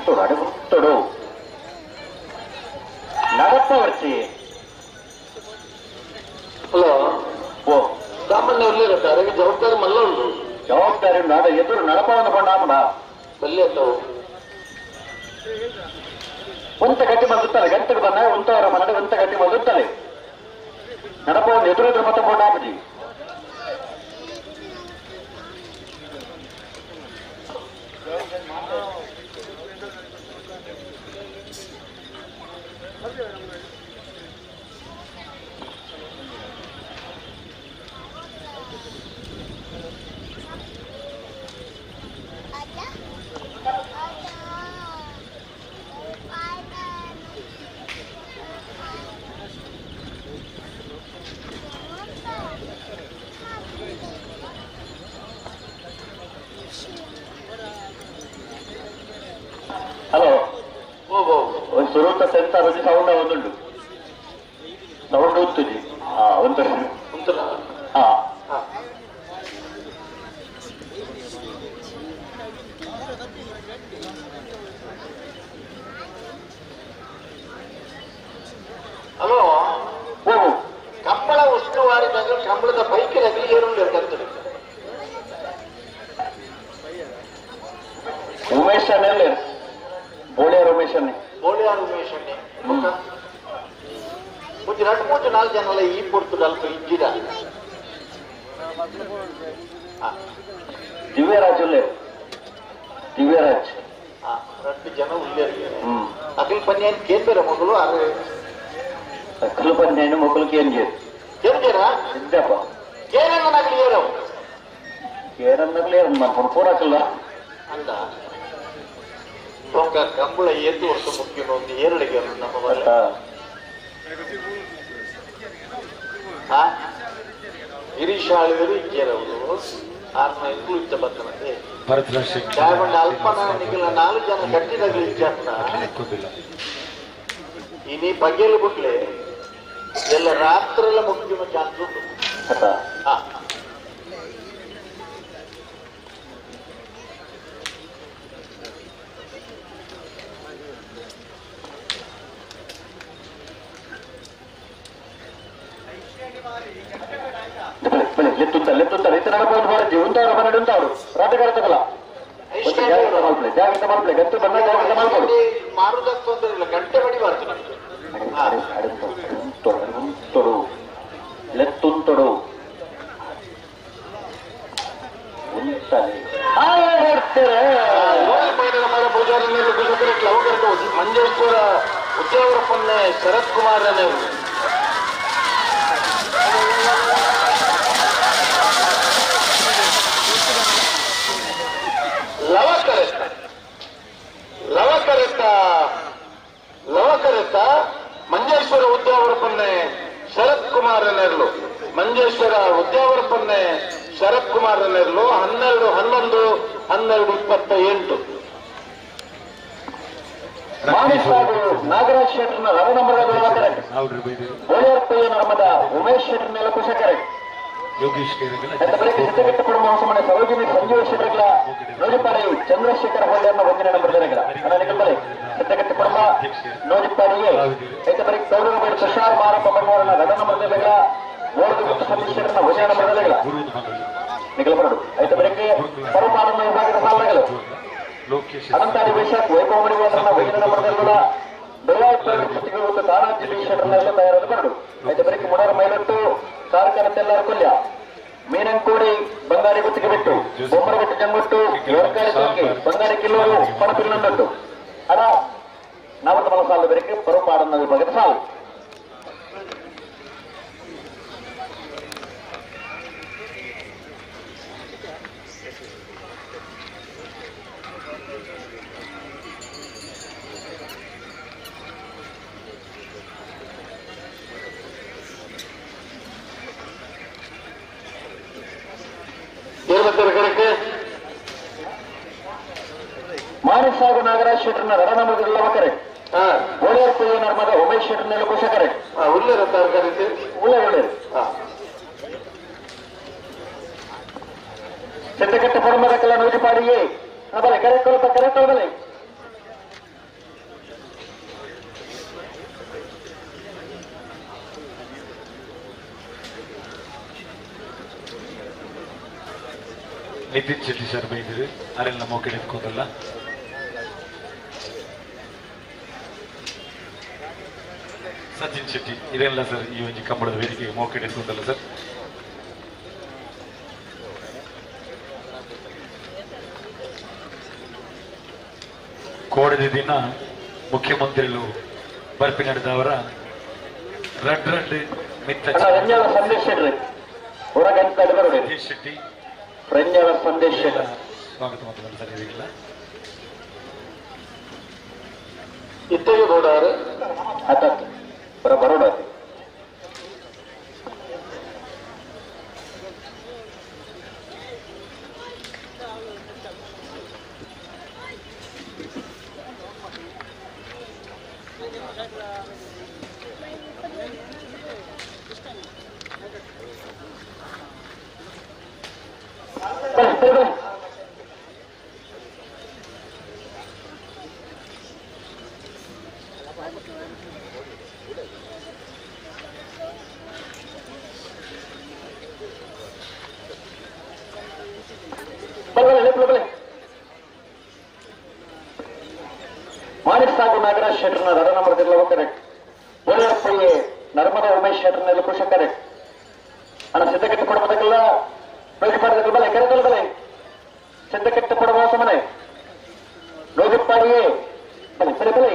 ಉಂತೊಡು ಅಡೆ ಉಂತೊಡು ನಡಪ ವರ್ಚಿ ಹಲೋ ಓ ಸಾಮಾನ್ಯ ಇರ್ಲಿರತ್ತೆ ಅದಕ್ಕೆ ಜವಾಬ್ದಾರಿ ಮಲ್ಲ ಉಂಟು ಜವಾಬ್ದಾರಿ ಉಂಟು ಅಡ ಎದುರು ನಡಪವನ್ನು ಕೊಂಡಾಪಡ ಬಲ್ಲಿ ಅಂತವು ಒಂತ ಗಟ್ಟಿ ಬಂದುತ್ತಾರೆ ಗಂಟೆಗೆ ಬಂದ ಉಂತವರ ಮನಡೆ ಒಂತ ಗಟ್ಟಿ ಬಂದುತ್ತಾರೆ ನಡಪವನ್ನು ಎದುರು ಎದುರು ಮತ್ತೆ ಕೊಂಡಾಪಜಿ ಹಲೋ ಒಂದು ಸುರೂತ ಸೆನ್ಸಾರ್ వచ్చి ಸೌಂಡ್ ಒಂದುಂಡು ಸೌಂಡ್ ಉತ್ತುಜಿ ಒಂದು ಹಲೋ ಕಂಬಳ ಉಸ್ತುವಾರಿ ಕಂಬಳದ ಬೈಕ್ ಏರುಂಡು ಕರ್ತದೆ ಉಮೇಶ್ ಅನ್ನೇ ಬೋಳಿಯಾರ್ ಉಮೇಶ್ ಅನ್ನೇ ಬೋಳಿಯಾರ್ ಉಮೇಶ್ ಅನ್ನೇ ಒಂಜಿ ರಡ್ಡ್ ಮೂಜಿ ನಾಲ್ಕು ಜನಲ ಈ ಪೊರ್ತುಡು ಅಲ್ಪ ಇಜ್ಜಿಡ ದಿವ್ಯರಾಜ್ ಉಲ್ಲೇರು ದಿವ್ಯರಾಜ್ ರಡ್ಡ್ ಜನ ಉಲ್ಲೇರು ಅಖಿಲ್ ಪನ್ಯಾನ್ ಕೇಂದ್ರ ಮಗಳು ಅರೆ ಅಖಿಲ್ ಪನ್ಯಾನ್ ಮಗಳು ಕೇಂದ್ರ ಕೇಂದ್ರ ಇದ್ದಪ್ಪ ಕೇರನ್ನಗಲಿ ಏರವು ಕೇರನ್ನಗಲಿ ಏರು ಮನ್ಪುಣ ಪೂರಾಕಲ್ಲ ಅಂದ ಬೊಕ್ಕ ಕಂಬಳ ಏತು ವರ್ಷ ಮುಖ್ಯ ಒಂದು ಏರಳಿಗೆ ನಮ್ಮ ಬಲ್ಲ ಗಿರೀಶ್ ಆಳ್ವರು ಇಜ್ಜೇರವರು ಆರ್ನ ಇಂಗ್ಲು ಇತ್ತ ಬತ್ತನಂತೆ ದಾಯಬಂಡ ಅಲ್ಪನ ನಿಗಲ ನಾಲ್ಕು ಜನ ಕಟ್ಟಿದಾಗಲಿ ಇಜ್ಜಾರ್ನ ಇನಿ ಬಗೆಲು ಬಿಟ್ಲೆ ಎಲ್ಲ ರಾತ್ರೆಲ್ಲ ಮುಖ್ಯ ಚಾನ್ಸ್ ಉಂಟು. ಜಾಗ್ರತೆ ಮಾಡ್ಕೊಳ್ಳಿ ಗಂಟೆ ಬಂದ ಜಾಗ್ರತೆ ಮಾಡ್ಕೊಳ್ಳಿ ಮಾರುದಕ್ಕೆ ತೊಂದರೆ ಇಲ್ಲ ಗಂಟೆ ಬಡಿಬಾರ್ದು ನಮಗೆ. ಉಂತೊಡು ಲೆತ್ತುಂತೊಡು ಉಂತಲೆ ಮಂಜೇಶ್ವರ ಉದ್ಯಾವರಪ್ಪನ್ನೇ ಶರತ್ ಕುಮಾರ್ ಲವಕರೆತ್ತ ಮಂಜೇಶ್ವರ ಉದ್ಯಾವರಪ್ಪನ್ನೇ ಶರತ್ ಕುಮಾರ್ ನೆರಳು ಮಂಜೇಶ್ವರ ಉದ್ಯಾವರಪ್ಪನ್ನೇ ಶರತ್ ಕುಮಾರ್ ನೆರಳು 12 11 12 28. ನಾಗರಾಜ್ ಶೆಟ್ಟರ್ನ ನರ್ಮದ ಉಮೇಶ್ ಶೆಟ್ಟರ್ ಮೇಲೆ ಕುಶಕರೆ ಸರೋಜಿನಿ ಸಂಜೀವ ಶೆಟ್ಟರ್ಗಳ ನೋಜಿಪಾಡಿ ಚಂದ್ರಶೇಖರ ಹೊಳ್ಳೆಯನ್ನ ಒಂದಿನ ನಂಬರ್ ಸಿದ್ದಗಟ್ಟ ಕುಟುಂಬ ನೋಜಿಪಾಡಿಗೆ ಗೌರವ ತುಷಾರ್ ಮಾರಪ್ಪ ಬಂಡವಾಳನ ರಡ ನಂಬರ್ ದೇಗಳ ಬೋರ್ದು ಸತೀಶ್ ಶೆಟ್ಟರ್ನ ಒಂದಿನ ನಂಬರ್ ದೇಗಳ ನಿಗಲಬರಡು ಐತ ಬೆಳಗ್ಗೆ ಪರಮಾನಂದ ವಿಭಾಗದ ಸಾಲಗಳು ಅನಂತಾಡಿ ವೈಶಾಖ್ ವೈಭವಮಣಿ ಒಂದಿನ ನಂಬರ್ ದೇಗಳ ತಾರಾಜಿ ಶೆಟ್ಟರ್ನೆಲ್ಲ ತಯಾರಾದ ಬರಡು ಐತ ಬೆಳಗ್ಗೆ ಮುಡರ ಮೈಲಟ್ಟು ಕಾರ್ಕರ ತೆಲ್ಲಾರ ಕೊಲ್ಯ ಮೀನಂಕೋಡಿ ಬಂಗಾರಿ ಗುತ್ತಿಗೆ ಬಿಟ್ಟು ಬೊಮ್ಮರಗುಟ್ಟು ಜಂಗುಟ್ಟು ಯೋರ್ಕಾರಿ ಚೌಕಿ ಬಂಗಾರಿ ಕಿಲ್ಲೂರು ಪಣಪಿಲ್ಲೊಂದೊಟ್ಟು ಅಡ ನವತಮಲ ಸಾಲು ಬೆರಕೆ ಪರುಪಾಡನ್ನ ವಿಭಾಗದ ಸಾಲು. ಮಾನಸಾಗು ನಾಗರಾಜ್ ಶೆಟ್ಟರ್ನ ರಡನಮೃತ ಕರೆ ಗೋಳಿಯರ್ ಪುಯ್ಯ ನರ್ಮದ ಉಮೇಶ್ ಶೆಟ್ಟರ್ನೆಲ್ಲ ಕುಶಕರೆ ಉಳ್ಳೆ ಒಳ್ಳೆಯರು ಸಿದ್ದಕಟ್ಟ ಪರಮರಕಲ ನೂಜಿಪಾಡಿಯೇ ನಬಲೆ ಕರೆ ಕೊಲ್ಪ ಕರೆ ತೊಳಬಲೆ ನಿತಿನ್ ಶೆಟ್ಟಿ ಸರ್ ಬೈದಿರು ಅರೆಲ್ಲ ಮೋಕೆ ಎತ್ಕೊಂಡಲ್ಲ ಸಚಿನ್ ಶೆಟ್ಟಿ ಇದೆಲ್ಲ ಸರ್ ಈ ಒಂಜಿ ಕಂಬಳದ ವೇದಿಕೆಗೆ ಮೋಕೆ ಎತ್ಕೊಂಡಲ್ಲ ಸರ್. ಕೋಡದ ದಿನ ಮುಖ್ಯಮಂತ್ರಿಗಳು ಬರ್ಪಿ ನಡೆದವರ ರಡ್ ರಡ್ ಮಿತ್ತ ಶೆಟ್ಟಿ ಸಂದೇಶ್ ಸ್ವಾಗತ ಮಾತನಾಡ ಸರ್. ಇದೀಗಿಲ್ಲ ಇತ್ತೆಗೆ ಬೋಡಾರು ಆತ ಬರ ಬರೋಡ ಮಾಣಿಕ್ ಸಾಗು ನಾಗರಾಜ್ ಶೆಟ್ಟರ್ನ ರಡ ನಂಬರ್ ತಿರ್ಲವ ಕರೆಕ್ಟ್. ಒಳ್ಳೆಯ ನರ್ಮದಾ ಉಮೇಶ್ ಶೆಟ್ಟರ್ನೆಲ್ಲ ಖುಷ ಕರೆಕ್ಟ್. ಅಣ್ಣ ಸಿದ್ಧಕಟ್ಟೆ ಕೊಡಬೇಕಲ್ಲ ನೋಜಿಪಾಡಿದ ಬಲೆ ಕೆರೆದಲ್ಲ ಬಲೆ ಸಿದ್ಧಕಟ್ಟೆ ಕೊಡುವ ಸಮನೆ ನೋಜಿಪಾಡಿಗೆ ಬಲೆ ಬಲೆ ಬಲೆ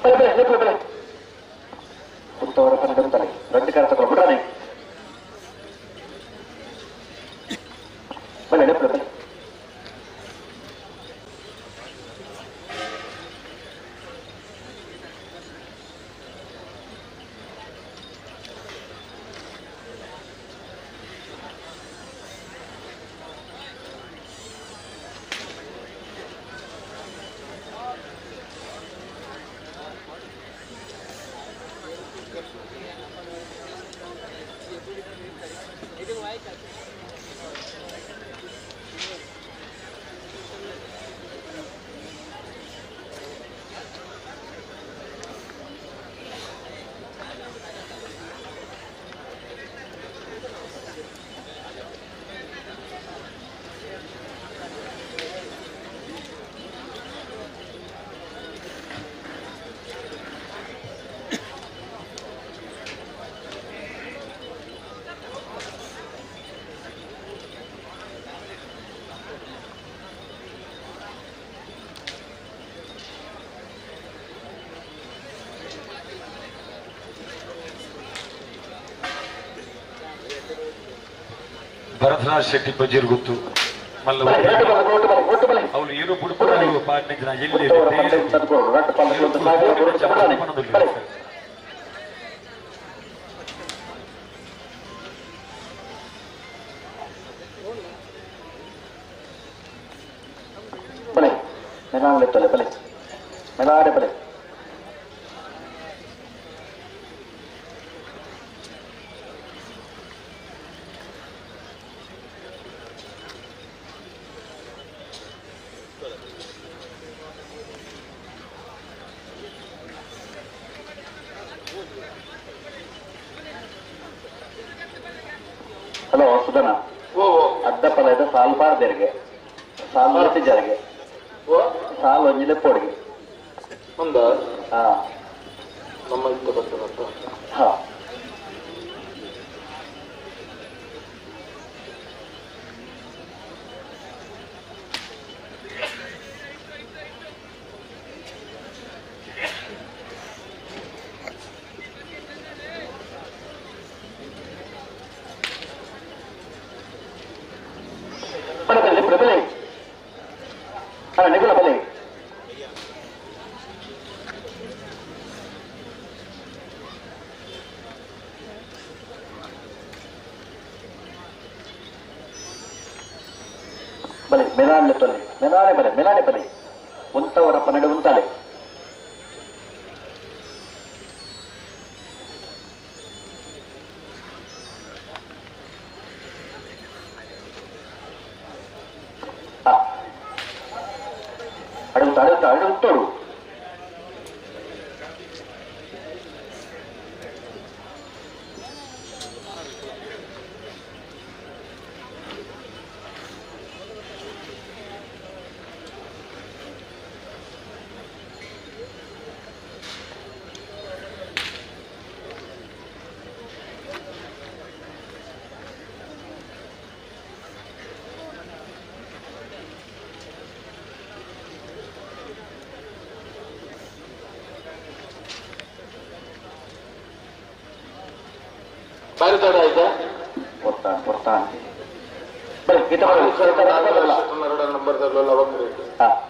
ಬಲೆ ಬಲೆ ಬಲೆ ಕುಂತವರ ಪನ್ನಡಂತಾರೆ ರೆಡ್ ಕಾರ್ ತಗೊಳ್ಳಿ ಬಿಡ್ರಾನೆ ಬಲೆ ಬಲೆ ಬಲೆ ಭರತರಾಜ್ ಶೆಟ್ಟಿ ಬಜೀರ್ ಗೊತ್ತು ಮಲ್ಲ ಅವಳು ಏರು ಬುಡುಪು ಪಾಟ್ನೆ ಜನ ಎಲ್ಲಿ ಬಲೆ ಮೆಲಾಡೆ ಬಲೆ ಬಲೆ ಮೆಲಾಡೆ ಬಲೆ ಹಲೋ ಸುಧನ ಅಡ್ಡ ಪಲದ ಸಾಲ್ ಪಾರ್ದೆರಿಗೆ ಸಾಲ್ ಜರಿಗೆ ಸಾಲ್ ಒಂಜಿಲೆ ಪೋಡಿಗೆ ಒಂದ ಹಾ ನಮ್ಮ ಇತ್ತ ಬರ್ತದಂತ ಹಾ ಬಲೆ ಬಲೆ ಅಣ್ಣ ನಿಗುಲ ಬಲೆ ಬಲೆ ಮೆಲಾನೆ ತೊಲೆ ಮೆಲಾನೆ ಬಲೆ ಮೆಲಾನೆ ಬಲೆ ಉಂತವರ ಪನ್ನಡು ಉಂತಾಲೆ ಅಡುತ್ತ ಅಡುತ್ತ ಅಡುತ್ತೋಡು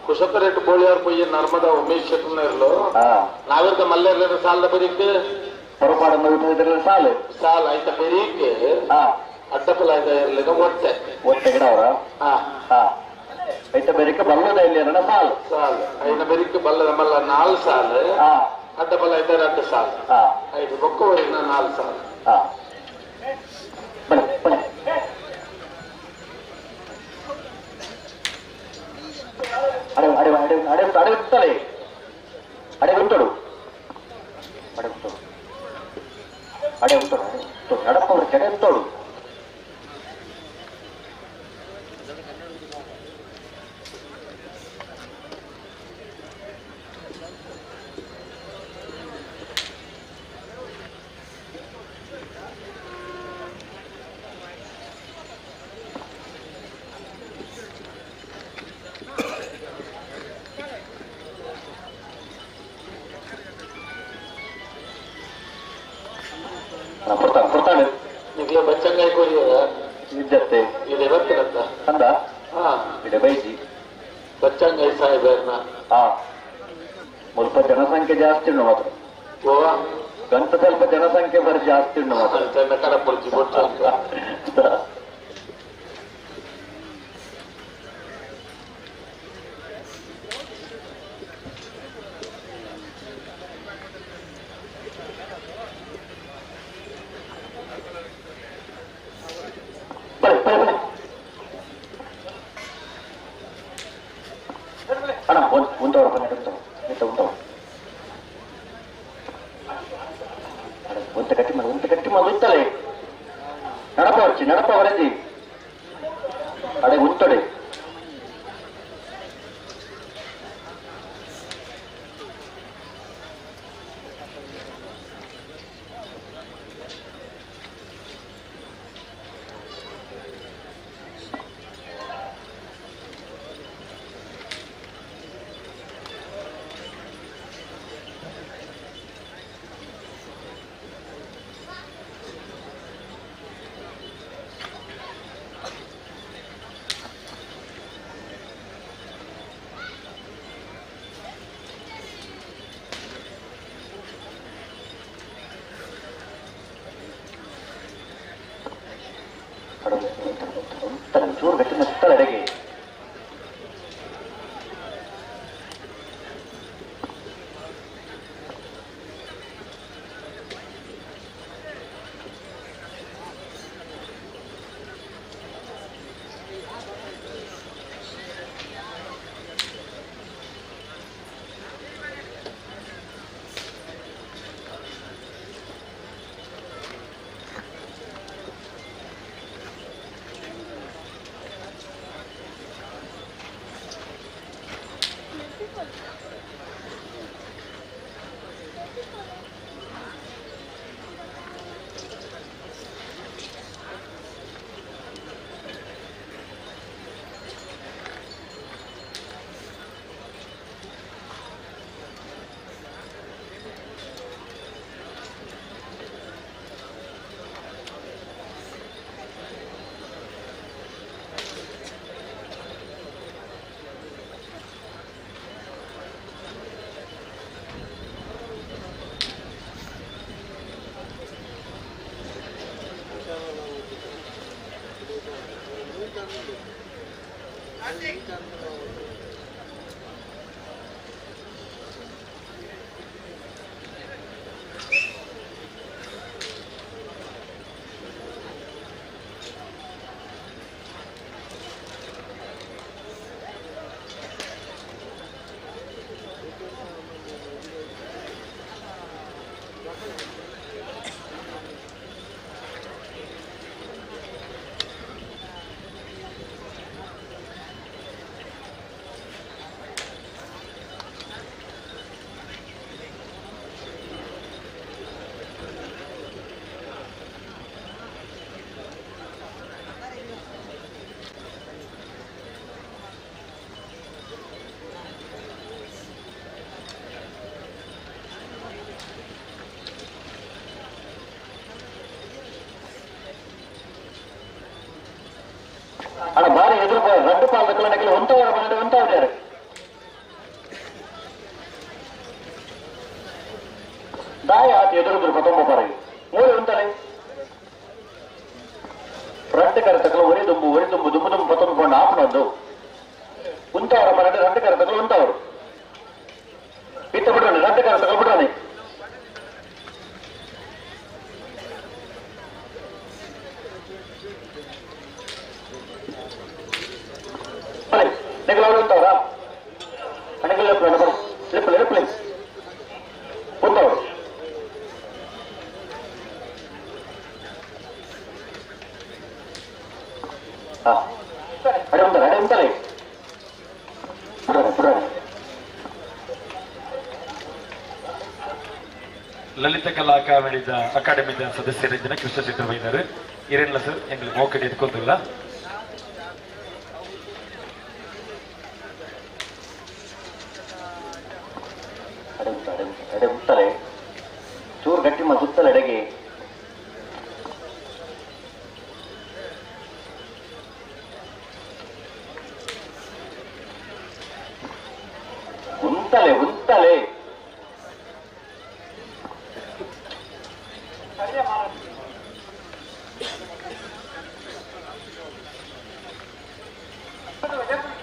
ಕುಶಕರೇಟ್ ಬೋಳಿಯಾರ್ ಪೊಯ್ಯ ನರ್ಮದಾ ಉಮೇಶ್ ಶೆಟ್ಟರ್ನರ್ಲು ನಾವಿರ್ದ ಮಲ್ಲೇರ್ಲ ಸಾಲದ ಬರೀಕ್ ಹೊರಪಾಡ ಸಾಲು ಸಾಲ ಆಯ್ತ ಬರೀಕ್ ಅಡ್ಡಪಲ ಆಯ್ತ ಇರ್ಲಿಲ್ಲ ಒಟ್ಟೆ ಒಟ್ಟೆ ಗಿಡ ಅವರ ಐತ ಬೆರಿಕ ಬಲ್ಲದ ಇಲ್ಲಿ ಸಾಲು ಸಾಲು ಐನ ಬೆರಿಕ ಬಲ್ಲದ ಮಲ್ಲ ನಾಲ್ ಸಾಲು ಅಡ್ಡಪಲ ಆಯ್ತ ಎರಡು ಸಾಲು ಐದು ಬೊಕ್ಕವರೆಗಿನ ನಾಲ್ ಸಾಲು ಅಡೆ ಅಡೆ ಅಡೆ ಅಡೆ ಅಡೆ ಅಡೆ ಉಂಟು ಅಡೆ ಉಂಟು ಅಡೆ ಉಂಟು ನಡಪವರು ಜಡೆ ಉಂಟೋಡು ಬಚ್ಚಂಗಾಯಿ ಸಾಹೇಬರ್ನ ಸ್ವಲ್ಪ ಜನಸಂಖ್ಯೆ ಜಾಸ್ತಿ ಉಂಟು ಮಾತ್ರ ಗಂತ ಸ್ವಲ್ಪ ಜನಸಂಖ್ಯೆ ಬರ ಜಾಸ್ತಿ ಉಂಟು ಮಾತ್ರ ನಡಪ ವರದಿ ಅಡೆ ಉಂಟೊಡೆ ಚೂರು ಗಟ್ಟಿ ಮುತ್ತಲ ಅಡಗೆ ಎದುರು ರಡ್ಡು ಪಾಲ್ದಕ್ಕಲ್ಲ ನಕಲಿ ಒಂತವರ ಮನೆ ಒಂತಾವ್ಯಾರು ದಾಯ ಆತ ಎದುರು ಪತೊಂಬ ಪರಗಿ ಮೂರು ಉಂಟಲೆ రెండు కరతకలు ఒరి దుమ్ము ఒరి దుమ్ము దుమ్ము దుమ్ము పతొంబ ఆపనొద్దు ఉంటవರ ಮನೆ రెండు కరతకలు ఉంటವರು ಇತ್ತ ಬಿಡ್ರಿ రెండు ಕರತಕలు ಬಿಡ್ರಿ ನಿಗಲ ಅವರು ఉంటವರಾ ಅಣಗಲ್ ಲಿಪ್ಪು ಲಿಪ್ಪು ఉంటವರು ಅಡೆ ಉಂಟಲ್ಲ ಅಡೆ ಉಂಟಲ್ಲ ಬಿಡ್ರಿ ಬಿಡ್ರಿ. ಲಲಿತ ಕಲಾ ಅಕಾಡೆಮಿದ ಸದಸ್ಯರಿದ್ದ ಕೃಷ್ಣ ಶೆಟ್ಟರ್ ಇರೇನಿಲ್ಲ ಸರ್ ಎಂಗ್ಲಿಗೆ ಮೋಕಡಿ ಎತ್ಕೊಂದಿಲ್ಲ. ಅಡೆ ಉಂಟಲೆ ಚೂರು ಗಟ್ಟಿ ಸುತ್ತಲ ಎಡೆಗೆ ಉಂಟಲೆ ಉಂಟಲೆ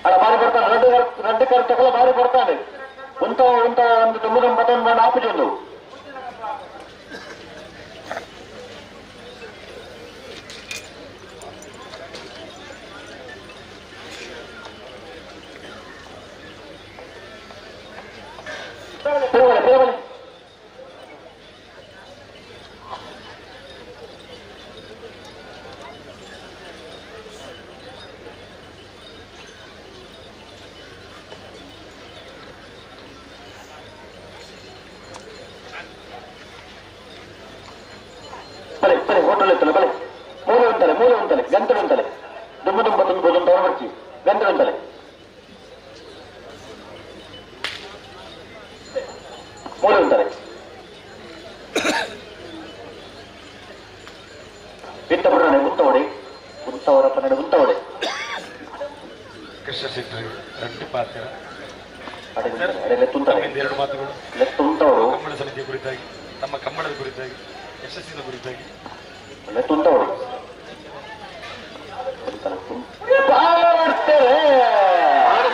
ಅಲ್ಲ ಬಾರಿ ಬರ್ತಾನೆ రెండు రెండు ಕರ್ತಕಲ ಬಾರಿ ಬರ್ತಾನೆ ಉಂತ ಉಂತ ಒಂದು ದುಮ್ಮು ದುಮ್ಮು ಬತ್ತೊಂದು ಆಪುಜೊಂದು ತಿರುಗಲೆ ತಿರುಗಲೆ ಬಲೆ ಬಲೆ ಹೋಟೆಲ್ ಇತ್ತಲ್ಲ ಬಲೆ ಮೂಲೆ ಉಂಟಲೆ ಮೂಲೆ ಉಂಟಲೆ ಗಂಟಲು ಉಂಟಲೆ ದುಮ್ಮ ದುಂಬ ತುಂಬ ದುಂಬ ಬರ್ಚಿ ಗಂಟಲು ಉಂಟಲೆ ಮೂಲೆ ಉಂಟಲೆ ಇತ್ತ ಬಿಡೋಣ ಉಂತವಡೆ ಉಂತವರ ಪನ್ನಡ ಉಂತವಡೆ ಕೃಷ್ಣ ಶೆಟ್ಟರ್ రెండు ಪಾತ್ರ ಎರಡು ಮಾತುಗಳು ಕಂಬಳ ಸಮಿತಿಯ ಕುರಿತಾಗಿ ನಮ್ಮ ಕಂಬಳದ ಕುರಿತಾಗಿ ಯಶಸ್ಸಿನ ಕುರಿತಾಗಿ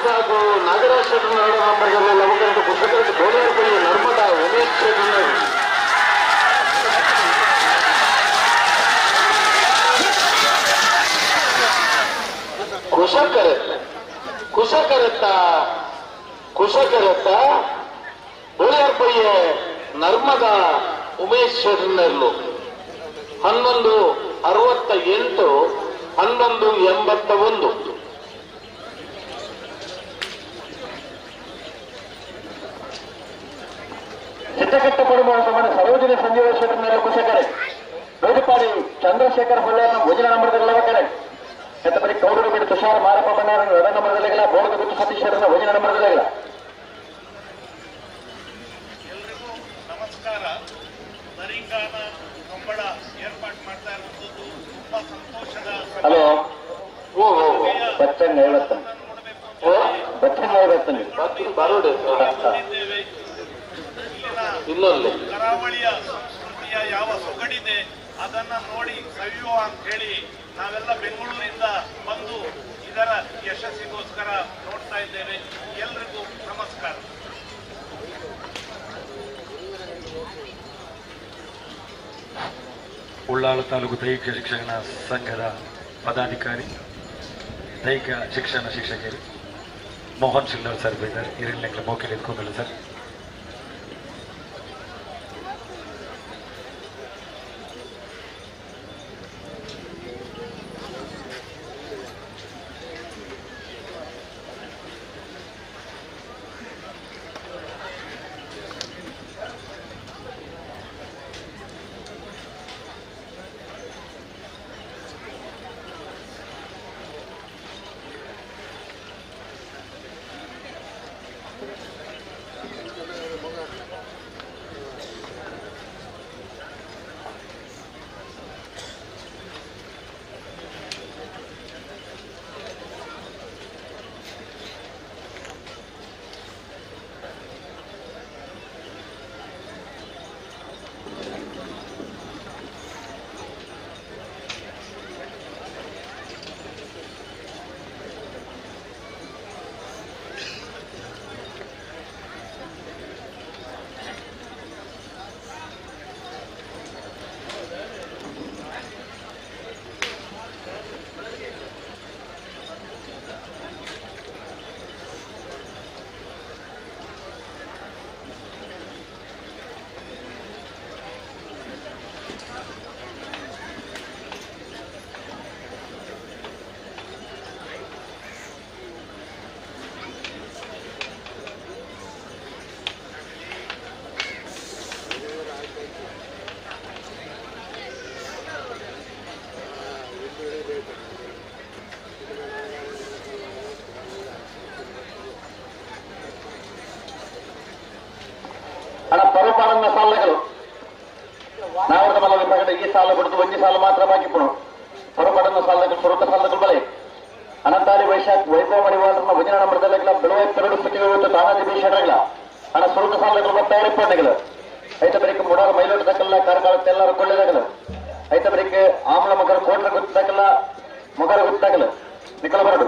ಸಾಕು ನಾಗರಾಜ್ ಶೆಟ್ಟರ್ ನಂಬರ್ಗಳಲ್ಲಿ ಪುಸ್ತಕ ಬೋಲಾರ್ಪಳ್ಳಿ ನರ್ಮದಾ ಉಮೇಶ್ ಶೆಟ್ಟರ್ ಕುಶಕರೆತ್ತ ಕುಶಕರೆತ್ತ ಬೋಲಾರ್ಪಳ್ಳಿಯ ನರ್ಮದಾ ಉಮೇಶ್ ಶೆಟ್ಟರ್ನಲ್ಲೂ 11:68 11:81. ಸಿದ್ಧಕಟ್ಟ ಪಡುವ ಸಮಾನ ಸರೋಜಿನಿ ಸಂಜೀವ ಶೆಟ್ಟರ್ನೆಲ್ಲ ಕುಶಕರೆ ರೋಜಪಾಡಿ ಚಂದ್ರಶೇಖರ್ ಹೊಳ್ಳ ಭೋಜನ ನಂಬರ್ದಲ್ಲ ಕರೆ ಎತ್ತಪರಿ ಕೌಡರು ಬಿಟ್ಟು ತುಷಾರ್ ಮಾರಪ್ಪ ಬಣ್ಣಾರ ಎರಡ ನಂಬರ್ದಲ್ಲಾಗಿಲ್ಲ ಬೋರ್ಗ ಬಿಟ್ಟು ಸತೀಶ್ ಶೆಟ್ಟರ್ನ ಭೋಜನ ನಂಬರ್ದಲ್ಲಾಗಿಲ್ಲ. ಎಲ್ರಿಗೂ ನಮಸ್ಕಾರ. ಬರಿಂಗಾನ ಕಂಬಳ ಏರ್ಪಾಟ್ ಮಾಡ್ತಾ ಇರುವಂತದ್ದು ತುಂಬಾ ಸಂತೋಷದ. ಹಲೋ ಬಚ್ಚಂಗ ಐವತ್ತನ್ನು ಬಚ್ಚಂಗ ಐವತ್ತನ್ನು ಇನ್ನೊಂದು ಕರಾವಳಿಯ ಸಂಸ್ಕೃತಿಯ ಯಾವ ಸೊಗಡಿದೆ ಅದನ್ನ ನೋಡಿ ಸವಿಯುವ ಅಂತ ಹೇಳಿ ನಾವೆಲ್ಲ ಬೆಂಗಳೂರಿಂದ ಬಂದು ಇದರ ಯಶಸ್ಸಿಗೋಸ್ಕರ ನೋಡ್ತಾ ಇದ್ದೇವೆ. ಎಲ್ರಿಗೂ ನಮಸ್ಕಾರ. ಉಳ್ಳಾಲ ತಾಲೂಕು ದೈಹಿಕ ಶಿಕ್ಷಣ ಸಂಘದ ಪದಾಧಿಕಾರಿ ದೈಹಿಕ ಶಿಕ್ಷಣ ಶಿಕ್ಷಕರು ಮೋಹನ್ ಶಿಲ್ಲರ್ ಸರ್ ಇದ್ದಾರೆ. ಹಿರಿಯರ ಮೋಕೆಲ್ ಎತ್ಕೊಂಡಿಲ್ಲ ಸರ್. ಪೊರುಪಡನ್ನ ಸಾಲಗಳು ನಾವರದ ಮಲ್ಲ ವಿಭಾಗದ ಈ ಸಾಲ ಬಿಡುದು ಒಂಜಿ ಸಾಲ ಮಾತ್ರ ಬಾಕಿ ಪುಣು ಪೊರುಪಡನ್ನ ಸಾಲಗಳು ಸುರುತ ಸಾಲಗಳು ಬಲೆ ಅನಂತಾರಿ ವೈಶಾಖ್ ವೈಭವ ಮಡಿವಾಳರನ್ನ ಒಂಜಿನ ನಂಬರ್ದಲ್ಲ ಬೆಳುವ ಪೆರಡು ಸುತ್ತಿಗಳು ತಾನಾಜಿ ಬೀಷಡ್ರಗಳ ಹಣ ಸುರುತ ಸಾಲಗಳು ಬರ್ತಾರೆ ಪಣ್ಣೆಗಳು ಐತ ಬರಿಕ ಮುಡಾರ ಮೈಲೋಟದಕ್ಕೆಲ್ಲ ಕಾರ್ಕಾಲ ತೆಲ್ಲಾರ ಕೊಳ್ಳೆದಾಗಲ ಐತ ಬರಿಕ ಆಮ್ಲ ಮಗರ ಕೋಟ್ರ ಗುತ್ತಾಕಲ್ಲ ಮಗರ ಗುತ್ತಾಗಲ ನಿಖಲ ಬರಡು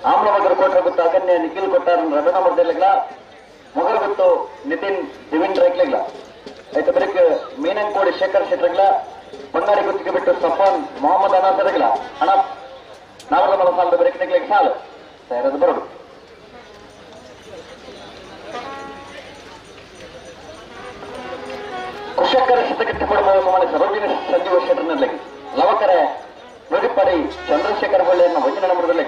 ಆಮ್ಲ ಮಗರ ಕೋಟ್ರ ಗುತ್ತಾಕನ್ಯ ನಿಖಿಲ್ ಕೊಟ್ಟಾರ ರಡ ನಂಬರ್ದಲ್ಲ ಮೊಗರ ಗುತ್ತು ನಿತಿನ್ ದಿವಿನ್ ರೈಕ್ಲೆಗ್ಲ ಐತ ಬರಿಕ ಮೀನಂಕೋಡಿ ಶೇಖರ್ ಶೆಟ್ರಗ್ಲ ಬಂಗಾರಿ ಗುತ್ತಿಗೆ ಬಿಟ್ಟು ಸಫಾನ್ ಮೊಹಮ್ಮದ್ ಅನಾಸರಗ್ಲ ಹಣ ನಾವರ ಮಲ ಸಾಲದ ಬರಿಕ ಸಾಲು ತಯಾರದ ಬರಡು ಕುಶಕರ ಶತಕಕ್ಕೆ ಕೊಡುವ ಸಮಾನ ಸರೋಜಿನಿ ಸಂಜೀವ ಶೆಟ್ಟರ್ನಲ್ಲಿ ಲವಕರ ನುಡಿಪಡಿ ಚಂದ್ರಶೇಖರ ಹೊಳ್ಳೆಯನ್ನು ಒಂಜಿನ ನಂಬರದಲ್ಲಿ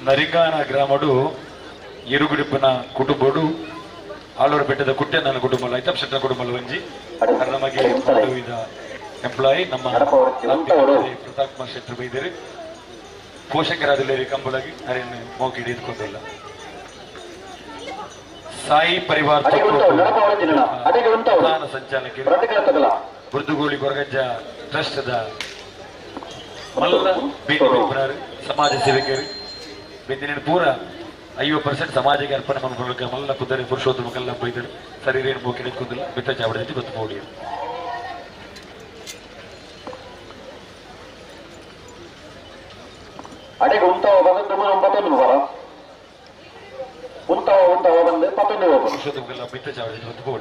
ನರಿಂಗಾನ ಗ್ರಾಮಡು ಎರುಗುಡಿಪ್ಪನ ಕುಟುಂಬಡು ಆಲೂರು ಬೆಟ್ಟದ ಕುಟ್ಟೆ ನನ್ನ ಕುಟುಂಬ ಐತಪ್ ಶೆಟ್ಟನ ಕುಟುಂಬ ಒಂಜಿ ನಮಗೆ ಎಂಪ್ಲಾಯಿ ನಮ್ಮ ಪ್ರತಾಪ್ ಕುಮಾರ್ ಶೆಟ್ಟರು ಬೈದರು ಪೋಷಕರಾದಲ್ಲಿ ಕಂಬಳಾಗಿ ಅರೇನು ಮೋಕಿ ಹಿಡಿದುಕೊಂಡಿಲ್ಲ. ಸಾಯಿ ಪರಿವಾರ ಪ್ರಧಾನ ಸಂಚಾಲಕರು ಬುರ್ದುಗೋಳಿ ಕೊರಗಜ್ಜ ಟ್ರಸ್ಟ್ ಮಲ್ಲ ಬೇಟಿ ಸಮಾಜ ಸೇವಕರು ಬೆಂದಿನ ಪೂರ 50% ಸಮಾಜಕ್ಕೆ ಅರ್ಪಣೆ ಮಾಡ್ಕೊಳ್ಳೋಕೆ ಮಲ್ಲ ಕುದರೆ ಪುರುಷೋತ್ತಮ ಕಲ್ಲ ಬೈದರು ಸರಿ ಏನು ಮೋಕಿ ಹಿಡಿದುಕೊಂಡಿಲ್ಲ ಬಿತ್ತ ಚಾವಡಿ ಗೊತ್ತು ಮೋಡಿ. ಅಡೆಗೆ ಉಂತಾವ ಬಂದು 91 ಬರ ಉಂತಾವ ಉಂತಾವ ಬಂದು 19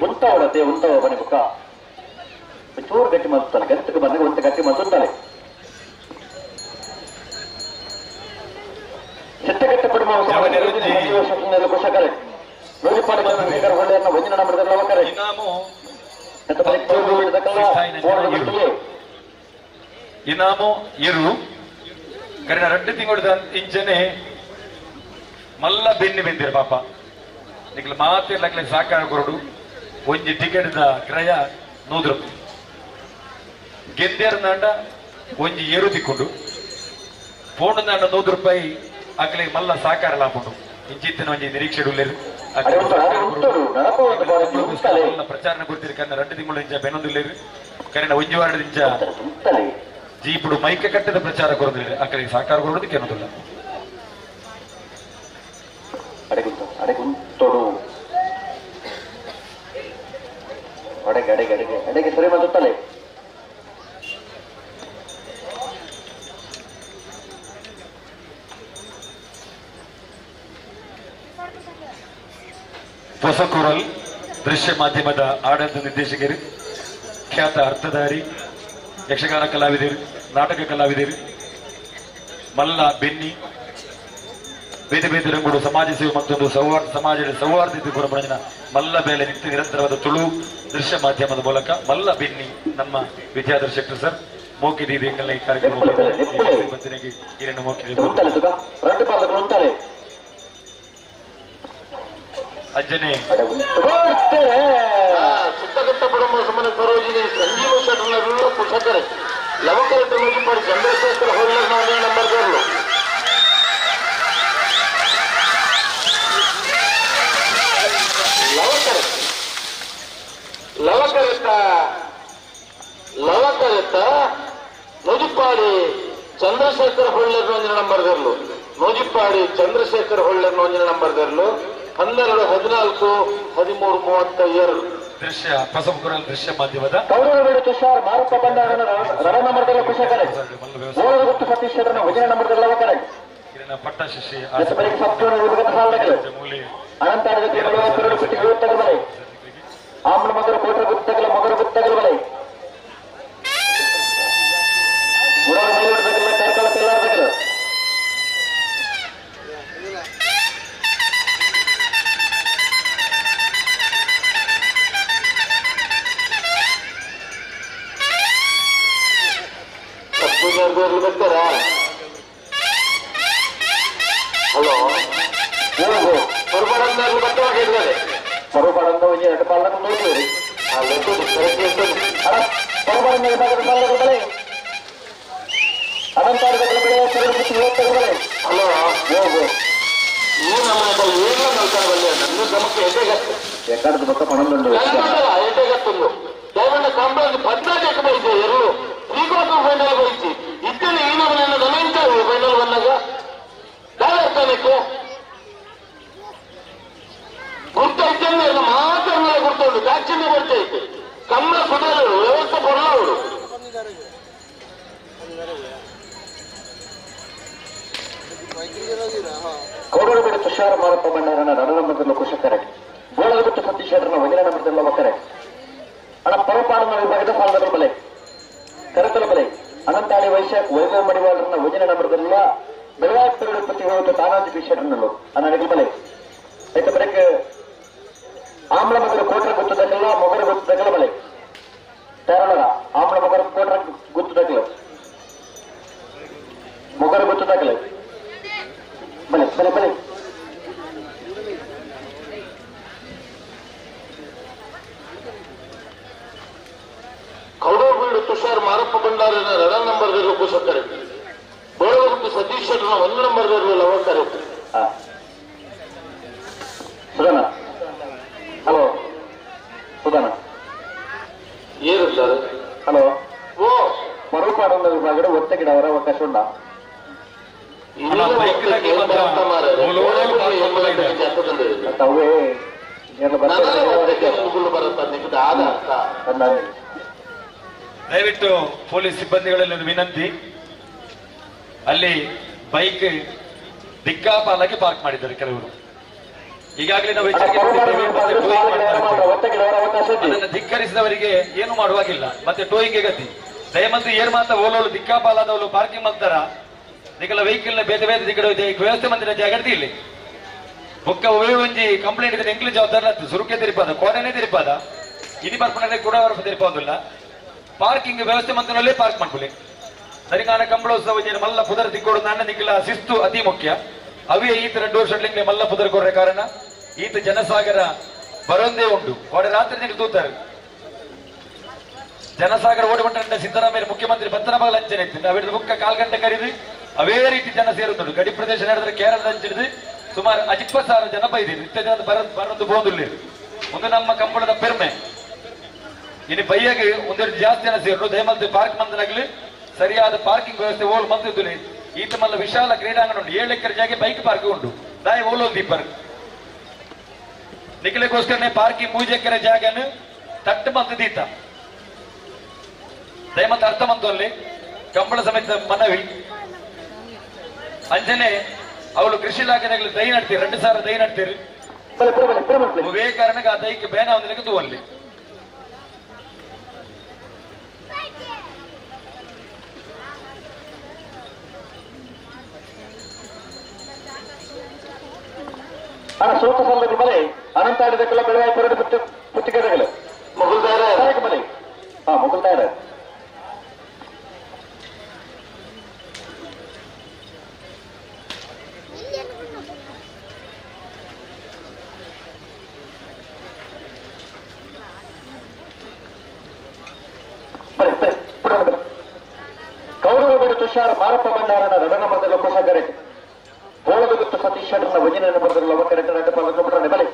ಉಂತಾವಡತೆ ಉಂತಾವ ಬನ್ನಿ ಬುಕ್ಕ ಚೂರು ಗಟ್ಟಿ ಮಾಡ್ತಾನೆ ಗಂತಕ್ಕೆ ಬಂದಾಗ ಒಂದು ಗಟ್ಟಿ ಮಾಡ್ತಾನೆ. ಸಿಟ್ಟಗಟ್ಟ ಕುಟುಂಬ ಕುಶಕರೆ ಇನಾಮು ಇರು ಕರಿನ 2 ತಿಂಗಳು ಇಂಚನೆ ಮಲ್ಲ ಬೆನ್ನಿ ಬೆಂದಿರ ಪಾಪ ನಿಕ್ಲ ಮಾತಿರ್ಲಕ್ಲೆ ಸಾಕಾರ ಕೊರಡು ಒಂಜಿ ಟಿಕೆಟ್ the ಕ್ರಯ 100 ರೂಪಾಯಿ ಗೆದ್ದೆರ್ ನಾಂಡ ಒಂಜಿ ಏರು ತಿಕ್ಕೊಂಡು ಫೋನ್ ನಾಂಡ 100 ರೂಪಾಯಿ ಅಕ್ಲೆ ಮಲ್ಲ ಸಾಕಾರ ಲಾಪುಂಡು ಇಂಚಿತ್ತಿನ ಒಂಜಿ ನಿರೀಕ್ಷೆ ಉಲ್ಲೇರು ಪ್ರಚಾರನ ಕೊಡ್ತೀರಿ ಕನ್ನ 2 ತಿಂಗಳು ಇಂಚ ಬೆನ್ನೊಂದಿಲ್ಲೇರು ಕರಿನ ಒಂಜಿ ವಾರದ ಇಂಚ ಜೀಪುಡು ಮೈಕ ಕಟ್ಟದ ಪ್ರಚಾರ ಕೊರದಿಲ್ಲ ಅಕ್ಕಳಿಗೆ ಸಾಕಾರ ಕೊಡೋದು ಕೆನೋದಿಲ್ಲ. ಹೊಸ ಕೊರಲ್ ದೃಶ್ಯ ಮಾಧ್ಯಮದ ಆಡಳಿತ ನಿರ್ದೇಶಕರು ಖ್ಯಾತ ಅರ್ಥಧಾರಿ ಯಕ್ಷಗಾನ ಕಲಾವಿದರು ನಾಟಕ ಕಲಾವಿದರು ಮಲ್ಲ ಬೆನ್ನಿ ಬೇರೆ ಬೇರೆ ರಂಗುಡು ಸಮಾಜ ಸೇವೆ ಮತ್ತೊಂದು ಸೌಹಾರ್ದ ಸಮಾಜದ ಸೌಹಾರ್ದತೆ ಗುಣಮಣಿನ ಮಲ್ಲ ಬೇಲೆ ನಿತ್ಯ ನಿರಂತರವಾದ ತುಳು ದೃಶ್ಯ ಮಾಧ್ಯಮದ ಮೂಲಕ ಮಲ್ಲ ಬೆನ್ನಿ ನಮ್ಮ ವಿದ್ಯಾಧರ ಶೆಟ್ಟರ್ ಸರ್ ಮೋಕಿ ದೀದಿ ಈ ಕಾರ್ಯಕ್ರಮ ಮೋಕಿ ಅಜ್ಜನೆ ಸುತ್ತಗಟ್ಟ ಕುಟುಂಬ ಸುಮ್ಮನೆ ಸರೋಜಿನಿ ಸಂಜೀವ ಶೆಟ್ಟರ್ ಕುಶಕರೆ ಲವಕರೆಟ್ಟ ಮಜಿಪಾಡಿ ಚಂದ್ರಶೇಖರ ಹೊಳ್ಳರ್ ನಂಬರ್ದವರು ಲವಕರೆತ್ತ ಲವಕರೆತ್ತ ನೊಜಿಪ್ಪಾಡಿ ಚಂದ್ರಶೇಖರ ಹೊಳ್ಳರ್ ಒಂದಿನ ನಂಬರ್ದರ್ಲು ನೊಜಿಪ್ಪಾಡಿ ಚಂದ್ರಶೇಖರ ಹೊಳ್ಳರ್ ಒಂದಿನ ನಂಬರ್ದರ್ಲು 12 14 13 32 ದೃಶ್ಯ ಪಸಬುಕುರಲ್ ದೃಶ್ಯ ಮಾಧ್ಯಮದ ಕೌರವಬೇಡ ತುಷಾರ್ ಮಾರಪ್ಪ ಭಂಡಾರನ ರಣ ನಂಬರ್ದಲ್ಲ ಕುಶಕರೆ ಗುತ್ತು ಸತೀಶ್ ಶೆಟ್ಟರ್ನ ವಿಜಯ ನಂಬರ್ದಲ್ಲ ಲವಕರೆ ಪಟ್ಟ ಶಿಷ್ಯ ಆಮ್ಲ ಮಗರು ಕೋಟರ ಗುತ್ತಗಲ ಮಗರು ಗುತ್ತಗಲ ಬಲೆ ಕರ್ಕಳ ತೆಲ್ಲಾರ್ದಗಲ ಬರ್ತಾರಾ? ಹಲೋ ಹೊರಬಾಡಂದಾರ್ಲು ಬತ್ತವಾಗ ಇದ್ದಾರೆ ಹೊರಬಾಡಂದ ಒಂಜಿ ಎರಡು ಪಾಲನ್ನು ನೋಡ್ತೀವಿ ಹೊರಬಾಡಂದ ವಿಭಾಗದ ಪಾಲಕರು ಬಳೆ ಅನಂತಾರ್ಗಗಳ ಬೆಳೆ ಬಳೆ. ಹಲೋ ಹೋಗು ಈ ನಮ್ಮ ಏನ ಮಲ್ತಾರಲ್ಲ ನನ್ನ ಗಮಕ್ಕೆ ಎಟೆಗತ್ತು ಎಕ್ಕಡದ ಪಕ್ಕ ಪಣಂದುಂಡು ಎಟೆಗತ್ತುಂಡು ದಯವಂಡ ಕಂಬಳದ 14 ಬೈತೆ ಎರಡು ಪ್ರೀ ಕ್ವಾರ್ಟರ್ ಫೈನಲ್ ಬೈತಿ ಇತ್ತನೆ ಈ ನಮ್ಮನ್ನ ಗಮನಿಂచాವು ಫೈನಲ್ ಬಂದಾಗ ದಾದಾರ್ಥನಕ್ಕೆ ಗುರ್ತೈತೆ ಮಾತ್ರ ಗುರ್ತುಂಡು ದಾಕ್ಷಿಣ್ಯ ಬರ್ತೈತೆ ಕಮ್ಮಳ ಸುಧಾರರು ವ್ಯವಸ್ಥೆ ಕೊಡಲವರು ಕೌರವಬೇಡ ತುಷಾರ ಮಾರಪ್ಪ ಭಂಡಾರನ ರಣರಂಬದಲ್ಲಿ ಕುಶಕರೆ ಗೋಳಗುತ್ತು ಸತೀಶ್ ಶೆಟ್ಟರ್ನ ವಜನ ನಂಬರ್ದಲ್ಲ ಒಕ್ಕರೆ ಅಣ ಪರಪಾಡನ ವಿಭಾಗದ ಸಾಲದ ಬಲೆ ಕರತಲ ಬಲೆ ಅನಂತಾಳಿ ವೈಶಾಖ್ ವೈಭವ ಮಡಿವಾಳರನ್ನ ವಜನ ನಂಬರ್ದಲ್ಲ ಬೆಳಗಾವಿ ಪ್ರತಿ ಹೋಗುತ್ತ ತಾನಾಜಿ ಬಿ ಶೆಟ್ಟರ್ನಲ್ಲು ಅನ್ನಡಿಗೆ ಬಲೆ ಐತ ಬರಕ್ ಆಮ್ಲ ಮಗರು ಕೋಟ್ರ ಗುತ್ತದಕ್ಕಲ್ಲ ಮೊಗರು ಗುತ್ತದಕ್ಕಲ್ಲ ಬಲೆ ತರಳರ ಆಮ್ಲ ಮಗರು ಕೋಟ್ರ ಗುತ್ತದಕ್ಕಲು ಮೊಗರು ಗುತ್ತದಕ್ಕಲು ಬಲೆ ಬಲೆ ಬಲೆ ಕೌಡೋಬೀಡು ತುಷಾರ್ ಮಾರಪ್ಪ ಭಂಡಾರಿನ ಎರಡ ನಂಬರ್ ಕುಶಕರೆ ಬೋಳಗುಂಟು ಸತೀಶ್ ಶೆಟ್ಟರ್ನ ಒಂದು ನಂಬರ್ ಲವಕರೆ. ಸುಧಾನ ಹಲೋ ಸುಧಾನ ಏನು ಸರ್ ಹಲೋ ಓ ಮರುಪಾಡೊಂದು ವಿಭಾಗದ ಒತ್ತಗಿಡವರ ಅವಕಾಶ ಉಂಡ. ಅವೇ ದಯವಿಟ್ಟು ಪೊಲೀಸ್ ಸಿಬ್ಬಂದಿಗಳಲ್ಲಿ ಒಂದು ವಿನಂತಿ, ಅಲ್ಲಿ ಬೈಕ್ ದಿಕ್ಕಾಪಾಲಾಗಿ ಪಾರ್ಕ್ ಮಾಡಿದ್ದಾರೆ ಕೆಲವರು. ಈಗಾಗಲೇ ನಾವು ಎಚ್ಚರಿಕೆ ಕೊಟ್ಟಿದ್ದೇವೆ, ಮತ್ತೆ ಟೋಯಿಂಗ್ ಮಾಡ್ತಾ ಇರ್ತೇವೆ. ಅದನ್ನು ಧಿಕ್ಕರಿಸಿದವರಿಗೆ ಏನು ಮಾಡುವಾಗಿಲ್ಲ, ಮತ್ತೆ ಟೋಯಿಂಗ್ ಗತಿ. ದಯಮಂತು ಏರ್ ಮಾತ ಓಲೋಳು ದಿಕ್ಕಾಪಾಲಾದವಳು ಪಾರ್ಕಿಂಗ್ ಮಾಡ್ತಾರ ನಿಕಲ ವೆಹಿಕಲ್ ನ ಬೇರೆ ಬೇರೆ ದಿಕ್ಕಡ ವ್ಯವಸ್ಥೆ ಮಂದಿರ ಜಾಗೃತಿ ಇಲ್ಲಿ ಬೊಕ್ಕ ಒಂಜಿ ಕಂಪ್ಲೇಂಟ್ ಇದೆ. ಎಂಕ್ಲು ಜವಾಬ್ದಾರಿ ಆಗ್ತದೆ. ಸುರುಕೆ ತಿರುಪಾದ ಕೋಡನೆ ತಿರುಪಾದ ಇನಿ ಬರ್ಪಣೆ ಕೂಡ ತಿರುಪಾದಿಲ್ಲ. ಪಾರ್ಕಿಂಗ್ ವ್ಯವಸ್ಥೆ ಮಂತ್ರನಲ್ಲೇ ಪಾರ್ಕ್ ಮಾಡ್ಕೊಳ್ಳಿ. ಸರಿಗಾನ ಕಂಬಳೋತ್ಸವ ಮಲ್ಲ ಪುದರ್ ತಿಕ್ಕೋಡು ನನ್ನ ನಿಖಿಲ ಶಿಸ್ತು ಅತಿ ಮುಖ್ಯ. ಅವೇ ಈತ 2 ವರ್ಷ ಮಲ್ಲ ಪುದರ್ ಕೊಡ್ರೆ ಕಾರಣ ಈತ ಜನಸಾಗರ ಬರೋಂದೇ ಉಂಟು. ಕೋಡೆ ರಾತ್ರಿ ನಿಖಿಲ್ ತೂತಾರೆ ಜನಸಾಗರ ಓಡಿಕೊಂಡ ಸಿದ್ದರಾಮಯ್ಯ ಮುಖ್ಯಮಂತ್ರಿ ಬತ್ತನ ಮಗಲ ಅಂಚನೆ ಇತ್ತು. ಅವಿಡ ಬುಕ್ಕ ಕಾಲ್ ಗಂಟೆ ಕರೀದು ಅವೇ ರೀತಿ ಜನ ಸೇರುತ್ತುಂಟು. ಗಡಿ ಪ್ರದೇಶ ನಡೆದ್ರೆ ಕೇರಳದ ಅಂಚಿಡಿದು ಸುಮಾರು 20,000 ಜನ ಬೈದಿರು. ಇತ್ತ ಜನ ಬರೋದು ಬೋಂದುಲ್ಲ. ಒಂದು ನಮ್ಮ ಕಂಬಳದ ಪೆರ್ಮೆ. ಇನ್ನು ಬೈಯಾಗಿ ಒಂದೆರಡು ಜಾಸ್ತಿ ಜನ ಸೇರು ದಯಮಲ್ತು ಪಾರ್ಕ್ ಮಂದನಾಗ್ಲಿ ಸರಿಯಾದ ಪಾರ್ಕಿಂಗ್ ವ್ಯವಸ್ಥೆ ಓಲ್ ಮಂದಿದ್ದು. ಈತ ಮಲ್ಲ ವಿಶಾಲ ಕ್ರೀಡಾಂಗಣ ಉಂಟು. 7 ಎಕರೆ ಜಾಗ ಬೈಕ್ ಪಾರ್ಕ್ ಉಂಟು. ದಾಯ ಓಲೋಲ್ ದೀಪರ್ ನಿಖಿಲಕ್ಕೋಸ್ಕರನೇ ಪಾರ್ಕಿಂಗ್ 3 ಎಕರೆ ಜಾಗನ ತಟ್ಟು ಮಂತು ದೀತ. ದಯಮಂತ ಅರ್ಥ ಮಂತು ಅಲ್ಲಿ ಕಂಬಳ ಸಮೇತ ಮನವಿ. ಅಂಜನೆ ಅವಳು ಕೃಷಿ ಇಲಾಖೆನಾಗಲಿ ದೈ ನಡ್ತೀರಿ 2,000 ದೈ ನಡ್ತೀರಿ. ಅವೇ ಕಾರಣಕ್ಕೆ ಆ ದೈಕ್ಕೆ ಬೇನ ಒಂದಕ್ಕೆ ತೂವಲ್ಲಿ. ಸೋತ ಸಂದರ್ಭ ಮಲೆ ಅನಂತಾಡಿದಕ್ಕೆಲ್ಲ ಬೆಳಗಾವಿ ಪರಡು ಪುತ್ತಿಗೆಗಳು ಮುಗುಲ್ದಾರ ಮಲೆ ಹಾ ಮುಗುಲ್ದಾರ ಕೌರವಗಳು ತುಷಾರ್ ಮಾರಪ್ಪ ಭಂಡಾರನ ರಡನ ಮರದಲ್ಲಿ ಕುಶಕರೆ ಬೋಳದಗುತ್ತ ಸತೀಶ್ ಶೆಟ್ಟರ್ನ ವಜನ ಬರೆದ ಲವಕರೆ ಬಿಡನೆ ಬಲೆ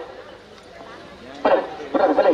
ಬಲೆ ಬಿಡನೆ ಬಲೆ.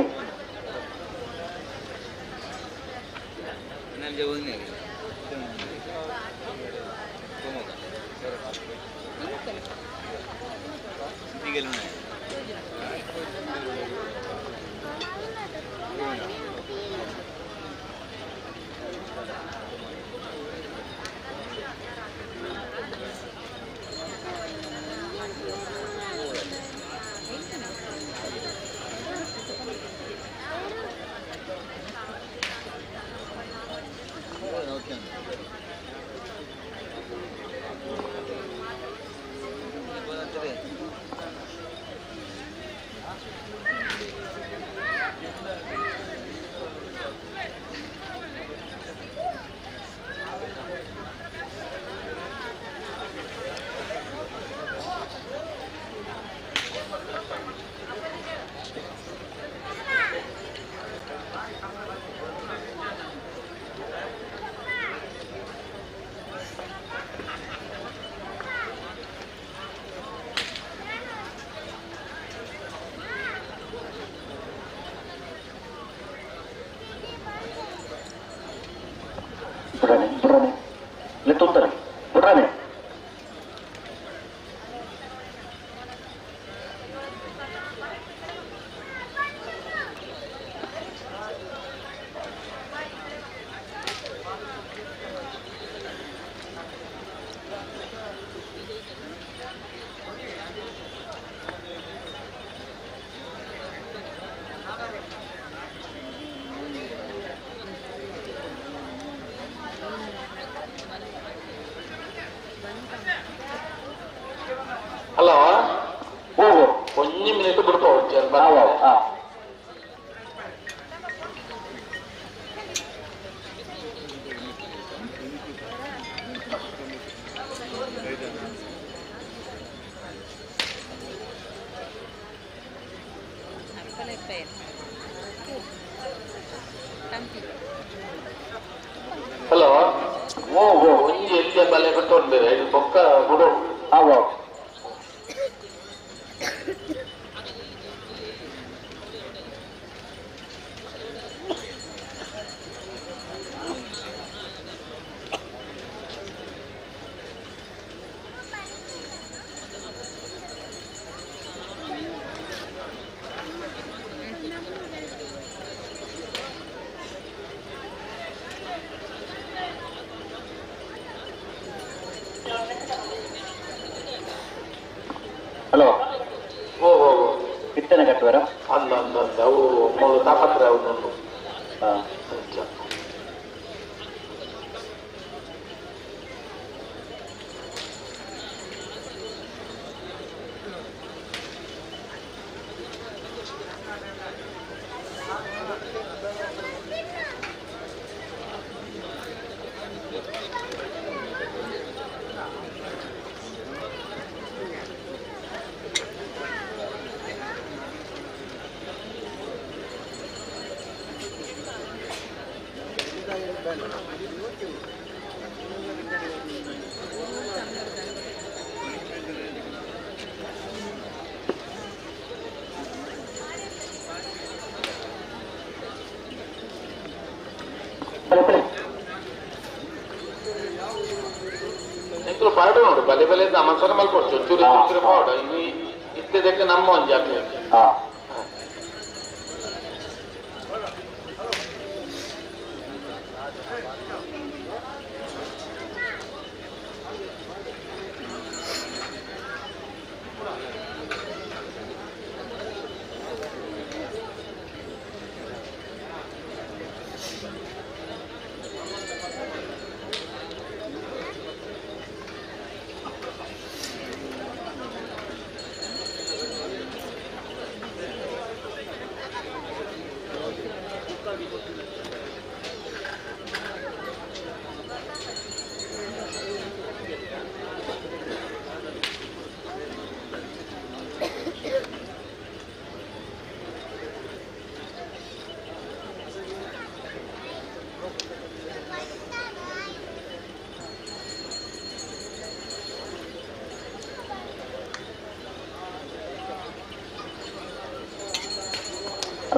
ಬುಡನೆ ಬುಡನೆ ಲೆತ್ತೊಂದರೆ ಬುಡನೆ. ಹಲೋ ಓ ಒಂಜಿ ಮಿನಿಟ್ ಬಿಡ್ಕೊ. ಹಲೋ ಓ ಓ ಒಂಜಿ ಎಲ್ಲಿ ಬಲೆ ಬಿಟ್ಟು ಬೇರೆ ಬೊಕ್ಕ ಬಿಡು ಆವೋ ಹಲೋ ಓ ಓ ಇತ್ತನೆ ಕಟ್ಟುವರ ಅಂದ ಅಂದ ಅಂದ ಅವು ಮೊದಲು ತಾಪತ್ರ ಅವನೊಂದು ಅಂಚ ಎಂಕುಲು ಪಾಡು ನೋಡು ಬಲೆ ಬಲೆ ನಮಸ್ಕಾರ ಮಲ್ಕೊಡ್ತು ಚೂರು ಚೂರು ಪಾಡು ಇನ್ನು ಇತ್ತದಕ್ಕೆ ನಮ್ಮ ಒಂದು ಜಾತಿ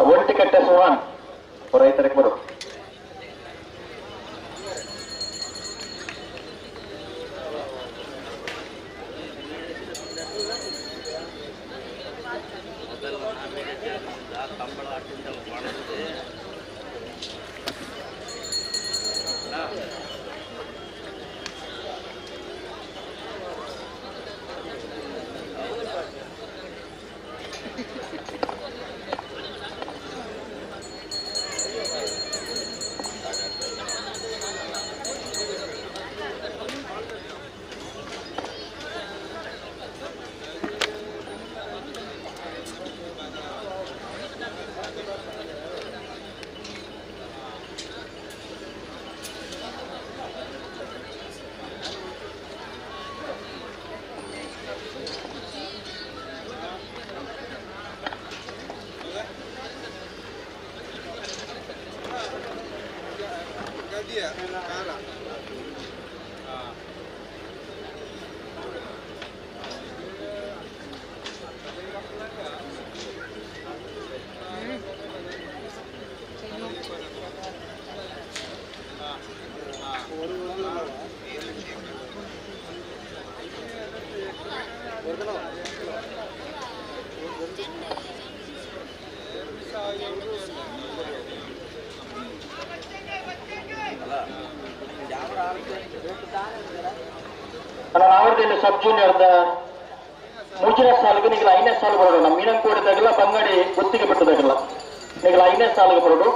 ಒಂಟಿಕಟ್ಟೆ ಸುಹಾನ್ ರೈತರಿಗೆ ಬರು ಸಬ್ ಜೂನಿಯರ್ ಮೂಜಿನ ಸಾಲಿಗೆ ನಿಗಲ ಐದನೇ ಸಾಲು ಬರೋಡು ನಮ್ಮ ಮೀನಂಕೋಡಿದಾಗಲ್ಲ ಬಂಗಡಿ ಗುತ್ತಿಗೆ ಬಿಟ್ಟದಾಗಲ್ಲ ನಿಗಲ ಐದನೇ ಸಾಲಿಗೆ ಬರೋಡು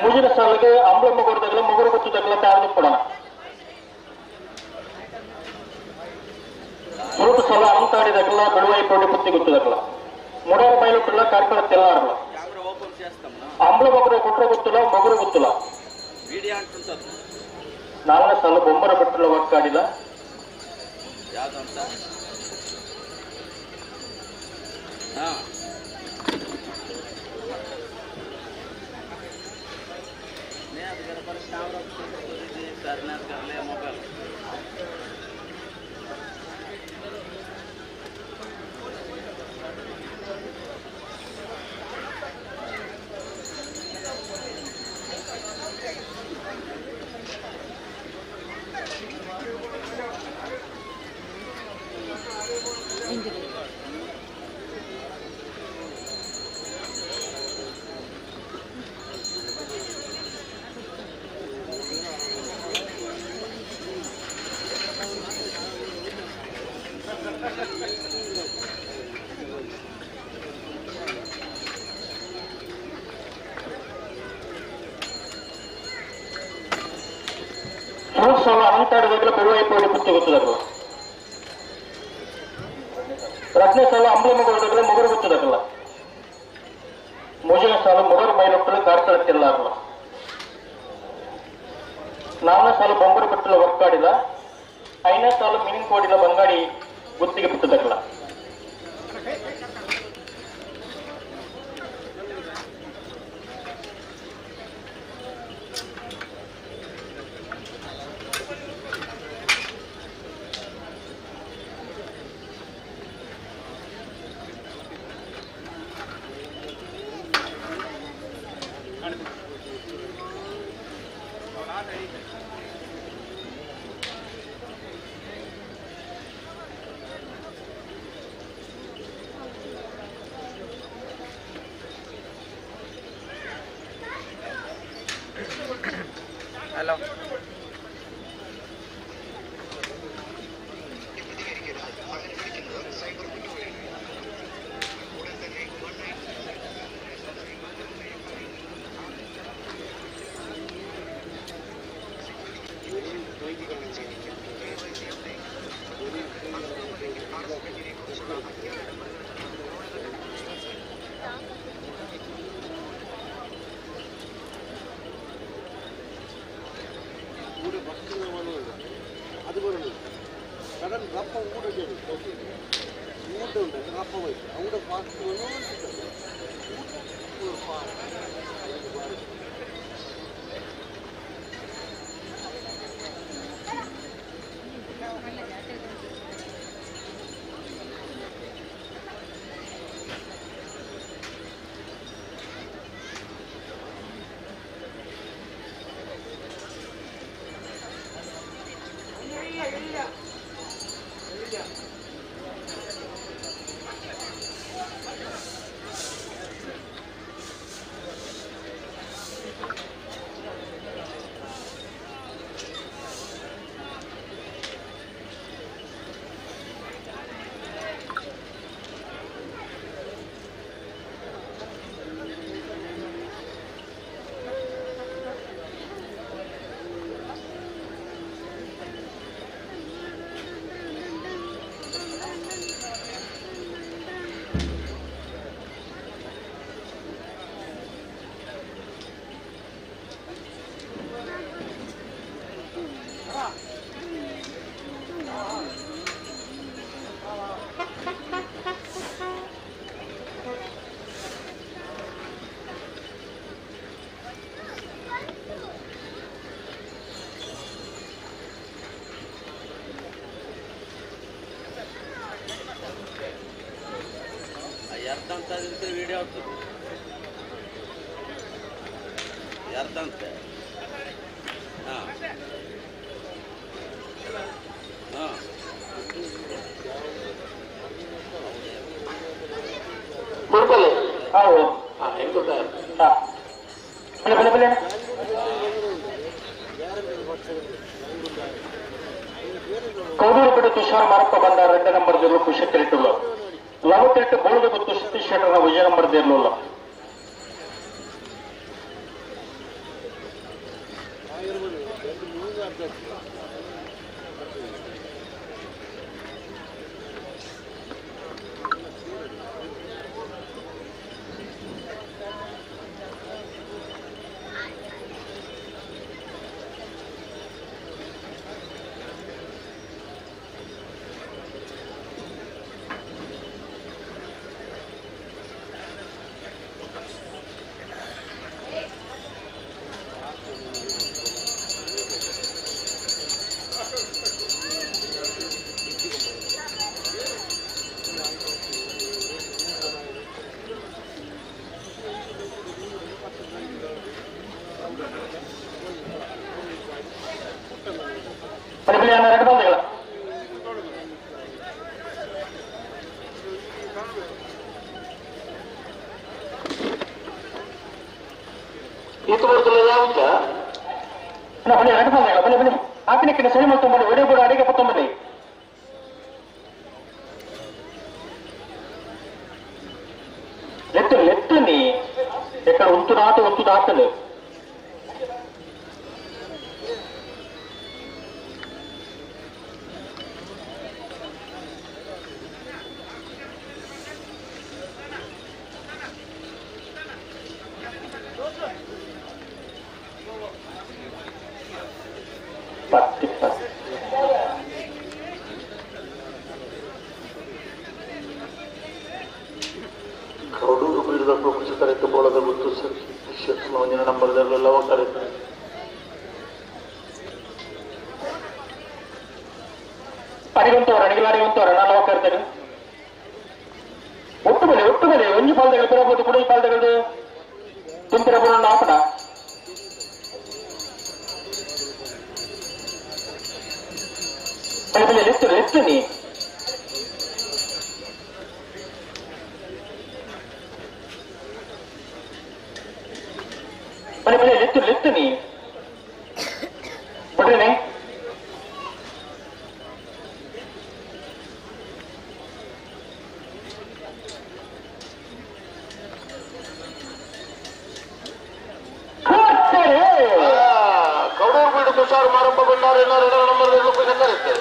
ಮೂಜಿನ ಸಾಲಿಗೆ ಅಂಬಳ ಮಗುರ್ದಾಗಲ್ಲ ಮುಗುರು ಗೊತ್ತದಾಗಲ್ಲ ತಾರದು ಕೊಡೋಣ ಸುರುಟು ಸಲ ಅಂತಾಡಿದಾಗಲ್ಲ ಬೆಳುವಾಯಿ ಪೌಡಿ ಪುತ್ತಿ ಗೊತ್ತದಾಗಲ್ಲ ಮುಡಾರ ಮೈಲುಟ್ಟಲ್ಲ ಕಾರ್ಕಳ ತೆಲ್ಲಾರಲ್ಲ ಅಂಬಳ ಮಗುರ ಕೊಟ್ಟರೆ ಗೊತ್ತಿಲ್ಲ ಮಗುರು ಗೊತ್ತಿಲ್ಲ ನಾಲ್ಕನೇ ಸಾಲು ಬೊಂಬರ ಬಿಟ್ಟಲ್ಲ ಒಕ್ಕಾಡಿಲ್ಲ ಅಂತಾಡಿದಾಗಲೇ ಪೆರುವಾಯಿಪೋಡಿ ಪುತ್ತಿ ಗೊತ್ತದಲ್ಲ ರತ್ನ ಸಾಲ ಅಂಬ್ಲ ಮಗುದಾಗಲೇ ಮೊಗರು ಗೊತ್ತದಲ್ಲ ಮೂಜನ ಸಾಲು ಮೊಗರು ಮೈಲೊಟ್ಟಲು ಕಾರ್ಕಳಕ್ಕೆಲ್ಲ ಅಲ್ಲ ನಾಲ್ನೇ ಸಾಲು ಬೊಂಬರು ಬಿಟ್ಟಲ ವರ್ಕಾಡಿಲ್ಲ ಐದನೇ ಸಾಲು ಮೀನಿನ ಕೋಡಿಲ್ಲ ಬಂಗಾಡಿ ಗುತ್ತಿಗೆ ಬಿತ್ತದಲ್ಲ ಹಲೋ ಅರ್ಧ ವಿಡಿಯೋ ಅರ್ಧ ಹಾಂ ಹಾಂ ಮುಡ್ಕೊಲ್ಲಿ ಹೌದು ಹಾಂ ಬೆಲೆ ಬೆಲೆ ಬೆಲೆ ಕೌಡೂರುಪೇಟೆ ತುಷಾರ್ ಮಾರಪ್ಪ ಬಂದ ರೆಡ್ಡ ನಂಬರ್ ದೇರ್ಲು ಖುಷಿ ತಿರುಟುಲ್ಲ ಲವತಿಟ್ಟು ಬೋಳದ ಗೊತ್ತು ಸತೀಶ್ ಶೆಟ್ಟರ್ನ ವಿಜಯ ನಂಬರ್ ದೇರ್ಲುಲ್ಲ ಬಲಿ ಅಣ್ಣ ಎರಡು ಬಂದಿಲ್ಲ ಈತ ಬರ್ತಲ್ಲ ಯಾವತ್ತ ಅಣ್ಣ ಬಲಿ ಎರಡು ಬಂದಿಲ್ಲ ಬಲಿ ಬಲಿ ಆಪಿನ ಸರಿ ಮಾಡ್ಕೊಂಬಲ್ಲಿ ಒಡೆ ಕೂಡ ಅಡಿಗೆ ಪತ್ತೊಂಬಲ್ಲಿ లెత్తు లెత్తుని ఎక్కడ ఉంటున్నాట ఉంటు దాటలు పత్తి పత్తి ಕೌಡೂರು ಬೀಡದ ಪ್ರಪಂಚ ಬೋಳದ ಗೊತ್ತು ಸರ್ ಒಂದಿನ ನಂಬರ್ ಲವಕರೆ ಅಡಿಗಂತವ್ರು ಅಡಿಗಲಾಡಿಗಂತವ್ರು ಅಣ್ಣ ಲವಕರ್ತಾರೆ ಒಟ್ಟು ಬಲೆ ಒಟ್ಟು ಬಲೆ ಒಂಜಿ ಪಾಲ್ದಗಳು ಪಿರಬೋದು ಕುಡಿ ಪಾಲ್ದಗಳು ತುಂಬಿರಬೋದು ಆಪಣ ಬಲೆ ಬಲೆ ಲೆತ್ತು ಲೆತ್ತು ನೀ ಬಲೆ ಬಲೆ ಲೆತ್ತು ಲೆತ್ತು ನೀ ಬಿಡ್ರಿನೇ ಕೌಡೂರು ಬೀಡು ತುಷಾರ್ ಮಾರಪ್ಪ ಬಂಡಾರ ಎರಡರ ನಂಬರ್ ಕರೆಯುತ್ತೆ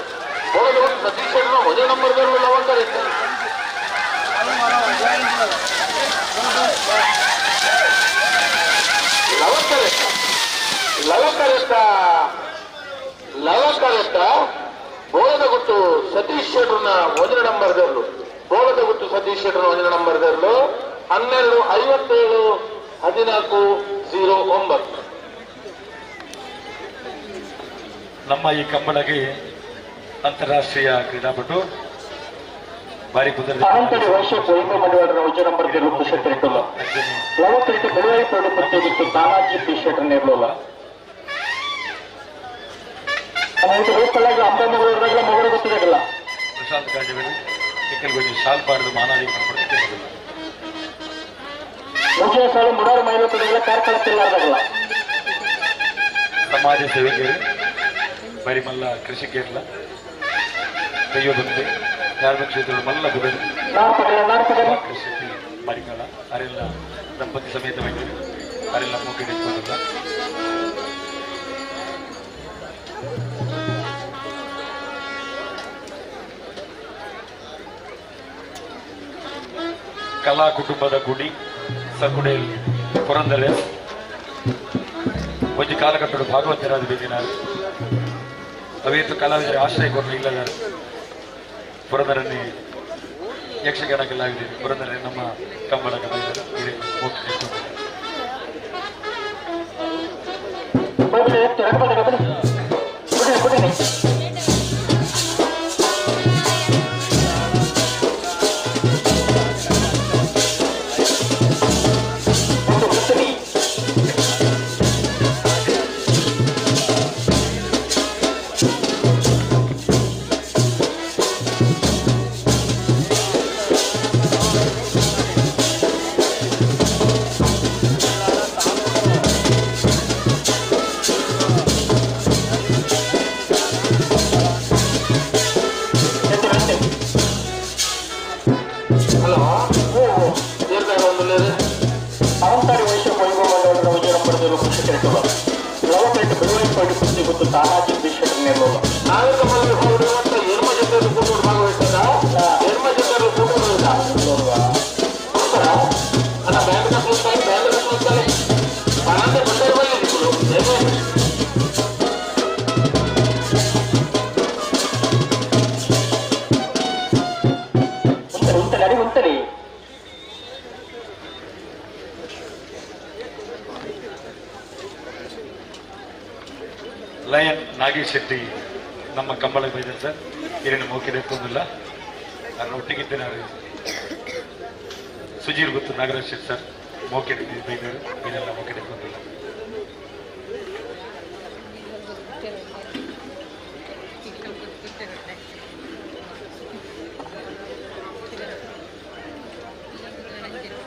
ಬೋಳದ ಗೊತ್ತು ಸತೀಶ್ ಶೆಟ್ಟಿ ಒಂದೇ ನಂಬರ್ ಲವಕರೆತ್ತೆ ಲವಕರೆತ್ತ ಲವಕರೆತ್ತ ಲವಕರೆತ್ತ ಬೋಳದ ಗುಟ್ಟು ಸತೀಶ್ ಶೆಟ್ಟರ್ನ ಒಂದನೇ ನಂಬರ್ ದರ್ಲು ಬೋಳದ ಗುಟ್ಟು ಸತೀಶ್ ಶೆಟ್ಟರ್ನ ಒಂದನೇ ನಂಬರ್ ದರ್ಲು 12 57 14 09. ನಮ್ಮ ಈ ಕಂಬಳಗೆ ಅಂತಾರಾಷ್ಟ್ರೀಯ ಕ್ರೀಡಾಪಟು ಬಾರಿ ಅನಂತಡಿ ವೈಶ್ಯ ಕೊಯ್ಮು ಮಂಡವರ ಉಜ್ಜ ನಂಬರ್ ಖುಷಿ ಲವಕರಿತ ಬೆಳುವಳಿ ಪಡೆದು ಪ್ರತ್ಯೇಕಿತ್ತು ತಾನಾಜಿ ಟಿ ಶರ್ಟ್ ಇರಲಿಲ್ಲ ಅಂಬ ಮಗಳು ಮಗಳು ಗೊತ್ತಿರಲಿಲ್ಲ ಪ್ರಶಾಂತ್ ಕಾಜವರು ಕೆಲವೊಂದು ಶಾಲ್ ಪಾಡದು ಮಾನಾದಿ ಕನಪಡ್ತಿಲ್ಲ ಮುಂಚಿನ ಸಾಲು ಮುಡಾರು ಮೈಲು ಕಡೆಗಳ ಕಾರ್ಕಳಕ್ಕಿಲ್ಲಾರ್ದಾಗಲ್ಲ ಸಮಾಜ ಸೇವಕರು ಬರಿಮಲ್ಲ ಕೃಷಿಕೇರಳ ದೈವಭಕ್ತಿ ಧಾರ್ಮಿಕ ಕ್ಷೇತ್ರ ಮಲ್ಲ ಬುಧರು ಶೆಟ್ಟಿ ಮರಿಕಾಳ ಅರೆಲ್ಲ ದಂಪತಿ ಸಮೇತವಾಗಿದ್ದರು ಅರೆಲ್ಲ ಮೂಕೆ ನಿಂತ್ಕೊಂಡಿಲ್ಲ. ಕಲಾ ಕುಟುಂಬದ ಗುಡಿ ಸಕುಡೇಲ್ ಪುರಂದರೆ ಒಂಜಿ ಕಾಲಘಟ್ಟಡು ಭಾಗವತರಾದ ಬೇದಿನಾರು ಅವೇತು ಕಲಾವಿದರ ಆಶ್ರಯ ಕೊರಲು ಇಲ್ಲದ ಪುರಂದರನ್ನೇ ಯಕ್ಷಗಾನ ಕಲಾವಿದರು ಪುರಂದರನ್ನೇ ನಮ್ಮ ಕಂಬಳ ಕಲಾವಿದರು ಲಯನ್ ನಾಗೇಶ್ ಶೆಟ್ಟಿ ನಮ್ಮ ಕಂಬಳ ಬೈದರು ಸರ್. ಹಿರಿಯ ಮೌಖಿಕ ಎತ್ತೊಂದಿಲ್ಲ ಅದರ ಒಟ್ಟಿಗಿದ್ದೇನೆ ಅವರು ಸುಜೀರ್ ಗೊತ್ತು ನಾಗರಾಜ್ ಶೆಟ್ಟಿ ಸರ್ ಮೌಖಿಕ ಬೈದರು ಇದೆಲ್ಲ ಮೌಖಿಕ ಎತ್ತೊಂದಿಲ್ಲ.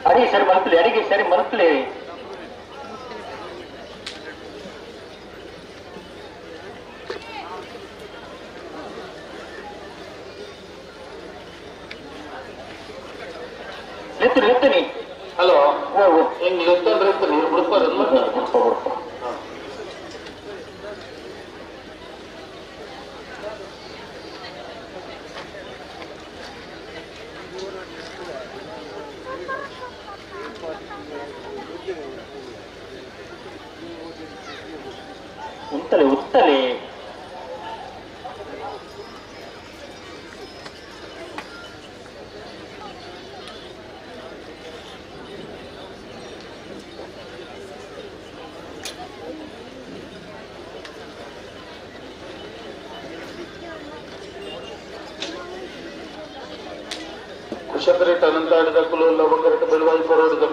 ಅಡಿಗೆ ಸರಿ ಮಲ್ಪಲಿ, ಅಡಿಗೆ ಸರಿ ಮಲ್ಪಲಿ. ಲೆತ್ತು ಲೆತ್ತನಿ. ಹಲೋ, ಹಿಂಗ್ ಲೆತ್ತಂದ್ರೆ ನೀರು ಬಿಡ್ತಾರೆ. ಬಿಡ್ಪ. ಉತ್ತಲೆ ಉತ್ತಲೆ. ಕುಶಕರೇಟ್ ಅನಂತಾಡಿದ ಕುಲು ಲವಂಗರೇಟ್ ಬೆಳವಾಯಿ ಪರೋಡಿದ.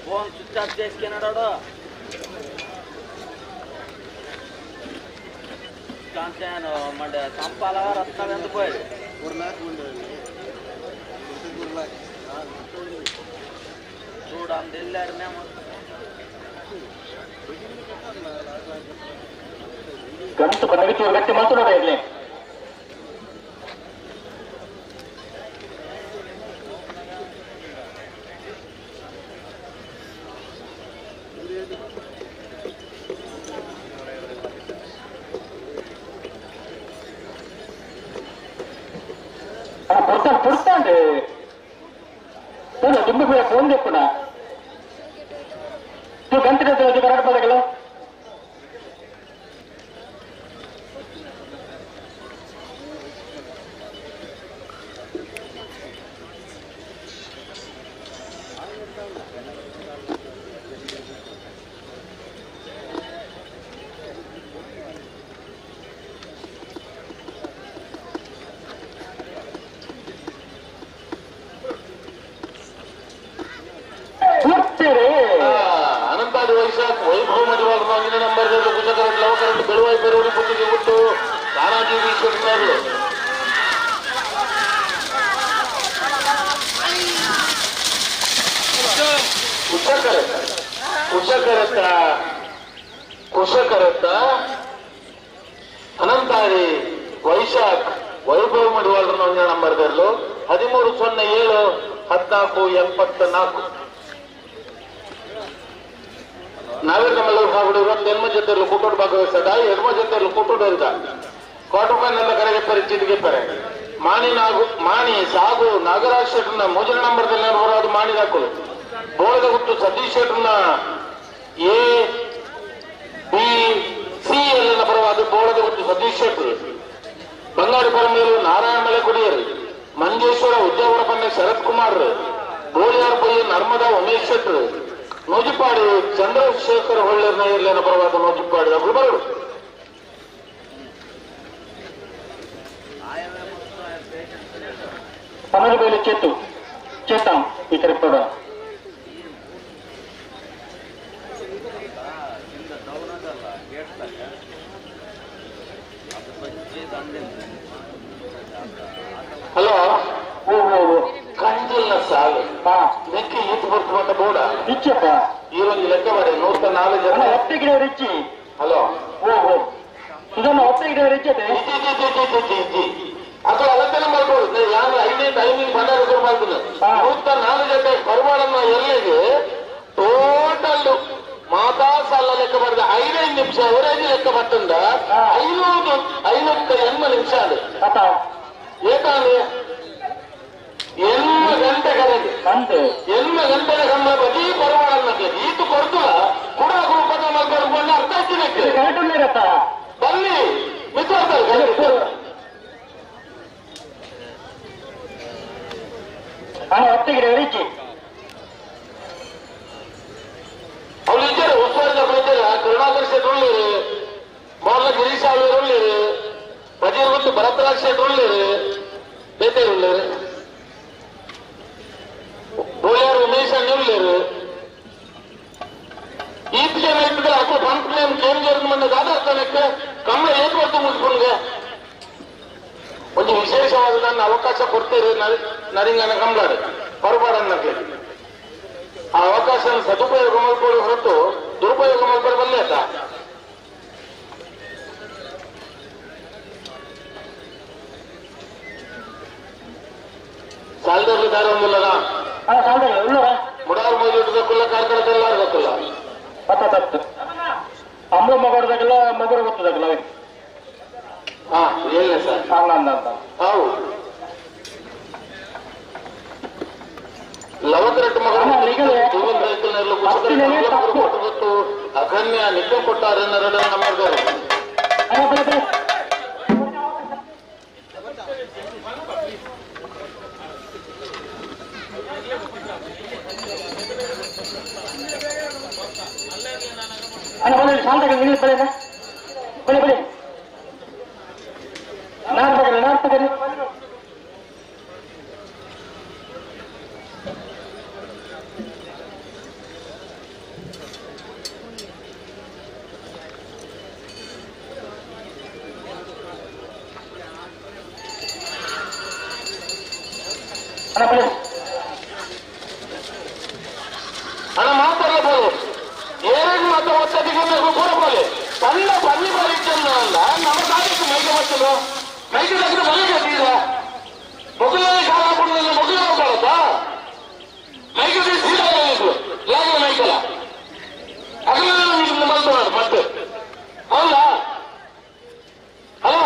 ఫోన్ స్విచ్ ఆఫ్ చేసుకున్నాడు. సంపాల రత్నం ఎందుకు పోయాడు? చూడు అంత వెళ్ళారు మేము. గంట పన్నెండు గట్టి మాత్రం ఇట్లే. పుడతాను పుడతాండి దుమ్ము ఫోన్ చెప్పునా నువ్వు గంట కరెక్ట్ పదగల. ಅನಂತಾದಿ ವೈಶಾಖ್ ವೈಭವ ಮಡಿವಾಳ ಒಂದನೇ ನಂಬರ್ ಕುಶಕರಟ್ ಲವಕರಟ್ ಬೆಳುವಾಯಿ ಪೆರೂರಿ ಪುತ್ತಿಗೆ ಗುಟ್ಟು ತಾನಾಜಿ ಈಶ್ವರನವರು. ಕುಶಕರತ್ತ ಕುಶಕರತ್ತ ಕುಶಕರತ್ತ ಅನಂತಾದಿ ವೈಶಾಖ್ ವೈಭವ ಮಡಿವಾಳರನ್ನ ಒಂದನೇ ನಂಬರ್ 1307 1474. ನಾವೇ ನಮ್ಮೆಲ್ಲರೂ ಹಾಗೂ ಎನ್ಮ ಜೊತೆಯಲ್ಲಿ ಕೂಟೋಡು ಭಾಗವಹಿಸದ ಎಡ್ಮ ಜೊತೆಯಲ್ಲಿ ಕೂಟೋಡು ಅಂತ ಕ್ವಾರ್ಟರ್ ಫೈನಲ್ ಕರೆಗೆ ಪರಿಚಿತಿಗೆ ಪರೆ ಮಾಣಿ ನಾಗು ಮಾಣಿ ಸಾಗು ನಾಗರಾಜ್ ಶೆಟ್ಟರ್ನ ಮೂರನೇ ನಂಬರ್ದಲ್ಲಿ ಬರೋದು ಮಾಣಿ ದಾಕಲು ಬೋಳದ ಗುಟ್ಟು ಸತೀಶ್ ಶೆಟ್ಟರ್ನ ಎ ಬಿ ಸಿ ಎಲ್ ಪರವಾದ ಬೋಳದ ಗುಟ್ಟು ಸತೀಶ್ ಶೆಟ್ಟರ್, ಬಂಗಾಡಿ ಪರಮೇಲು ನಾರಾಯಣ ಮಲೆಕುಡಿಯರು, ಮಂಜೇಶ್ವರ ಉದ್ಯಾವರ ಪನ್ನೆ ಶರತ್ ಕುಮಾರ್, ಬೋಳಿಯಾರ್ ಪಯ್ಯ ನರ್ಮದಾ ಉಮೇಶ್ ಶೆಟ್ಟರ್, ನೂಜಿಪಾಡಿ ಚಂದ್ರಶೇಖರ್ ಹೊಳ್ಳರ್ನ ಇರ್ಲೇನ ಪರವಾದ ನೂಜಿಪಾಡಿ ಬರಡು. పన్నెండు చేతు చేతాం ఇక్కడ కూడా. ಹಲೋ, ಕಂಜಿಲ್ನ ಸಾಲು ಲೆಕ್ಕ ಈತು ಬರ್ತುವಂತ ಬೋಡ ಇಚ್ಚಪ್ಪ ಈ ಒಂದು ಲೆಕ್ಕ ಮಾಡಿ 104 ಜನ ಒಟ್ಟಿಗೆ ರಿಚ್ಚಿ. ಹಲೋ, ಓಹೋ ಸುಧಮ್ಮ ಒಟ್ಟಿಗೆ ರಿಚ್ಚಿ. ಅಸಲು ಅಲಂಕರಣ ಮಾಡ್ಬೋದು ಯಾರು ಐದನೇ ಟೈಮಿಂಗ್ ಬಂದಾಗ ಮಾಡ್ತೀನಿ. 104 ಜೊತೆ ಪರಮಾಣನ್ನ ಎಲ್ಲಿಗೆ ಟೋಟಲ್ ಮಾತಾ ಸಾಲ ಲೆಕ್ಕ ಬರೆದ 5 ನಿಮಿಷ ಅವರೇಜ್ ಲೆಕ್ಕ ಬರ್ತಂದ 580 ನಿಮಿಷ ಅದು ಏಕಾಂದ್ರೆ 8 ಗಂಟೆ ಕರೆದು 8 ಗಂಟೆನ ಕಂಬಳ ಬರೀ ಪರವಾಡನ್ನಕ್ಕೆ ಈತು ಕೊಡ್ತಲ್ಲ ಕೂಡ ರೂಪದ ಮಲ್ಕೊಂಡು ಅರ್ಥ ಆಯ್ತಿನಕ್ಕೆ ಬನ್ನಿ ಮಿತ್ರ. ಅವ್ರು ಇದ್ದಾರೆ ಉಸ್ತುವಾರಿ ಇದ್ದಾರೆ. ಕರುಣಾಕರ್ ಶೆಟ್ರು ಉಳ್ಳೇರು, ಮೋಹನ್ ಗಿರೀಶ್ ಆಳ್ವೇರು ಉಳ್ಳೇರು, ಬಜೀರ್ ಗೊತ್ತು ಭರತರಾಜ್ ಶೆಟ್ರು ಉಳ್ಳೇರು, ಬೇತೇರು ಉಳ್ಳೇರು, ಬೋಳಿಯಾರು ಉಮೇಶ್ ಅಣ್ಣ ಉಳ್ಳೇರು. ಈತಿಗೆ ಇಟ್ಟಿದ್ರೆ ಅಕ್ಕ ಬಂಕ್ ನೇಮ್ ಕೇಮ್ ಜರ್ನ ಮಂದ ದಾದಾರ್ಥನಕ್ಕೆ ಕಮ್ಮಿ ಏತ್ ಬರ್ತು ಮುಗಿಸ್ಕೊಂಡ್ಗೆ ಒಂದು ವಿಶೇಷವಾದ ನನ್ನ ಅವಕಾಶ ಕೊಡ್ತೀರಿ ನರಿಂಗನ ಕಂಬಳಾಡು ಪರಬಾಡನ್ನಕ್ಕೆ ಆ ಅವಕಾಶ ಸದುಪಯೋಗ ಮಾಡ್ಕೊಳ್ಳಿ ಹೊರತು ದುರುಪಯೋಗ ಮಾಡ್ಕೊಳ್ಳಿ ಬಲ್ಲೆ ಆತ. ಸಾಲದವ್ರು ದಾರ ಒಂದಿಲ್ಲದ ಮುಡಾರ್ ಮೈಲಿಟ್ಟದಕ್ಕಲ್ಲ ಕಾರ್ಕಳದೆಲ್ಲ ಇರಬೇಕಲ್ಲ ಅಮ್ಮ ಮಗಡ್ದಾಗೆಲ್ಲ ಮಗರು ಗೊತ್ತದಾಗಲ್ಲ. ಹಾ ಇಲ್ಲ ಸರ್ ಹೌದು ಲವಕರೆಟ್ಟು ಮಗರು ಗೊತ್ತು ಅಗಣ್ಯ ನಿಖಿಲ್ ಕೊಟ್ಟಾರೆ ನಮ್ಮರ್ದವರು. ಅಣ್ಣ ಮಾತಾಡಬಹುದು ಏನೇನು ಮಾತ್ರ ಒತ್ತದಿಗೆ ಕೂರಬಹುದು. ಸಣ್ಣ ಬನ್ನಿ ಬರೀತಲ್ಲ ನಮ್ಮ ತಾಲೂಕು ಮೈಗೆ ಬರ್ತದೆ ಮೈಗೆ ತೆಗೆದು ಮನೆಗೆ ತೀರ ಮೊಗಲೇ ಕಾಲ ಹಾಕೊಂಡು ಮೊಗಲೇ ಹೋಗ್ಬಾರದಾ ಮೈಗೆ ಸೀದಾ ಲಾಗ ಮೈಕಲ್ಲ ಅಗಲ ಮಾಡ್ತಾರೆ ಮತ್ತೆ ಹೌದಾ ಹಲೋ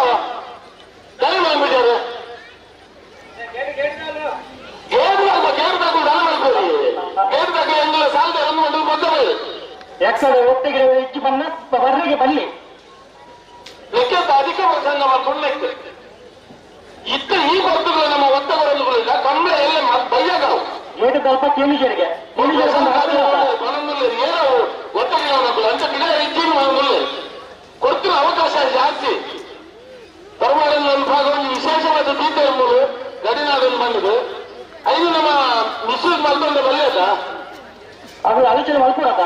ದಾನ ಮಾಡ್ಬಿಟ್ಟಾರೆ ಒಟ್ಟಿಗೆ ಹೆಚ್ಚು ಬಣ್ಣ ಬರ್ರಿಗೆ ಬಲ್ಲಿ ಲೆಕ್ಕ ಅಧಿಕ ಪ್ರಸಂಗ ಮಾಡ್ಕೊಂಡು ಲೆಕ್ಕ ಇತ್ತ ಈ ಬರ್ತುಗಳು ನಮ್ಮ ಒತ್ತಗರಲ್ಲುಗಳಿಲ್ಲ ಕಮ್ಮಿ ಎಲ್ಲ ಬಯ್ಯಗಾವು ಏಟು ಸ್ವಲ್ಪ ಕೇಳಿಜರಿಗೆ ಏನೋ ಒತ್ತಗಿರೋನಕ್ಕಲ್ಲ ಅಂತ ಬಿಡ ಹೆಚ್ಚಿನ ಕೊಡ್ತಿರೋ ಅವಕಾಶ ಜಾಸ್ತಿ ಪರಮಾಡಿನ ಒಂದು ಭಾಗ ಒಂದು ವಿಶೇಷವಾದ ತೀರ್ಥ ಎಂಬುದು ಗಡಿನಾಡನ್ನು ಬಂದಿದೆ. ಐದು ನಮ್ಮ ಮಿಸ್ಯೂಸ್ ಮಾಡ್ಕೊಂಡೆ ಬಲ್ಲೇತ ಅದು ಆಲೋಚನೆ ಮಾಡ್ಕೊಡತ್ತ.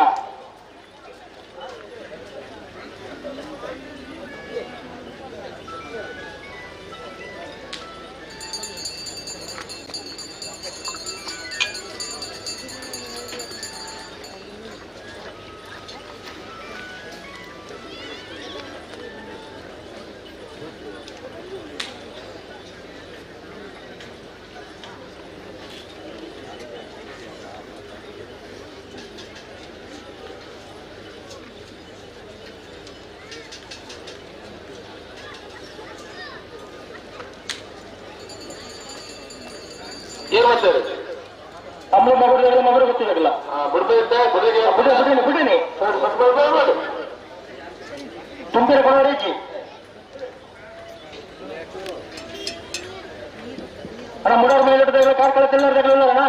ಏನ್ ಮಾಡ್ತಾರೆ ಅಮ್ಮ ಮಗಳು ಮಗಳು ಗೊತ್ತಿರಲಿಲ್ಲ ಬಿಡೇನೆ ತುಂಬಿರ ಕೊಡೋರೇಜಿ ಅಣ್ಣ ಮುಡೋರ್ ಮೇಲೆ ಕಾರ್ಕಳ ತೆಲ್ಲೋರ್ ಅಣ್ಣ.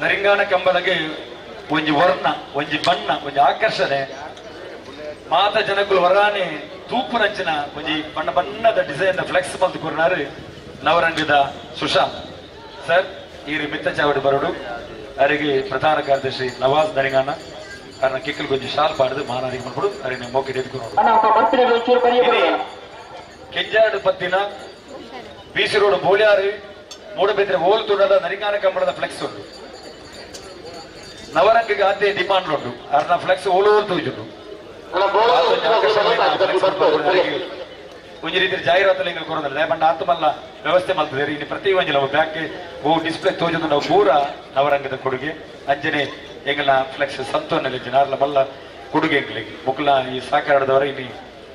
ನರಿಂಗಾಣ ಕಂಬಳಗೆ ಒಂಜಿ ವರ್ಣ ಒಂಜಿ ಬಣ್ಣ ಒಂಜಿ ಆಕರ್ಷಣೆ ಮಾತ ಜನಕುಲು ವರಾನೆ ತೂಪುನಂಚಿನ ಒಂಜಿ ಬಣ್ಣ ಬಣ್ಣದ ಡಿಸೈನ್ ಫ್ಲೆಕ್ಸ್ ಮಲ್ತು ಕೊರ್ನಾರು ನವರಂಗದ ಸುಶಾಂತ್ ಸರ್. ಈರು ಮಿತ್ತ ಚಾವಡಿ ಬರೋಡು ಅರಿಗೆ ಪ್ರಧಾನ ಕಾರ್ಯದರ್ಶಿ ನವಾಜ್ ನರಿಂಗಾಣ ಅರ್ನ ಕಿಕ್ಕಲ್ ಗೊಂಜಿ ಶಾಲ್ ಪಾಡ್ದು ಮಾನಾರಿಗೆ ಮಾಡ್ಬಿಡು ಅರಿನ ಮೋಕೆ ಎದ್ಕೊಂಡು ಕೆಂಜಾಡು ಪತ್ತಿನ ಬಿಸಿ ರೋಡ್ ಬೋಳ್ಯಾರು ಮೂಡಬಿದ್ರೆ ಓಲ್ ತುಡದ ನರಿಂಗಾನ ಕಂಬಳದ ಫ್ಲೆಕ್ಸ್ ಉಂಟು. ನವರಂಗಿಗೆ ಆದ್ಯ ಡಿಮಾಂಡ್ ಉಂಟು ಅರ್ನ ಫ್ಲೆಕ್ಸ್ ಓಲ್ ಓಲ್ ತೂಜುಂಡು. ಒಂಜಿ ರೀತಿ ಜಾಹೀರಾತು ಎಂಕಲ್ ಕೊರೊಂದಲ್ಲ ದಯಪಂಡ ಆತ್ಮಲ್ಲ ವ್ಯವಸ್ಥೆ ಮಲ್ತದೇರಿ ಇನ್ನು ಪ್ರತಿ ಒಂಜಿ ನಾವು ಬ್ಯಾಕ್ ಓ ಡಿಸ್ಪ್ಲೇ ತೋಜೊಂದು ನಾವು ಪೂರ ನವರಂಗದ ಕೊಡುಗೆ ಅಂಜನೆ ಎಂಗಲ ಫ್ಲೆಕ್ಸ್ ಸಂತೋನಲ್ಲಿ ನಾರ್ಲ ಮಲ್ಲ ಕೊಡುಗೆ ಎಂಗ್ಲಿಗೆ ಮುಕ್ಕಲ ಈ ಸಾಕಾರದವರ ಇಲ್ಲಿ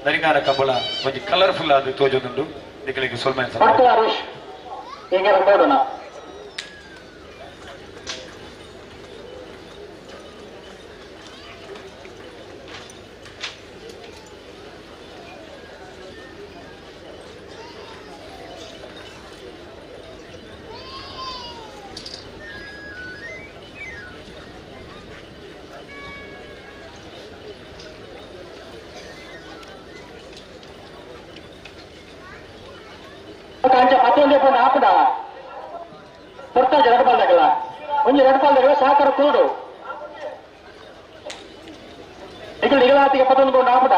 ನರಿಂಗಾನ ಕಂಬಳ ಒಂಜಿ ಕಲರ್ಫುಲ್ ಆದ ತೋಜೊಂದುಂಡು ನಿಕಲಿಗೆ ಸೊಲ್ಮೆ ಸಹಕಾರ ಕೂಡು ನಿಗಲಾತಿಗೆ ಪತ್ತೊಂದು ಆಪುಡ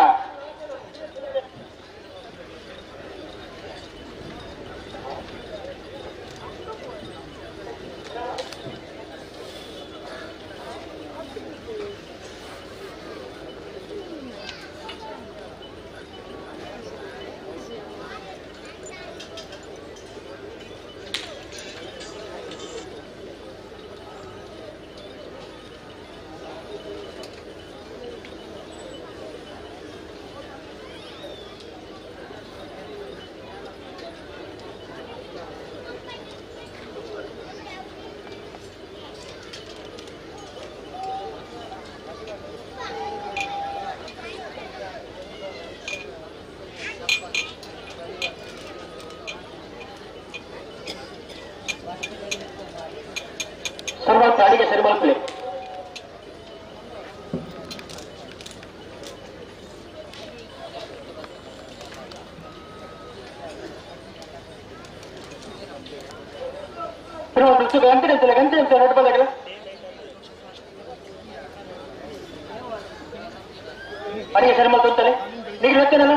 ಅಡಿಗೆ ಸರಿ ಮಲ್ಪಲೆ ಗಂಟೆ ಗಂಟೆ ಅಂತ ಎರಡು ಬಂದಾಗಲ್ಲ ಅಡಿಗೆ ಸರಿ ಮಲ್ತಂತಾನೆ ನೀವು ಹೇಳ್ತೇನಲ್ಲ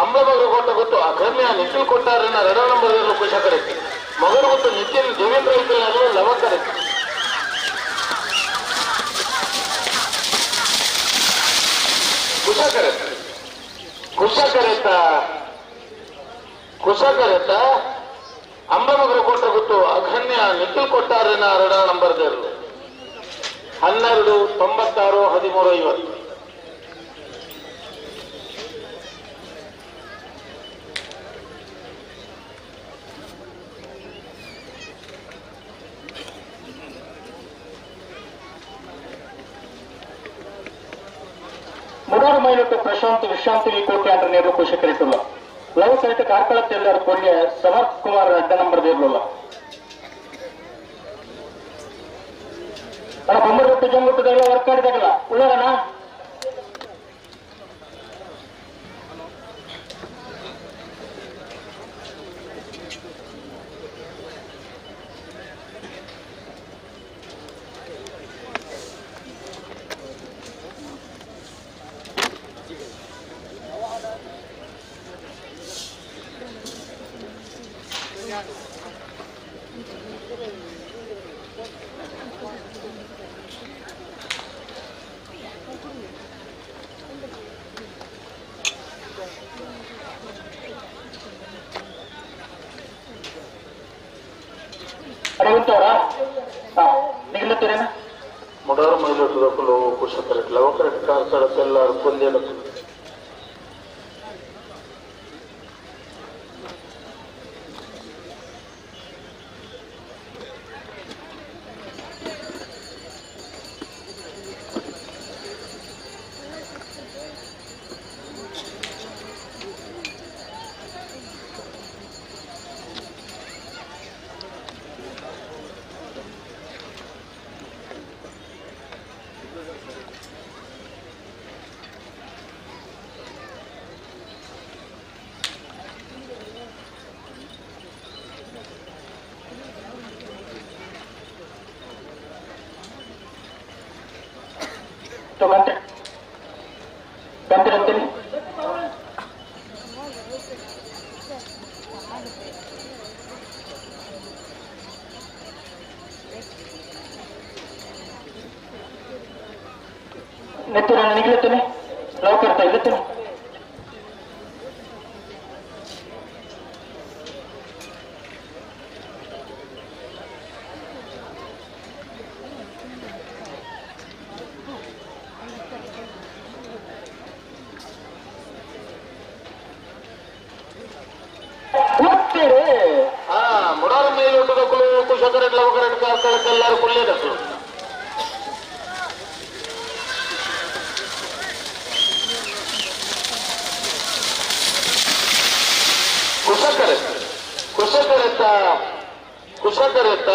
ಅಂಬಮಗರು ಕೊಟ್ಟ ಗೊತ್ತು ಅಗಮ್ಯ ನಿಖಿಲ್ ಕೊಟ್ಟಾರನ್ನ ಎರಡೋ ನಂಬರ್ ಕುಶಕರಕ್ಕೆ ಮಗರು ಗೊತ್ತು ನಿತಿನ್ ದೇವೇಂದ್ರ ಐತಲ್ಲ ಲವಕರಕ್ಕೆ ಕುಶಕರತ್ತೆ ಕುಶಕರೆತ್ತ ಕುಶಕರೆತ್ತ ಅಂಬಮಗರು ಕೊಟ್ಟ ಗೊತ್ತು ಅಘನ್ಯ ನಿಖಿಲ್ ಕೊಟ್ಟಾರನ್ನ ಎರಡೋ ನಂಬರ್ 12 96 13 50. ಮುಡಾರು ಮೈಲೊಟ್ಟು ಪ್ರಶಾಂತ್ ವಿಶ್ರಾಂತಿ ಕೋಟೆ ಅಂತ ನೇರಲು ಪೋಷಕರಿಟ್ಟುಲ್ಲ ಲವ್ ಸಹಿತ ಕಾರ್ಕಳ ತೆಲ್ಲರ ಕೊಲ್ಯ ಸಮರ್ಥ್ ಕುಮಾರ್ ಅಡ್ಡ ನಂಬರ್ ದೇರ್ಲುಲ್ಲ ಅಣ್ಣ ಬೊಮ್ಮರೊಟ್ಟು ಜಂಗುಟ್ಟದಾಗಲ ವರ್ಕ್ ಆಡಿದಾಗಲ್ಲ ಉಳ್ಳಾರಣ ಮುಡಾರು ಮೈಲೊಟ್ಟು ಕುಶಕರೆಟ್ ಲವಕರೆಟ್ ಕಾರ್ಕಳ ತೆಲ್ಲಾರು ಕೊಲ್ಯಲಕು ಕಂತೆ ಕಂತೆ ನೆತ್ತಿನ ನಿಗ್ಲತ್ತೇನೆ ಲವ್ ಕರ್ತಾ ಇಲ್ಲತ್ತೇನೆ ಮುಡಾರ ಮೇಲೊಟ್ಟದಕ್ಕಲು ಕುಶಕರೆಟ್ ಲವಕರೆಟ್ ಎಲ್ಲರೂ ಕುಳ್ಳಿದಕ್ಕಲು ಕುಶಕರೆತ್ತ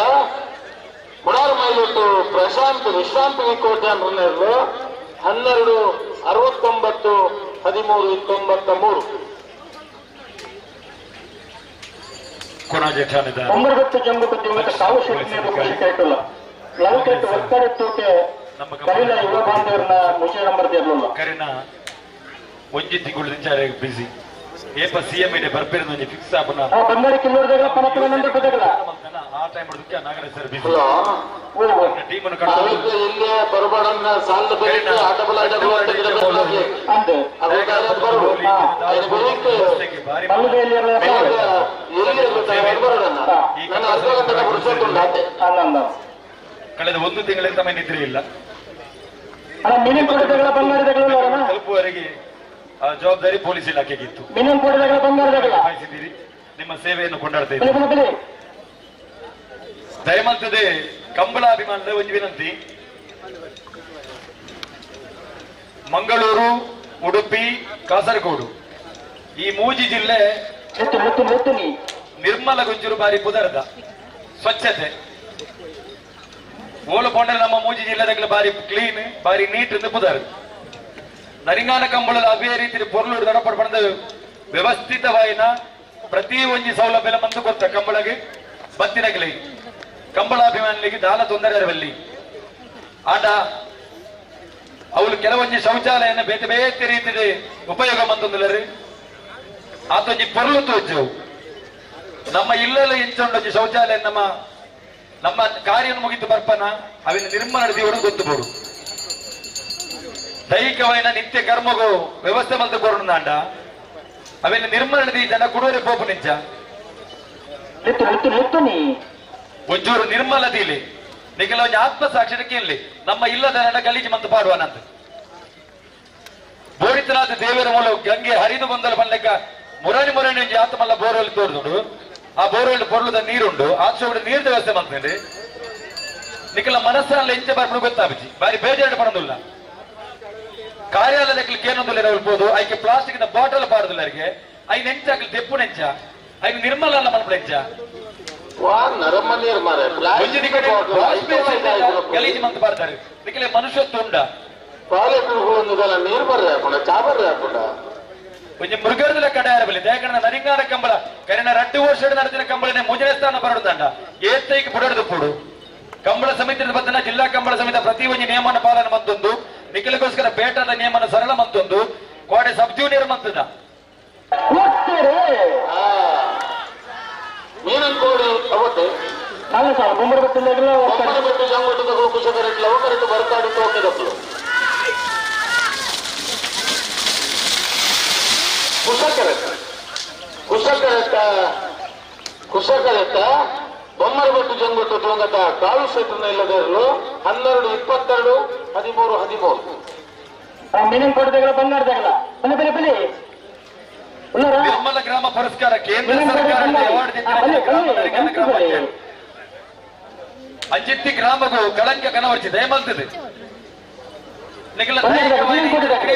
ಮುಡಾರ ಮೈಲೊಟ್ಟು ಪ್ರಶಾಂತ್ ವಿಶ್ರಾಂತಿ ವಿಕೋಟ್ಯಾನ್ 12 69 13 93. ಒಂಬತ್ತು ಜಂಬು ತಾವು ಯುವ ಬಾಂಧವರನ್ನ ಮುಜೆ ನಂಬರ್ ಇರಲಿಲ್ಲ. ಕರಿನ ಒಂಜಿ ತಿಂಗಳು ಬಿಸಿ ಏಪ ಸಿಎಂ ಇದೆ ಬರ್ಪೇರು ಫಿಕ್ಸ್ ಆಪನ ಬಂಗಾರಿ ಕಿಲ್ಲೋರ್ದಾಗಲ ಪನಪನ ನಂಬರ್ ಗೊತ್ತಾಗಲ್ಲ. ಆ ಟೈಮ್ ಹಿಡಿದಕ್ಕೆ ನಾಗರಾಜ್ sir busy team ಅನ್ನು ಇಲ್ಲೇ ಬರಬಾಡನ್ನ ಸಾಲದ ಬರೀ ಆಟ ಬಲ ಅಂದೆ ಕಳೆದ ಒಂದು ತಿಂಗಳಿಂದ ತಮ್ಮ ನಿದ್ರೆ ಇಲ್ಲ. ತಲುಪುವರೆಗೆ ಜವಾಬ್ದಾರಿ ಪೊಲೀಸ್ ಇಲಾಖೆಗಿತ್ತು. ನಿಮ್ಮ ಸೇವೆಯನ್ನು ಕೊಂಡಾಡ್ತಾ ಇದ್ದೀರಿ. ದಯಮಲ್ತದೆ ಕಂಬಳ ಅಭಿಮಾನದ ಒಂದು ವಿನಂತಿ, ಮಂಗಳೂರು, ಉಡುಪಿ, ಕಾಸರಗೋಡು ಈ ಮೂಜಿ ಜಿಲ್ಲೆ ನಿರ್ಮಲ ಗುಂಜೂರು ಬಾರಿ ಪುದರ್ದ ಸ್ವಚ್ಛತೆ ಓಲು ಪೊಂಡರೆ ನಮ್ಮ ಮೂಜಿ ಜಿಲ್ಲೆದಾಗಲ ಬಾರಿ ಕ್ಲೀನ್ ಬಾರಿ ನೀಟ್ ಎಂದು ಪುದರ್. ನರಿಂಗಾನ ಕಂಬಳದ ಅವೇ ರೀತಿ ಪೊರ್ಲೂರು ದಡಪಡ್ ಪಡೆದ ವ್ಯವಸ್ಥಿತವಾಯಿನ ಪ್ರತಿ ಒಂಜಿ ಸೌಲಭ್ಯ ಮಂದು ಕೊರ್ತ ಕಂಬಳಗೆ ಬತ್ತಿನಗಲಿ ಕಂಬಳಾಭಿಮಾನಿಗೆ ದಾಲ ತೊಂದರೆ ಇರವಲ್ಲಿ. ಆಟ ಅವಳು ಕೆಲವೊಂಜಿ ಶೌಚಾಲಯನ ಬೇತೆ ಬೇತೆ ರೀತಿ ಉಪಯೋಗ ಮಂತಂದ್ರೆ ಆತೊಂಜಿ ಪೊರ್ಲು ತೋಜು ನಮ್ಮ ಇಲ್ಲೆಲ್ಲ ಇಂಚೊಂಡೊಂಜಿ ಶೌಚಾಲಯ ನಮ್ಮ ನಮ್ಮ ಕಾರ್ಯವನ್ನು ಮುಗಿತು ಬರ್ಪನ ಅವಿನ ನಿರ್ಮಾಣ ದೇವರು ಗೊತ್ತು ಬೋಡು. ದೈಹಿಕವಾಯಿನ ನಿತ್ಯ ಕರ್ಮಗೂ ವ್ಯವಸ್ಥೆ ಮಲ್ತು ಕೊರಣ ಅವಿನ ನಿರ್ಮಾಣ ಜನ ಕುಡೋರೆ ಪೋಪು ನಿಂಚ ಒಂಚೂರು ನಿರ್ಮಲ ದೀಲಿ ನಿಖಲ ಒಂಜಿ ಆತ್ಮಸಾಕ್ಷಿಕ್ಕೆ ಇಲ್ಲಿ ನಮ್ಮ ಇಲ್ಲದ ಹಣ ಗಲೀಜು ಮಂತು ಪಾಡುವನಂತ ಬೋರಿತನಾಥ ದೇವರ ಮೂಲಕ ಗಂಗೆ ಹರಿದು ಬಂದಲ ಬನ್ಲೆಕ್ಕ ಮುರಣಿ ಮುರಣಿ ಒಂಜಿ ಆತ್ಮಲ್ಲ ಬೋರ್ವೆಲ್ ತೋರ್ದುಂಡು. ಆ ಬೋರ್ವೆಲ್ ಪೊರ್ಲುದ ನೀರುಂಡು ಆಚೆ ನೀರು ವ್ಯವಸ್ಥೆ ಮಂತಂడి ನಿಖಲ ಮನಸ್ಸಲ್ಲಿ ಎಂಚ ಬರ್ಪಡು ಗೊತ್ತಾಬಿಚ್ಚಿ ಬಾರಿ ಬೇಜಾರು ಪಡೋದಿಲ್ಲ. ಕಾರ್ಯಾಲಯದ ಕೇನೊಂದು ಹೇಳ್ಬೋದು ಐಕೆ ಪ್ಲಾಸ್ಟಿಕ್ ಬಾಟಲ್ ಪಾಡುದಿಲ್ಲ ಅವರಿಗೆ I ನೆಂಚಾಕಲಿ ತೆಪ್ಪು ನೆಂಚ ಐನ ನಿರ್ಮಲ ಅಲ್ಲ ಮನ್ಪು ನೆಂಚ ಗಲೀಜು ಮಂತ್ ಪಾಡ್ತಾರೆ ನಿಖಲೆ ಮನುಷ್ಯತ್ವ ಉಂಡ ನೀರು ಬರ್ರೆ ಹಾಕೊಂಡ ಚಾ ಬರ್ರೆ ಹಾಕೊಂಡ ಒಂಜಿ ಮೃಗರ್ದಲ ಕಡೆ ಆರಬಲಿ ದಯಕಣ್ಣ ನರಿಂಗಾನ ಕಂಬಳ ಕರಿನ ರಡ್ಡು ವರ್ಷ ನಡೆದಿನ ಕಂಬಳನೆ ಮೂಜನೇ ಸ್ಥಾನ ಬರಡುದಂಡ ಏತೈಕ್ ಬುಡದು ಕೂಡು ಕಂಬಳ ಸಮಿತಿ ಬದ್ದನ ಜಿಲ್ಲಾ ಕಂಬಳ ಸಮಿತಿ ಪ್ರತಿ ಒಂಜಿ ನಿಯಮನ ಪಾಲನೆ ಮಂತೊಂದು ನಿಖಲಗೋಸ್ಕರ ಪೇಟದ ನಿಯಮನ ಸರಳ ಮಂತೊಂದು ಕೋಡೆ ಸಬ್ ಜೂನಿಯರ್ ಮಂತದ ಮೀನಂಕೋಡಿ ಅವತ್ತೆ ಬೊಮ್ಮರಬೆಟ್ಟು ಜಂಗೊಟ್ಟದಗಳು ಕುಶಕರೆಟ್ಲ ಅವಕರೆಟ್ಟು ಬರ್ಕಾಡಿ ತೋಕೆದಕ್ಕಲು ಕುಶಕರೆತ್ತ ಕುಶಕರೆತ್ತ ಕುಶಕರೆತ್ತ ಬೊಮ್ಮರಬೆಟ್ಟು ಜಂಗೊಟ್ಟು ತುಂಗತ ಕಾಳು ಸೇತುವೆ ಇಲ್ಲದಿರಲು 12 22 13 13. ನಿರ್ಮಲ ಗ್ರಾಮ ಪುರಸ್ಕಾರ ಕೇಂದ್ರ ಸರ್ಕಾರದ ಅವಾರ್ಡ್ ಅಂಜಿತ್ತಿ ಗ್ರಾಮಗೂ ಕಳಂಕ ಕನವರ್ಚಿ ದಯಮಲ್ತದೆ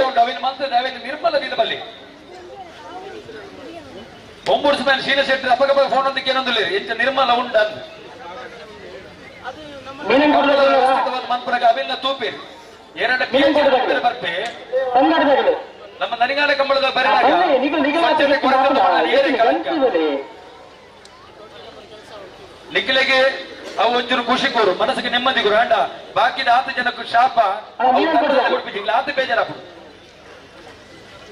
ಉಂಟು ಅವಿನ ಮಂತದೆ ಅವಿನ ನಿರ್ಮಲ ಬಲ್ಲಿ ಒಂಬುಡ್ಸ್ಮ್ಯಾನ್ ಶೀಲ ಶೆಟ್ಟಿ ಅಪಗಪ ಫೋನ್ ಒಂದಕ್ಕೆ ಏನೊಂದಿಲ್ಲ ಎಂಚ ನಿರ್ಮಲ ಉಂಡ ಮನ್ಪುರಗ ಅವಿನ ತೂಪಿರಿ ಎರಡು ಬರ್ಪೆ ನಮ್ಮ ನರಿಗಾಲ ಕಂಬಳದ ನಿಖಲೆಗೆ ಅವು ಒಂಚೂರು ಖುಷಿ ಕೊರು, ಮನಸ್ಸಿಗೆ ನೆಮ್ಮದಿ ಕೊರು. ಅಂಡ ಬಾಕಿದ ಆತ ಜನಕ್ಕೂ ಶಾಪ ಆತ ಬೇಜಾರಾಪು.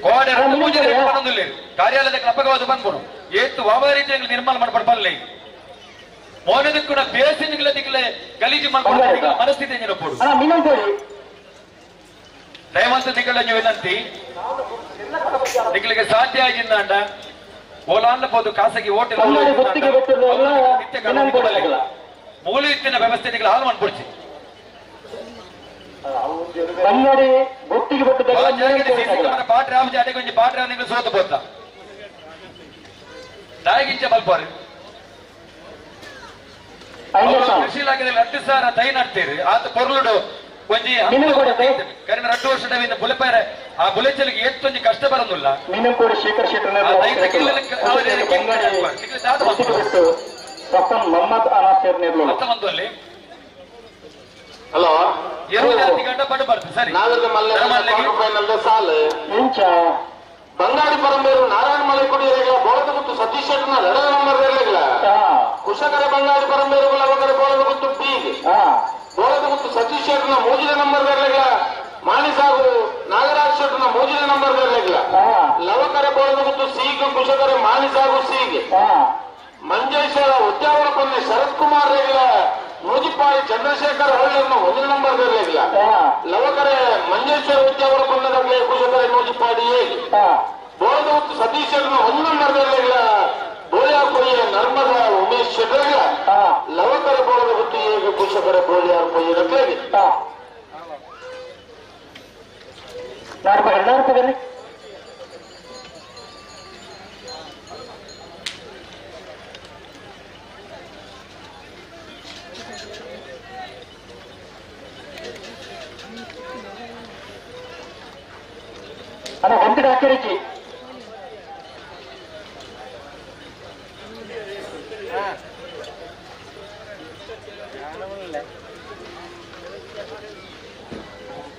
ಕೋಡೆ ರದ್ದು ಪೂಜೆ ಪನೊಂದಿಲ್ಲ ಕಾರ್ಯಾಲಯದ ಅಪಗವಾದ ಬಂದ್ಬಿಡು ಏತ್ತು ವಾವ ರೀತಿ ನಿರ್ಮಾಣ ಮಾಡ್ಬಾರ್ದು ಬಲ್ಲೆ ಮೋನದಕ್ಕೆ ಕೂಡ ಬೇಸಿನ ದಿಕ್ಕಲೆ ಗಲೀಜು ಮಾಡ್ಕೊಂಡು ಮನಸ್ಥಿತಿ ನೆನಪೋಡು. ದಯವಂತ ದಿಕ್ಕಳ ನೀವು ವಿನಂತಿ, ನಿಗಳಿಗೆ ಸಾಧ್ಯ ಆಗಿಲ್ಲ ಅಂಡ ಓಲಾನ್ಲ ಪೋದು ಖಾಸಗಿ ಹೋಟೆಲ್ ಮೂಲ ಇತ್ತಿನ ವ್ಯವಸ್ಥೆ ನಿಗಳ ಹಾಲು ಮಾಡ್ಕೊಡ್ಸಿ. ಪಾಠ ಜಾಟೆ ಕೊಂಚ ಪಾಠ ನಿಗಳು ಸೋತ ಪೋತ ದಾಯಿಗಿಂಚ ಬಲ್ಪಾರು ಕೃಷಿ ಇಲಾಖೆದಲ್ಲಿ 10,000 ತೈ ನಡ್ತೀರಿ ಆತ ಪೊರ್ಲುಡು ಒಂಜಿ ಕರಿನ 2 ವರ್ಷದ ಬುಲೆಪಾರ ಆ ಬುಲೆಚಲಿಗೆ ಎತ್ತೊಂಜಿ ಕಷ್ಟ ಬರೋದಿಲ್ಲ. ಹಲೋ ಗಂಟ ಪಡು ಬರ್ತದೆ ಸರಿ. ಸಾಲು ಬಂಗಾಡಿ ಪರಂಬೇರು ನಾರಾಯಣ ಮಲೆ ಕುಡಿಯಲಿಲ್ಲ ಬೋಳದ ಗುತ್ತು ಸತೀಶ್ ಶೆಟ್ಟರ್ನ ಎರಡನೇ ನಂಬರ್ ಇರಲಿಲ್ಲ. ಕುಶಕರ ಬಂಗಾಡಿ ಪರಂಬೇರು ಲವಕರ ಬೋಳದ ಗುತ್ತು ಬಿ ಬೋಳದ ಗುತ್ತು ಸತೀಶ್ ಶೆಟ್ಟರ್ನ ಮೂಜಿನ ನಂಬರ್ ಇರಲಿಲ್ಲ. ಮಾಣಿಸಾಗು ನಾಗರಾಜ್ ಶೆಟ್ಟರ್ನ ಮೂಜಿನ ನಂಬರ್ ಇರಲಿಲ್ಲ. ಲವಕರ ಬೋಳದ ಗುತ್ತು ಸಿಗ್ ಕುಶಕರ ಮಾಣಿಸಾಗು ಸಿಗ್ ಮಂಜೇಶ್ವರ ಉದ್ಯಾವರ ಪನ್ನೆ ಶರತ್ ಕುಮಾರ್ ರೇಗಿಲ ನೂಜಿಪಾಡಿ ಚಂದ್ರಶೇಖರ್ ಹೊಳ್ಳರ್ನ ಒಂದನೇ ನಂಬರ್ ಇರಲಿಲ್ಲ. ಲವಕರೆ ಮಂಜೇಶ್ವರ ಉದ್ಯಾವರ ಪನ್ನದಾಗಲೇ ಕುಶಕರೆ ನೂಜಿಪಾಡಿ ಹೇಗೆ ಬೋಳದ ಗುತ್ತು ಸತೀಶ್ ಶೆಟ್ಟರ್ನ ಒಂದು ನಂಬರ್ ಇರಲಿಲ್ಲ. ಬೋಳಿಯಾರ್ ಪೊಯ್ಯ ನರ್ಮದ ಉಮೇಶ್ ಶೆಟ್ಟರ್ಗ ಲವಕರ ಬೋಳದ ಗುತ್ತು ಹೇಗೆ ಕುಶಕರ ಬೋಳಿಯಾರ್ ಪೊಯ್ಯ ರಕ್ಲೇಗೆ. ಅಣ್ಣ ಒಂದು ಹಾಕಿರಿಚಿ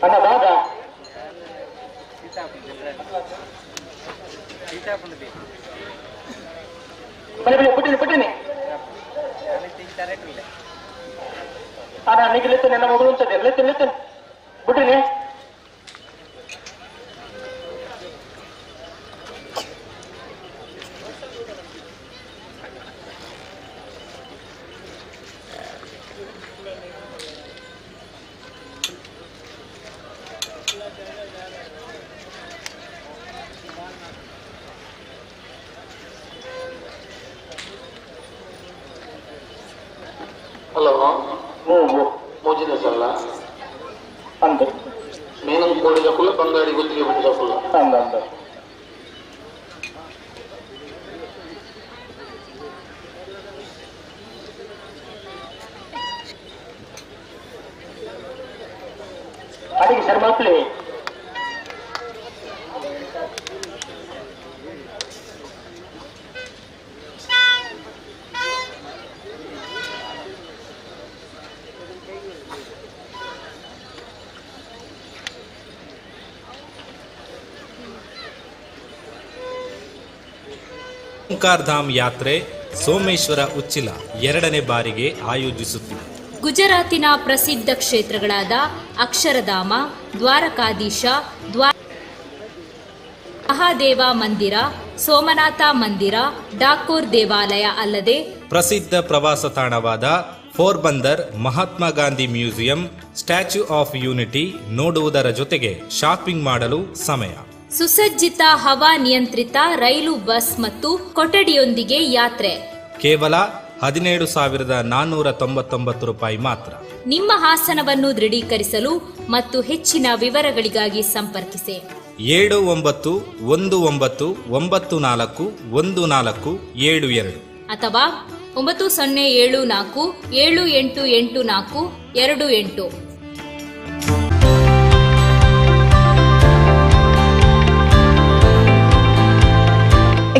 ಅಣ್ಣ ದಾದ ಬನ್ನಿ ಪುಟ್ಟಿನಿ ಪುಟ್ಟಿನಿ ಅಣ್ಣ ನಿಗ್ಲಿತ್ತೇನೆ ನನ್ನ ಮಗಳು ಅಂತದೆ ಲೆತ್ತೇನೆ ಲೆತ್ತೇನೆ ಬಿಟ್ಟಿನಿ. ಹಲೋ ಮೋಜಿನ ಸಲ್ಲ ಅಂದು ಮೇನಂ ಕೋಡಿದ ಕುಲ್ಲ ಬಂಗಾಡಿ ಗುತ್ತಿಗೆ ಬಿಟ್ಟಿದ ಕುಲ್ಲ ಅಂದ ಅಂದ ಅಡಿಗೆ ಸರ್ ಮಕ್ಕಳಿ ಓಂಕಾರ್ಧಾಮ್ ಯಾತ್ರೆ ಸೋಮೇಶ್ವರ ಉಚ್ಚಿಲ ಎರಡನೇ ಬಾರಿಗೆ ಆಯೋಜಿಸುತ್ತಿದೆ. ಗುಜರಾತಿನ ಪ್ರಸಿದ್ಧ ಕ್ಷೇತ್ರಗಳಾದ ಅಕ್ಷರಧಾಮ, ದ್ವಾರಕಾಧೀಶ, ಮಹಾದೇವ ಮಂದಿರ, ಸೋಮನಾಥ ಮಂದಿರ, ಡಾಕೋರ್ ದೇವಾಲಯ ಅಲ್ಲದೆ ಪ್ರಸಿದ್ಧ ಪ್ರವಾಸ ತಾಣವಾದ Porbandar, Mahatma Gandhi museum, statue of unity ನೋಡುವುದರ ಜೊತೆಗೆ ಶಾಪಿಂಗ್ ಮಾಡಲು ಸಮಯ. ಸುಸಜ್ಜಿತ ಹವಾ ನಿಯಂತ್ರಿತ ರೈಲು, ಬಸ್ ಮತ್ತು ಕೊಠಡಿಯೊಂದಿಗೆ ಯಾತ್ರೆ ಕೇವಲ 17,499 ರೂಪಾಯಿ ಮಾತ್ರ. ನಿಮ್ಮ ಹಾಸನವನ್ನು ದೃಢೀಕರಿಸಲು ಮತ್ತು ಹೆಚ್ಚಿನ ವಿವರಗಳಿಗಾಗಿ ಸಂಪರ್ಕಿಸಿ 79 19 94 14 72 ಅಥವಾ 9074 7884 28.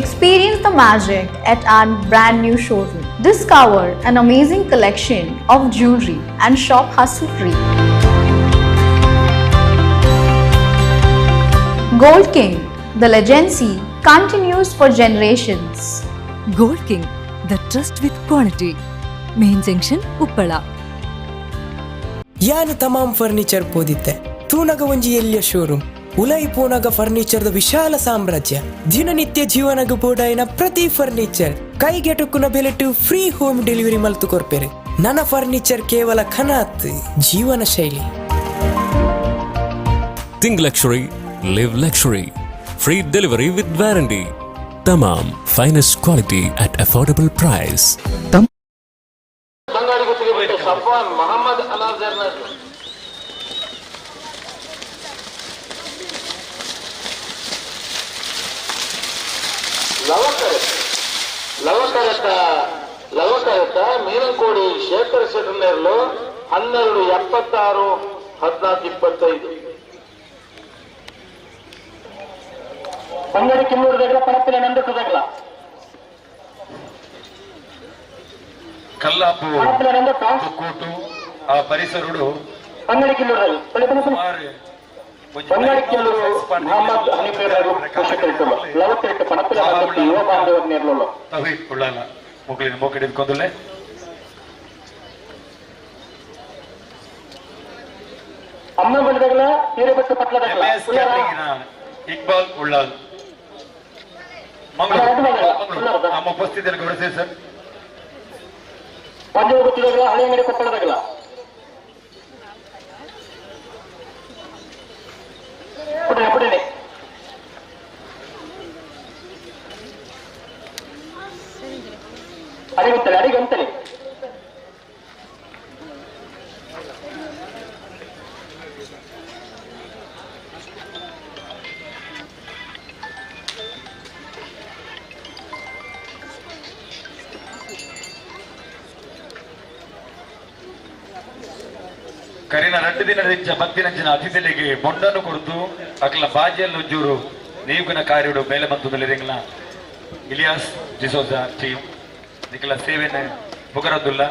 Experience the magic at our brand new showroom. Discover an amazing collection of jewelry and shop hassle-free. Gold King, the legacy continues for generations. Gold King, the trust with quality. Main junction, Uppala. ಯಾನು ತಮಾಮ್ furniture ಪೋದಿತ್ತೆ ತೂನಗ ಒಂಜಿ ಎಲ್ಲಿಯ showroom ಉಲೈ ಪೋನಗ ಫರ್ನಿಚರ್ದ ವಿಶಾಲ ಸಾಮ್ರಾಜ್ಯ ದಿನನಿತ್ಯ ಜೀವನಗ ಬೋಡಾಯಿನ ಪ್ರತಿ furniture ಕೈಗೆಟುಕುನ ಬೆಲೆಟು free home delivery ಮಲ್ತು ಕೊರ್ಪೆರು. ನನ್ನ ಫರ್ನಿಚರ್ ಕೇವಲ ಕನಾತ್ ಜೀವನ ಶೈಲಿ. Think luxury, live luxury. Free delivery with warranty. Tamam, finest quality at affordable price. Bengali ಗುತ್ತಿಗೆ ಬಿಟ್ಟು ಸಫಾನ್ ಮೊಹಮ್ಮದ್ ಅನಾಜರ್ ಲವಕರತ ಲವಕರತ ಮೀನಂಕೋಡಿ ಶೇಖರ್ ಶೆಟ್ಟರ್ನೇರ್ಲು 12:76 14:25. ಬಂಗಾಡಿ ಕಿಲ್ಲೂರು ದಗಲ ಪಣಪಿನ ನಂದಟ್ಟು ದಗಲ ಕಲ್ಲಾಪು ಪಣಪಿನ ನಂದಟ್ಟು ಕೂಟು ಆ ಪರಿಸರುಡು ಬಂಗಾಡಿ ಕಿಲ್ಲೂರು ಬಂಗಾಡಿ ಕಿಲ್ಲೂರು ಮೊಹಮ್ಮದ್ ಹನೀಫೇರರು ಪೋಷಕರಿಟ್ಟುಳ್ಳು ಲವಕರಿಟ್ಟು ಪಣಪಿನ ನಂದಟ್ಟು ಯುವ ಬಾಂಧವರು ನೇರ್ಲುಳ್ಳು ತವೀದ್ ಉಳ್ಳಾಲ ಮೊಗಲಿನ ಮೋಕಡಿ ಕೊಂದುಲ್ಲೆ ಅಮ್ಮ ಬಂದಗಲ ಹೀರೆಬೆಟ್ಟು ಪಟ್ಲದಗಲ ಎಂಎಸ್ ಕ್ಯಾಟರಿಂಗಿನ ಇಕ್ಬಾಲ್ ಉಳ್ಳಾಲ್ ಮಂಗಳೂರು ಮಂಗಳೂರು. ನಮ್ಮ ಉಪಸ್ಥಿತಿಯನ್ನು ಗೌರವಿಸಿ ಸರ್. ಪಂಜಾಬ್ ಗೊತ್ತಿದಾಗಲ ಹಳೆ ಅಂಗಡಿ ಕೊಪ್ಪಳದಾಗಲ ಪುಟನೆ ಪುಟನೆ ಅಡಿಗಂತಲೆ ಅಡಿಗಂತಲೆ ಕರಿನ 2 ದಿನದಿಂಚ ಬತ್ತಿನಂಚಿನ ಅತಿಥಿಗಳಿಗೆ ಬೊಂಡನ್ನು ಕೊಡ್ತು ಅಕಲ ಬಾಜಿಯಲ್ಲಿ ಒಂಜೂರು ನೀವುಗನ ಕಾರ್ಯಡು ಮೇಲೆ ಬಂತುದಲ್ಲಿರೆಂಗ್ಲ ಇಲಿಯಾಸ್ ಜಿಸೋಜಾ ಟೀಮ್ ನಿಕಲ ಸೇವೆನ ಬುಗರದುಲ್ಲ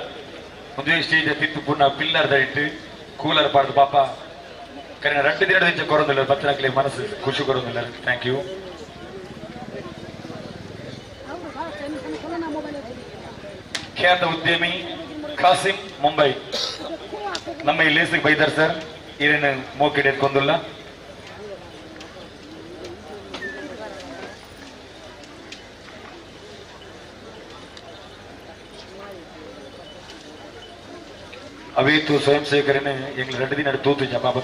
ಒಂದೇ ಸ್ಟೇಜ್ ತಿತ್ತು ಪುಣ್ಣ ಪಿಲ್ಲರ್ ದಯಿಟ್ಟು ಕೂಲರ್ ಪಾಡ್ದು ಪಾಪ ಕರಿನ 2 ದಿನದಿಂಚ ಕೊರೊಂದಿಲ್ಲ ಬತ್ತಿನಕ್ಲೆ ಮನಸ್ಸು ಖುಷಿ ಕೊರೊಂದಿಲ್ಲ. Thank you. ಖ್ಯಾತ ಉದ್ಯಮಿ ಖಾಸಿಂ ಮುಂಬೈ ನಮ್ಮ ಈ ಲೇಸಿಗೆ ಬೈದಾರ್ ಸರ್ ಏನೇನು ಮೋಕಿಡೆ ಎತ್ಕೊಂದುಲ್ಲ. ಅವೇತು ಸ್ವಯಂ ಸೇವಕರೇನೆ ಎಂಗ್ಲ 2 ದಿನ ತೂತು ಪಾಪ.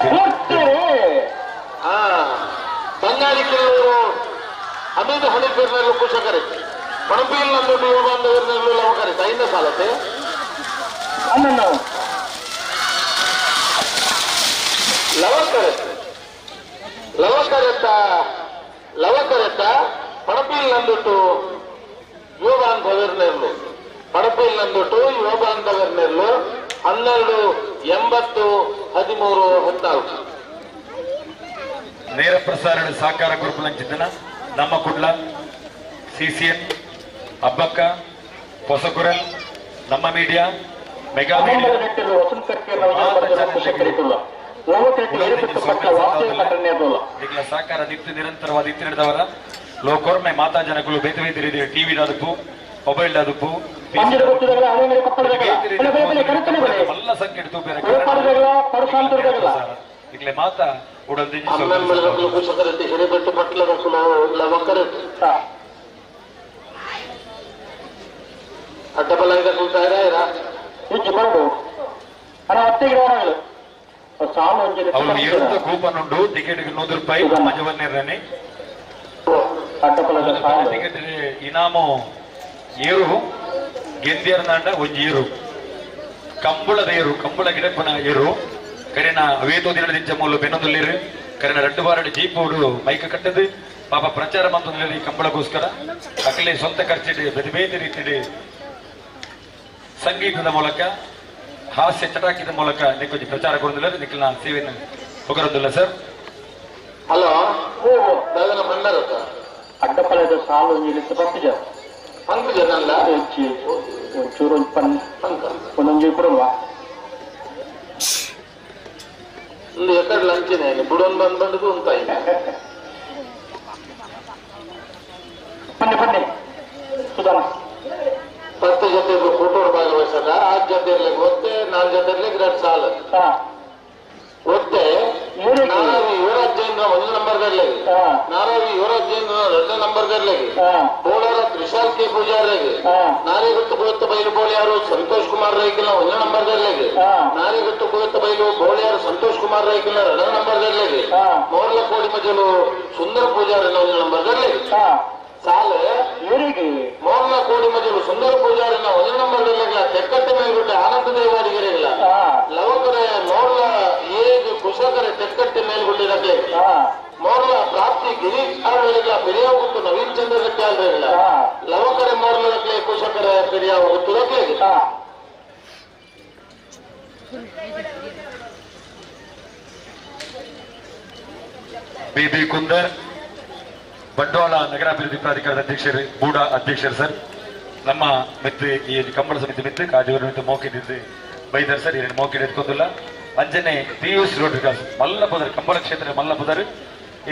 ಬಂಗಾಳಿ ಕಿಲ್ಲೂರು ಹಮೀದ್ ಹನೀಫಿರ್ನಲ್ಲೂ ಕುಶಕರಿ ಪಣಪಿಲ್ ನಂದು ಯುವ ಬಾಂಧವರ್ನಲ್ಲೂ ಲವಕರಿ ಐನ ಸಾಲತೆ ಲವಕರತ್ ಲವಕರತ ಲವಕರತ ಪಣಪಿಲ್ ನಂದುಟ್ಟು ಯುವ ಬಾಂಧವರ್ನೆರ್ಲು ಪಣಪಿಲ್ ನಂದುಟ್ಟು ಯುವ ಬಾಂಧವರ್ನೆರ್ಲು 12:80 13 14. ನೇರ ಪ್ರಸಾರಣ ಸಾಕಾರ ಗುರುಪುಲಂಚಿತನ ನಮ್ಮ ಕುಡ್ಲ ಸಿಸಿಎನ್ ಅಬ್ಬಕ್ಕ ಹೊಸಕುರಲ್ ನಮ್ಮ ಮೀಡಿಯಾ ಮೆಗಾ ಮೀಡಿಯಾ ಸಹಕಾರ ನಿತ್ಯ ನಿರಂತರವಾದ ಇತ್ತು ನಡೆದವರ ಲೋಕೋರ್ಮೆ ಮಾತಾ ಜನಗಳು ಬೇತೆ ಬೇತೆ ರೀತಿಯ ಟಿವಿ ಅದಕ್ಕೂ ಮೊಬೈಲ್ ಅದಕ್ಕೂ ಎಲ್ಲ ಸಂಖ್ಯೆ ಇಗ್ಲೆ ಮಾತಾ ಕೂಪನ್ ಉಂಟು ಟಿಕೆಟ್ 100 ರೂಪಾಯಿ ಮಜವನ್ನೇರನೆ ಟಿಕೆಟ್ ಇನಾಮು ಏರು ಗೆದ್ದಿಯರ್ನಾಂಡ ಒಂಜಿ ಏರು ಕಂಬಳದ ಏರು ಕಂಬಳ ಗಿಡಪ್ಪನ ಏರು ಕರೆನ ಅವೇತೋ ದಿನದ ಮೂಲು ಬೆನ್ನೊಂದುಲ್ಲಿರು ಕರೆನ 2 ಬಾರಡಿ ಜೀಪೋಡು ಮೈಕ್ ಕಟ್ಟದು ಪಾಪ ಪ್ರಚಾರ ಮಂತೊಂದು ಕಂಬಳಕ್ಕೋಸ್ಕರ ಅಕಲೆ ಸ್ವಂತ ಖರ್ಚಿಡಿ ಬೇತೆ ಬೇತೆ ರೀತಿಯಲ್ಲಿ ಸಂಗೀತದ ಮೂಲಕ ಹಾಸ್ಯ ಚಟಾಕಿದ ಮೂಲಕ ನಿಕ್ಕೊಂಜಿ ಪ್ರಚಾರ ಕೊಡೋದಿಲ್ಲ ನಿಕ್ಕಿನ ಸೇವೆಯನ್ನು ಹೊಗರೋದಿಲ್ಲ ಸರ್. ಹಲೋ ಅಡ್ಡಪಲದ ಸಾಲು ಒಂಚೂರು ಒಂದೊಂದು ಕೊಡಲ್ವಾ ಎಕಡೆ ಲಂಚಿನ ಬುಡನ್ ಬಂದ್ ಬಂದು ಉಂಟಾಯಿ ಬನ್ನಿ ಬನ್ನಿ ಸುಧಾರ. ಪತ್ತು ಜೊತೆ ಕೂಟೋರು ಭಾಗವಹಿಸದ ಆರು ಜೊತೆ ಇರ್ಲಿಕ್ಕೆ ಒತ್ತೆ ನಾಲ್ಕು ಜೊತೆ ಇರ್ಲಿಕ್ಕೆ ಎರಡು ಸಾಲ ಒತ್ತೆ ನಾರಾವಿ ಯುವರಾಜ್ ಜೈನ್ ಒಂದು ನಂಬರ್ದಲ್ಲಿ ನಾರಾವಿ ಯುವರಾಜ್ ಜೈನ್ ಎರಡನೇ ನಂಬರ್ದಲ್ಲಿ ಬೋಳಾರ ತ್ರಿಶಾಲ್ ಕೆ ಪೂಜಾರಿಗೆ ನಾರಿಗುತ್ತು ಕುಯತ್ತ ಬೈಲು ಬೋಳಿಯಾರು ಸಂತೋಷ್ ಕುಮಾರ್ ರೈಕಿಲ್ಲ ಒಂದನೇ ನಂಬರ್ದಲ್ಲಿ ನಾರಿಗುತ್ತು ಕುಯತ್ತ ಬೈಲು ಬೋಳಿಯಾರು ಸಂತೋಷ್ ಕುಮಾರ್ ರೈಕಿಲ್ಲ ಎರಡನೇ ನಂಬರ್ದಲ್ಲಿ ಮೋರ್ಲ ಕೋಡಿ ಮಜಲು ಸುಂದರ ಪೂಜಾರಿ ಒಂದನೇ ನಂಬರ್ದಲ್ಲಿ ಸಾಲೆ ಮೋರ್ಲ ಕೋಡಿ ಮಜಲು ಸುಂದರ ಪೂಜಾರಿನ ಒಂದನೇ ನಂಬರ್ದಲ್ಲಿ ತೆಕ್ಕಟ್ಟೆ ಮೇಲ್ಗುಡ್ಡೆ ಆನಂದ ದೇವಾಡಿಗೆರೆಗಿಲ್ಲ ಲವಕರೆ ಮೋರ್ಲ ಏದು ಕುಶಕರೆ ತೆಕ್ಕಟ್ಟೆ ಮೇಲ್ಗುಡ್ಡೆ ಮೋರ್ಲ ಪ್ರಾಪ್ತಿ ಗಿರೀಶ್ ಆಳ್ವರಿಲ್ಲ ಪೆರಿಯ ಹೋಗುತ್ತು ನವೀನ್ ಚಂದ್ರ ರೆಡ್ಡಿ ಆಳ್ವರಿಲ್ಲ ಲವಕರೆ ಮೋರ್ಲ ರಕ್ಲೆ ಕುಶಕರೆ ಪೆರಿಯ ಹೋಗುತ್ತು ರಕ್ಲೆ ಬಿಬಿ ಕುಂದರ್ ಬಂಟ್ವಾಳ ನಗರಾಭಿವೃದ್ಧಿ ಪ್ರಾಧಿಕಾರದ ಅಧ್ಯಕ್ಷರು ಬೂಡ ಅಧ್ಯಕ್ಷರು ಸರ್ ನಮ್ಮ ಮಿತ್ರ ಈ ಕಂಬಳ ಸಮಿತಿ ಮಿತ್ರ ಕಾಜೂರು ಮಿತ್ರ ಮೋಕಿದ್ದು ಬೈದರ್ ಸರ್ ಎರಡು ಮೋಕಿಡ್ ಎತ್ಕೊಂದಿಲ್ಲ ಅಂಜನೆ ಪಿಯೂಷ್ ರೋಡ್ ವಿಕಾಸ್ ಮಲ್ಲ ಪುದರ್ ಕಂಬಳ ಕ್ಷೇತ್ರ ಮಲ್ಲ ಪುದರ್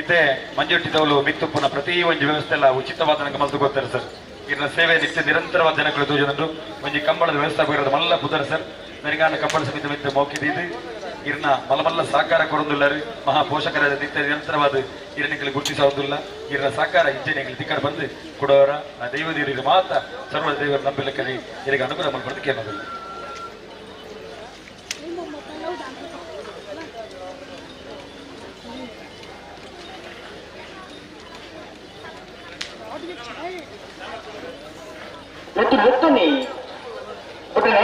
ಇತ್ತೆ ಮಂಜೊಟ್ಟಿದವಳು ಮಿತ್ತುಪ್ಪುನ ಪ್ರತಿ ಒಂದು ವ್ಯವಸ್ಥೆ ಎಲ್ಲ ಉಚಿತವಾದ ನಂಗೆ ಮಲ್ತು ಗೊತ್ತಾರೆ ಸರ್ ಇದನ್ನ ಸೇವೆ ನಿತ್ಯ ನಿರಂತರವಾದ ಜನಗಳು ತೋಜನರು ಒಂಜಿ ಕಂಬಳದ ವ್ಯವಸ್ಥೆ ಆಗಿರೋದು ಮಲ್ಲ ಪುದರ್ ಸರ್ ನರಿಗಾನ ಕಂಬಳ ಸಮಿತಿ ಮಿತ್ರ ಮೋಕಿದ್ದು ಇರ್ನ ಮಲಮಲ್ಲ ಸಹಕಾರ ಕೊಡೊಂದುಲ್ಲಾರು ಮಹಾ ಪೋಷಕರ ನಿತ್ಯ ನಿರಂತರವಾದ ಇರನಿಗಳು ಗುರುತಿಸೋದಿಲ್ಲ ಇರ್ನ ಸಹಕಾರ ಇಜ್ಜೆನೆಗಳು ತಿಕ್ಕಡ ಬಂದು ಕೊಡೋರ ಆ ದೈವದೇವರಿಗೆ ಮಾತ್ರ ಸರ್ವ ದೇವರ ನಂಬಿಲಕ್ಕಲ್ಲಿ ಇರಿಗೆ ಅನುಗ್ರಹ ಮಾಡ್ಬಾರ್ದು ಕೇಳೋದಿಲ್ಲ. ಎತ್ತು ಎತ್ತು ನೀ ಬಿಟ್ರೆ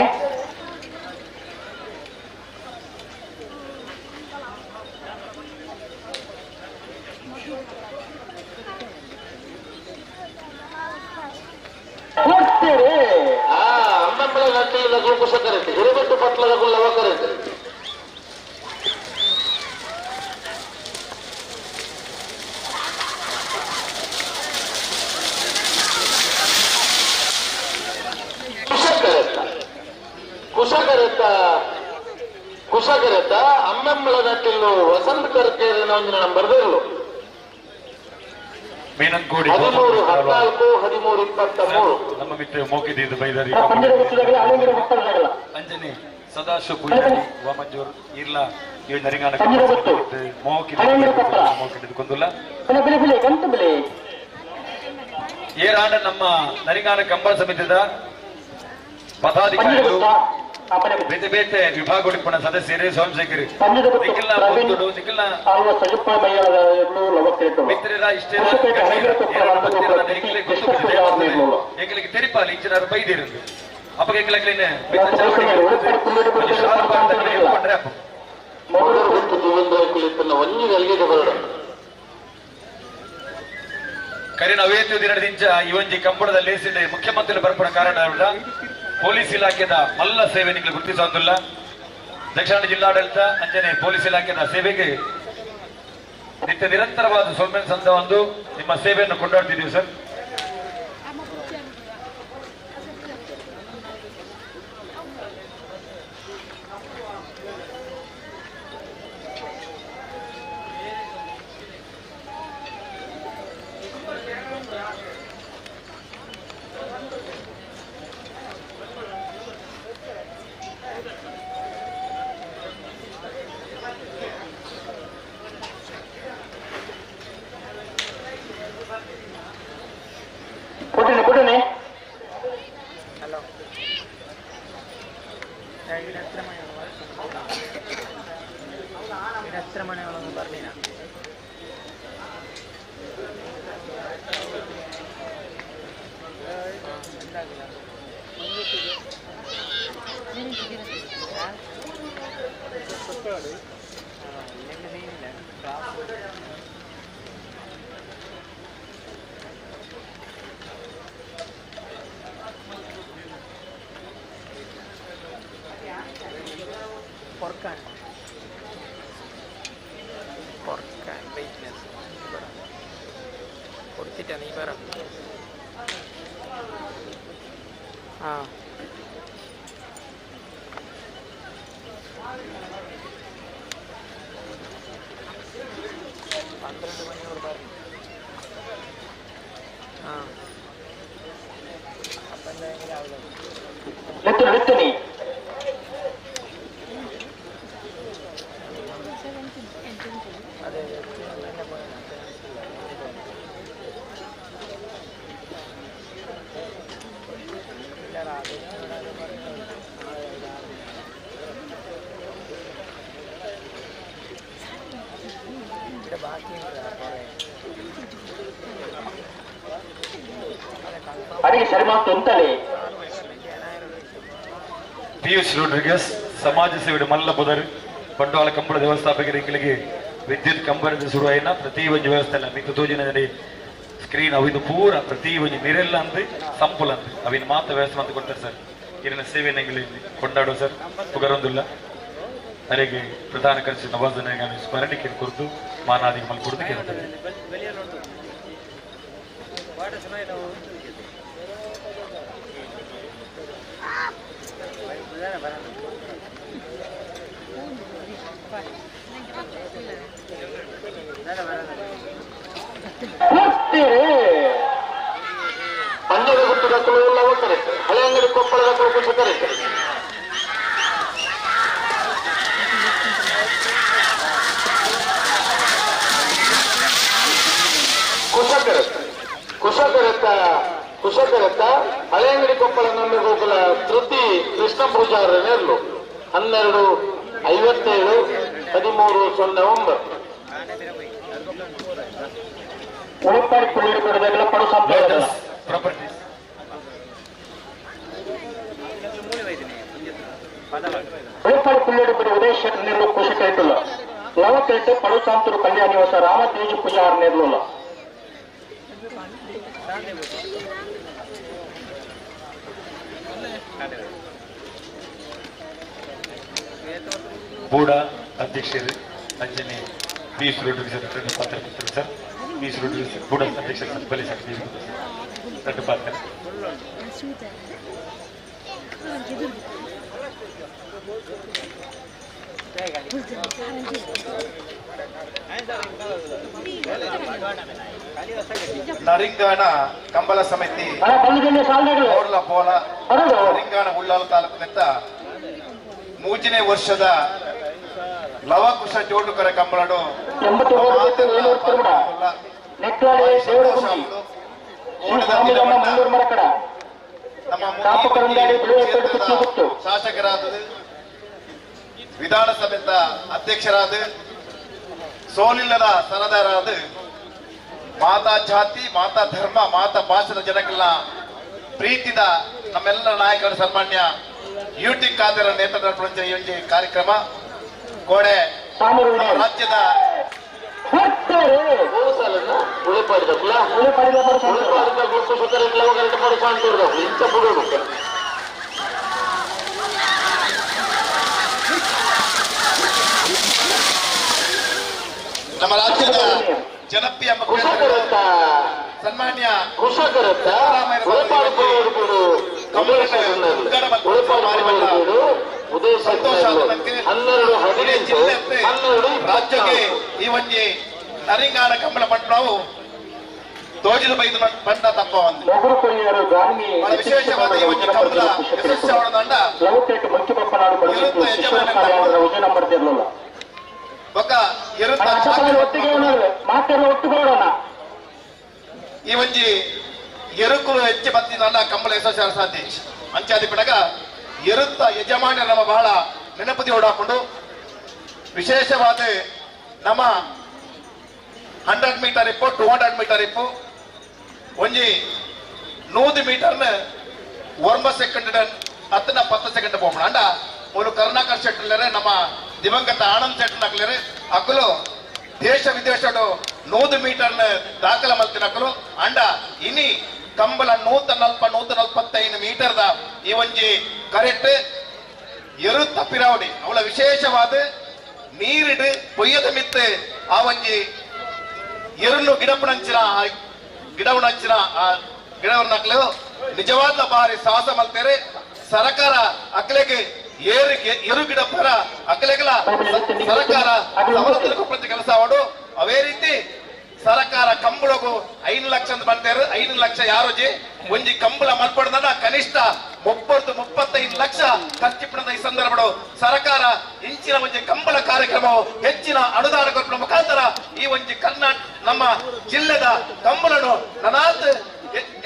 ಅಮ್ಮಮ್ಮಳ ನಟ್ಟಿಲ ಕುಶಕರೈತೆ ಹಿರೇಬೆಟ್ಟು ಪಟ್ಲದ ಲವಕರೈತೆ ಕುಶಕರೆತ್ತ ಕುಶಕರೆತ್ತ ಕುಶಕರೆತ್ತ ಅಮ್ಮಮ್ಮಳ ನಟ್ಟಿಲ್ಲು ವಸಂತ ಕರ್ಕೇರಿನ ಒಂದಿನ ನಂಬರ್ದಿರಲು ಮೀನಂಕೋಡಿ 13 14 13 23 ನಮ್ಮ ಮಿತ್ರ ಮೋಕಿದ್ದು ಬೈದಾರಿ ಅಂಜನೆ ಸದಾಶಿವ ಪೂಜಾರಿ ವಾಮಂಜೂರ್ ಇರ್ಲಾ ಇವ್ ನರಿಂಗಾನ ಮೋಕಿದ್ದು ಕೊಂದುಲ್ಲ ಏರಾಂಡ ನಮ್ಮ ನರಿಂಗಾನ ಕಂಬಳ ಸಮಿತಿದ ಪದಾಧಿಕಾರಿಗಳು ಬೇತೆ ಬೇತೆ ವಿಭಾಗ ಸದಸ್ಯರೇ ಸ್ವಯಂಸೇವಕರು ನಿಖಿಲ್ನ ಬಂಧುಡು ನಿಖಿಲ್ನ ಮಿತ್ರರ ಇಷ್ಟೇ ಎಂಗಳಿಗೆ ತೆರಿಪಾಲಿ ಇಂಚಿನಾರು ಬೈದಿರಂದು ಅಪ್ಪ ಎಂಗ್ಲಕ್ಲೇನೆ ಕರಿನ ಅವೇತು ದಿನದಿಂಚ ಈ ಒಂಜಿ ಕಂಬಳದ ಲೇಸಿಂಡ ಮುಖ್ಯಮಂತ್ರಿ ಬರ್ಪಣ ಕಾರಣ ಪೊಲೀಸ್ ಇಲಾಖೆದ ಮಲ್ಲ ಸೇವೆ ನಿಮಗೆ ಗುರುತಿಸೋದಿಲ್ಲ. ದಕ್ಷಿಣ ಜಿಲ್ಲಾಡಳಿತ ಅಂಜನೆ ಪೊಲೀಸ್ ಇಲಾಖೆದ ಸೇವೆಗೆ ನಿತ್ಯ ನಿರಂತರವಾದ ಸೊಲ್ಮೆನ್ ಸಂದ ಒಂದು ನಿಮ್ಮ ಸೇವೆಯನ್ನು ಕೊಂಡಾಡ್ತಿದ್ದೀವಿ ಸರ್. ആ. ಕೊಟ್ಟಿಗೆ ಸರಿಮಾತು ಅಂತಲೇ ಪಿಯೂಷ್ ರೋಡ್ರಿಗಸ್ ಸಮಾಜ ಸೇವೆ ಮಲ್ಲ ಬುದರು ಬಂಡವಾಳ ಕಂಬಳ ವ್ಯವಸ್ಥಾಪಕರಿಗೆ ವಿದ್ಯುತ್ ಕಂಬಳದ ಶುರುವಾಯಿನ ಪ್ರತಿ ಒಂಜಿ ವ್ಯವಸ್ಥೆ ಇಲ್ಲ ಮಿಕ್ಕ ತೋಜಿನ ಸ್ಕ್ರೀನ್ ಅವಿದು ಪೂರ ಪ್ರತಿ ಒಂಜಿ ನಿರೆಲ್ಲ ಅಂದ್ ಸಂಪುಲ ಅಂದ್ ಅವಿನ ಮಾತ್ರ ವ್ಯವಸ್ಥೆ ಅಂತ ಕೊಡ್ತಾರೆ ಸರ್. ಇರಿನ ಸೇವೆ ಕೊಂಡಾಡುವ ಸರ್ ಪುಗರೊಂದುಲ್ಲ ಅರೆಗೆ ಪ್ರಧಾನ ಕರ್ಷಿ ನವಾಜನ ಸ್ಮರಣಿಕೆ ಕುರಿತು ಮಾನಾದಿಗೆ ಮಲ್ ಕೊಡುದು ಕೇಳ್ತಾರೆ. ಪಂಜದ ಗುಟ್ಟದ ಕುಲವೆಲ್ಲ ಹೋಗ್ತಾರೆ ಹಳೆ ಅಂಗಡಿ ಕೊಪ್ಪಳದ ಕುಲಕುಶ ಕರೀತಾರೆ. ಕುಶಕರತ್ತ ಕುಶಕರತ್ತ ಹಳೆ ಅಂಗಡಿ ಕೊಪ್ಪಳ ನಮ್ಮ ಗೋಕುಲ ತೃತಿ ಕೃಷ್ಣ ಪೂಜಾರ ನೆರಳು 12:57 13:09. ಉಳುಪಾಡಿ ಪುಳ್ಳಿ ಕೊಡದಾಗಲ ಪಡು ಸಂಪಾದನೆ ಪ್ರಾಪರ್ಟೀಸ್ ಉಳುಪಾಡಿ ಪುಳ್ಳಿ ಬಿಡಿ ಉದಯ ಶೆಟ್ಟಿ ನೆರಳು ಕುಶಕರಿಟ್ಟುಲ್ಲ ಲವಕೇಟು ಪಡು ಸಾಂತೂರು ಕಲ್ಯಾಣ ನಿವಾಸ ರಾಮ ತೇಜ ಪೂಜಾರ ನೆರಳುಲ್ಲ. ಬೂಡ ಅಧ್ಯಕ್ಷರು ಅಂಜನೆ ಪಿ ರೋಡ್ರಿಗಸ್ ಎರಡು ಪಾತ್ರ ಕೊಡ್ತಾರೆ ಸರ್. ಪಿ ರೋಡ್ರಿಗಸ್ ಬೂಡ ಅಧ್ಯಕ್ಷರು ಸರ್ ಬಲಿ ಸರ್ ಎರಡು ಪಾತ್ರ. ನರಿಂಗಾಣ ಕಂಬಳ ಸಮಿತಿ ಬೋರ್ಲ ಪೋಲ ನರಿಂಗಾಣ ಉಳ್ಳಾಲ ತಾಲೂಕಿನಿಂದ ಮೂರನೇ ವರ್ಷದ ಲವಕುಶ ಜೋಡುಕರ ಕಂಬಳಡು ನಮ್ಮ ಶಾಸಕರಾದ ವಿಧಾನಸಭೆಯ ಅಧ್ಯಕ್ಷರಾದ ಸೋಲಿಲ್ಲದ ಸರದಾರಾದ ಮಾತಾ ಜಾತಿ ಮಾತಾ ಧರ್ಮ ಮಾತಾ ಭಾಷೆದ ಜನಕ್ಕೆಲ್ಲ ಪ್ರೀತಿದ ನಮ್ಮೆಲ್ಲ ನಾಯಕರ ಸನ್ಮಾನ್ಯ ಯುಟಿ ಖಾದರ್ ನೇತೃತ್ವ ಈ ಕಾರ್ಯಕ್ರಮ ಕೋಡೆ ರಾಜ್ಯದ ನಮ್ಮ ರಾಜ್ಯದ ಜನಪ್ರಿಯ ಮುಖ್ಯಮಂತ್ರಿಗಳು ಸನ್ಮಾನ್ಯ ರಾಜ್ಯಕ್ಕೆ ಈ ಒಂಜಿ ನರಿಂಗಾಣ ಕಂಬಳ ಪಟ್ಟಣವು ತೋಜಿದ ಬೈದು ಬಣ್ಣ ತಪ್ಪ ಒಂದು ವಿಶೇಷವಾದ ಈ ಒಂಜಿ ಕಂಬಳ ಯಶಸ್ಸು ಈ ಒಂಜಿ ಎರುಕುಲು ಹೆಚ್ಚು ಬತ್ತಿನ ಕಂಬಳ ಯಶಸ್ಸು ಸಾಧ್ಯ ಅಂಚಾದಿ ಪಡಗ ಎರುತ್ತ ಯಜಮಾನ್ಯ ನಮ್ಮ ಬಹಳ ನೆನಪದಿ ಓಡಾಕೊಂಡು ವಿಶೇಷವಾದ ನಮ್ಮ 100 ಮೀಟರ್ ಇಪ್ಪು 200 ಮೀಟರ್ ಇಪ್ಪು ಒಂಜಿ 100 ಮೀಟರ್ನ 9 ಸೆಕೆಂಡ್ ಹತ್ತನ 10 ಸೆಕೆಂಡ್ ಹೋಗೋಣ ಅಂಡ ಒಂದು ಕರುಣಾಕರ್ ಶೆಟ್ಟರ್ಲೇರೆ ನಮ್ಮ ದಿವಂಗತ ಆನಂದ್ ಶೆಟ್ಟರ್ನಾಕ್ಲೇರೆ ಅಕಲು ದೇಶ ವಿದೇಶಡು 100 ಮೀಟರ್ನ ದಾಖಲೆ ಮಲ್ತಿನ ಅಕಲು ಅಂಡ ಇನಿ ಕಂಬಳ 140 145 ಮೀಟರ್ದ ಈ ಒಂಜಿ ಕರೆಕ್ಟ್ ಎರುತ್ತ ಪಿರಾವಡಿ ಅವಳ ವಿಶೇಷವಾದ ನೀರಿಡು ಪೊಯ್ಯದ ಮಿತ್ತು ಆ ಒಂಜಿ ಎರುನ್ನು ಗಿಡಪುಣಂಚಿನ ಗಿಡವಣಂಚಿನ ಆ ಗಿಡವನ್ನಕ್ಲು ನಿಜವಾದ ಬಾರಿ ಸಾಹಸ ಮಲ್ತೇರೆ ಸರಕಾರ ಅಕ್ಲೆಗೆ ಏರು ಗಿಡ ಪರ ಅಕ್ಲೆಗಳ ಸರಕಾರ ಸವಲತ್ತುలకు ಪ್ರತಿ ಕೆಲಸ ಮಾಡು. ಅವೇ ರೀತಿ ಸರಕಾರ ಕಂಬಳಗು 5 ಲಕ್ಷ ಅಂತ ಬಂತೇರು 5 ಲಕ್ಷ ಯಾರೋಜಿ ಒಂಜಿ ಕಂಬಳ ಮಲ್ಪಡ್ದ ಕನಿಷ್ಠ 30 35 ಲಕ್ಷ ಖರ್ಚು ಈ ಸಂದರ್ಭ ಸರಕಾರ ಇಂಚಿನ ಒಂಜಿ ಕಂಬಳ ಕಾರ್ಯಕ್ರಮವು ಹೆಚ್ಚಿನ ಅನುದಾನ ಕೊಟ್ಟ ಮುಖಾಂತರ ಈ ಒಂಜಿ ಕರ್ನಾಟಕ ನಮ್ಮ ಜಿಲ್ಲೆದ ಕಂಬಳನು ನನಾತ್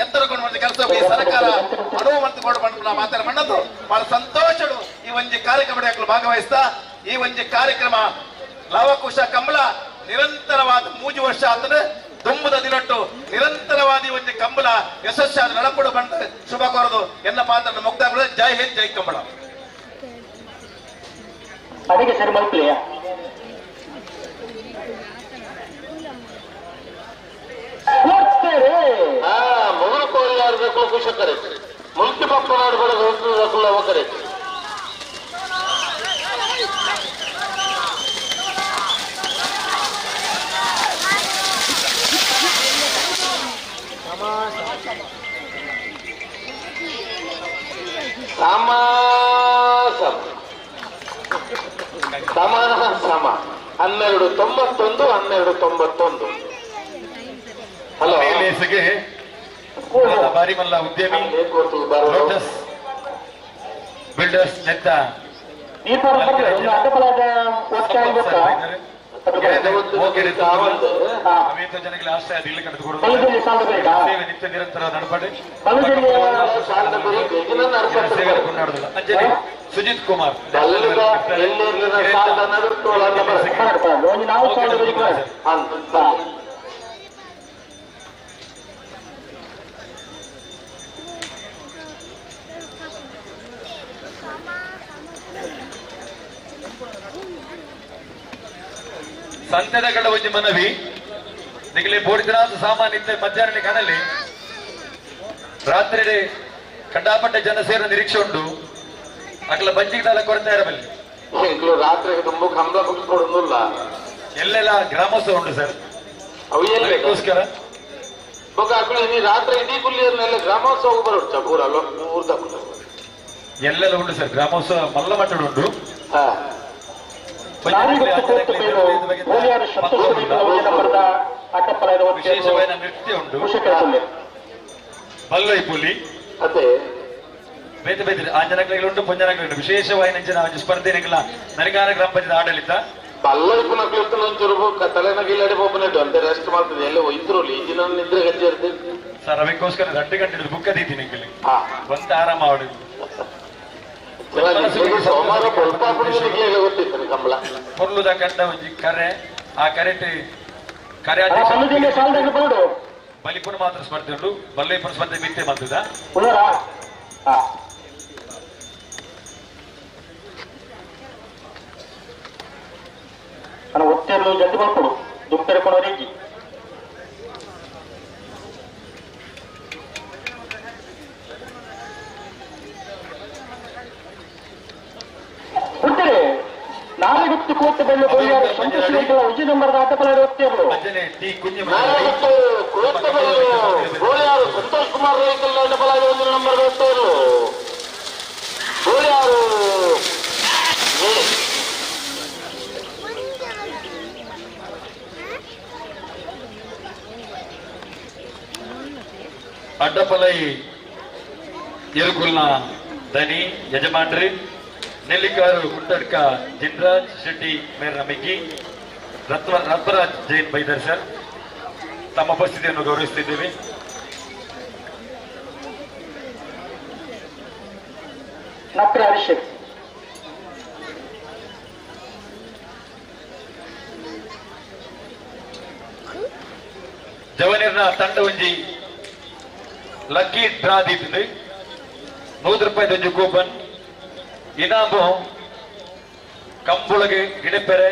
ಎತ್ತರಗೊಂಡು ಕೆಲಸ ಈ ಸರ್ಕಾರ ಅನುವು ಮಂತು ಮಾತಾಡ ಮಣ್ಣದು ಬಹಳ ಸಂತೋಷಡು ಈ ಒಂಜಿ ಕಾರ್ಯಕ್ರಮ ಭಾಗವಹಿಸ್ತಾ ಈ ಒಂಜಿ ಕಾರ್ಯಕ್ರಮ ಲವಕುಶ ಕಂಬಳ ನಿರಂತರವಾದ 3 ವರ್ಷ ಆತನ ದುಂಬುದ ದಿನಟ್ಟು ನಿರಂತರವಾದಿ ಒಂದು ಕಂಬಳ ಯಶಸ್ಸಾದ ನಡಪಡು ಬಂದ ಶುಭ ಕೋರದು ಎಲ್ಲ ಪಾತ್ರ ಮುಕ್ತಾಯ. ಜೈ ಹಿಂದ್, ಜೈ ಕಂಬಳ. ಅದಕ್ಕೆ ಸರಿ ಮಲ್ಪಲಿಯ ಮೊದಲು ಕೋಲಾರಬೇಕು ಕುಶಕರೆ ಮುಲ್ಕಿ ಪಪ್ಪನಾಡುಗಳ ಅವಕರೆ ಸಮಾನ ಸಮ 12-91 12-91. ಹಲೋ ಬಾರಿಮಲ್ಲ ಉದ್ಯಮಿ ಲೋಟಸ್ ಬಿಲ್ಡರ್ಸ್ ನೆತ್ತ ಜನಗಳ ಆಶ್ರಯ ಸೇವೆ ನಿತ್ಯ ನಿರಂತರ ನಡಪಾಡಿ ಸೇವೆ ಕೊಂಡಾಡುದಿಲ್ಲ. ಅಂಜಲಿ ಸುಜಿತ್ ಕುಮಾರ್ ಸಂತೆದ ಕಡ ಒಂಜಿ ಮನವಿ ನಿಗಲಿ ಬೋಡಿದ್ರಾಸ ಸಾಮಾನ್ಯ ಮಧ್ಯಾಹ್ನ ಕಣಲಿ ರಾತ್ರಿ ಕಂಡಾಪಟ್ಟೆ ಜನ ಸೇರೋ ನಿರೀಕ್ಷೆ ಉಂಟು. ಅಗಲ ಬಂಜಿಗೆ ಕೊರತೆ ಇರಬಲ್ಲಿ ರಾತ್ರಿ ತುಂಬ ಕಂಬ ಮುಗಿಸ್ಕೊಡೋದಿಲ್ಲ. ಎಲ್ಲೆಲ್ಲ ಗ್ರಾಮೋತ್ಸವ ಉಂಟು ಸರ್, ಅದಕ್ಕೋಸ್ಕರ ರಾತ್ರಿ ಇಡೀ ಕುಲ್ಲಿಯರ್ನೆಲ್ಲ ಗ್ರಾಮೋತ್ಸವ ಬರೋಡು ಪೂರ ಎಲ್ಲೆಲ್ಲ ಉಂಟು ಸರ್. ಗ್ರಾಮೋತ್ಸವ ಮಲ್ಲ ಮಟ್ಟಡು ಉಂಟು. ವಿಶೇಷವಾದ ನೃತ್ಯ ಉಂಟು, ಬಲ್ಲೈ ಪುಲಿ ಅದೇ ಬೇತೆ ಬೇತೆ ಆಂಜನಕ್ಲೆಗಳು ಪೊಂಜನಕ್ಲೆಗಳು ವಿಶೇಷವಾಗಿ ನಂಚಿನ ಒಂಜಿ ಸ್ಪರ್ಧೆ ನಿಗಲ ನರಿಗಾರ ಗ್ರಾಮ ಪಂಚಾಯತ್ ಆಡಳಿತ ರೆಸ್ಟ್ ಮಾಡ್ತದೆ ಎಲ್ಲ ಇದ್ರು ಈಜಿನ ನಿದ್ರೆ ಗಜ್ಜೆ ಸರ್. ಅದಕ್ಕೋಸ್ಕರ 2 ಗಂಟೆ ಬುಕ್ ಅದೀತಿ ನಿಂಗಲಿ ಒಂದ್ ಆರಾಮ ಆಡು. ಸೋಮವಾರ ಕಂಬಳ ಪೊರ್ಲುದ ಕಂಡ ಒಂಜಿ ಕರೆ, ಆ ಕರೆಟ್ ಕರೆ ಬಲಿಪುನ ಮಾತ್ರ ಸ್ಪರ್ಧೆ ಉಂಟು, ಬಲ್ಲೈಪುನ ಸ್ಪರ್ಧೆ ಮಿತ್ತೆ ಮಾಡ್ತದ. ಒತ್ತೆರ್ಲು ಜಲ್ದಿ ಬರ್ಕೊಡು ದುಂಪೆರೆ ಕೊಡೋರಿಗೆ. ನಾಳೆಗುತ್ತು ಕೋಟೆ ಬೆಳ್ಳು ಗೋಳಿಯಾರು ಸಂತೋಷ ವಿಜಯ ನಂಬರ್ದ ಆಟಪಲಾಡಿ ಒತ್ತೆರ್ಲು ಗೋಳಿಯಾರು ಸಂತೋಷ್ ಕುಮಾರ್ ರೈಕಲ್ ಆಟಪಲಾಡಿ 1 ನಂಬರ್ ಒತ್ತೆರ್ಲು ಗೋಳಿಯಾರು. ಅಡ್ಡಪಲೈ ಎರುಕುಲ್ನ ದನಿ ಯಜಮಾನ್ರಿ ನೆಲ್ಲಿಕಾರು ಕುಟ್ಟಡ್ಕ ಜಿನ್ರಾಜ್ ಶೆಟ್ಟಿ ಮೇರ್ನ ಮಿಗ್ಗಿ ರತ್ನರಾಜ್ ಜೈನ್ ಬೈದರ್ ಸರ್ ತಮ್ಮ ಉಪಸ್ಥಿತಿಯನ್ನು ಗೌರವಿಸುತ್ತಿದ್ದೇವೆ. ನಕ್ರ ಅಭಿಷೇಕ್ ಜವನಿರ್ನ ತಂಡ ಒಂಜಿ ಲಕ್ಕಿ ಡ್ರಾ ದೀತುಂಡು 100 ರೂಪಾಯಿ ಒಂಜಿ ಕೂಪನ್ ಇನಾಮು ಕಂಬುಳಗೆ ಗಿಡಪೆರೆ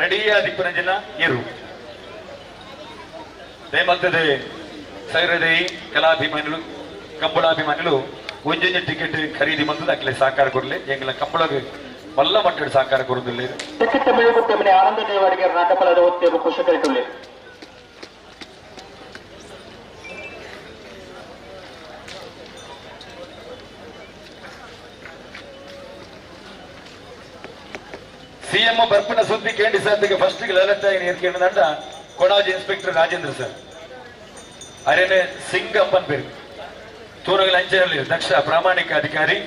ರೆಡಿಯಾದಿಪ್ಪುನ ಜನ ಇರು ದಯಮಲ್ತದೆ ಸೈರದೇಯಿ ಕಲಾಭಿಮಾನಿಲು ಕಂಬಳಾಭಿಮಾನಿಲು ಒಂಜೊಂಜಿ ಟಿಕೆಟ್ ಖರೀದಿ ಮಂತದ ಅಕ್ಲೆ ಸಹಕಾರ ಕೊರ್ಲೆ ಎಂಗ್ಲ ಕಂಬಳಗೆ ಮಲ್ಲ ಮಟ್ಟದ ಸಹಕಾರ ಕೊರುದಿಲ್ಲ. ಟಿಕೆಟ್ ಮೇಲ್ಗುತ್ತೆ ಆನಂದ ದೇವರಿಗೆ ನಾಟಕದ ಒತ್ತೆ ಖುಷಿ ಸಿಎಂ ಬರ್ಪಿನ ಸುದ್ದಿ ಕೇಂದ್ರ ಸಾಧ್ಯಕ್ಕೆ ಫಸ್ಟ್ ಲಲಿತ ಏರ್ಕೇಂಡ ಕೊಡಾಜಿ ಇನ್ಸ್ಪೆಕ್ಟರ್ ರಾಜೇಂದ್ರ ಸರ್ ಅರೇನೆ ಸಿಂಗ್ ಅಪ್ಪನ್ ಪೇರು ತೂರಗಲ ಅಂಚೆನಲ್ಲಿ ದಕ್ಷ ಪ್ರಾಮಾಣಿಕ ಅಧಿಕಾರಿ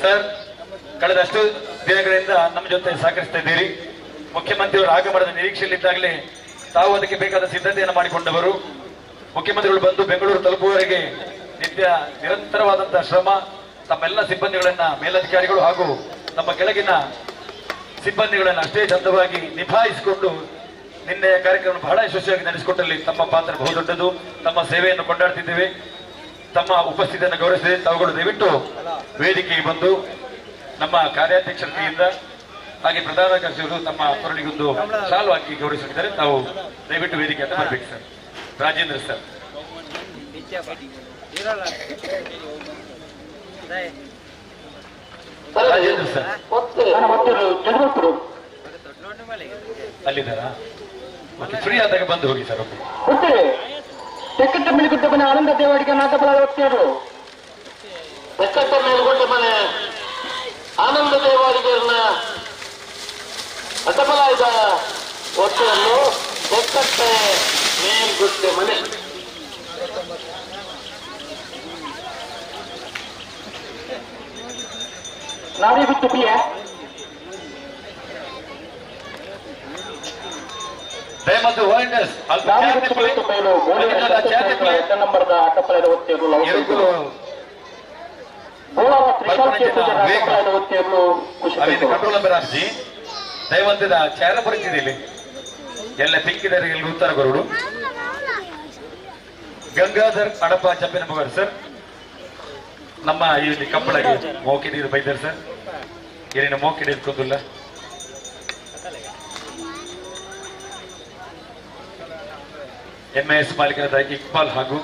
ಸರ್. ಕಳೆದಷ್ಟು ದಿನಗಳಿಂದ ನಮ್ಮ ಜೊತೆ ಸಹಕರಿಸ್ತಾ ಇದ್ದೀರಿ. ಮುಖ್ಯಮಂತ್ರಿಯವರ ಆಗಮನದ ನಿರೀಕ್ಷೆಯಲ್ಲಿದ್ದಾಗಲೇ ತಾವು ಅದಕ್ಕೆ ಬೇಕಾದ ಸಿದ್ಧತೆಯನ್ನು ಮಾಡಿಕೊಂಡವರು. ಮುಖ್ಯಮಂತ್ರಿಗಳು ಬಂದು ಬೆಂಗಳೂರು ತಲುಪುವವರೆಗೆ ನಿತ್ಯ ನಿರಂತರವಾದಂತಹ ಶ್ರಮ ತಮ್ಮೆಲ್ಲ ಸಿಬ್ಬಂದಿಗಳನ್ನ ಮೇಲಧಿಕಾರಿಗಳು ಹಾಗೂ ನಮ್ಮ ಕೆಳಗಿನ ಸಿಬ್ಬಂದಿಗಳನ್ನು ಅಷ್ಟೇ ಚಂದವಾಗಿ ನಿಭಾಯಿಸಿಕೊಂಡು ನಿನ್ನೆಯ ಕಾರ್ಯಕ್ರಮ ಬಹಳ ಯಶಸ್ವಿಯಾಗಿ ನಡೆಸಿಕೊಟ್ಟಲ್ಲಿ ತಮ್ಮ ಪಾತ್ರ ಬಹುದೊಡ್ಡದು. ತಮ್ಮ ಸೇವೆಯನ್ನು ಕೊಂಡಾಡ್ತಿದ್ದೇವೆ, ತಮ್ಮ ಉಪಸ್ಥಿತಿಯನ್ನು ಗೌರವಿಸಿದೆ. ತಾವುಗಳು ದಯವಿಟ್ಟು ವೇದಿಕೆಗೆ ಬಂದು ನಮ್ಮ ಕಾರ್ಯಾಧ್ಯಕ್ಷರ ಕೈಯಿಂದ ಹಾಗೆ ಪ್ರಧಾನ ಕಾರ್ಯದರ್ಶಿಯವರು ತಮ್ಮ ಕೊರಳಿಗೊಂದು ಶಾಲು ಹಾಕಿ ಗೌರವಿಸಿದ್ದಾರೆ. ತಾವು ದಯವಿಟ್ಟು ವೇದಿಕೆ ಅಂತ ಬರಬೇಕು sir. Rajendra sir. Rajendra sir ಅಲ್ಲಿದ್ದಾರಾ? ಓಕೆ, ಫ್ರೀ ಆದಾಗ ಬಂದು ಹೋಗಿ ಸರ್. ಓಕೆ. ತೆಕ್ಕಟ್ಟ ಮೇಲುಗುಡ್ಡ ಮನೆ ಆನಂದ ದೇವಾಡಿಗೆ ನಾಟಬಲ ಒತ್ತೆಯರು. ತೆಕ್ಕಟ್ಟ ಮೇಲುಗುಡ್ಡ ಮನೆ ಆನಂದ ದೇವಾಡಿಗರನ್ನ ಅಟಬಲಾಯದ ಒತ್ತೆಯನ್ನು ತೆಕ್ಕಟ್ಟೆ ಮೇಲ್ಗುಡ್ಡೆ ಮನೆ. ನಾರಿಗುತ್ತು ಪಿಯ ದಯಮಾಡಿ ವಾಲಂಟಿಯರ್ಸ್ ನಂಬರ್ದ ಅಟಪಲದ ಒತ್ತೆಯರು ಕಂಟ್ರೋಲ್ ನಂಬರ್ ಆರ್ಜಿ ದಯವಂತದ ಚಾರ ಪರಿಚಿದೆ ಇಲ್ಲಿ ಎಲ್ಲ ತಿಕ್ಕಿದರೆ ಇಲ್ಲಿ ಉತ್ತರ ಕೊರಡು. ಗಂಗಾಧರ್ ಅಡಪ ಚಪ್ಪಿನ ಮಗರು ಸರ್, ನಮ್ಮ ಇಲ್ಲಿ ಕಂಬಳಗೆ ಮೋಕೆ ನೀರು ಬೈದಾರೆ ಸರ್. ಏನೇನು ಮೋಕೆ ಹಿಡಿದುಕೊಂಡಿಲ್ಲ. ಎಂಎಸ್ ಮಾಲೀಕರಾದ ಇಕ್ಬಾಲ್ ಹಾಗೂ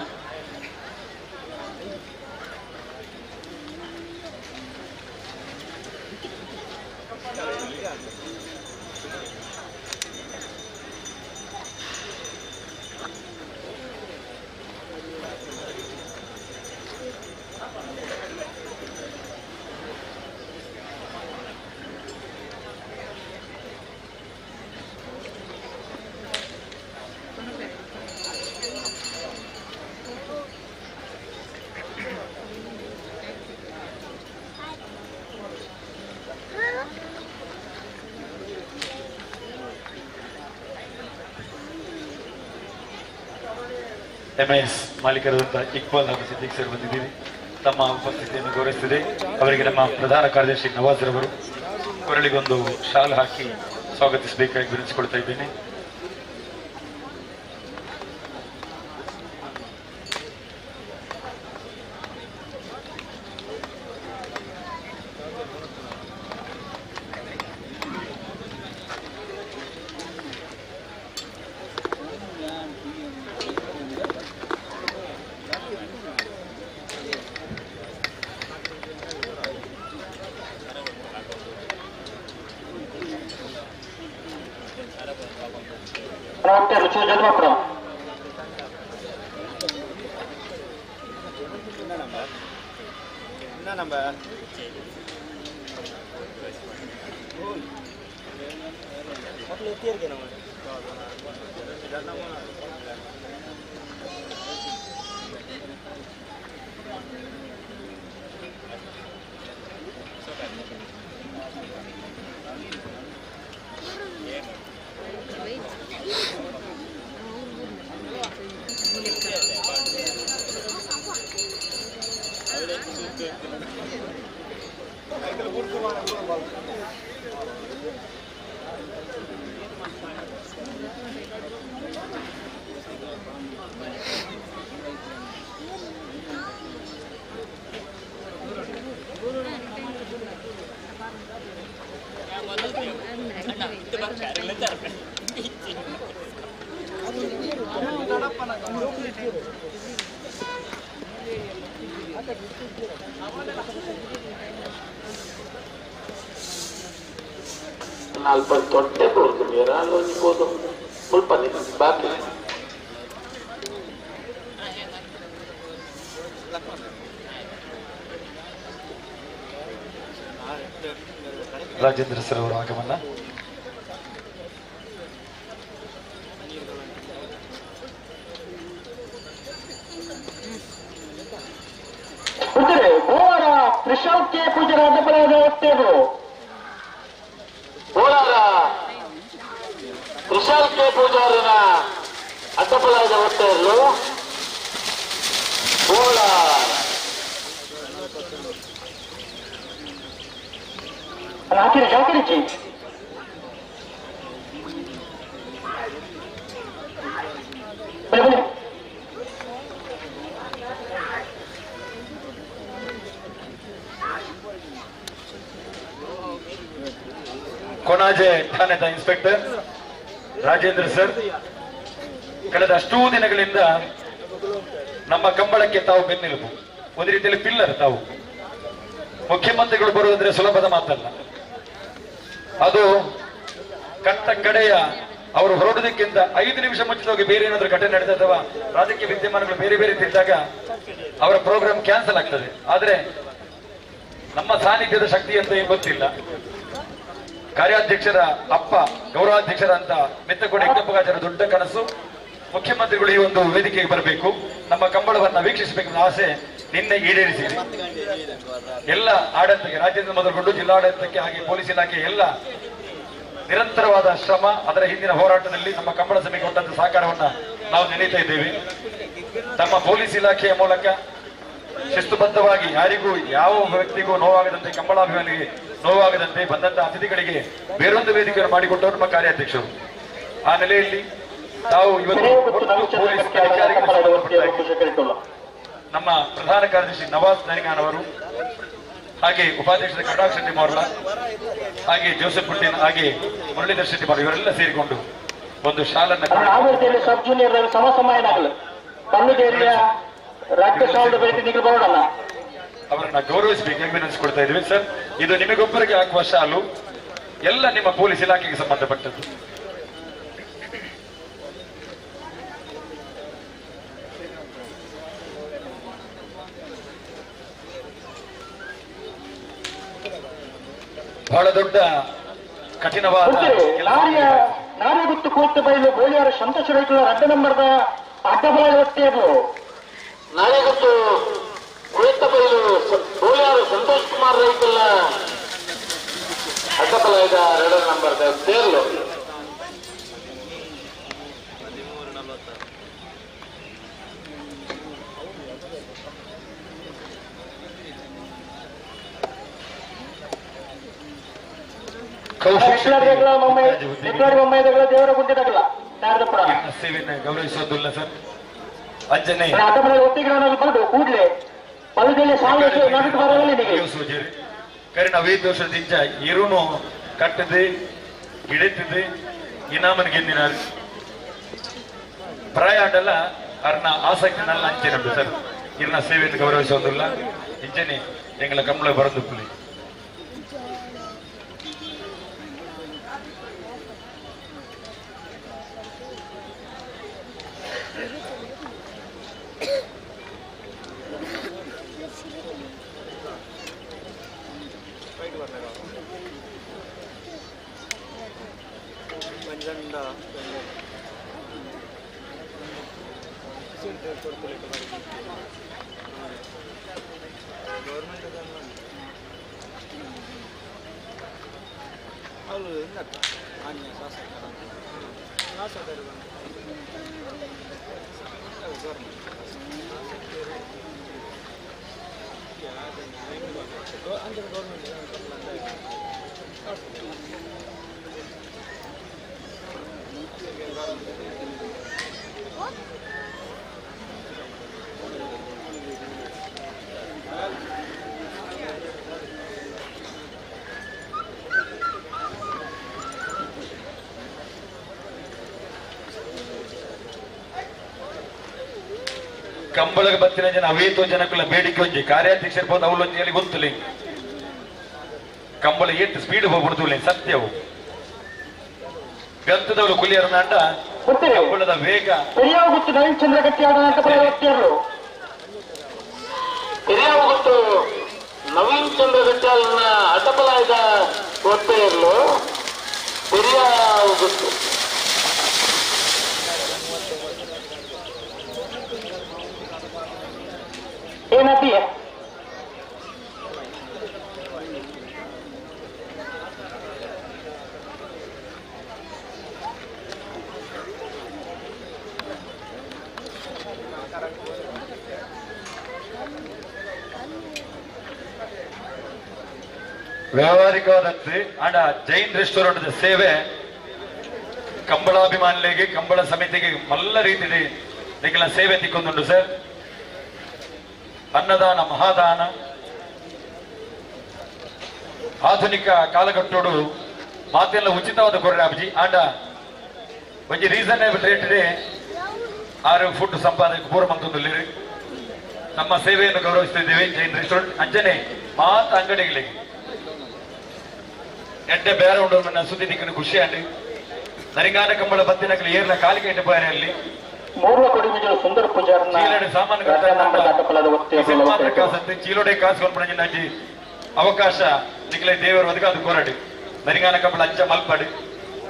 ಎಂಎಸ್ ಮಾಲೀಕರಾದಂತಹ ಇಕ್ಬಾಲ್ ಹಾಗೂ ಸಿದ್ದಿಕ್ ಸರ್ ಬಂದಿದ್ದೀರಿ. ತಮ್ಮ ಉಪಸ್ಥಿತಿಯನ್ನು ಗೌರವಿಸುತ್ತಿದೆ. ಅವರಿಗೆ ನಮ್ಮ ಪ್ರಧಾನ ಕಾರ್ಯದರ್ಶಿ ನವಾಜ್ ರವರು ಕೊರಳಿಗೊಂದು ಶಾಲ್ ಹಾಕಿ ಸ್ವಾಗತಿಸಬೇಕಾಗಿ ವಿನಂತಿಸಿಕೊಳ್ತಾ ಇದ್ದೇನೆ. ಅಲ್ಪ ತೊಟ್ಟೆ ಕೊಡ್ತೀನಿ ಅಲ್ಲೊಂದು ಸ್ವಲ್ಪ ಬಾಕಿ ರಾಜೇಂದ್ರ ಸರ್ ಅವರ ಆಗಮನ. ಗೋವಾರ ತ್ರಿಶಾಲ್ ಕೆ ಪೂಜಾರ ಕೋಲಾರ ತ್ರಿಶಾಲ್ ಕೆ ಪೂಜಾರನ ಅಡ್ಡಪಲಾದ ಒತ್ತೆಯರು ಕೋಲಾರ. ಹಾಕಿರಿ ಜಾಕರಿಚಿ. ಬಲೆ ಕೊಣಾಜೆ ಠಾಣೆದ ಇನ್ಸ್ಪೆಕ್ಟರ್ ರಾಜೇಂದ್ರ ಸರ್ ಕಳೆದ ಅಷ್ಟೂ ದಿನಗಳಿಂದ ನಮ್ಮ ಕಂಬಳಕ್ಕೆ ತಾವು ಬೆನ್ನೆಲುಬು, ಒಂದು ರೀತಿಯಲ್ಲಿ ಪಿಲ್ಲರ್ ತಾವು. ಮುಖ್ಯಮಂತ್ರಿಗಳು ಬರುವುದಂದ್ರೆ ಸುಲಭದ ಮಾತಲ್ಲ, ಅದು ಕಟ್ಟ ಕಡೆಯ ಅವರು ಹೊರಡುವುದಕ್ಕಿಂತ 5 ನಿಮಿಷ ಮುಂಚಿತವಾಗಿ ಬೇರೆ ಏನಾದರೂ ಘಟನೆ ನಡೆದ ಅಥವಾ ರಾಜಕೀಯ ವಿದ್ಯಮಾನಗಳು ಬೇರೆ ಬೇರೆ ಇದ್ದಾಗ ಅವರ ಪ್ರೋಗ್ರಾಮ್ ಕ್ಯಾನ್ಸಲ್ ಆಗ್ತದೆ. ಆದ್ರೆ ನಮ್ಮ ಸಾನ್ನಿಧ್ಯದ ಶಕ್ತಿ ಅಂತ ಏನು ಗೊತ್ತಿಲ್ಲ. ಕಾರ್ಯಾಧ್ಯಕ್ಷರ ಅಪ್ಪ ಗೌರವಾಧ್ಯಕ್ಷರ ಅಂತ ಮೆತ್ತಕೋಟೆ ಯಜ್ಞಪ್ಪಗಾಚಾರ್ಯ ದೊಡ್ಡ ಕನಸು, ಮುಖ್ಯಮಂತ್ರಿಗಳು ಈ ಒಂದು ವೇದಿಕೆಗೆ ಬರಬೇಕು, ನಮ್ಮ ಕಂಬಳವನ್ನ ವೀಕ್ಷಿಸಬೇಕು ಅನ್ನೋ ಆಸೆ ನಿನ್ನೆ ಈಡೇರಿಸಿದೆ. ಎಲ್ಲ ಆಡಳಿತಕ್ಕೆ, ರಾಜ್ಯದಿಂದ ಮೊದಲುಗೊಂಡು ಜಿಲ್ಲಾಡಳಿತಕ್ಕೆ ಹಾಗೆ ಪೊಲೀಸ್ ಇಲಾಖೆ ಎಲ್ಲ ನಿರಂತರವಾದ ಶ್ರಮ, ಅದರ ಹಿಂದಿನ ಹೋರಾಟದಲ್ಲಿ ನಮ್ಮ ಕಂಬಳ ಸಭೆಗೆ ಕೊಟ್ಟಂತ ಸಹಕಾರವನ್ನ ನಾವು ನೆನೆಯುತ್ತಾ ಇದ್ದೇವೆ. ತಮ್ಮ ಪೊಲೀಸ್ ಇಲಾಖೆಯ ಮೂಲಕ ಶಿಸ್ತುಬದ್ಧವಾಗಿ ಯಾರಿಗೂ ಯಾವ ವ್ಯಕ್ತಿಗೂ ನೋವಾಗದಂತೆ, ಕಂಬಳಾಭಿಮಾನಿಗೆ ನೋವಾಗದಂತೆ ಬಂದಂತಹ ಅತಿಥಿಗಳಿಗೆ ಬೇರೊಂದು ವೇದಿಕೆಯನ್ನು ಮಾಡಿಕೊಟ್ಟವರು ನಮ್ಮ ಕಾರ್ಯಾಧ್ಯಕ್ಷರು. ಆ ನೆಲೆಯಲ್ಲಿ ತಾವು ಇವತ್ತು ಪೊಲೀಸ್ ಅಧಿಕಾರಿಗಳು, ನಮ್ಮ ಪ್ರಧಾನ ಕಾರ್ಯದರ್ಶಿ ನವಾಜ್ ನರಿಗಾನ್ ಅವರು, ಹಾಗೆ ಉಪಾಧ್ಯಕ್ಷರ ಕಟಾಕ್ಷ ಶೆಟ್ಟಿ ಮಾರ್ಲ, ಹಾಗೆ ಜೋಸೆಫ್ ಪುಟ್ಟಿನ್, ಹಾಗೆ ಮುರಳೀಧರ್ ಶೆಟ್ಟಿ ಮಾರ್ಲ, ಇವರೆಲ್ಲ ಸೇರಿಕೊಂಡು ಒಂದು ಶಾಲನ್ನ ಅವರನ್ನ ಗೌರವಿಸಬೇಕಾಗಿ ವಿನಂತಿಸಿಕೊಳ್ತಾ ಇದ್ವಿ. ಸರ್, ಇದು ನಿಮಗೊಬ್ಬರಿಗೆ ಹಾಕುವ ಶಾಲು, ಎಲ್ಲ ನಿಮ್ಮ ಪೊಲೀಸ್ ಇಲಾಖೆಗೆ ಸಂಬಂಧಪಟ್ಟದ್ದು. ಬಹಳ ದೊಡ್ಡ ಕಠಿಣವಾದ ನಾರಿಗುತ್ತು ಕೂತು ಬೈಲು ಗೋಳಿಯಾರ ಸಂತೋಷ ರೈತರ ಅಡ್ಡ ನಂಬರ್ದ ಅಡ್ಡ ಬಲ ನಾರಿಗುತ್ತು ಕುಳಿತ ಬೈಲು ಗೋಳಿಯಾರ ಸಂತೋಷ್ ಕುಮಾರ್ ರೈತಲ್ಲ ಅಡ್ಡಬಲ ಈಗ 2 ನಂಬರ್ ತೇರ್ಲು. ಸೇವೆಯನ್ನು ಗೌರವಿಸೋದಿಲ್ಲ ಸರ್. ಅಂಜನೆ ಕರಿನ 5 ವರ್ಷದಿಂದ ಇರುನು ಕಟ್ಟದೆ ಗಿಡತಿದೆ ಇನಾಮನ್ ಗೆದ್ದಿನಾರು ಪ್ರಾಯ ಆಡಲ್ಲ ಅರ್ನ ಆಸಕ್ತಿ ನಲ್ಲ ಅಂಚೆನ ಸರ್. ಇರ್ನ ಸೇವೆಯನ್ನು ಗೌರವಿಸೋದಿಲ್ಲ. ಇಂಚನೆ ಎಂಗಳ ಕಂಬಳ ಬರದು ಪುಲಿ ಕಂಬಳಗ ಬತ್ತಿನ ಜನ ಅವೇತೋ ಜನಕ್ಕಲ್ಲ ಬೇಡಿಕೆ ಒಂಜಿ ಕಾರ್ಯಾಧ್ಯಕ್ಷರು ಹೋದ ಅವಲೊಂಜಿ ಗೊತ್ತಲಿ ಕಂಬಳ ಏಟ್ ಸ್ಪೀಡ್ ಹೋಗ್ಬಿಡ್ತು ಸತ್ಯವು ಗಂತದವಳು ಕುಲಿಯರನಾಂಡ ಕಂಬಳದ ವೇಗ ಹಿರಿಯಾಗುತ್ತು ನವೀನ್ ಚಂದ್ರ ಗಟ್ಟಿಯಾಳನ್ನ ಅಟಪಲಾಯದ ಒತ್ತೆ ಇರಲು ಹಿರಿಯಾಗುತ್ತು. ಏನಂತೀಯ ವ್ಯಾವಹಾರಿಕವಾದಂತೆ ಆಂಡ ಜೈನ್ ರೆಸ್ಟೋರೆಂಟ್ ಸೇವೆ ಕಂಬಳಾಭಿಮಾನಿಗಳಿಗೆ ಕಂಬಳ ಸಮಿತಿಗೆ ಮಲ್ಲ ರೀತಿಯಲ್ಲಿ ನಿಖಲ ಸೇವೆ ತಿಕ್ಕೊಂದುಂಡು ಸರ್. ಅನ್ನದಾನ ಮಹಾದಾನ ಆಧುನಿಕ ಕಾಲಘಟ್ಟೋಡು ಮಾತೆಲ್ಲ ಉಚಿತವಾದ ಕೊರ್ರೆ ಅಬ್ಜಿ ಆಂಡ ಒಂಜಿ ರೀಸನೇಬಲ್ ರೇಟ್ ಆರು ಫುಡ್ ಸಂಪಾದನೆ ಪೂರ ಮಂತೊಂದುಲ್ಲೆರ್. ನಮ್ಮ ಸೇವೆಯನ್ನು ಗೌರವಿಸ್ತಿದ್ದೇವೆ ಜೈನ್ ರೆಸ್ಟೋರೆಂಟ್ ಅಂಚನೆ ಮಾತ ಅಂಗಡಿಗಳಿಗೆ ಎಡ್ಡೆ ಬೇರೆ ಉಂಡು ನನ್ನ ಸುದ್ದಿ ದಿಕ್ಕನ ಖುಷಿ ಅಂడి. ನರಿಂಗಾನ ಕಂಬಳ ಬತ್ತಿನಕಲು ಏರ್ಲ ಕಾಲಿಗೆ ಇಟ್ಟು ಬಾರಿ ಅಲ್ಲಿ ಮೂರ್ಲ ಕೊಡಿಮಿಜಲು ಸುಂದರ ಪೂಜಾರನ ಚೀಲಡೆ ಸಾಮಾನು ಕಾಸಂತೆ ಚೀಲೋಡೆ ಕಾಸು ಕೊಂಡ್ಪಣಿ ಅವಕಾಶ ನಿಖಲೆ ದೇವರು ಒದಗ ಅದು ಕೋರಡಿ. ನರಿಂಗಾನ ಕಂಬಳ ಅಂಚ ಮಲ್ಪಾಡಿ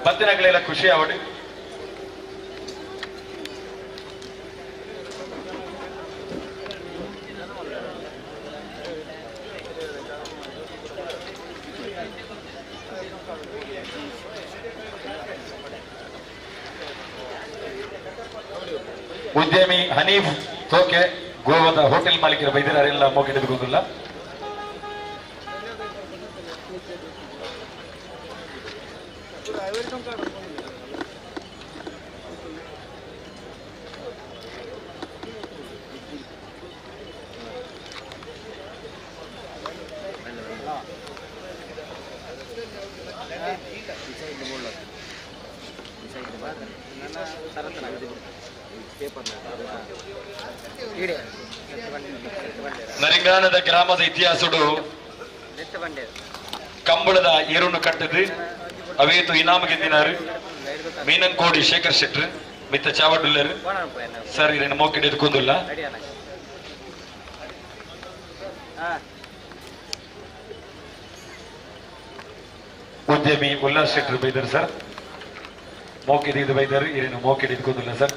ಬತ್ತಿನಗಲೆಲ್ಲ ಖುಷಿ ಆವಡಿ. ಉದ್ಯಮಿ ಹನೀಫ್ ತೋಕೆ ಗೋವಾದ ಹೋಟೆಲ್ ಮಾಲೀಕರ ಬೈದಿರಾರೆಲ್ಲ ಮೋಕೆಡೆದುಕೊಂಡಿಲ್ಲ. ನರಿಂಗಾನದ ಗ್ರಾಮದ ಇತಿಹಾಸಡು ಕಂಬಳದ ಏರುನ್ನು ಕಟ್ಟದು ಅವೇತು ಇನಾಮ ಗೆದ್ದಿನಾರು ಮೀನಂಕೋಡಿ ಶೇಖರ್ ಶೆಟ್ರು ಮಿತ್ತ ಚಾವಡುಲ್ಲರು ಸರ್ ಇರನ್ನು ಮೋಕಿಡ್ ಎದ್ಕೊಂದುಲ್ಲ. ಉದ್ಯಮಿ ಉಲ್ಲಾಸ್ ಶೆಟ್ರು ಬೈದರು ಸರ್ ಮೋಕಿಡ್ ಇದು ಬೈದರು ಇರೇನು ಮೋಕಿಡ್ ಎದ್ಕೊಂದುಲ್ಲ ಸರ್.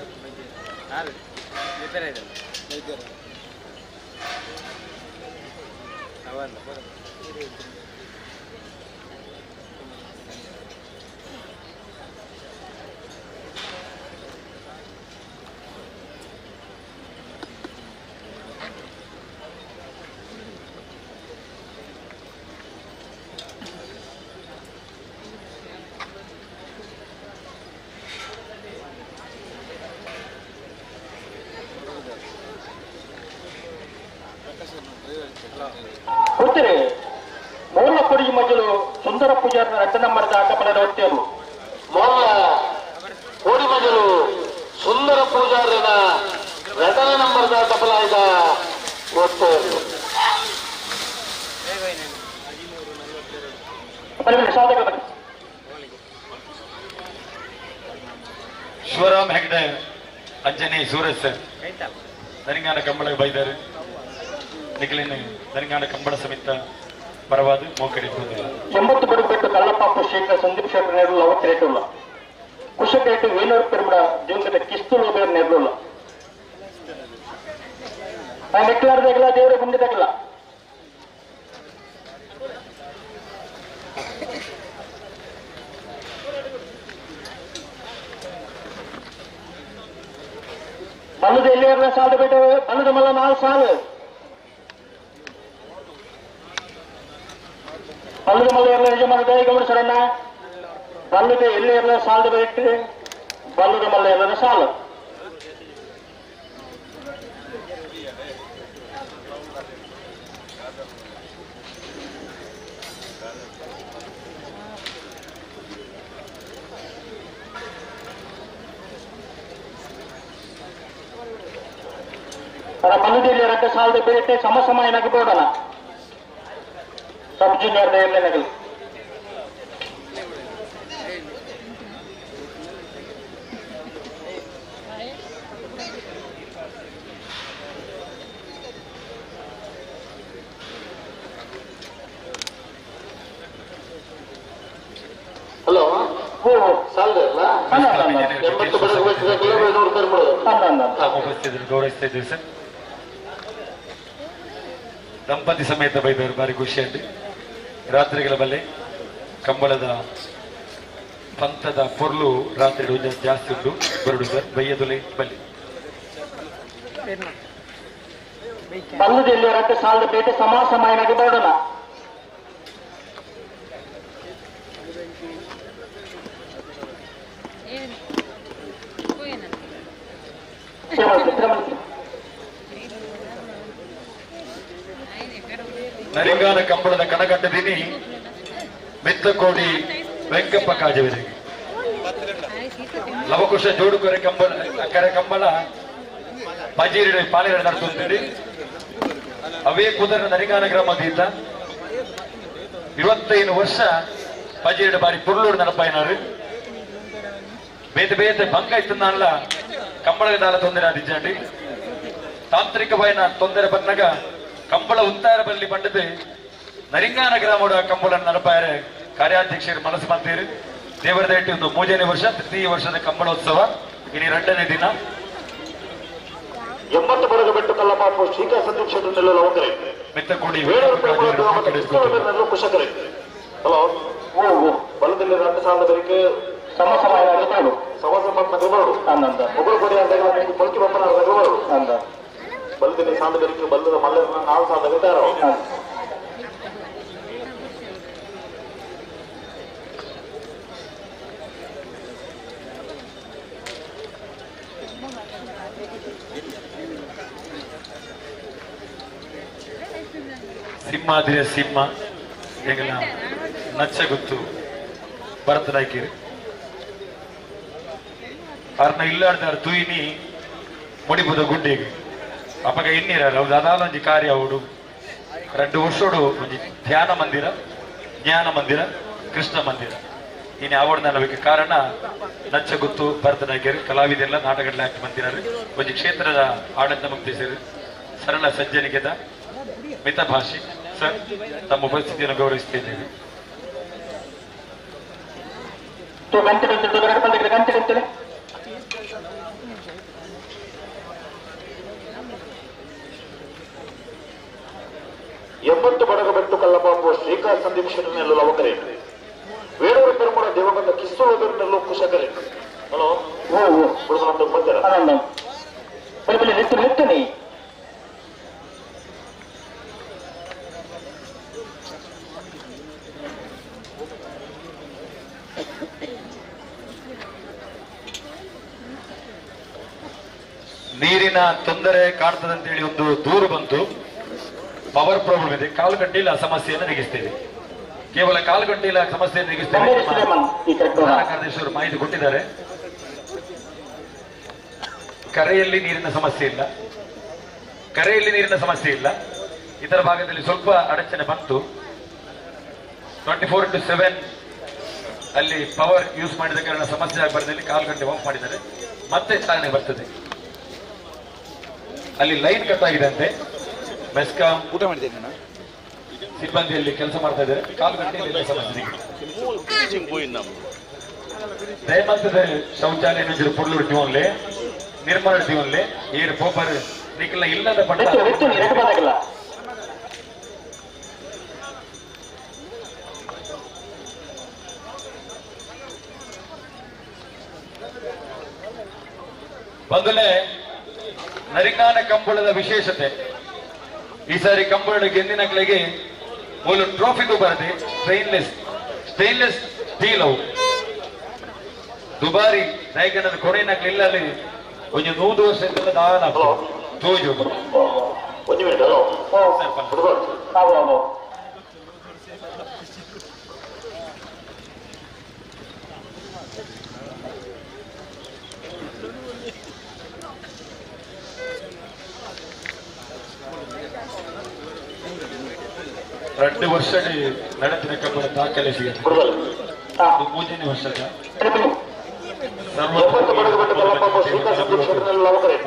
ಕೊಡ್ತೀರಿ ಮೂಲ ಕೊಡಿ ಮಜಲು ಸುಂದರ ಪೂಜಾರನ ರಡ್ಡ ನಂಬರ್ದ ಆಟಪಡದ ಒತ್ತೆಯರು ಮೋರ್ಲ ಕೋಡಿ ಮಜಲು ಸುಂದರ ಪೂಜಾರನ ಎರಡನೇ ನಂಬರ್ದ ತಪಲಾಯ್ದ ಒತ್ತೆಯರು. ಶಿವರಾಮ್ ಹೆಗ್ಡೆ ಅಂಜನಿ ಸೂರಜ್ ಸರ್ ನರಿಂಗಾನ ಕಂಬಳ ಬೈದಾರೆ ನಿಖಲಿನ ನರಿಂಗಾನ ಕಂಬಳ ಸಮಿತ ಪರವಾದ ಮೋಕಡಿ 80 ಬಡಗಬೆಟ್ಟು ಕಳ್ಳಪಾಪು ಶೇಖರ್ ಸಂದೀಪ್ ಶೆಟ್ಟರ್ ನೆರಳು ಅವತ್ತು ಕುಶಕೇಟು ವೇಣೂರು ಪೆರುಮಡ ಜೀವಂತ ಕಿಸ್ತು ಲೋಬೇರ್ ನೆರಳುಲ್ಲ. ಮೆಕ್ಕಲಾರ್ದಾಗಲ್ಲ ದೇವರ ಗುಂಡಿದಾಗಲ್ಲ. ಬಲ್ಲದ ಎಲ್ಲಿ ಸಾಲದ ಬಿಟ್ಟು ಬಲ್ಲದ ಮಲ್ಲ 4 ಸಾಲು ಬಲ್ಲದ ಮಲ್ಲ ಎಲ್ಲ ಯಜಮಾನ ಗಮನಿಸೋಣ. ಬಲ್ಲದ ಎಲ್ಲಿ ಎಲ್ಲ ಸಾಲದ ಬಿಟ್ಟು ಬಲ್ಲದ ಮಲ್ಲ ಎಲ್ಲ ಸಾಲು. ಬಲ್ಲದಲ್ಲಿ ರಡ್ಡ ಸಾಲದ ಬೇಟೆ ಸಮ ಸಮ ಏನಾಗಿ ಬೋಡೋಣ ಸಬ್ ಜೂನಿಯರ್ ನಗಲು. ಹಲೋ ಸಾಲದ 80 ಗೌರವಿಸ್ತಾ ಇದ್ದೀವಿ ಸರ್. ದಂಪತಿ ಸಮೇತ ಬೈದವರು ಭಾರಿ ಖುಷಿಯಲ್ಲಿ ರಾತ್ರಿಗಳ ಬಲ್ಲೆ ಕಂಬಳದ ಪಂಥದ ಪೊರ್ಲು ರಾತ್ರಿ ಜಾಸ್ತಿ ಉಂಟು ಬರುಡು ಸರ್ ಬೈಯದುಲೆ ಬಲ್ಲಿ ಬಲ್ಲದಲ್ಲಿ ರಡ್ಡ ಸಾಲದ ಬೇಟೆ ಸಮ ಸಮಯನಾಗಿ ಬರೋಣ. ನರಿಂಗಾನ ಕಂಬಳದ ಕನಕಟ್ಟದಿನಿ ಮೆತ್ತಕೋಡಿ ವೆಂಕಪ್ಪ ಕಾಜವರಿಗೆ ಲವಕುಶ ಜೋಡುಕೊರೆ ಕಂಬಳ ಕರೆ ಕಂಬಳ ಪಜೀರಿ ಪಾಲಿರ ನಡ್ತುಂತಿರಿ ಅವೇ ಕುದರ ನರಿಂಗಾನ ಗ್ರಾಮದಿಂದ 25 ವರ್ಷ ಪಜೀರಿ ಬಾರಿ ಪುರ್ಲೂರು ನಡಪಾಯಿನಾರು ಬೇತೆ ಬೇತೆ ಬಂಕ ಇತ್ತಲ್ಲ ಕಂಬಳದ ತೊಂದರೆ ಆದಿಜ್ಜಾಂಡಿ ತಾಂತ್ರಿಕವಾಯಿನ ತೊಂದರೆ ಬಂದಾಗ ಕಂಬಳ ಉತ್ತಾರ ಬಲ್ಲಿ ಬಂಡದು ನರಿಂಗಾನ ಗ್ರಾಮದ ಕಂಬಳ ನಡಪಾಯರೆ ಕಾರ್ಯಾಧ್ಯಕ್ಷರು ಮನಸ್ಸು ಮಾಡ್ತೀರಿ. ದೇವರ ದಯಟ್ಟು ಒಂದು 3ನೇ ವರ್ಷ ತೃತೀಯ ವರ್ಷದ ಕಂಬಳೋತ್ಸವ ಇನ್ನು 2ನೇ ದಿನ. 80 ಬಡಗ ಬೆಟ್ಟು ಕಲ್ಲಪಾಪು ಶ್ರೀಕಾ ಸಂದೀಪ್ ಶೆಟ್ಟರ್ ಲವಕರೆ ಮೆತ್ತಕೋಡಿ ಕುಶಕರೆ ಹಲೋ ಬಲದಲ್ಲಿ 2 ಸಾವಿರದ ಬೆರಿಕೆ ಸಮ ಸಮ ಸಮ ಸಮ ಒಬ್ಬರು ಕೊಡಿ ಅಂದಾಗ ಮೊಳಕೆ ಬಪ್ಪನ ಬಲದಲ್ಲಿ ಸಾಂದ ಬೆರಿಕೆ ಬಲ್ಲದ ಮಲ್ಲ 4 ಸಾವಿರದ ಗಂಟಾರ. ಸಿಂಹಾದ್ರಿಯ ಸಿಂಹ ಎಂಗಲ ನಚ್ಚ ಗೊತ್ತು ಭರತನಾಯ್ಕಿರಿ ಅರ್ನ ಇಲ್ಲಾಡ್ದಾರ ತೂಯಿನಿ ಮುಡಿಬುದ ಗುಂಡಿಗೆ ಅಪಗ ಇನ್ನೀರ ಅದಾಲೊಂಜಿ ಕಾರ್ಯ ಅವಡು 2 ವರ್ಷೋಡು ಒಂಜಿ ಧ್ಯಾನ ಮಂದಿರ ಜ್ಞಾನ ಮಂದಿರ ಕೃಷ್ಣ ಮಂದಿರ ಇನ್ನು ಅವಡ್ ನಲವಕ್ಕೆ ಕಾರಣ ನಚ್ಚ ಗೊತ್ತು ಭರತನಾಯ್ಕರು ಕಲಾವಿದೆಲ್ಲ ನಾಟಕಗಳ ಆಕ್ಟ್ ಮಂದಿರ ಒಂಜಿ ಕ್ಷೇತ್ರದ ಆಡಳಿತ ಮುಕ್ತಿಸಿರು ಸರಳ ಸಜ್ಜನಿಕೆದ ಮಿತಭಾಷಿ ಸರ್ ತಮ್ಮ ಉಪಸ್ಥಿತಿಯನ್ನು ಗೌರವಿಸುತ್ತಿದ್ದೇವೆ. ಎಂಬತ್ತು ಬಡಗ ಬೆಟ್ಟು ಕಲ್ಲಪಾಪು ಶ್ರೀಕಾ ಸಂದೀಪ್ ಶೆಟ್ಟರ್ನೆಲ್ಲ ಲವಕರೆ ವೇಣೂರು ಪೆರುಮಡ ದೇವಗಂಧ ಕಿಸ್ಸು ಕುಶಕರೆ ಹಲೋ ನೀರಿನ ತೊಂದರೆ ಕಾಣ್ತದೆ ಅಂತೇಳಿ ಒಂದು ದೂರು ಬಂತು. ಪವರ್ ಪ್ರಾಬ್ಲಮ್ ಇದೆ. ಕಾಲು ಗಂಟೆಯಲ್ಲಿ ಆ ಸಮಸ್ಯೆಯನ್ನು ನೀಗಿಸ್ತೇವೆ. ಕೇವಲ ಕಾಲು ಗಂಟೆಯಲ್ಲಿ ಆ ಸಮಸ್ಯೆಯನ್ನು ನೀಗಿಸ್ತೇವೆ. ಪ್ರಧಾನ ಕಾರ್ಯದರ್ಶಿಯವರು ಮಾಹಿತಿ ಕೊಟ್ಟಿದ್ದಾರೆ. ಕರೆಯಲ್ಲಿ ನೀರಿನ ಸಮಸ್ಯೆ ಇಲ್ಲ, ಕರೆಯಲ್ಲಿ ನೀರಿನ ಸಮಸ್ಯೆ ಇಲ್ಲ. ಇತರ ಭಾಗದಲ್ಲಿ ಸ್ವಲ್ಪ ಅಡಚಣೆ ಬಂತು. 24/7 ಅಲ್ಲಿ ಪವರ್ ಯೂಸ್ ಮಾಡಿದ ಕಾರಣ ಸಮಸ್ಯೆ ಆಗಬಾರ್ದಲ್ಲಿ ಕಾಲು ಗಂಟೆ ಆಫ್ ಮಾಡಿದ್ದಾರೆ. ಮತ್ತೆ ಚಾಲನೆ ಬರ್ತದೆ. ಅಲ್ಲಿ ಲೈನ್ ಕಟ್ ಆಗಿದೆ ಅಂತೆ. ಮೆಸ್ಕಾಂ ಊಟ ಮಾಡಿದ್ದೇನೆ ಸಿಬ್ಬಂದಿಯಲ್ಲಿ ಕೆಲಸ ಮಾಡ್ತಾ ಇದ್ದಾರೆ. ಕಾಲು ಗಂಟೆಯಲ್ಲಿ ಸಮಸ್ಯೆ. ದಯಮಂತದ ಶೌಚಾಲಯ ಪೊಳ್ಳೂರು ಜೀವನ್ಲೆ ನಿರ್ಮಲ ಜೀವನ್ಲೆ ಏರು ಪೋಪರ್ ನಿಖಲ ಇಲ್ಲದ ಪಟ್ಟ ಬಂದಲೇ ನರಿಂಗಾನ ಕಂಬಳದ ವಿಶೇಷತೆ ಈ ಸಾರಿ ಕಂಬಳ ಗೆಂದಿನ ಕಡೆಗೆ ಮೂಲ ಟ್ರೋಫಿಗೂ ಬರದೆ ಸ್ಟೈನ್ಲೆಸ್ ಸ್ಟೀಲ್ ಅವು ದುಬಾರಿ ನಾಯಕನ ಕೊನೆಯ ಅಲ್ಲಿ ಒಂದು 100 ವರ್ಷ ದಾನ ತೋಜು. ಒಂದು ಮಿನಿಟ್ ಹಲೋ 2 ವರ್ಷ ನಡೆದಿನ ಕಂಬಳ ದಾಖಲೆ ಸಿಗುತ್ತೆ. 3ನೇ ವರ್ಷದ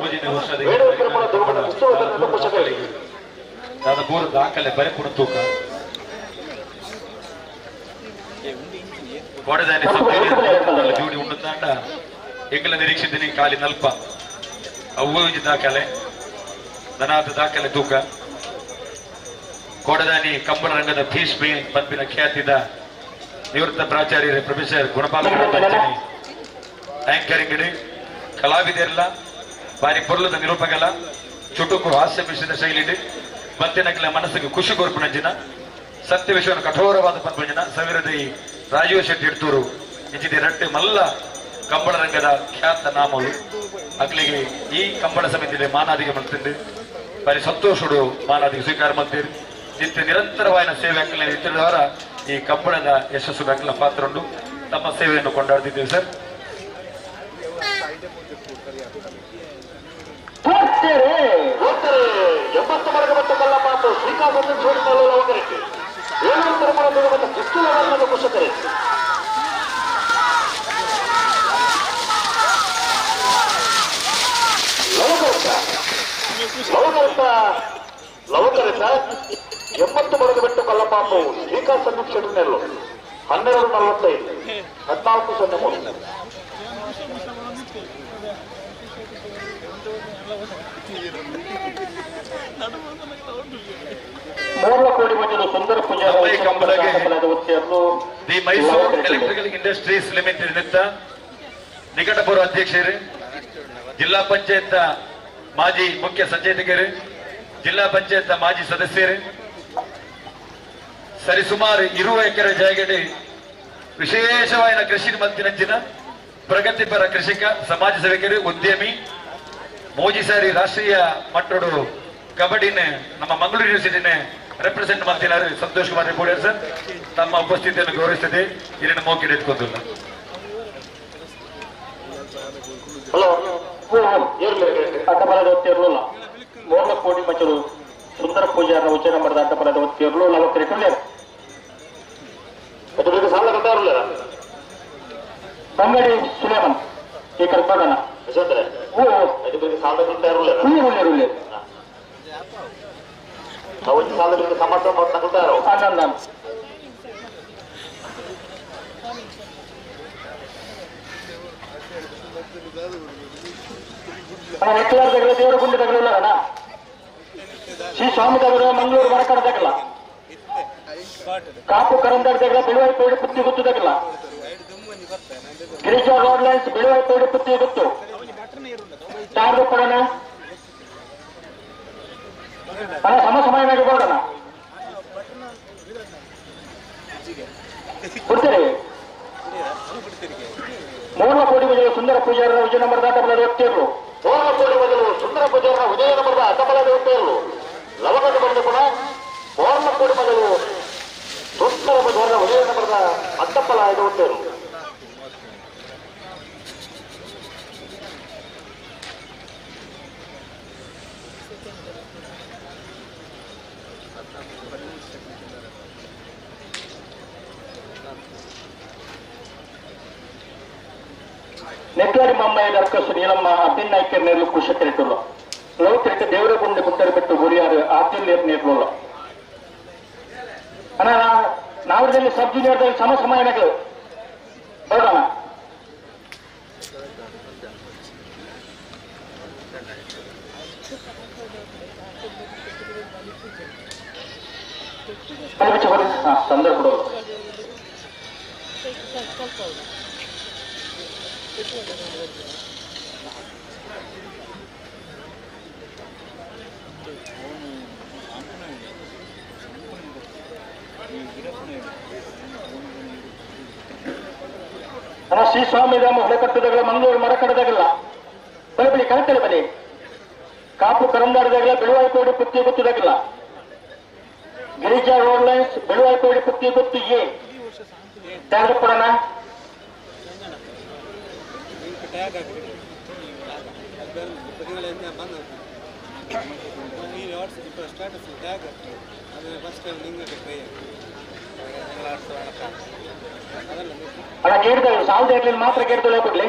3ನೇ ವರ್ಷದ ಪೂರ ದಾಖಲೆ ಬರೆಪುಣ ತೂಕ ಕೊಡದಾನೆ ಜೋಡಿ ಉಂಡು ಎಂಗಲ ನಿರೀಕ್ಷಿದ್ದೀನಿ ಖಾಲಿ ನಲ್ಪ ಅವು ದಾಖಲೆ ದನಾದ ದಾಖಲೆ ತೂಕ. ಕೋಡದಾನಿ ಕಂಬಳ ರಂಗದ ಭೀಷ್ಮೆ ಪಂಪಿನ ಖ್ಯಾತಿದ ನಿವೃತ್ತ ಪ್ರಾಚಾರ್ಯರು ಪ್ರೊಫೆಸರ್ ಗುಣಪಾಲ ಆಂಕರಿಂಗ್ ಕಲಾವಿದೆಲ್ಲ ಬಾರಿ ಪೊರ್ಲದ ನಿರೂಪಕಲ ಚುಟುಕು ಹಾಸ್ಯ ಮಿಶ್ರಿತ ಶೈಲಿ ಬತ್ತಿನಕಲ ಮನಸ್ಸಿಗೆ ಖುಷಿ ಕೊರ್ಪುನಂಜಿನ ಸತ್ಯ ವಿಶ್ವನ ಕಠೋರವಾದ ಪಂಪಂಜಿನ ಸಾವಿರದ ರಾಜೀವ್ ಶೆಟ್ಟಿ ಇಡ್ತೂರು ಇಂಚಿದ ರಟ್ಟೆ ಮಲ್ಲ ಕಂಬಳ ರಂಗದ ಖ್ಯಾತ ನಾಮಲು ಅಕ್ಲಿಗೆ ಈ ಕಂಬಳ ಸಮಿತಿಯಲ್ಲಿ ಮಾನಾದಿಗೆ ಮಾಡ್ತಿದ್ದೆ ಬಾರಿ ಸಂತೋಷಡು ಮಾನಾದಿಗೆ ಸ್ವೀಕಾರ ಮಾಡ್ತೀರಿ. ನಿತ್ಯ ನಿರಂತರವಾದ ಸೇವೆ ಹಾಕಲಿಲ್ಲ ಈ ಕಂಬಳದ ಯಶಸ್ಸು ದಾಖಲ ಪಾತ್ರ ಉಂಟು. ತಮ್ಮ ಸೇವೆಯನ್ನು ಕೊಂಡಾಡುತ್ತಿದ್ದೇವೆ ಸರ್. ಲವಕರಿತ 80 ಬರಗಬೆಟ್ಟು ಕಲ್ಲಪಾಪು ಶ್ರೀಕಾಂತ್ ಸಂದೀಪ್ ಶೆಟ್ಟಿನೆಲ್ಲು 12:45 14:03. ಮೂರ್ಲಕೋಡಿ ಮಧ್ಯದ Sundara Pujara the Mysore electrical industries limited ನಿತ್ತ ನಿಕಟಪೂರ್ವ ಅಧ್ಯಕ್ಷರು, ಜಿಲ್ಲಾ ಪಂಚಾಯತ್ ಮಾಜಿ ಮುಖ್ಯ ಸಚೇತಕರು, ಜಿಲ್ಲಾ ಪಂಚಾಯತ್ ಮಾಜಿ ಸದಸ್ಯರು, ಸರಿಸುಮಾರು 20 ಎಕರೆ ಜಾಗಡೆ ವಿಶೇಷವಾದ ಕೃಷಿ ಮತ್ತಿನಂಚಿನ ಪ್ರಗತಿಪರ ಕೃಷಿಕ, ಸಮಾಜ ಸೇವಕರು, ಉದ್ಯಮಿ, ಮೋಜಿ ಸಾರಿ ರಾಷ್ಟ್ರೀಯ ಮಟ್ಟೋಡು ಕಬಡ್ಡಿನ ನಮ್ಮ ಮಂಗಳೂರು ಯೂನಿವರ್ಸಿಟಿನ ರೆಪ್ರೆಸೆಂಟ್ ಮಾಡ್ತಿದ್ದಾರೆ ಸಂತೋಷ್ ಕುಮಾರ್ ರಿಪೋರ್ಟರ್ ಸರ್. ತಮ್ಮ ಉಪಸ್ಥಿತಿಯನ್ನು ಗೌರವಿಸುತ್ತದೆ. ಇದನ್ನು ಮೋಕೆ ಎತ್ಕೊಂಡಿಲ್ಲ. ಹಲೋ, ಅಡ್ಡಬಲದ ಒತ್ತಿರಲಿಲ್ಲ. ಮೂರ್ಲಕೋಡಿ ಮಚರು ಸುಂದರ ಪೂಜಾರನ ಉಚ್ಚಾರ ಮಾಡಿದ ಅಡ್ಡಬಲದ ಒತ್ತಿರಲು ಲವಕರಿಕೊಳ್ಳ ಬಂಗಡಿ ಸುಲೇಮನ್ ಈ ಕರ್ಕೊಂಡಣ ದೇವರ ಗುಂಡಿ ತಗಲಿಲ್ಲ. ಶ್ರೀ ಸ್ವಾಮಿ ತಗಲ ಮಂಗಳೂರು ಮರಕಡ ತಗಲ, ಕಾಪು ಕರಂದಾಡ ತಗಲ, ಬೆಳುವಾಯಿಪೇಡು ಪುತ್ತಿ ಗುತ್ತು ತಗಲ, ಗಿರಿಜಾ ರೋಡ್ ಲೈನ್ಸ್ ಬೆಳುವಾಯಿಪೇಡು ಪುತ್ತಿ ಗುತ್ತು ಚಾರ್ಜ್ ಕೊಡೋಣ. ಸಮ ಸಮಯವಾಗಿ ಕೊಡೋಣ ಕೊಡ್ತೀರಿ. ಮೂರ್ಲಕೋಡಿ ಮೊದಲು ಸುಂದರ ಪೂಜಾರರ ವಿಜಯ ನಂಬರ್ ಅಡ್ಡಬಲದ ಒತ್ತಿರಲು. ಮೂರ್ಲಕೋಡಿ ಮೊದಲು ಸುಂದರ ಪೂಜಾರರ ವಿಜಯ ನಂಬರ್ ಅಡ್ಡಬಲದ ಒತ್ತಿರಲು. ಲವಗದ ಬಂದು ಕೂಡ ಮೂರ್ಲಕೋಡಿ ಮೊದಲು ಸುಂದರ ಪೂಜಾರರ ವಿಜಯ ನಂಬರ್ ಅಡ್ಡಬಲದ ಒತ್ತಿರಲು. ನೆಟ್ವಾರಿ ಮಮ್ಮಾಯಿ ದರ್ಕಸು ನೀಲಮ್ಮ ಅಬ್ಬಿನ್ ನಾಯ್ಕರ್ ನೇರ್ಲು ಕುಶಕರಿಟ್ಟುಲ್ಲ. ಲೌಕರಿಟ್ಟು ದೇವರ ಗುಂಡೆ ಕುತ್ತರಿ ಬಿಟ್ಟು ಗುರಿಯಾರು ಆತಿಲ್ ನೇರ್ಲುಲ್ಲ. ಅಣ್ಣ, ನಾವರದಲ್ಲಿ ಸಬ್ ಜೂನಿಯರ್ದಲ್ಲಿ ಸಮ ಸಮಯಗಳು ಬರೋಣ. ಸಂದರ್ಭ ಕೊಡೋದು. ಅಣ್ಣ, ಶ್ರೀ ಸ್ವಾಮಿ ರಾಮ ಹೊಳೆಕಟ್ಟುದಾಗಲ ಮಂಗಳೂರು ಮರಕಡದಾಗಲ್ಲ ಬಲಿ ಬಲಿ ಕರೆಕ್ಟಲ್ಲ ಬಲಿ ಕಾಪು ಕರಂದಾಡದಾಗಲ ಬೆಳುವಾಯಿಪೇಡು ಪುತ್ತಿ ಗುತ್ತದಾಗಲ್ಲ, ಗಿರಿಜಾ ರೋಡ್ ಲೈನ್ಸ್ ಬೆಳುವಾಯಿಪೇಡು ಪುತ್ತಿ ಗುತ್ತು ಎ ಟ್ಯಾಗ್ ಕೊಡೋಣ. ಅಣ್ಣ, ಗೇಡ್ದಲ್ಲ ಸಾಲದ ಇರ್ಲಿಲ್ಲ ಮಾತ್ರ ಗೇಡ್ದಲ್ಲ ಕೊಡ್ಲಿ.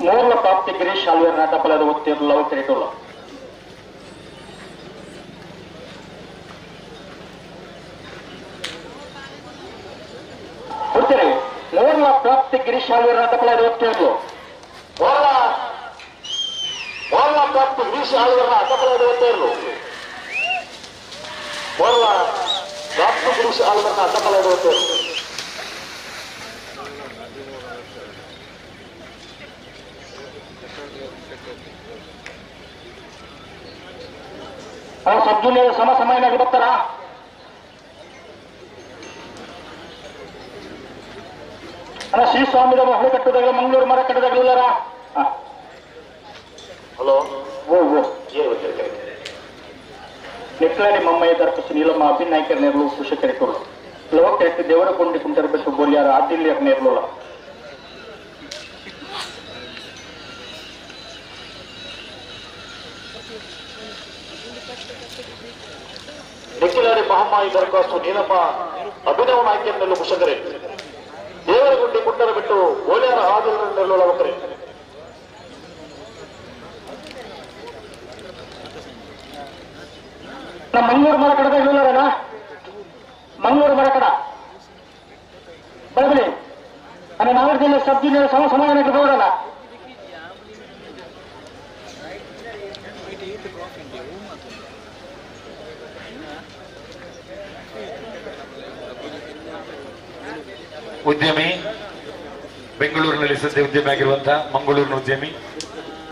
ಮೂರ್ಲ ಪ್ರಾಪ್ತಿ ಗಿರೀಶ್ ಆಳ್ವೇರ್ ನಾಟಪಲದ ಒತ್ತಿರಲು ಲವಕರಿಟ್ಟುಲ್ಲ. ಕೊಡ್ತೀರಿ. ಮೂರ್ಲ ಪ್ರಾಪ್ತಿ ಗಿರೀಶ್ ಆಳ್ವೇರ್ ನಾಟಪಲದ ಒತ್ತಿರಲು. ಮೂರ್ಲ ಪ್ರಾಪ್ತಿ ಗಿರೀಶ್ ಆಳ್ವೇರ್ ಅಡ್ಡಬಲದ ಒತ್ತಿರಲು. ಮೂರ್ಲ ಪ್ರಾಪ್ತಿ ಗಿರೀಶ್ ಆಳ್ವೇರ್ ಅಡ್ಡಬಲದ ಒತ್ತಿರಲು. ಸಬ್ ಜೂನಿಯರ್ ಸಮ ಸಮಯನಾಗಿ ಬರ್ತಾರಾ? ಅಣ್ಣ ಶ್ರೀ ಸ್ವಾಮಿದ ಹೊಳೆ ಕಟ್ಟುದಾಗಲ ಮಂಗಳೂರು ಮರ ಕಟ್ಟುದಾಗಲಿಲ್ಲಾರ? ಹಲೋ ಓ ಓ ನೆಕ್ಲಾಡಿ ಮಮ್ಮಯ್ಯ ದರ್ಕಸು ನೀಲಮ್ಮ ಅಭಿನಾಯಕರ ನೇರ್ಲು ಕುಶಕರಿಕರು ಲೋಕಕ್ಕೆ ದೇವರ ಕೊಂಡಿ ಕುಂಟರ್ಬೇಕು ಬೋಲ್ಯಾರ ಆದಿಲ್ಯರ್ ನೇರ್ಲೋಲ. ನೆಕ್ಕಿಲಾಡಿ ಮಹಮ್ಮಾಯಿ ದರ್ಖಾಸ್ತು ನೀಲಮ್ಮ ಅಭಿನವ ನಾಯ್ಕರ ನೆಲ್ಲು ಕುಶಕರೆ ದೇವರಗುಂಡಿ ಕುಂಟರ ಬಿಟ್ಟು ಬೋಲ್ಯಾರ ಆದಿಲ್ ನೆಲ್ಲೋಳ ಒಕ್ಕರೆ. ನಮ್ಮ ಮಂಗಳೂರು ಮರ ಕಡದ ಇಲ್ಲರಣ್ಣ, ಮಂಗಳೂರು ಮರ ಕಡ ಬರಬಲಿ ಅಣ್ಣ. ನಾವರ್ ಜಿಲ್ಲೆ ಸಬ್ ಜಿಲ್ಲೆ ಸಮ ಸಮಾಧಾನಕ್ಕೆ ಬರೋಣ. ಉದ್ಯಮಿ, ಬೆಂಗಳೂರಿನಲ್ಲಿ ಸದ್ಯ ಉದ್ಯಮಿ ಆಗಿರುವಂತಹ ಮಂಗಳೂರಿನ ಉದ್ಯಮಿ,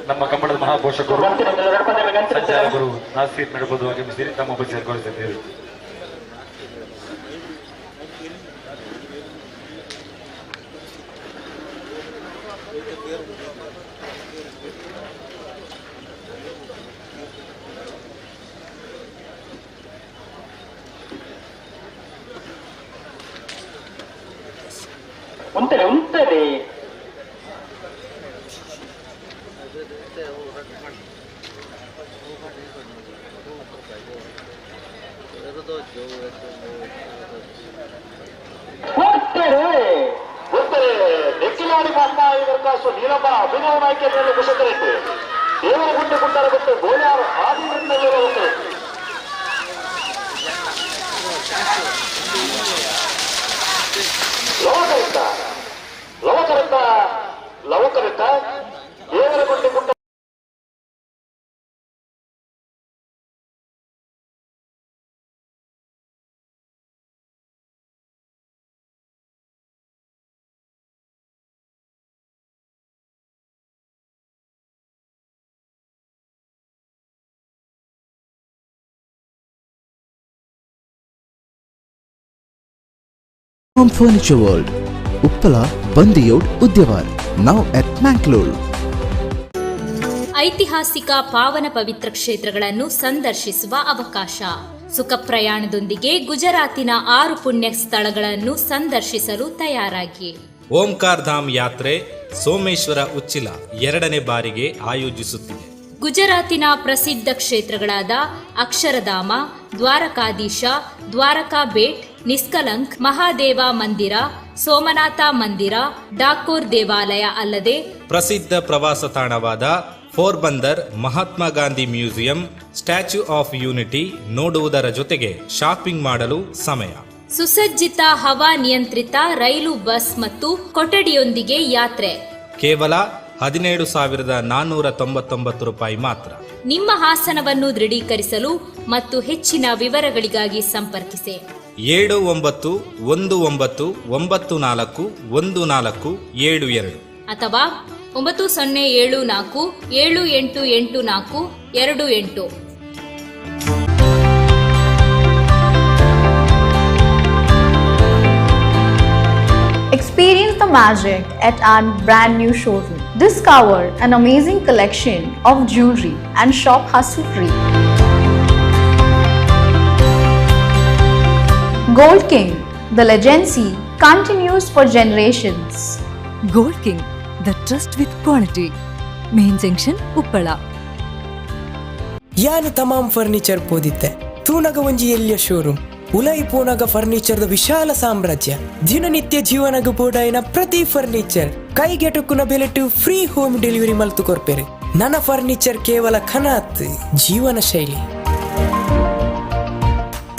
ನಮ್ಮ ಕಂಬಳದ ಮಹಾಪೋಷಕರು ಸಂಚಾಲಕರು ನಾಸೀರ್ ನಡಬಹುದು ಆಗಮಿಸಿರಿ ತಮ್ಮ ಉಪಚಾರ. ಉಂತಲೆ ಉಂತಲೆ ಉತ್ತರೆ ನೆಕ್ಕಿಲಾಡಿ ಮಹಮ್ಮಾಯಿ ದರ್ಖಾಸ್ತು ನೀಲಮ್ಮ ಅಭಿನವ ನಾಯ್ಕರ ನೆಲ್ಲು ಕುಶಕರೆಟ್ಟು ದೇವರಗುಂಡಿ ಕುಂಟರ ಬಿಟ್ಟು ಬೋಲ್ಯಾರ ಆದಿಲ್ ನೆಲ್ಲೋಳ ಒಕ್ಕರೆ. ಲವಕರಿತ ಲವಕರಿತ ಲವಕರಿತ ದೇವರಗುಂಡಿ ಕುಂಟ Home Furniture World, Uppala, Bandiyod, Udyavar, now at Mangalore. ಐತಿಹಾಸಿಕ ಪಾವನ ಪವಿತ್ರ ಕ್ಷೇತ್ರಗಳನ್ನು ಸಂದರ್ಶಿಸುವ ಅವಕಾಶ. ಸುಖ ಪ್ರಯಾಣದೊಂದಿಗೆ ಗುಜರಾತಿನ 6 ಪುಣ್ಯ ಸ್ಥಳಗಳನ್ನು ಸಂದರ್ಶಿಸಲು ತಯಾರಾಗಿ. ಓಂಕಾರ್ ಧಾಮ್ ಯಾತ್ರೆ ಸೋಮೇಶ್ವರ ಉಚ್ಚಿಲ 2ನೇ ಬಾರಿಗೆ ಆಯೋಜಿಸುತ್ತಿದೆ. ಗುಜರಾತಿನ ಪ್ರಸಿದ್ಧ ಕ್ಷೇತ್ರಗಳಾದ ಅಕ್ಷರಧಾಮ, ದ್ವಾರಕಾಧೀಶ, ದ್ವಾರಕಾ ಬೇಟ್, ನಿಷ್ಕಲಂಕ್ ಮಹಾದೇವ ಮಂದಿರ, ಸೋಮನಾಥ ಮಂದಿರ, ಡಾಕೋರ್ ದೇವಾಲಯ ಅಲ್ಲದೆ ಪ್ರಸಿದ್ಧ ಪ್ರವಾಸ ತಾಣವಾದ Porbandar Mahatma Gandhi museum, statue of unity ನೋಡುವುದರ ಜೊತೆಗೆ ಶಾಪಿಂಗ್ ಮಾಡಲು ಸಮಯ. ಸುಸಜ್ಜಿತ ಹವಾ ನಿಯಂತ್ರಿತ ರೈಲು, ಬಸ್ ಮತ್ತು ಕೊಠಡಿಯೊಂದಿಗೆ ಯಾತ್ರೆ ಕೇವಲ 17,499 ರೂಪಾಯಿ ಮಾತ್ರ. ನಿಮ್ಮ ಹಾಸನವನ್ನು ದೃಢೀಕರಿಸಲು ಮತ್ತು ಹೆಚ್ಚಿನ ವಿವರಗಳಿಗಾಗಿ ಸಂಪರ್ಕಿಸಿ 79 19 94 14 72 ಅಥವಾ 9074 7884 28. Experience the magic at our brand new showroom. Discover an amazing collection of jewelry and shop hassle-free. Gold King, the legacy continues for generations. Gold King, the trust with quality. Main Junction, Uppala. ಯಾನ್ ತಮಾಮ್ furniture ಪೋದಿತ್ತೆ ತೂನಗ ಒಂಜಿ ಎಲ್ಯ showroom ಉಲೈ ಪೂನಗ ಫರ್ನಿಚರ್ದ ವಿಶಾಲ ಸಾಮ್ರಾಜ್ಯ. ದಿನನಿತ್ಯ ಜೀವನಗ ಬೋಡಾಯಿನ ಪ್ರತಿ furniture ಕೈಗೆಟುಕುನ ಬೆಲೆಟು free home delivery ಮಲ್ತು ಕೊರ್ಪೆರು. ನನ್ನ furniture ಕೇವಲ ಕನಾತ್ ಜೀವನ ಶೈಲಿ.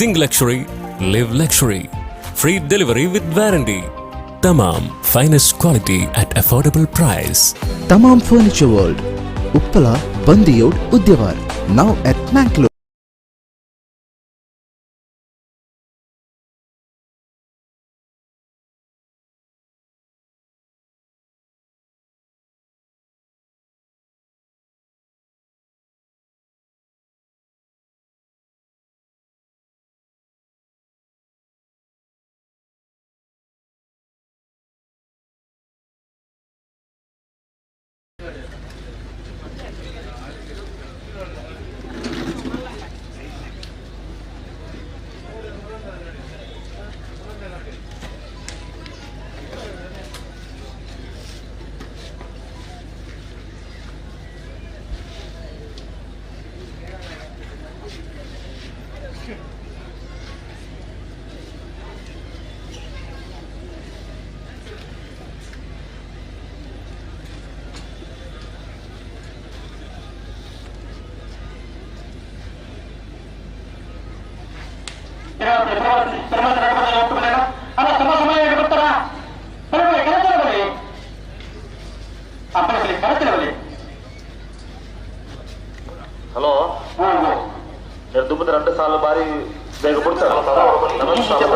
Think luxury, live luxury. Free delivery with warranty. Tamam, finest quality at affordable price. Tamam Furniture World, Uppala, Bandiyod, Udyavar, now at Mangalore. Hello ದುಮ್ಮದ 2 ಸಾಲು ಬಾರಿ ಬೇಗ ಕೊಡ್ತಾರೆ. ಹಲೋ ಸಂಜೆ.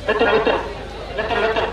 ಮಿತ್ರ ಮಿತ್ರ ಮಿತ್ರ ಮಿತ್ರ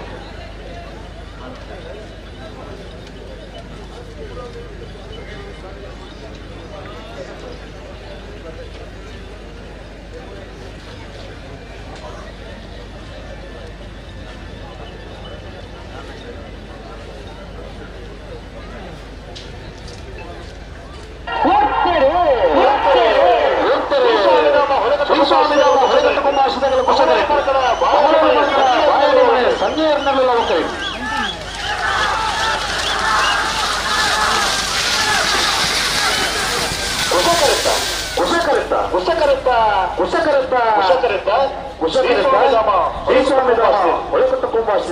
1292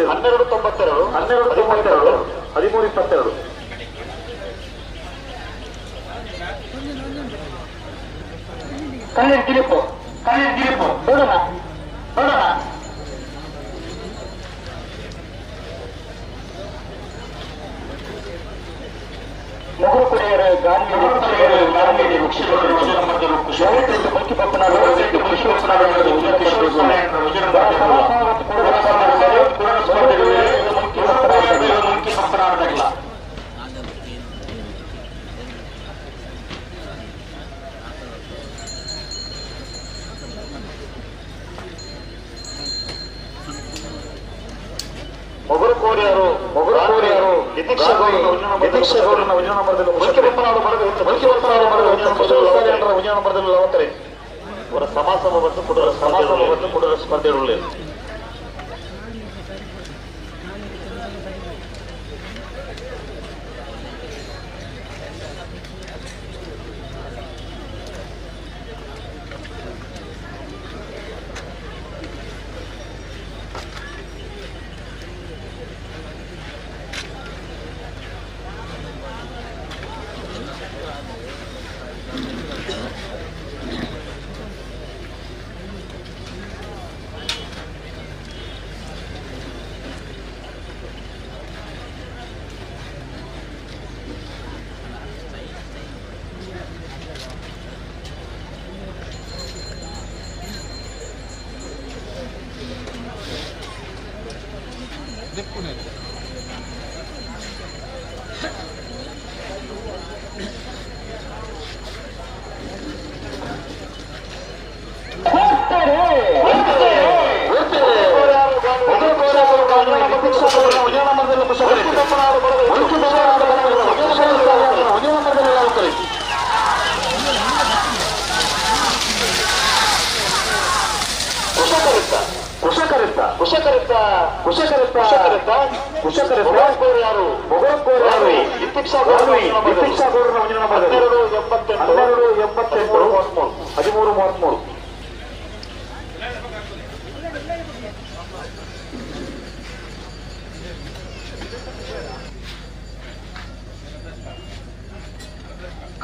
1292 1322. ಕಣ್ಣೀರು ದಿಲೀಪು ಕಣ್ಣೀರು ದಿಲೀಪು ನೋಡೋಣ ನೋಡೋಣ. ಮೊಗರು ಕೊಡೆಯರು ಗಾಂಧಿ ಗಾಂಧಿ ಮೊಗರು ಕೋರಿಯರು ಮೊಗರು ಕೋರಿಯರು ಅವರ ಸಮಾಸಮವನ್ನು ಕೊಡುವ ಸಮಾಸಮವನ್ನು ಕೊಡುವ ಸ್ಪರ್ಧೆಗಳು.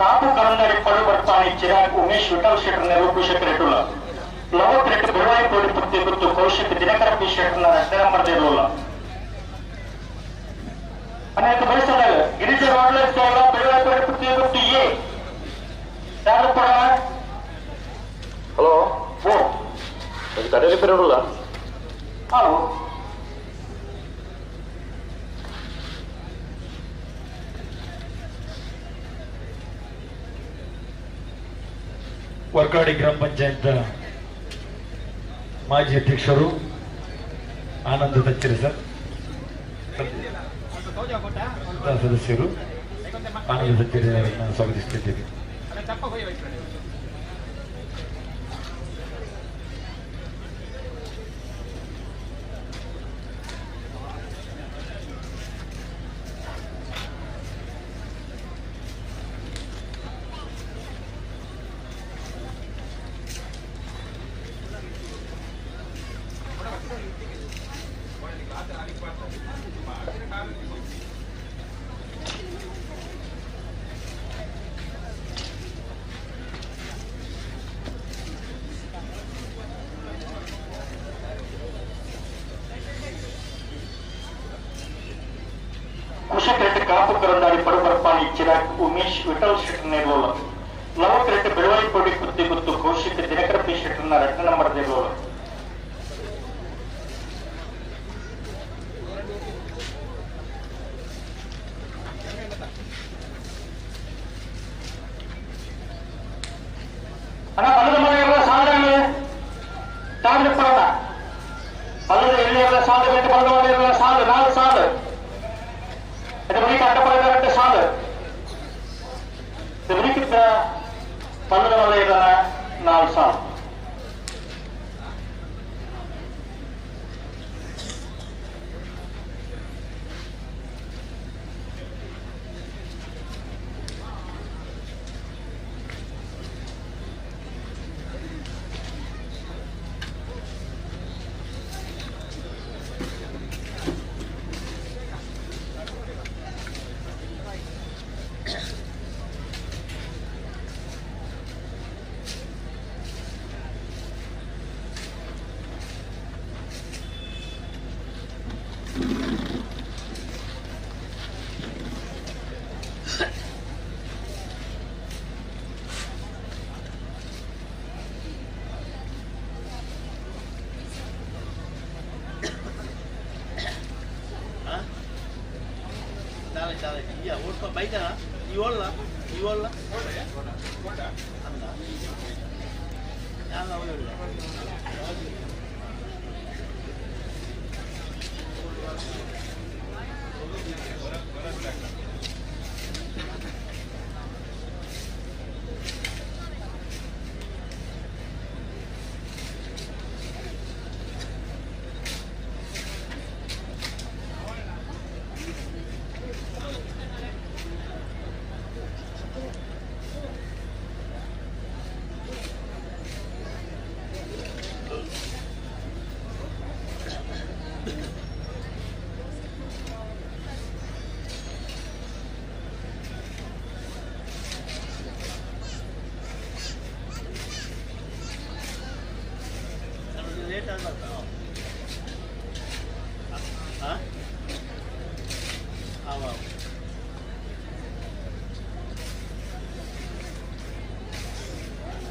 ಕಾಪು ಕರಂದಡಿ ಪಡುಬರ್ತಾನೆ ಚಿರಾಗ್ ಉಮೇಶ್ ವಿಠಲ್ ಶೆಟ್ಟರ್ ನೆರವು ಶೆಟ್ಟರ್ ಲವತ್ ರೆಡ್ಡಿ ಬೆಳವಾಯಿ ಕೋಡಿ ಪುತ್ತಿ ಗುತ್ತು ಕೌಶಿಕ್ ದಿನಕರ ಪಿ ಶೆಟ್ಟರ್ನ ರಚನೆ ಅನೇಕ ಬಯಸದ ಗಿರಿಜ ಬೆಳವಾಯಿ ಕೋಡಿ ಪುತ್ತಿ ಗುತ್ತು ಎ ಯಾರು ಕೊಡೋಣ. ಹಲೋ ಓ ಕಡೆಯಲ್ಲಿ ಪೆರಡುಲ್ಲ. ಹಲೋ ವರ್ಕಾಡಿ ಗ್ರಾಮ ಪಂಚಾಯತ್ ಮಾಜಿ ಅಧ್ಯಕ್ಷರು ಆನಂದ ತಚ್ಚರಿ ಸರ್, ಸದಸ್ಯರು ಆನಂದ ತಚ್ಚರಿ ಅವರನ್ನು ಸ್ವಾಗತಿಸುತ್ತಿದ್ದೇವೆ. ಕುಶಕರೆಡ್ಡಿ ಕಾಪು ಕರಂದಾಡಿ ಪಡುಬರ್ಪಾನಿ ಚಿರಾಗ್ ಉಮೇಶ್ ವಿಠಲ್ ಶೆಟ್ಟರ್ ನೇರ್ಲೋಲ ಲವತ್ ರೆಡ್ಡಿ ಬೆಳವಾಯಿ ಕೋಡಿ ಕುತ್ತಿ ಗುತ್ತು ಕೌಶಿಕ್ ದಿನಕರ ಪಿ ಶೆಟ್ಟರ್ನ ರತ್ನ ನಂಬರ್ ದೇರ್ಲೋಲ. ಸಾಲು ಗಂಟೆ ಬರದವಾಡಿರಲ್ಲ ಸಾಲು 4 ಸಾಲು ಅಡ್ಡ ಪಡೆದ ಸಾಲು ಪಲ್ಲದ 4 ಸಾಲು.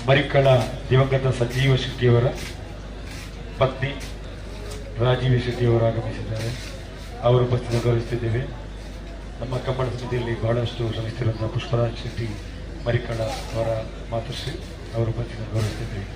ಮರಿಕಳ ದಿವಂಗತ ಸಂಜೀವ ಶೆಟ್ಟಿಯವರ ಪತ್ನಿ ರಾಜೀವ ಶೆಟ್ಟಿಯವರು ಆಗಮಿಸಿದ್ದಾರೆ. ಅವರು ಉಪಸ್ಥಿತಿ ಗೌರವಿಸುತ್ತಿದ್ದೇವೆ. ನಮ್ಮ ಕಂಬಳ ಸಮಿತಿಯಲ್ಲಿ ಬಹಳಷ್ಟು ಶ್ರಮಿಸುತ್ತಿರುವಂತಹ ಪುಷ್ಪರಾಜ್ ಶೆಟ್ಟಿ ಮರಿಕಳ ಅವರ ಮಾತೃಶ್ರೀ ಅವರು ಉಪಸ್ಥಿತಿ ಗೌರವಿಸುತ್ತಿದ್ದೇವೆ.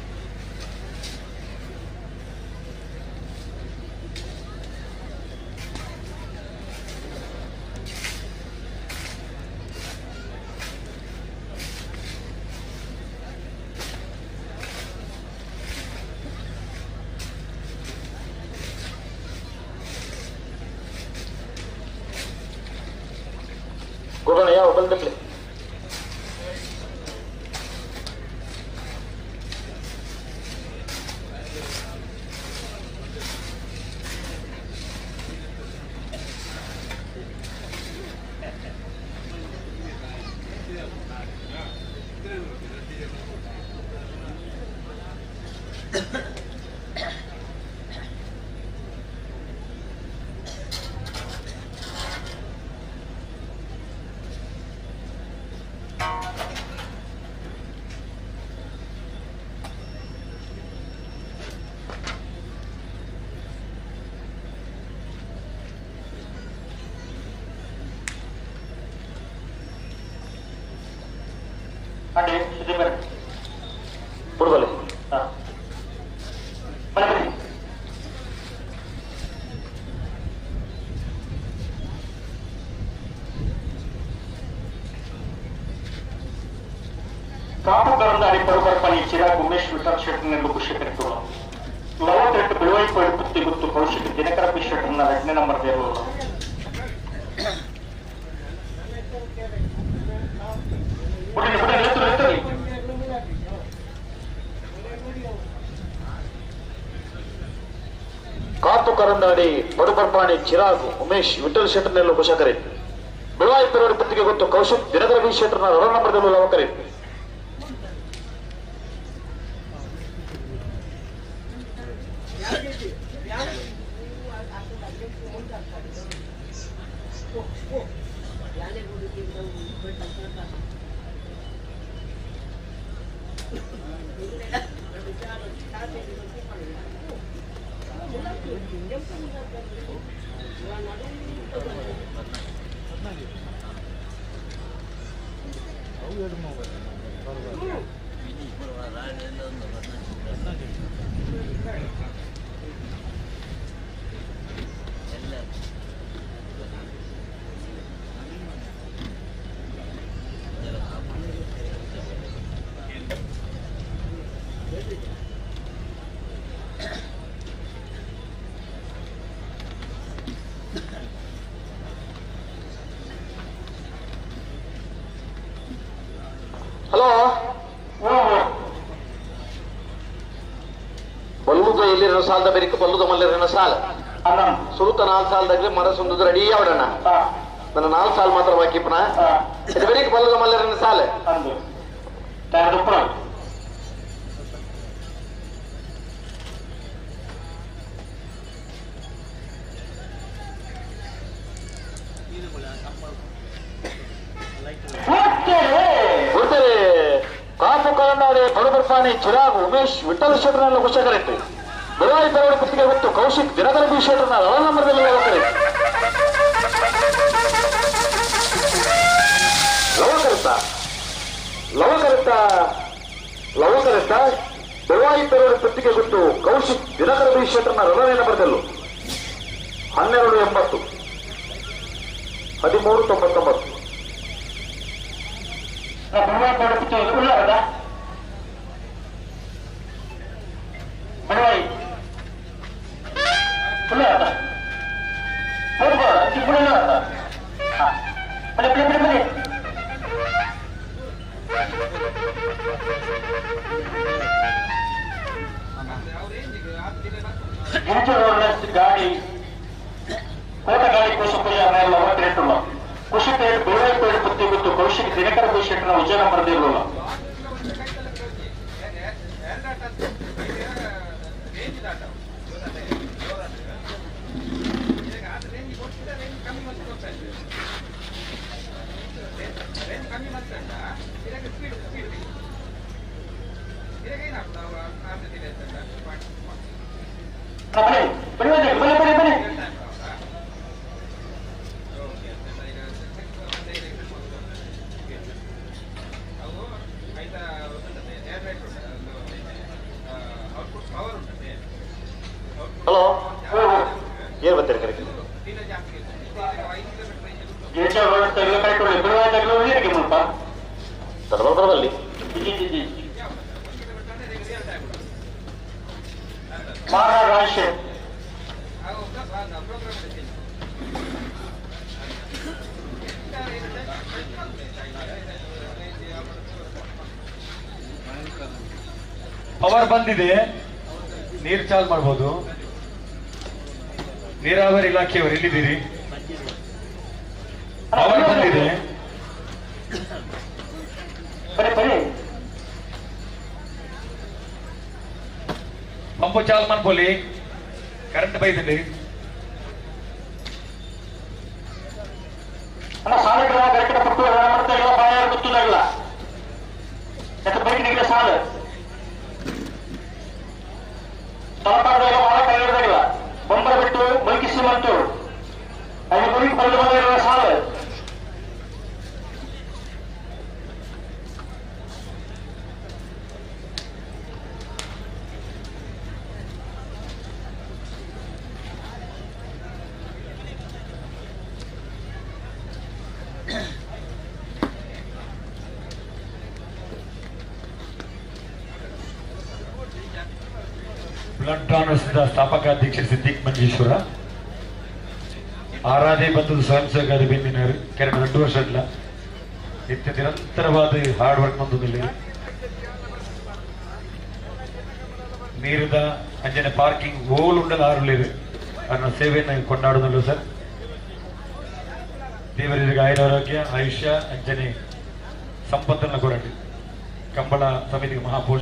ಕಾಪು ಕರಂದಾಡಿ ಪರುಪರ್ಪಣಿ ಚಿರಾಗ್ ಉಮೇಶ್ ವಿಠಲ್ ಶೆಟ್ಟರ್ನೆಂದು ಖುಷಿ 48 ಬಿಳುವೈ ಪಡುಪುತ್ತಿ ಗುತ್ತು ಕೌಶಿಕ್ ದಿನಕರ ಪಿ ಶೆಟ್ಟರ್ನ 2ನೇ ನಂಬರ್ ದೇವರು. ಕಾಪು ಕರಂದಾಡಿ ಪಡುಪರ್ಪಾಣಿ ಚಿರಾಗ್ ಉಮೇಶ್ ವಿಠಲ್ ಶೆಟ್ಟರ್ನೆಲ್ಲೂ ಕುಶಕರಿ ಬಿಳುವಾಯಿ ಪೆರೋಡಿ ಪತ್ತಿಗೆ ಗೊತ್ತು ಕೌಶಿಕ್ ದಿನಕರ ಬಿ ಶೆಟ್ಟರ್ನ 2 ನಂಬರ್ದಲ್ಲೂ ಲವಕರಿ. ಹಲೋ ಬಲ್ಲುದ ಎಲ್ಲಿರೋ ಸಾಲದ ಬೆರಿಕ ಬಲ್ಲುದ ಮಲ್ಲಿರೋ ಸಾಲ ಸುರುತ ನಾಲ್ ಸಾಲದಾಗ್ಲಿ ಮರ ಸುಂದದ ರೆಡಿ ಅವಡಣ್ಣ ನನ್ನ ನಾಲ್ ಸಾಲ ಮಾತ್ರ ಬಾಕಿ ಪುನ ಇದು ಬೆರಿಕ ಬಲ್ಲುದ ಮಲ್ಲಿರನ ಸಾಲ ಕಾಪು ಕಲಂಡಾರೆ ಬಡಬರ್ಫಾನಿ ಚಿರಾಗ್ ಉಮೇಶ್ ವಿಠಲ್ ಶೆಟ್ಟರ್ನ ಕುಶಕರೆಟ್ಟು ಬೆಳಗಾವಿ ಪರವಡಿ ಕುತ್ತಿಗೆ ಹೊತ್ತು ಕೌಶಿಕ್ ದಿನಕರ ಬಿ ಶೆಟ್ಟರ್ನ ರವ ನಂಬರ್ದಲ್ಲಿ ಲವಕರಿತ ಲವಕರಿತ ಲವಕರಿತ ಬೆಳಗಾವಿ ಪರವಡಿ ಕುತ್ತಿಗೆ ಗೊತ್ತು ಕೌಶಿಕ್ ದಿನಕರ ಬಿ ಶೆಟ್ಟರ್ನ ರವನೇ ನಂಬರ್ದಲ್ಲೂ 12.80 13.99. ಗಾಡಿ ಕೋಟಗಾಡಿ ಕೋಶಪುರಿ ಮೇಲೆ ಅವತ್ತಿಟ್ಟುಲ್ಲ ಕುಶಿಪೇಟ್ ಬೇಳೆಪೇಟ್ ಪುತ್ತಿ ಮತ್ತು ಕೌಶಿಕ್ ದಿನಕರ ಶೆಟ್ಟರ ಉಜ್ಜನ ಬರೆದಿರಲಿಲ್ಲ. ಬನ್ನಿ ಬನ್ನಿ ಬನ್ನಿ ಬನ್ನಿ. ಹಲೋ ಏನ್ ಬರ್ತೀರಿ ಕರೆಕ್ಟ್ ತಡಬಲ್ಲಿ ಪವರ್ ಬಂದಿದೆ, ನೀರು ಚಾಲು ಮಾಡ್ಬೋದು. ನೀರಾವರಿ ಇಲಾಖೆಯವರು ಎಲ್ಲಿದ್ದೀರಿ? ಪವರ್ ಬಂದಿದೆ. ಪಂಪ್ ಚಾಲು ಮಾಡ್ಕೊಳ್ಳಿ, ಕರೆಂಟ್ ಬೈದಂడి. ಸಾಲು ತಲಪಾಡದಾಗ ಭಾಳ ಕೈಹಿಡ್ದಾಗಿಲ್ಲ. ಬೊಂಬರ ಬಿಟ್ಟು ಮುಳುಗಿಸಿ ಬಂತು ಅಲ್ಲಿ ಮುಳುಗಿ ಬಂದು ಬಂದಿರುವ ಸಾಲು. ಬ್ಲಡ್ ಡಾನರ್ಸ್ ಸ್ಥಾಪಕ ಅಧ್ಯಕ್ಷ ಸಿದ್ದಿಕ್ ಮಂಜೇಶ್ವರ ಆರಾಧೆ ಬಂದದ್ದು ಸ್ವಯಂ ಸೇವಕ ಬೆನ್ನಿನವರು ಕೆರಡು 2 ವರ್ಷ ಇಲ್ಲ ನಿತ್ಯ ನಿರಂತರವಾದ ಹಾರ್ಡ್ ವರ್ಕ್ ಬಂದಿಲ್ಲ. ನೀರಿದ ಅಂಜನೆ ಪಾರ್ಕಿಂಗ್ ಓಲ್ ಉಂಡಲ ಆರುಳಿರು ಅದನ್ನ ಸೇವೆಯನ್ನು ಕೊಂಡಾಡುವುದಿಲ್ಲ ಸರ್. ದೇವರಿಗೆ ಆಯುರಾರೋಗ್ಯ ಆಯುಷ್ಯ ಅಂಜನೆ ಸಂಪತ್ತನ್ನು ಕೊರಟಿ ಕಂಬಳ ಸಮಿತಿಗೆ ಮಹಾಪೋಷ.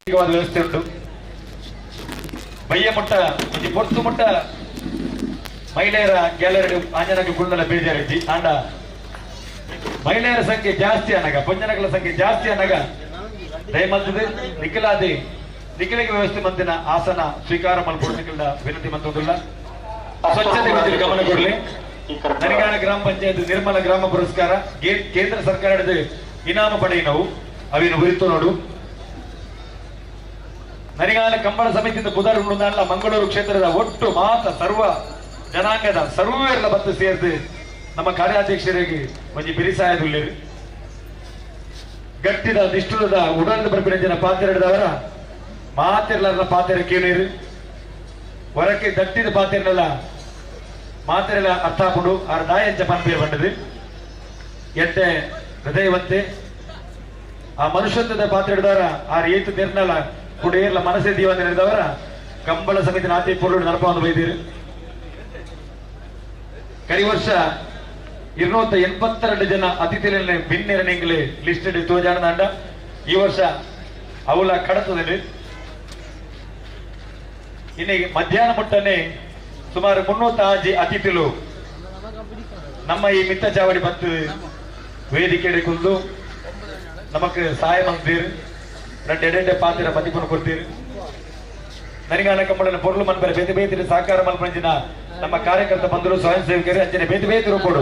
ಪ್ರತ್ಯೇಕವಾದ ವ್ಯವಸ್ಥೆ ಉಂಟು. ಬಯ್ಯ ಮುಟ್ಟ ಒಂಜಿ ಪೊರ್ತು ಮುಟ್ಟ ಮಹಿಳೆಯರ ಗ್ಯಾಲರಿ ಆಂಜನಗ ಗುಂಡಲ ಬೇಜಾರಿಜ್ಜಿ. ಆಂಡ ಮಹಿಳೆಯರ ಸಂಖ್ಯೆ ಜಾಸ್ತಿ ಅನಗ, ಪೊಂಜನಗಳ ಸಂಖ್ಯೆ ಜಾಸ್ತಿ ಅನಗ ದಯಮಲ್ತದೆ ನಿಖಲಾದಿ ನಿಖಲಿಗೆ ವ್ಯವಸ್ಥೆ ಮಂದಿನ ಆಸನ ಸ್ವೀಕಾರ ಮಲ್ಪೊಡು ನಿಖಲ ವಿನಂತಿ ಮಂತುಲ್ಲ. ಸ್ವಚ್ಛತೆ ಬಗ್ಗೆ ಗಮನ ಕೊಡಲಿ. ನರಿಗಾಣ ಗ್ರಾಮ ಪಂಚಾಯತ್ ನಿರ್ಮಲ ಗ್ರಾಮ ಪುರಸ್ಕಾರ ಕೇಂದ್ರ ಸರ್ಕಾರದ ಇನಾಮ ಪಡೆಯಿನವು ಅವಿನ ಉರಿತು ನೋಡು. ನರಿಗಾಲ ಕಂಬಳ ಸಮಿತಿಯಿಂದ ಬುಧವಾರ ಉಂಡುದಾಂಡ ಮಂಗಳೂರು ಕ್ಷೇತ್ರದ ಒಟ್ಟು ಮಾತ ಸರ್ವ ಜನಾಂಗದ ಸರ್ವೇರ್ಲ ಬತ್ತು ಸೇರಿದು ನಮ್ಮ ಕಾರ್ಯಾಧ್ಯಕ್ಷರಿಗೆ ಒಂಜಿ ಬಿರಿಸಾಯದುಲ್ಲೇರು. ಗಟ್ಟಿದ ನಿಷ್ಠುರದ ಉಡಲ್ ಬರ್ಪಿನ ಜನ ಪಾತೆರಡದವರ ಮಾತಿರ್ಲಾರ ಪಾತೆರ ಕೇಳಿರು. ಹೊರಕ್ಕೆ ದಟ್ಟಿದ ಪಾತೆರನೆಲ್ಲ ಮಾತೆರೆಲ್ಲ ಅರ್ಥ ಹಾಕೊಂಡು ಆರ ದಾಯಂಚ ಪನ್ಪೇರ್ ಬಂಡದು ಎಟ್ಟೆ ಹೃದಯವಂತೆ ಆ ಮನುಷ್ಯತ್ವದ ಪಾತ್ರ ಹಿಡಿದವರ ಆರ್ ಏತು ನಿರ್ನಲ ಕುಡಿಯರ್ಲ ಮನಸ್ಸೇ ದೀವ ಹಿಡಿದವರ ಕಂಬಳ ಸಮಿತಿ ನಾತಿ ಪೊರ್ಲು ನಡಪವನ್ನು ಬೈದಿರು. ಕರಿ ವರ್ಷ 282 ಜನ ಅತಿಥಿಗಳನ್ನು ಬಿನ್ನೆರಣಿಂಗ್ಲಿ ಲಿಸ್ಟ್ ತೋಜಾಣದಾಂಡ ಈ ವರ್ಷ ಅವಲ ಕಡತದಲ್ಲಿ ಇನ್ನಿಗೆ ಮಧ್ಯಾಹ್ನ ಮುಟ್ಟನೆ ಸುಮಾರು 306 ಅತಿಥಿಗಳು ನಮ್ಮ ಈ ಮಿತ್ತ ಚಾವಡಿ ಬತ್ತು ವೇದಿಕೆ ಕುಂದು ನಮಕ್ ಸಹಾಯ ಮಂತೀರ್ ரெண்டு எடெண்டே ಪಾತ್ರ ಮದಿಪನ್ನು ಕೊಡ್ತೀರಿ. ನರಿಗಾನ ಕಂಬಳನ ಪೊರ್ಲು ಮನ್ಬರೆ ಬೇತೆ ಬೇತೆ ಸಹಕಾರ ಮಲ್ಪಂಜಿನ ನಮ್ಮ ಕಾರ್ಯಕರ್ತ ಬಂದರು ಸ್ವಯಂ ಸೇವಕರು ಅಂಚನೆ ಬೇತೆ ಬೇತೆ ರೂಪೋಡು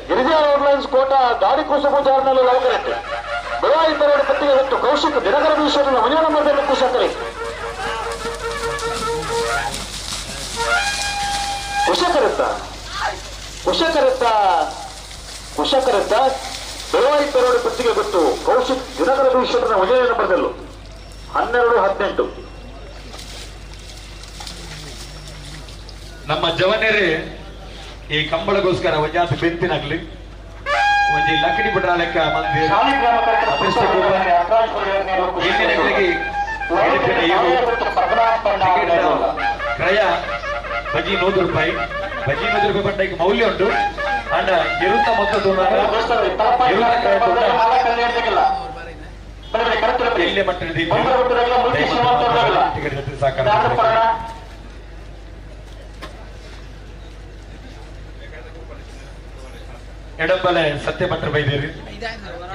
ಗಿರಿಜಾ ಏರ್ಲೈನ್ಸ್ ಕೋಟ ಗಾಡಿ ಕುಸಬು ಜಾರ್ನಲ್ಲಿ ಲವಕರೆಟ್ ಬೆಳಗಾವಿ ಪತ್ತಿಗೆ ಹೊತ್ತು ಕೌಶಿಕ್ ದಿನಕರ ಬೀಸರನ್ನ ಮುಂದಿನ ನಂಬರ್ದಲ್ಲಿ ಕುಶಕರಿ ಕುಶಕರತ್ತ ಕುಶಕರತ್ತ ಕುಶಕರತ್ತ ಬೆಳಗಾವಿ ಪೆರೋಡು ಪತ್ತಿಗೆ ಗೊತ್ತು ಕೌಶಿಕ್ ದಿನಕರ ಬೀಸರನ್ನ ಮುಂದಿನ ನಂಬರ್ದಲ್ಲೂ 12 18. ನಮ್ಮ ಜವನರೇ ಈ ಕಂಬಳಗೋಸ್ಕರ ಒಂಜಾತ ಬೆಂತಿನಾಗ್ಲಿ ಒಂಜಿ ಲಕ್ಕಡಿ ಬಿಡ್ರ ಲೆಕ್ಕ ಕ್ರಯ ಬಜಿ 100 ರೂಪಾಯಿ, ಬಜಿ 100 ರೂಪಾಯಿ ಪಟ್ಟ ಮೌಲ್ಯ ಉಂಟು. ಅಂಡ ಇರುತ್ತ ಮೊತ್ತ ಎಲ್ಲಿ ಮಟ್ಟ ಸಾಕಾರ. ಎಡಂಬಲೆ ಸತ್ಯ ಭಟ್ರು ಬೈದೇರಿ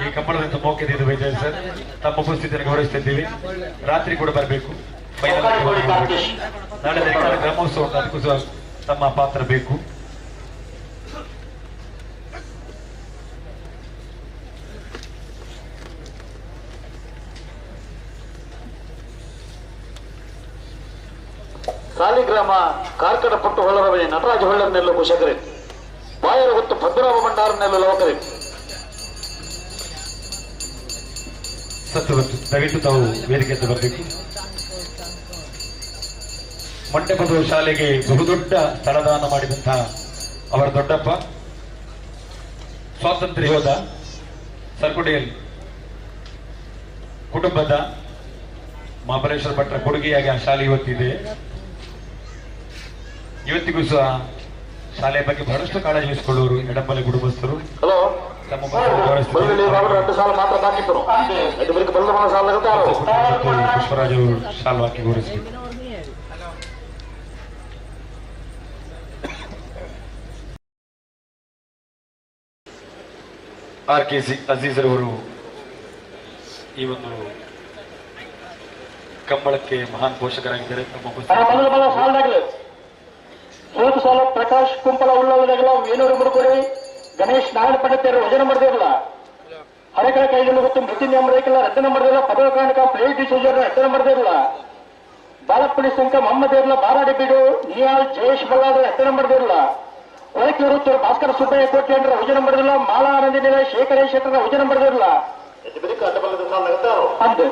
ಈ ಕಂಬಳದಂತ ಮೋಕೆದಿದ್ದು ಬೈದೇರಿ ಸರ್, ತಮ್ಮ ಉಪಸ್ಥಿತಿಯನ್ನು ಗೌರವಿಸ್ತಿದ್ದೀವಿ. ರಾತ್ರಿ ಕೂಡ ಬರಬೇಕು, ನಾಳೆ ಗ್ರಾಮೋತ್ಸವ ಉಂಟು, ಅದಕ್ಕೂ ಸಹ ತಮ್ಮ ಪಾತ್ರ ಬೇಕು. ಸಾಲಿಗ್ರಾಮ ಕಾರ್ಕಡ ಪಟ್ಟು ಹೊಳ್ಳರ ಬಳಿ ನಟರಾಜ ಹೊಳ್ಳರನ್ನೆಲ್ಲ ಕುಶಕರಿ ಬಾಯರ ಹೊತ್ತು ಪದ್ಮನಾಭ ಭಂಡಾರನ್ನೆಲ್ಲ ಲವಕರಿ. ಸತ್ಯವತ್ತು ದಯವಿಟ್ಟು ತಾವು ವೇದಿಕೆ ಬರಬೇಕು. ಮಂಟಪದ ಶಾಲೆಗೆ ಬಹುದೊಡ್ಡ ಸ್ಥಳದಾನ ಮಾಡಿದಂತಹ ಅವರ ದೊಡ್ಡಪ್ಪ ಸ್ವಾತಂತ್ರ್ಯ ಯೋಧ ಸರ್ಕುಡಿಯಲ್ಲಿ ಕುಟುಂಬದ ಮಹಾಬಲೇಶ್ವರ ಭಟ್ರ ಕೊಡುಗೆಯಾಗಿ ಆ ಶಾಲೆ ಇವತ್ತಿದೆ. ಇವತ್ತಿಗೂ ಸಹ ಶಾಲೆಯ ಬಗ್ಗೆ ಬಹಳಷ್ಟು ಕಾಳಜಿ ವಹಿಸಿಕೊಳ್ಳುವರು ಎಡಂಬಲೆ ಕುಟುಂಬಸ್ಥರು. ಪುಷ್ಪರಾಜ್ ಅವರು ಶಾಲು ಹಾಕಿ ಗೌರವಿಸಬೇಕು. ಆರ್ ಕೆ ಸಿ ಅಜೀಜ್ ರವರು ಈ ಒಂದು ಕಂಬಳಕ್ಕೆ ಮಹಾನ್ ಪೋಷಕರಾಗಿದ್ದಾರೆ. ತಮ್ಮ ಸಾಲ ಪ್ರಕಾಶ್ ಕುಂಪಲ ಉಳ್ಳವದಾಗಲ ವೇಣೂರು ಮುಡುಕುರಿ ಗಣೇಶ್ ನಾರಾಯಣ ಪಂಡಿತರು ವಜನ ಮಾಡಿದಿರಲ್ಲ ಹರೇಕಳ ಕೈಗಳು ಗೊತ್ತು ಮೃತಿ ನೇಮರೇಕಲ್ಲ ರದ್ದನ ಮಾಡಿದಿಲ್ಲ ಪದವ ಕಾರಣಕ ಪ್ಲೇಟ್ ಡಿಸೋಜರ್ ರದ್ದನ ಮಾಡಿದಿರಲ್ಲ ಬಾಲಪ್ಪಣಿ ಸಂಘ ಮೊಹಮ್ಮದ್ ಇರ್ಲ ಬಾರಾಡಿ ಬೀಡು ನಿಯಾಲ್ ಜಯೇಶ್ ಬಲ್ಲಾದ ರದ್ದನ ಮಾಡಿದಿರಲ್ಲ ಕೊಳಕೂರು ಭಾಸ್ಕರ ಸುಬ್ಬಯ್ಯ ಕೋಟೆ ವಜನ ಮಾಡಿದಿಲ್ಲ ಮಾಲಾ ಆನಂದ ನಿಲಯ ಶೇಖರ ಶೆಟ್ಟರ ವಜನ ಮಾಡಿದಿರಲ್ಲ ಅಂದು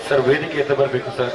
ಸರ್ ವೇದಿಕೆ ಎತ್ತ ಬರಬೇಕು ಸರ್.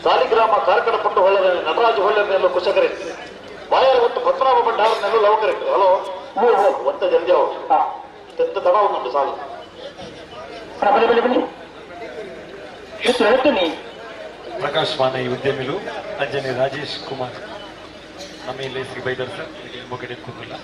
ಸಾಲಿಗ್ರಾಮ ಕಾರ್ಕಡ ಪಟ್ಟು ಹೊಳ್ಳದ ನಟರಾಜ ಹೊಳ್ಳನೆಲ್ಲ ಕುಶಕರೆ ಬಾಯಾರ ಮತ್ತು ಪದ್ಮನಾಭ ಭಂಡಾರನೆಲ್ಲ ಲವಕರೆ. ಹಲೋ ಒತ್ತ ಜಲ್ದಿ ಅವು ತೆತ್ತ ತಡ ಉಂಟು ಸಾಲು. ಪ್ರಕಾಶ್ ಮಾನೆ ಉದ್ಯಮಿಲು ಅಂಜನೆ ರಾಜೇಶ್ ಕುಮಾರ್ ನಮ್ಮ ಇಲ್ಲಿ ಶ್ರೀ ಬೈದರ್ ಸರ್ ಮೊಗಡೆ ಕೂದಲ್ಲ.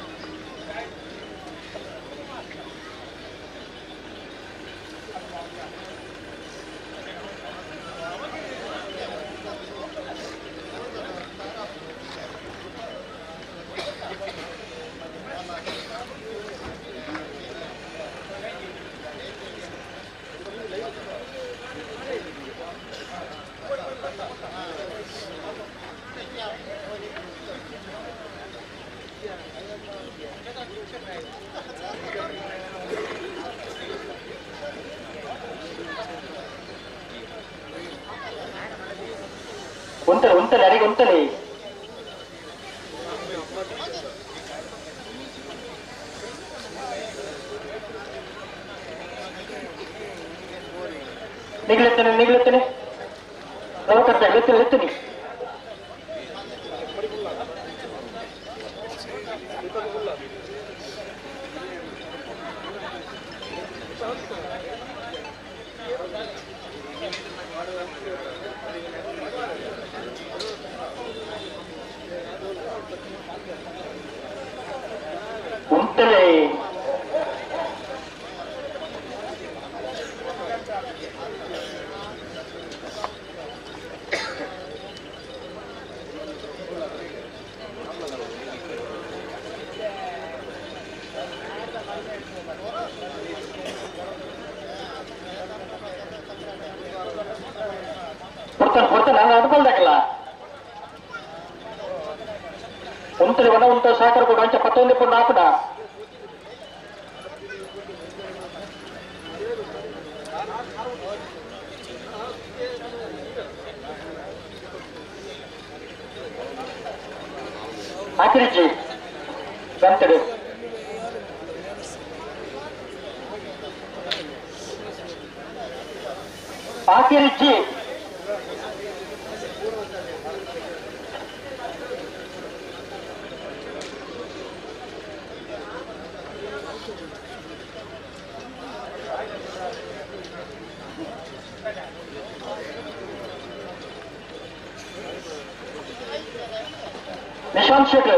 ಉಂಟಲೆ ಅಡಿಗೆ ಉಂಟಲೆ. ನಿಗ್ಲೆತ್ತೇನೆ ನಿಗ್ಲೆತ್ತೇನೆ ಲವಕರ್ತ ಲೆತ್ತನೆ ಲೆತ್ತನೆ. ಉಂಟಲೆ ಕೊಡ್ತಾನೆ ಕೊಡ್ತಾನೆ ನಾನು ಅನ್ಕೊಳ್ದಾಕಲ್ಲ. ಉಂಟಲೆ ಒಣ ಉಂಟ ಸಾಕರ ಕೂಡ ಅಂಚ ಪತ್ತೊಂದು ಪುಂಡು ಹಾಕುಡ. ಹಾಕಿರಿಜಿ ಗಂಟೆ ಹಾಕಿರಿಜಿ. ನಿಶಾಂತ್ ಶೆಟ್ಟಿ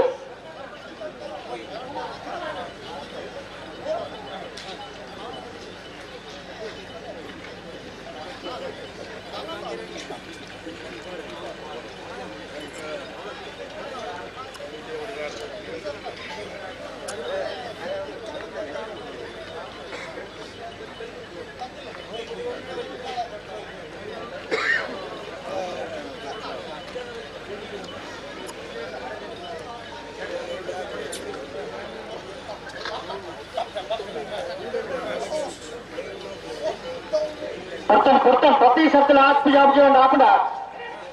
ಕೊಡ್ತಾನೆ ಕೊಡ್ತಾನೆ ಪ್ರತಿ ಸರ್ತಿಲ ಆತ್ಮ ಜಾಬ್ ಆಪುಂಡ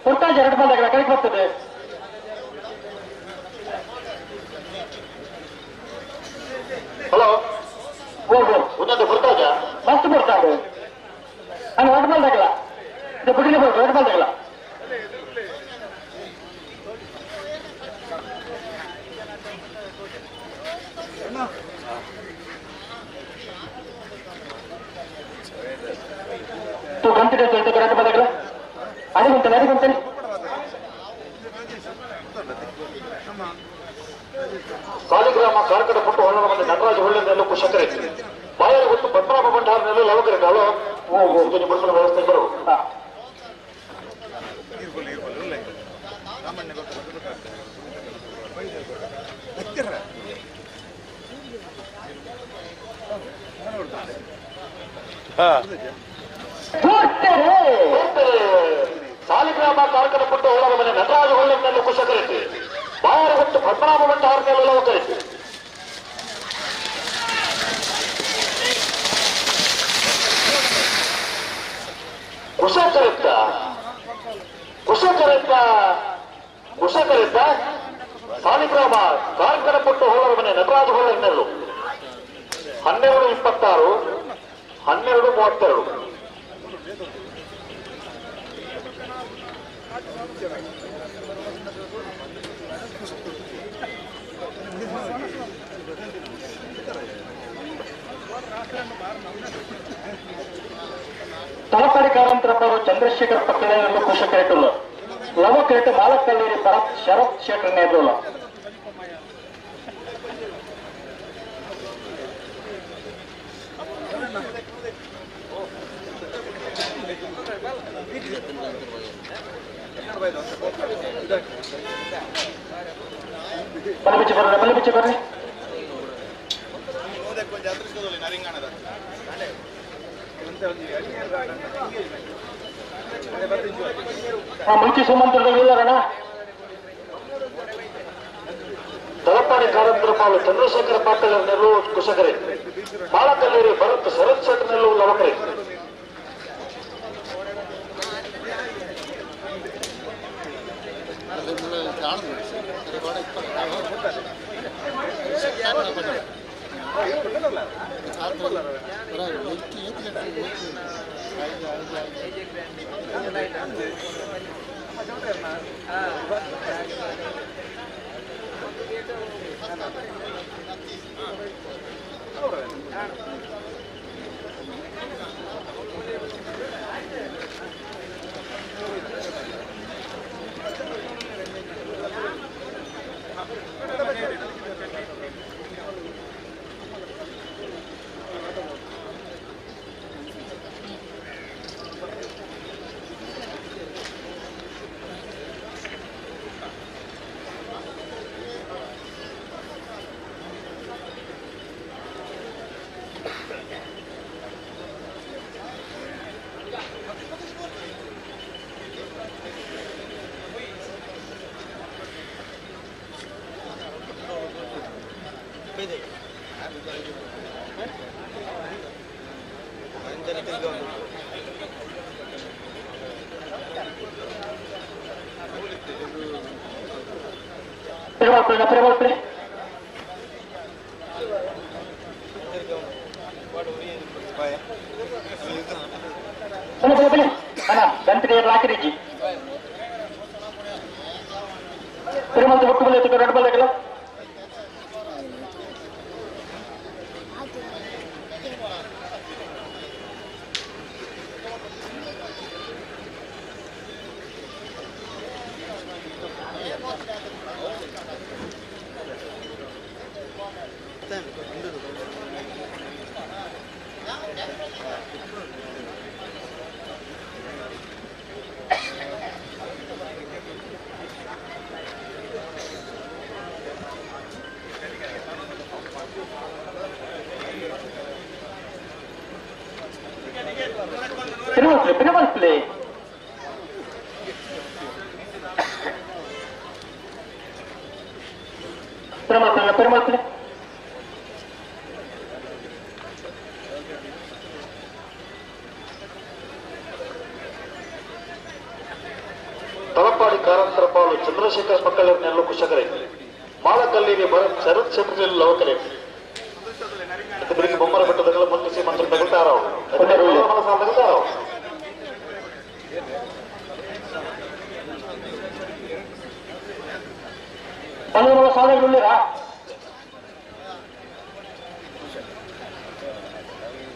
ಕೊಡ್ತಾ ಎರಡು ಬಂದಾಗ ಕಡೆಗೆ ಬರ್ತದೆ. ಹಲೋ ಸಾಲಿಗ್ರಾಮ ಕಾರ್ಕಡ ಪುಟ್ಟು ಹೊಳ್ಳನ ಮಂದಿ ನಟರಾಜ ಹೊಳ್ಳಿನಲ್ಲಿ ಕುಶಕರೆ ಬಾಯರ ಗೊತ್ತು ಪದ್ಮನಾಭ ಭಂಡಾರನಲ್ಲಿ ಲವಕರೆ ಹಲೋ ಬಿಡಿಸಲು ವ್ಯವಸ್ಥೆ ಬರು. ಸಾಲಿಗ್ರಾಮ ಕಾರ್ಕಡ ಪುಟ್ಟು ಹೊಳ್ಳನ ಮನೆ ನಟರಾಜ ಹೊಳ್ಳಿನಲ್ಲಿ ಕುಶಕರೆಟ್ಟಿ ಬಾಯರ ಹೊತ್ತು ಪದ್ಮನಾಭ ಭಂಡಾರನಲ್ಲಿ ಲವಕರೆಟ್ಟಿ. ಕುಶಕರೆತ್ತ ಕುಶಕರೆತ್ತ ಕುಶಕರೆತ್ತ ಸಾಲಿಗ್ರಾಮ ಕಾರ್ಕಡ ಪುಟ್ಟು ಹೊಳ್ಳರ ಮನೆ ನಟರಾಜ ಹೊಳ್ಳನೆಲ್ಲು 12:26 12:32. ತಲಪಾಡಿ ಕಾರಂತರಪ್ಪರು ಚಂದ್ರಶೇಖರ್ ಪಕ್ಕದಲ್ಲಿ ಕುಶಕರೆಟ್ಟುಲ್ಲ ಲವಕರೆಟ್ಟು ಮಾಲಕಲ್ಲೇರಿ ಭರತ್ ಶರತ್ ಶೇಖರ್ ನೇರ್ಲುಲ್ಲ. ಬಲಬಿಚ್ಚಿ ಬರ್ರಿ, ಬಲಬಿಚ್ಚಿ ಬರ್ರಿ. ಮುಲ್ಕಿ ಸುಮಂತ್ರದಲ್ಲಿದ್ದಾರಣ. ತಲಪಾಡಿ ಕಾರಂತರಪಾಲು ಚಂದ್ರಶೇಖರ ಪಾಟೀಲ್ ನೆರಳು ಕುಶಕರೆ ಬಾಳಕಲ್ಲೇರಿ ಭರತ್ ಶರತ್ ಶೆಟ್ ನೆರಳು ಲವಕರೆ. ತಲಪಾಡಿ ಕಾರಂತರ ಪಾಲು ಚಂದ್ರಶೇಖರ್ ಪಕ್ಕಳಿರ್ನೆಲ್ಲ ಕುಶಕರೆ ಮಾಳಕಲ್ಲಿಗೆ ಭರತ್ ಶರತ್ ಶೆಟ್ಟರ್ ಲವಕರೆ ಬೆಳಿಗ್ಗೆ ಬೊಮ್ಮರ ಬೆಟ್ಟದಗಳ ಮುನ್ನಿಸಿ ಮಂತ್ರ ತಗಲ್ತಾರವು ತಗಲ್ತಾರವು.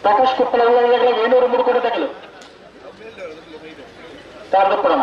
ಪ್ರಕಾಶ್ ಕೊಪ್ಪಳ 700 ಮೂರು ತಗಲು ಕಾರದಪ್ಪಣ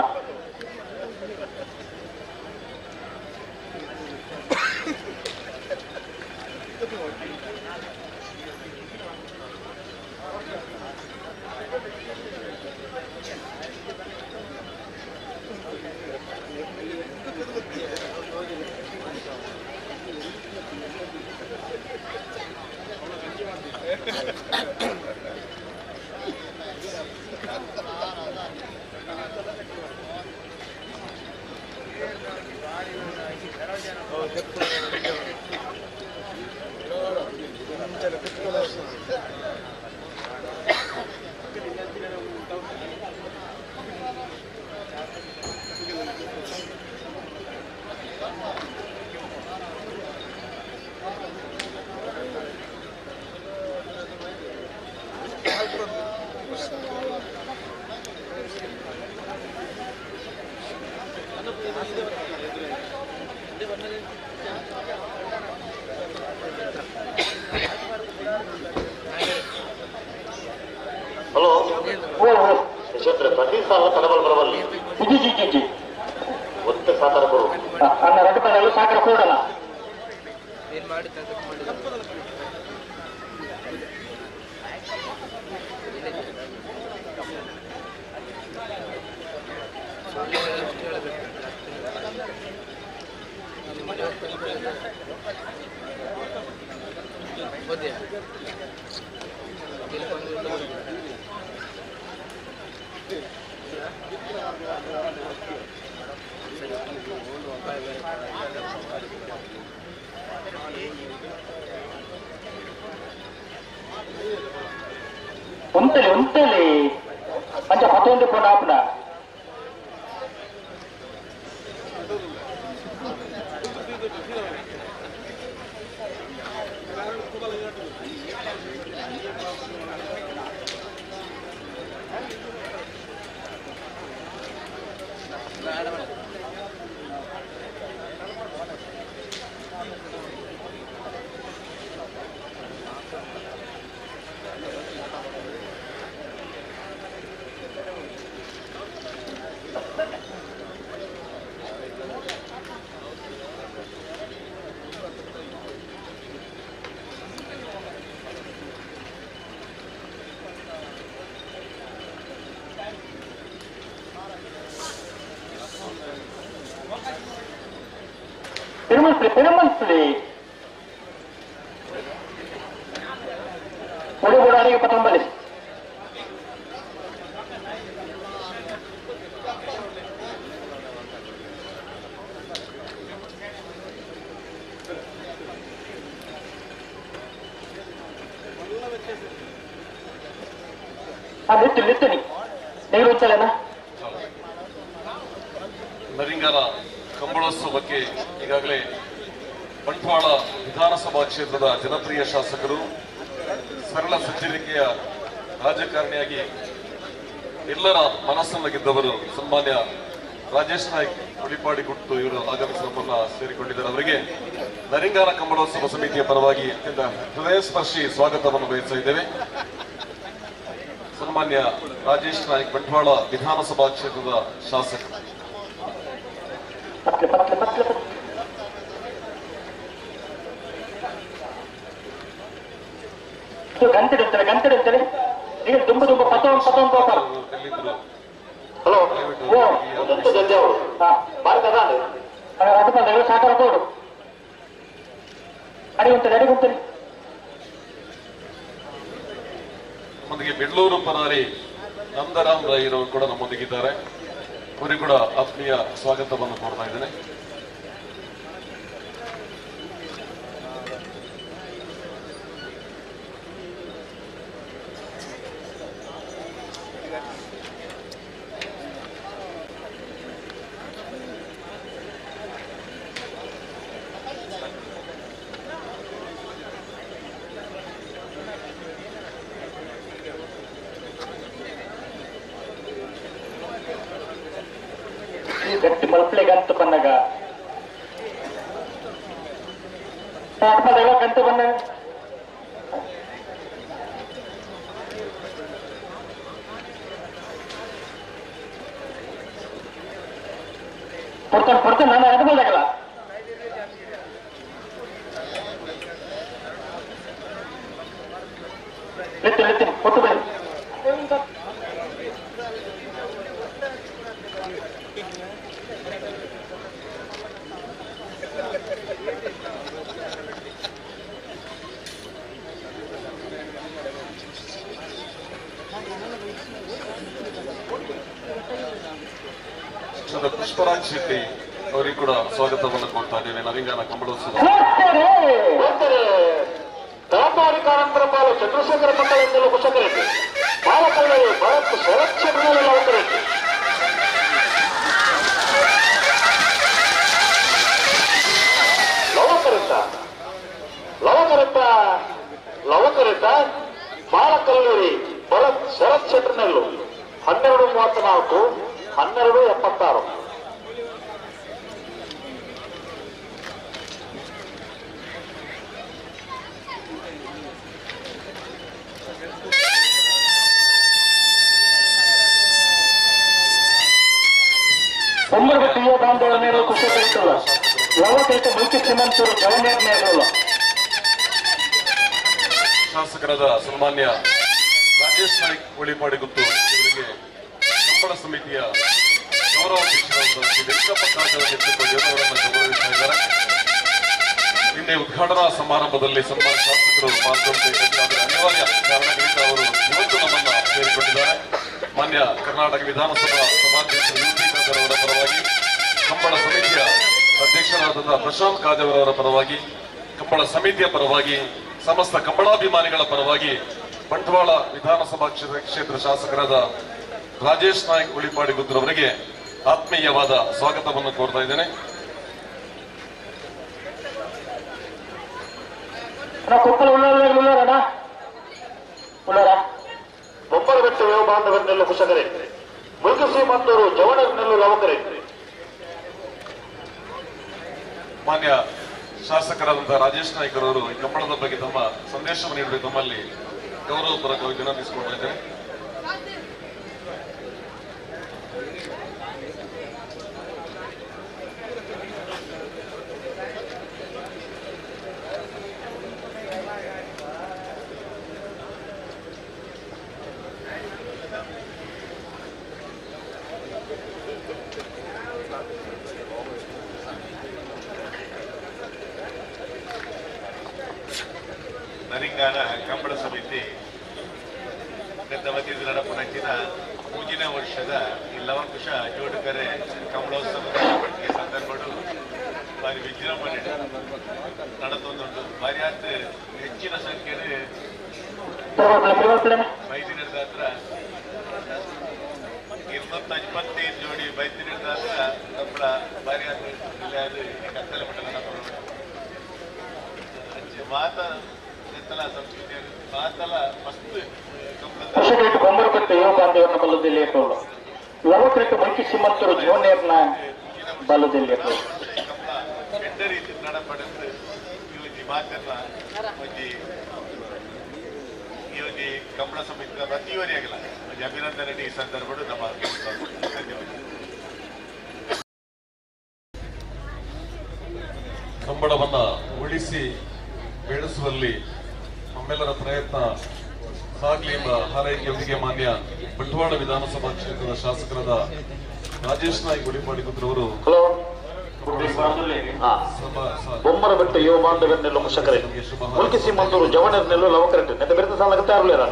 ಹಲೋ ಪ್ರತಿ ಸಾಲ ತಡಬಲ್ ಬರಬಲ್ಲಿ ಒತ್ತೆ ಸಾಕಾರ ಕೊಡು ಅಣ್ಣ ಎರಡು ಪದಗಳು ಸಾಕಾರ ಕೊಡಲ್ಲ ಉಂತಲಿ ಉಂತಲಿ ಅಂಚ ಪತ್ತೊಂದು ಪೋಣ ಆಪುನ பெருமல்புலி பெருமல்புலி ஒரு அடிக்கு 19 ನಿತ್ತು ನಿತ್ತನಿ ನೀರು ಉಂಚಲೇನಾ. ನರಿಂಗರ ಕಂಬಳೋತ್ಸವಕ್ಕೆ ಈಗಾಗಲೇ ಬಂಟ್ವಾಳ ವಿಧಾನಸಭಾ ಕ್ಷೇತ್ರದ ಜನಪ್ರಿಯ ಶಾಸಕರು, ಸರಳ ಸಜ್ಜನಿಕೆಯ ರಾಜಕಾರಣಿಯಾಗಿ ಎಲ್ಲರ ಮನಸ್ಸನ್ನು ಗೆದ್ದವರು ಸನ್ಮಾನ್ಯ ರಾಜೇಶ್ ನಾಯ್ಕ್ ಉಳಿಪಾಡಿ ಗುಟ್ಟು ಇವರು ಆಗಮಿಸಿ ನಮ್ಮನ್ನ ಸೇರಿಕೊಂಡಿದ್ದಾರೆ. ಅವರಿಗೆ ನರಿಂಗಾರ ಕಂಬಳೋತ್ಸವ ಸಮಿತಿಯ ಪರವಾಗಿ ಅತ್ಯಂತ ಹೃದಯಸ್ಪರ್ಶಿ ಸ್ವಾಗತವನ್ನು ಬಯಸ್ತಾ ಇದ್ದೇವೆ. ಸನ್ಮಾನ್ಯ ರಾಜೇಶ್ ನಾಯ್ಕ್ ಬಂಟ್ವಾಳ ವಿಧಾನಸಭಾ ಕ್ಷೇತ್ರದ ಶಾಸಕರು. ಗಂಟೆ ಈಗ ತುಂಬ ತುಂಬ ಪತ್ತೊಂದು ಪತ್ತೊಂದು ಹಲೋ ಜಲ್ದಿ ಅವರು ಸಾಕಾರ ತೋಡು ಅಡಿಗುಂತಾರೆ ಅಡಿಗುಂತಾರೆ. ನಮ್ಮೊಂದಿಗೆ ಬೆಳ್ಳೂರು ಪರಾರಿ ನಂದರಾಮ್ ರೈರವರು ಕೂಡ ನಮ್ಮೊಂದಿಗಿದ್ದಾರೆ. ಅವರಿಗೂ ಕೂಡ ಆತ್ಮೀಯ ಸ್ವಾಗತವನ್ನು ಕೋರ್ತಾ ಇದ್ದೇನೆ. ಗಟ್ಟಿ ಮಲ್ಪಲೆಗಂತ ಬಂದಾಗ ಗಂಟು ಬಂದಾಗ ಪೊರ್ತನ್ ಪೊರ್ತನ್ ನಾನು ಅಡ್ಬೋದಾಗಲ್ಲ. ಲೆತ್ತೆ ಲೆತ್ತೆ ಕೊಟ್ಟು ಬನ್ನಿ. ಪುಷ್ಪರಾಜ್ ಶೆಟ್ಟಿ ಅವರಿಗೆ ಕೂಡ ಸ್ವಾಗತವನ್ನು ಕೊಡ್ತಾ ಇದ್ದೇವೆ. ನರಿಂಗಾನ ಕಂಬಳೋತ್ಸವ ಕಾರಂತರ ಪಾಲು ಚಂದ್ರಶೇಖರ ಮಕ್ಕಳಿಂದಲೂ ಕುಶಕರೆಡ್ಡಿ ಬಾಲಕಲ್ಲದೆ ಭರತ್ ಶರತ್ ಶೆಟ್ಟಿ ಲವಕರಿತ ಲವಕರಿತ ಲವಕರಿತ ಬಾಲಕಲ್ಲೂರಿ ಭರತ್ ಶರತ್ ಶೆಟ್ಟರ್ನಲ್ಲು 12:34 12:76. ಶಾಸಕರಾದ ಸನ್ಮಾನ್ಯ ರಾಜೇಶ್ ನಾಯ್ಕ್ ಉಳಿಪಾಡಿಗುತ್ತು ಇವರಿಗೆ ಕಂಬಳ ಸಮಿತಿಯ ಗೌರವಾಧ್ಯಕ್ಷರಾದ ಶ್ರೀ ವೆಂಕಪ್ಪ ಕಾಗದ ನೇತೃತ್ವದಲ್ಲಿ ಅವರನ್ನು ಗೌರವಿಸ್ತಾ ಇದ್ದಾರೆ. ನಿನ್ನೆ ಉದ್ಘಾಟನಾ ಸಮಾರಂಭದಲ್ಲಿ ಸನ್ಮಾನ್ಯ ಶಾಸಕರು ಪಾಲ್ಗೊಳ್ಳುತ್ತಾರೆ. ಅನಿವಾರ್ಯ ಕಾರಣಗಳಿಂದ ಅವರು ಇವತ್ತು ನಮ್ಮನ್ನ ಸೇರಿಕೊಂಡಿದ್ದಾರೆ. ಮಾನ್ಯ ಕರ್ನಾಟಕ ವಿಧಾನಸಭಾ ಸಭಾಧ್ಯಕ್ಷ ಯು ಪಿ ಖಾದರ್ ಅವರ ಪರವಾಗಿ, ಕಂಬಳ ಸಮಿತಿಯ ಅಧ್ಯಕ್ಷರಾದ ಪ್ರಶಾಂತ್ ಕಾದೇವರವರ ಪರವಾಗಿ, ಕಂಬಳ ಸಮಿತಿಯ ಪರವಾಗಿ, ಸಮಸ್ತ ಕಂಬಳಾಭಿಮಾನಿಗಳ ಪರವಾಗಿ ಬಂಟ್ವಾಳ ವಿಧಾನಸಭಾ ಕ್ಷೇತ್ರ ಶಾಸಕರಾದ ರಾಜೇಶ್ ನಾಯ್ಕ್ ಉಳಿಪಾಡಿಗುದ್ರವರಿಗೆ ಆತ್ಮೀಯವಾದ ಸ್ವಾಗತವನ್ನು ಕೋರ್ತಾ ಇದ್ದೇನೆ. ಬೊಬ್ಬರಬೆಟ್ಟು ಬಾಂಧವರನ್ನೆಲ್ಲ ಕುಶಕರೇ, ಮುಲ್ಕಸಿ ಮತ್ತವರು ಜವಣರನ್ನೆಲ್ಲ ಲವಕರೇ. ಮಾನ್ಯ ಶಾಸಕರಾದಂತಹ ರಾಜೇಶ್ ನಾಯ್ಕ್ ಅವರು ಈ ಕಂಬಳದ ಬಗ್ಗೆ ತಮ್ಮ ಸಂದೇಶವನ್ನು ನೀಡಬೇಕು ತಮ್ಮಲ್ಲಿ ಗೌರವಪೂರ್ವಕವಾಗಿ ವಿನಂತಿಸಿಕೊಳ್ತಾ ಇದ್ದೇನೆ. ನರಿಂಗಾನ ಕಂಬಳ ಸಮಿತಿ ಗತ ವತಿಯಿಂದ ನಡಪುನಂಚಿನ ಮೂಜಿನ ವರ್ಷದ ಈ ಲವಕುಶ ಜೋಡುಕರೆ ಕಂಬಳೋತ್ಸವದ ಈ ಸಂದರ್ಭಗಳು ಭಾರಿ ವಿಜೃಂಭಣೆ ನಡೆದೊಂದುಂಟು. ಭಾರಿ ಆತ ಹೆಚ್ಚಿನ ಸಂಖ್ಯೆಯಲ್ಲಿ ಬೈದಿನದ ಹತ್ರ 225 ಜೋಡಿ ಬೈದಿನದ ಹತ್ರ ಕಂಬಳ ಭಾರಿ ಆತ ಕತ್ತಲೆ ಮಟ್ಟದ ಮಾತ ಕಂಬಳ ಸಮಿತಿಯ ಪ್ರತಿಯವರಿಯಾಗಲ್ಲ ಅಭಿನಂದನೆ ಈ ಸಂದರ್ಭ ನಮ್ಮ ಧನ್ಯವಾದ. ಕಂಬಳವನ್ನ ಉಳಿಸಿ ಬೆಳೆಸುವಲ್ಲಿ ನಮ್ಮೆಲ್ಲರ ಪ್ರಯತ್ನ ಸಾಗಲಿ ಎಂಬ ಹಾರೈಕೆಯೊಂದಿಗೆ ಮಾನ್ಯ ಬಂಟ್ವಾಳ ವಿಧಾನಸಭಾ ಕ್ಷೇತ್ರದ ಶಾಸಕರಾದ ರಾಜೇಶ್ ನಾಯ್ಕ್ ಉಳಿಪಾಡಿಗುದ್ರವರು ಬೊಮ್ಮರಬೆಟ್ಟು ಯುವ ಬಾಂಧವರನ್ನೆಲ್ಲ ಮುಷಕರೇ, ಮುಲ್ಕಿಸಿ ಮಂದೂರು ಜವಣರನ್ನೆಲ್ಲ ಲವಕರೆಟ್ಟು ನೆತ್ತ ಬೆರೆತ ಸಾಲಕ್ಕೆ ತಯಾರಿಲ್ಲ.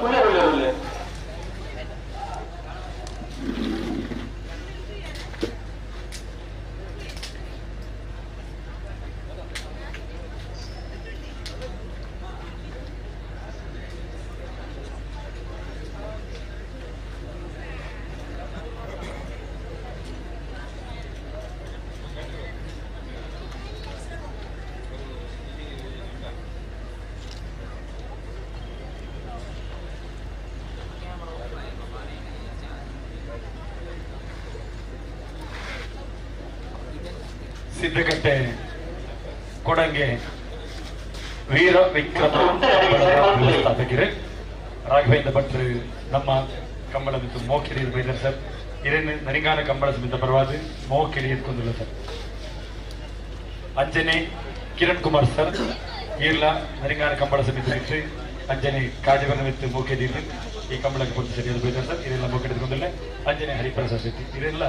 ಸಿದ್ದಕಟ್ಟೆ ಕೊಡಂಗೆ ವೀರ ವಿಕ್ರಮ ವ್ಯವಸ್ಥಾಪಕರು ರಾಘವೇಂದ್ರ ಭಟ್ರು ನಮ್ಮ ಕಂಬಳದ ಮೋಕಿರಿ ಬೈದರ್ ಸರ್. ಇರೇನು ನರಿಂಗಾನ ಕಂಬಳ ಸಮಿತ ಪರವಾದ ಮೋಕೆಡಿ ಎತ್ಕೊಂಡಿಲ್ಲ ಸರ್. ಅಂಜನೆ ಕಿರಣ್ ಕುಮಾರ್ ಸರ್ ಈರ್ಲ ನರಿಂಗಾನ ಕಂಬಳ ಸಮಿತಿ ಬಿಟ್ಟು ಅಂಜನೆ ಕಾಜವರನ ವಿತ್ತು ಮೋಕೆದಿ ಈ ಕಂಬಳಕ್ಕೆ ಪೊಲೀಸ್ ಸರಿ ಬೈತಾರೆ ಸರ್. ಇದೆಲ್ಲ ಮೋಕೆಡಿ ಎತ್ಕೊಂಡಿಲ್ಲ. ಅಂಜನೆ ಹರಿಪ್ರಸಾದ್ ಶೆಟ್ಟಿ ಇದೆಲ್ಲ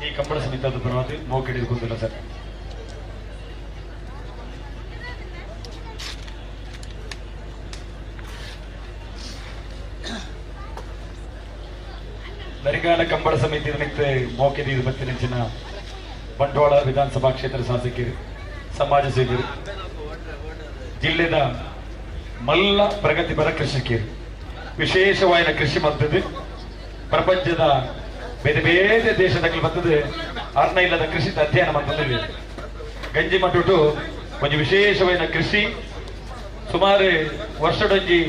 ಈ ಕಂಬಳ ಸಮಿತಿ ಪರವಾದ ಮೋಕೆಡಿ ಎತ್ಕೊಂಡಿಲ್ಲ ಸರ್. ನರಿಗಾಲ ಕಂಬಳ ಸಮಿತಿ ನಿಮಿತ್ತ ಮೋಕೆದಿ ಬತ್ತಿನಂಚಿನ ಬಂಟ್ವಾಳ ವಿಧಾನಸಭಾ ಕ್ಷೇತ್ರ ಶಾಸಕರು, ಸಮಾಜ ಸೇವಕರು, ಜಿಲ್ಲೆದ ಮಲ್ಲ ಪ್ರಗತಿಪರ ಕೃಷಿಕರು, ವಿಶೇಷವಾದ ಕೃಷಿ ಮದ್ದದು ಪ್ರಪಂಚದ ಬೇರೆ ಬೇರೆ ದೇಶದ ಬರ್ತದೆ ಅರ್ಣ ಇಲ್ಲದ ಕೃಷಿ ಅಧ್ಯಯನ ಮಾಡ್ತದೆ. ಗಂಜಿ ಮಟ್ಟುಟು ಒಂದು ವಿಶೇಷವಾದ ಕೃಷಿ ಸುಮಾರು ವರ್ಷಡೊಂಜಿ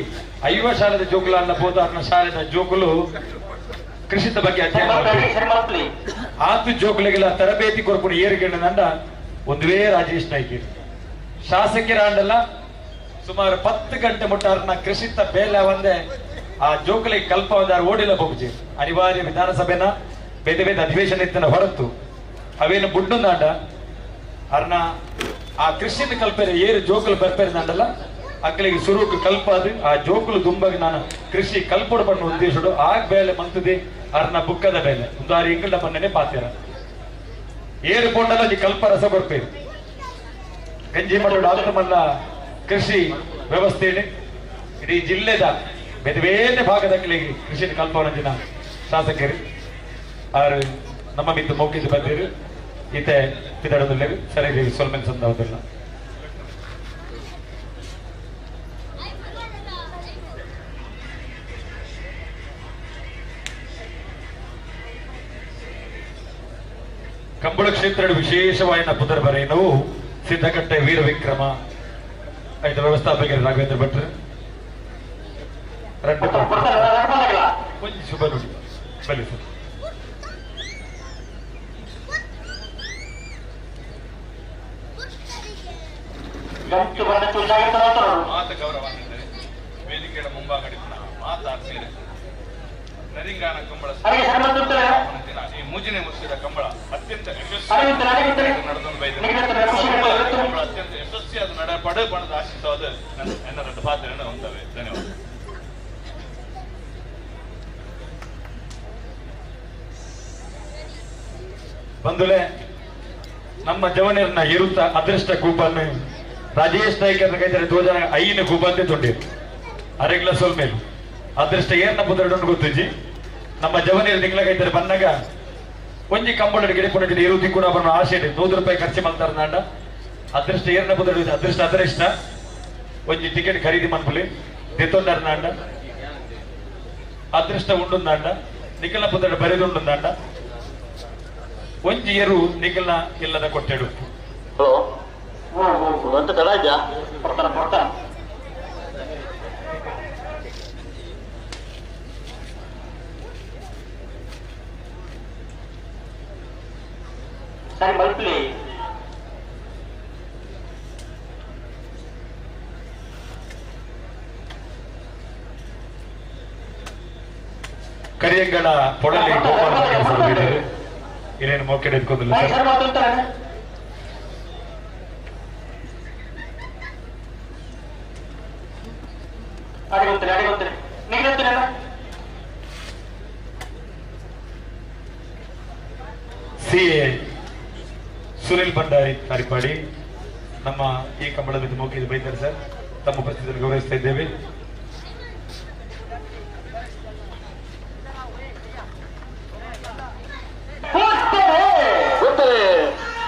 50 ಶಾಲೆದ ಜೋಕುಲ ಅನ್ನ ಪೋತ ಅರ್ಣ ಶಾಲೆದ ಜೋಕುಲು ಕೃಷಿತ ಬಗ್ಗೆ ಅಧ್ಯಯನ ಮಾಡ್ತಾರೆ. ಆತು ಜೋಕುಲಿಗೆಲ್ಲ ತರಬೇತಿ ಕೊರಪುನ ಏರುಗಣ್ಣಂಡ ಒಂದುವೇ ರಾಜೇಶ್ ನಾಯ್ಕ ಶಾಸಕರ ಆಂಡಲ್ಲ ಸುಮಾರು 10 ಗಂಟೆ ಮುಟ್ಟಾರನ ಕೃಷಿತ ಬೇಲೆ ಒಂದೇ ಆ ಜೋಕುಲಿಗೆ ಕಲ್ಪ ಒಂದಾರು ಓಡಿಲ್ಲ ಬೋಗುಜಿ. ಅನಿವಾರ್ಯ ವಿಧಾನಸಭೆನ ಬೇರೆ ಬೇರೆ ಅಧಿವೇಶನ ಇತ್ತನ ಹೊರತು ಅವೇನು ಬುಡ್ಡುಂದಾಂಡ ಅರ್ನ ಆ ಕೃಷಿನ ಕಲ್ಪೇರೆ ಏರು ಜೋಕುಲು ಬರ್ಪೇರೆ ದಾಂಡಲ್ಲ ಅಕ್ಕಲಿಗೆ ಸುರುಕು ಕಲ್ಪ ಅದು ಆ ಜೋಕುಲು ದುಂಬಾಗಿ ನಾನು ಕೃಷಿ ಕಲ್ಪೊಡು ಪಣ್ಣ ಉದ್ದೇಶಡು ಆಗ ಬೇಲೆ ಮಂತದೆ ಅರ್ನ ಬುಕ್ಕದ ಬೇಲೆ ಉದಾರಿ ಎಂಗಳ್ಳ ಪಣ್ಣನೆ ಪಾತೀರ ಏರು ಪೊಂಡಲ ಕಲ್ಪ ರಸ ಕೊರ್ಪೇರು. ಗಂಜಿ ಮಠ ಆತಮಲ್ಲ ಕೃಷಿ ವ್ಯವಸ್ಥೆ ಇಡೀ ಜಿಲ್ಲೆದ ಬೇರೆ ಬೇರೆ ಭಾಗದ ಕೃಷಿ ಕಲ್ಪವನ ಶಾಸಕರು ಆರು ನಮ್ಮ ಮಿತ್ತು ಮೌಖಿತ ಬಂದಿರು ಈತೆ ಪಿದಡದಲ್ಲಿ ಸರಿ ಸೊಲ್ಮೆನ್ ಸಂದರ್ಭದಲ್ಲ. ಕಂಬಳ ಕ್ಷೇತ್ರ ವಿಶೇಷವಾದ ಪುದರ್ ಬರೆಯನವು ಸಿದ್ಧಕಟ್ಟೆ ವೀರ ವಿಕ್ರಮ ಐದು ವ್ಯವಸ್ಥಾಪಕರು ರಾಘವೇಂದ್ರ ಭಟ್ರು ಕೊಂಚ ಶುಭ ನುಡಿ ಬಲಿ ಸರ್. ಮಾತ ಗೌರವ ವೇದಿಕೆಯ ಮುಂಭಾಗಡಿ ಮಾತಾಡ್ತೀರಿ. ನರಿಂಗಾನ ಕಂಬಳ ಈ ಮೂಜಿನೆ ಮುಚ್ಚಿದ ಕಂಬಳ ಅತ್ಯಂತ ಯಶಸ್ವಿ ನಡೆದು ಕಂಬಳ ಅತ್ಯಂತ ಯಶಸ್ವಿಯಾದ ನಡಪಡೆ ಬಣದ ಆಶಿಸೋದು ನನ್ನ ಎರಡು ಪಾತ್ರೆಯನ್ನು ಹೊಂದವೆ. ಧನ್ಯವಾದ. ಬಂಧುಲೆ ನಮ್ಮ ಜವನರನ್ನ ಇರುತ್ತ ಅದೃಷ್ಟ ಕೂಪನ್ನು ರಾಜೇಶ್ ನಾಯ್ಕ ಕೈತಾರೆ ತೋಜನ ಐನ ಕೂಪಂತೆ ತೊಂಡಿರು ಅರೆಗ್ಲ ಸೊಲ್ಮೇಲು ಅದೃಷ್ಟ ಏರ್ನ ಪುದರಡನ್ನು ಗೊತ್ತಿಜ್ಜಿ. ನಮ್ಮ ಜವನೀರು ತಿಂಗಳ ಕೈತಾರೆ ಬನ್ನಾಗ ಒಂಜಿ ಕಂಬಳ ಗಿಡಪುಣ ಇರು ದಿಕ್ಕುಣ ಬಣ್ಣ ಆಶೆ 100 ರೂಪಾಯಿ ಖರ್ಚು ಮಾಡ್ತಾರೆ ನಾಂಡ ಅದೃಷ್ಟ ಏರ್ನ ಪುದರಡು ಅದೃಷ್ಟ ಅದೃಷ್ಟ ಒಂಜಿ ಟಿಕೆಟ್ ಖರೀದಿ ಮನ್ಪುಲಿ ದೆತ್ತೊಂಡಾರ ನಾಂಡ ಅದೃಷ್ಟ ಉಂಡುಂದಾಂಡ ನಿಖಲ ಪುದರಡು ಬರೆದುಂಡುಂದಾಂಡ ಒಂಜಿ ಎರು ನಿಖಲ ಇಲ್ಲದ ಕೊಟ್ಟೆಡು. ಹಲೋ ತಡ ಇದೆಯಾ? ಬರ್ತಾನ ಬರ್ತಾನ. ಸರಿ ಮಲ್ಪಲಿ. ಕರಿಯಂಗಳ ಪೊಡಲಿ ಗೋಪಾಲ ಇನ್ನೇನು ಮೋಕೆಡ್ ಎತ್ಕೊಂಡಿಲ್ಲ ಸರ್. ಸಿ ಎ ಸುನಿಲ್ ಭಂಡಾರಿ ಕಾರಿಪಾಡಿ ನಮ್ಮ ಈ ಕಂಬಳದ ಮೌಖಿಕ ಬೈತಾರೆ ಸರ್. ತಮ್ಮ ಉಪಸ್ಥಿತಿಯನ್ನು ಗೌರವಿಸ್ತಾ ಇದ್ದೇವೆ.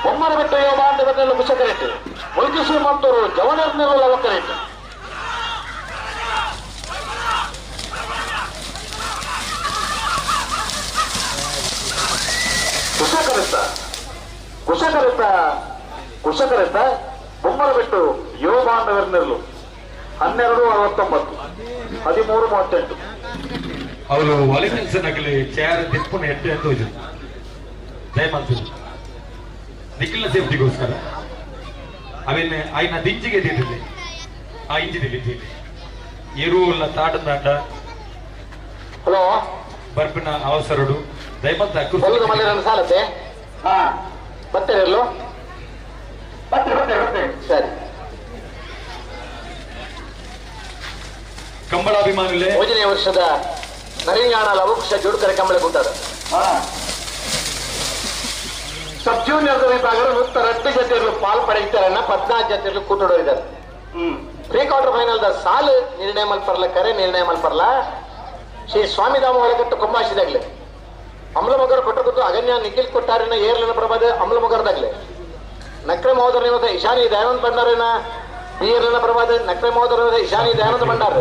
ಬೊಮ್ಮನಬೆಟ್ಟ ಯೋಗಾಂಧವನ್ನೆಲ್ಲ ಕುಶಕರೇಟ್ ಮುಲ್ಕಿಸಿ ಮಂತೂರು ಜವನರ್ನೆಲ್ಲ ಒಕ್ಕರೇಟ್. ಕುಶಕರಿತ ಕುಶಕರಿತ ಕುಶಕರಿತ ಬೊಮ್ಮನಬೆಟ್ಟು ಯೋಗಾಂಧವರ್ನೆಲ್ಲು 12:69 13:38. ಅವರು ವಾಲಿಬಾಲ್ ಚೇರ್ ತಿಪ್ಪುನ ಎಟ್ಟೆ ಅಂತ ಹೋಯ್ತು ದಯಮಾಡ್ತೀನಿ ನಿಖಿಲ್ನ ಸೇಫ್ಟಿಗೋಸ್ಕರ ಅವೇನು ಆಯ್ನ ದಿಂಚಿಗೆ ತಿಂದಿದೆ ಆ ಇಂಚಿದೆ ಬಿದ್ದಿದೆ ಎರುವುಲ್ಲ ತಾಟದಾಂಡ. ಹಲೋ ಬರ್ಪಿನ ಅವಸರಡು ದಯಮಂತ ಸಾಲತ್ತೆ ಬರ್ತಾರೆ ಸರಿ ಕಂಬಳಾಭಿಮಾನಿಗಳೇ ಮೂರನೇ ವರ್ಷದ ನರಿಂಗಾಣ ಲವಕುಶ ಜೋಡುಕರ ಕಂಬಳ ಕೂಟದ ಸಬ್ ಜೂನಿಯರ್ ವಿಭಾಗ 102 ಜೊತೆಗಳು ಪಾಲ್ ಪಡೆಯುತ್ತಾರನ್ನ 14 ಜೊತೆಗಳು ಕೂಟಡೋ ಇದ್ದಾರೆ. ಪ್ರೀ ಕ್ವಾರ್ಟರ್ ಫೈನಲ್ the ಸಾಲು ನಿರ್ಣಯ ಮಲ್ಪರ್ಲ ಕರೆ ನಿರ್ಣಯ ಮಲ್ಪರ್ಲ ಶ್ರೀ ಸ್ವಾಮಿಧಾಮ ಒಳಗಟ್ಟು ಕೊಂಬಾಶಿದಾಗ್ಲೆ ಅಮ್ಲಮೊಗರು ಕೊಟ್ಟಗುತ್ತು ಅಗನ್ಯ ನಿಖಿಲ್ ಕೊಟ್ಟಾರಿನ ಏರ್ಲಿನ ಪ್ರಭಾದ ಅಮ್ಲಮೊಗರದಾಗ್ಲೆ ನಕ್ರೆ ಮಹೋದರ ನಿವತ ಇಶಾನಿ ದಯಾನಂದ ಭಂಡಾರಿನ ಬಿಯರ್ಲಿನ ಪ್ರಭಾದ ನಕ್ರೆ ಮಹೋದರ ನಿವತ ಇಶಾನಿ ದಯಾನಂದ ಭಂಡಾರ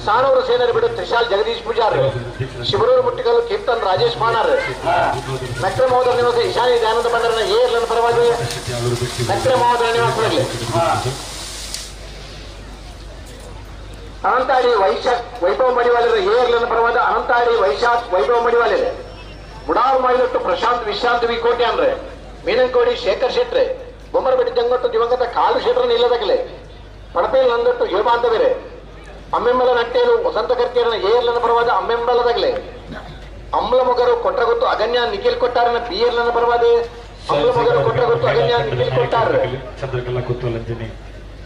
ಸಾಣೂರು ಸೇನರು ಬಿಡು ತ್ರಿಶಾಲ್ ಜಗದೀಶ್ ಪೂಜಾರ್ ಶಿವರೂರು ಮುಟ್ಟಿಗಲ್ಲು ಕೀರ್ತನ್ ರಾಜೇಶ್ ಮಾಣಾರ್ ನಕ್ರೆ ಮಹೋದರ ನಿವಾಸ ಇಶಾನಿ ದಯಾನಂದ ಭಂಡಾರಿನ ಏರ್ಲಿನ ಪ್ರಭಾದ ನಕ್ರೆ ಮಹೋದರ ನಿವಾಸದಾಗ್ಲೆ ಅನಂತಾಡಿ ವೈಶಾಖ್ ವೈಭವ ಮಡಿವಾಲರ ಏರ್ಲಿನ ಪರವಾದ ಅನಂತಾಡಿ ವೈಶಾಖ್ ವೈಭವ ಮಡಿವಾಲರೆ ಮುಡಾರು ಮೈಲಟ್ಟು ಪ್ರಶಾಂತ್ ವಿಶ್ರಾಂತ್ ವಿ ಕೋಟೆ ಅಂದ್ರೆ ಮೀನಂಕೋಡಿ ಶೇಖರ್ ಶೆಟ್ರೆ ಬೊಮ್ಮರಬೆಟ್ಟಿ ಜಂಗಟ್ಟು ದಿವಂಗತ ಕಾಲು ಶೆಟ್ರನ್ನ ಇಲ್ಲದಾಗಲೆ ಪಡಪೇಲ್ ನಂದಟ್ಟು ಯುವಬಾಂಧವರೇ ಅಮ್ಮೆಂಬಲ ನಟ್ಟೇರು ವಸಂತ ಕರ್ಕೇರನ ಏರ್ಲನ ಪರವಾದ ಅಮ್ಮೆಂಬಲದಾಗಲೆ ಅಮ್ಲಮೊಗರು ಕೊಟ್ರಗೊತ್ತು ಅಗನ್ಯ ನಿಖಿಲ್ ಕೊಟ್ಟಾರನ ಬಿಯರ್ಲನ ಪರವಾದ ಅಮ್ಲಮೊಗರು ಕೊಟ್ರಗೊತ್ತು ಅಗನ್ಯ ನಿಖಿಲ್ ಕೊಟ್ಟಾರ ಚಂದ್ರಕಲಾ ಕುತ್ತೂಲಂಜನಿ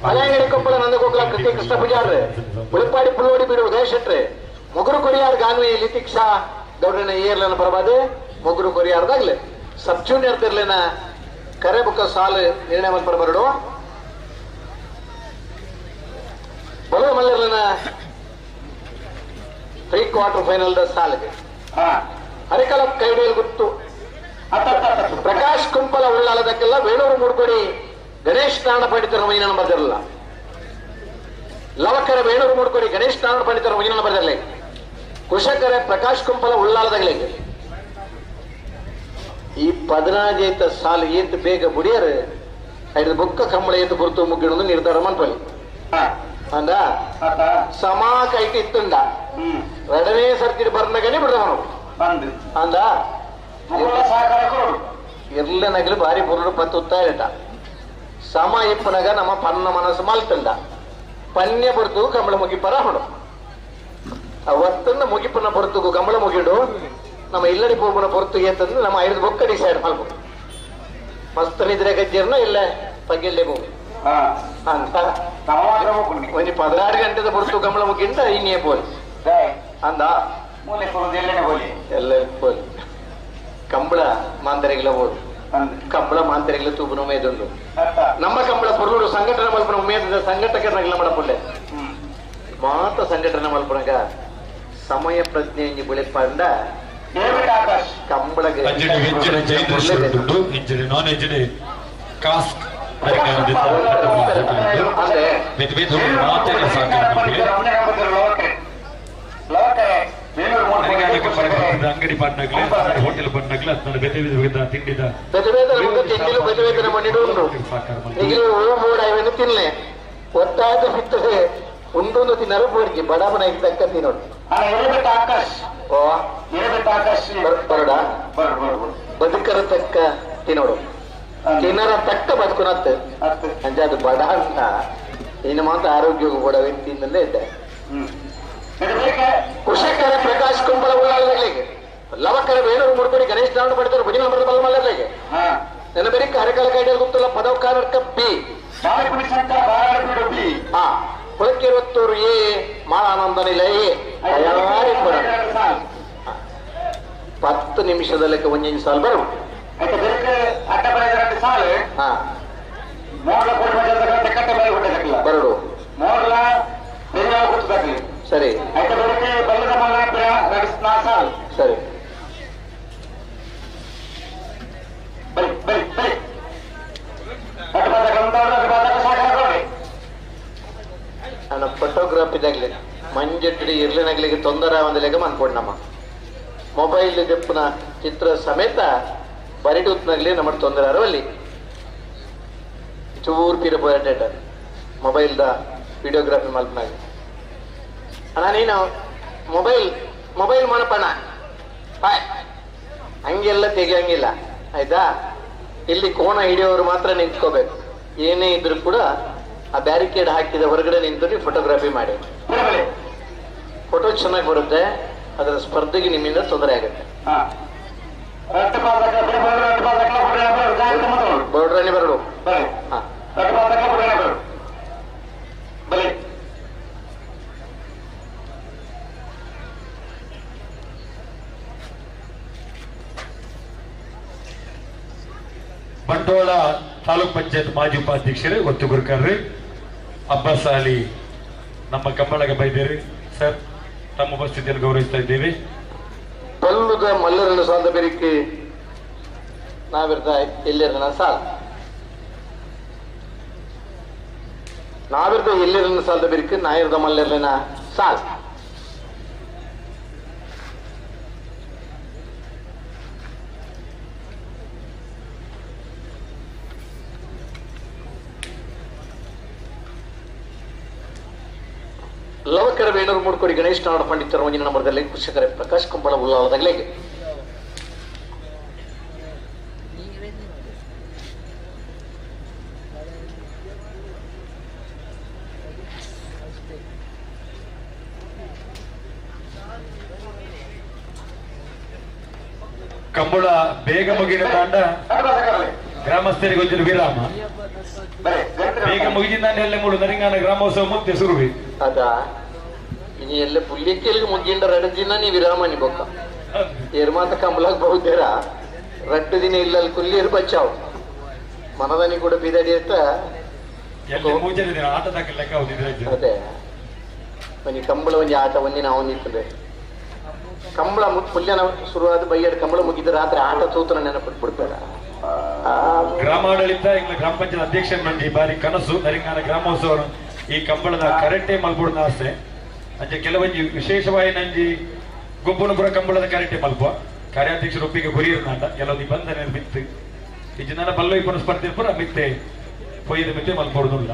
ಮಲಯಂಗಡಿ ಕೊಪ್ಪಳ ನಂದಗೋಕುಲ ಕೃತಿ ಕೃಷ್ಣ ಪೂಜಾರ್ ಉಳಿಪಾಡಿ ಪುಲ್ಲೋಡಿ ಬೀಡು ಉದಯ ಶೆಟ್ರೆ ಮೊಗರು ಕೊರಿಯಾರ್ ಗಾನ್ವಿ ಲಿತಿಕ್ಷಾ ಗೌಡನ ಏರ್ಲನ ಪರವಾದ ಮೊಗರು ಕೊರಿಯಾರ್ದಾಗ್ಲೆ ಸಬ್ ಜೂನಿಯರ್ ತಿರ್ಲಿನ ಕರೆ ಬುಕ್ಕ ಸಾಲು ನಿರ್ಣಯ ಮಲ್ಪರ ಬರಡು ಬಲವ ಮಲ್ಲರ್ಲಿನ ಪ್ರೀ ಕ್ವಾರ್ಟರ್ ಫೈನಲ್ the ಸಾಲಿಗೆ ಹರಿಕಲ ಕೈಡೇಲ್ ಗುತ್ತು ಪ್ರಕಾಶ್ ಕುಂಪಲ ಉಳ್ಳಾಲದಕ್ಕೆಲ್ಲ ವೇಣೂರು ಮೂಡ್ಕೊಡಿ ಗಣೇಶ್ ನಾರಾಯಣ ಪಂಡಿತರ ಮೈನ ಬರ್ದಿರಲ್ಲ ಲವಕರ ವೇಣೂರು ಮೂಡ್ಕೊಡಿ ಗಣೇಶ್ ನಾರಾಯಣ ಪಂಡಿತರ ಮೈನ ಬರ್ದಿರಲಿ ಕುಶಕರೆ ಪ್ರಕಾಶ್ ಕುಂಪಲ ಉಳ್ಳಾಲದಾಗಲಿ ಈ 15 ಸಾಲು ಏತ್ ಬೇಗ ಬುಡಿಯರು ಐದು ಬೊಕ್ಕ ಕಂಬಳ ಏತು ಗುರುತು ಮುಗ್ಗಿಡೊಂದು ನಿರ್ಧಾರ ಮನ್ಪಲಿ ಅಂದ ಸಮಾ ಕೈಟ್ ಇತ್ತುಂಡ ಎರಡನೇ ಸರ್ತಿ ಬರ್ನಗನೆ ಬಿಡ್ದ ಅಂದ ಇರ್ಲ ನಗಲು ಬಾರಿ ಬುರುಡು ಪತ್ತುತ್ತಾ ಇರಟ ಸಮ ಇಪ್ಪನಗ ನಮ್ಮ ಪನ್ನ ಮನಸ್ಸು ಮಲ್ತಂಡ ಪನ್ಯ ಬರ್ತುಗು ಕಂಬಳ ಮುಗಿಪರ ಹೊಡು ಅವತ್ತನ್ನ ಮುಗಿಪನ ಬರ್ತುಗು ಕಂಬಳ ಮುಗಿಡು ನಮ್ಮ ಇಲ್ಲಡಿ ಪೋಪನ ಹೊರತು ಅಂತಂದ್ರೆ ನಮ್ಮ ಐದು ಬೊಕ್ಕ ಡಿಸೈಡ್ ಮಾಡ್ಬೋದು ಮಸ್ತ್ ನಿದ್ರೆ ಗಜ್ಜರ್ನ ಇಲ್ಲ ಪಗ್ಗೆಲ್ಲೆ ಹೋಗಿ ಅಂತ ಒಂದು 16 ಗಂಟೆದ ಹೊರತು ಕಂಬಳ ಮುಗಿಂದ ಇನ್ನೇ ಪೋಲಿ ಅಂದ ಎಲ್ಲ ಪೋಲಿ ಕಂಬಳ ಮಾಂತರಿಗಳ ಓಡು ಕಂಬಳ ಮಾಂತರಿಗಳ ತೂಪುನ ಉಮೇದುಂಡು ನಮ್ಮ ಕಂಬಳ ಪೊರ್ಲೂರು ಸಂಘಟನೆ ಮಲ್ಪನ ಉಮೇದ ಸಂಘಟಕರನ್ನಾಗಿಲ್ಲ ಮಾಡಪುಳ್ಳೆ ಮಾತ ಸಂಘಟನೆ ಮಲ್ಪನಗ ಸಮಯ ಪ್ರಜ್ಞೆ ಬೆಳೆಪಂಡ ಕಂಬಳಗೆ ಅಂಗಡಿ ಪಣ್ಣಗ್ಲೆ ಹೋಟೆಲ್ ಪಣ್ಣಗ್ಲೆ ಅದನ್ನ ಬೇತೆ ಬೇತೆ ತಿಂಡಿದ ತಿನ್ಲೆ ಒತ್ತಾಯದ ಬಿತ್ತದೆ ಉಂಡೊಂದು ತಿನ್ನರು ಬೋರ್ಗಿ ಬಡಬಣ ತಕ್ಕ ತಿನ್ನೋಡು ಬರಡ ಬದುಕರ ತಕ್ಕ ತಿನ್ನೋಡು ತಿನ್ನರ ತಕ್ಕ ಬದುಕುನತ್ತೆ ಅಂಜ ಅದು ಬಡ ಅಂತ ಇನ್ನು ಮಾತ್ರ ಆರೋಗ್ಯ ಕೊಡವೆ ತಿನ್ನಲೇ ಇದ್ದೆ. ಕುಶಕರ ಪ್ರಕಾಶ್ ಕುಂಬಳ ಉಳ್ಳಾಲಗಳಿಗೆ ಲವಕರ ವೇಣೂರು ಮುಡ್ಕೊಡಿ ಗಣೇಶ್ ನಾರಾಯಣ ಪಡಿತಾರೆ ಭುಜನ ಬರದ ಬಲ್ಮಲ್ಲರಿಗೆ ನನ್ನ ಬೇರೆ ಹರಿಕಾಲ ಕೈಡಿಯಲ್ಲಿ ಗೊತ್ತಲ್ಲ ಪದವಕಾರಕ ಬಿ ಹಾ ಕುಳಕ್ಕಿರುವತ್ತೂರು ಎ ಮಾಳಾನಂದ ನಿಲಯ ತಯಾರಿ ಕೊಡ 10 ನಿಮಿಷದ ಲೆಕ್ಕ ಒಂದೊಂದು ಸಾಲು ಬರು ಬರಡು ಸರಿ ಸರಿ ನನ್ನ ಫೋಟೋಗ್ರಾಫಿದಾಗ್ಲಿ ಮಂಜೆಟ್ಟಿ ಇರ್ಲಿನಾಗ್ಲಿಕ್ಕೆ ತೊಂದರೆ ಒಂದು ಲೆಕ್ಕ ಮನ್ಕೊಡ್ ನಮ್ಮ ಮೊಬೈಲ್ ದೆಪ್ಪನ ಚಿತ್ರ ಸಮೇತ ಬರಿಟೂತ್ನಾಗ್ಲಿ ನಮ್ಮ ತೊಂದರೆ ಅಲ್ಲಿ ಚೂರು ಪಿರ ಪೋಯಟೇಟ ಮೊಬೈಲ್ದ ವಿಡಿಯೋಗ್ರಫಿ ಮಲ್ಪನಾಗ ಅಣ್ಣ ನೀನು ಮೊಬೈಲ್ ಮೊಬೈಲ್ ಮಾಡಪ್ಪಣ್ಣ ಬಾಯ್ ಹಂಗೆಲ್ಲ ತೆಗಿಯಂಗಿಲ್ಲ ಆಯ್ತಾ. ಇಲ್ಲಿ ಕೋಣ ಹಿಡಿಯೋರು ಮಾತ್ರ ನಿಂತ್ಕೋಬೇಕು, ಏನೇ ಇದ್ರು ಕೂಡ ಆ ಬ್ಯಾರಿಕೇಡ್ ಹಾಕಿದ ಹೊರಗಡೆ ನಿಂತು ನೀವು ಫೋಟೋಗ್ರಫಿ ಮಾಡಿ, ಫೋಟೋ ಚೆನ್ನಾಗಿ ಬರುತ್ತೆ. ಅದರ ಸ್ಪರ್ಧೆಗೆ ನಿಮ್ಮಿಂದ ತೊಂದರೆ ಆಗುತ್ತೆ. ಬರೋಡ್ರಾಣಿ ಬರಡು. ಬಂಟ್ವಾಳ ತಾಲೂಕ್ ಪಂಚಾಯತ್ ಮಾಜಿ ಉಪಾಧ್ಯಕ್ಷರೇ ಒತ್ತು ಗುರುಕರ್ರಿ ಅಬ್ಬಾಸ್ ಅಲಿ ನಮ್ಮ ಕಂಬಳಗೆ ಬೈದೇರಿ ಸರ್, ತಮ್ಮ ಉಪಸ್ಥಿತಿಯನ್ನು ಗೌರವಿಸ್ತಾ ಇದ್ದೇವೆ. ಪಲ್ಲುದ ಮಲ್ಲರನ್ನು ಸಾಲದ ಬೆರಿಕೆ ನಾವಿರ್ದ ಎಲ್ಲರನ್ನ ಸಾಲ, ನಾವಿರ್ದ ಎಲ್ಲರನ್ನ ಸಾಲದ ಬೆರಿಕೆ ನಾಯಿರ್ದ ಮಲ್ಲರನ್ನ ಸಾಲ. ಲವಕರ ವೇಣೂರು ಮೂಡ್ಕೋಡಿ ಗಣೇಶ್ ನಾಡ ಪಂಡಿತರ ಒಂದಿನ ನಂಬರದಲ್ಲಿ ಕೃಷಿಕರ ಪ್ರಕಾಶ್ ಕುಂಬಳ ಉಲ್ಲಾಳದಾಗಲೇಗೆ. ಕಂಬಳ ಬೇಗ ಮುಗಿದ ತಾಂಡ ಗ್ರಾಮಸ್ಥರಿಗೆ ಒಂದಿನ ವಿರಾಮ. ಬೇಗ ಮುಗಿದ ಎಲ್ಲ ಮೂಡು ನರಿಂಗಾನ ಗ್ರಾಮೋತ್ಸವ ಮುಕ್ತಿ ಸುರುವಿ. ಅದಾ ಇನಿ ಎಲ್ಲ ಪುಲ್ಲಿಕ್ಕೆ ಮುಗಿಂಡ 2 ದಿನ ನೀ ವಿರಾಮ ನಿ ಬೊಕ್ಕ ಏರ್ಮಾತ ಕಂಬಳಾಗ ಬಹುದೇರ 2 ದಿನ ಇಲ್ಲ ಅಲ್ಲಿ ಕುಲ್ಲಿ ಬಚ್ಚಾವ್ ಮನದನಿ ಕೂಡ ಬೀದಡಿ ಅಂತ ಅದೇ ಒಂಜಿ ಕಂಬಳ ಒಂಜಿ ಆಟ ಒಂದಿನ ಅವನಿರ್ತದೆ. ಕಂಬಳ ಪುಲ್ಯನ ಶುರುವಾದ ಬೈಯಡ್ ಕಂಬಳ ಮುಗಿದ ರಾತ್ರಿ ಆಟ ತೂತನ ನೆನಪಿಟ್ಬಿಡ್ಬೇಡ. ಗ್ರಾಮಾಡಳಿತ ಗ್ರಾಮ ಪಂಚಾಯತ್ ಅಧ್ಯಕ್ಷ ಮಂಡಿ ಬಾರಿ ಕನಸು ನರಿಂಗಾನ ಗ್ರಾಮೋತ್ಸವ ಈ ಕಂಬಳದ ಕರೆಕ್ಟೇ ಮಲ್ಪುಡ್ನ ಆಸೆ. ಅಂಚೆ ಕೆಲವೊಂಜಿ ವಿಶೇಷವಾಗಿ ನಂಜಿ ಗೊಬ್ಬನಪುರ ಕಂಬಳದ ಕರೆಕ್ಟೇ ಮಲ್ಪ ಕಾರ್ಯಾಧ್ಯಕ್ಷರು ಒಪ್ಪಿಗೆ ಗುರಿಯಿರ್ನಾಟ ಕೆಲವು ನಿಬಂಧನೆ ಮಿತ್ತು ಈ ಜನ ಬಲ್ಲೋ ಇಪ್ಪನ ಸ್ಪರ್ಧೆ ಪುರ ಮಿತ್ತೆ ಪೊಯ್ಯದ ಮಿತ್ತೆ ಮಲ್ಪೊಡುದಿಲ್ಲ.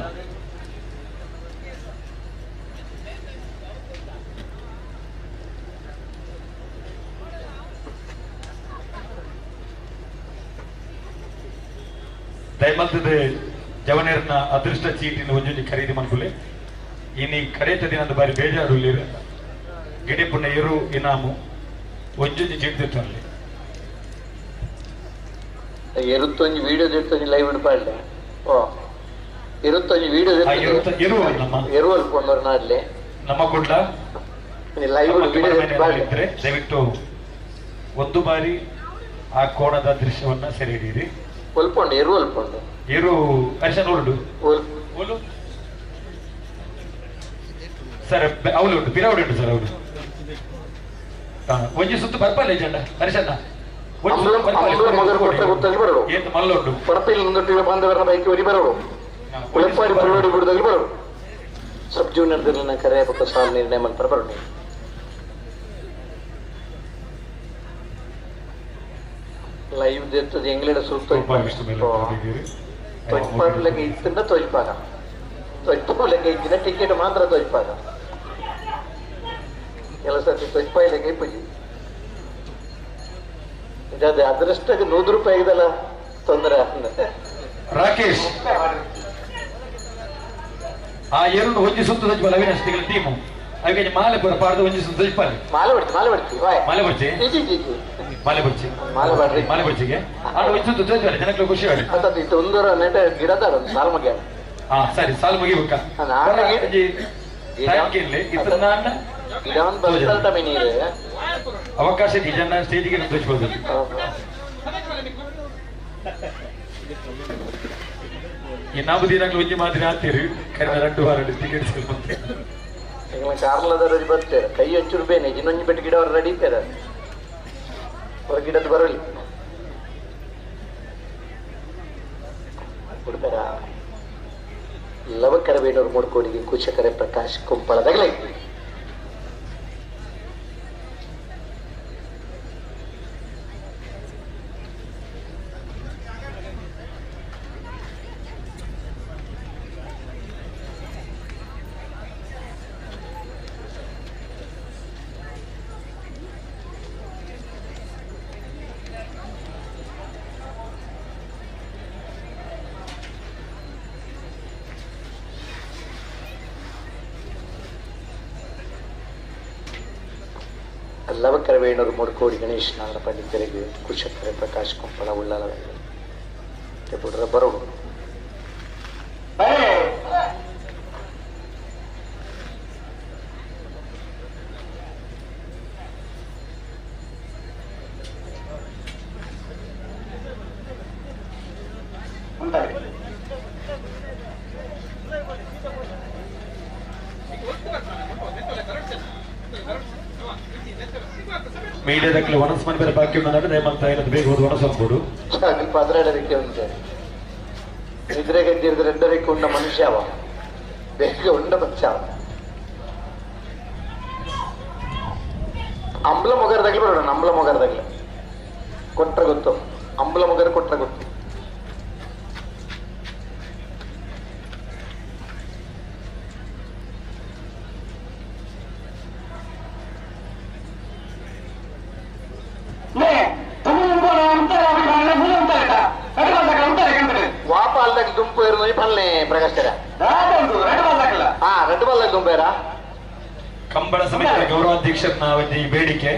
ದಯಮಲ್ತದೆ ಜವನೇರ್ನ ಅದೃಷ್ಟ ಚೀಟಿನ ಒಂಜೊಂಜಿ ಖರೀದಿ ಮನ್ಕುಲೆ ಇನಿ ಕಡೆತ ದಿನದ ಬಾರಿ ಬೇಜಾರು ಗಿಡೆ ಪುಣ್ಯ ಇರು ಇನಾಮು ಒಂಜೊಂಜಿ ಚೀಟ್ ತಿರ್ತಲ್ಲಿ ಎರುತ್ತೊಂಜಿ ವಿಡಿಯೋ ತಿರ್ತೊಂಜಿ ಲೈವ್ ಇಡ್ಪಾಡ್ಲೆ. ಓ ಎರುತ್ತೊಂಜಿ ವಿಡಿಯೋ ಎರು ಅಲ್ಕೊಂಡ್ರು ನಾಡ್ಲೆ ನಮ್ಮ ಕುಡ್ಲ ಲೈವ್ ವಿಡಿಯೋ ಇದ್ರೆ ದಯವಿಟ್ಟು ಒಂದು ಬಾರಿ ಆ ಕೋಣದ ದೃಶ್ಯವನ್ನ ಸೆರೆ ಹಿಡಿಯಿರಿ. ಒಲ್ಪೊಂಡು ಎರು ಒಲ್ಪೊಂಡು ಎರು ಅರಿಶನ್ ಉರುಡು ಓಲು ಸರ್ ಅವಳು ಉಂಟು ಬಿರಾವಡಿ ಉಂಟು ಸರ್ ಅವಳು ಒಂಜಿ ಸುತ್ತು ಬರ್ಪಲ್ಲ ಜಂಡ ಅರಿಶನ್ನ ಮಲ್ಲ ಉಂಟು ಪಡಪಿಲ್ ಬಾಂಧವರ ಬೈಕ್ ಒರಿ ಬರೋಡು ಉಳಪಾಡಿ ಪುಳ್ಳೋಡಿ ಬಿಡುದಾಗಲಿ ಬರೋಡು ಸಬ್ ಜೂನಿಯರ್ ಕರೆ ಪಕ್ಕ ಸಾಲ ನಿರ್ಣಯ ಮಂತ್ರ ಬರೋಡು. ಲೈವ್ ದೇತದ ಎಂಗ್ಲೆಡ ಸೂಕ್ತ ತೊಜ್ಪಾಡ್ಲೆಗೆ ಇತ್ತಿಂದ ತೊಜ್ಪಾಗ ತೊಜ್ಪಾಡ್ಲೆಗೆ ಇದ್ದಿನ ಟಿಕೆಟ್ ಮಾತ್ರ ತೊಜ್ಪಾಗ ಕೆಲಸ ತೊಜ್ಪಾಯ್ಲೆಗೆ ಇಪ್ಪಜಿ ಅದೇ ಅದರಷ್ಟಾಗ 100 ರೂಪಾಯಿ ಆಗಿದಲ್ಲ ತೊಂದರೆ. ರಾಕೇಶ್ ಆ ಎರಡು ಒಂಜಿ ಸುತ್ತು ತೊಜ್ಪಾಲ ಅವಿನಾಶ್ ಟೀಮು ಅವಿಗೆ ಮಾಲೆ ಪಾಡ್ದು ಒಂಜಿ ಸುತ್ತು ತೊಜ್ಪಾಲೆ ಮಾಲೆ ಬಿಡ್ತಿ ಮಾಲೆ ಬಿಡ್ತಿ ಮಾಲೆ ಬಿಡ್ತಿ ಮಾಲೆ ಬಡ್ಚಿ ಮಾಲೆ ಬಾಡ್ರಿ ಮಾಲೆ ಬಡ್ಚಿಗೆ ಆಡ ಒಂಜಿ ಸುತ್ತು ತೊಜ್ಪಾಲೆ ಜನಕ್ಕೆ ಖುಷಿ ಆಡಿ ಅತ್ತ ಒಂದರ ನೆಟ ಗಿಡದಾರ ಸಾಲು ಮುಗಿಯ. ಹಾ ಸರಿ ಸಾಲು ಮುಗಿಬೇಕ ಅವಕಾಶ ಜನ ಸ್ಟೇಜಿಗೆ ತೋಚ್ಬೋದು. ಈ ನಾಲ್ಕು ದಿನಗಳು ಒಂಜಿ ಮಾದರಿ ಆಗ್ತೀರಿ ಕಡಿಮೆ 2 ವಾರ ಟಿಕೆಟ್ ಕಾರ್ಲದ ಬರ್ತೇವೆ ಕೈ ಹಚ್ಚುರು ಬೇನೆ ಇನ್ನೊಂದು ಬೆಟ್ಟ ಗಿಡ ಅವ್ರು ರೆಡಿ ಇದ್ದಾರೆ ಹೊರ ಗಿಡದ ಬರಲಿ ಕೊಡ್ತಾರ. ಲವಕರ ವೇಣೂರು ಮೂಡ್ಕೋಡಿಗೆ ಕುಶಕರೆ ಪ್ರಕಾಶ್ ಕುಂಪಳದಾಗಲೇ. ಲವಕರವೇಣರು ಮುಡ್ಕೋಡಿ ಗಣೇಶ್ ನಾಗರ ಪಂಡಿತರಿಗೆ ಕುಶಕರೆ ಪ್ರಕಾಶ್ ಕುಂಪಳ ಉಳ್ಳಾಲ ಬರೋಡು ಮೀಡಿಯಾದಕ್ಕೆ ವನಸ್ ಮನೆ ಬೇರೆ ಬಾಕಿ ಉಂಟು ದಯಮಂತ ಏನದು ಬೇಗ ಹೋದ ವನಸ್ ಹೋಗ್ಬೋದು. ಪದರಡರಿಕೆ ಉಂಟೆ ನಿದ್ರೆ ಗಂಟಿರಿದ ರೆಡ್ಡರಿಕೆ ಉಂಡ ಮನುಷ್ಯವ ಬೇಗ ಉಂಡ ಮನುಷ್ಯ ಅಂಬ್ಲ ಮೊಗರದಾಗ್ಲಿ ಬರೋಣ. ಅಂಬ್ಲ ಮೊಗರದಾಗ್ಲಿ ಕೊಟ್ರೆ ಗೊತ್ತು, ಅಂಬ್ಲ ಮೊಗರ ಕೊಟ್ರೆ ಗೊತ್ತು. ಕಂಬಳ ಸಮಿತಿಯ ಗೌರವಾಧ್ಯಕ್ಷರನ್ನ ಈ ಬೇಡಿಕೆ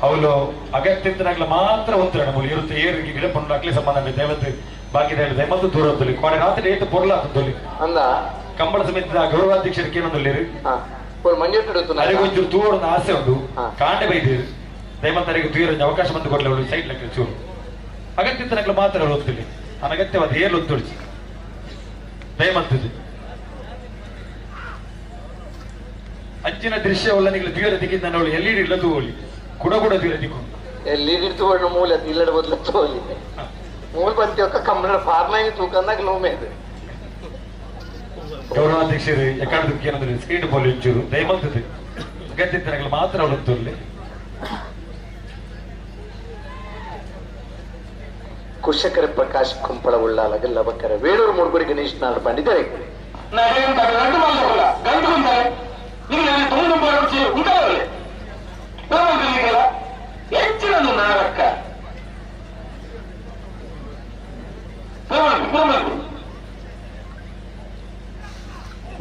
ಅವಳು ಅಗತ್ಯನಾಗ್ಲ ಮಾತ್ರ ಒಂತರ ನಮ್ಮಲ್ಲಿ ಇರುತ್ತೆ ಏರಿಗೆ ಗಿಡ ಪಂಡಾಕ್ಲಿ ಸಂಬಂಧ ದೇವತೆ ಬಾಕಿ ಮತ್ತು ದೂರದಲ್ಲಿ ಕೊನೆ ರಾತ್ರಿ ಏತು ಪೊರ್ಲ ಅಂತೊಲಿ ಅಂದ ಕಂಬಳ ಸಮಿತಿಯ ಗೌರವಾಧ್ಯಕ್ಷರಿಗೆ ಏನೊಂದು ಅರಿಗೊಂಚೂರು ತೂವೊಂದು ಆಸೆ ಉಂಟು ಕಾಂಡೆ ಬೈದಿರು ದಯಮಂತರಿಗೆ ತೂಯರ ಅವಕಾಶ ಬಂದು ಕೊಡಲಿ ಅವಳು ಸೈಡ್ ಲೆಕ್ಕ ಚೂರು ಅಗತ್ಯನಾಗ್ಲ ಮಾತ್ರ ಅವಳು ಒತ್ತಲಿ ಅನಗತ್ಯವಾದ ಏಳು ಒತ್ತೊಳಿಸಿ ದಯಮಂತದ್ದು ಅಂಚಿನ ದೃಶ್ಯವಲ್ಲ ನಿಗಲು ತೀರ ದಿಕ್ಕಿಂದ ಅವಳು ಎಲ್ಲಿ ಇಲ್ಲ ತೂವಳಿ ಕುಡ ಕೂಡ ತೀರ ದಿಕ್ಕು ಎಲ್ಲಿ ತೂವಣ್ಣ ಮೂಲ ಇಲ್ಲಡ ಬದಲ ತೂವಲಿ ಮೂಲ ಬಂತಿ ಒಕ್ಕ ಕಂಬಳ ಫಾರ್ನಾಗಿ ತೂಕಂದಾಗ ನೋಮೆ ಇದೆ. ಗೌರವಾಧ್ಯಕ್ಷರು ಎಕಾಡ ದುಃಖ ಏನಂದ್ರೆ ಸ್ಕ್ರೀನ್ ಬೋಲ್ ಇಂಚೂರು ದಯಮಂತದ್ದು ಅಗತ್ಯತನಗಳು ಮಾತ್ರ ಅವಳು ತೋರ್ಲಿ. ಕುಶಕರ ಪ್ರಕಾಶ್ ಕುಂಪಳ ಉಳ್ಳಾಲಗ ಲಬಕರ ವೇಣೂರು ಮೂಡ್ಗುಡಿ ಗಣೇಶ್ ನಾಡು ಪಂಡಿತರೆ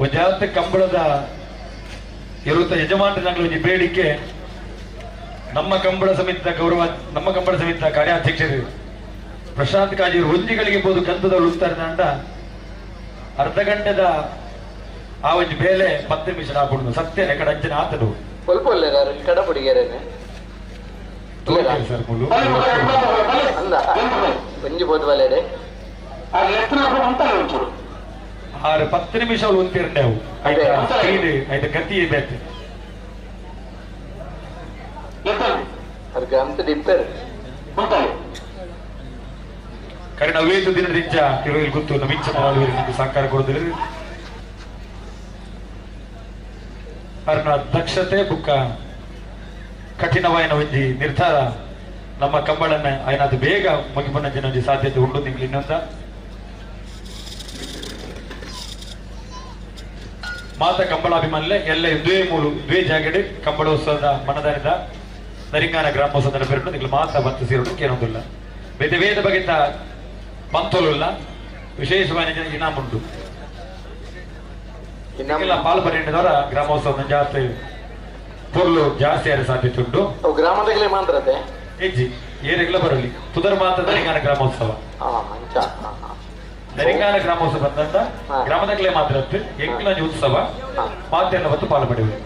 ಒಂಜಾತ ಕಂಬಳದ ಇರುತ್ತ ಯಜಮಾನರ ಬೇಡಿಕೆ ನಮ್ಮ ಕಂಬಳ ಸಮಿತಿಯ ಗೌರವ ನಮ್ಮ ಕಂಬಳ ಸಮಿತಿಯ ಕಾರ್ಯಾಧ್ಯಕ್ಷರು ಪ್ರಶಾಂತ್ ಕಾಜಿಯವರು ಒಂಜಿಗಳಿಗೆ ಬೋದು ಗಂಧದವಳು ಉತ್ತಾರೆ ಅರ್ಧ ಗಂಟೆದ ಆ ಒಂಜಿ ಬೇಲೆ 10 ನಿಮಿಷ ಹಾಕೊಂಡು ಸತ್ಯ ಕಡೆ ಅಂಚಿನ ಆತನು ಕಡಪುಡಿಗೆರೇನೆ ಸರ್ ಮುಳ್ಳು ಅಂದ ಒಂಜಿ ಬೋದು ಬಲೆಡೆ ಆರು 10 ನಿಮಿಷ ಅವಳು ಒಂತಿರಂಡೆ ಅವು ಸ್ಪೀಡ್ ಐತ ಗತಿ ಬೇತೆ ಅಂತ ಡಿಪ್ಪರ್ ಕರೆ ನಾವೇತು ದಿನದಿಂದ ತಿರುಗಿ ಗೊತ್ತು ನಮ್ಮ ಇಚ್ಛೆ ನಿಮಗೆ ಸಹಕಾರ ಕೊಡುವುದಿಲ್ಲ. ಅರ್ನ ದಕ್ಷತೆ ಬುಕ್ಕ ಕಠಿಣವಾಯಿನ ಒಂಜಿ ನಿರ್ಧಾರ ನಮ್ಮ ಕಂಬಳನ್ನ ಏನಾದ್ರು ಬೇಗ ಮುಗಿಪನ್ನ ಒಂಜಿ ಸಾಧ್ಯತೆ ಉಂಟು ನಿಮ್ಗೆ. ಇನ್ನೊಂದ ಮಾತ ಕಂಬಳಾಭಿಮಾನಿಲೆ ಎಲ್ಲ ದ್ವೇ ಮೂಲು ದ್ವೇ ಜಾಗಡೆ ಕಂಬಳೋತ್ಸವದ ಮನದಾನಿದ ನರಿಂಗಾನ ಗ್ರಾಮೋತ್ಸವದ ಪೇರು ನಿಮಗೆ ಮಾತ ಬತ್ತು ಸೇರೋದು ಏನೊಂದಿಲ್ಲ. ಬೇರೆ ವೇದ ಬಗೆತ ಪಂತೋಲುಲ್ಲ ವಿಶೇಷವಾಗಿ ಇನಾಮುಂಟು ಪಾಲು ಪಡೆದವರ ಗ್ರಾಮೋತ್ಸವದ ಜಾಸ್ತಿ ಪೊರ್ಲು ಜಾಸ್ತಿ ಆದ ಸಾಧ್ಯತೆ ಉಂಟು. ಗ್ರಾಮದಾಗಲೇ ಮಾತ್ರ ಹೆಜ್ಜಿ ಏರೆಗ್ಲ ಬರಲಿ ತುದರ್ ಮಾತ್ರ ನರಿಂಗಾನ ಗ್ರಾಮೋತ್ಸವ. ನರಿಂಗಾನ ಗ್ರಾಮೋತ್ಸವ ಬಂದಂತ ಗ್ರಾಮದಾಗಲೇ ಮಾತ್ರ ಎಂಕ್ಲ ಉತ್ಸವ ಮಾತೆಲ್ಲ ಹೊತ್ತು ಪಾಲು ಪಡೆಯುವುದು.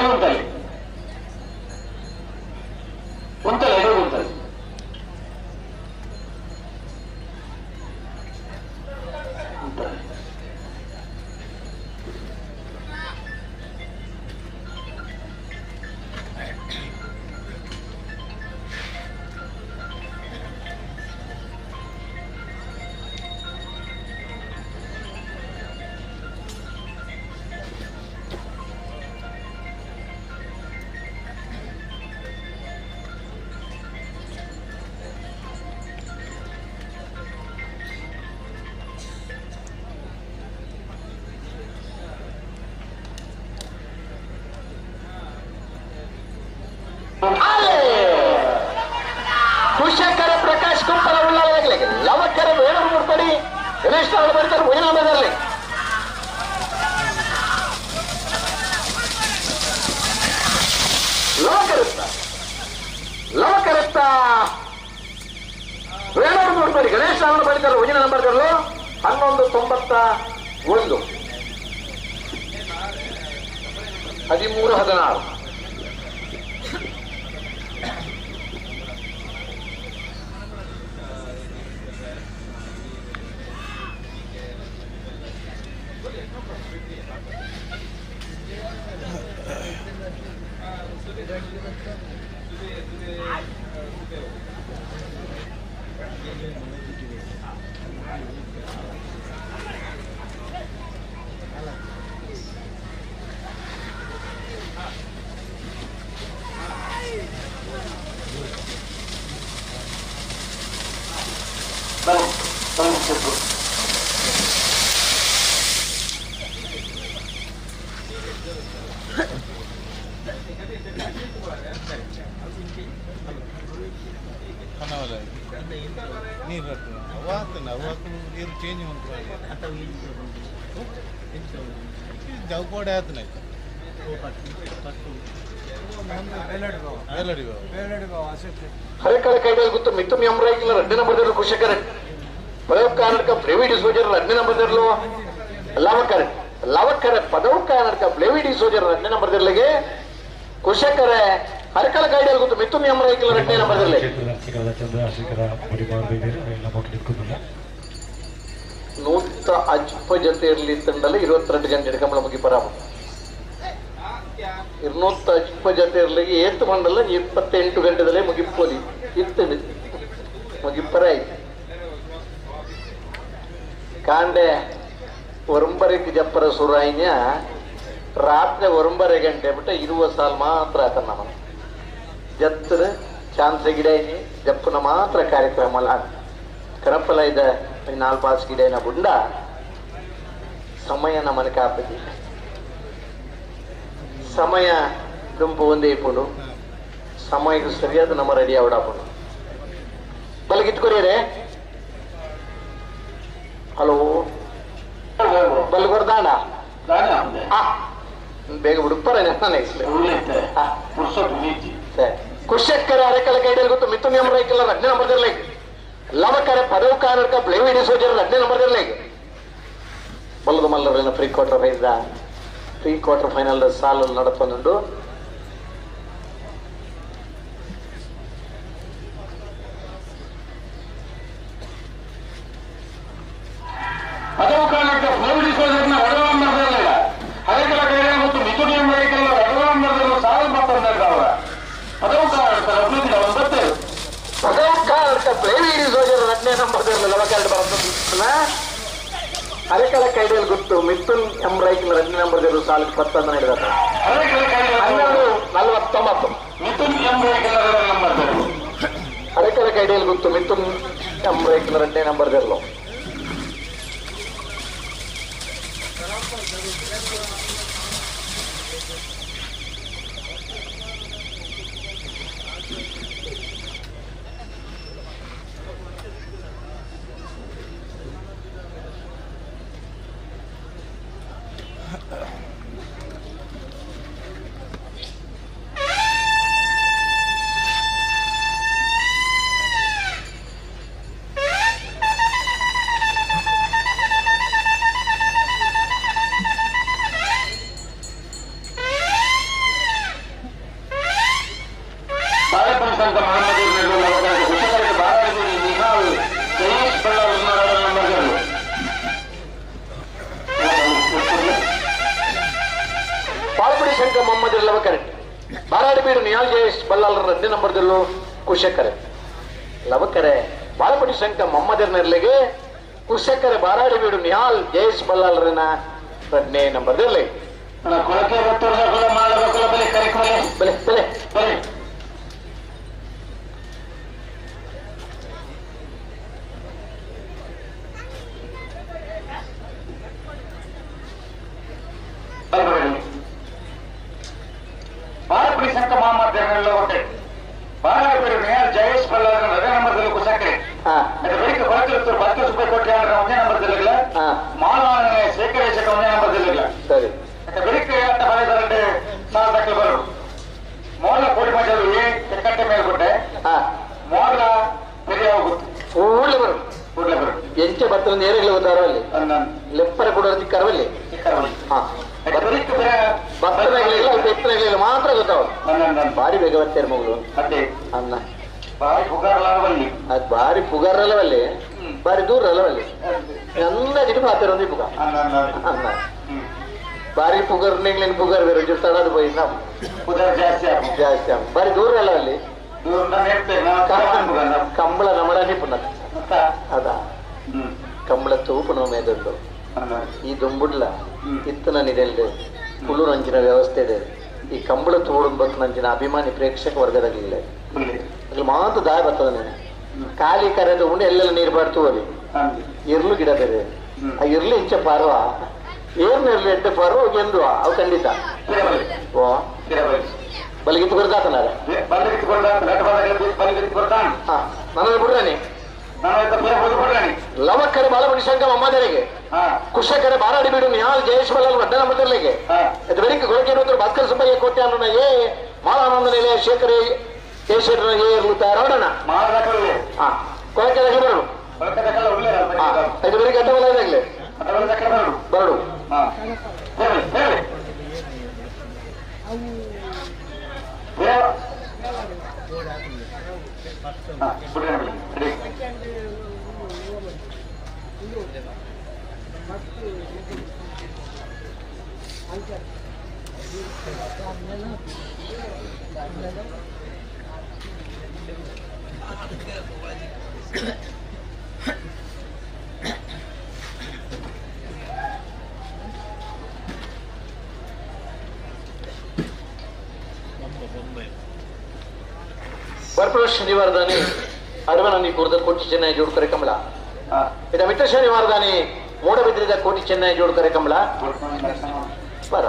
ಉಂಟಲ್ಲಿ ಉಂಟಲ್ಲ ಎಡೆ ಉಂಟಲ್ಲಿ ಕುಶಕರ ಪ್ರಕಾಶ್ ಕುಂಪಲ ಉಳ್ಳಾಗಲಿ ಲವಕರ ವೇಣು ಮುಡ್ಪಡಿ ಗಣೇಶ್ ಬರ್ತಾರೆ ವೈನಾಮದಲ್ಲಿ ಲವಕರತ್ತ ಲವಕರತ್ತ ವೇಣೂರು ಮುಡ್ಪಡಿ ಗಣೇಶ್ ಬರೀತಾರೆ ವಜನ ನಂಬರ್ 1191 1316. ಹರೇಕಳ ಕೈಡಲ್ ಗೊತ್ತು ಮಿಥುನ್ ಎಂ ರಡ್ಡೆ ನಂಬರ್ ಕುಶಕರ ಪ್ರಯೋಗ ಕರ್ನಾಟಕ ಬ್ಲೇವಿ ಡಿಸೋಜರ್ ರಡ್ಡೆ ನಂಬರ್ ಲವಕರ ಲವಕರ ಪದವು ಕರ್ನಾಟಕ ಬ್ಲೇವಿ ಡಿಸೋಜರ್ ರಡ್ಡೆ ನಂಬರ್ ಕುಶಕರ ಹರಕಳ ಕೈಡಲ್ ಗೊತ್ತು ಮಿಥುನ್ ಎಂ ರಡ್ಡೆ ನಂಬರ್. ನೂತ ಅಜ್ಪ ಜೊತೆ ಇರಲಿ ತಂಡಲ್ಲಿ 22 ಗಂಟೆ ಕಂಬಳ ಮುಗಿ ಪರಾಮ 250 ಜೊತೆ ಇರಲಿ ಏತ್ ಮಂಡಲ 28 ಗಂಟೆದಲ್ಲೇ ಮುಗಿಪ್ಪೋಲಿ ಇತ್ತು ಮುಗಿಪ್ಪರ ಆಯ್ತು. ಕಾಂಡೆ ಒಂಬರಕ್ಕೆ ಜಪ್ಪರ ಸುರಾಯಿನ ರಾತ್ರಿ 9 ಗಂಟೆ ಬಿಟ್ಟು 20 ಸಾಲ ಮಾತ್ರ ಆತ ನಮ್ಮ ಜತ್ತರ ಚಾನ್ಸ್ ಗಿಡ ಜಪ್ಪನ ಮಾತ್ರ ಕಾರ್ಯಕ್ರಮ ಅಲ್ಲ ಕರಪಲ ಇದೆ 4 ಪಾಸ್ ಗಿಡ ಬುಂಡ ಸಮಯ ನಮ್ಮನೆ ಕಾಪದಿ ಸಮಯ ದುಂಪು ಒಂದೇ ಇಪ್ಪುಂಡು ಸಮಯಕ್ಕೆ ಸರಿಯಾದ ನಮ್ಮ ರೆಡಿ ಅವಡಾಪುಂಡು ಬಲಗಿತ್ಕೊರಿಯರೇ ಹಲೋ ಬಲ್ಗೊರ್ದಾಣ ಬೇಗ ಬಿಡುಪ್ಪಾರ ಸರಿ. ಕುಶಕ್ಕರ ಅರೆಕಲ ಕೈಡಲ್ ಗೊತ್ತು ಮಿಥುನ್ ಎಂ ರೈಕಲ್ಲ ರಡ್ನೇ ನಂಬರ್ ಇರ್ಲಿ ಲವಕರ ಪದವು ಕಾರಕ ಬ್ಲೇವಿ ಡಿಸೋಜರ್ ರಡ್ನೇ ನಂಬರ್ ಇರ್ಲಿ ಬಲ್ಲದ ಮಲ್ಲರನ್ನ pre quarter final pre quarter final ಸಾಲು ನಡಪನುಂಡು. ಪದವು ಕಾರಣಕ್ಕೆ ಫ್ಲೇವಿ ಡಿಸೋಜರ್ನ ಎರಡೂ ನಂಬರ್ ಇರಲಿಲ್ಲ ಹರೇಕಲ ಕೈಡಲ್ ಮತ್ತು ಮಿಥುನ್ ಎಂ ರೈಕಲ್ಲ ಎರಡೂ ನಂಬರ್ ಸಾಲು ಮತ್ತೊಂದವರ ಪದವು ಕಾರಣಕ್ಕೆ 9 ಪದವು ಕಾರಣಕ್ಕೆ ಬ್ಲೇವಿ ಡಿಸೋಜರ್ ರಡ್ನೇ ನಂಬರ್ ಇರಲಿಲ್ಲ ಲವಕರ ಬರ್ತದೆ ಅರೆಕಳ ಕೈಡಲ್ ಗೊತ್ತು ಮಿಥುನ್ ಎಂ ರೈಕಲ್ ರಡ್ನೇ ನಂಬರ್ ಇರೋ ಸಾಲಿಗೆ 10 ಹಿಡಿದ 12:49 ಮಿಥುನ್ ಎಂ ರೈಕಲ್ ನಂಬರ್ ಅರೆಕಳ ಕೈಡಲ್ ಗೊತ್ತು ಮಿಥುನ್ ಎಂ ರೈಕಲ್ ರಡ್ನೇ ನಂಬರ್ ಇರಲು. ಸಂಘ ಮಹಮ್ಮದ್ ಕುಶಕರಿಗೆ ಬಾರಾಡಿ ನಿಹಾಲ್ ಜಯೇಶ್ ಬಳ್ಳಾರಿ ನಂಬರ್ಗಳು. ಪಾಲ್ಪಡಿ ಸಂಘ ಮೊಹಮ್ಮದ್ ಲವಕರೆ ಬಾರಾಡಿಬೀಡು ನಿಹಾಲ್ ಜಯೇಶ್ ಬಲ್ಲಾಳರ 2 ನಂಬರ್ದಲ್ಲೂ ಕುಶಕರೆ ಲವಕರೆ ಬಾಲಪಡಿ ಸಂಘ ಮೊಹಮ್ಮದರ್ನೆರ್ಲೆಗೆ ಕುಶಕರೆ ಬಾರಾಡಿಬೀಡು ನಿಹಾಲ್ ಜಯೇಶ್ ಬಲ್ಲಾಳರನ 2ನೇ ನಂಬರ್ದಲ್ಲಿ. ಕೊಳಕೆ ಬಲೆ ಬಲೆ ಬಲೆ ಬಲೆ ಬಾಲಪುಡಿ ಸಂಘ ಮೊಹಮ್ಮದ್ ಬಾರಾಡಿಬೀಡು ನಿಹಾಲ್ ಜಯೇಶ್ ಬಲ್ಲಾಳರ 2ನೇ ನಂಬರ್ದಲ್ಲಿ ಕುಶಕರೆ ಬೆಳಿಗ್ಗೆ ಕೊಳಕೆ 10 ರೂಪಾಯಿ ಕೊಟ್ಟೆ 1ನೇ ನಂಬರ್ದಲ್ಲಿ ಮಾಲವಾಣೆ ಶೇಖರೇಶಕ 1ನೇ ನಂಬರ್ದಲ್ಲಿ. ಸರಿ ಬೆಳಿಗ್ಗೆ ಅಂತ ಬರೆದರಂತೆ ಸಾಲ ಬರು ಮೋರ್ಲ ಕೋಡಿ ಮಜಲು ಎ ತೆಕ್ಕಟ್ಟೆ ಮೇಲ್ಕೊಟ್ಟೆ ಮೋರ್ಲ ಪೆರಿಯ ಗೊತ್ತು ಊರ್ಲೆ ಬರು ಊರ್ಲೆ ಬರು ಎಂಚೆ ಬತ್ತ ನೇರಗಳು ಗೊತ್ತಾರೋ ಅಲ್ಲಿ ಲೆಪ್ಪರ ಕೂಡ ತಿಕ್ಕರವಲ್ಲಿ ಬತ್ತನಾಗ್ಲಿಲ್ಲ ಎತ್ತನಾಗ್ಲಿಲ್ಲ ಮಾತ್ರ ಗೊತ್ತಾವ ಬಾರಿ ಬೇಗ ಬರ್ತಾರೆ ಮಗಳು ಅದೇ ಅನ್ನ ಬಾರಿ ಪುಗಾರಲ್ಲವಲ್ಲಿ ಅದು ಬಾರಿ ಪುಗಾರಲ್ಲವಲ್ಲಿ ಬಾರಿ ದೂರ ಅಲ್ಲವಲ್ಲಿ ಅಂದಾಜಿಟ್ಟು ಮಾತಾಡೋದು ಪುಗ ಅನ್ನ ಬಾರಿ ಪುಗರ್ ನಿಂಗ್ಲೇನು ಪುಗರ್ ಬೇರೆ ಒಂಚೂರು ತಡದು ಪೋಯಿ ನಾವು ಪುಗರ್ ಜಾಸ್ತಿ ಆಗ ಜಾಸ್ತಿ ಆಗ ಬಾರಿ ದೂರ ಅಲ್ಲ ಅಲ್ಲಿ ಕಂಬಳ ನಮಡನಿ ಪುನಃ ಅದ ಕಂಬಳ ತೂಪು ನಮ್ಮ ಮೇದುಂಡು ಈ ದುಂಬುಡ್ಲ ಇತ್ತು ನಾನಿದೆ ಕುಳ್ಳುರಂಚಿನ ವ್ಯವಸ್ಥೆ ಇದೆ. ಈ ಕಂಬಳ ತೋಡು ಬತ್ತು ನಂಚಿನ ಅಭಿಮಾನಿ ಪ್ರೇಕ್ಷಕ ವರ್ಗದಾಗಲಿಲ್ಲ ಅಲ್ಲಿ ಮಾತು ದಾಯ ಬರ್ತದ ನೀನು ಖಾಲಿ ಕರೆ ತಗೊಂಡು ಎಲ್ಲೆಲ್ಲ ನೀರು ಬಾರ್ತು ಅಲ್ಲಿ ಇರ್ಲು ಗಿಡ ಬೇರೆ ಆ ಇರ್ಲು ಇಂಚ ಪಾರ್ವ ಏನ್ ಇರ್ಲಿ ಎಡ್ಡೆ ಪಾರ್ವ ಎಂದು ಅವು ಖಂಡಿತ ಓ ಬಲಗಿತ್ತು ಕೊಡ್ತಾತನಾರ ನನ್ನ ಬಿಡ್ರಾನಿ ಲವಕ್ಕರೆ ಬಾಲಮಣಿ ಸಂಘ ಅಮ್ಮದರಿಗೆ ಕುಶಕರೆ ಬಾರಾಡಿ ಬೀಡು ನಿಹಾಲ್ ಜಯೇಶ್ ಬಲ್ಲಾಲ್ ವಡ್ಡನ ಮದರ್ಲಿಗೆ ಬೆಳಿಗ್ಗೆ ಗೊಳಕೆ ಭಾಸ್ಕರ ಸುಬ್ಬಯ್ಯ ಕೋಟೆ ಅನ್ನೋ ಎ ಮಾಲಾನಂದ ನಿಲಯ ಶೇಖರ ಕೇಶರ ಎ ಇರ್ಲು ತಯಾರೋಡಣ ಕೊಳಕೆ ಬರಡು ಇದು ಬೆಳಿಗ್ಗೆ ಅಡ್ಡ ಇದಾಗಲಿ ಬರಡು. ಬರ್ಪುರ ಶನಿವಾರದಾನೆ ಅಡವನನ್ನಿ ಕೂರ್ದ ಕೋಟಿ ಚೆನ್ನೈ ಜೋಡ್ಕರೆ ಕಮಲ ಇದ ಮಿತ್ರ ಶನಿವಾರದಾನೆ ಮೂಡಬಿದ್ರಿದ ಕೋಟಿ ಚೆನ್ನೈ ಜೋಡ್ಕರೆ ಕಮಲ ಬರ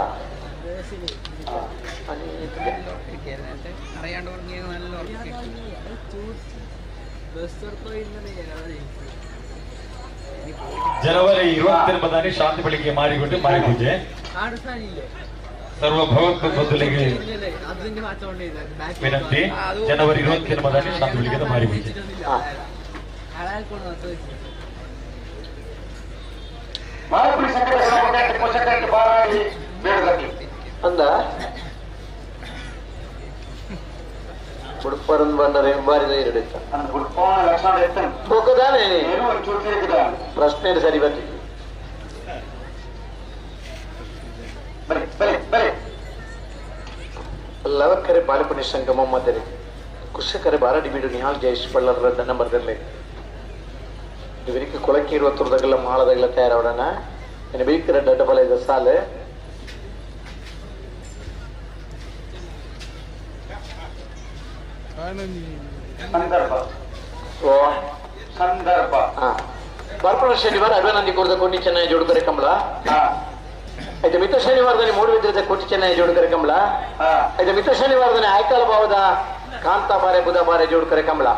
ಜನವರಿ 29 ಶಾಂತಿ ಬೆಳಿಗ್ಗೆ ಮಾಡಿಕೊಂಡು ಮಾರಿ ಪೂಜೆ ಸರ್ವ ಭಗವದ್ಭಕ್ತರಿಗೆ ವಿನಂತಿ. ಜನವರಿ 29 ಶಾಂತಿ ಬೆಳಿಗ್ಗೆ ಮಾರಿ ಪೂಜೆ. ಅಂದ ಉಡುಪರನ್ ಬಂದರೆ ಬಾರಿ ಎರಡು ಪ್ರಶ್ನೆ ಸರಿ ಬರ್ತಿತ್ತು. ಲವಕ್ಕರೆ ಬಾಲಪುಣಿ ಸಂಗಮ ಮದರೆ ಕುಶಕರೆ ಬಾರಡಿ ಬೀಡು ನಿಹಾಲ್ ಜಯೇಶ್ ಬಳ್ಳಾರ ನಂಬರ್ದಲ್ಲಿ ಇವರಿಗೆ ಕೊಳಕ್ಕೆ ಇರುವ ತುರ್ದಾಗೆಲ್ಲ ಮಾಳದಾಗೆಲ್ಲ ತಯಾರಾವಡೋಣ. ಬೇಕರೆ ಡಬ್ಬಲ ಇದೆ ಸಾಲೆ ಸಂದರ್ಭ ಸಂದರ್ಭ ಬರ್ಪಣ ಶನಿವಾರ ಅಭಿನಂದಿ ಕೂರ್ದ ಕೋಟಿ ಚೆನ್ನಾಗಿ ಜೋಡ್ಕರೆ ಕಮಲ ಆಯ್ತು. ಮಿತ್ರ ಶನಿವಾರದಲ್ಲಿ ಮೂಡುಬಿದ್ರಿದ ಕೋಟಿ ಚೆನ್ನಾಗಿ ಜೋಡ್ಕರೆ ಕಮಲ ಆಯ್ತು. ಮಿತ್ರ ಶನಿವಾರದಲ್ಲಿ ಆಯ್ಕಾಲ ಭಾವದ ಕಾಂತಾ ಬಾರೆ ಬುಧ ಬಾರೆ ಜೋಡ್ಕರೆ ಕಮಲ.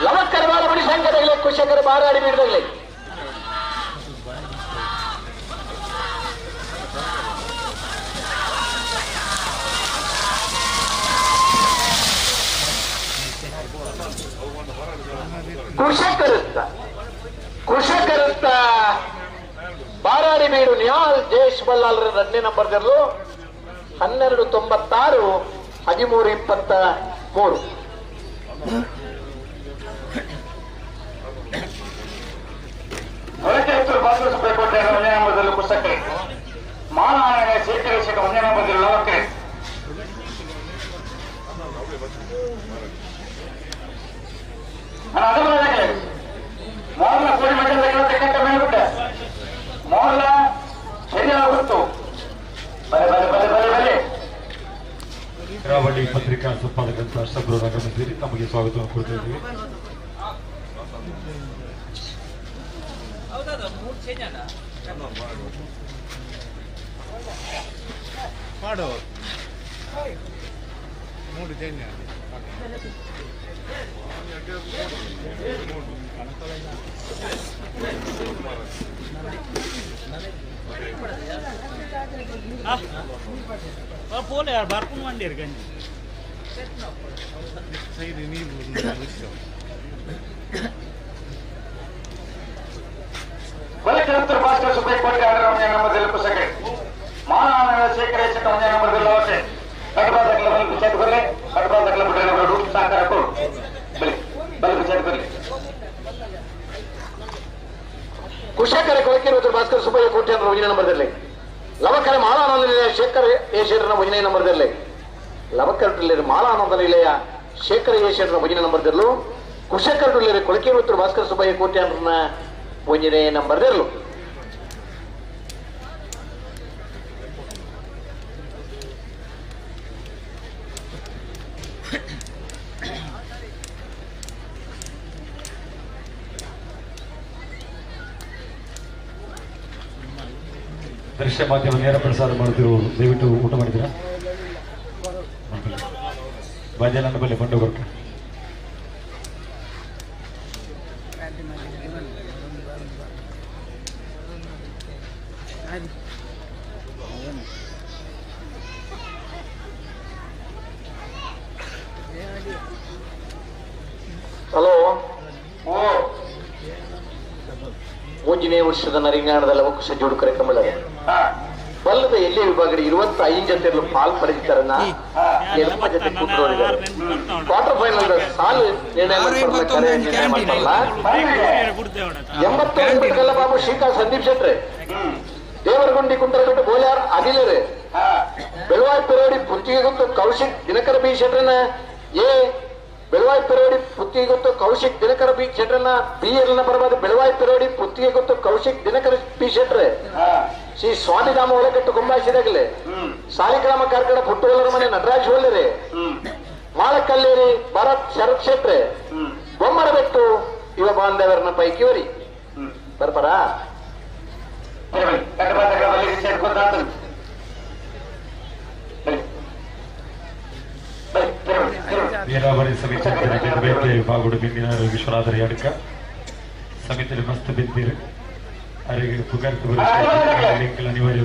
ಲವಕ್ಕರ ಬಾಲಮಣಿ ಸಂಘದಗಲೆ ಕುಶಕರ ಬಾರಾಡಿ ಬೀಡದಗಲೆ ಕುಶಕರುತ್ತ ಬಾರಾಡಿ ಬೀಡು ನಿಹಾಲ್ ಜಯೇಶ್ ಬಲ್ಲಾಲ್ರ 2ನೇ ನಂಬರ್ ದರ್ಲು 12:96 13:23. ಕರಾವಳಿ ಪತ್ರಿಕಾ ಸಂಪಾದಕರಂತ ಅಷ್ಟಬ್ರವರು ಆಗಮಿಸಿದ್ದೀರಿ, ತಮಗೆ ಸ್ವಾಗತವನ್ನು ಕೊಡ್ತಾ ಇದ್ದೀವಿ. పోలే బర్పున్ వండేరు గంజి ಕುಶಕರ ಕೊಳಕಿರುವುದು ಭಾಸ್ಕರ್ ಸುಬ್ಬಯ್ಯ ಕೋಟೆ ಒಂದನೇ ನಂಬರ್ದಲ್ಲಿ ಲವಕರ ಮಾಲಾನಂದ ನಿಲಯ ಶೇಖರ್ ಏಷೇರನ ಒಂದನೇ ನಂಬರ್ದಲ್ಲಿ ಲವಕರ ಮಾಲಾನಂದ ನಿಲಯ ಶೇಖರ್ ಏಷೇರನ ಒಂದನೇ ನಂಬರ್ದಲ್ಲೂ ಕುಶಕರ ಕೊಳಕಿರುವುದು ಭಾಸ್ಕರ್ ಸುಬ್ಬಯ್ಯ ಕೋಟೆ ಒಂದನೇ ನಂಬರ್ದಲ್ಲೂ. ದೃಶ್ಯ ಮಾಧ್ಯಮ ನೇರ ಪ್ರಸಾರ ಮಾಡುತ್ತಿರುವವರು ದಯವಿಟ್ಟು ಊಟ ಮಾಡಿದ್ದೀರಾ? ಬಾಜಾನಂದ ಬಲ್ಲಿ ಬಂಡು ಕೊರಕ. ಹಲೋ, ಒಂದನೇ ವರ್ಷದ ನರಿಂಗಾಣದ ಲವಕುಶ ಜೋಡು ಕಾರ್ಯಕ್ರಮ ಬಲ್ಲದ ಎಲ್ಲಿ ವಿಭಾಗದ 25 ಜೊತೆಯಲ್ಲೂ ಪಾಲ್ ಪಡೆದಿದ್ದಾರನ್ನ 8 ಜೊತೆ ಕೂತ್ಕೊಂಡಿದ್ದಾರೆ. ಕ್ವಾರ್ಟರ್ ಫೈನಲ್ ಸಾಲು ನಿರ್ಣಯ ಮಾಡ್ತಾರಲ್ಲ. 89 ಕಲ್ಲಬಾಬು ಶ್ರೀಕಾಂತ್ ಸಂದೀಪ್ ಶೆಟ್ರೆ, ದೇವರಗುಂಡಿ ಕುಂಟರಬೆಟ್ಟು ಬೋಲ್ಯಾರ್ ಅನಿಲರೆ, ಬೆಳವಾಯಿ ಪೆರೋಡಿ ಪುತ್ತಿಗೆ ಗೊತ್ತು ಕೌಶಿಕ್ ದಿನಕರ ಬಿ ಶೆಟ್ರನ ಎ, ಬೆಳವಾಯಿ ಪೆರೋಡಿ ಪುತ್ತಿಗೆ ಗೊತ್ತು ಕೌಶಿಕ್ ದಿನಕರ ಬಿ ಶೆಟ್ರನ ಬಿ ಎಲ್ ಬರಬಾದ ಬೆಳವಾಯಿ ಪೆರೋಡಿ ಪುತ್ತಿಗೆ ಗೊತ್ತು ಕೌಶಿಕ್ ದಿನಕರ ಬಿ ಶೆಟ್ರೆ, ಶ್ರೀ ಸ್ವಾಮಿಧಾಮ ಒಳಗಟ್ಟು ಗೊಂಬಾಯಿಸಿದಾಗಲೇ ಸಾಲಿಗ್ರಾಮ ಕಾರ್ಕಳ ಪುಟ್ಟುವಲ್ಲರ ಮನೆ ನಟರಾಜ್ ಹೋಲ್ಲೆರೆ, ಮಾಳಕಲ್ಲೇರಿ ಭರತ್ ಶರತ್ ಶೆಟ್ರೆ, ಬೊಮ್ಮರಬೆಟ್ಟು ಇವ ಬಾಂಧವರನ್ನ ಪೈಕಿ ವರಿ ಬರ್ಪರಾ. ನೀರಾವರಿ ಸಮಿತಿ ವಿಭಾಗಡು ಬಿಂದಿನ ವಿಶ್ವನಾಥರ ಯಾಡಕ ಸಮಿತಿ ಮಸ್ತ್ ಬಿದ್ದಿರು ಅವರಿಗೆ ಅನಿವಾರ್ಯ.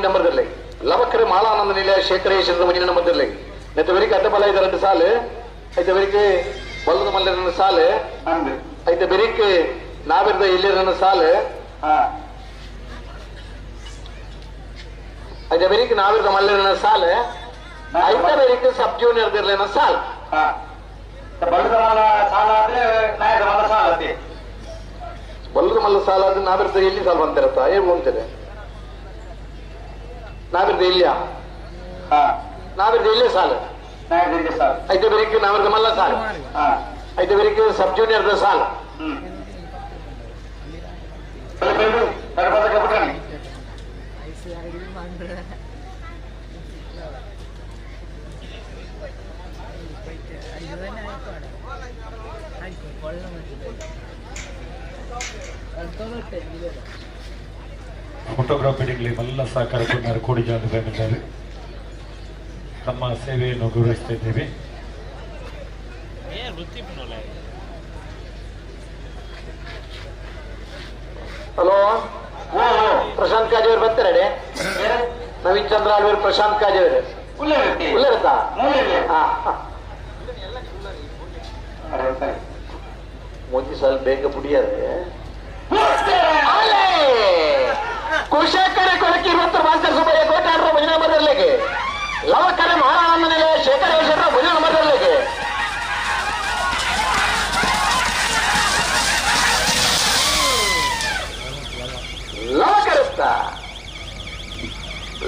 ನಂಬರ್ದಲ್ಲಿ ಲವಕರ ಮಾಲಾನಂದ ನಿಲಯ ಶೇಖರೇಶ್ವರದ ಮುಂದಿನ ನಂಬರ್ದಲ್ಲಿ ನೆತ್ತವರಿಗೆ ಅಡ್ಡಬಲ ಇದೆ 2 ಸಾಲು ಐತೆ ಬೆರಿಕೆ ಬಲ್ಲದ ಮಲ್ಲರನ್ನ ಸಾಲು ಐತೆ ಬೆರಿಕೆ ನಾವಿರದ ಎಲ್ಲಿರನ್ನ ಸಾಲು ಐತೆ ಬೆರಿಕೆ ನಾವಿರದ ಮಲ್ಲರನ್ನ ಸಾಲು ಐತೆ ಬೆರಿಕೆ ಸಬ್ ಜೂನಿಯರ್ ಇರ್ಲೇನ ಸಾಲು. ಬಲ್ಲದ ಮಲ್ಲ ಸಾಲ ಆದ್ರೆ ನಾವಿರದ ಎಲ್ಲಿ ಸಾಲು ಬಂತಿರತ್ತ ಏನ್ ಅಂತಾರೆ ನಾವಿರದ ಎಲ್ಲಿಯಾ ನಾವಿರದ ಎಲ್ಲೇ ಸಾಲು ಐತೆ ಬೆರಿಕೆ ನಾವಿರದ ಮಲ್ಲ ಸಾಲು ಐತೆ ಬೆರಿಕೆ ಸಬ್ ಜೂನಿಯರ್ ಸಾಲು. ಫೋಟೋಗ್ರಾಫಿಗಳಿಗೆ ಎಲ್ಲ ಸಹಕಾರ ಕೊಡ್ತಾರೆ ಕೋಡಿಜಾಲ ಫ್ಯಾಮಿಲಿ ತಮ್ಮ ಸೇವೆಯನ್ನು ಗೌರವಿಸ್ತಾ ಇದ್ದೇವೆ. ಹಲೋ, ಪ್ರಶಾಂತ್ ಕಾಜೇವರು ಬರ್ತಾರೆ. ನವೀನ್ ಚಂದ್ರ ಆಳ್ವೇರು, ಪ್ರಶಾಂತ್ ಕಾಜೇವರು ಉಳ್ಳೇರುತ್ತಾ? ಮೋದಿ ಸಾಲ ಬೇಗ ಬುಡಿಯಾರೆ. ಕುಶಕರೆ ಕೊಳಕಿ ಇರುವಂತ ಮಾಸ್ಟರ್ ಸುಬ್ಬಯ್ಯ ಕೋಟಾಡ್ರ ಭಜನಾ ಬದಲಿಗೆ ಲವಕರೆ ಮಹಾರಾನಂದ ನೆಲೆ ಶೇಖರೇಶ್ವರ ಭಜನಾ ಬದಲಿಗೆ. ಲವಕರಸ್ತ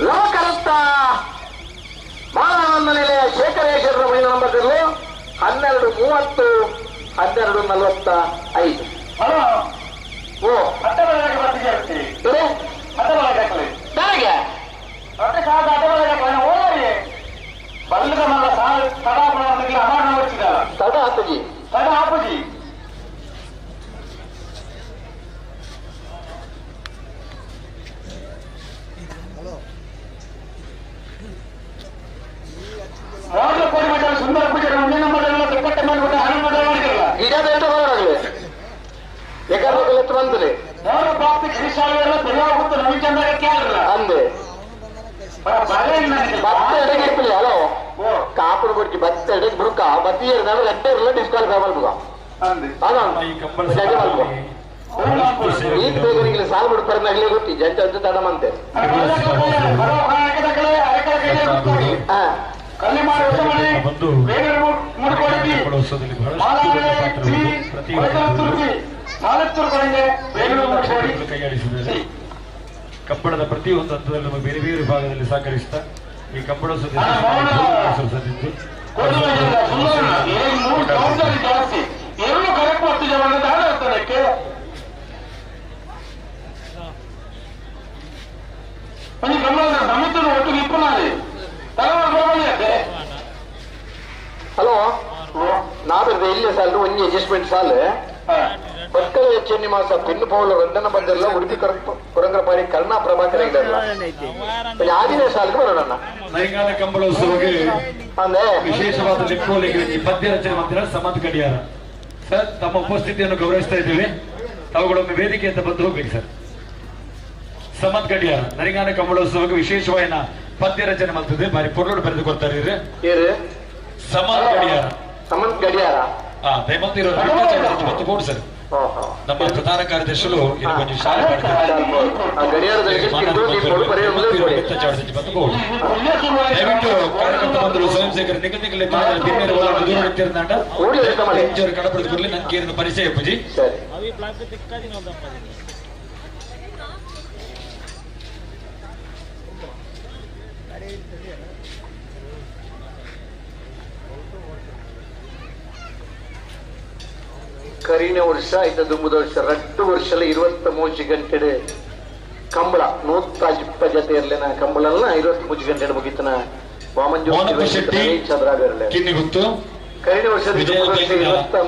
ಲವಕರಸ್ತ ಮಹಾರಾನಂದ ನೆಲೆಯ ಶೇಖರೇಶ್ವರ ಭಜನಾ ನಂಬರ್ಗಳು 12:30 12:45. ಓ ತಡ ಆಪುಜಿ ತಡ ಆಪುಜಿ. ಸುಂದರ ಪೂಜೆ ಗಿಡ ಬೇಟ ಬರೋರಾಗಲಿ ಬಂದ್ರೆ ಅಂದೆ ಭತ್ತ ಎಡೆಗೆ ಇರ್ಪಿಲ್ಲ. ಹಲೋ, ಕಾಪುಡು ಕೊಡ್ತಿ ಭತ್ತ ಎಡೆಗೆ ಬುಡುಕ ಬತ್ತಿ ಗಂಟೆ ಇರಲ್ಲ ಡಿಸ್ಕ್ವಾಲಿಫೈ ಮಲ್ಪುಗ. ಈಗ ಬೇಗ ನಿಂಗೆ ಸಾಲ್ ಬಿಡ್ತಾರೆ ನಗಲೇ ಗೊತ್ತಿ ಜಂಟ ಅಂತ ತಡಮಂತೆ. ಕೈಯಾಡಿಸಿದ್ದಾರೆ. ಕಂಬಳದ ಪ್ರತಿಯೊಂದು ಹಂತದಲ್ಲಿ ನಮಗೆ ಬೇರೆ ಬೇರೆ ಭಾಗದಲ್ಲಿ ಸಹಕರಿಸ್ತಾ ಈ ಕಂಬಳೋತ್ಸವದ ಹಲೋ, ನಾವಿರ್ದ ಇಲ್ಲಿ ಸಾಲು ಒಂಜಿ ಅಡ್ಜಸ್ಟ್ಮೆಂಟ್ ಸಾಲು ಭಟ್ಕಳ ಚೆನ್ನಿಮಾಸ ಪಿನ್ನು ಪೌಲ ರಂದನ ಬಂದಿರಲ್ಲ ಉಡುಪಿ ಕೊರಂಗ್ರಪಾಡಿ ಕರ್ಣಾ ಪ್ರಭಾಕರ ಇರಲ್ಲ ಆದಿನೇ ಸಾಲಿಗೆ ಬರೋಣ. ನೈಗಾನ ಕಂಬಳೋತ್ಸವಕ್ಕೆ ಅಂದ್ರೆ ವಿಶೇಷವಾದ ಲೆಕ್ಕೋಲಿಗೆ ಈ ಪದ್ಯ ರಚನೆ ಮಾಡ್ತಾರೆ ಸಮಂತ್ ಕಡಿಯಾರ ಸರ್. ತಮ್ಮ ಉಪಸ್ಥಿತಿಯನ್ನು ಗೌರವಿಸ್ತಾ ಇದ್ದೀವಿ. ತಾವುಗಳೊಮ್ಮೆ ವೇದಿಕೆ ಅಂತ ಬಂದು ಹೋಗ್ಬೇಕು ಸರ್. ಸಮಂತ್ ಕಡಿಯಾರ ನರಿಂಗಾನ ಕಂಬಳೋತ್ಸವಕ್ಕೆ ವಿಶೇಷವಾದ ಪದ್ಯ ರಚನೆ ಮಾಡ್ತದೆ. ಬಾರಿ ಪೊರ್ಲೋಡು ಬರೆದು ಕೊಡ್ತಾರೆ. ಸಮಂತ್ ಗಡಿಯಾರ, ಸಮಂತ್ ಗಡಿಯಾರ ಮತ್ತು ಬೋರ್ಡ್ ಸರ್. ನಮ್ಮ ಪ್ರಧಾನ ಕಾರ್ಯದರ್ಶಿಗಳು ದಯವಿಟ್ಟು ಕಾರ್ಯಕರ್ತ ಬಂದರು ಸ್ವಯಂ ಸೇವಕರು ನಿಗಲ್ ನಿಗಲ್ ಕಡಪಡೆದು ಕೊಡಲಿ. ನನ್ಗೆ ಏನು ಪರಿಚಯ ಪೂಜಿ. ಕರಿನ ವರ್ಷ ಆಯ್ತ ದುಂಬುದ ವರ್ಷ 2 ವರ್ಷಲ 23 ಗಂಟೆ ಕಂಬಳ 120 ಜೊತೆ ಇರ್ಲಿನ ಕಂಬಳಲ್ಲ 23 ಗಂಟೆ ಮುಗಿತನ ವಾಮಂಜೂರು ಚಂದ್ರಾಗರ್ಲೆ ಕರಿನ ವರ್ಷ 23 ಗಂಟೆ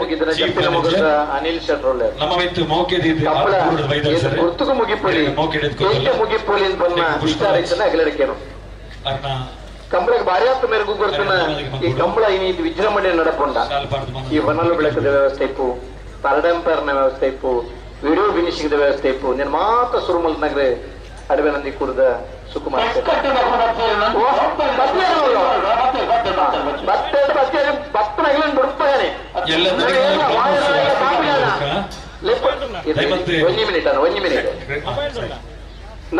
ಮುಗಿತನ ಜಪ್ಪಿನ ಮುಗಿದ ಅನಿಲ್ ಶೆಟ್ರೋಲೆ ಕಂಬಳ ಗುರ್ತುಕು ಮುಗಿಪೊಲಿ ಮುಗಿಪೊಲಿ ಅಂತ ಬಂದ ವಿಚಾರ ಇತ್ತನ ಅಗಲಡಿಕೇನು ಕಂಬಳಕ್ಕೆ ಭಾರಿ ಆತ ಮೇರೆಗೂ ಗೊತ್ತನ. ಈ ಕಂಬಳ ಈ ವಿಜೃಂಭಣೆ ನಡಪೊಂಡ ಈ ಹೊನಲು ಬೆಳಕದ ವ್ಯವಸ್ಥೆ ಇಪ್ಪು, ಪರಡಂಪರ್ನ ವ್ಯವಸ್ಥೆ ಇಪ್ಪು, ವಿಡಿಯೋ ಫಿನಿಶಿಂಗ್ ವ್ಯವಸ್ಥೆ ಇಪ್ಪು. ನಿನ್ನ ಮಾತ್ರ ಸುರುಮಲ್ ನಗರೆ ಅಡವೆ ನಂದಿ ಕುಡ್ದ ಸುಕುಮಾರ್ ಒಂಜಿ ಮಿನಿಟ್ ಅಣ್ಣ, ಒಂಜಿ ಮಿನಿಟ್.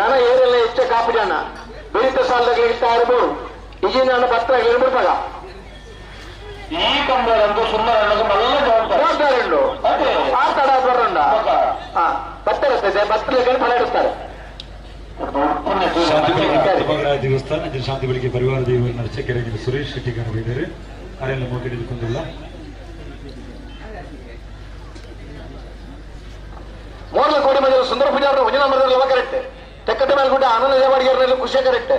ನನ್ನ ಏರೆಲ್ಲ ಹೆಚ್ಚ ಕಾಪಿ ಅಣ್ಣ ಬೆಳಿತ ಸಾಲದಾಗ ಇರ್ಬೋದು. ಈಗಿನ ನನ್ನ ಪತ್ರ ಹೇಳ್ಬಿಡ್ತಾಗ ಈ ಕಂಬಳಂದು ಸುಂದರ ಜವಾಬ್ದಾರಿ ಉಂಟು. ಆ ತಡ ಬರೋಣ ಭತ್ತ ಇರ್ತದೆ, ಭತ್ತ ಫಲ ಇಡ್ತಾರೆ. ಶಾಂತಿ ದೇವಸ್ಥಾನ ಶಾಂತಿ ಬೆಳಿಗ್ಗೆ ಪರಿವಾರ ದೇವರ ಅರ್ಚಕರಾಗಿ ಸುರೇಶ್ ಶೆಟ್ಟಿ ಇದ್ದಾರೆ. ಅವರೆಲ್ಲ ಮೋಕಿಡಿದುಕೊಂಡಿಲ್ಲ. ಮೋರ್ಲ ಕೋಡಿ ಮಜಲು ಸುಂದರ ಪೂಜಾರ ಭಜನಾ ಮರದಲ್ಲ ಕರೆಕ್ಟ್. ತೆಕ್ಕಟ್ಟ ಮೇಲ್ಗುಡ್ಡೆ ಆನಂದ ದೇವಾಡಿಗರ್ನಲ್ಲಿ ಖುಷಿ ಕರೆಕ್ಟ್.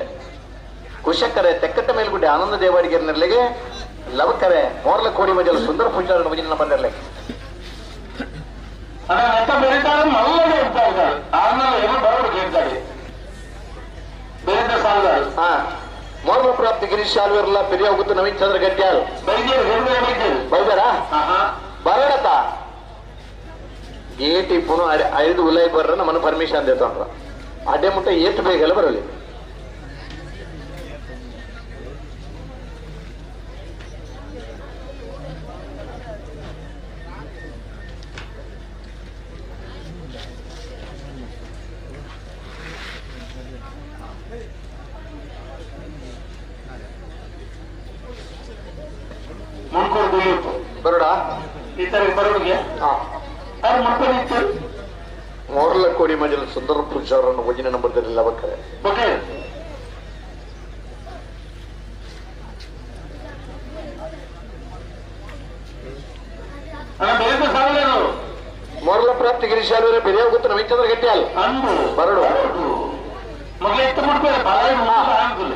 ಕುಶಕರೆ ತೆಕ್ಕಟ್ಟ ಮೇಲ್ಗುಡ್ಡೆ ಆನಂದ ದೇವಾಡಿಗರ್ನಲ್ಲಿಗೆ ಲವಕರೆ ಮೋರ್ಲ ಕೋಡಿ ಮಜಲು ಸುಂದರ ಪೂಜಾರ ಭಜನ ಬಂದಿರಲಿ. ಅಣ್ಣ ನೆತ್ತ ಬೆರೀತಾರೆ ಮಲ್ಲಗೆ ಇರ್ತಾ ಇದ್ದಾರೆ ಆಮೇಲೆ ಏನೋ ಬರೋರು ಕೇಳ್ತಾರೆ ಬೆರೀತ ಸಾಲದಾರು ಹಾ ಮೋರ್ಮ ಪ್ರಾಪ್ತಿ ಗಿರೀಶ್ ಶಾಲ್ವೇರ್ಲ ಪೆರಿಯ ಗುತ್ತು ನವೀನ್ ಚಂದ್ರ ಗಟ್ಟಿಯಾಲ್ ಬೈದಾರಾ ಬರೋಡತ್ತ ಗೇಟ್ ಇಪ್ಪನು ಐದು ಉಲೈ ಬರ್ರ ನಮ್ಮನ್ನು ಪರ್ಮಿಷನ್ ದೇತಂದ್ರ ಅಡ್ಡೆ ಮುಟ್ಟ ಏಟ್ ಬೇಗಲ್ಲ ಬರಲಿ ಬರೋಡ ಈ ತರ ಬರೋಡಿಗೆ ಮೋರ್ಲ ಕೋಡಿ ಮಜಲ್ ಸುಂದರ ಪೂಜಾರನ್ನು ಒಂಜಿನ ನಂಬರ್ದಲ್ಲಿ ಬಕ್ಕರೆ ಓಕೆ ಮೋರ್ಲ ಪ್ರಾಪ್ತಿ ಗಿರೀಶ್ ಆಲ್ವರೆ ಪೆರಿಯ ಗೊತ್ತು ನವೀನ್ ಚಂದ್ರ ಗಟ್ಟಿಯಾಲ್ ಬರಡು ಮೊದಲು ಎತ್ತು ಮುಟ್ಬೇಡ ಬಲ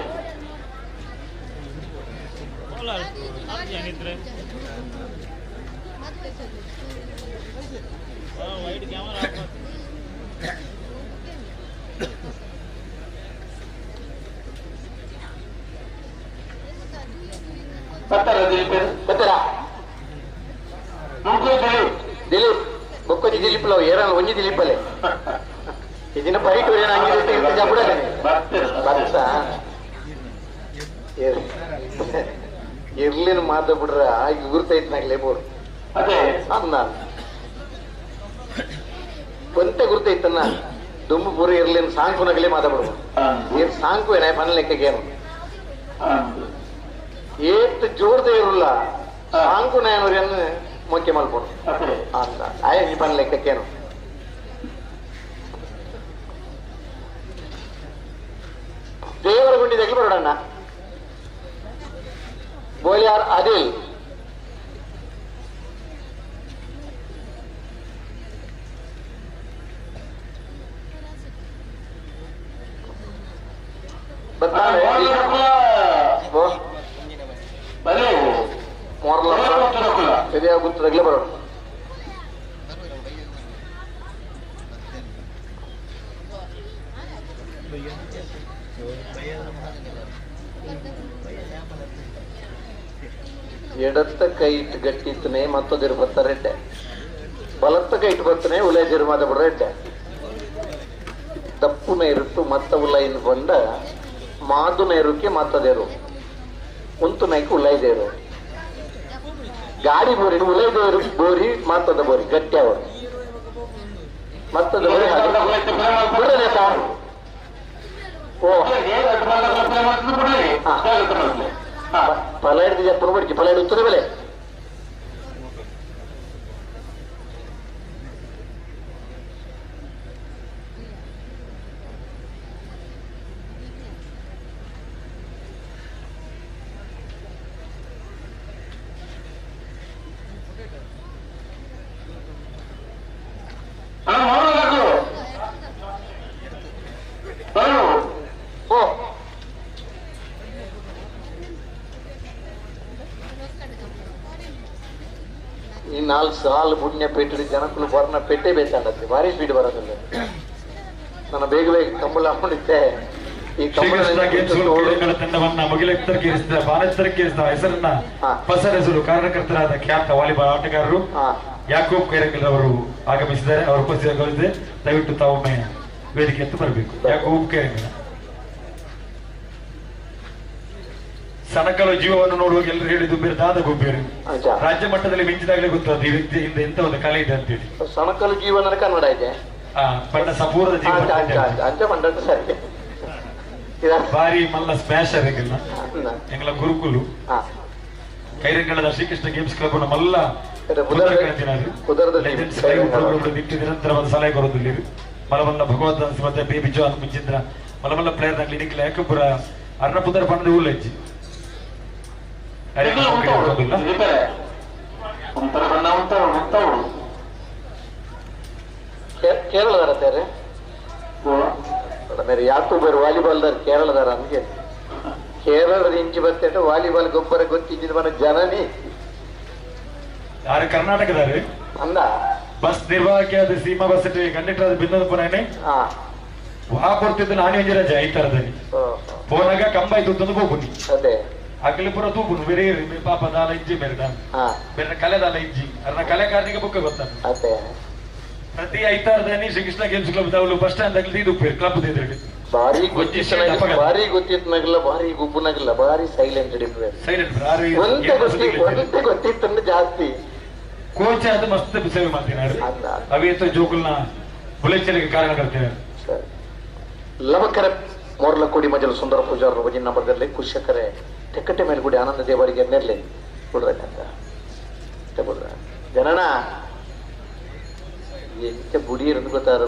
ಬರ್ತಾರ ದಿಲೀಪ್ ಬರ್ತಾರಾ ದಿಲೀಪ್ ಬೊಕ್ಕೊಂಜಿ ದಿಲೀಪ್ ಲವ್ ಏರಲ್ಲ ಒಂಜಿ ದಿಲೀಪ್ ಅಲ್ಲೇ ಇದನ್ನ ಬೈಟ್ ಏನಾಗಿದೆ ಜಬಡ ಬರ್ತಾ ಇರ್ಲಿನ ಮಾತ ಬಿಡ್ರ ಈಗ ಗುರ್ತೈತ್ ನಾಗ್ಲೇ ಬೋರ್ ಅದೇ ಅನ್ನ ಒಂತೆ ಗುರ್ತೈತನ್ನ ದುಂಬು ಪೂರ ಇರ್ಲಿನ ಸಾಂಕು ನಗಲೇ ಮಾತಾಡ್ಬಿಡ್ಬೋದು ಏನ್ ಸಾಂಕು ಏನ ಪನ್ ಲೆಕ್ಕಗೇನು ಏತ್ ಜೋರ್ದ ಇರುಲ್ಲ ಸಾಂಕು ನಾಯನವ್ರನ್ನ ಮೊಕ್ಕೆ ಮಲ್ಪೋಡು ಅಂತ ಆಯ ಈ ಪನ್ ಲೆಕ್ಕಕ್ಕೇನು ದೇವರ ಗುಂಡಿದಾಗಲಿ ಬರೋಣ ಬೋಲಿಯಾರ್ ಆದಿಲ್ ಸರಿಯಾಗುತ್ತದಾಗಲೇ ಬರೋಣ. ಎಡತ್ತ ಕೈ ಇಟ್ಟು ಗಟ್ಟಿತ್ತನೆ ಮತ್ತೊಂದಿರು ಬರ್ತಾರೆಡ್ಡೆ, ಬಲತ್ತ ಕೈ ಇಟ್ಟು ಬರ್ತಾನೆ ಉಲೇಜಿರು ಮಾದ ಬಿಡ್ರೆಡ್ಡೆ. ದಪ್ಪು ನೇರುತ್ತು ಮತ್ತ ಉಲೈನ್ ಬಂದ ಮಾದು ನೇರುಕ್ಕೆ ಮತ್ತದೇರು ಉಂತು ನೈಕ್ ಉಲೈದೇರು ಗಾಡಿ ಬೋರಿ ಉಲೈದೇರು ಬೋರಿ ಮತ್ತದ ಬೋರಿ ಗಟ್ಟಿ ಅವರು ಮತ್ತದ ಬೋರಿ ಬಿಡ್ರೆ ಸಾರು. ಓ ಫಲ ಹಿಡಿದು ಜಪ್ಪನ ಬಡಿಕೆ ಫಲ ಹಿಡಿಯುತ್ತದೆ ಬೆಲೆ. ಈ ನಾಲ್ಕು ಸಾಲು ಪುಣ್ಯ ಪೆಟ್ಟು ಜನಕ್ಕೂ ಬರ್ನ ಪೆಟ್ಟೆ ಬೇತಾಡತ್ತೆ, ಭಾರಿ ಸ್ಪೀಡ್ ಬರೋದಿಲ್ಲ. ನಾನು ಬೇಗ ಬೇಗ ಕಂಬಳ ಹಾಕೊಂಡಿದ್ದೆ. ಈ ಕಂಬಳ ತಂಡವನ್ನ ಮುಗಿಲೆತ್ತರಕ್ಕೇರಿಸಿದ ಬಾನೆತ್ತರಕ್ಕೇರಿಸಿದ ಹೆಸರನ್ನ ಪಸರಿಸಲು ಕಾರಣಕರ್ತರಾದ ಖ್ಯಾತ ವಾಲಿಬಾಲ್ ಆಟಗಾರರು ಯಾಕೂಬ್ ಕೈರಂಗಲ್ ಅವರು ಆಗಮಿಸಿದ್ದಾರೆ. ಅವರ ಉಪಸ್ಥಿತಿ ದಯವಿಟ್ಟು ತಾವೊಮ್ಮೆ ವೇದಿಕೆ ಅಂತ ಬರಬೇಕು. ಯಾಕೂಬ್ ಕೈರಂಗಲ್ ಸಣಕಲು ಜೀವವನ್ನು ನೋಡುವಾಗ ಎಲ್ಲರೂ ಹೇಳಿದ್ದು ಬೇರೆ ದಾದ ಗೊಬ್ಬೇರು ರಾಜ್ಯ ಮಟ್ಟದಲ್ಲಿ ಮಿಂಚಿದಾಗಲೇ ಗೊತ್ತಾದ ಈ ವ್ಯಕ್ತಿ ಹಿಂದೆ ಎಂತ ಒಂದು ಕಲೆ ಇದೆ ಅಂತೇಳಿ. ಸಣಕಲು ಜೀವನ ಕನ್ನಡ ಇದೆ, ಬಣ್ಣ ಸಪೂರದ ಜೀವನ ಸರಿ. ಭಾರಿ ಮಲ್ಲ ಸ್ಮ್ಯಾಶ್ ಅದಕ್ಕೆಲ್ಲ ಎಂಗಳ ಗುರುಕುಲು ಕೈರಂಗಳದ ಶ್ರೀಕೃಷ್ಣ ಗೇಮ್ಸ್ ಕ್ಲಬ್ ಮಲ್ಲ ನಿರಂತರವಾದ ಸಲಹೆ ಕೊರೋದಿಲ್ಲ. ಮಲಮಲ್ಲ ಭಗವತ್ ಮತ್ತೆ ಬೇಬಿ ಜಾನ್ ಮುಂಚಿದ್ರ ಮಲಮಲ್ಲ ಪ್ಲೇಯರ್ ನಲ್ಲಿ ನಿಖಿಲ ಯಾಕಪುರ ಅರ್ಣ ಪುದರ್ ಬಣ್ಣದ ಉಲ್ಲಜ್ಜಿ ಕೇರಳದಾರ ತೇರೆ ಮೇರೆ ಯಾಕೂ ಬೇರೆ ವಾಲಿಬಾಲ್ದಾರ ಕೇರಳದಾರ ಅನ್ಗೆ ಕೇರಳದ ಇಂಚಿ ಬರ್ತೇಟ ವಾಲಿಬಾಲ್ ಗೊಬ್ಬರ ಗೊತ್ತಿದ್ದ ಮನ ಜನನಿ ಯಾರು ಕರ್ನಾಟಕದಾರ ಅಂದ ಬಸ್ ನಿರ್ವಾಹಕಿಯಾದ ಸೀಮಾ ಬಸ್ ಕಂಡಕ್ಟರ್ ಆದ ಬಿಂದದ ಪುನಃ ವಾ ಕೊಡ್ತಿದ್ದು ನಾನು ಒಂಜಿ ರಜೆ ಐತರದಲ್ಲಿ ಪೋನಾಗ ಕಂಬ ಇತ್ತು ಹೋಗುನಿ ಅದೇ ಅಗಲಿ ಪೂರ ತೂಪುನು ಬೇರೆ ಪಾಪ ದಾಲ ಇಜ್ಜಿ ಮೇರೆ ಬೇರೆ ಕಲೆ ದಾಲ ಇಜ್ಜಿ ಅರ್ನ ಕಲೆಕಾರನಿಗೆ ಬುಕ್ಕ ಗೊತ್ತ ಅದೇ ಪ್ರತಿ ಐತಾರದಲ್ಲಿ ಶ್ರೀಕೃಷ್ಣ ಗೇಮ್ಸ್ ಕ್ಲಬ್ ದಾವಲು ಬಸ್ ಸ್ಟ್ಯಾಂಡ್ ಆಗಲಿ ಇದು ಕ್ಲಬ್ ಇದ್ರಲ್ಲಿ ಭಾರಿ ಗೊತ್ತಿತ್ತು ಭಾರಿ ಗೊತ್ತಿತ್ತು ಭಾರಿ ಗುಬ್ಬುನಾಗಿಲ್ಲ ಭಾರಿ ಸೈಲೆಂಟ್ ಹಿಡಿಪುವೆ ಸೈಲೆಂಟ್ ಒಂತೆ ಗೊತ್ತಿ ಒಂತೆ ಗೊತ್ತಿತ್ತು ಜಾಸ್ತಿ ಕೋಚ್ ಅದು ಮಸ್ತ್ ಸೇವೆ ಮಾಡ್ತೀನಿ ಅವೇತ ಜೋಕುಲ್ನ ಬುಲೆಚಲಿಗೆ ಕಾರಣಕರ್ತೇವೆ ಲವಕರ ಮೋರ್ಲಕೋಡಿ ಮಜಲು ಸುಂದರ ಪೂಜಾರರು ಭಜನೆ ನಂಬರ್ದಲ್ಲಿ ಕುಶಕರೆ ತೆಕ್ಕಟ್ಟೆ ಮೇಲ್ಗುಡಿ ಆನಂದ ದೇವರಿಗೆ ನೆರ್ಲಿ ಬಿಡ್ರಕ್ಕಂತ ಬಿಡ್ರ ಜನನ ಎಂತ ಬುಡಿ ಇರೋದು ಗೊತ್ತಾರ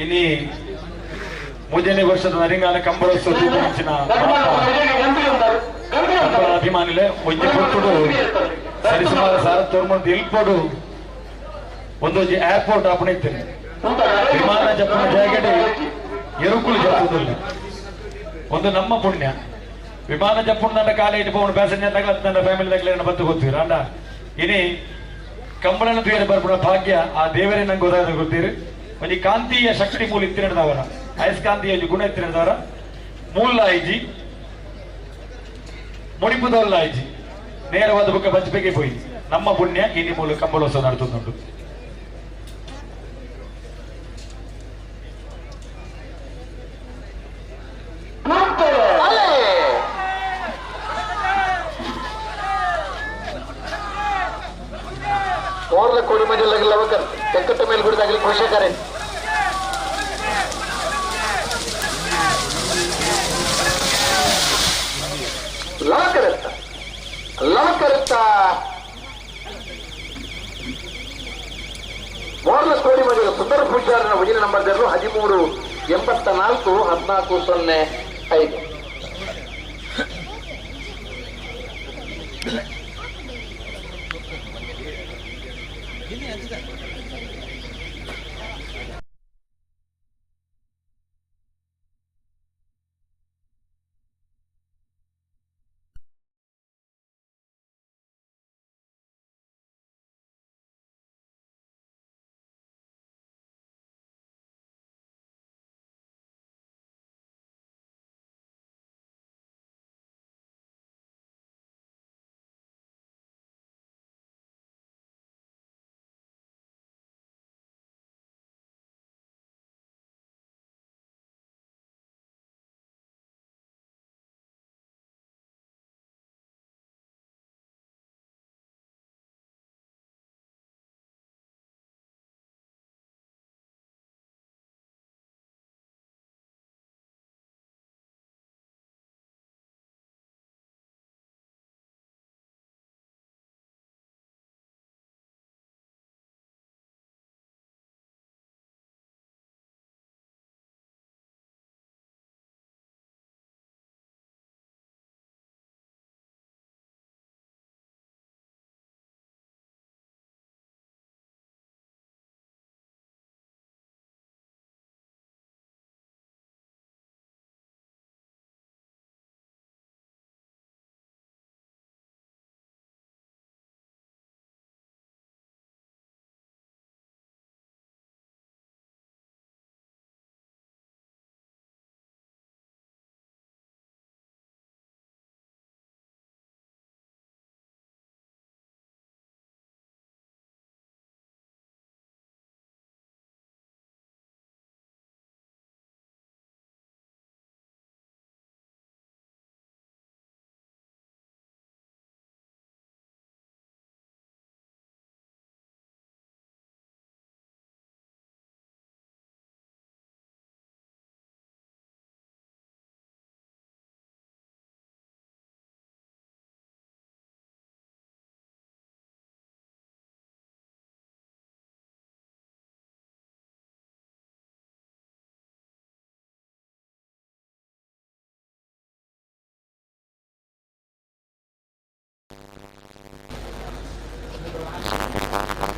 ಇನಿ ಮೂಜನೇ ವರ್ಷದ ನರಿಂಗಾನ ಕಂಬಳೋತ್ಸವ ತೂಪುನಂಚಿನ ಕಂಬಳ ಅಭಿಮಾನಿಲೆ ಒಂಜಿ ಪೊರ್ತುಡು ಸರಿಸುಮಾರು ಸಾರ ತೋರ್ಮಂದು ಎಲ್ಪೋಡು ಒಂದೊಂಜಿ ಏರ್ಪೋರ್ಟ್ ಆಪಣೆ ಇತ್ತೇನೆ ವಿಮಾನ ಜಪ್ಪನ ಜಾಗೆಡ್ ಎರುಕುಲು ಜಪ್ಪುದಿಲ್ಲ ಒಂದು ನಮ್ಮ ಪುಣ್ಯ ವಿಮಾನ ಜಪ್ಪುಂಡ ನನ್ನ ಕಾಲ ಇಟ್ಟು ಪೋಣ ಪ್ಯಾಸೆಂಜರ್ ತಗಲ ನನ್ನ ಫ್ಯಾಮಿಲಿ ತಗಲ ಬತ್ತು ಗೊತ್ತೀರ ಅಂಡ ಇನಿ ಕಂಬಳನ ತುಯರೆ ಬರ್ಪುಣ ಭಾಗ್ಯ ಆ ದೇವರೇ ನಂಗೆ ಗೊತ್ತಾದ ಗೊತ್ತೀರಿ ಒಂಜಿ ಕಾಂತೀಯ ಶಕ್ತಿ ಮೂಲ ಇತ್ತಿನದವರ ಅಯಸ್ಕಾಂತೀಯ ಒಂಜಿ ಗುಣ ಇತ್ತಿನದವರ ಮೂಲ ಆಯ್ಜಿ ಮುಡಿಪುದವಲ್ಲ ಆಯ್ಜಿ ನೇರವಾದ ಬುಕ್ಕ ಬಚ್ಚಬೇಕೆ ಪೋಯಿ ನಮ್ಮ ಪುಣ್ಯ ಇನಿ ಮೂಲ ಕಂಬಳೋತ್ಸವ ನಡ್ತುಂಟು. ಮೋರ್ಲಕೋಡಿ ಮಜಲಾಗಿ ಲವಕರ್ ತೆಕ್ಕಟ್ಟೆ ಮೇಲ್ಗುಡಿದಾಗಲಿ ಕುಶಕರೆ ಲವಕರತ್ತ ಲವಕರತ್ತ ಮೋರ್ಲಕೋಡಿ ಮಜಲು ಸುಂದರ ಪೂಜಾರನ ಭಜನೆ ನಂಬರ್ 13 84 14 05.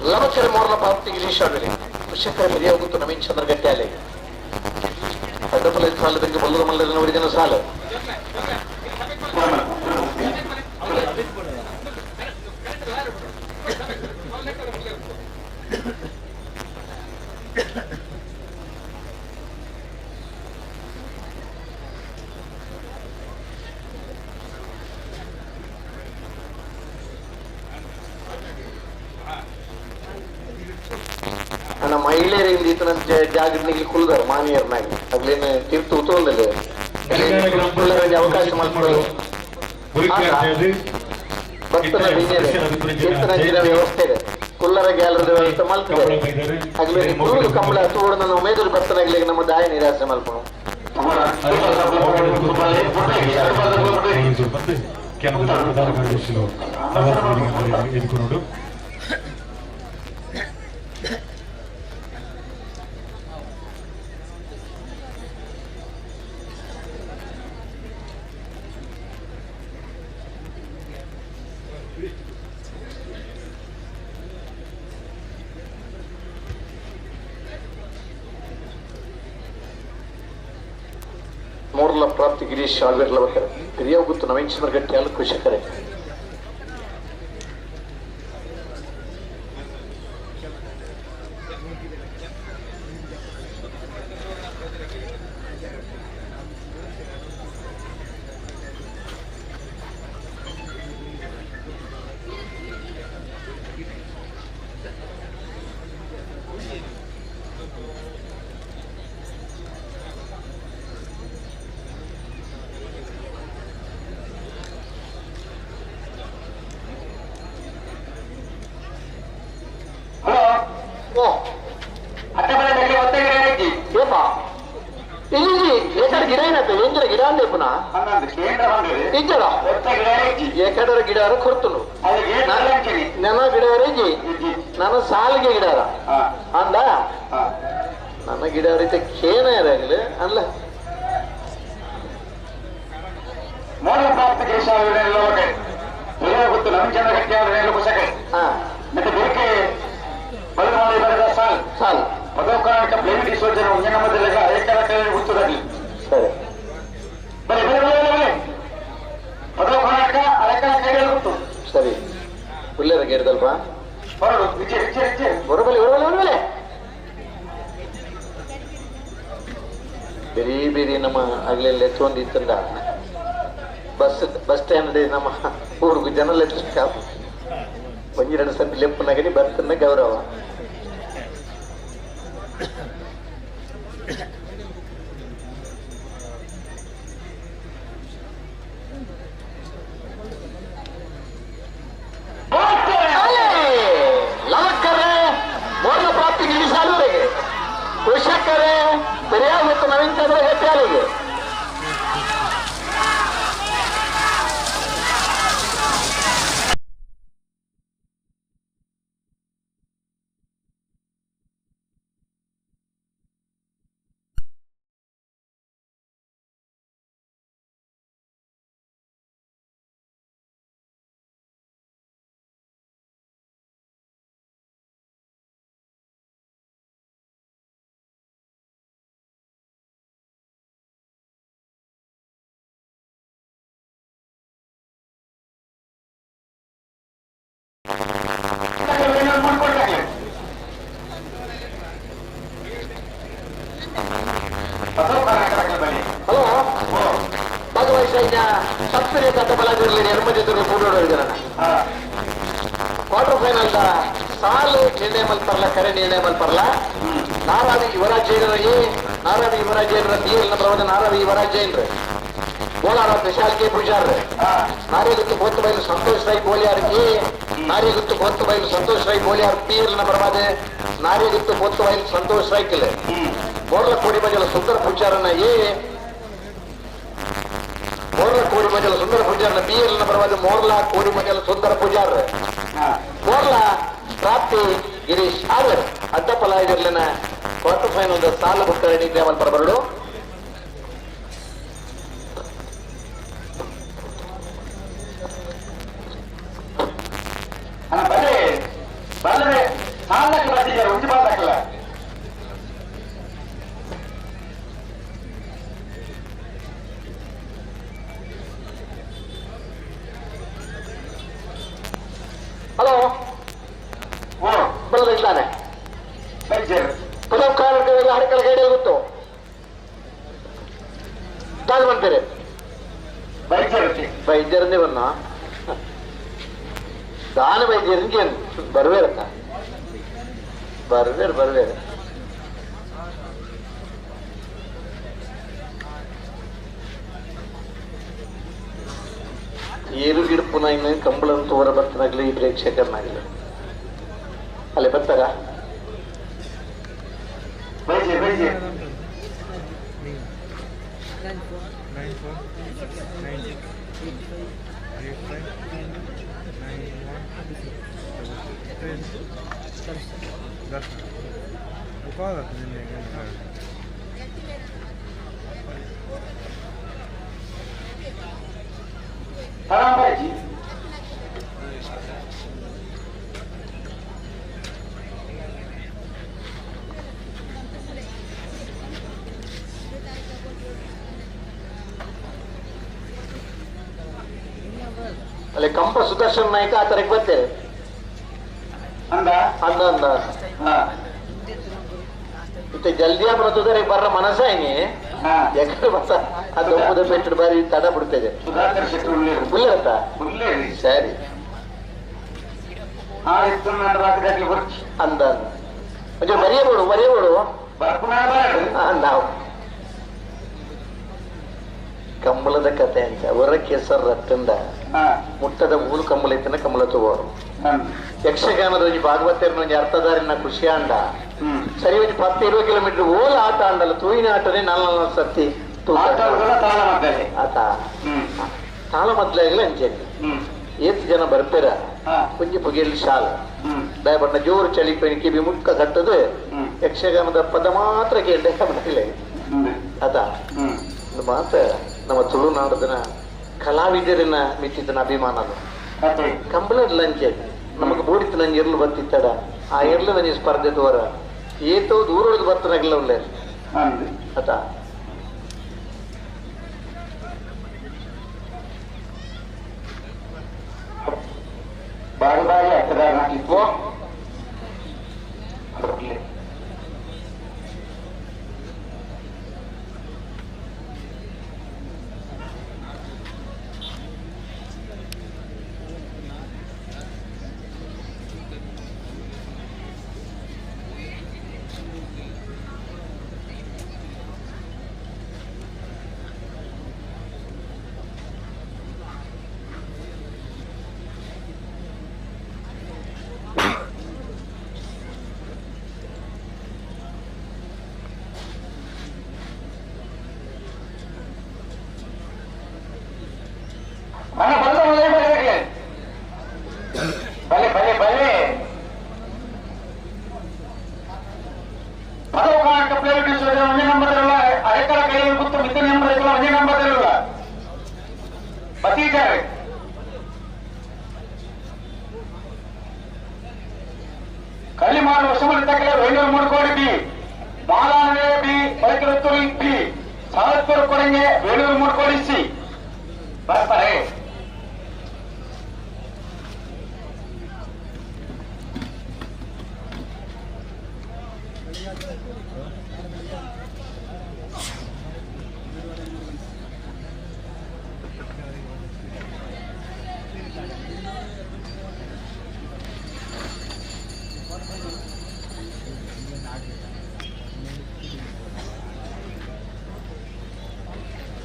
ಲವಕರ ಮೋರ್ಲ ಪ್ರಾಪ್ತಿ ಗಿರೀಶ್ ಆಳ್ವೆರೆ ಕುಶಕರ ಹಿರಿಯ ಗುತ್ತು ನವೀನ್ ಚಂದ್ರ ಗಟ್ಟ್ಯಾಲೆ ಅಡ್ಡಪಲ ಸಾಲದಕ್ಕೆ ಬಲ್ಲದ ಮಲ್ಲದ ಒರಿಜಿನ ಸಾಲು ನನ್ನ ಮಹಿಳೆಯರಿಂದ ಈತನ ಜಾಗೃತಿಗೆ ಕುಲ್ದಾರ ಮಾನಿಯರ್ನಾಗಿ ಅಗ್ಲೇನು ತೀರ್ಥ ಉತ್ತೋಲ್ದಲ್ಲಿ ಅವಕಾಶ ಮಾಡಿಕೊಳ್ಳಲು ಭಕ್ತನ ಕೀರ್ತನ ವ್ಯವಸ್ಥೆ ಇದೆ ಕುಲ್ಲರ ಗ್ಯಾಲರಿ ವ್ಯವಸ್ಥೆ ಮಲ್ತಿದ್ದಾರೆ ಅಗ್ಲೇನು ಕುರುಡು ಕಂಬಳ ತೋಡು ನನ್ನ ಉಮೇದರು ಭಕ್ತನಾಗ್ಲಿ ನಮ್ಮ ದಾಯ ನಿರಾಸೆ ಮಲ್ಪನು ಮೂರ್ಲ ಪ್ರಾಪ್ತಿ ಗಿರೀಶ್ ಆಳ್ವೇರ್ ಲವಕರ್ ಹಿರಿಯ ಗುತ್ತು ನವೀನ್ ಚಂದ್ರ ಗಟ್ಟಿಯಾಲ್ ಕೃಷಿಕರೇ ಗಿಡಾರ ಕೊಡ್ತನು ನನ್ನ ಗಿಡಾರ ನನ್ನ ಸಾಲಿಗೆ ಗಿಡಾರ ಅಂದ ನನ್ನ ಗಿಡಾರ ಕೇನ ಇರಾಗಲಿ ಅಲ್ಲ ಸರಿ ಸರಿ ಉಳ್ಳೇರ ಗೇರ್ದಲ್ಪ ಹೊರಬಲೆ ಹೊರಬಲೆ ಹೊರಬಲೆ ಬೇರೆ ಬೇರೆ ನಮ್ಮ ಆಗ್ಲೆಲ್ಲ ಎತ್ತೊಂದಿತ್ತಂದ ಬಸ್ ಬಸ್ ಸ್ಟ್ಯಾಂಡ್ ನಮ್ಮ ಊರಿಗೂ ಜನ ಲೆಕ್ಕ ಒಂಜಿ ಸರ್ತಿ ಲೆಪ್ಪನಾಗಲಿ ಬರ್ತನ್ನ ಗೌರವ ಕೃಷಕರೇ ಪೆರಿಯಾಗುತ್ತು ನವೀನ್ ಚಂದ್ರ ಹೆಟ್ಟಾಲಿಗೆ ಕ್ವಾರ್ಟರ್ ಫೈನಲ್ ಸಾಲು ನಿರ್ಣಯ ಮಲ್ಪರ್ಲ ಕರೆ ನಿರ್ಣಯ ಮಲ್ಪರ್ಲ ನಾರಾವಿ ಯುವರಾಜ್ ಜೈನರ ಎ ನಾರಾವಿ ಯುವರಾಜ್ ಜೈನರ ಬಿ ಎಲ್ ಪ್ರವದ ನಾರಾವಿ ಯುವರಾಜ್ ಜೈನರು ಕೋಲಾರ ವಿಶಾಲ್ ಕೆ ಪೂಜಾರ್ ನಾರಿಗುತ್ತು ಬೋತ್ತಬೈಲು ಸಂತೋಷ್ ರೈ ಬೋಲಿಯಾರ್ ಎ ನಾರಿಗುತ್ತು ಬೋತ್ತಬೈಲು ಸಂತೋಷ್ ರೈ ಬೋಲಿಯಾರ್ ಪಿ ಎಲ್ ನ ಪ್ರವಾದ ನಾರಿಗುತ್ತು ಬೋತ್ತಬೈಲು ಸಂತೋಷ್ ರೈಕಲ್ ಬೋರ್ಲ ಕೋಡಿಮಜಲ ಸುಂದರ ಪೂಜಾರನ ಎ ಮೋರ್ಲ ಕೋಡಿಮಜಲ ಸುಂದರ ಪೂಜಾರನ ಬಿ ಎಲ್ ನ ಪರವಾದ ಮೋರ್ಲಾ ಕೋಡಿಮಜಲ ಸುಂದರ ಪೂಜಾರ್ ಮೋರ್ಲಾ ಪ್ರಾಪ್ತಿ ಗಿರೀಶ್ ಆವರ್ ಅಡ್ಡಪಲ ಇದರ್ಲಿನ ಕ್ವಾರ್ಟರ್ ಫೈನಲ್ ಸಾಲ ಬುಕ್ಕರೆ ನಿರ್ಣಯ ಪರಬರಡು ಬರ್ತೀರಿ ಬೈದ್ಯರನ್ನೇ ಬನ್ನ ದಾನ ಬೈದ್ಯರಿಗೆ ಬರ್ಬೇರಕ್ಕ ಬರ್ಬೇರು ಬರ್ಬೇರು ಏರು ಗಿಡಪುನ ಇನ್ನು ಕಂಬಳಂತೂ ಹೊರ ಬರ್ತಾನಾಗ್ಲಿ ಈ ಪ್ರೇಕ್ಷಕರನ್ನಾಗಲಿ ಅಲ್ಲೇ ಬರ್ತಾರ ಅಲ್ಲಿ ಕಂಪ ಸುದರ್ಶನ್ ನಾಯಕ ಆ ತರಕ್ಕೆ ಬರ್ತಾರೆ ಅಂದ ಅಂದ ಮತ್ತೆ ಜಲ್ದಿ ಬರ್ತದೆ ಬರ್ರ ಮನಸ್ಸಾಯ್ನಿ ಯಾಕಂದ್ರೆ ಬಸ ಅದು ಒಪ್ಪದ ಪೆಟ್ಟು ಬಾರಿ ತಡ ಬಿಡ್ತದೆ ಉಳ್ಳತ್ತ ಸರಿ ಅಂದ ಬರೆಯಬೇಡು ಬರೆಯಬೇಡು ನಾವು ಕಂಬಳದ ಕತೆ ಅಂತ ಅವರ ಕೇಸರ್ ರತ್ತಂದ ಮುಟ್ಟದ ಮೂಲು ಕಂಬಳ ಇತ್ತನ ಕಂಬಳ ತಗೋರು ಯಕ್ಷಗಾನದ ಒಂಜಿ ಭಾಗವತರನ ಒಂಜಿ ಅರ್ಥಧಾರಿನ ಖುಷಿ ಅಂಡ ಸರಿ ಒಂಜಿ 10-20 ಕಿಲೋಮೀಟರ್ ಓಲ ಆಟ ಅಂಡಲ್ಲ ತೂಯಿನ ಆಟನೇ 4 ಸತಿ ಆತ ತಾಳ ಮೊದ್ಲಾಗಲೇ ಅಂಚೆ ಏತ್ ಜನ ಬರ್ಪೇರ ಒಂಜಿ ಪುಗೆಲ್ ಶಾಲ ದಯಬಣ್ಣ ಜೋರು ಚಳಿ ಕಿವಿ ಮುಕ್ಕ ಕಟ್ಟದು ಯಕ್ಷಗಾನದ ಪದ ಮಾತ್ರ ಕೇಳ್ದೆ ಆತ ಮಾತ ನಮ್ಮ ತುಳುನಾಡದನ ಕಲಾವಿದರಿನ ಮಿತ್ತಿದನ ಅಭಿಮಾನ ಅದು ಕಂಬಳ ಲಂಚೆ ನಮಗೆ ಬೋಡಿತ್ತು ನಂಗೆ ಎರ್ಲು ಬರ್ತಿತ್ತಡ ಆ ಎರ್ಲು ನನಗೆ ಸ್ಪರ್ಧೆ ತೋರ ಏತೋ ದೂರೊಳಗೆ ಬರ್ತಾನಾಗಲ್ಲ ಒಳ್ಳೆ ಆತ ಬಾರಿ ಬಾರಿ ಆಗ್ತದ ಬಲೆ ಬಲೆ ಬಲೆ ಕಳ್ಳಿಮಾರು ವರ್ಷಮಲ್ಲಿ ವೇಣೂರು ಮೂಡುಕೋಡಿ ಬಿ ಬಾಲಾನವೇ ಬಿ ಬೈಕರತ್ತೂರು ಬಿ ಸಾಲತ್ತೂರು ಕೊಡಂಗೆ ವೇಣೂರು ಮೂಡುಕೋಡಿ ಸಿ ಬರ್ತಾರೆ.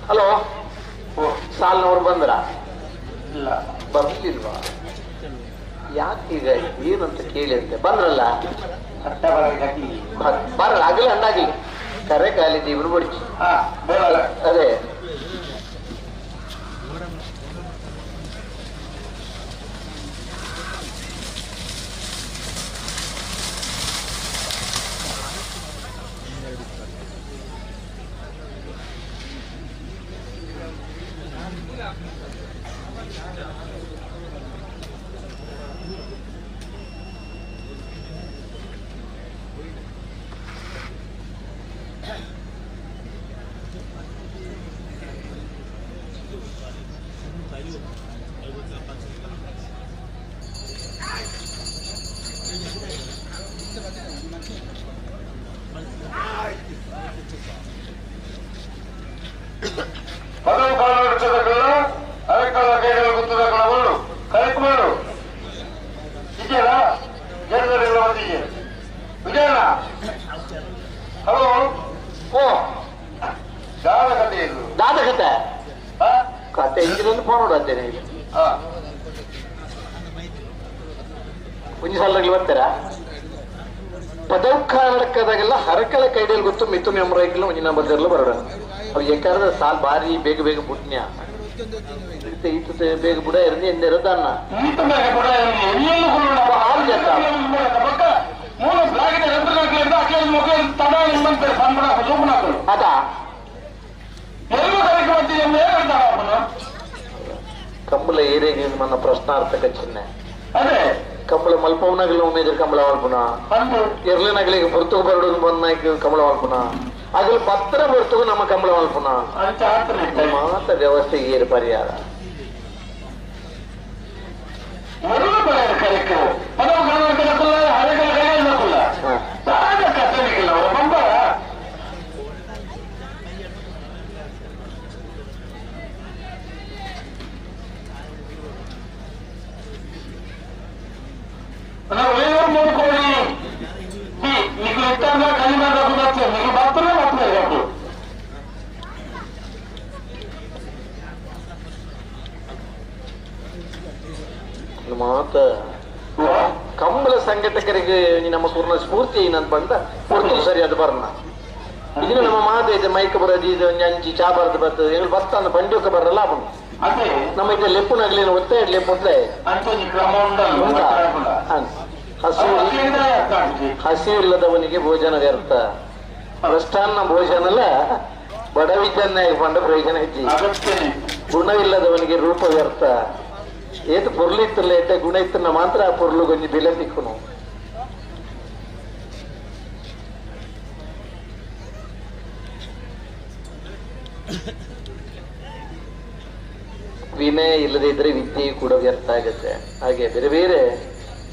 ಹಲೋ, ಸಾಲ್ನವ್ರು ಬಂದ್ರ? ಇಲ್ಲ, ಬರ್ಲಿಲ್ವಾ? ಯಾಕೆ ಈಗ ಏನಂತ ಕೇಳಿ ಅಂತೆ ಬಂದ್ರಲ್ಲ, ಬರಲ್ಲ ಆಗಲಿ ಅಂದಾಗಲಿ ಕರೆ ಕಾಲಿ ಜೀವನ ಬಿಡಿಸಿ. ಅದೇ ದಾದ ಕತೆ ಕತೆ ಇಂಜಿನ ಫೋನ್ ನೋಡತ್ತೇನೆ. ಒಂಜಿ ಸಾಲಲ್ಲಿ ಬರ್ತಾರಾ ಪದೌಖಾನಡಕ್ಕದಾಗೆಲ್ಲ ಹರಕಳ ಕೈಡಿಯಲ್ಲಿ ಗೊತ್ತು ಮಿಥುನ್ ಎಂಬ್ರಾಯ್ಕಲ್ಲ ಒಂಜಿ ನಂಬರ್ ಬರೋಣ. ಅವು ಯಾಕಂದ್ರೆ ಸಾಲ್ ಬಾರಿ ಬೇಗ ಬೇಗ ಬುಟ್ನ್ಯ ಈತ ಬೇಗ ಬುಡ ಇರಲಿ ಎಂದಿರೋದನ್ನ ಅದ ಕಂಬಳ ಏರಿಯಾಗೆ మన ಪ್ರಶ್ನಾರ್ಥಕ ಚಿಹ್ನೆ. ಕಂಬಳ ಮಲ್ಪವನಾಗಲಿ ಉಮೇದ್ರ ಕಂಬಳ ಮಲ್ಪುನ ಎರ್ಲನಾಗಲಿ ಹೊರತು ಬರಡು ಬಂದ ಕಂಬಳ ಮಲ್ಪುನ ಆಗಲಿ ಪತ್ರ ಹೊರತು ನಮ್ಮ ಕಂಬಳ ಮಲ್ಪುನ ಮಾತ ವ್ಯವಸ್ಥೆ ಏರು ಪರಿಹಾರ. ಮಾತ ಕಂಬಳ ಸಂಘಟಕರಿಗೆ ನಮ್ಮ ಪೂರ್ಣ ಸ್ಫೂರ್ತಿ ಏನಂತ ಬಂದ ಪೂರ್ತಿ ಸರಿಯಾದ ಬರ್ನ. ಇದನ್ನ ನಮ್ಮ ಮಾತು ಇದೆ ಮೈಕ್ ಬರೋದು ಇದು ಅಂಚಿ ಚಾ ಬರದು ಬರ್ತದೆ ಎಲ್ಲಿ ಬತ್ತ ಬಂಡಿಯಕ್ಕೆ ಬರಲ್ಲ ಅವನು ನಮ್ಮ ಇದೆ ಲೆಪ್ಪುನಾಗ್ಲಿ ಒತ್ತೆ ಲೆಪ್ಪು ಹಸಿವಿಲ್ಲದವನಿಗೆ ಭೋಜನ ವ್ಯರ್ಥ. ಭ್ರಷ್ಟಾನ್ನ ಭೋಜನಲ್ಲ ಬಡವಿದ್ದನ್ನ ಪಂಡ ಪ್ರಯೋಜನ ಹೆಚ್ಚಿ. ಗುಣವಿಲ್ಲದವನಿಗೆ ರೂಪ ವ್ಯರ್ಥ. ಏತು ಪೊರ್ಲು ಇತ್ತಲ್ಲ ಎಟ್ಟ ಗುಣ ಇತ್ತನ್ನ ಮಾತ್ರ ಆ ಪೊರ್ಲು ಗೊಂಜಿ ಬೆಲೆ ತಿಕ್ಕುನು. ವಿನಯ ಇಲ್ಲದೆ ಇದ್ರೆ ವಿದ್ಯೆಯು ಕೂಡ ವ್ಯರ್ಥ ಆಗುತ್ತೆ. ಹಾಗೆ ಬೇರೆ ಬೇರೆ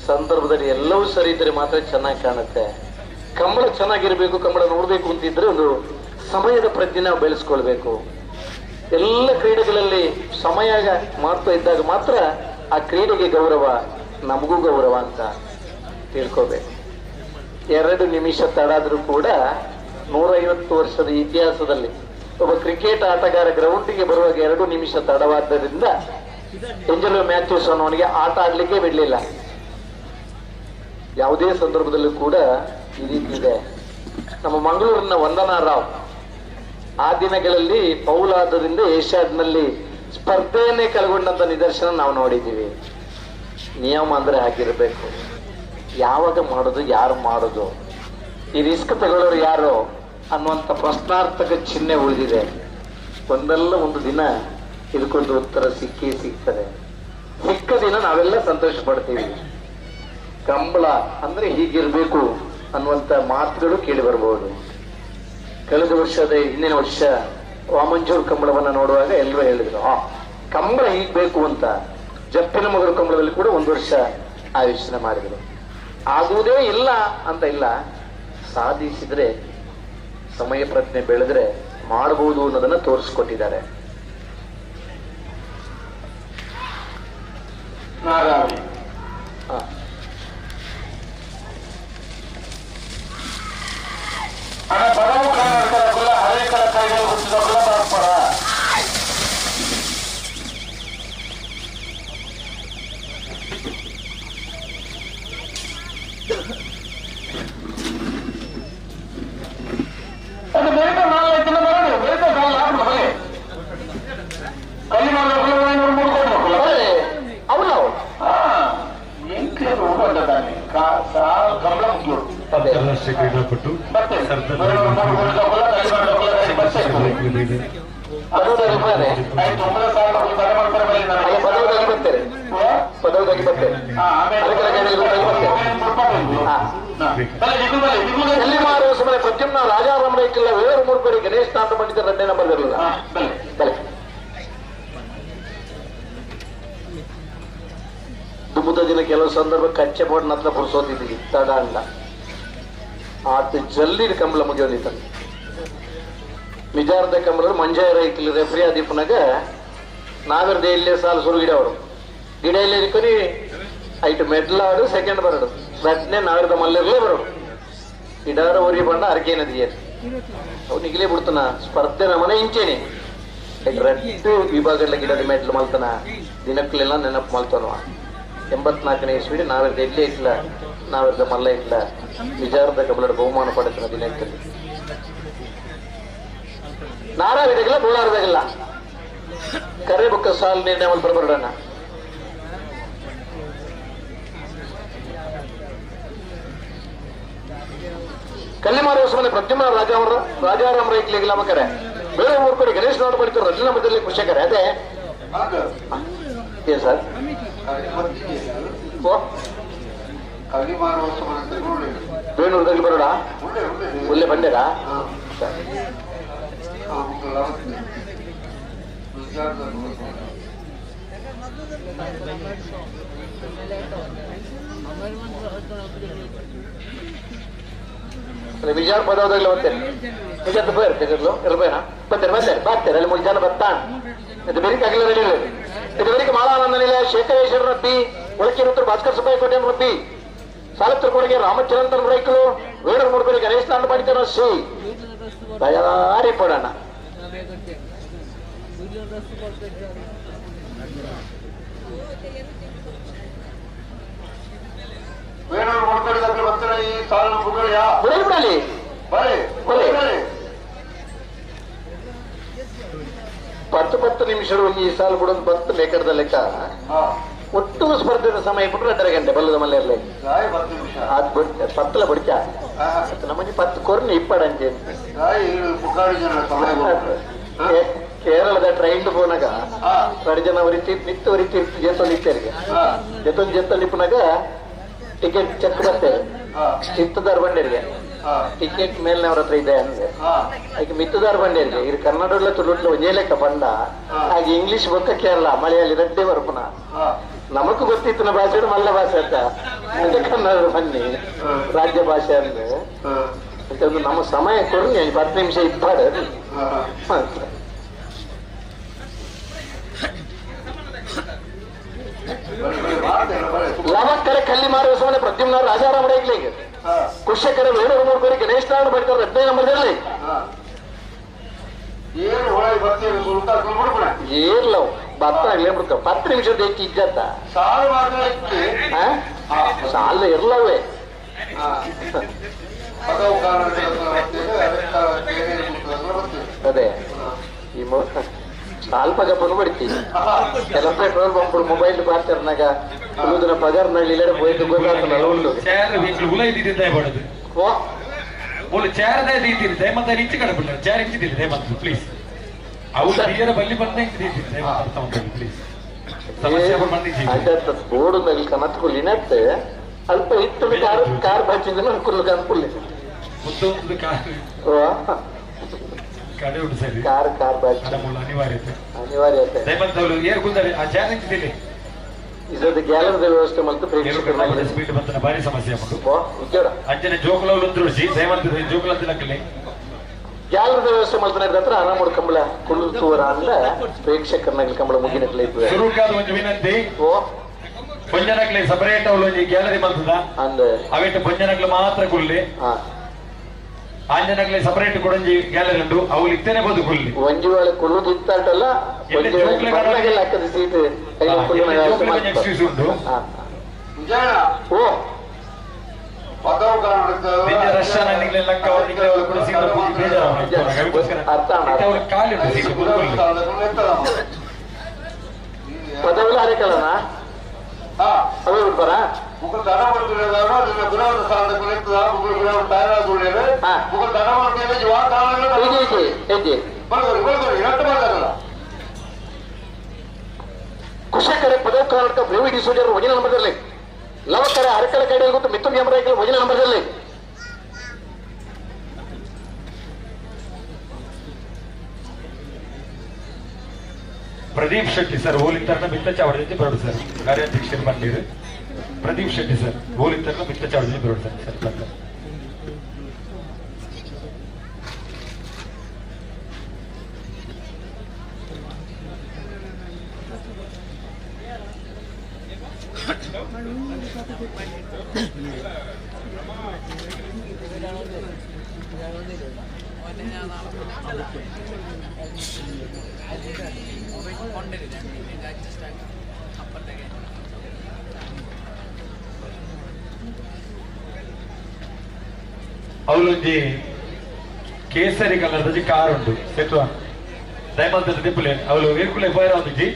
ಸಂದರ್ಭದಲ್ಲಿ ಎಲ್ಲವೂ ಸರಿ ಇದ್ರೆ ಮಾತ್ರ ಚೆನ್ನಾಗಿ ಕಾಣುತ್ತೆ. ಕಂಬಳ ಚೆನ್ನಾಗಿರ್ಬೇಕು, ಕಂಬಳ ನೋಡ್ಬೇಕು ಅಂತಿದ್ರೆ ಒಂದು ಸಮಯದ ಪ್ರಜ್ಞೆ ನಾವು ಬೆಳೆಸ್ಕೊಳ್ಬೇಕು. ಎಲ್ಲ ಕ್ರೀಡೆಗಳಲ್ಲಿ ಸಮಯ ಮಹತ್ವ ಇದ್ದಾಗ ಮಾತ್ರ ಆ ಕ್ರೀಡೆಗೆ ಗೌರವ, ನಮಗೂ ಗೌರವ ಅಂತ ತಿಳ್ಕೋಬೇಕು. 2 ನಿಮಿಷ ತಡಾದ್ರೂ ಕೂಡ 150 ವರ್ಷದ ಇತಿಹಾಸದಲ್ಲಿ ಒಬ್ಬ ಕ್ರಿಕೆಟ್ ಆಟಗಾರ ಗ್ರೌಂಡಿಗೆ ಬರುವಾಗ 2 ನಿಮಿಷ ತಡವಾದ್ದರಿಂದ ಎಂಜಲೋ ಮ್ಯಾಥ್ಯೂಸ್ ಅನ್ನೋನಿಗೆ ಆಟ ಆಡ್ಲಿಕ್ಕೆ ಬಿಡಲಿಲ್ಲ. ಯಾವುದೇ ಸಂದರ್ಭದಲ್ಲೂ ಕೂಡ ಈ ರೀತಿ ಇದೆ. ನಮ್ಮ ಮಂಗಳೂರಿನ ವಂದನಾ ರಾವ್ ಆ ದಿನಗಳಲ್ಲಿ ಫೌಲ್ ಆದ್ರಿಂದ ಏಷ್ಯಾಡ್ನಲ್ಲಿ ಸ್ಪರ್ಧೆಯನ್ನೇ ಕಲ್ಗೊಂಡಂತ ನಿದರ್ಶನ ನಾವು ನೋಡಿದ್ದೀವಿ. ನಿಯಮ ಅಂದ್ರೆ ಹಾಗಿರ್ಬೇಕು. ಯಾವಾಗ ಮಾಡೋದು, ಯಾರು ಮಾಡೋದು, ಈ ರಿಸ್ಕ್ ತಗೊಳ್ಳೋರು ಯಾರು ಅನ್ನುವಂಥ ಪ್ರಶ್ನಾರ್ಥಕ ಚಿಹ್ನೆ ಉಳಿದಿದೆ. ಒಂದಲ್ಲ ಒಂದು ದಿನ ಇದಕ್ಕೊಂದು ಉತ್ತರ ಸಿಕ್ಕೇ ಸಿಗ್ತದೆ. ಸಿಕ್ಕ ದಿನ ನಾವೆಲ್ಲ ಸಂತೋಷ ಪಡ್ತೀವಿ. ಕಂಬಳ ಅಂದ್ರೆ ಹೀಗಿರ್ಬೇಕು ಅನ್ನುವಂಥ ಮಾತುಗಳು ಕೇಳಿ ಬರಬಹುದು. ಕಳೆದ ವರ್ಷದ ಹಿಂದಿನ ವರ್ಷ ವಾಮಂಜೂರ್ ಕಂಬಳವನ್ನ ನೋಡುವಾಗ ಎಲ್ಲರೂ ಹೇಳಿದ್ರು, ಕಂಬಳ ಹೀಗ್ ಬೇಕು ಅಂತ. ಜಪ್ಪಿನ ಮಗರು ಕಂಬಳದಲ್ಲಿ ಕೂಡ ಒಂದು ವರ್ಷ ಆಯೋಜನೆ ಮಾಡಿದ್ರು. ಆಗುವುದೇ ಇಲ್ಲ ಅಂತ ಇಲ್ಲ, ಸಾಧಿಸಿದ್ರೆ, ಸಮಯ ಪ್ರಜ್ಞೆ ಬೆಳೆದ್ರೆ ಮಾಡಬಹುದು ಅನ್ನೋದನ್ನ ತೋರಿಸ್ಕೊಟ್ಟಿದ್ದಾರೆ. ಅಂತಾರಾಷ್ಟ್ರೀಯ ಕ್ರೀಡಾಪಟು ಪ್ರದ್ಯುಮ್ನ ರಾಜಾರಾಮ್ ರೈಕಿಲ್ಲ ವೇರು ಮೂರ್ಕೋಡಿ ಗಣೇಶ್ ತಾತ ಪಂಡಿತ ಎರಡನೇ ನಂಬರ್ ಬರಲಿಲ್ಲ. ದುಮ್ಮದ ದಿನ ಕೆಲವು ಸಂದರ್ಭ ಕಚ್ಚೆ ಬೋರ್ಡ್ ನತ್ರ ಪುರ್ಸೋತಿದ್ದೀವಿ ತಡ ಅಲ್ಲ. ಆತ ಜಲ್ದಿ ಕಂಬಳ ಮುಗಿಯೋದಿತ್ತ ನಿಜಾರ್ದ ಕಂಬಳ ಮಂಜಾಯ ರೈತಿಲ್ಲ ರೆಫ್ರಿ ಆದಿಪ್ಪನಾಗ ನಾವಿರ್ದೆ ಇಲ್ಲೇ ಸಾಲು ಸುರು ಗಿಡ ಅವರು ಗಿಡ ಇಲ್ಲೇ ಇರ್ಕೊನಿ ಐಟು ಮೆಡ್ಲ್ ಆಡು ಸೆಕೆಂಡ್ ಬರಡು ರಟ್ನೆ ನಾವಿರ್ದ ಮಲ್ಲಿರ್ಲೇ ಬರೋಡು ಇಡಾರ ಊರಿ ಬಂಡ ಅರಕೆ ನದಿಯೇ ಅವ್ನು ಇಗಲೇ ಬಿಡ್ತಾನ ಸ್ಪರ್ಧೆ ನಮ್ಮನೆ ಇಂಚೇನೆ. ರಟ್ಟು ವಿಭಾಗದ ಗಿಡದ ಮೆಟ್ಲು ಮಲ್ತನ ದಿನಕ್ಕಲೆಲ್ಲ ನೆನಪು ಮಲ್ತನವ 84ನೇ ಇಸ್ವಿಡಿ ನಾವೆರ್ದ ಎಲ್ಲಿ ಇಟ್ಲ ನಾವೆರ್ದ ಮಲ್ಲ ಇಟ್ಲ ವಿಚಾರದ ಕಬಲದ ಬಹುಮಾನ ಪಡೆತನ ದಿನಕ್ಕಲ್ಲಿ ನಾರಾವಿದಾಗಿಲ್ಲ ಬೋಳಾರದಾಗಿಲ್ಲ ಕರೆ ಬುಕ್ಕ ಸಾಲ್ ನಿರ್ಣಯ ಮಲ್ಪ ಬರೋಣ. ಕಲ್ಲಿಮಾರ ಸುಮ್ಮನೆ ಪ್ರದ್ಯುಮ್ನ ರಾಜಾರಾಮ್ ರೈಕ್ಲಿಗಿಲ್ಲ ಮಕ್ಕರೆ ಬೇರೆ ಊರ್ ಕಡೆ ಗಣೇಶ್ ನಾಡು ಪಡಿತಾರೆ ರಜನ ಮಧ್ಯದಲ್ಲಿ ಕೃಷಿಕರೇ ಅದೇ ಏನ್ ಸರ್ ಬೇಣೂರದಲ್ಲಿ ಬರೋಣ ಒಳ್ಳೆ ಬಂದೇರಾ ವಿಚಾರ ಪದವದಾಗಲೇ ಬರ್ತೇನೆ ವಿಚಾರ ಬರ್ತಾರೆ ಇರ್ಬೇನ ಬರ್ತಾರೆ ಬರ್ತಾರೆ ಬರ್ತಾರೆ ಅಲ್ಲಿ 3 ಜನ ಬರ್ತಾನೆ ಇದು ಬೆರಿಕೆ ಆಗಿಲ್ಲ ರೆಡಿ ಇದು ಬೆರಿಕೆ ಮಾಳಾನಂದ ನಿಲಯ ಶೇಖರೇಶ್ವರ ರಬ್ಬಿ ಒಳಕಿರುತ್ತರು ಭಾಸ್ಕರ್ ಸುಬ್ಬಯ್ಯ ಕೋಟೆ ರಬ್ಬಿ ಸಾಲತ್ರ ಕೊಡುಗೆ ರಾಮಚಂದ್ರನ್ ರೈಕಲು ವೇಣೂರು ಮೂಡ್ಬೇರಿ ಗಣೇಶ್ ನಾಡು ಮಾಡಿತಾರ ಸಿ ತಯಾರಿ ಪಡೋಣ. ಪತ್ತು ಪತ್ತು ನಿಮಿಷ ಈ ಸಾಲು ಬಿಡೋದು ಬತ್ತು ಲೇಖನದ ಲೆಕ್ಕ ಒಟ್ಟು ಸ್ಪರ್ಧೆದ ಸಮಯ ಬಿಟ್ರೆ 2.5 ಗಂಟೆ ಬಲ್ಲದ ಮನೆಯಲ್ಲಿ ಅದು ಪತ್ತಲ ಬಡಿಕ ನಮ್ಮನೆ 10 ಕೊರ್ನಿ ಇಪ್ಪಡಂಜೆ ಕೇರಳದ ಟ್ರೈನ್ ಪೋನಾಗ 2 ಜನ ಒರಿತಿ ನಿತ್ತು ಒರಿತಿ ಜೇತೊಂದು ಜೊತೊಂದು ಜೇತೊಂದು ಇಪ್ಪನಾಗ ಟಿಕೆಟ್ ಚೆಕ್ ಬರ್ತೇವೆ ಚಿತ್ತದಾರ್ ಬಂಡೇರಿಗೆ ಟಿಕೆಟ್ ಮೇಲ್ನವ್ರ ಹತ್ರ ಇದೆ ಅಂದ್ರೆ ಹಾಗೆ ಮಿತ್ತದಾರ್ ಬಂಡೇರಿಗೆ ಇದು ಕನ್ನಡಲ್ಲ ತುಳುಟ್ಲ ಒಂದೇ ಲೆಕ್ಕ ಬಂಡ ಹಾಗೆ ಇಂಗ್ಲಿಷ್ ಬೊಕ್ಕ ಕೇರಳ ಮಲಯಾಳಿ ರಡ್ಡೆ ಬರ್ಪುನ ನಮಗೂ ಗೊತ್ತಿತ್ತು ಭಾಷೆ ಮಲ್ಲ ಭಾಷೆ ಅಂತ ಅದೇ ಕನ್ನಡ ಬನ್ನಿ ರಾಜ್ಯ ಭಾಷೆ ಅಂದ್ರೆ ಯಾಕಂದ್ರೆ ನಮ್ಮ ಸಮಯ ಕೊಡ್ರಿ 10 ನಿಮಿಷ ಇಪ್ಪಾಡು. ಲವಕ್ಕರೆ ಕಲ್ಲಿ ಮಾರುವ ಸಮಯ ಪ್ರದ್ಯುಮ್ನ ರಾಜಾರಾಮ ರೈಕ್ಲಿಗೆ ಕುಶಕರ ವೇಣೂರು ಮೂರ್ಕೋರಿ ಗಣೇಶ್ ನಾರಾಯಣ ಪಡಿತಾರೆ 15 ನಂಬರ್ದಲ್ಲಿ ಏರ್ಲ ಬತ್ತ 10 ನಿಮಿಷದ ಹೆಚ್ಚು ಇಜ್ಜತ್ತ ಸಾಲ ಇರ್ಲವೇ ಅದೇ ಈ ಸ್ವಲ್ಪ ಗಪ್ಪನು ಬಡಿತೀವಿ ಕೆಲವು ಪೆಟ್ರೋಲ್ ಬಂಪ್ ಮೊಬೈಲ್ ಬಾರ್ತಾರನಾಗ ಕುಲುದನ ಪಗಾರ್ನಾಗ ಇಲ್ಲಡೆ ಹೋಯ್ತು ಗೊತ್ತಾಗ್ತಲ್ಲ ಉಂಡು ಚೇರ್ ದೀತೀರಿ ದಯಮಂತ ಇಂಚು ಕಡೆ ಬಿಡ್ತಾರೆ ಚೇರ್ ಇಂಚಿದಿಲ್ಲ ದಯಮಂತ ಪ್ಲೀಸ್ ಅವು ಬಿಯರ ಬಲ್ಲಿ ಬಂದ ದೀತೀರಿ ದಯಮಂತ ಅರ್ಥ ಮಾಡ್ಕೊಳ್ಳಿ ಪ್ಲೀಸ್ ಸಮಸ್ಯೆ ಬಂದಿದ್ದೀವಿ ಬೋರ್ಡ್ ನಗಲ್ ಕನತ್ಕುಲ್ ಇನತ್ತೆ ಅಲ್ಪ ಇತ್ತು ಕಾರ್ ಕಾರ್ ಬಚ್ಚಿದ ಕುಲ್ಲು ಕನ್ಕುಲ್ಲಿ ಮುತ್ತೊಂದು ಕಾರ್ ಕಡೆ ಉಂಟು ಸರಿ ಕಾರ್ ಕಾರ್ ಬಚ್ಚ ಅನಿವಾರ್ಯತೆ ಅನಿವಾರ್ಯತೆ ದಯಮಂತ ಅವರು ಏರ್ ಕುಂದರೆ ಆ ಚೇರ್ ಇಂಚಿದಿಲ್ಲ ಇದೊಂದು ಗ್ಯಾಲರಿದ ವ್ಯವಸ್ಥೆ ಮತ್ತು ಪ್ರೇಕ್ಷಕರ ಸ್ಪೀಡ್ ಬಂತನ ಭಾರಿ ಸಮಸ್ಯೆ ಉಂಟು ಅಂಜನೆ ಜೋಕುಲವ್ಲು ಉಂತ್ರುಡ್ಸಿ ದಯಮಂತ ಜೋಕುಲ ಲಕ್ಕಲಿ ಗ್ಯಾಲರಿದ ವ್ಯವಸ್ಥೆ ಮಲ್ತನ ಹತ್ರ ಆರಾಮ ಕಂಬಳ ಕುಳ್ಳು ತೂರ ಅಂದ್ರೆ ಪ್ರೇಕ್ಷಕರನ್ನ ಕಂಬಳ ಮುಗಿನಟ್ಲೆ ಸುರುಕಾದ ಒಂದು ವಿನಂತಿ ಓ ಪೊಂಜನಕ್ಲೆ ಸಪರೇಟ್ ಅವಳು ಒಂಜಿ ಗ್ಯಾಲರಿ ಮಲ್ತದ ಅಂದೆ ಅವೆಟ್ ಪೊಂಜನಕ್ಲೆ ಮಾತ್ರ ಕುಲ್ಲಿ ಆಂಜನಕ್ಲೆ ಸಪರೇಟ್ ಕೊಡಂಜಿ ಗ್ಯಾಲರಿ ಉಂಟು ಅವಳು ಇತ್ತೇನೆ ಬೋದು ಕುಲ್ಲಿ ಒಂಜಿ ವೇಳೆ ಕುಳ್ಳುದು ಇತ್ತಾಟಲ್ಲ ಹಾಕದ ಸೀಟ್ ಎಕ್ಸ್ಕ್ಯೂಸ್ ಉಂಟು ಓ ಪದವಿಲ ಅರೆಕಲ್ಲನಾ ಅವೇ ಬಿಡ್ತಾರಾ ಕುಶಕರೆ ಪದವಿ ಕರ್ನಾಟಕ ಬ್ರೇವಿ ಡಿಸೋಜರ್ ಒಂದಿನ ನಂಬರ್ದಲ್ಲಿ ಲವಕರೆ ಅರಕಲ ಕಡೆಯಲ್ಲಿ ಗೊತ್ತು ಮಿಥುನ್ ಎಂಬ ಒಂದಿನ ನಂಬರ್ದಲ್ಲಿ ಪ್ರದೀಪ್ ಶೆಟ್ಟಿ ಸರ್ ಓಲಿಂತರ್ನ ಮಿತ್ತ ಚಾವಡಿಯಲ್ಲಿ ಬರೋಡು ಸರ್ ಕಾರ್ಯಾಧ್ಯಕ್ಷರು ಬಂದಿರು ಪ್ರದೀಪ್ ಶೆಟ್ಟಿ ಸರ್ ಓಲಿಂತರ್ನ ಮಿತ್ತ ಚಾವಡಿಯಲ್ಲಿ ಬರೋಡು ಸರ್ ಸರ್ ಬಂದ ಅವಳೊಂಜಿ ಕೇಸರಿ ಕಲರ್ ದ ಕಾರ್ ಉಂಡು ಸೇತುವ ದಯಮಲ್ದ ದೆಪ್ಪುಲೆ ಅವಳು ಏರ್ಕುಲೆ ಫೈರ್ ಆವೊಂದಿಜ್ಜಿ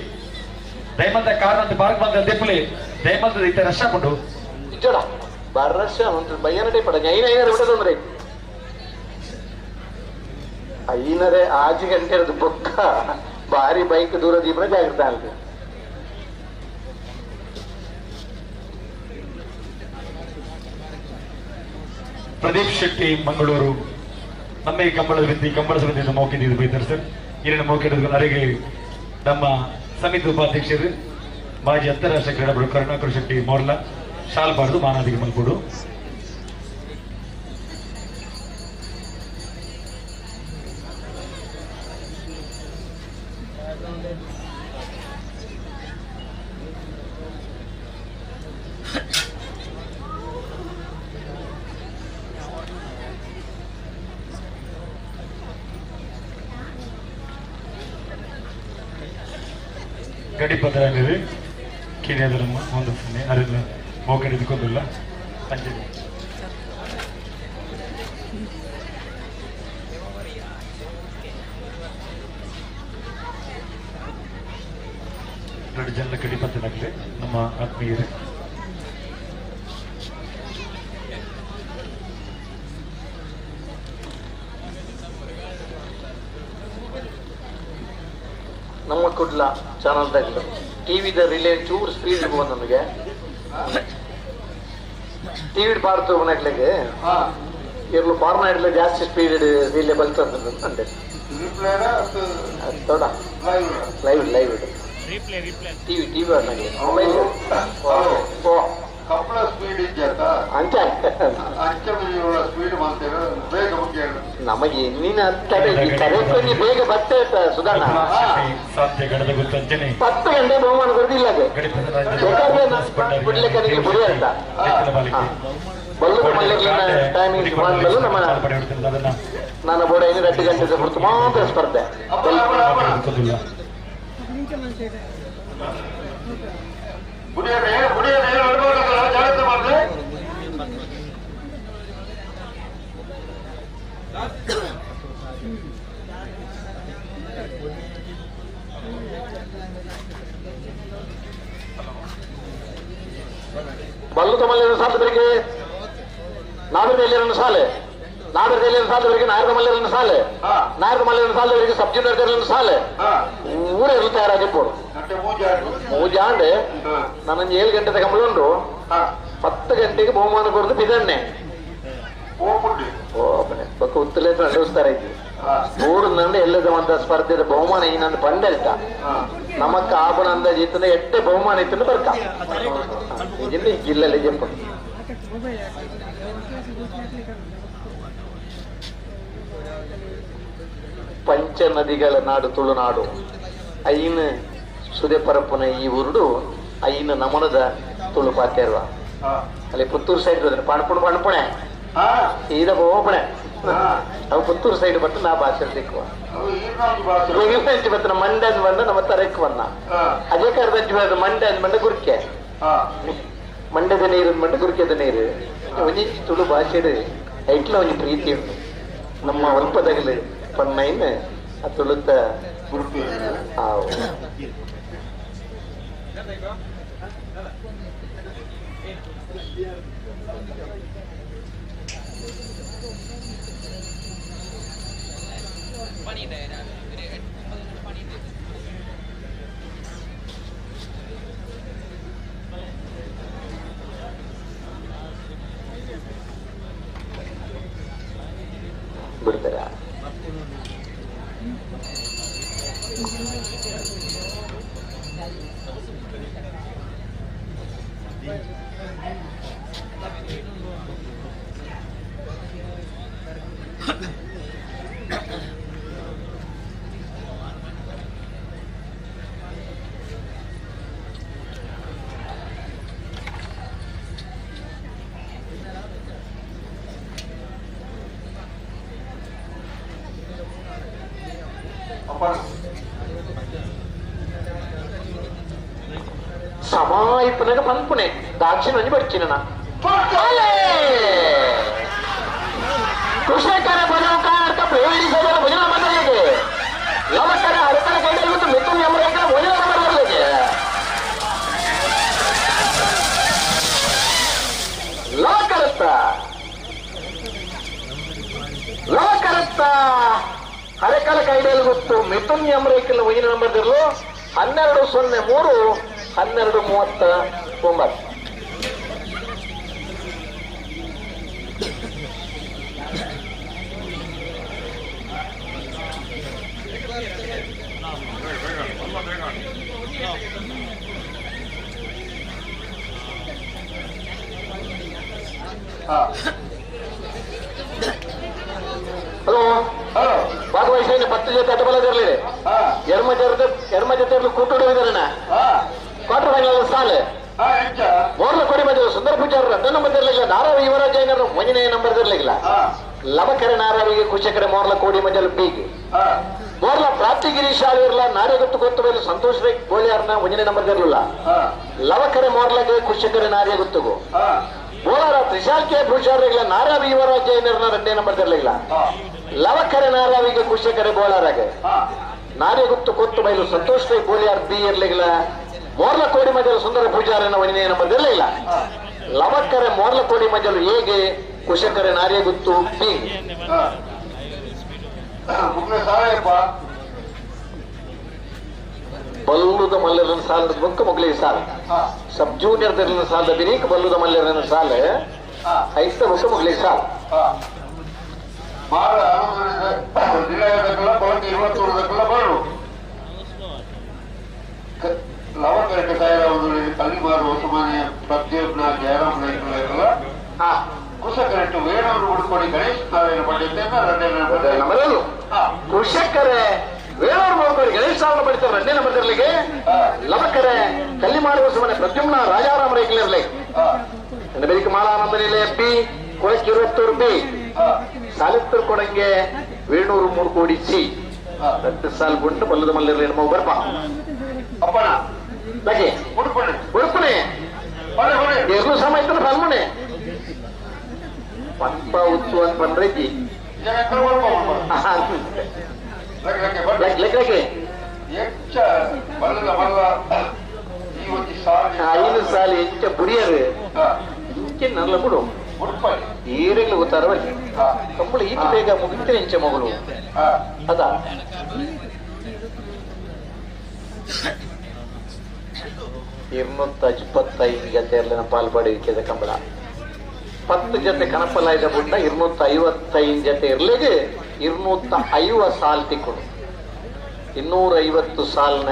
ದಯಮಲ್ದ ಕಾರ್ ಅಂತ ಪಾರ್ಕ್ ಬಂದ ದೆಪ್ಪುಲೆ ದಯಮಲ್ದ ಇತ್ತೆ ರಶ್ ಆಪುಂಡು ಇಜ್ಜಡ ಬಾರ್ ರಶ್ ಉಂಟು ಬಯ್ಯನಡೆ ಪಡ ಐನ ಐನರೆ ಬಿಡ ತೊಂದರೆ ಐನರೆ ಆಜಿ ಗಂಟೆ ಬೊಕ್ಕ ಬಾರಿ ಬೈಕ್ ದೂರ ದೀಪನ ಜಾಗ್ರತೆ ಆಗುತ್ತೆ. ಪ್ರದೀಪ್ ಶೆಟ್ಟಿ ಮಂಗಳೂರು ನಮ್ಮ ಈ ಕಂಬಳದ ಬಿದ್ದಿ ಕಂಬಳ ಸಮಿತಿ ಮೌಖಿ ಬೈತಾರೆ ಸರ್. ಈರಿನ ಮೌಖಿ ಅರೆಗೆ ನಮ್ಮ ಸಮಿತಿ ಉಪಾಧ್ಯಕ್ಷರು ಮಾಜಿ ಅಂತಾರಾಷ್ಟ್ರೀಯ ಕ್ರೀಡಾಪಟು ಕರುಣಾಕರ್ ಶೆಟ್ಟಿ ಮೋರ್ಲಾ ಶಾಲ್ಬಾರ್ದು ಮಾನಾದಿಗೆ ಮಲ್ಪುಡು. ಗಡಿಪದರಲ್ಲಿ ಕಿರಿಯದರಮ್ಮ ಒಂದು ಸೊನ್ನೆ ಅರಿಲ್ಲ ಮೋಕಡಿದುಕೊಂಡಿಲ್ಲ ಅಂಜಲಿ ಎರಡು ಜನ ಗಡಿಪತ್ತನಾಗಲಿ ನಮ್ಮ ಆತ್ಮೀಯರೇ. ನಮ್ಮ ಕುಡ್ಲ ಚಾನಲ್ ದಾಗಲು ಟಿವಿದ ರಿಲೇ ಚೂರು ಸ್ಪೀಡ್ ಇರ್ಬೋದು ನಮಗೆ ಟಿವಿ ಪಾರ್ತು ಮನೆಗಳಿಗೆ ಇರ್ಲು ಫಾರ್ಮ್ ಇಡ್ಲು ಜಾಸ್ತಿ ಸ್ಪೀಡ್ ರಿಲೇ ಬಲ್ತಂದ್ರೆ ಅಂದೆ ತೋಡ ಲೈವ್ ಲೈವ್ ಟಿವಿ ಟಿವಿ ನನಗೆ ಮೊಬೈಲ್ ಕಪ್ಪಳ ಸ್ಪೀಡ್ ಇದ್ದ ಅಂಚ ಸ್ಪೀಡ್ ಮಾಡ್ತೇವೆ ಬೇಗ ಮುಖ್ಯ ನಮಗೆ ಇನ್ನಿನ ಕರೆಕ್ಟ್ ಬೇಗ ಬತ್ತೆ ಸುಧಾರಣ 10 ಗಂಟೆ ಬಹುಮಾನ ಬರುದಿಲ್ಲ ಬಿಡ್ಲಿಕ್ಕೆ ನಿಮಗೆ ಬುಡಿ ಅಂತ ಬಲ್ಲು ಟೈಮಿಂಗ್ ಮಾಡಲು ನಮ್ಮ ನನ್ನ ಬೋರ್ಡ್ 5 ಗಂಟೆ ಹೊರತು ಮಾತ್ರ ಸ್ಪರ್ಧೆ. ಬಲ್ಲು ತಮ್ಮಲ್ಲಿ ಸಾಲದವರಿಗೆ ನಾಗರದಲ್ಲಿರನ್ನು ಸಾಲೆ ನಾಗರದಲ್ಲಿರನ್ನು ಸಾಲದವರಿಗೆ ನಾಯರದ ಮಲ್ಲಿರನ್ನು ಸಾಲೆ ನಾಯರದ ಮಲ್ಲಿರನ್ನು ಸಾಲದವರಿಗೆ ಸಬ್ ಜೂನಿಯರ್ ಸಾಲೆ ಊರೆಲ್ಲ ತಯಾರಾಗಿರ್ಬೋದು. ಮೂಜಾಂಡೆ ನಾನು 7 ಗಂಟೆ ಕಂಬಳುಂಡು 10 ಗಂಟೆಗೆ ಬಹುಮಾನ ಕೊಡದು ಬಿದಣ್ಣೆ ಓಪನೆ ಬೊಕ್ಕ ಉತ್ತಲೇ ನಡೆಸ್ತಾರೆ ಊರಿನಂಡು ಎಲ್ಲದ ಅಂತ ಸ್ಪರ್ಧೆದ ಬಹುಮಾನ ಈ ನನ್ನ ಪಂಡೆಲ್ಟ ನಮಕ್ಕ ಆಪಣ ಅಂದಾಜು ಇತ್ತಂದ್ರೆ 8 ಬಹುಮಾನ ಇತ್ತು ಬರ್ಕ ಜಿಲ್ಲೆಯಲ್ಲಿ ಜಂಪ ಪಂಚ ನದಿಗಳ ನಾಡು ತುಳುನಾಡು ಐನು ಸುದೆ ಪರಪ್ಪನ ಈ ಊರುಡು ಐನು ನಮನದ ತುಳು ಪಾತೇರ್ವ ಅಲ್ಲಿ ಪುತ್ತೂರು ಸೈಡ್ ಹೋದ್ರೆ ಪಣಪುಣ ಪಣಪುಣೆ ಸೀದಾ ಹೋಪಣೆ ಅವು ಪುತ್ತೂರು ಸೈಡ್ ಬತ್ತು ನಾ ಭಾಷೆ ಸಿಕ್ಕುವ ಬತ್ತ ಮಂಡ್ಯ ಅಂದ್ ಬಂದ ನಮ್ಮ ತರಕ್ ಬಂದ ಅದೇ ಕರ್ದಂಚಿ ಬಂದ ಮಂಡ್ಯ ಅಂದ್ ಬಂದ ಗುರ್ಕೆ ಮಂಡ್ಯದ ನೀರು ಬಂದ ಗುರ್ಕೆದ ನೀರು ಒಂಜಿ ತುಳು ಭಾಷೆ ಐಟ್ಲ ಒಂಜಿ ಪ್ರೀತಿ ಉಂಟು ನಮ್ಮ ಒಲ್ಪದಗಲು ಪನ್ನೈನ್ ಆ ತುಳುತ ಬಿಡ್ತಾರ. ಸಮಾಯಿಪನಾಗ ಪನ್ಪುನೆ ದಾಕ್ಷಿಣ ಬಡ್ಚಿನ ಕೃಷಿಕರ ಬಲವುಕಾರ ಪ್ರೇರಿಸದ ಭಜನ ಬಂದಲಿಗೆ ಲವಕರ ಹರಕರ ಕೈಯಲ್ಲಿ ಮತ್ತು ಮಿಥುನ್ ಎಂಬ ಭಜನ ಬರಲಿಗೆ ಲವಕರತ್ತ ಲವಕರತ್ತ ಹರಕಲ ಕೈಡಲ್ಲಿ ಗೊತ್ತು ಮಿಥುನ್ ಎಂಬ ಭಜನ ನಂಬರ್ದಿರಲು 12:03 12:39. ಹಲೋ ಭಾಗವಹಿಸಿ 10 ಜೊತೆ ಅಟಬಲದಿರಲಿದೆ. ಎರ್ಮ ಜೊತೆ ಕೂಟೋಡು ಇದಾರಣ ಕ್ವಾರ್ಟರ್ ಫೈನಲ್ ಸಾಲು ಮೋರ್ಲ ಕೊಡಿ ಮಧ್ಯೆ ಸುಂದರ ಪೂಜಾರರು 2 ನಂಬರ್ ಇರಲಿಲ್ಲ. ನಾರಾವಿ ಯುವರಾಜ ಐನರು 1ನೇ ನಂಬರ್ ಇರಲಿಲ್ಲ. ಲವಕರೆ ನಾರಾವಿಗೆ ಕುಶಕರೆ ಮೋರ್ಲ ಕೋಡಿ ಮಜಲು ಬೀಗಿ ಮೋರ್ಲ ಪ್ರಾಪ್ತಿಗಿರಿ ಶಾಲೆ ಇರಲ್ಲ ನಾರ್ಯಗೊತ್ತು ಗೊತ್ತು ಮೇಲೆ ಸಂತೋಷ್ ರೈ ಗೋಳಿಯಾರ್ನ 1ನೇ ನಂಬರ್ ಇರಲಿಲ್ಲ. ಲವಕರೆ ಮೋರ್ಲಗೆ ಕುಶಕರೆ ನಾರ್ಯಗುತ್ತುಗು ಬೋಲಾರ ತ್ರಿಶಾಲ್ಕೆ ಭೂಷಾರಿಗಳ ನಾರಾವಿ ಯುವರಾಜ ಐನರ್ನ 2ನೇ ನಂಬರ್ ಇರಲಿಲ್ಲ. ಲವಕರೆ ನಾರಾವಿಗೆ ಕುಶಕರೆ ಬೋಲಾರಾಗೆ ನಾರ್ಯಗುತ್ತು ಕೊತ್ತು ಬೈಲು ಸಂತೋಷ್ ರೈ ಗೋಳಿಯಾರ್ ಬಿ ಇರಲಿಲ್ಲ. ಮೋರ್ಲ ಕೋಡಿ ಮಜಲು ಸುಂದರ ಪೂಜಾರನ 1ನೇ ನಂಬರ್ ಇರಲಿಲ್ಲ. ಲವಕರೆ ಮೋರ್ಲ ಕೋಡಿ ಮಜಲು ಹೇಗೆ ಕುಶಕರೆ ನಾರ್ಯಗುತ್ತು ಬಿ ಬಲ್ಲುದ ಮಲ್ಲರನ ಸಾಲದ ಬೊಕ್ಕ ಮೊಗಲಿ ಸಾಲ ಸಬ್ ಜೂನಿಯರ್ ದರ್ಲಿನ ಸಾಲದ ಬಿರೀಕ್ ಬಲ್ಲುದ ಮಲ್ಲರನ ಸಾಲ ಐತ ಬೊಕ್ಕ ಮೊಗಲಿ ಸಾಲ ಕುಶಕರೆ ವೇಣೂರು ಮುಡ್ಕೋಡಿ ಗಣೇಶ್ ಸಾವಿರ ಪಡಿತಾರೆ 2ನೇ ನಂಬರ್ ಇರಲಿಕ್ಕೆ. ಲವಕರೆ ಕಲ್ಲಿ ಮಾಡುವ ಸುಮ್ಮನೆ ಪ್ರದ್ಯುಮ್ನ ರಾಜಾರಾಮ ರೈಕಲಿರಲಿ ಬೆಳಿಗ್ಗೆ ಮಾಲಾನಂದನಿಲೆ ಬಿ ಕೊಳಕಿರುವತ್ತೂರು ಬಿ ಸಾಲಿತ್ತೂರು ಕೊಡಂಗೆ ವೇಣೂರು ಮೂಡ್ಕೋಡಿ ಸಿ 2 ಸಾಲು ಗುಂಡು ಬಲ್ಲದ ಮಲ್ಲಿರಲಿ ನಮ್ಮ ಬರ್ಪ ಲಗೆ ಉಡುಪುನೆ ಎರಡು ಸಮಯ ಪಲ್ಮುನೆ ಪಂಪ ಉತ್ತು ಅಂತ ಬಂದ್ರೈತಿ ಐದು ಸಾಲಿ ಹೆಚ್ಚ ಬುರಿಯರು ಇಂಚೆ ನಲ್ಲ ಬಿಡು ಏರೆಗ್ಲು ಗೊತ್ತಾರ ಕಂಬಳ ಈತ ಬೇಗ ಮುಗಿತ ಇಂಚೆ ಮಗಳು ಅದ 225 ಜೊತೆ ಇರಲಿನ ಪಾಲ್ಪಡುವಿಕೆದ ಕಂಬಳ 10 ಜೊತೆ ಕನಪಲಾಯ್ದ ಬುಡ್ಡ 255 ಜೊತೆ ಇರಲಿಗೆ 250 ಸಾಲ್ ತಿಕ್ಕೊಡು 250 ಸಾಲ್ನ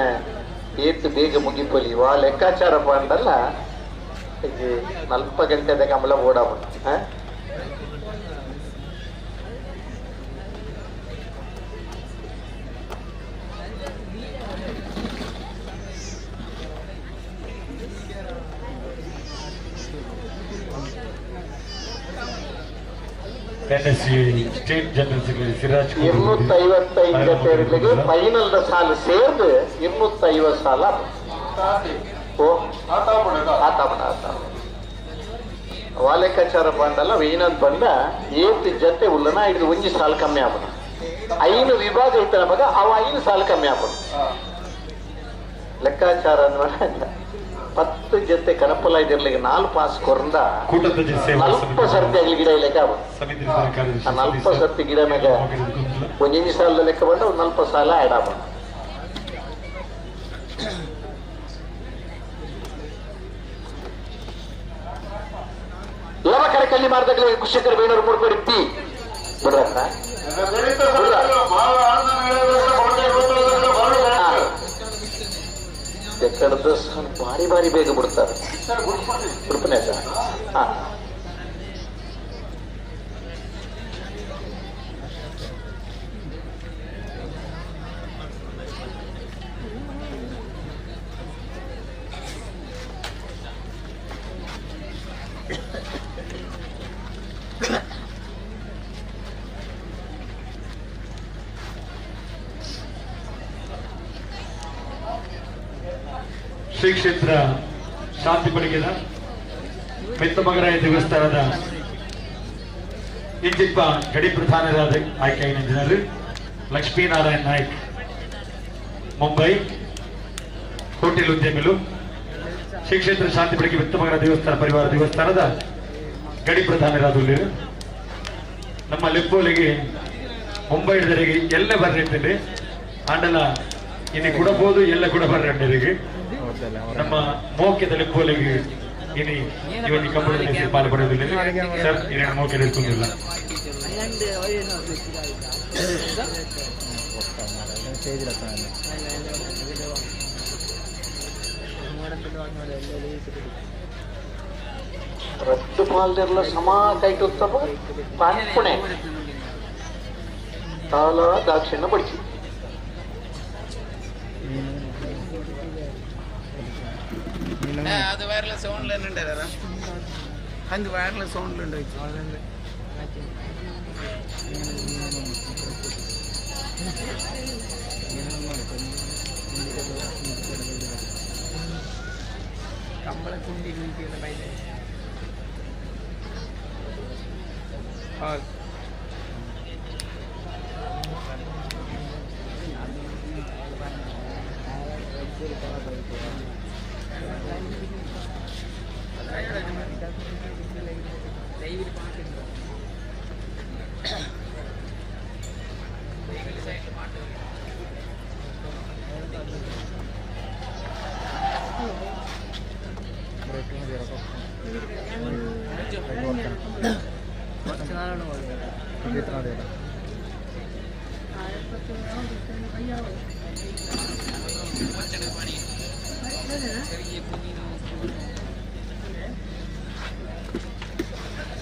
ಏತು ಬೇಗ ಮುಗಿಪೊಲಿ ವಾ ಲೆಕ್ಕಾಚಾರ ಪಾಂಡಲ್ಲ 40 ಗಂಟೆದ ಕಂಬಳ ಓಡಾಬ ಸ್ಟೇಟ್ ಜನರಲ್ ಸೆಕ್ರೆಟರಿ ಸಿರಾಜ್ 255 ಜೊತೆ ಇರಲಿಗೆ ಫೈನಲ್ the ಸಾಲು ಸೇರ್ದು 250 ಸಾಲ ಓ ಆತ ಆತ ಲೆಕ್ಕಾಚಾರ ಬಂದಲ್ಲ ಏನಂತ ಬಂದ ಏತ್ ಜೊತೆ ಉಲ್ಲನ ಇದು ಒಂಜಿ ಸಾಲು ಕಮ್ಮಿ ಆಪಣ 5 ವಿಭಾಗ ಇತ್ತ ನಮಗ ಅವ 5 ಸಾಲು ಕಮ್ಮಿ ಆಪಣ ಲೆಕ್ಕಾಚಾರ 10 ಜೊತೆ ಕನಪಲ ಇದಿರ್ಲಿಕ್ಕೆ 4 ಪಾಸ್ ಕೊರಂದ 40 ಸರ್ತಿ ಆಗ್ಲಿ ಗಿಡ ಲೆಕ್ಕ 40 ಸರ್ತಿ ಗಿಡ ಮ್ಯಾಗ ಒಂದಿಂಜಿ ಸಾಲದ ಲೆಕ್ಕ ಬಂದ ಒಂದು 40 ಸಾಲ ಆ್ಯಡ್ ಆಗ. ಲವಕರ ಕಲ್ಲಿ ಮಾರ್ದಾಗಲೇ ಕುಶಕರ ಬೇಣೂರು ಮೂಡ್ಕೋಡಿ ಪಿ ಬಿಡ್ರಕ್ಕ ಭಾರಿ ಭಾರಿ ಬೇಗ ಬಿಡ್ತಾರೆ ಉಡುಪನೆ ಹಾ. ಶ್ರೀ ಕ್ಷೇತ್ರ ಶಾಂತಿ ಪಡಿಗೆದ ಮೆತ್ತಮಗರಾಯ ದೇವಸ್ಥಾನದ ಇಂಜಿಪ್ಪ ಗಡಿ ಪ್ರಧಾನರಾದ ಆಯ್ಕೆಯಾಗಿನ ಜನರು ಲಕ್ಷ್ಮೀನಾರಾಯಣ್ ನಾಯ್ಕ್, ಮುಂಬೈ ಹೋಟೆಲ್ ಉದ್ಯಮಿಲು, ಶ್ರೀ ಕ್ಷೇತ್ರ ಶಾಂತಿ ಪಡಿಗೆ ಮೆತ್ತಮಗರ ದೇವಸ್ಥಾನ ಪರಿವಾರ ದೇವಸ್ಥಾನದ ಗಡಿ ಪ್ರಧಾನರಾದ ನಮ್ಮ ಲೆಪ್ಪೋಲಿಗೆ ಮುಂಬೈ ಹಿಡಿದರಿಗೆ ಎಲ್ಲ ಬರ್ರಿರ್ತದೆ ಆಂಡಲ ಇನ್ನು ಕೊಡಬಹುದು ಎಲ್ಲ ಕೂಡ ಬರ್ರಿ ನಮ್ಮ ಮೋಕ್ಯದ ಲೆಪ್ಪೋಲಿಗೆ ಇನಿ ಇವನಿ ಕಂಬಳದ ಪಾಲು ಪಡೆಯುವುದಿಲ್ಲ ಸರ್. ಇನ್ನು ಮೋಕ್ಯ ಇರ್ಕೊಂಡಿಲ್ಲ. ರದ್ದು ಪಾಲ್ದಿರಲ ಸಮ ಕೈಟುತ್ತಮ ಪಾನ್ಪುಣೆ ತಾಲ ದಾಕ್ಷಿಣ್ಯ ಬಡಿಸಿ ಅದು ವೈರ್ಲೆಸ್ ಓನ್ಲೈನ್ ಉಂಟು, ಅದು ವೈರ್ಲೆಸ್ ಓನ್ಲೈನ್ ಉಂಟು. ಕಂಬಳ ಕುಂಡಿ ನಿಂತಿಲ್ಲ ಬೈಲೆ. ಹೌದು.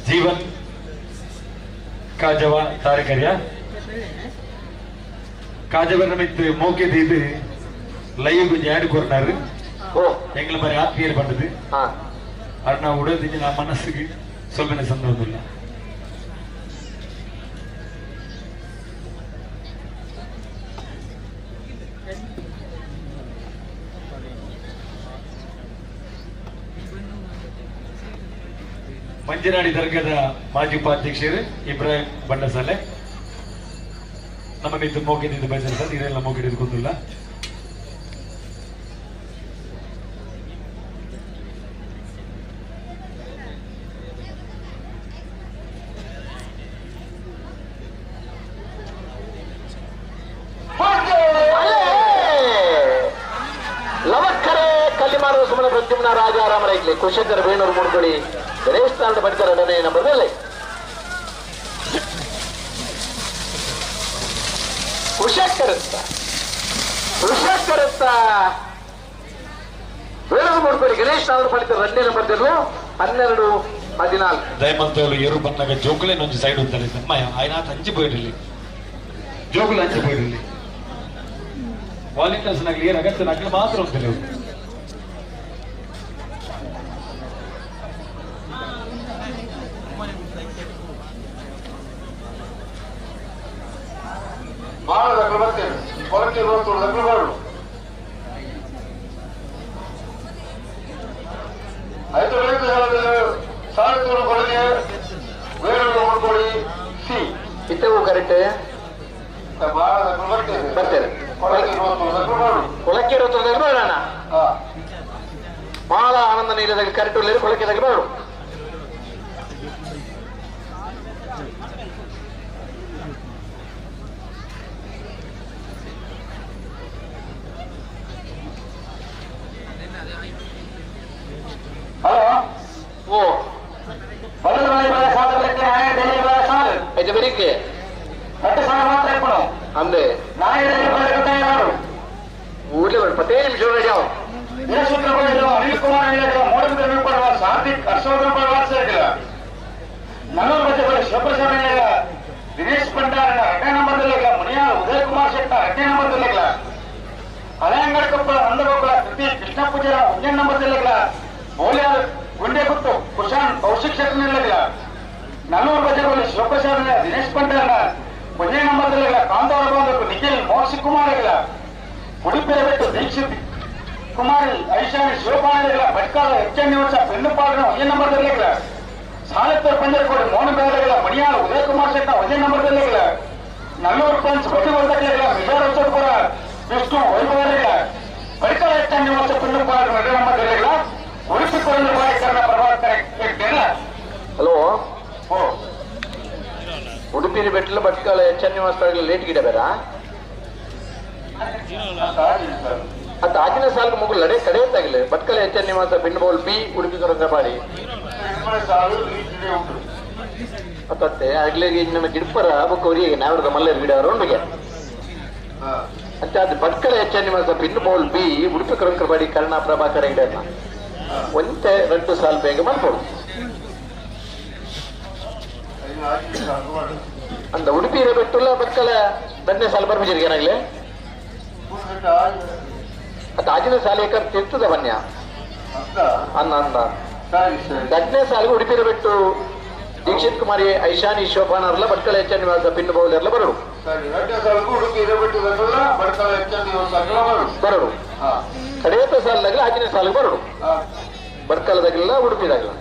ಜೀವನ್ ಕಾಜವ ತಾರಕರ್ಯ ಕಾಜವ ನಮಿತ್ ಮೋಕೆ ದೀದು ಲೈವ್ ಜಾಡ್ ಕೊರ್ನಾರು ಎಂಗ್ಲ மாதிரி ஆத்மீயர் பண்ணுது. அருணா உடல் நான் மனசுக்கு சொல்ல சந்தோஷம் இல்லை. ಮಂಜನಾಡಿ ದರ್ಗದ ಮಾಜಿ ಉಪಾಧ್ಯಕ್ಷರು ಇಬ್ರಾಹಿಂ ಬಂಡಸಾಲೆ ನಮ್ಮ ಮಿತ್ತು ಮೋಕೆದಿದ್ದು ಬೈಸರ್ ಸರ್ ಇದೆಲ್ಲ ಮೋಕೆದಿದ್ದು ಗೊತ್ತಿಲ್ಲ. ಲವಕ್ಕರೆ ಕಲ್ಲಿಮಾರು ಸುಮನ ಪ್ರದ್ಯುಮ್ನ ರಾಜಾರಾಮ ರೈಟ್ಲಿ ಕುಶಂಕರ ಬೇಣೂರು ಮುಡ್ಕೊಳಿ ಗಣೇಶ್ ತಾಂಡ ಪಡಿತರ ಎರಡನೇ ನಂಬರ್ ಮೇಲೆ ಕುಶಕರತ್ತ ಕುಶಕರತ್ತ ಬೇಣೂರು ಮುಡ್ಕೊಳಿ ಗಣೇಶ್ ತಾಂಡ ಪಡಿತರ ಎರಡನೇ ನಂಬರ್ 12 14. ದಯಮಂತವರು ಎರು ಬಂದಾಗ ಜೋಕುಲೆ ಒಂಜಿ ಸೈಡ್ ಉಂತಲೆ ನಮ್ಮ ಆಯ್ನಾಥ ಹಂಚಿ ಪೋಯಿರಲಿ ಜೋಕುಲು ಹಂಚಿ ಪೋಯಿರಲಿ ವಾಲಂಟಿಯರ್ಸ್ ನಗಲಿ ಏನು ಅಗತ್ಯ ನಗಲು ಮಾತ್ರ ಉಂಟು. ಭಾಳ ದಕ್ಕಲು ಬರ್ತೇನೆ ಹೊರಗೆ ದಕ್ಕಲು ಬರಲು ಐದು ಬೆಳಗ್ಗೆ ಸಾಲ ಕೊಡಲಿ ಬೇರೆ ನೋಡ್ಕೊಳ್ಳಿ ಸಿ ಇತ್ತವು ಕರೆಕ್ಟ್ ಭಾಳ ದಕ್ಕಲು ಬರ್ತೇನೆ ಬರ್ತೇನೆ ಕೊಳಕ್ಕೆ ಇರೋದ್ರ ಬೇಡಣ ಬಹಳ ಆನಂದ ನೀರಿದಾಗ ಕರೆಕ್ಟ್ ಉಳ್ಳೇರು ಕೊಳಕ್ಕೆ ಬೇಡ. ಹಲೋ ಓ ಬೆಳಿಗ್ಗೆ ಅಂದೆ ಊರ್ಲೆ 15 ನಿಮಿಷ ರೆಡಿ ಅವ. ಅನಿಲ್ ಕುಮಾರ್ ಸಾರ್ಥಿಕ್ ಹರ್ಷವರ್ಧನ್ ಶಿವಪ್ರಸಾದ್ ದಿನೇಶ್ ಭಂಡಾರ ಎರಡನೇ ನಂಬರ್ ಮುನಿಯಾಲ್ ಉದಯ್ ಕುಮಾರ್ ಶೆಟ್ಟ ಎರಡನೇ ನಂಬರ್ ಹಳೆಯಂಗಡ ಕೊಪ್ಪಳ ನಂದಗೋಕುಲ ಕೃತಿ ಕೃಷ್ಣ ಪೂಜಾರ ಒಂದನೇ ನಂಬರ್ ಮೌಲ್ಯಾಲ್ ಗುಂಡೆಗುತ್ತು ಕುಶಾನ್ ಕೌಶಿಕ್ ಶೆಟ್ಟ ನಲ್ಲೂರು ಬಜೆಗಳು ಶಿವಪ್ರಸಾದ್ ದಿನೇಶ್ ಭಂಡಾರ ಒಂದನೇ ನಂಬರ್ ಕಾಂತಾರ ಬಂಧು ನಿಖಿಲ್ ಮೋಕ್ಷ ಕುಮಾರ್ ಉಡುಪಿಯ ಬಿಟ್ಟು ದೀಕ್ಷಿತ್ ಕುಮಾರಿ ಐಶಾನಿ ಶಿವಪಾಣಿಗಳ ಭಟ್ಕಾಲ ಎಚ್ ನಿವಾಸ ಬೆನ್ನುಪಾಡಿನ ಒಂದೇ ನಂಬರ್ದಲ್ಲಿಗಳ ಸಾಲತ್ತೂರು ಪಂಜರಕೋಡಿ ಮೋಹನ ಮಣಿಯಾಳ ಉದಯಕುಮಾರ್ ಶೆಟ್ಟ ಒಂದೇ ನಂಬರ್ದಲ್ಲಿಗಳ ನಲ್ಲೂರು ಪಂಚ್ ಬಟ್ಟಿವರ್ಧಕಗಳ ವಿಜಯರಸಪುರ ವಿಷ್ಣು ವೈಭವರಿಗಳ ಭಟ್ಕಳ ಎಚ್ ನಿವಾಸ ಬೆನ್ನುಪಾಡಿನ ಒಂದೇ ನಂಬರ್ದಲ್ಲಿಗಳ ಉಡುಪಿ ಕೊರಂದ್ರ ಕರ್ಣ ಪ್ರಭಾಕರ. ಹಲೋ, ಉಡುಪಿನ ಬೆಟ್ಟಲ ಭಟ್ಕಳ ಎಚ್ ನಿವಾಸ ಲೇಟ್ ಗಿಡ ಬೇಡ ಅತ್ತ ಆಗಿನ ಸಾಲು ಮುಗುಲ್ ಲಡೆ ಕಡೆ ತಾಗಿಲ್ಲ. ಭಟ್ಕಳ ಎಚ್ ನಿವಾಸ ಬಿನ್ಬೋಲ್ ಬಿ ಉಡುಪಿ ಕೊರಂದ್ರಪಾಡಿ ಅತ್ತೆ ಆಗ್ಲೇ ನಮ್ಮ ಗಿಡಪರ ಬೊಕ್ಕ ನಾವಿಡದ ಮಲ್ಲೇರು ಗಿಡ ರೌಂಡಿಗೆ ಅಂತ ಅದು ಭಟ್ಕಳ ಎಚ್ ನಿವಾಸ ಬಿನ್ಬೋಲ್ ಬಿ ಉಡುಪಿ ಕೊರಂದ್ರಪಾಡಿ ಕರ್ಣ ಪ್ರಭಾಕರ ಗಿಡ ಒಂತೆ 2 ಸಾಲು ಬೇಗ ಮಾಡ್ಬೋದು. ಅಂದ ಉಡುಪಿ ಬೆಟ್ಟುಲ್ಲ ಭಟ್ಕಳ ದಣ್ಣೆ ಸಾಲು ಬರ್ಬಿಜಿರಿಗೆ ಏನಾಗ್ಲೆ ಅತ್ತ ಆಗಿನ ಸಾಲ ಏಕರ್ ತಿರ್ತದ ಬನ್ಯ ಅಂದ ಅಂದ ದಡ್ನೇ ಸಾಲಿಗೆ ಉಡುಪಿರ ಬಿಟ್ಟು ದೀಕ್ಷಿತ್ ಕುಮಾರಿ ಐಶಾನಿ ಶೋಭಾನರ್ಲ ಭಟ್ಕಳ ಎಚ್ ನಿವಾಸ ಪಿನ್ನು ಬೌಲರ್ಲ ಬರಡು ಬರಡು. ಕಡೆಯತ ಸಾಲದಾಗಲ ಆಗಿನ ಸಾಲಿಗೆ ಬರಡು, ಭಟ್ಕಳದಾಗಲಿಲ್ಲ ಉಡುಪಿದಾಗಲ.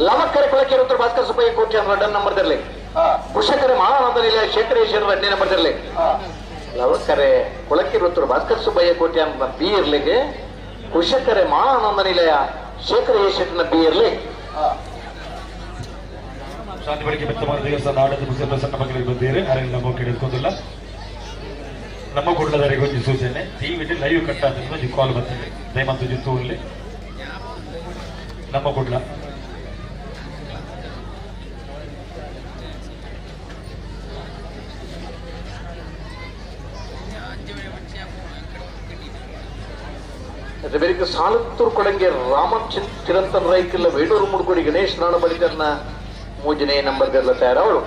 ಲವಕ್ಕರೆ ಕೊಳಕೆ ಭಾಸ್ಕರ್ ಸುಬ್ಬಯ್ಯ ಕೋಟಿ ಎರಡನೇ ನಂಬರ್ ತರಲಿ. ಕುಶಕರೆ ಮಹಾನಂದ ನಿಲಯ ಶೇಖರೇಶ್ವರ ಎರಡನೇ ನಂಬರ್ ತರಲಿ. ಲವಕ್ಕರೆ ಕೊಳಕೆ ಭಾಸ್ಕರ್ ಸುಬ್ಬಯ್ಯ ಕೋಟಿ ಅಂತ ಬಿ ಇರ್ಲಿಕ್ಕೆ, ಕುಶಕರೆ ಮಹಾನಂದ ನಿಲಯ ಶೇಖರೇಶ್ವರನ ಬಿ ಇರ್ಲಿ. ಶಾಂತಿ ಬೆಳಗ್ಗೆ ಬೆತ್ತಮಾರ ದೇವಸ್ಥಾನ ಆಡಳಿತ ಮುಖ್ಯ ಪ್ರಸನ್ನ ಮಕ್ಕಳಿಗೆ ಬಂದಿರಿ ಅರಣ್ಯ ನಮ್ಮ ಕೇಳಿಕೊಂಡಿಲ್ಲ. ನಮ್ಮ ಗುಡ್ಲದವರಿಗೆ ಒಂದು ಸೂಚನೆ, ಟಿವಿ ಲೈವ್ ಕಟ್ ಆದ್ರೆ ಕಾಲ್ ಬರ್ತದೆ, ದಯಮಾತು ಜೊತೆ ಇಲ್ಲಿ ನಮ್ಮ ಗುಡ್ಲ. ಬೆಳಿಗ್ಗೆ ಸಾಲತ್ತೂರು ಕೊಡಂಗೆ ರಾಮಚಂದ್ರ ಚಿರಂತನ್ ರೈತಿಲ್ಲ ವೇಣೂರು ಮುಡ್ಕೋಡಿ ಗಣೇಶ್ ನಾಣ ಬಳಿಕರ್ನ ಮೂಜನೇ ನಂಬರ್ದೆಲ್ಲ ತಯಾರವಳು.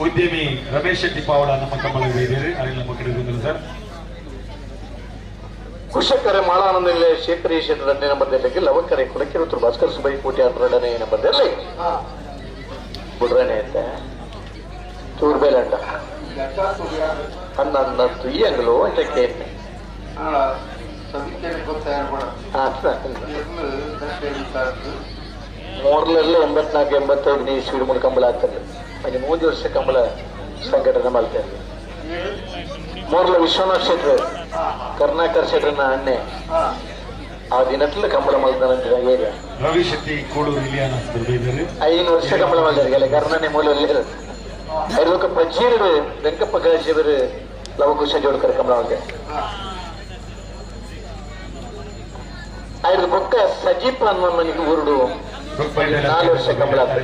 ಉದ್ಯಮಿ ರಮೇಶ್ ಶೆಟ್ಟಿ ಪಾವಳ ನಮ್ಮ ಕಂಬಳ ವೈದ್ಯರು ಅರಿಲ್ ನಮ್ಮ ಕಡೆ ಸರ್. ಕುಶಕರೆ ಮಾಳಾನಂದ ಶೇಖರಿ ಶೆಟ್ಟರನ್ನೇ ನಂಬರ್ದಲ್ಲಿ ಲವಕರೆ ಕುಲಕಿರುತ್ತರು ಭಾಸ್ಕರ್ ಸುಬೈ ಕೋಟಿ ಎರಡನೇ ನಂಬರ್ದಲ್ಲಿ ಬುಡ್ರನೆ ಅಂತ ತೂರ್ಬೇಲಂಡ ಅನ್ನ ತುಯ್ಯಂಗಲು ಅಂತ ಮೂರಲೆಲ್ಲ 84 85 ಇಸ್ವಿ ಮೂಲ ಕಂಬಳ ಆಗ್ತದೆ. ಅಲ್ಲಿ 3 ವರ್ಷ ಕಂಬಳ ಸಂಘಟನೆ ಮಾಡ್ತೇನೆ. ಮೂರ್ಲ ವಿಶ್ವನಾಥ್ ಶೆಟ್ರು ಕರ್ನಾಕರ್ ಶೆಟ್ರನ್ನ ಅಣ್ಣೆ ಆ ದಿನಟ್ಲ ಕಂಬಳ ಮಲ್ತಾನಂತ ಏರಿಯಾ. ರವಿ ಶೆಟ್ಟಿ ಕೂಡೂರು 5 ವರ್ಷ ಕಂಬಳ ಮಲ್ದಾರೆ ಕರ್ಣನೆ ಮೂಲ ಐದು ಪಂಚೀರು ವೆಂಕಪ್ಪ ಗಾಜಿಯವರು ಲವಕುಶ ಜೋಡ್ಕರ್ ಕಂಬಳ ಮಲ್ತೆ. ಐದು ಬೊಕ್ಕ ಸಜೀಪ್ ಅನ್ನೋ ಊರುಡು 4 ವರ್ಷ ಕಂಬಳ ಆಗ್ತದೆ.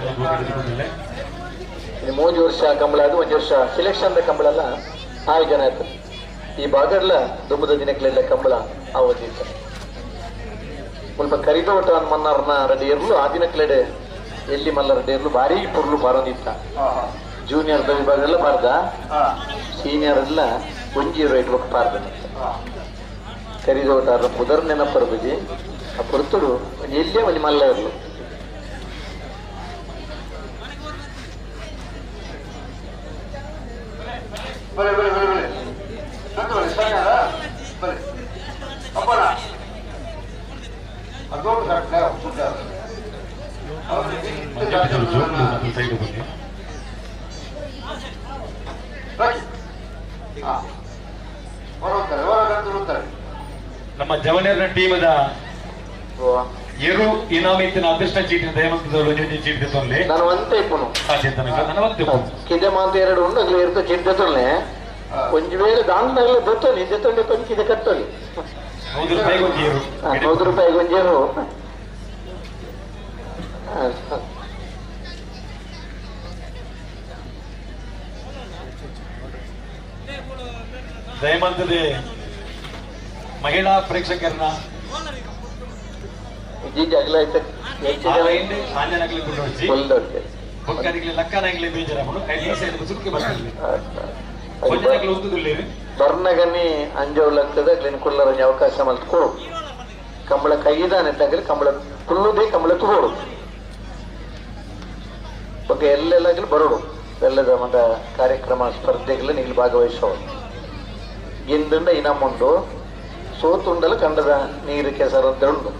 3 ವರ್ಷ ಕಂಬಳ ಅದು 1 ವರ್ಷ ಸೆಲೆಕ್ಷನ್ ಕಂಬಳ ಅಲ್ಲ ಆಯೋಜನೆ ಆಯ್ತು. ಈ ಭಾಗಡ್ಲ ದುಂಬದ ದಿನಗಳೆಲ್ಲ ಕಂಬಳ ಆವತ್ತಿತ್ತು. ಸ್ವಲ್ಪ ಕರಿದೋಟ ಮನ್ನಾರ್ನ ರೆಡ್ಡಿ ಇರ್ಲು ಆ ದಿನಕ್ಲೆಡೆ ಎಲ್ಲಿ ಮಲ್ಲ ರೆಡ್ಡಿ ಇರ್ಲು ಭಾರಿ ಪೊರ್ಲು ಬಾರೊಂದಿತ್ತ. ಜೂನಿಯರ್ ವಿಭಾಗ ಎಲ್ಲ ಬಾರ್ದ, ಸೀನಿಯರ್ ಎಲ್ಲ ಒಂಜಿ ರೈಟ್ ಬೊಕ್ಕ ಪಾರ್ದ. ಕರಿದೋಟ ಪುದರ್ ನೆನಪರ್ ಬುಜಿ ಆ ಪೊರ್ತುಡು ಎಲ್ಲೇ ಒಂಜಿ ಮಲ್ಲ ಇರ್ಲು. ಬಲೆ ಬಲೆ ಬಲೆ ಬಲೆ ಬಲೆ ಸರಿಯಾದ ಬಲೆ ಅಪ್ಪನ ಅದೊಂದು ಕರೆಕ್ಟ್ ನಮ್ಮ ಜವನಿಯರ್ನ ಟೀಮದ ಎರು ಇನಾಮಿತ್ತಿನ ಅದೃಷ್ಟ ಚೀಟಿನ ದಯಮಂತದವರು ಚೀಟಿ ತೊಂದರೆ ನಾನು ಒಂತೆ ಇಪ್ಪನು ಕಿದೆ ಮಾತು ಎರಡು ಉಂಡು ಅಗ್ಲಿ ಇರ್ತ ಚೀಟಿ ತೊಂದರೆ ಒಂಜಿ ವೇಳೆ ದಾಂಡಲ್ಲ ಗೊತ್ತೋಲಿ ಜೊತೆ ಕೊಂಚಿದೆ ಕಟ್ಟೋಲಿ 100 ರೂಪಾಯಿಗೆ ಒಂಜೇರು 100 ರೂಪಾಯಿಗೆ ಒಂಜೇರು. ದಯಮಂತದೆ ಮಹಿಳಾ ಪ್ರೇಕ್ಷಕರನ್ನ ಬರ್ನಗನಿ ಅಂಜೋಲಕ್ಕದ ಕುಳ್ಳರ ಅವಕಾಶ ಮಲ್ತ್ಕೊಡು ಕಂಬಳ ಕೈದಾನೆ ತಗಲಿ ಕಂಬಳ ಕುಳ್ಳುದೇ ಕಂಬಳ ತಗೋಡು ಬಗ್ಗೆ ಎಲ್ಲೆಲ್ಲಾಗಲಿ ಬರೋಡು ಎಲ್ಲದ ಮತ ಕಾರ್ಯಕ್ರಮ ಸ್ಪರ್ಧೆಗಳು ನೀವು ಭಾಗವಹಿಸೋರು. ಗೆಂದುಂಡ ಇನಾಮುಂಡು ಸೋತುಂಡಲು ಕಂಡದ ನೀರು ಕೆಸರಂತೆ ಉಂಟು.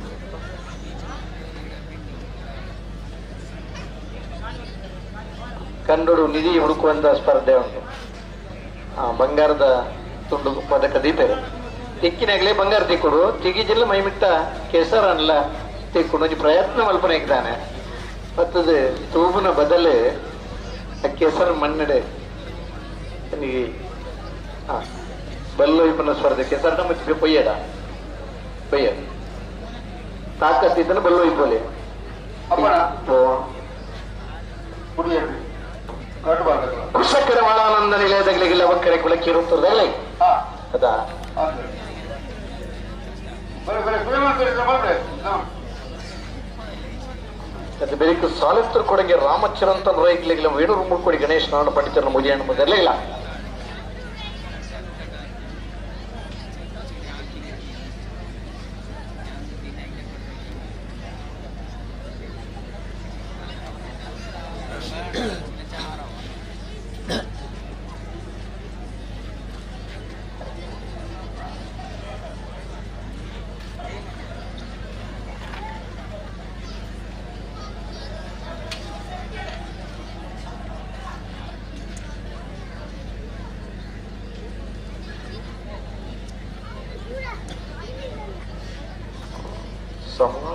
ಕಂಡೋಡು ನಿಧಿ ಹುಡುಕುವಂತ ಸ್ಪರ್ಧೆ ಉಂಟು. ಆ ಬಂಗಾರದ ತುಂಡು ಪದಕ ದೀಪೇರು ತಿಕ್ಕಿನಾಗಲೇ ಬಂಗಾರ ತಿಕ್ಕೊಡು ತಿಗಿಜಿಲ್ಲ ಮೈಮಿಟ್ಟ ಕೆಸರನ್ಲ ತಿಕ್ಕೊಂಡು ಒಂಜಿ ಪ್ರಯತ್ನ ಮಲ್ಪನೆ ಇದ್ದಾನೆ. ಮತ್ತದು ತೂಬುನ ಬದಲು ಕೆಸರು ಮಣ್ಣಡೆ ಬಲ್ಲು ಇಪ್ಪನ ಸ್ಪರ್ಧೆ ಕೆಸರನ್ನ ಮುಚ್ಚಿ ಪೊಯ್ಯಡ ಪೊಯ್ಯ ತಾಕತ್ತಿದ್ದನ್ನು ಬಲ್ಲು ಇಪ್ಪೋಲೆ ಕುಶಕರ ಮಾಳಾನಂದ ನಿಲಯದಗಳಿಗೆ ಅವಕ್ಕರೆ ಕುಲಕ್ಕೆ ಇರುತ್ತದಲ್ಲ ಅದಾ ಅದು ಬೆಳಿಗ್ಗೆ ಸಾಲಸ್ತರು ಕೊಡಂಗೆ ರಾಮಚರಂತ ರೈಕ್ಲಿಗೆ ವೇಣೂರು ಮುಳ್ಕೊಡಿ ಗಣೇಶ್ ನಾಡು ಪಂಡಿತರನ್ನು ಮುಗಿಯಣ್ಣ ಮೊದಲೇ ಇಲ್ಲ.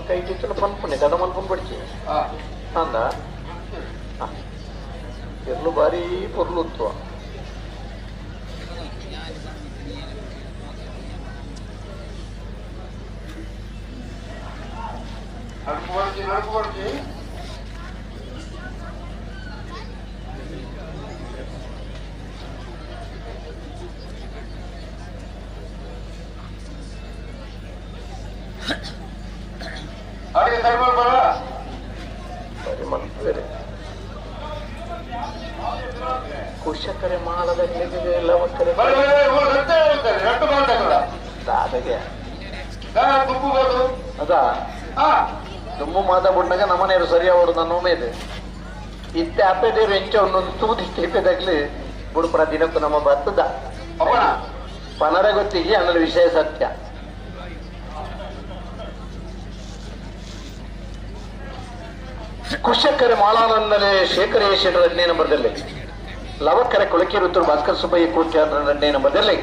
ಕೈ ಪನ್ಪುಣೆ ಕದ ಮಲ್ಪುನ್ ಪಡಿಚಿ ಅಂದ ಎರ್ಲು ಬಾರಿ ಪೊರ್ಲು ಉತ್ತುವ ಕುಶಕರೆ ಮಾಳದ ಲವಕರೆ ಅದಾ ದುಮ್ಮು ಮಾತಾಡ್ಬಿಟ್ನಾಗ ನಮ್ಮನೆಯವರು ಸರಿಯಾವಡು ನನ್ನ ಉಮೇದು ಇತ್ತೆ ಅಪ್ಪೆದೇರು ಎಂಚ ಒಂದೊಂದು ತೂದಿ ಟೇಪೆದಾಗ್ಲಿ ಬುಡುಪರ ದಿನಕ್ಕೂ ನಮ್ಮ ಬರ್ತದ ಪನರ ಗೊತ್ತಿಗೆ ಅನ್ನೋ ವಿಷಯ ಸತ್ಯ. ಕುಶಕರೆ ಮಾಳಾನಂದನೆ ಶೇಖರೇಶ್ವರ 2ನೇ ನಂಬರ್ದಲ್ಲಿ, ಲವಕರೆ ಕೊಳಕಿ ಋತುರು ಭಾಸ್ಕರ್ ಸುಬ್ಬಯ್ಯ ಕೋಟ್ಯ 2ನೇ ನಂಬರ್ದಲ್ಲಿ.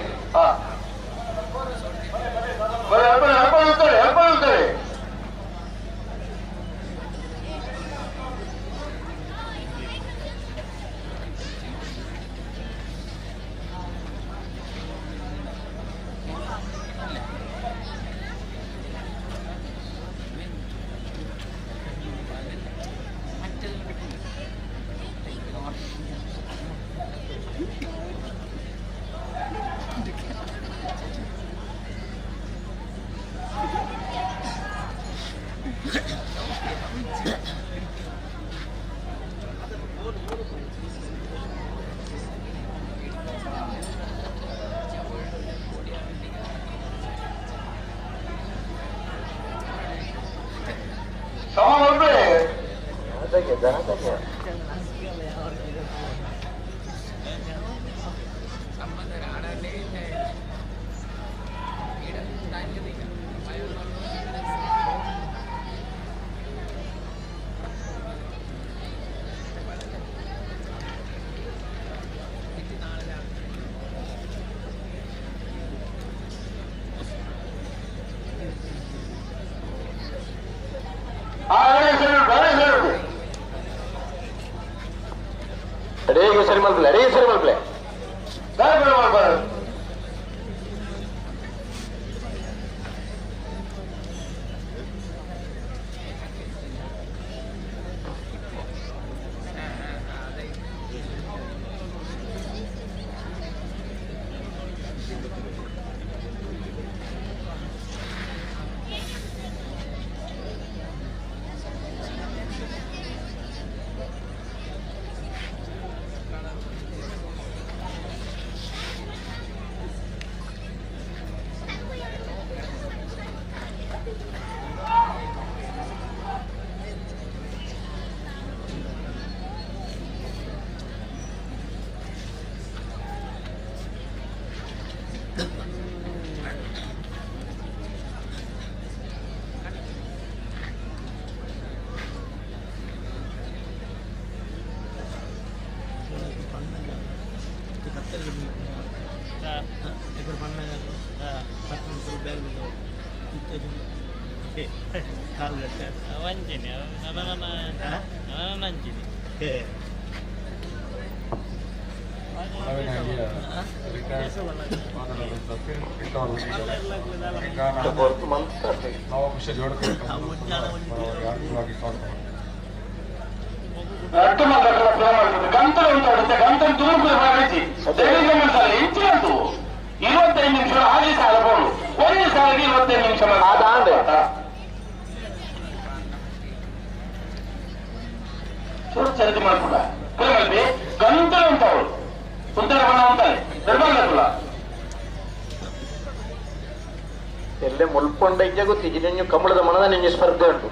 ಎಲ್ಲೇ ಮುಲ್ಪೊಂಡ ಗೊತ್ತಿಜ್ಜಿ ಕಂಬಳದ ಮನದ ನಿಂಗೆ ಸ್ಪರ್ಧೆ ಉಂಟು.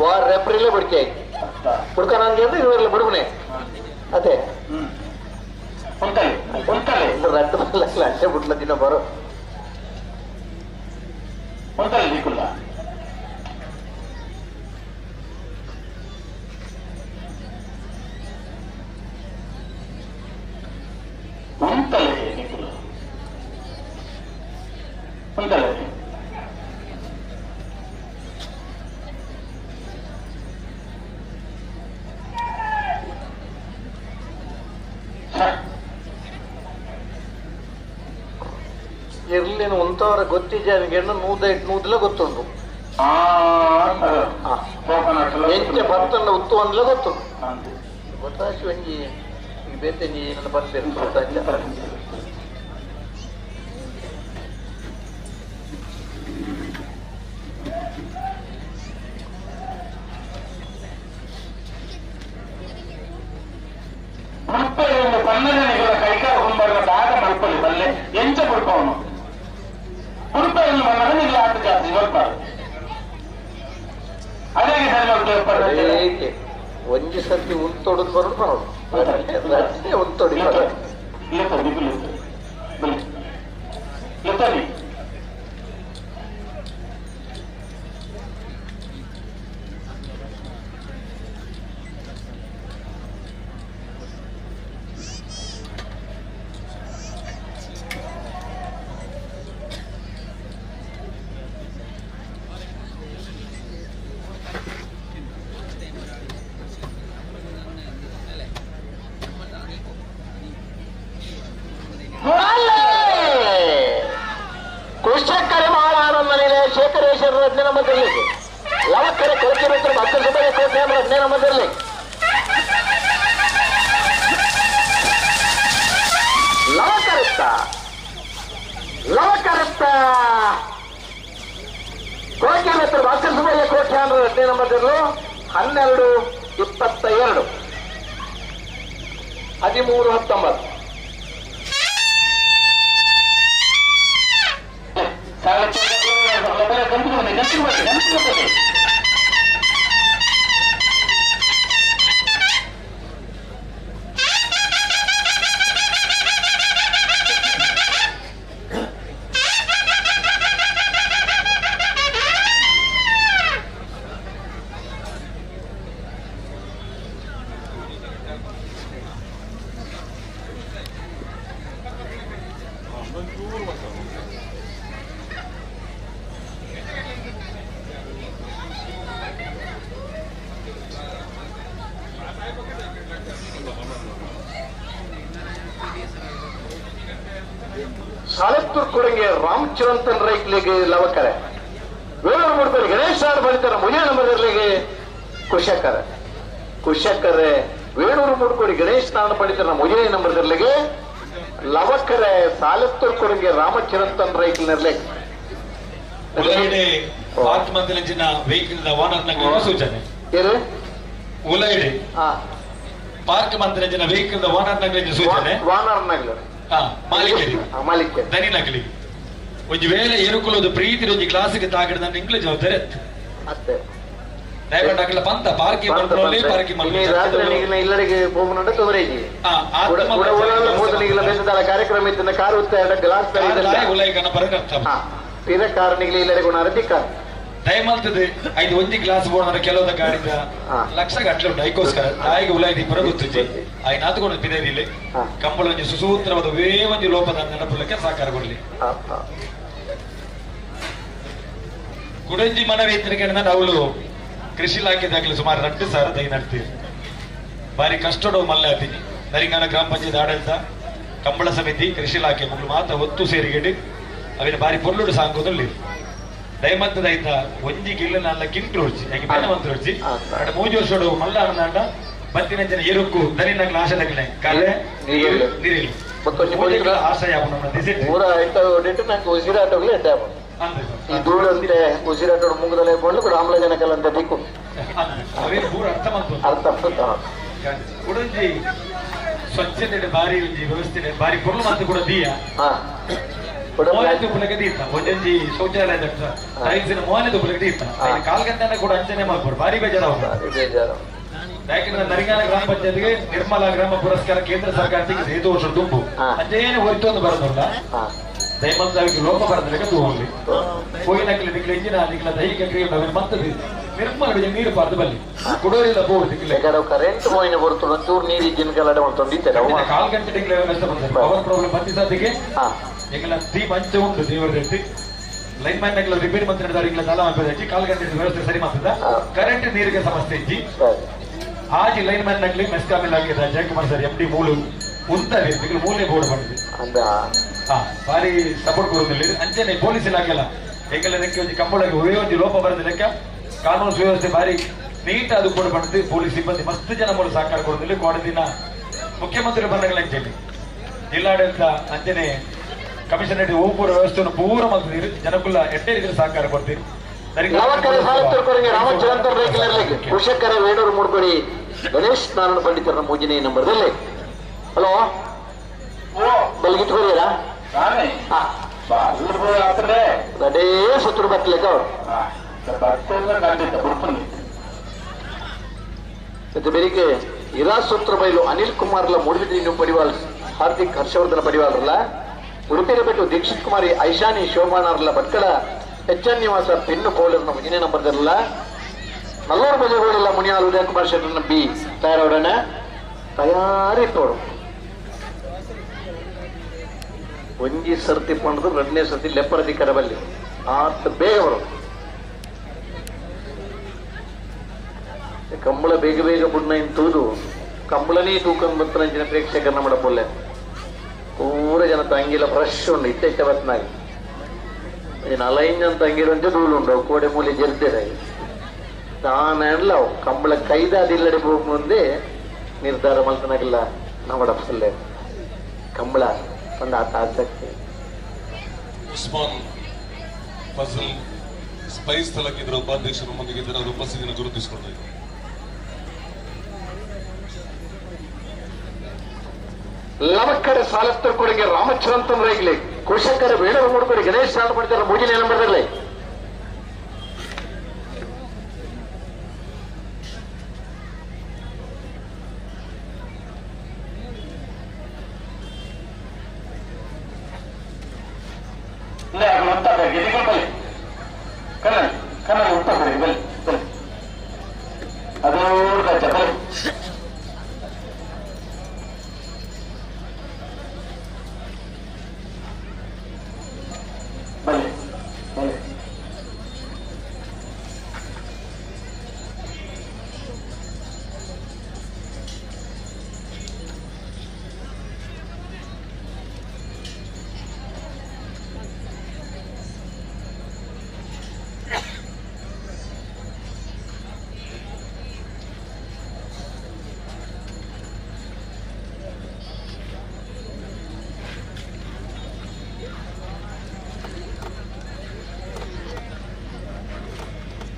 ವಾರ ರೆಫ್ರಿಲೇ ಬಡಿಕೆ ಆಯ್ತು ಹುಡ್ಕ ನನ್ಗೆ ಇವರೆಲ್ಲ ಬುಡುಗನೆ ಅದೇ ರಡ್ಡು ಅಷ್ಟೇ ಬಿಟ್ಲ ದಿನ ಬರೋ ಇರ್ಲಿನ ಒಂತವರ ಗೊತ್ತಿದ್ದ ನೂದೈಟ್ ನೂದಲ ಗೊತ್ತುಂಟು. ಎಂಚ ಭತ್ತನ್ನ ಉತ್ತು ಅಂದ್ಲ ಗೊತ್ತುಂಟು. ಗೊತ್ತಾಶಿ ಒಂಜಿ ಈ ಬೇತೆಂಜಿ ನನ್ನ ಬಂದಿರು ಬುಡುಪಲ್ಲಿ ಬಲ್ಲೆ ಎಂಚ ಬುಡುಪವನು ಬುಡುಪ ಇಲ್ಲಿ ಬಂದಾಗ ಇಲ್ಲಿ ಆಟ ಜಾಸ್ತಿ ಬರ್ತಾರೆ ಅದೇ ಸರಿ ಒಂಜಿ ಸರ್ತಿ ಉಂತೊಡದು ಬರೋದು ನಾವು ಉಂತೊಡಿ ಸಾಲತ್ತೂರ್ ಕೊಡಂಗೆ ರಾಮಚರಂತನ್ ರೈಕ್ಲಿಗೆ ಲವಕರೆ ವೇಣೂರು ಮೂಡ್ತಾರೆ ಗಣೇಶ್ ಸಾರ್ ಬಳಿತಾರ ಮುಜೆ ನಂಬರ್ಲಿಗೆ ಕುಶಕರ ಕುಶಕರೆ ವೇಣೂರು ಮೂಡ್ಕೋಡಿ ಗಣೇಶ್ ನಾರಾಯಣ ಪಂಡಿತರ ಮುಜೆ ನಂಬರ್ದರ್ಲಿಗೆ ಲವಕರೆ ಸಾಲತ್ತೂರ್ ಕೊಡಂಗೆ ರಾಮಚರಂತನ್ ರೈಕ್ಲಿನರ್ಲೆ ವೆಹಿಕಲ್ ಓನರ್ ಸೂಚನೆ ಉಲೈಡೆ ಪಾರ್ಕ್ ಮಂತ್ರಿನ ವೆಹಿಕಲ್ ಓನರ್ ನಗರ ಸೂಚನೆ ಓನರ್ ನಗರ ಮಾಲೀಕರು ದನಿ ನಗಲಿ ಒಂಜಿ ವೇಳೆ ಎರುಕುಲೋದು ಪ್ರೀತಿ ಒಂಜಿ ಕ್ಲಾಸಿಗೆ ತಾಗಡ ನನ್ನ ಇಂಗ್ಲಿಷ್ ಜವಾಬ್ದಾರಿ ಅಷ್ಟೇ ದಯವಿಟ್ಟು ಅಗಲ ಪಂತ ಪಾರ್ಕಿ ಮಲ್ಪೊಲಿ ಪಾರ್ಕಿ ಮಲ್ಪೊಲಿ ರಾತ್ರಿ ನಿಗಿನ ಇಲ್ಲರಿಗೆ ಹೋಗುನಂಡ ತೊಂದರೆ ಇಜ್ಜಿ ಬೆಂದದ ಕಾರ್ಯಕ್ರಮ ಇತ್ತಿನ ಕಾರ್ ಉತ್ತ ಗ್ಲಾಸ್ ಉಲೈಕನ ಬರಕರ್ತ ಪಿರ ಕಾರ್ ನಿಗಲಿ ಇಲ್ಲರಿಗೆ ಗುಣ ದಿಕ್ಕ ದಯಮಲ್ತದೆ ಐದು ಒಂಜಿ ಗ್ಲಾಸ್ ಬೋರ್ಡ್ ಕೆಲವದ ಗಾಡಿದ ಲಕ್ಷ ಗಟ್ಟಲೆ ಉಂಟು ಐಕೋಸ್ಕರ ತಾಯಿಗೆ ಉಲಾಯ್ದು ಇಬ್ಬರ ಗೊತ್ತುಜಿ ಆಯ್ನ ಆತುಕೊಂಡು ಪಿದೇರಿಲ್ಲ ಕಂಬಳ ಒಂಜಿ ಸುಸೂತ್ರವಾದ ವೇ ಒಂಜಿ ಲೋಪದ ನೆನಪುಲಕ್ಕೆ ಸಹಕಾರ ಕೊಡ್ಲಿ ಕುಡಂಜಿ ಮನವಿ ಇತ್ತಿನ ಅವಳು ಕೃಷಿ ಇಲಾಖೆದಾಗಲಿ ಸುಮಾರು 2,000 ದೈ ನಡ್ತೀವಿ ಬಾರಿ ಕಷ್ಟಡ ಮಲ್ಲೆ ಆತೀನಿ ನರಿಂಗಾನ ಗ್ರಾಮ ಪಂಚಾಯತ್ ಆಡಳಿತ ಕಂಬಳ ಸಮಿತಿ ಕೃಷಿ ಇಲಾಖೆ ಮಗಳು ಮಾತ್ರ ಒತ್ತು ಸೇರಿಗೆಡಿ ಅವಿನ ಬಾರಿ ಪೊರ್ಲುಡು ಸಾಂಗೋದಲ್ಲಿ ದಯಮತ್ತದ ಐತ ಒಂಜಿ ಗಿಲ್ಲ ನಲ್ಲ ಕಿಂಟ್ರು ಹೊಡ್ಚಿ ಯಾಕೆ ಬೇಡ ಮಂತ್ರ ಹೊಡ್ಚಿ ಅಡ ಮೂಜಿ ವರ್ಷಡು ಮಲ್ಲ ಅಣ್ಣಾಂಡ ಬತ್ತಿನ ಜನ ಎರುಕ್ಕು ದನಿನಗ್ಲ ಆಶೆ ಕಾಲೆ ನೀರಿಲ್ಲ ಆಶಯ ಊರ ಐತ ನಂಗೆ ಉಸಿರಾಟೋಗ್ಲಿ ಎಡ್ಡೆ ಈ ಧೂಳಂತೆ ಉಸಿರಾಟೋಡು ಮುಂಗದಲ್ಲೇ ಕೊಂಡು ಕೂಡ ಆಮ್ಲಜನಕಲ್ಲಂತ ದಿಕ್ಕು ಅರ್ಥ ಅರ್ಥ ಕುಡಂಜಿ ಸ್ವಚ್ಛತೆ ಬಾರಿ ಒಂಜಿ ವ್ಯವಸ್ಥೆ ಬಾರಿ ಪೊರ್ಲು ಮಾತು ಕೂಡ ದೀಯ ಮೋನೆ ದೀತ ಒಂಜೊಂಜಿ ಶೌಚಾಲಯ ಟೈಲ್ಸಿನ ಮೋನೆ ತುಪ್ಪಲಕ್ಕೆ ದೀತ ಕಾಲ್ ಗಂಟೆನ ಕೂಡ ಅಂಚನೆ ಮಾಡ್ಬೋದು ಬಾರಿ ಬೇಜಾರು ಬೇಜಾರು ಯಾಕಂದ್ರೆ ನರಿಂಗಾನ ಗ್ರಾಮ ಪಂಚಾಯತ್ಗೆ ನಿರ್ಮಲ ಗ್ರಾಮ ಪುರಸ್ಕಾರ ಕೇಂದ್ರ ಸರ್ಕಾರಕ್ಕೆ ಐದು ವರ್ಷ ದುಂಬು ಅಂಚೇನೆ ಹೊಯ್ತು ಬರೋದಿಲ್ಲ ದಯಮಂತಾಗಿ ಲೋಪ ಬರದಕ್ಕೆ ತೂವಲ್ಲಿ ಹೋಗಿನಕ್ಲಿ ದಿಕ್ಲ ಇಂಜಿನ ದಿಕ್ಲ ದೈಹಿಕ ಕ್ರಿಯೆ ಮತ್ತದು ನಿರ್ಮಲ ನೀರು ಪಾರ್ದು ಬಲ್ಲಿ ಕುಡೋರಿಲ್ಲ ಬೋರ್ಡ್ ದಿಕ್ಲೆ ಕರೆಂಟ್ ಹೋಯಿನ ಬರ್ತದೆ ಒಂಚೂರು ನೀರು ಇಜ್ಜಿನ ಕಲಡೆ ಮಾಡ್ಕೊಂಡು ಕಾಲ್ ಗಂಟೆ ದಿಕ್ಲೆ ವ್ಯವಸ್ಥೆ ಬಂದ ಪವರ್ ಪ್ರಾಬ್ಲಮ್ ಬತ್ತಿ ಸಾಧ್ಯಕ್ಕೆ ಎಂಗಲ ಟೀಮ್ ಅಂಚೆ ಉಂಟು ದೇವರ ಲೈನ್ ಮ್ಯಾನ್ ನಗಲ ರಿಪೇರಿ ಮಂತ್ರ ಇಂಗ್ಲ ಸಾಲ ಮಾಡ್ಬೇಕು ಕಾಲ್ ಗಂಟೆ ವ್ಯವಸ್ಥೆ ಸರಿ ಮಾಡ್ತದ ಕರೆಂಟ್ ನೀರಿಗೆ ಸಮಸ್ಯೆ ಇಜ್ಜಿ ಆಜಿ ಲೈನ್ ಮ್ಯಾನ್ ನಗಲಿ ಮೆಸ್ಕಾಮಿಲ್ ಆಗಿದೆ ಜಯಕುಮಾರ್ ಸರ್ ಎಂ ಡಿ ಮೂಲು ಉಂತಾರೆ ಮೂಲೆ ಬೋರ್ಡ್ ಮಾಡಿದೆ ಭಾರಿ ಸಪೋರ್ಟ್ ಕೊಡುದಿಲ್ಲ ಅಂಚನೆ ಪೊಲೀಸ್ ಇಲಾಖೆ ಅಲ್ಲ ಎಂಗಲ ಒಂಜಿ ಕಂಬಳಕ್ಕೆ ಒಳ್ಳೆ ಒಂಜಿ ಲೋಪ ಬರದ ಲೆಕ್ಕ ಕಾನೂನು ಸುವ್ಯವಸ್ಥೆ ಭಾರಿ ನೀಟ್ ಅದು ಕೂಡ ಬಂದಿದೆ ಪೊಲೀಸ್ ಸಿಬ್ಬಂದಿ ಮಸ್ತ್ ಜನ ಮೂಲ ಸಹಕಾರ ಕೊಡುದಿಲ್ಲ ಕೋಡದಿನ ಮುಖ್ಯಮಂತ್ರಿ ಬಂದಗಳ ಅಂಚೆನೆ ಜಿಲ್ಲಾಡಳಿತ ಅಂಚನೆ ಕಮಿಷನರೇಟ್ ಓಪುರ ವ್ಯವಸ್ಥೆಯನ್ನು ಪೂರ ಮಾಡ್ತಿದ್ದೀರಿ ಜನಕುಲ ಎಟ್ಟೆ ರೀತಿಯ ಸಹಕಾರ ಕೊಡ್ತೀರಿ ಕೃಷಕರ ವೇಣೂರು ಮೂಡ್ಕೊಡಿ ಗಣೇಶ್ ನಾರಾಯಣ ಪಂಡಿತರ ಮೂಜಿನೇ ನಂಬರ್ದಲ್ಲಿ ಹಲೋ ಬಲ್ಗಿತ್ಕೋರಿಯರಾ ಅದೇ ಸುತ್ತರು ಬತ್ತಲೇಕ ಬೆಳಿಗ್ಗೆ ಇರಾ ಸೂತ್ರ ಬೈಲು ಅನಿಲ್ ಕುಮಾರ್ಲ ಮೂಡುಬಿದ್ರಿ ಪಡಿವಾಲ್ ಹಾರ್ದಿಕ್ ಹರ್ಷವರ್ಧನ ಪಡಿವಾಲ್ರಲ್ಲ ಉಡುಪಿರ ಬೆಟ್ಟು ದೀಕ್ಷಿತ್ ಕುಮಾರಿ ಐಶಾನಿ ಶೋಭಾನಾರ್ಲ ಭಟ್ಕಳ ಎಚ್ ಎನ್ ನಿವಾಸ ಪಿನ್ನು ಕೋಲರ್ನ ಮುಂದಿನ ನಂಬರ್ದಲ್ಲ ನಲ್ಲೂರು ಬಜೆಗಳೆಲ್ಲ ಮುನಿಯಾಲ್ ಉದಯ ಕುಮಾರ್ ಶೆಟ್ಟರ್ನ ಬಿ ತಯಾರವರನ್ನ ತಯಾರಿ ತೋಡು ಒಂಜಿ ಸರ್ತಿ ಪಂಡದು ಎರಡನೇ ಸರ್ತಿ ಲೆಪ್ಪರಧಿಕಾರ ಬಲ್ಲಿ ಆತ ಬೇಗ ಬರು ಕಂಬಳ ಬೇಗ ಬೇಗ ಬುಡ್ನ ಇಂತೂದು ಕಂಬಳನೇ ತೂಕನ್ ಬತ್ತನಂಚಿನ ಪ್ರೇಕ್ಷಕರನ್ನ ಮಾಡಪೊಲ್ಲೆ ಪೂರ ಜನ ತಂಗಿಲ ಫ್ರೆಶ್ ಉಂಡು ಇತ್ತ ಇತ್ತ ಬತ್ತನಾಗಿ ನಲೈನ್ ಜನ ತಂಗಿರುವಂತೆ ಧೂಳು ಉಂಡು ಕೋಡೆ ಮೂಲೆ ಜರ್ದೇರೆ ತಾನಲ್ಲ ಕಂಬಳ ಕೈದಾದಿಲ್ಲಡೆ ಮುಂದೆ ನಿರ್ಧಾರ ಮಲ್ತನಾಗಿಲ್ಲ ನಾವು ಕಂಬಳ ಒಂದು ಆತ ಆಸಕ್ತಿ. ಉಸ್ಮಾನ್ ಫಜಲ್ ಸ್ಪೈಸ್ ತಲಕಿದ್ರ ಉಪಾಧ್ಯಕ್ಷರು ನಮ್ಮೊಂದಿಗೆ ಅವರ ಉಪಸ್ಥಿತಿಯನ್ನು ಗುರುತಿಸಿಕೊಳ್ತಾ ಇದ್ದಾರೆ. ಲವಕ್ಕಡೆ ಸಾಲಸ್ತರ ಕೊಡುಗೆ ರಾಮಚಂದ್ರ ಇಗ್ಲಿ ಕುಶಕರ ಬೇಡವ ಮೂಡ್ಕೊಡಿ ಗಣೇಶ್ ಸಾಲ ಮಾಡ್ತಾರೆ ಮೂಜಿನ ನಂಬರ್ದಲ್ಲಿ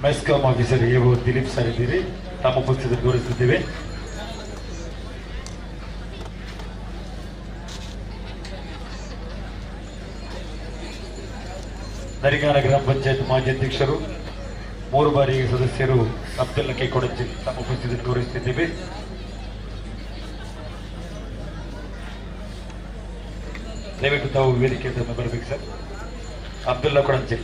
ಮೆಸ್ಕಾಂ ಆಫೀಸರ್ ಎ ದಿಲೀಪ್ ಸರ್ ಇದ್ದೀರಿ, ತಮ್ಮ ಉಪಸ್ಥಿತಿಯನ್ನು ಗೌರವಿಸುತ್ತಿದ್ದೇವೆ. ನರಿಗಾನ ಗ್ರಾಮ ಪಂಚಾಯತ್ ಮಾಜಿ ಅಧ್ಯಕ್ಷರು, 3 ಬಾರಿ ಸದಸ್ಯರು ಅಬ್ದುಲ್ಲಾ ಕೆ ಕೊಡಂಜಿ ತಮ್ಮ ಉಪಸ್ಥಿತಿಯನ್ನು ಗೌರವಿಸುತ್ತಿದ್ದೇವೆ. ದಯವಿಟ್ಟು ತಾವು ವೇದಿಕೆ ಬರಬೇಕು ಸರ್. ಅಬ್ದುಲ್ಲಾ ಕೊಡಂಜಿ.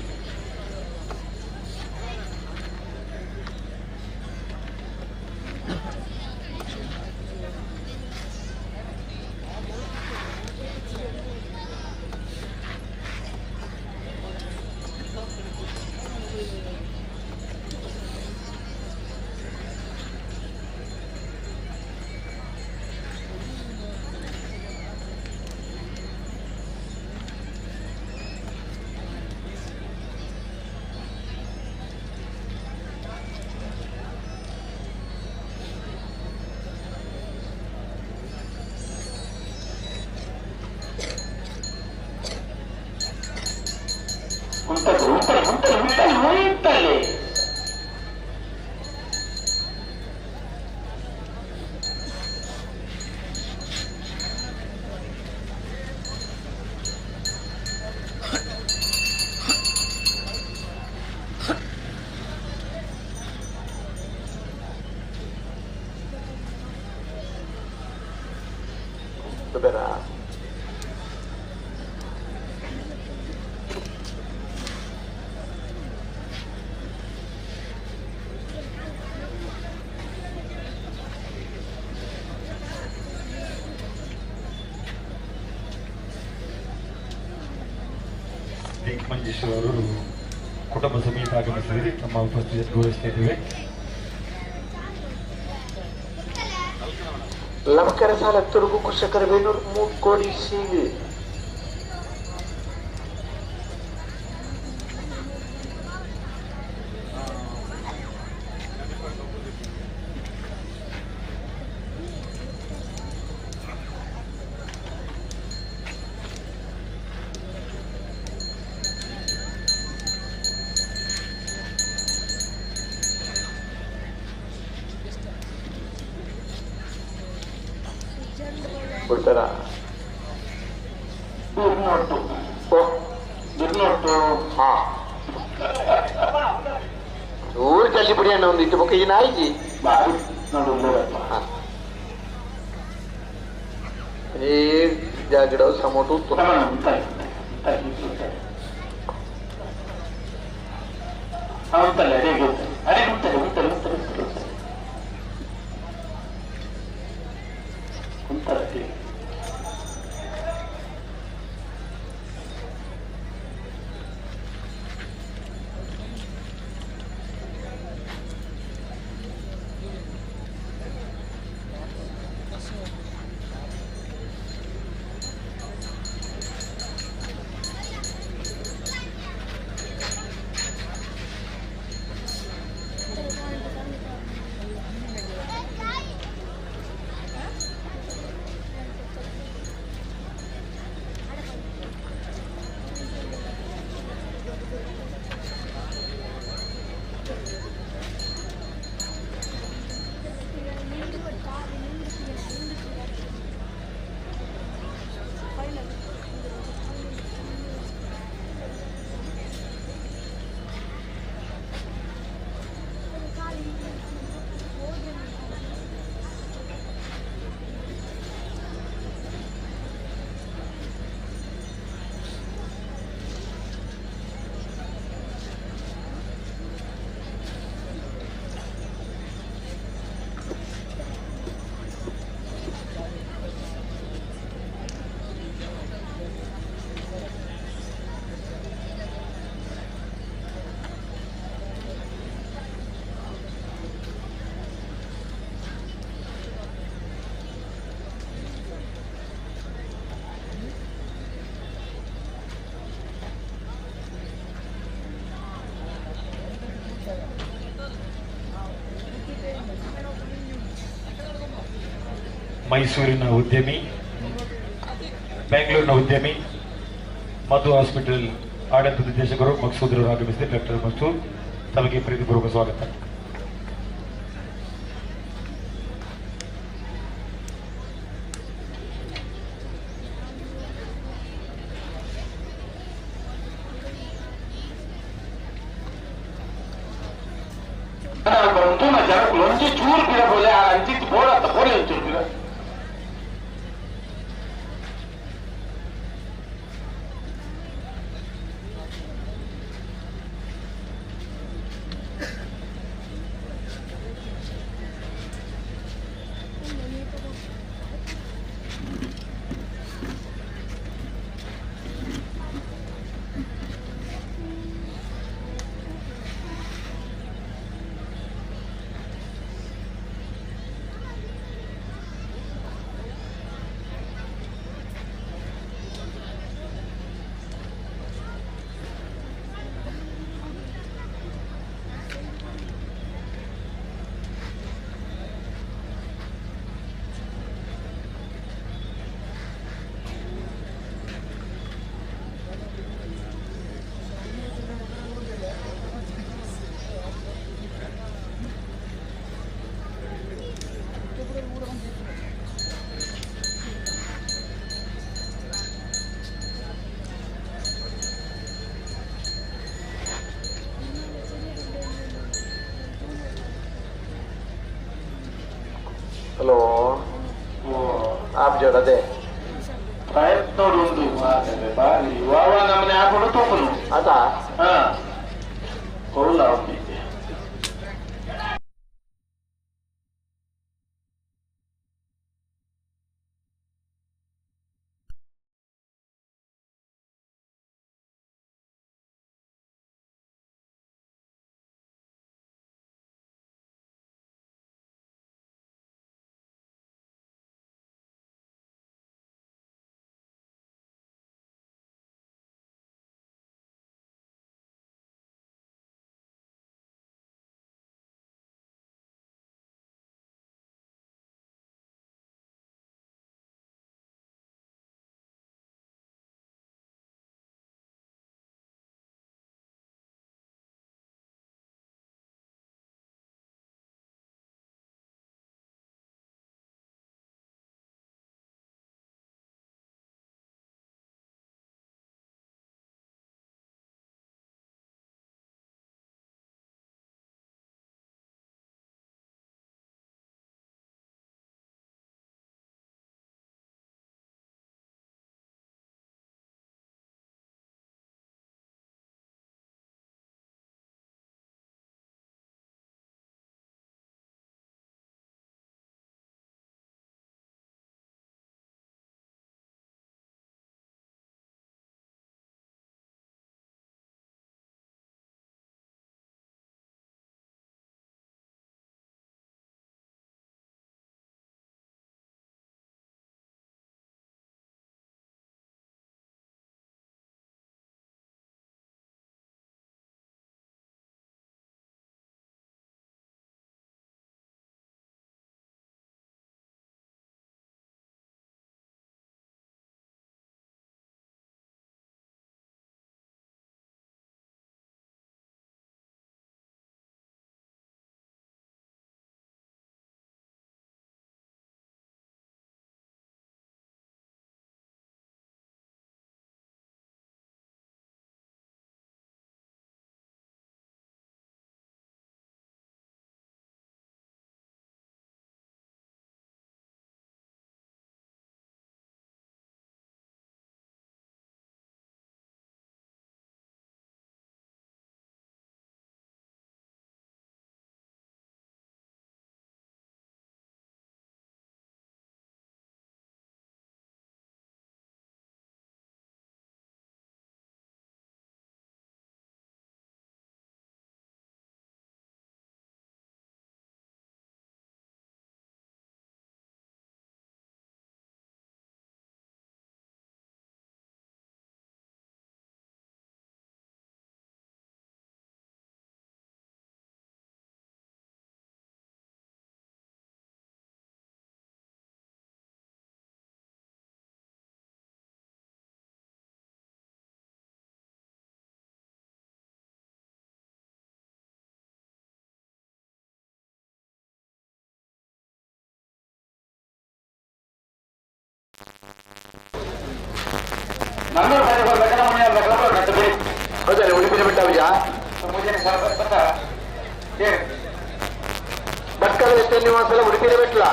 ಮಂಜೇಶ್ವರ ಅವರು ಕುಟುಂಬ ಸಮೇತ ಆಗಮಿಸಿದರೆ ತಮ್ಮ ಉಪಸ್ಥಿತಿಯನ್ನು ಗೌರವಿಸ್ತಾ ಇದ್ದೇವೆ. ಲವಕರ ಸಾಲ ತುರುಗು ಕುಶಕರ ಬೇನೂರು 3 ಕೋಡಿ ಸೀಗೆ ಕೊಡ್ತಾರ. ಬಿರ್ನೊಟ್ಟು ಓ ಬಿರ್ನೊಟ್ಟು. ಹಾ ಊರು ಜಲ್ದಿ ಬಿಡಿ ಅಣ್ಣ, ಒಂದು ಇಟ್ಟು ಬೊಕ್ಕ ಈ ನಾಯಿಜಿ ಬಾರಿ ನೋಡು. ಈ ಜಾಗಡ ಸಮೋಟು. ಉಂಟಲ್ಲ, ಅದೇ ಗೊತ್ತು, ಅದೇ ಉಂಟಲ್ಲ, ಉಂಟಲ್ಲ ಉಂಟಲ್ಲ ಉಂಟಲ್ಲ ಉಂಟಲ್ಲ. ಮೈಸೂರಿನ ಉದ್ಯಮಿ, ಬೆಂಗಳೂರಿನ ಉದ್ಯಮಿ, ಮಧು ಹಾಸ್ಪಿಟಲ್ ಆಡಳಿತ ನಿರ್ದೇಶಕರು ಮಕ್ಸೂದ್ ರವರು ಆಗಮಿಸಿದ ಡಾಕ್ಟರ್ ಮಕ್ಸೂದ್ ತಮಗೆ ಪ್ರೀತಿಪೂರ್ವಕ ಸ್ವಾಗತ. ಒಂಜಿ ಚೂರು ಪಿರ ಬೋಲೆ ಆ ಅಂಚಿತ್ತು ಬೋಡತ್ತ ಬೋಲೆ ಒಂಚೂರು ಪಿರ. ಹಲೋ, ಆಪ್ ಜೋಡ ಅದೇ ಪ್ರಯತ್ನ ಉಂಟು ಬಾರಿ ವಾವ ನಮ್ಮನೆ ಹಾಕೊಂಡು ತೋಪನು. ಅದಾ? ಹಾ, ಹೌದಾ? ಹೌದಾ ಉಡುಪಿನ ಬಿಟ್ಟ ಭಟ್ಕಳ ಎಷ್ಟೇ ನಿವಾಸ ಉಡುಪಿನ ಬಿಟ್ಲ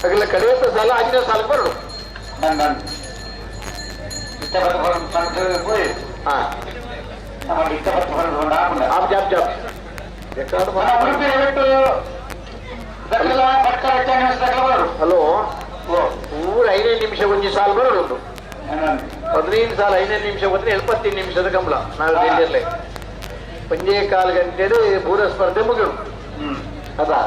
ಅಗಲ ಕಡೆಯ ಸಾಲ ಆಗಿನ ಸಾಲಕ್ಕೆ ಬರೋದು ಹಲೋ ಊರ 5 ನಿಮಿಷ ಒಂಜಿ ಸಾಲು ಬರೋದು 15 ಸಾಲ 5 ನಿಮಿಷ ಬಂದ್ರೆ 75 ನಿಮಿಷದ ಕಂಬಳ ನಾವು ಇರ್ಲಿ 1.25 ಗಂಟೆ ಪೂರ ಸ್ಪರ್ಧೆ ಮುಗಿದು ಅದಾ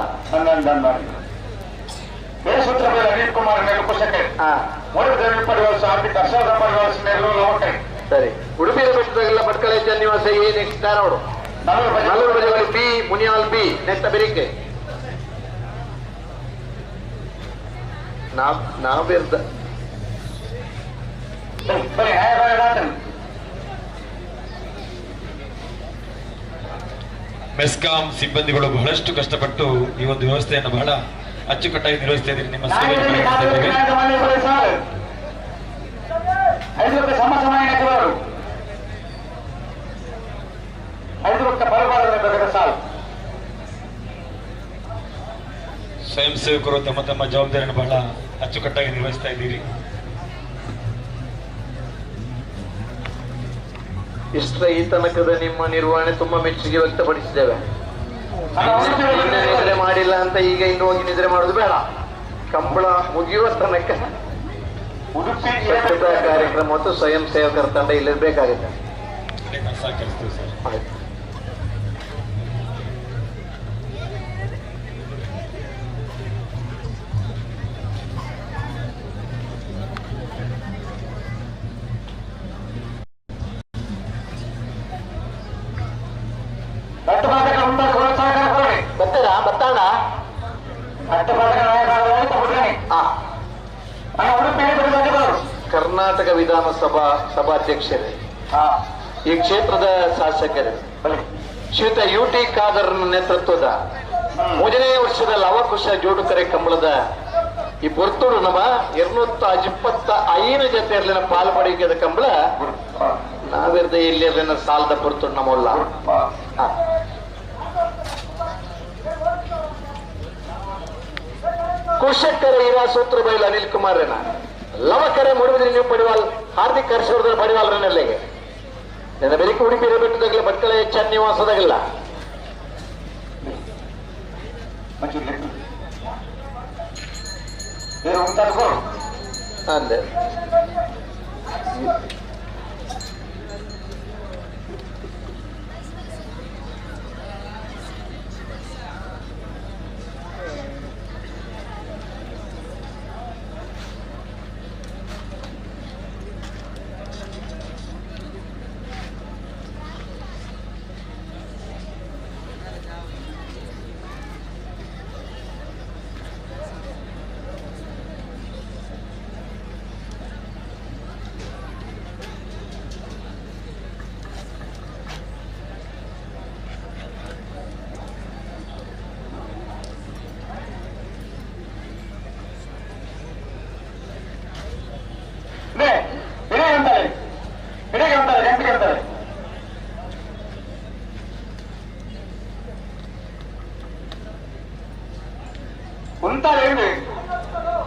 ಸರಿ ಉಡುಪಿಯ ಬೆಟ್ಟದಾಗೆಲ್ಲ ಭಟ್ಕಳ ನಿವಾಸ ಎ ನೆಕ್ಸ್ಟ್ ಧಾರವಾಡ 40 ಬಜೆಗಳು ಬಿ ಮುನಿಯಾಲ್ ಬಿ ನೆಕ್ಸ್ಟ್ ಬೆರಿಕೆ ನಾವಿರ್ದ ಮೆಸ್ಕಾಂ ಸಿಬ್ಬಂದಿಗಳು ಬಹಳಷ್ಟು ಕಷ್ಟಪಟ್ಟು ಈ ಒಂದು ವ್ಯವಸ್ಥೆಯನ್ನು ಬಹಳ ಅಚ್ಚುಕಟ್ಟಾಗಿ ನಿರ್ವಹಿಸ್ತಾ ಇದ್ದೀರಿ. ನಿಮ್ಮ ಸೇವೆಯನ್ನು ಪರಿಗಣಿಸ್ತಾ ಇದ್ದೇವೆ. ಸ್ವಯಂ ಸೇವಕರು ತಮ್ಮ ತಮ್ಮ ಜವಾಬ್ದಾರಿಯನ್ನು ಬಹಳ ಅಚ್ಚುಕಟ್ಟಾಗಿ ನಿರ್ವಹಿಸ್ತಾ ಇದ್ದೀರಿ. ಇಷ್ಟ ಈ ತನಕದ ನಿಮ್ಮ ನಿರ್ವಹಣೆ ತುಂಬಾ ಮೆಚ್ಚುಗೆ ವ್ಯಕ್ತಪಡಿಸಿದ್ದೇವೆ. ನಿದ್ರೆ ಮಾಡಿಲ್ಲ ಅಂತ ಈಗ ಇನ್ನು ಹೋಗಿ ನಿದ್ರೆ ಮಾಡೋದು ಬೇಡ. ಕಂಬಳ ಮುಗಿಯುವ ತನಕ ಸ್ವಚ್ಛತಾ ಕಾರ್ಯಕ್ರಮ ಮತ್ತು ಸ್ವಯಂ ಸೇವಕರ ತಂಡ ಇಲ್ಲಿರ್ಬೇಕಾಗುತ್ತೆ. ಆಯ್ತು. ಕರ್ನಾಟಕ ವಿಧಾನಸಭಾ ಸಭಾಧ್ಯಕ್ಷರೇ, ಈ ಕ್ಷೇತ್ರದ ಶಾಸಕರೇ ಶ್ರೀಯುತ ಯು ಟಿ ಖಾದರ್ ನೇತೃತ್ವದ 3ನೇ ವರ್ಷದ ಲವಕುಶ ಜೋಡುಕರೆ ಕಂಬಳದ ಈ ಪೊರ್ತುಡು ನಮ್ಮ 225 ಜೊತೆ ಪಾಲು ಪಡೆಯುವ ಕಂಬಳ ನಾವಿರ್ದ ಇಲ್ಲಿ ಸಾಲದ ಪೊರ್ತುಡು ನಮ್ಮಲ್ಲ. ಕುಶಕ್ಕರ ಇರಾ ಸೂತ್ರ ಬೈಲ್ ಅನಿಲ್ ಕುಮಾರ್ ಲವಕರೆ ಮುಡುಬಿದ್ರಿ ನೀವು ಪಡಿವಾಲ್ ಹಾರ್ದಿಕ್ ಹರ್ಷವರ್ಧನ್ ಪಡಿವಾಲ್ರನ್ನೆಲ್ಲಿಗೆ ನನ್ನ ಬೆಳಿಗ್ಗೆ ಉಡುಪಿ ಬೆಟ್ಟದಾಗಲ ಭಟ್ಕಳ ಎಚ್ ಎನ್ ನಿವಾಸದಾಗಲ್ಲ. ಅಂದೆ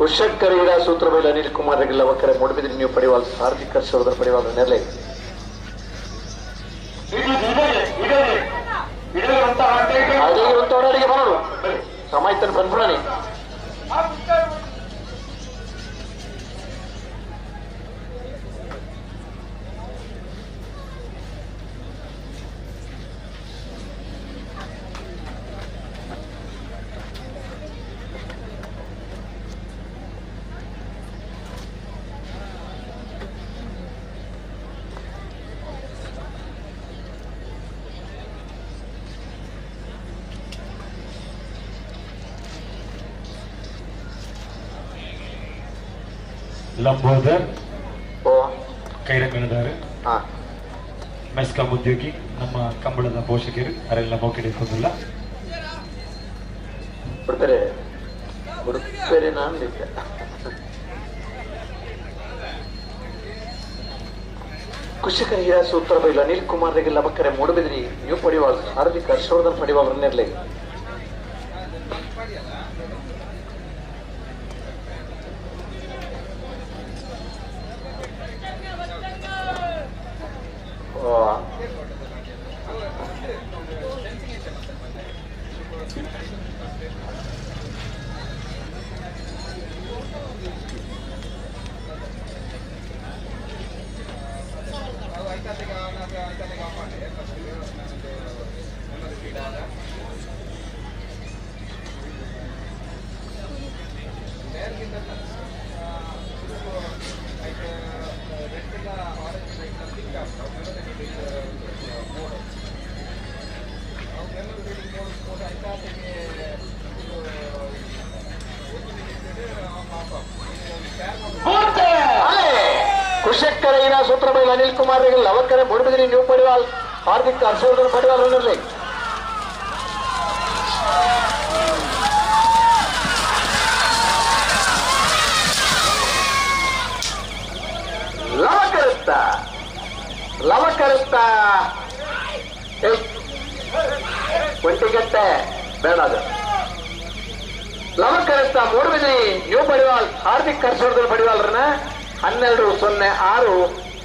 ಕುಶಕ್ಕರ ಇರಾ ಸೂತ್ರ ಬೈಲ್ ಅನಿಲ್ ಕುಮಾರ್ ಲವಕರೆ ಮೂಡಬಿದ್ರಿ ನೀವು ಪಡೆಯುವ ಹಾರ್ದಿಕ್ ಹರ್ಷವರ್ಧನ್ ಪಡೆಯುವ ನೆಲೆ ಅಡಿಗೆ ಬರೋಡು ಸಮಾಯ್ತನ ಬಂದ್ಬಿಡಾನೆ. ಲಂಬೋದರ್ ಕೈರಂಗಣದಾರು ಮೆಸ್ಕಾಂ ಉದ್ಯೋಗಿ ನಮ್ಮ ಕಂಬಳದ ಪೋಷಕರು ಅವರೆಲ್ಲ ಮೋಕಿಡಿಲ್ಲ. ಕೊಡ್ತಾರೆ. ಬುಡುಪೇರಿ ನಾನು ಕುಶಕರ ಹಿರಾಸು ಉತ್ತರ ಬೈಲು ಅನಿಲ್ ಕುಮಾರ್ ರೆಗೆ ಲಬಕ್ಕರೆ ಮೂಡುಬಿದ್ರಿ ನ್ಯೂ ಪಡಿವಾಳ್ ಹಾರ್ದಿಕ್ ಹರ್ಷವರ್ಧನ್ ಪಡಿವಾಳ್ ರನ್ನಿರ್ಲಿ. ಕುಶಕ್ಕರ ಸೂತ್ರ ಬೈಲ್ ಅನಿಲ್ ಕುಮಾರ್ ಲವಕ್ಕರೆ ಮೂಡುಬಿದಿರಿ ನ್ಯೂ ಪಡಿವಾಲ್ ಹಾರ್ದಿಕ್ ಹರ್ಷವರ್ಧನ್ ಪಡಿವಾಲ್ ರನ್ನಿರ್ಲಿ. ಲವಕರುತ್ತ ಲವಕರುತ್ತ ಒಂಟಿಗಟ್ಟೆ ಬೇಡ ಅದು. ಲವಕರುತ್ತ ಮೂಡುಬಿದಿರಿ ನ್ಯೂ ಪಡಿವಾಲ್ ಹಾರ್ದಿಕ್ ಹರ್ಷವರ್ಧನ್ ಪಡಿವಾಲ್ರನ್ನ 12-06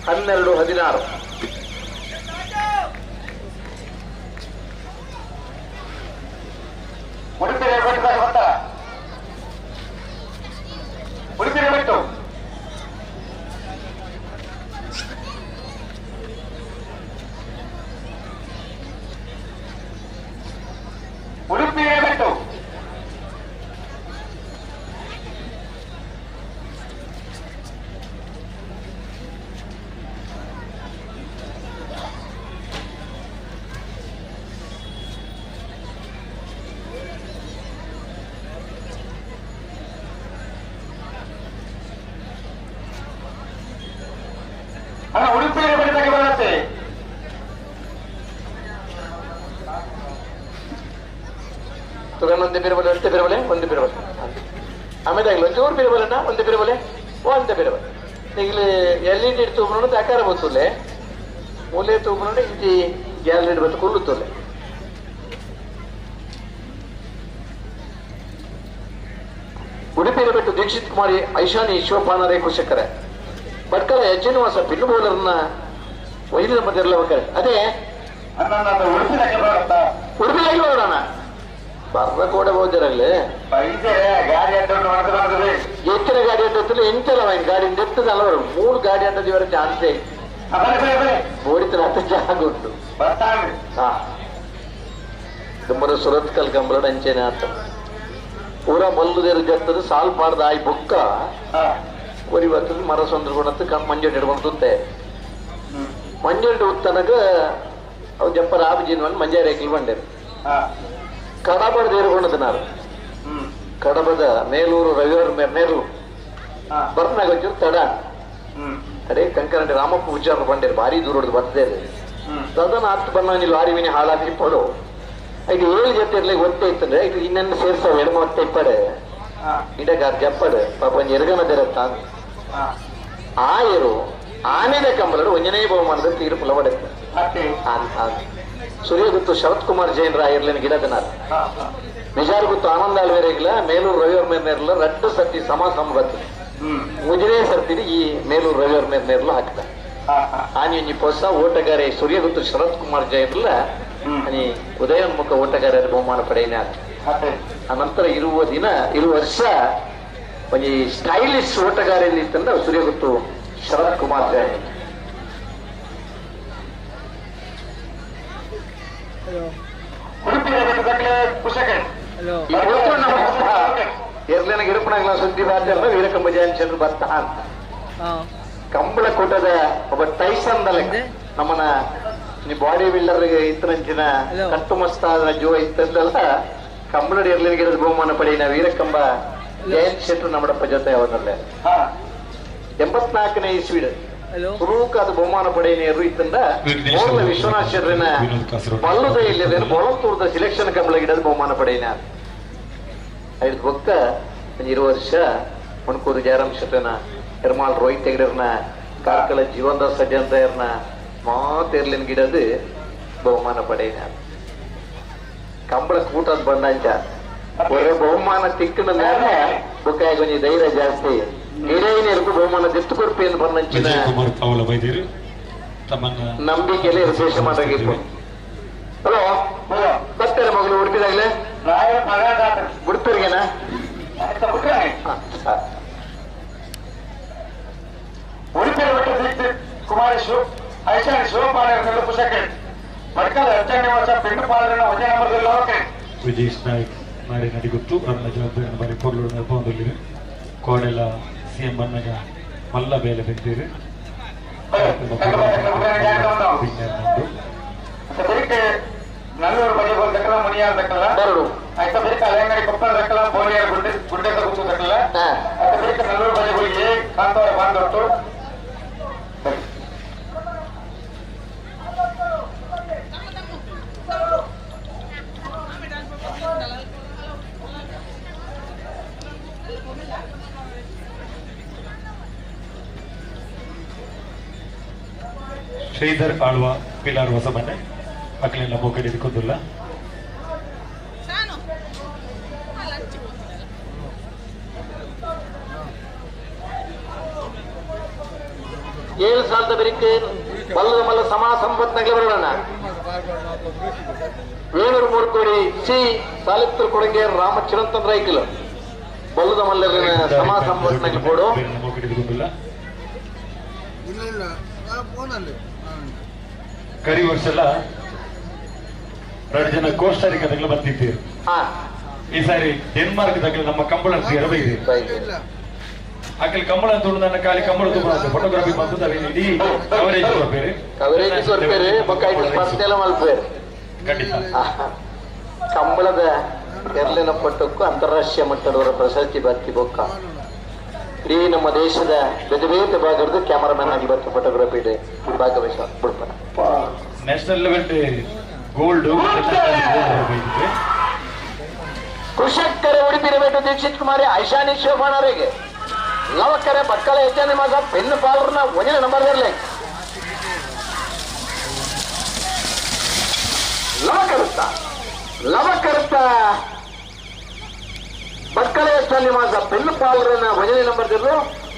12-16. ಉಡುಪಿ ಬಿಟ್ಟು ಉಡುಪಿ ಬಿಟ್ಟು ಅಣ್ಣ ಉಡುಪಿಗೆ ಬಡಿದಾಗೆ ಬರುತ್ತೆ. ತುಗನ್ ಒಂದೇ ಬಿರಬಲೆ ಒಂದೇ ಬಿರಬಲೆ ಒಂದೇ ಬಿರಬಲೆ ಆಮೇಲೆ ಆಗಲಿ ಒಂಚೂರು ಬಿರಬಲೆನ ಒಂದೇ ಬಿರಬಲೆ ಒಂದೇ ಬಿರಬಲೆ ಈಗಲೇ ಎಲ್ ಇ ಡಿ ತೂಪುನ ಆಕಾರ ಬರ್ತುಲೆ ಮೂಲೆ ತೂಪುನ ಇಂಚಿ ಗ್ಯಾಲರಿ ಬತ್ತು ಕುಲ್ಲುತ್ತುಲೆ. ಉಡುಪಿಯ ಬಿಟ್ಟು ದೀಕ್ಷಿತ್ ಕುಮಾರಿ ಐಶಾನಿ ಶಿವಪಾನರೇ ಕುಶಕರೆ ಭಟ್ಕಳ ಯಜ್ಜನಿವಾಸ ಪಿಲ್ಲು ಬೌಲರ್ನ ವೈದ್ಯರ ಮಧ್ಯೆ ಹೋಗ್ತಾರೆ. ಅದೇ ಉಡುಪಿಯಾಗಿ ಬರೋಣ ಬರ್ರ ಕೂಡ ಹೋದಿರಲಿ ಎತ್ತಿನ ಗಾಡಿ ಅಡ್ಡ ಎಂತೆಲ್ಲ ಗಾಡಿ ಎತ್ತದ ಅಲ್ಲ ಮೂರು ಗಾಡಿ ಅಡ್ಡದ ಇವರ ಚಾನ್ಸೇ ಓಡಿತರ ಹತ್ತು ಜಾಗ ಉಂಟು. ಹಾ ತುಂಬರ ಸುರತ್ಕಲ್ ಕಂಬಳ ಅಂಚೆನೆ ಆತ ಪೂರ ಮಲ್ಲುದೇರು ಜತ್ತದ ಸಾಲ್ ಪಾಡ್ದ ಆಯ್ ಬೊಕ್ಕ ಒರಿ ಬರ್ತದೆ ಮರ ಸೊಂದ್ರಗೊಂಡತ್ತು ಮಂಜೊಡ್ಡು ಹಿಡ್ಕೊಂಡು ತುತ್ತೆ ಮಂಜೊಡ್ಡು ಉತ್ತನಗ ಅವು ಜಂಪರ್ ಆಬಜಿನ ಮಂಜಾರಿ ರೇಖಲ್ ಬಂಡೇರು ಕಡಬದ ಏರುಕೊಂಡದ ನಾನು ಕಡಬದ ಮೇಲೂರು ರವಿವರ್ ಮೇಲೂರು ಬರ್ನಾಗ ಒಂಚೂರು ತಡ ಅದೇ ಕಂಕನಂಡಿ ರಾಮಪ್ಪ ಉಜ್ಜಾರ ಬಂಡೇರು ಭಾರಿ ದೂರ ಹೊಡೆದು ಬರ್ತದೆ ಸದನ ಹತ್ತು ಬಣ್ಣ ಲಾರಿ ಮೀನಿ ಹಾಳಾಗಿ ಪಡು ಇದು 7 ಜೊತೆ ಇರ್ಲಿ ಒತ್ತೆ ಇತ್ತಂದ್ರೆ ಇದು ಇನ್ನೊಂದು ಸೇರ್ಸಾವ ಎಡಮ ಒತ್ತೆ ಇಪ್ಪಡೆ ಇಡಗಾರ್ ಜಪ್ಪಡು ಪಾಪ ಒಂಜಿ ಎರುಗನದಿರತ್ತ ಆ ಎರು ಆನೆದ ಕಂಬಲಡು ಒಂಜನೇ ಬಹುಮಾನದ ತೀರ್ಪು ಲವಡೆತ್ತ ಸೂರ್ಯಗುತ್ತು ಶರತ್ ಕುಮಾರ್ ಜೈನ್ ರಾಯರ್ಲಿನ ಗಿಡದನಾರ್ ನಿಜಾರ್ ಗುತ್ತು ಆನಂದ ಆಳ್ವೇರೆಗಿಲ್ಲ ಮೇಲೂರು ರವಿವರ್ ಮೇರ್ನೇರ್ಲ ರಡ್ಡು ಸರ್ತಿ ಸಮ ಸಮ ಬರ್ತದೆ ಮುಜನೇ ಸರ್ತಿ ಈ ಮೇಲೂರು ರವಿವರ್ ಮೇರ್ನೇರ್ಲ ಹಾಕ್ತ ಆನಿ ಒಂಜಿ ಹೊಸ ಓಟಗಾರೆ ಸೂರ್ಯಗುತ್ತು ಶರತ್ ಕುಮಾರ್ ಜೈನ್ಲ ಅನಿ ಉದಯೋನ್ಮುಖ ಓಟಗಾರರ ಬಹುಮಾನ ಪಡೆಯನ. ಅನಂತರ ಇರುವ ದಿನ ಇರುವ ವರ್ಷ ಒಂಜಿ ಸ್ಟೈಲಿಶ್ ಓಟಗಾರ ಇತ್ತಂದ್ರೆ ಸೂರ್ಯಗುತ್ತು ಶರತ್ ಕುಮಾರ್ ಜೈನ್. ಎರ್ಲೇನ ಇರುಪನಾಗ್ಲ ಸುದ್ದಿ ಬಾಧ್ಯ ವೀರಕಂಬ ಜಯಂತ್ ಚಂದ್ರ ಬರ್ತ ಅಂತ ಕಂಬಳ ಕೂಟದ ಒಬ್ಬ ಟೈಸನ್ ನಮ್ಮನ ಬಾಡಿ ಬಿಲ್ಡರ್ ಇತ್ತರಂಚಿನ ಕಟ್ಟುಮಸ್ತಾದ ಜೋ ಇತ್ತಂದಲ್ಲ ಕಂಬಳಡಿ ಎರ್ಲಿನ ಗಿಡದ ಬಹುಮಾನ ಪಡೆಯಿನ ವೀರಕಂಬ ಜಯಂತ್ ಶೆಟ್ರು ನಮ್ಮಡಪ್ಪ ಜೊತೆ ಅವನಲ್ಲೇ 84ನೇ ಇಸ್ವಿಡ್ ಸುರೂಕಾದ ಬಹುಮಾನ ಪಡೆಯಿನ ಎರು ಇತ್ತಂದ ಮೂರ್ಲ ವಿಶ್ವನಾಥ್ ಶೆಟ್ರಿನ ಬಲ್ಲುದ ಇಲ್ಲಿ ಬೊಳಂತೂರ್ದ ಸಿಲೆಕ್ಷನ್ ಕಂಬಳ ಗಿಡದ ಬಹುಮಾನ ಪಡೆಯಿನ ಐದು ಭಕ್ತ ಒಂಜಿ 20 ವರ್ಷ ಮಣಕೂರು ಜಯರಾಮ್ ಶೆಟ್ಟನ ಹೆರ್ಮಾಳ್ ರೋಹಿತ್ ಹೆಗಡೆರ್ನ ಕಾರ್ಕಳ ಜೀವನದಾಸ್ ಸಜ್ಜಂತಯರ್ನ ಮಾತೇರ್ಲಿನ ಗಿಡದು ಬಹುಮಾನ ಪಡೆಯಿನ ಕಂಬಳ ಕೂಟದ ಬಂದಂಚ ಒರೆ ಬಹುಮಾನ ತಿಕ್ಕನ ಮೇಲೆ ಬುಕ್ಕಾಯ ಕೊಂಚ ಧೈರ್ಯ ಜಾಸ್ತಿ ಹಿರಿಯನಿಗೂ ಬಹುಮಾನ ದೆತ್ತು ಕೊರ್ಪಿ ಅಂತ ಬಂದಂಚಿನ ವಿಜಯಕುಮಾರ್ ಪಾವಲ ವೈದ್ಯರು ತಮ್ಮನ್ನ ನಂಬಿಕೆಯಲ್ಲಿ ವಿಶೇಷ ಮಾಡಾಗಿತ್ತು. ಹಲೋ ಬರ್ತಾರೆ ಮಗಳು ಉಡುಪಿದಾಗ್ಲೆ ಉಡುಪಿರಿಗೆನಾ? ಉಡುಪಿ ಕುಮಾರಿ ಐಶಾನಿ ಶಿವಪಾಲರ ಪುಸ್ತಕ ಮಡ್ಕಲ್ ನಿವಾಸ ಬೆಂಡುಪಾಲರನ್ನ ಒಂದೇ ನಂಬರ್ದಲ್ಲಿ ವಿಜೇಶ್ ನಾಯ್ಕ್ ಮಾರಿ ನಡಿಗುತ್ತು ಅವರ ಜವಾಬ್ದಾರಿಯನ್ನು ಬಾರಿ ಪೊರ್ಲು ನೆನಪೊಂದಿಲ್ಲ ಕೋಡೆಲ ಸಿ ಎಂ ಬನ್ನಗ ಮಲ್ಲ ಬೇಲೆ ಬೆಂದಿರು ನಲ್ಲೂರು ಬಗೆ ದಕ್ಕಲ ಮುನಿಯಾರ್ ದಕ್ಕಲ ಆಯ್ತಾ ಬೇಕ ಅಲಂಗಡಿ ಕೊಪ್ಪಳ ದಕ್ಕಲ ಬೋಲಿಯಾರ್ ಗುಡ್ಡೆ ಗುಡ್ಡೆ ಗುತ್ತು ದಕ್ಕಲ ಆಯ್ತಾ ಬೇಕ ನಲ್ಲೂರು ಬಗೆ ಕಾಂತವರ ಬಾಂಧೊಟ್ಟು ಶ್ರೀಧರ್ ಆಳ್ವ ಪಿಲಾರ್ ಹೊಸಮನೆ ಅಕ್ಕಲೆಲ್ಲ ಮೋಕಡಿ ಇದಕ್ಕೊಂದಿಲ್ಲ. ಏಳು ಸಾಲದ ಬೆರಿಕೆ ಮಲ್ಲದ ಮಲ್ಲ ಸಮ ಸಂಪತ್ನಾಗಲೇ ಬರೋಣ. ವೇಣೂರು ಮೂರ್ಕೋಡಿ ಸಿ ಸಾಲಿತ್ತೂರು ಕೊಡಂಗೆ ರಾಮಚಂದ್ರನ್ ರೈಕಿಲು ಬಲ್ಲದ ಮಲ್ಲರಿನ ಸಮ ಸಂಪತ್ನಾಗಲಿ ಕೊಡು. ಕರಿ ವರ್ಷ ಎಲ್ಲ ಎರಡು ಜನ ಕೋಸ್ಟಾರಿಕಾ ತಗಲ ಬರ್ತಿದ್ದೀರಿ. ಈ ಸಾರಿ ಡೆನ್ಮಾರ್ಕ್ ತಗಲ ನಮ್ಮ ಕಂಬಳ ಇದೆ. ಆಕಲಿ ಕಂಬಳ ಅಂತ ನನ್ನ ಖಾಲಿ ಕಂಬಳ ತುಂಬ ಫೋಟೋಗ್ರಫಿ ಬಂದು ಇಡೀ ಕವರೇಜ್ ಕೊಡ್ಬೇರಿ ಕವರೇಜ್ ಕೊಡ್ಬೇರಿ ಸ್ಪರ್ಧೆ ಮಲ್ಪೇರಿ. ಖಂಡಿತ ಕಂಬಳದ ಎರಲಿನ ಪಟ್ಟಕ್ಕೂ ಅಂತಾರಾಷ್ಟ್ರೀಯ ಮಟ್ಟದವರ ಪ್ರಶಸ್ತಿ ಬರ್ತಿ ಬೊಕ್ಕ ಇಡೀ ನಮ್ಮ ದೇಶದ ಬೇರೆ ಬೇರೆ ಭಾಗದ ಕ್ಯಾಮರಾಮನ್ ಆಗಿ ಬರ್ತ ಫೋಟೋಗ್ರಫಿ ಭಾಗವಹಿಸ ಬಿಡ್ತಾನೆ. ನ್ಯಾಷನಲ್ ಲೆವೆಲ್ ಗೋಲ್ಡ್ ಕೃಷಿಕರ ಉಡುಪಿ ರೇಟು ದೀಕ್ಷಿತ್ ಕುಮಾರಿ ಐಶಾನಿ ಶಿವಪಾಣರಿಗೆ ಲವಕರೆ ಬಕ್ಕಳ ಹೆಚ್ಚಾನಿ ಮಾಸ ಪೆನ್ನು ಪಾಲರ್ನ ಒಂದೇ ನಂಬರ್ ಇರಲಿ. ಲವಕರುತ್ತ ಲವಕರುತ್ತ ಬಕ್ಕಳ ಹೆಚ್ಚಾನಿ ಮಾಸ ಪೆನ್ನು ಪಾಲರ್ನ ಒಂದೇ ನಂಬರ್ ಇರಲು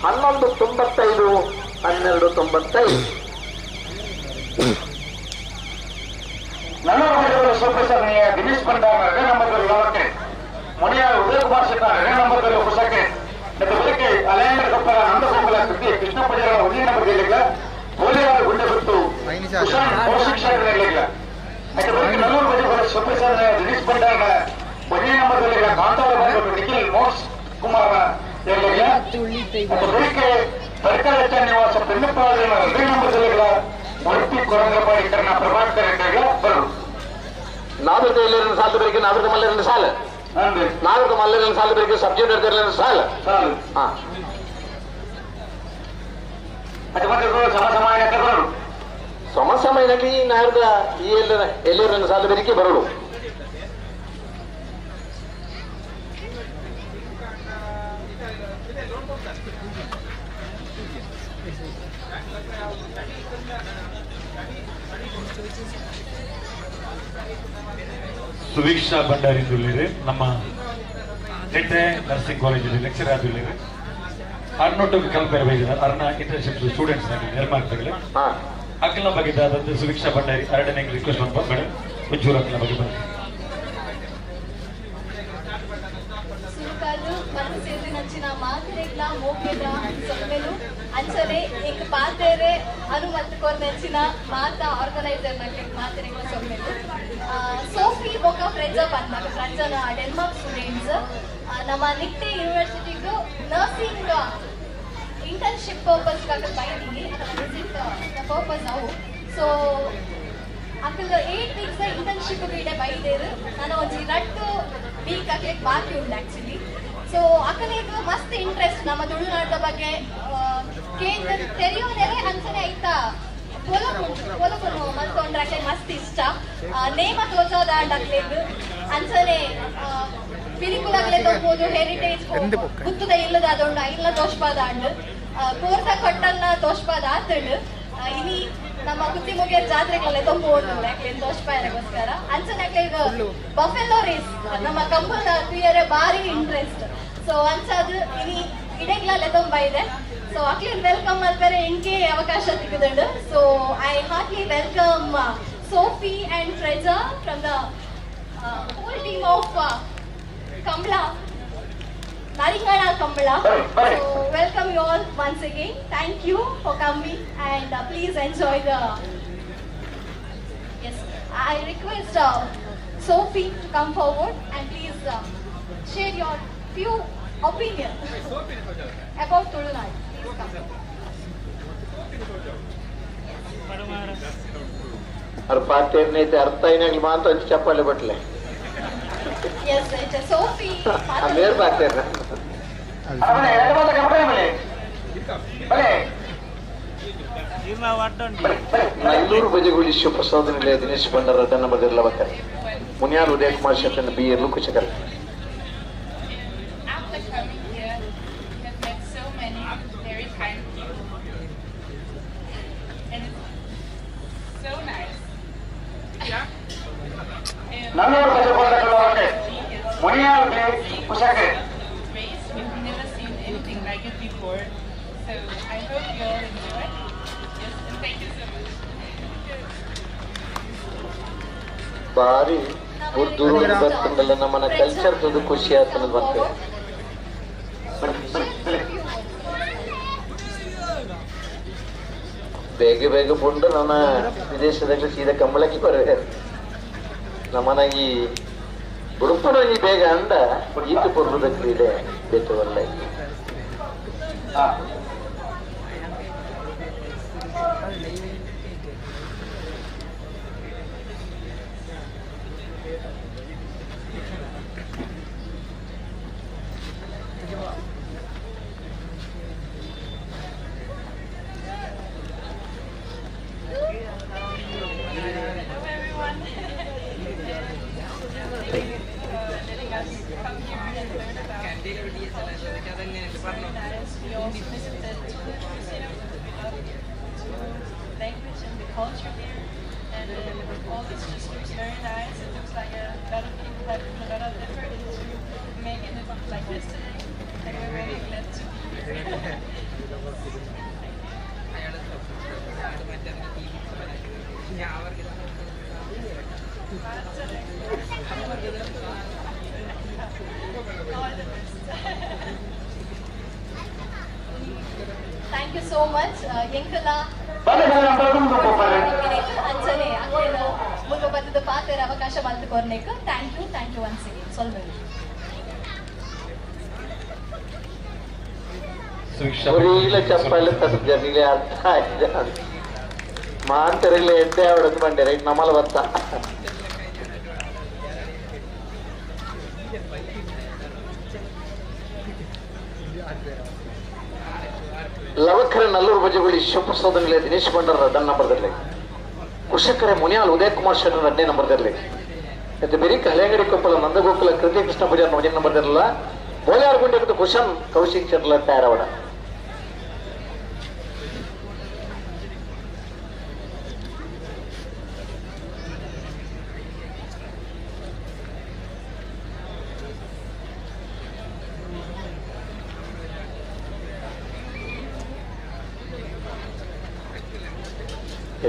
11.95 12.95. ನಲ್ಲೂರು ಶಿವಪ್ರಸಾದ್ ದಿನೇಶ್ ಭಂಡಾರ್ ಎರಡನೇ ನಂಬರ್ ಲವಕ್ಕೆ ಮುನಿಯಾರ್ ಉದಯಕುಮಾರ್ ಶೆಟ್ಟ ಎರಡನೇ ನಂಬರ್ ಹೊಸಕ್ಕೆ ಬೆಳಗ್ಗೆ ಅಲಯಂಗಡ ಕೊಪ್ಪಳ ನಂದಗೋಪಾಲ ಸುದ್ದಿ ಕೃಷ್ಣ ಪೂಜಾರ ಒಂದೇ ನಂಬರ್ ಗೆಲ್ಲಿಲ್ಲ ಬೋಲಿಯಾರ ಗುಂಡೆ ಗುತ್ತು ಕೌಶಿಕ್ ಬೆಳಗ್ಗೆ ನಲ್ಲೂರು ಬಜೆ ಶಿವಪ್ರಸಾದ್ ದಿನೇಶ್ ಭಂಡಾರ್ನ ಒಂದೇ ನಂಬರ್ ಗೆಲ್ಲಿಲ್ಲ ಕಾಂತಾವರ ಬಂದ್ಬಿಟ್ಟು ನಿಖಿಲ್ ಮೋಕ್ಷ್ ಕುಮಾರ್ನ ಗೆಲ್ಲಿಲ್ಲ ಬೆಳಗ್ಗೆ ತರಕಾರಿ ನಿವಾಸ ಪೆನ್ನುಪಾಲಿನ ಎರಡನೇ ನಂಬರ್ ಗೆಲ್ಲಿಲ್ಲ ಉಡುಪಿ ಕೊರಂಗಪಾಡಿಕರನ ಪ್ರಭಾಕರ್ ರೆಡ್ಡಿಗೆ ಬರು. ನಾಗರಿಕ ಎಲ್ಲರ ಸಾಲ ಬೆಳಗ್ಗೆ ನಾಗರಿಕ ಮಲ್ಲರ ಸಾಲ ನಾಗರಿಕ ಮಲ್ಲರ ಸಾಲ ಬೆಳಗ್ಗೆ ಸಬ್ ಜೂನಿಯರ್ ಸಾಲ ಸಮ ಸಮಯದಲ್ಲಿ ನಾರದ ಈ ಎಲ್ಲರ ಸಾಲ ಬೆಳಗ್ಗೆ ಬರೋಡು. ಸುವೀಕ್ಷಾ ಭಂಡಾರಿ ದುಳ್ಳಿರಿ ನಮ್ಮ ನಿಟ್ಟೆ ನರ್ಸಿಂಗ್ ಕಾಲೇಜಲ್ಲಿ ಲೆಕ್ಚರ್ ಆದುಳ್ಳಿರಿ. ಅರ್ನೊಟ್ಟು ಕಲ್ಪೇರ್ ಬೈದಿದ್ದಾರೆ ಅರ್ನ ಇಂಟರ್ನ್ಶಿಪ್ ಸ್ಟೂಡೆಂಟ್ಸ್ ನಿರ್ಮಾಣಗಳು ಅಕ್ಕಲ ಬಗ್ಗೆ ಆದಂತೆ ಸುವೀಕ್ಷಾ ಭಂಡಾರಿ ಎರಡನೇ ರಿಕ್ವೆಸ್ಟ್ ಮಾಡ್ಬೋದು ಮೇಡಮ್ ಒಂಚೂರು ಅಕ್ಕಲ ಬಗ್ಗೆ ಬನ್ನಿ. ಅಂಚನೆ ಎಂಕ್ ಪಾತೆರೆ ಅನುಮತಿ ಕೊರ್ನೆಂಚಿನ ಮಾತಾ ಆರ್ಗನೈಸರ್ ನಕ್ಲೆಗ್ ಮಾತೆರೆಗ್ಲ ಸೊಲ್ಮೆಲು. ಸೋಫಿ ಬೊಕ ಫ್ರೆಂಡ್ಸ್ ಪಂದ್ ಫ್ರೆಂಡ್ಸನ ಡೆನ್ಮಾರ್ಕ್ ಸ್ಟೂಡೆಂಟ್ಸ್ ನಮ್ಮ ನಿಟ್ಟೆ ಯೂನಿವರ್ಸಿಟಿಗೂ ನರ್ಸಿಂಗ್ ಇಂಟರ್ನ್ಶಿಪ್ ಪರ್ಪಸ್ ಬೈದಿನಿ ವಿಸಿಟ್ ಪರ್ಪಸ್ ಅವು. ಸೊ ಅಕಲ್ 8 ವೀಕ್ಸ್ ಇಂಟರ್ನ್ಶಿಪ್ ಇಡೆ ಬೈದೇರು ನಾನು ಒಂಜಿ 2 ವೀಕ್ ಅಕ್ಲೆಗ್ ಬಾಕಿ ಉಂಡು ಆಕ್ಚುಲಿ. ಸೊ ಅಕಲೆಗ್ ಮಸ್ತ್ ಇಂಟ್ರೆಸ್ಟ್ ನಮ್ಮ ತುಳುನಾಡದ ಬಗ್ಗೆ ಕೇಂದ್ರ ತೆರೆಯೋನೆರೆ ಅಂಚನೆ ಆಯ್ತಾ ಪೊಲಕುನು ಮಲ್ಕೊಂಡ್ರೆ ಅಕ್ಲೆಗ್ ಮಸ್ತ್ ಇಷ್ಟ ನೇಮ ತೋಜೋದಾಂಡ ಅಕ್ಲೆಗ್ ಅಂಚನೆ ಪಿಲಿಕುಲಗ್ಲೆ ಲೆತೊಂಬೋದು ಹೆರಿಟೇಜ್ ಗುತ್ತದ ಇಲ್ಲದ ಅದೊಂಡು ಐಲ್ಲ ತೋಷ್ಪಾದ ಅಂಡ್ ಕೋರ್ದ ಕೊಟ್ಟನ್ನ ತೋಷ್ಪಾದ ಆತಂಡು ಇನಿ ನಮ್ಮ ಕುತ್ತಿಮುಗಿಯ ಜಾತ್ರೆಗಳ ಲೆತೊಂಬೋದು ಯಾಕೆ ತೋಷ್ಪಾಯಗೋಸ್ಕರ ಅಂಚನೆ ಈಗ ಬಫೆಲೋ ರೇಸ್ ನಮ್ಮ ಕಂಬಳ ತುಯರೆ ಭಾರಿ ಇಂಟ್ರೆಸ್ಟ್ ಸೊ ಅಂಚಾದ ಇನಿ ಇಡೆಗ್ಲ ಲೆತೊಂಬ ಇದೆ ಸೊ ಅಕ್ಲಿನ್ welcome ಅಲ್ಪರೆ ಇಂಕೆ ಅವಕಾಶ ಸಿಕ್ಕದಂಡು so I heartily welcome Sophie and Freja from the whole team of Kambala Naringana Kambala. So welcome you all once again. Thank you for coming and please enjoy the. Yes, I request Sophie to come forward and please share your few opinion about Tulunad. Please come. ಅವ್ರ party ಅರ್ಥ అయినాక మాత్రం వచ్చి చెప్పాలి బట్లే. Yes, it's Sophie. ಮೇರ್ party Nallur ಬಜಗುಳಿ ಶಿವಪ್ರಸಾದ ನಿಲಯ ದಿನೇಶ್ ಬಂಡರ ರಡ್ಡ ನಂಬರ್ ಲವಕರ್ ಮುನಿಯಾಲ್ ಉದಯ ಕುಮಾರ್ ಶೆಟ್ಟನ್ ಬಿ ಎರ್ಲು ಕುಚಕರ್. After coming here, we have met so many very kind people. And it's so nice. Yeah. Nallur ಬಜಗುಳಿ ಮುನಿಯಾಲ್ ಕುಶಕರ್. Race, we've never seen anything like it before. So I hope you all enjoy. Yes, and thank you so much. ಬಾರಿ ದೂರ ಬರ್ತದಲ್ಲ ನಮ್ಮನ್ನ culture ತದು ಖುಷಿ ಆಗ್ತದೆ ಬರ್ತದೆ. ಬೇಗ ಬೇಗ ಪುಂಡು ನನ್ನ ವಿದೇಶದಲ್ಲಿ ಸೀದಾ ಕಂಬಳಕ್ಕೆ ಬರಬೇಕು ನಮ್ಮನ ಈ ಉಡುಪುನ ಈ ಬೇಗ ಅಂಡ ಈತ ಪುರ್ಲದ ಕ್ರೀಡೆ ಬೇತವಲ್ಲ. Hello everyone. Thank you for letting us come here and learn about culture. It's very nice. We also visited the museum. We love the language and the culture here. And all this just looks very nice. It looks like a lot of people have put a lot of effort into making it look like this today. And we're very glad to be here. All the best. Thank you so much. ಎಂಕಲ ಅಂಚನೆ ಅಕ್ಲೇನ ಮುಲ್ಪ ಬತ್ತದ ಪಾತೆರ ಅವಕಾಶ ಮಲ್ತ್ ಕೊರ್ನೆಕ್ thank you once again. ಸೊಲ್ಮೆಲು. చెప్పాలి తను అర్థ మాంతరిలో ఎడ్డే ఆవిడ బండి రైట్ నమ్మల వస్తా. ಲವಕರೆ ನಲ್ಲೂರು ಬಜಗುಳಿ ಶಿವಪ್ರಸಾದ ನಿಲಯ ದಿನೇಶ್ ಬಂಡರ ರಡ್ಡ ನಂಬರ್ದಲ್ಲಿ ಕುಶಕರೆ ಮುನಿಯಾಲ್ ಉದಯ ಕುಮಾರ್ ಶೆಟ್ಟರ್ ರಡ್ಡೇ ನಂಬರ್ದಲ್ಲಿ ಮತ್ತು ಬೆರಿಕ ಹಳೆಂಗಡಿ ಕೊಪ್ಪಳ ನಂದಗೋಕುಲ ಕೃತಿ ಕೃಷ್ಣ ಪೂಜಾರ್ ಒಂದೇ ನಂಬರ್ದಿರಲ್ಲ ಬೋಲಾರ್ ಗುಂಡೆ ಕುಶನ್ ಕೌಶಿಕ್ ಶೆಟ್ಟರ್ ತಯಾರವಡ.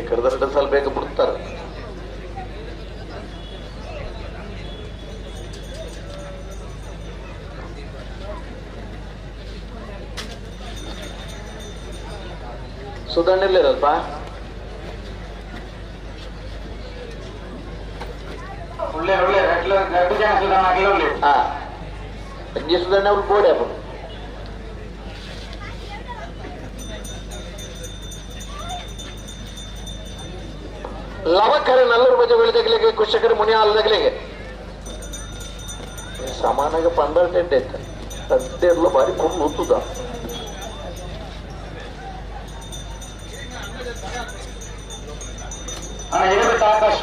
ಕರೆದ ಸಲ ಬೇಗ ಬಿಡ್ತಾರೆ. ಸುಧಣ್ಣಿಲ್ಲಪ್ಪ ಅಂಜಿ ಸುಧಣ್ಣ ಅವ್ರು ಬೋಡೆ ಅಪ್ಪ. ಲವಕರೆ ನಲ್ಲೂರು ಬಜಗುಳಿ ತಗಲಿಗೆ ಕುಶಕರೆ ಮುನಿಯಾಲ್ ತಗಲಿಗೆ ಸಮಾನಾಗ ಪಂದರ್ಟೆಂಟ್ ಐತೆ ಸದ್ಯರ್ಲ ಭಾರಿ ಕುಂದು ಉತ್ತುದ. ಆಕಾಶ್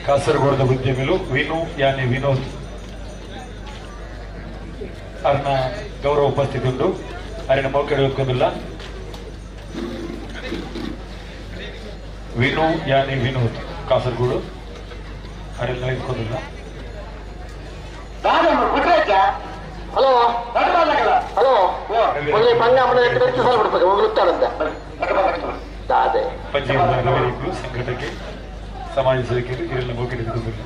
ಕಾಸರಗೋಡದ ಉದ್ಯಮಿಲು ವಿನು ಯಾನಿ ವಿನೋದ್ ಅರ್ನ ಗೌರವ ಉಪಸ್ಥಿತಿ ಉಂಟು. ಅರಿನ ಮೌಕಡೆ ಒತ್ಕೊಂಡಿಲ್ಲ. ವಿನು ಯಾನಿ ವಿನೋದ್ ಕಾಸರಗೋಡು ಅರೆಲ್ಲ ಇಟ್ಕೊಂಡಿಲ್ಲ. ಹಲೋ ಹಲೋ ಸಂಘಟಕ್ಕೆ ಸಮಾಜ ಸೇವಕರು ಇವರೆಲ್ಲ ಮೌಕಡೆ ಇಟ್ಕೊಂಡಿಲ್ಲ.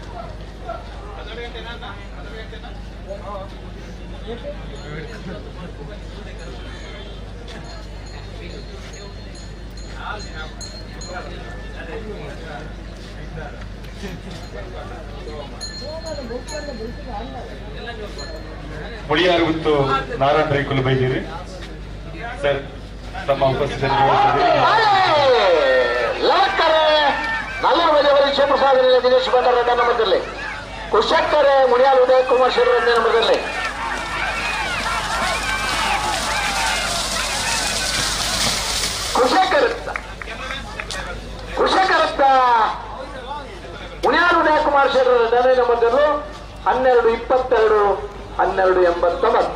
ಮುಳಿಯಾರು ಗೊತ್ತು ನಾರಾಯಣ ರೈಕುಲು ಬೈದಿರಿ ಸರ್ ತಮ್ಮ ಉಪಸ್ಥಿತಿಯನ್ನು ದಿನೇಶ್ ಬಂಡಾರ ನಂಬರ್ದಲ್ಲಿ ಕುಶಕ್ಕರೆ ಮುಳಿಯಾಲ್ ಉದಯ ಕುಮಾರ್ ಶೆಟ್ಟರ್ ನಂಬರ್ದಲ್ಲಿ ಕುಶಕರತ್ತ ಮುನಿಯಾಲ್ ಉದಯ ಕುಮಾರ್ ಶೆಟ್ಟರ್ ನಂಬರ್ದಲ್ಲಿ 12 22 12 89.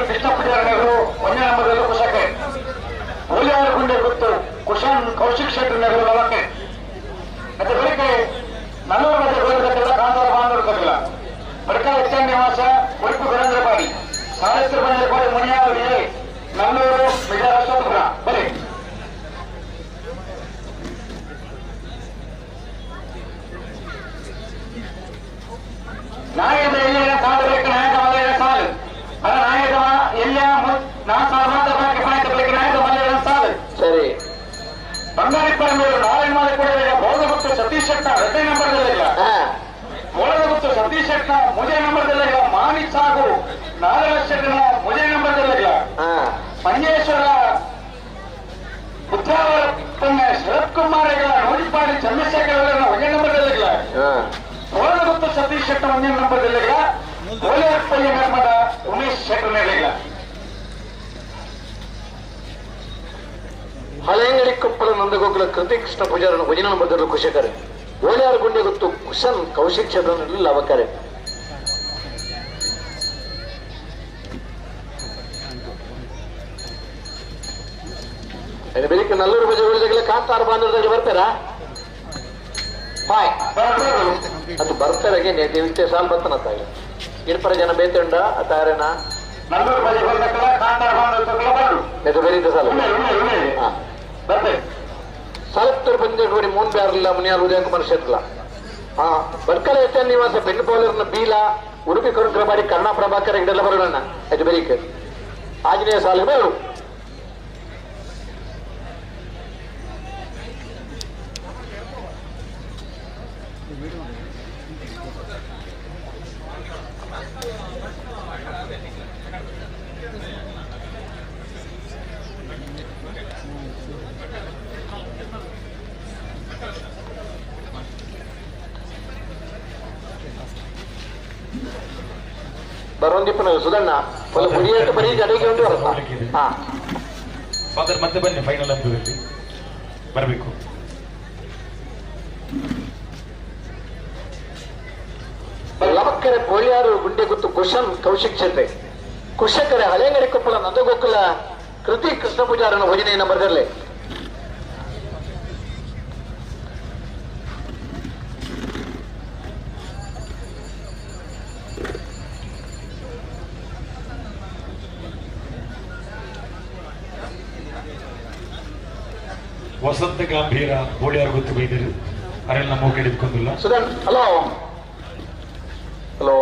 ಕೃಷ್ಣ ಪೂಜಾರಿ ಒಂದೇ ನಂಬರ್ದಲ್ಲಿ ಕುಶಕ್ಕೆ ಹುಲಿಯಾರಗುಂಡೆ ಗೊತ್ತು ಕುಶನ್ ಕೌಶಿಕ್ ಶೆಟ್ಟರ್ ನಗರ ನಲಕ್ಕೆ ಮತ್ತೆ ಬೆಳಿಗ್ಗೆ ನಲ್ಲೂರು ಮಧ್ಯೆ ಗೋವಿಂದ ಕಾಂತಾರ ಬಾಂಧವರು ಕಪಿಲ ಬಡ್ಕ ಎಚ್ ಎನ್ ನಿವಾಸ ಉಡುಪಿ ವೀರೇಂದ್ರಪಾಡಿ ಸಾವಿತ್ರಿ ಬಂದೇಕೋಡಿ ಮುನಿಯಾರು ಎ ನಲ್ಲೂರು ವಿಜಯ ಅಶೋಕಪುರ ಬರೀ. ನಾಯಕ ಎಲ್ಲಿಯ ಸಾಲು ಬೇಕು ನಾಯಕ ಮಲ್ಲೆಯ ಸಾಲು ಅಲ್ಲ ನಾಯಕ ಎಲ್ಲಿಯ ನಾ ಸಾಲು ಮಾತ್ರ ಬೆಳಗ್ಗೆ ನಾಯಕ ಮಲ್ಲೆಯ ಸಾಲು ಸರಿ. ಬಂಗಾರಪ್ಪ ಮೇಲೆ ನಾರಾಯಣ ಮಾಲೆ ಕೂಡ ಬೋಧಗುತ್ತು ಸತೀಶ್ ಶೆಟ್ಟ ಎರಡನೇ ನಂಬರ್ದಲ್ಲಿಲ್ಲ. ಬೋಧಗುತ್ತು ಸತೀಶ್ ಶೆಟ್ಟ ಮೊದಲ ನಂಬರ್ದಲ್ಲಿಲ್ಲ. ಮಾಣಿ ಸಾಗು ನಾರಾಯಣ ಶೆಟ್ಟನ ಮೊದಲ ನಂಬರ್ದಲ್ಲಿಲ್ಲ. ಮಂಜೇಶ್ವರ ಬುದ್ಧಾವರ ಶರತ್ ಕುಮಾರ್ ನೋಡಿಪಾಡಿ ಚಂದ್ರಶೇಖರ್ ಒಂದೇ ನಂಬರ್ದಲ್ಲಿಲ್ಲ. ಬೋಧಗುತ್ತು ಸತೀಶ್ ಶೆಟ್ಟ ಒಂದೇ ನಂಬರ್ದಲ್ಲಿಲ್ಲ. ಕೋಲಾರಪಲ್ಲಿ ನರ್ಮದ ಉಮೇಶ್ ಶೆಟ್ಟರ್ನಲ್ಲಿಲ್ಲ. ಹಳೆಯಂಗಡಿ ಕೊಪ್ಪಳ ನಂದಗೋಕುಲ ಕೃತಿ ಕೃಷ್ಣ ಪೂಜಾರನ್ನು ಭಜನ ನಂಬರ್ದಲ್ಲಿ ಕುಶಕರೆ ಓಲಿಯಾರ ಗುಂಡೆ ಗೊತ್ತು ಕುಶನ್ ಕೌಶಿಕ್ ಶೆಟ್ಟರ್ನಲ್ಲಿ ಲವಕರೆ. ಬೆಳಿಗ್ಗೆ ನಲ್ಲೂರು ಬಜೆಗಳಿಗೆ ಕಾಂತಾರ ಬಾಂಧವರಿಗೆ ಬರ್ತಾರಾ? ಹಾಯ್ ಅದು ಬರ್ತಾರೆ ಸಾಲ್ ಬರ್ತಾನ ಇರ್ಪರ ಜನ ಬೇತುಂಡ ತಾರೇನಾ ಸಾಲ ಸಲತ್ತೂರು ಬಂದೇಡಿ ಮೂನ್ ಬ್ಯಾರಲ್ಲ ಮುನಿಯಾಲ್ ಉದಯ ಕುಮಾರ್ ಶೆಟ್ಲ ಹಾ ಬರ್ಕಲ ಎಚ್ ಎನ್ ನಿವಾಸ ಬೆಣ್ಣಪೋಲರ್ನ ಬೀಲ ಉಡುಪಿ ಕರುಣಕರಬಾಡಿ ಕರ್ಣಾ ಪ್ರಭಾಕರ ಗಿಡಲ್ಲ ಬರೋಣ ಅದು ಬೆಳಿಗ್ಗೆ ಆಂಜನೇಯ ಸಾಲಿಗೆ ಬರು. ಬರೋಂದಿಪ್ಪನ ಸುಧಣ್ಣ ಬರೀ ಅಡಿಗೆ ಉಂಟು. ಹಾ ಫಾದರ್ ಮತ್ತೆ ಬನ್ನಿ ಫೈನಲ್ ಹಂತದಲ್ಲಿ ಬರಬೇಕು. ಲವಕ್ಕರೆ ಬೋಳಿಯಾರು ಗುಂಡೆ ಗುತ್ತು ಕುಶನ್ ಕೌಶಿಕ್ ಶೆಟ್ಟೆ ಕುಶಕರೆ ಹಳೆಂಗಡಿ ಕೊಪ್ಪಳ ನಂದಗೋಕುಲ ಕೃತಿ ಕೃಷ್ಣ ಪೂಜಾರನ ಭಜನೆ ನಂಬರ್ದಲ್ಲಿ. ವಸಂತ ಗಂಭೀರ ಬೋಳಿಯಾರು ಗೊತ್ತು ಬೈದರು ಅರೆಲ್ಲ ನಮ್ಮ ಹಿಡಿದುಕೊಂಡಿಲ್ಲ. ಸುಧನ್ ಹಲೋ ಹಲೋ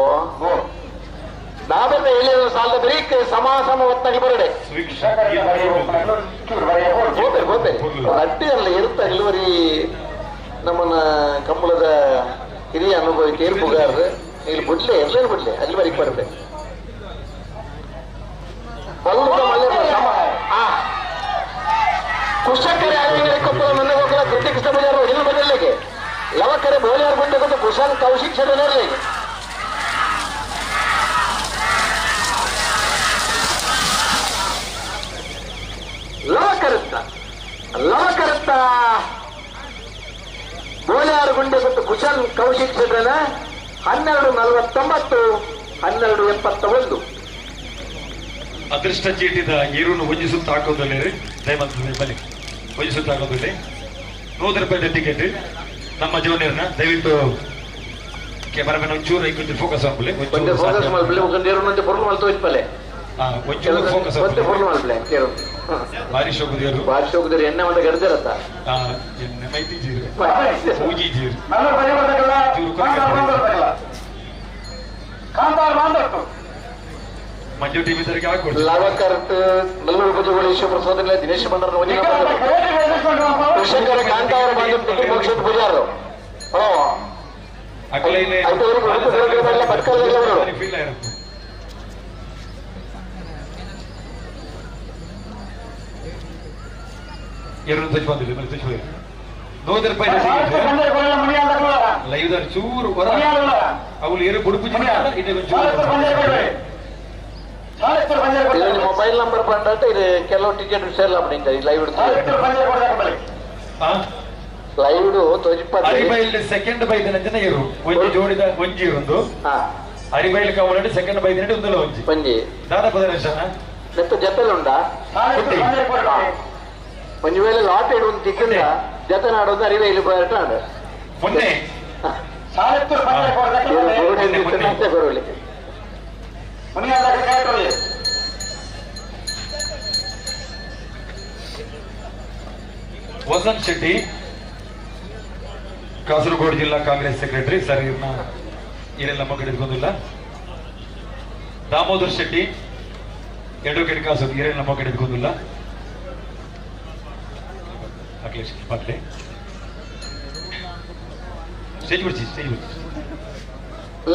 ನಾವೆಲ್ಲ ಹೇಳಿದ ಸಾಲದ ಬರೀಕ್ ಸಮ ಸಮ ಒತ್ತಾಗಿ ಬರಡೆ ಗೋಪೆ ಗೋಪೆ ಅಡ್ಡಿ ಅಲ್ಲ ಇರುತ್ತ ಇಳುವರಿ ನಮ್ಮನ್ನ ಕಂಬಳದ ಹಿರಿಯ ಅನುಭವಿ ಏರ್ಪುಗಾರರು ಇಲ್ಲಿ ಬಿಡ್ಲೆ ಎಲ್ಲರೂ ಬಿಡ್ಲೆ ಅಲ್ಲಿ ಬರೀಕ್ ಬರಡೆ ಸಮ. ಕುಶಕರೆ ಅರವಿಂದ ಕೊಪ್ಪಳ ನಂದಗೋಕುಲ ಕೃತಿ ಕೃಷ್ಣ ಬಜಾರ್ ಒಂಜಿನ ಬದಲಿಗೆ ಲವಕರೆ ಬೋಲಿಯಾರ್ ಗುಂಡೆ ಕೊಟ್ಟು ಕುಶಾಲ್ ಕೌಶಿಕ್ ಶೆಟ್ಟರ್ಲಿಗೆ ಲವಕರತ್ತ ಲವಕರತ್ತ ಬೋಲಿಯಾರ್ ಗುಂಡೆ ಕೊಟ್ಟು ಕುಶಾಲ್ ಕೌಶಿಕ್ ಶೆಟ್ಟರ್ನ 12:49 12:71. ಅದೃಷ್ಟ ಚೀಟಿದ ಏರುನು ಒಂಜಿ ಸುತ್ತ ಹಾಕೋದಿಲ್ಲ ದಯಮಂತ ಬನ್ನಿ ಒಂಜಿ ಸುತ್ತ ಹಾಕೋದಿಲ್ಲ 100 ರೂಪಾಯಿ ಟಿಕೆಟ್ ನಮ್ಮ ಜೂನಿಯರ್ನ ದಯವಿಟ್ಟು ಕ್ಯಾಮರಾಮನ್ ಒಂಚೂರು ಐಕೊಂಚೂರು ಫೋಕಸ್ ಮಾಡ್ಲಿ ಫೋಕಸ್ ಮಾಡ್ಲಿ ಒಂದೊಂದು ಪೊರ್ಲು ಮಲ್ತು ಇಪ್ಪಲೆ ಒಂಚೂರು ಫೋಕಸ್ ಒಂದೇ ಪೊರ್ಲು ಮಲ್ಪ್ಲೆ ಬಾರಿ ಶೋಕುದಿಯರು ಬಾರಿ ಶೋಕುದಿರು ಎಣ್ಣೆ ಮತ್ತೆ ಗಡ್ದಿರತ್ತ ಎಣ್ಣೆ ಮೈತಿ ಜೀರು ಪೂಜಿ ಜೀರು ಮಂಜು ಟಿವಿ ತರಿಗೆ ಹಾಕೊಡ್ತೀವಿ. ಲವಕರ್ತ್ ನಲ್ಲೂರು ಪೂಜೆಗಳು ಈಶ್ವರ ದಿನೇಶ್ ಭಂಡಾರ ಕೃಷಿಕರ ಕಾಂತಾವರ ಬಂದು ಮೋಕ್ಷದ ಪೂಜಾರರು ಚೂರು ಮೊಬೈಲ್ ನಂಬರ್ ಬಂದ ಇದು ಕೆಲವು ಟಿಕೆಟ್ ಸೇಲ್ ಅಪ್ಪಡಿ ಲೈವ್ ಲೈವ್ ಅರಿಬೈಲ್ ಸೆಕೆಂಡ್ ಬೈದಿನ ಜನ ಇರು ಒಂಜಿ ಜೋಡಿದ ಒಂಜಿ ಇರುಂದು ಅರಿಬೈಲ್ ಕವಲಡಿ ಸೆಕೆಂಡ್ ಬೈದಿನ ಒಂದಲ್ಲ ಒಂಜಿ ಒಂಜಿ ದಾದ ಪದರೇಶ ನೆತ್ತ ಜೊತೆಲಿ ಉಂಡಾ ಒಂಜಿ ವೇಳೆ ಲಾಟ್ ಇಡು ಒಂದು ತಿಕ್ಕಂಡ ಜೊತೆ ನಾಡೋದು ಅರಿವೈಲು ಬರಟ ಮೊನ್ನೆ ಬರೋಲಿ ವಸಂತ್ ಶೆಟ್ಟಿ ಕಾಸರಗೋಡು ಜಿಲ್ಲಾ ಕಾಂಗ್ರೆಸ್ ಸೆಕ್ರೆಟರಿ ಸರ್ ಇವ್ರನ್ನ ಏನೆಲ್ಲ ಮಗಡಿದ್ಕೊಂಡಿಲ್ಲ. ದಾಮೋದರ್ ಶೆಟ್ಟಿ ಅಡ್ವೊಕೇಟ್ ಕಾಸು ಏನೆಲ್ಲ ಮಗಡಿದ್ಕೊಂಡಿಲ್ಲ. ಅಖಿಲೇಶ್ ಪಾಟ್ಲೆ ಸ್ಟೇಜ್ ಬಿಡಿಸಿ ಸ್ಟೇಜ್ ಬಿಡಿಸಿ.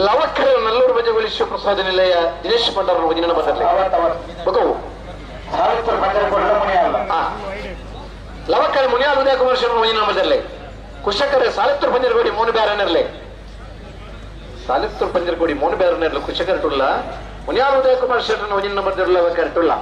ಲವಕ್ಕರ ನಲ್ಲೂರು ಬಜೆಗಳು ಶಿವಪ್ರಸಾದ ನಿಲಯ ದಿನೇಶ್ ಭಂಡಾರ ಒಂದಿನ ಬದಲಿ ಲವಕ್ಕರ ಮುನಿಯಾಲ್ ಉದಯ ಕುಮಾರ್ ಶರ್ಮ ಒಂದಿನ ಬದಲಿ ಕುಶಕರ ಸಾಲಿತ್ತೂರು ಪಂಜರಗೋಡಿ ಮೋನು ಬ್ಯಾರನರ್ಲೆ ಸಾಲಿತ್ತೂರು ಪಂಜರಗೋಡಿ ಮೋನು ಬ್ಯಾರನರ್ಲು ಕುಶಕರ ಟುಲ್ಲ ಮುನಿಯಾಲ್ ಉದಯ ಕುಮಾರ್ ಶರ್ಮನ ಒಂದಿನ ಬದಲು ಲವಕ್ಕರ ಟುಲ್ಲ.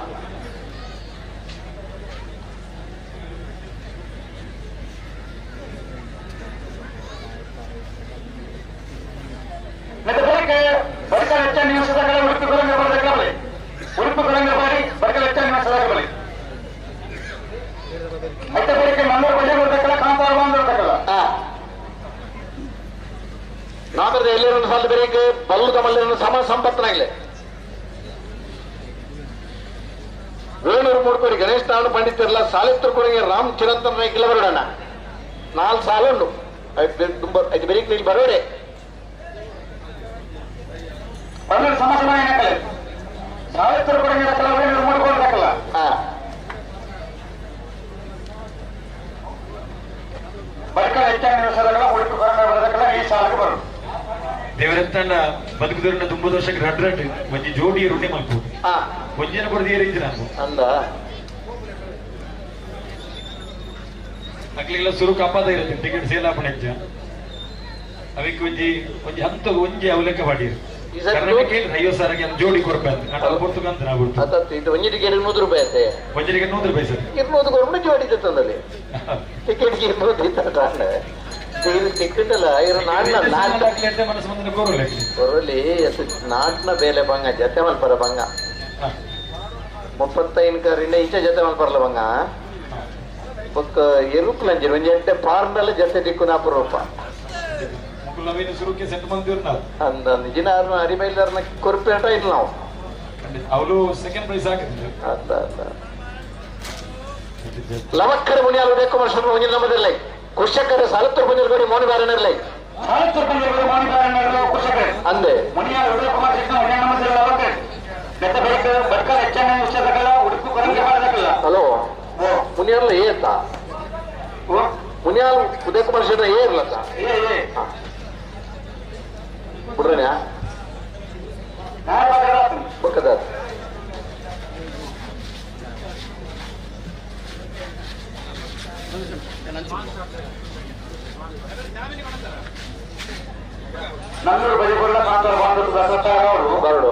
ನಾಮರದ ಎಲ್ಲರನ್ನು ಸಾಲ ಬೇರೆ ಬಲ್ಲದ ಮಲ್ಲರನ್ನು ಸಮ ಸಂಪತ್ತನಾಗಲಿ ವೇಣೂರು ಮೂಡ್ಕೋರಿ ಗಣೇಶ್ ತಾನು ಪಂಡಿತರಲ್ಲ ಸಾಲಿತ್ತೂರು ಕೊರಗೆ ರಾಮ್ ಚಿರಂತನ ನಾಯ್ಕಿಲ್ಲ ಬರೋಣ 4 ಸಾಲ ಉಂಡು ಐದು ಬೇರೆ ಇಲ್ಲಿ ಬರೋರೆ ದೇವರತ್ತಣ್ಣ ಬದುಕುದರಿಂದ ತುಂಬ ವರ್ಷಕ್ಕೆ ರಡ್ ರಡ್ ಒಂಜಿ ಜೋಡಿ ರುಂಡೆ ಮಾಡ್ಬೋದು ಒಂಜಿನ ಕೊಡದು ಏರಿದ್ದ ನಾನು ಅಂದ ಅಕ್ಲಿಗೆಲ್ಲ ಸುರು ಕಾಪಾದ ಇರುತ್ತೆ ಟಿಕೆಟ್ ಸೇಲ್ ಆಪಣ ಹೆಜ್ಜ ಅವಕ್ಕೆ ಒಂಜಿ ಒಂಜಿ ಹಂತ ಒಂಜಿ ಅವಲೆಕ್ಕ ಮಾಡಿರು ಕರ್ನಾಟಕ 50,000 ಜೋಡಿ ಕೊರಪೆ ಅಂತ ಪೊರ್ತುಗಂತ ನಾವು ಇದು ಒಂಜಿ ಟಿಕೆಟ್ 100 ರೂಪಾಯಿ ಆಯ್ತೆ ಒಂಜಿ ಟಿಕೆಟ್ 100 ರೂಪಾಯಿ ಸರ್ 200 ಕೊರಪೆ ಜೋಡಿ ತಂದಲ್ಲಿ ಟಿಕೆಟ್ 200 ಇತ್ತ ಟಿಕೆಟ್ ಅಲ್ಲ ಇರೋ ನಾಡಿನ ಕೊರಲಿ ನಾಟಿನ ಬೇಲೆ ಬಂಗ ಜತೆ ಮಲ್ಪರ ಬಂಗ 35 ಕರಿಂದ ಇಂಚ ಜತೆ ಮಲ್ಪರಲ್ಲ ಬಂಗ ಬೊಕ್ಕ ಎರುಕ್ಲಂಜಿ ಒಂಜಿ ಎಂಟೆ ಪಾರ್ನಲ್ಲ ಜತೆ ದಿಕ್ಕು ನಾಪು ರೂಪ ಅಂದ ನಿಜಿನ ಅರಿಬೈಲ್ದಾರನ ಕೊರ್ಪೇಟ ಇಲ್ಲ ನಾವು ಅವಳು ಸೆಕೆಂಡ್ ಪ್ರೈಸ್ ಹಾಕಿದ್ರು ಅಂದ ಅಂದ ಲವಕ್ಕರ ಮುನಿಯಾಲು ಉದಯಕುಮಾರ್ ಶರ್ಮ ಒಂಜಿನ ನಮ್ಮದಿರಲಿ ಕುಶಕರ ಸಾಲತ್ತೂರು ಪಂಜರಗೋಡಿ ಮೋನಿ ಬಾರನರ್ಲೈ ಅಂದೆ ಹಲೋ ಮುನಿಯಾಲ ಏತ ಮುನಿಯಾಲ್ ಉದಯಕುಮಾರ್ ಶೆಟ್ಟ ಏ ಇರ್ಲತ್ತ ಬಿಡ್ರಣ್ಯ ಬಕ್ಕದ ನನ್ನೂರು ಬದಿಗೊಳ್ಳ ಕಾಂತಾರ ಬಾಂಧವರು ಬಸತ್ತಾರ ಅವರು ಬರಡು.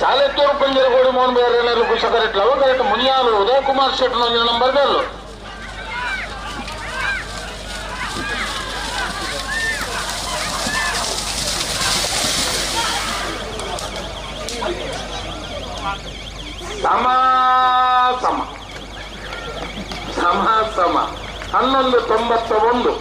ಸಾಲೆತ್ತೂರು ಪಂಜರಗೋಡಿ ಮೋಹನ್ ಬೇರೆ ಕುಶಕರೆಟ್ ಲವಕರೆಟ್ ಮುನಿಯಾಲು ಉದಯ ಕುಮಾರ್ ಶೆಟ್ ನಂಬರ್ ಬೆಲ್ಲು. ಸಮ ಸಮ ಸಮ ಸಮ 11.91.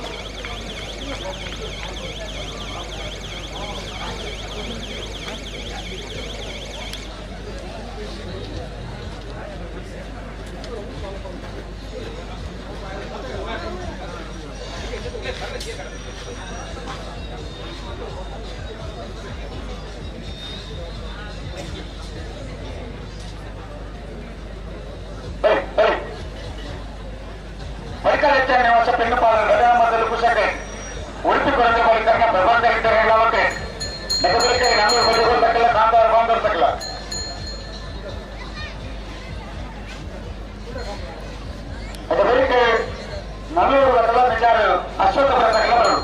ಉಡುಪಿ ಕೊರಂಗ ಪರಿಕರಣ ಪ್ರಬಂಧ ಇದ್ದಾರೆ ನಗರಕ್ಕೆ ನಮ್ಮ ಬದಿಗೊಳ್ತಕ್ಕಲ್ಲ ಕಾಂತಾರ ಬಾಂಧರ್ತಕ್ಕಲ್ಲ. ಅದಕ್ಕೆ ನಲ್ಲೂರು ಕಲ ವಿಚಾರ ಅಶ್ವತ್ಥ ಬರತಕ್ಕಲ್ಲ ಬರೋದು.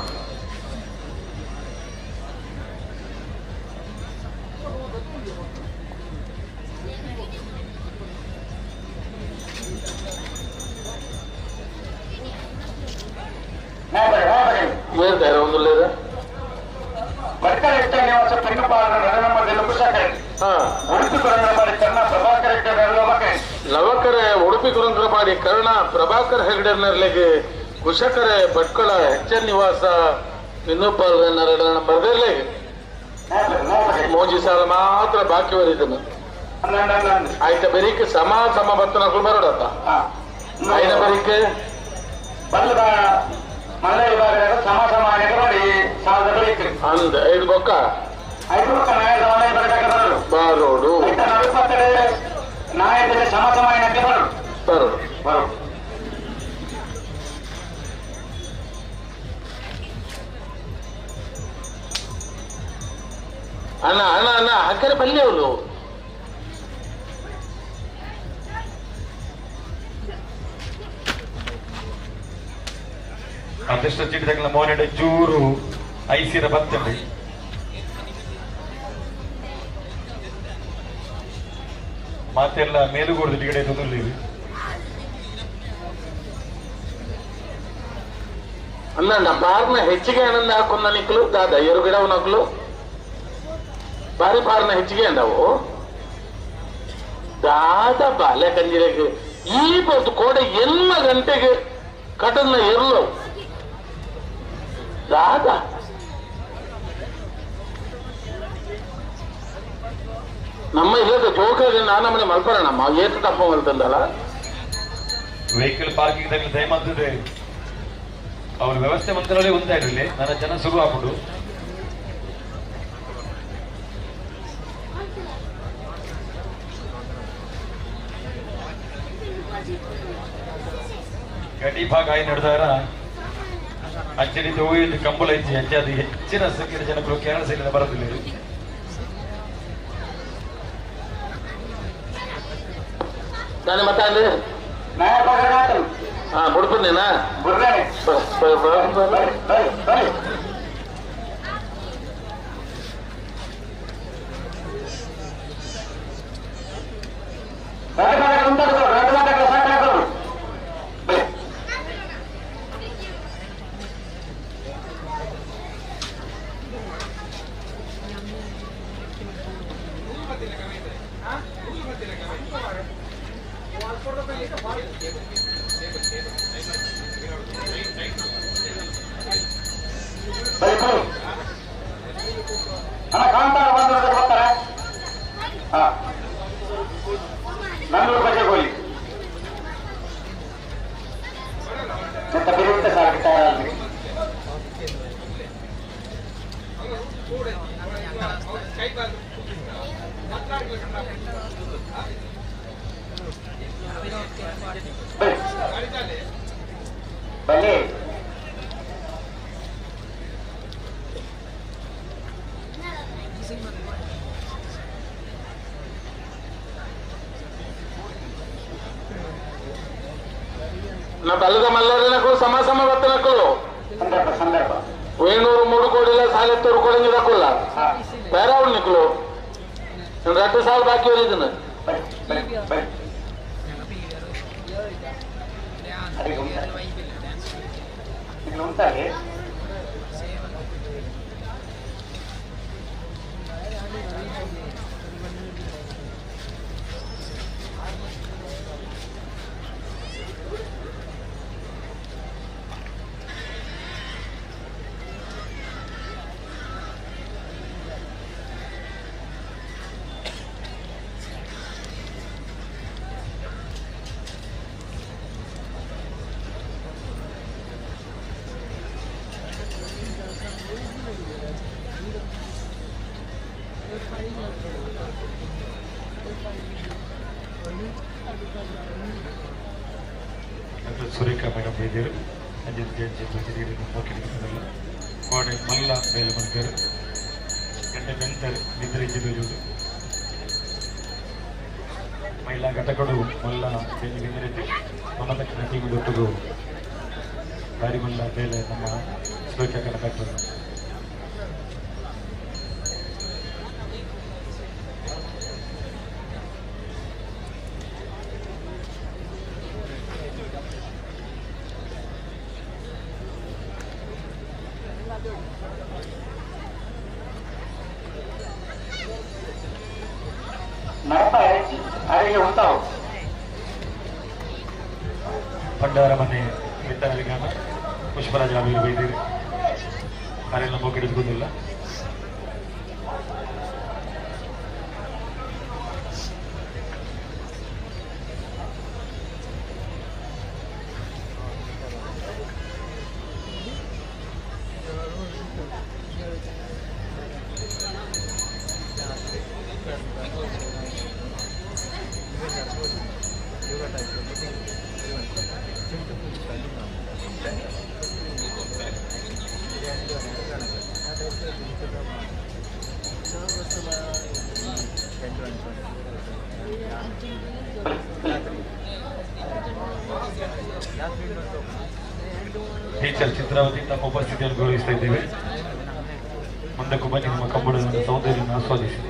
ಲವಕರೆ ಉಡುಪಿ ಕುರಂಕರಪಾಡಿ ಕರ್ಣ ಪ್ರಭಾಕರ್ ಹೆಗಡೆರ್ನರ್ಲೆಗೆ ಕುಶಕರೆ ಭಟ್ಕಳ ಎಚ್ ಎನ್ ನಿವಾಸ ಇನ್ನೂಪಾಲ್ ಬರ್ದಿರ್ಲೆಗೆ ಮೋಜಿ ಸಾಲ ಮಾತ್ರ ಬಾಕಿ ಬರೀತನ ಆಯ್ತ ಬೆರಿಕೆ ಸಮ ಸಮ ಬತ್ತನಕುಲು ಬರೋಡತ್ತ ಐನ ಬೆರಿಕೆ ಅಂದ ಐದು ಬೊಕ್ಕ ಬರೋಡು ಬರೋಡು ಬರೋಡು. ಅಣ್ಣ ಅಣ್ಣ ಅಣ್ಣ ಹಾಕರೆ ಪಲ್ಯ ಅವನು ಅದೃಷ್ಟ ಚೀಟಿದಾಗಲ ಮೋನೆಡೆ ಚೂರು ಐಸಿರ ಬತ್ತಂడి ಮಾತೆಲ್ಲ ಮೇಲುಗೂಡದ ಟಿಕೆಟ್ ತೊಂದರೆ. ಅಣ್ಣ ಬಾರ್ನ ಹೆಚ್ಚಿಗೆ ಆನಂದ ಹಾಕೊಂಡ ನಿಕ್ಲು ದಾದ ಎರು ಗಿಡವು ನಕ್ಲು ಬಾರಿ ಬಾರ್ನ ಹೆಚ್ಚಿಗೆ ಅಂದವು ದಾದ ಬಾಲೆ ಕಂಜಿರೆಗೆ ಈ ಬತ್ತು ಕೋಡೆ ಎಲ್ಲ ಗಂಟೆಗೆ ಕಟನ್ನ ಎರ್ಲವು ದಾದ ನಮ್ಮ ಇಲ್ಲದ ಜೋಕಾಗಿ ನಾನಮ್ಮನೆ ಮಲ್ಪರಣಮ್ಮ ಏತು ತಪ್ಪ ಮಲ್ತಂದಲ್ಲ. ವೆಹಿಕಲ್ ಪಾರ್ಕಿಂಗ್ ತಗಲಿ ದಯಮಾಡ್ತದೆ ಅವ್ರ ವ್ಯವಸ್ಥೆ ಮಂತ್ರಾಲಯ ಒಂದಾಗಿರಲಿ ನನ್ನ ಜನ ಶುರು ಆಗ್ಬಿಡು. ಗಡಿ ಭಾಗ ಆಯಿ ನಡೆದಾರ ಅಂಚನೆ ಹೋಗಿ ಕಂಬಳ ಇಜ್ಜಿ ಅಂಚೆ ಅದು ಹೆಚ್ಚಿನ ಸಂಖ್ಯೆಯ ಜನಗಳು ಕೇರಳ ಸೈಡ್ ಬರೋದಿಲ್ಲ. ನಾನು ಮತ್ತೆ ಹಾ ಬುಡ್ಪುನೇನಾ ಬಲ್ಲದ ಮಲ್ಲರಿನಕ್ಕೂ ಸಮ ಸಮ ಬತ್ತನಕ್ಕೂ ವೇಣೂರು 3 ಕೋಡಿಲ್ಲ ಸಾಲೆತ್ತೂರು ಕೋಡಿ ದಕ್ಕಲ್ಲ ಬೇರೆ ಅವ್ರು ನಿಕ್ಕಲು 2 ಸಾಲ ಬಾಕಿ ಇದನ್ನ ಸುರೇಖಾ ಮೇಡಮ್ ಇದ್ದೀರು ಅಜಿತ್ ಜಡ್ಜಿ ಕೋಡೆ ಮಲ್ಲ ಬೇಲೆ ಬಂದರು ಗಂಟೆ ಬೆಂತರು ನಿದ್ರೆ ಇದ್ದಿದ್ದು ಮಹಿಳಾ ಘಟಕಗಳು ಮಲ್ಲ ಬೇಲೆ ಬೆಂದಿರಿದ್ದು ಮಮತಕ್ಕೆ ಟೀಮ್ ದೊಡ್ಡದು ಬಾರಿ ಮಲ್ಲ ಬೇಲೆ ನಮ್ಮ ಸುರೇಖಾ ಕನಕಾಗ್ತದೆ. ಭಂಡಾರ ಮನೆ ಮಿತ್ತನವಿಗಾನ ಪುಷ್ಪರಾಜ ಬೈದಿರಿ ಅರೆಲ್ಲ ಹಿಡಿದುಕೊಂಡಿಲ್ಲ. ಟೀಚರ್ ಚಿತ್ರಾವತಿ ತಮ್ಮ ಉಪಸ್ಥಿತಿಯನ್ನು ಗೌರವಿಸ್ತಾ ಇದ್ದೇವೆ. ಮುಂದಕ್ಕೂ ಬನ್ನಿ, ನಿಮ್ಮ ಕಂಬಳದ ಸೌಂದರ್ಯವನ್ನು ಆಸ್ವಾದಿಸಿ.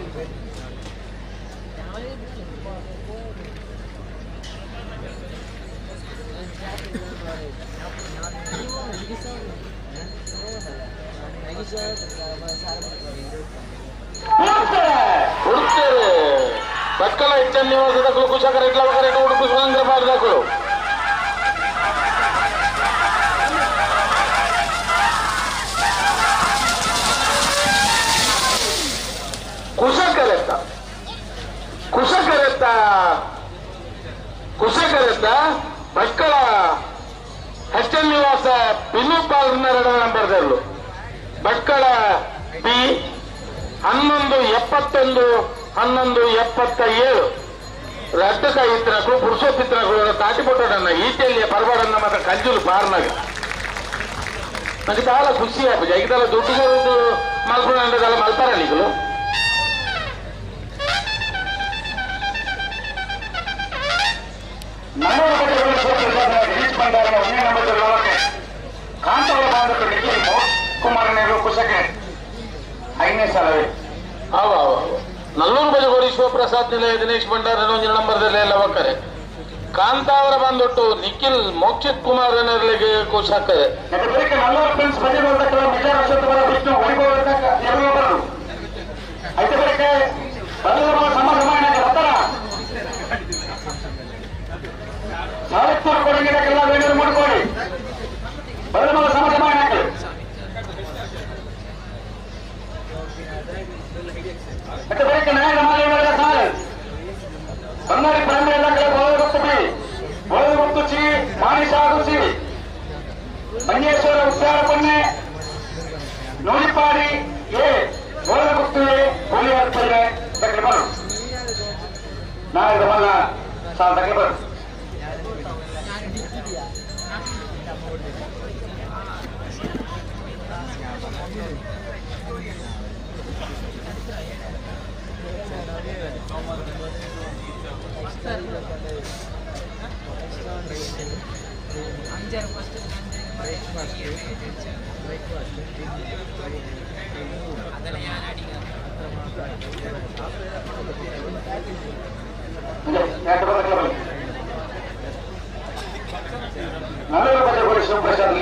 ಭಟ್ಕಳ ಹೆಚ್ಚನ್ ನಿವಾಸದ ಕುಶಕರ ಇಟ್ಲವಕರ ಉಡುಪು ಸುರೇಂದ್ರ ಪಾಡ್ದಕ್ಕಳು ಕುಶಕರೆತ್ತ ಕುಶಕರೆತ್ತ ಕುಶಕರೆತ್ತ ಭಟ್ಕಳ ಹೆಚ್ಚನ್ ನಿವಾಸ ಪಿನ್ನು ಎರಡನೇ ನಂಬರ್ದಲ್ಲೂ ಭಟ್ಕಳ ಪಿ 11 71 11 77. ರಡ್ಡ ಇತ್ತನಕು ಪುರುಷೋತ್ತಿತ್ತನಕು ತಾಟಿ ಪೊಟ್ಟಡನ್ನ ಈಟೆಲ್ಲಿಯ ಪರಬಾಡನ್ನ ಮಾತ್ರ ಕಂಜುಲು ಪಾರ್ನಾಗ నాకు చాలా ಖುಷಿ ಆಪುಜಿ ಐದಾಲ ದುಡ್ಡು ಕೊರದು ಮಲ್ಪುಣ ಅಂದ್ರೆ ಮಲ್ಪಾರ ನಿಕಲು ನಲ್ಲೂರು ಬಜಗೋಡಿ ಶಿವಪ್ರಸಾದ್ ನಿಲಯ ದಿನೇಶ್ ಭಂಡಾರ ನಂಬರ್ದಲ್ಲಿ ಎಲ್ಲ ಒಕ್ಕರೆ ಕಾಂತಾವರ ಬಂದೊಟ್ಟು ನಿಖಿಲ್ ಮೋಕ್ಷಿತ್ ಕುಮಾರ್ ಅನ್ನರಿಗೆ ಕೋಶಾಕರೆ ಮಂಜೇಶ್ವರ ಉದ್ಯಾನ ಪೊನ್ನೆ ನೂಲಿಪಾಡಿ ಎ ಗೋಳಗುತ್ತು ಎ ಗೋಲಿಯಾರ್ಪಲ್ಲೆ ದಕ್ಕಲು ಬರು ನಾಳೆ ಮಲ್ಲ ಸಾಲ ದಕ್ಕಲು ಬರು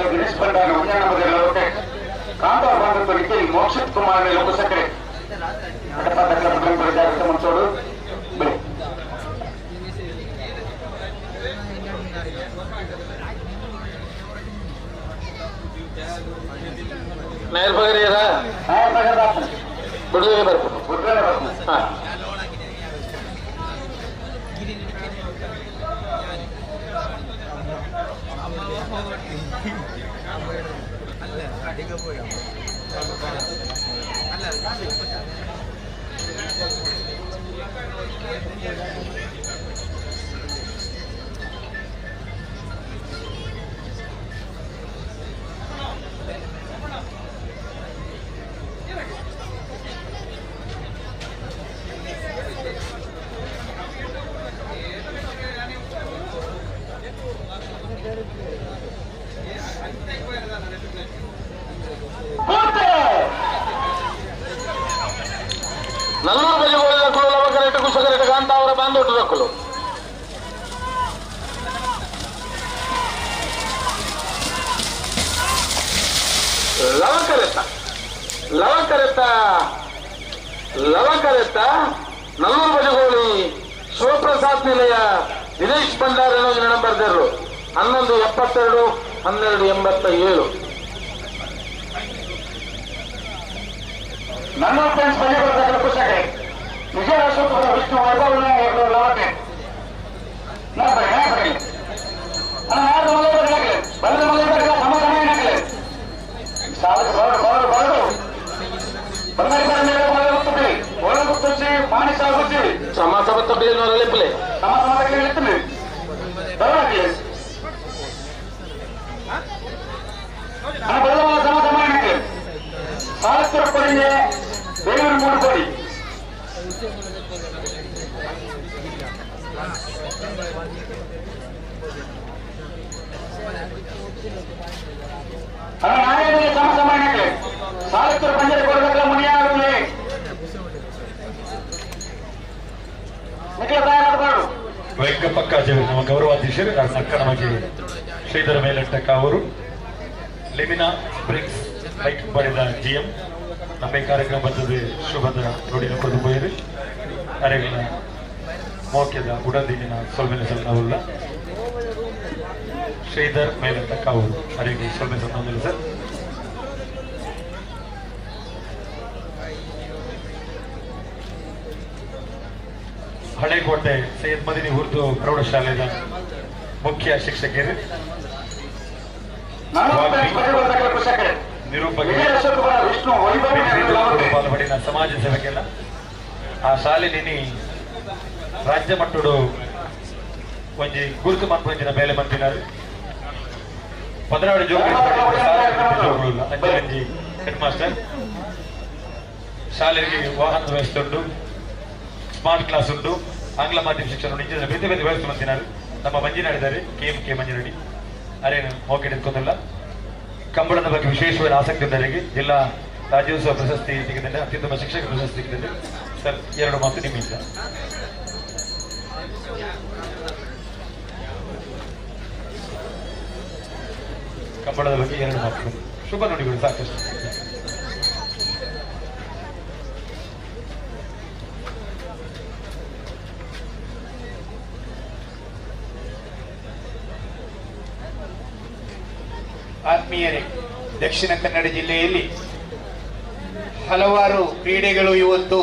ದಿನೇಶ್ ಭಂಡಾರ ಕಾಂತಾರ ನಿಖಿಲ್ ಮೋಕ್ಷಿತ್ ಕುಮಾರ್ ಲೋಕಸಕ್ರೆ ಜಾಗೃತ ಮಂಚೋಡು ಬಿಡಿ ನಾಯರ್ ಬಗರಿಯರ ಬಿಡುವೆ ಬರ್ಪು ಹಾ ನಲ್ಲೂರು ಬಜಗೋಳಿದ ಕುಳು ಲವಕರೇಟ ಕುಶಕರೇಟ ಕಾಂತಾವರ ಬಾಂದೋಟು ದಕ್ಕಲು ಲವಕರೆತ್ತ ಲವಕರೆತ್ತ ಲವಕರೆತ್ತ ನಲ್ಲೂರು ಬಜಗೋಳಿ ಶಿವಪ್ರಸಾದ್ ನಿಲಯ ದಿನೇಶ್ ಭಂಡಾರ ನಂಬರ್ದರು 11 72 12 87 ನನ್ನ ಫ್ರೆಂಡ್ಸ್ ಬನ್ನಿ ಬರ್ತಾರೆ ಖುಷಿಯಾಗಿ ವಿಜಯ ಅಶೋಕ್ ಅವರ ವಿಷ್ಣು ವೈಭವನ ಲವಕೆ ಮೂರು ಕೋಟಿ. ಸಾಲಕ್ಕೆ ಪಂಜರ ಕೊಡಬೇಕಲ್ಲ ಮುನಿಯಾಗಲಿ ವೆಂಕಪ್ಪಕ್ಕ ನಮ್ಮ ಗೌರವಾಧ್ಯಕ್ಷರು ಅಕ್ಕ ನಮಗೆ ಶ್ರೀಧರ ಮೇಲಟ್ಟಕ್ಕ ಅವರು ಲಿಮಿನಾ ಸ್ಪ್ರಿಂಗ್ಸ್ ಬೈಕ್ ಪಡೆದ ಜಿಎಂ ನಮ್ಮ ಈ ಕಾರ್ಯಕ್ರಮ ಬರ್ತದೆ ಶುಭದ ನುಡಿನ ಕೊಡದು ಪೋಯಿರು ಅರೆಗಳ ಮೋಕ್ಯದ ಉಡದಿನ ಸೊಲ್ಮೆನ ಸಲ್ನವುಲ್ಲ ಶ್ರೀಧರ್ ಮೇಲಟ್ಟಕ್ಕ ಅವರು ಅರೆಗೆ ಸೊಲ್ಮೆ ಸಲ್ನವುಲ್ಲ ಸರ್. ಹಳೆಕೋಟೆ ಸೈಯದ್ ಮದಿನಿ ಉರ್ದು ಪ್ರೌಢಶಾಲೆಯ ಮುಖ್ಯ ಶಿಕ್ಷಕರು ನಿರೂಪಕರು ಪಾಲ್ಪಡಿನ ಸಮಾಜ ಸೇವಕೆಲ್ಲ ಆ ಶಾಲೆಯಲ್ಲಿ ರಾಜ್ಯ ಮಟ್ಟಡು ಒಂಜಿ ಗುರುತು ಮನ್ಪಂಚಿನ ಬೇಲೆ ಮಂತಿನಾರು 12 ಜೋಗುಗಳು ಅಂಜಿ ಹೆಡ್ ಮಾಸ್ಟರ್ ಶಾಲೆಗೆ ವಾಹನದ ವ್ಯವಸ್ಥೆ ಉಂಟು, ಸ್ಮಾರ್ಟ್ ಕ್ಲಾಸ್ ಉಂಟು, ಆಂಗ್ಲ ಮಾಧ್ಯಮ ಶಿಕ್ಷಣ ಇಂಚಿನ ಬೇತೆ ಬೇತೆ ವ್ಯವಸ್ಥೆ ಮಂತಿನಾರು. ನಮ್ಮ ಮಂಜಿನಾಡಿದ್ದಾರೆ ಕೆ ಎಂ ಕೆ ಮಂಜಿನಾಡಿ ಅರೇನು ಮೋಕೆ ನಿಂತ್ಕೊಂಡಿಲ್ಲ. ಕಂಬಳದ ಬಗ್ಗೆ ವಿಶೇಷವಾದ ಆಸಕ್ತಿ ಇದ್ದವರಿಗೆ ಜಿಲ್ಲಾ ರಾಜ್ಯೋತ್ಸವ ಪ್ರಶಸ್ತಿ ಸಿಗದಂತೆ ಅತ್ಯುತ್ತಮ ಶಿಕ್ಷಕ ಪ್ರಶಸ್ತಿ ಸಿಗದಂತೆ. ಸರ್, ಎರಡು ಮಾತು ನಿಮ್ಮಿಂದ. ಕಂಬಳದ ಬಗ್ಗೆ ಎರಡು ಮಾತು, ಶುಭ ನುಡಿಗಳು ಸಾಕಷ್ಟು. ಆತ್ಮೀಯರೇ, ದಕ್ಷಿಣ ಕನ್ನಡ ಜಿಲ್ಲೆಯಲ್ಲಿ ಹಲವಾರು ಕ್ರೀಡೆಗಳು ಇವತ್ತು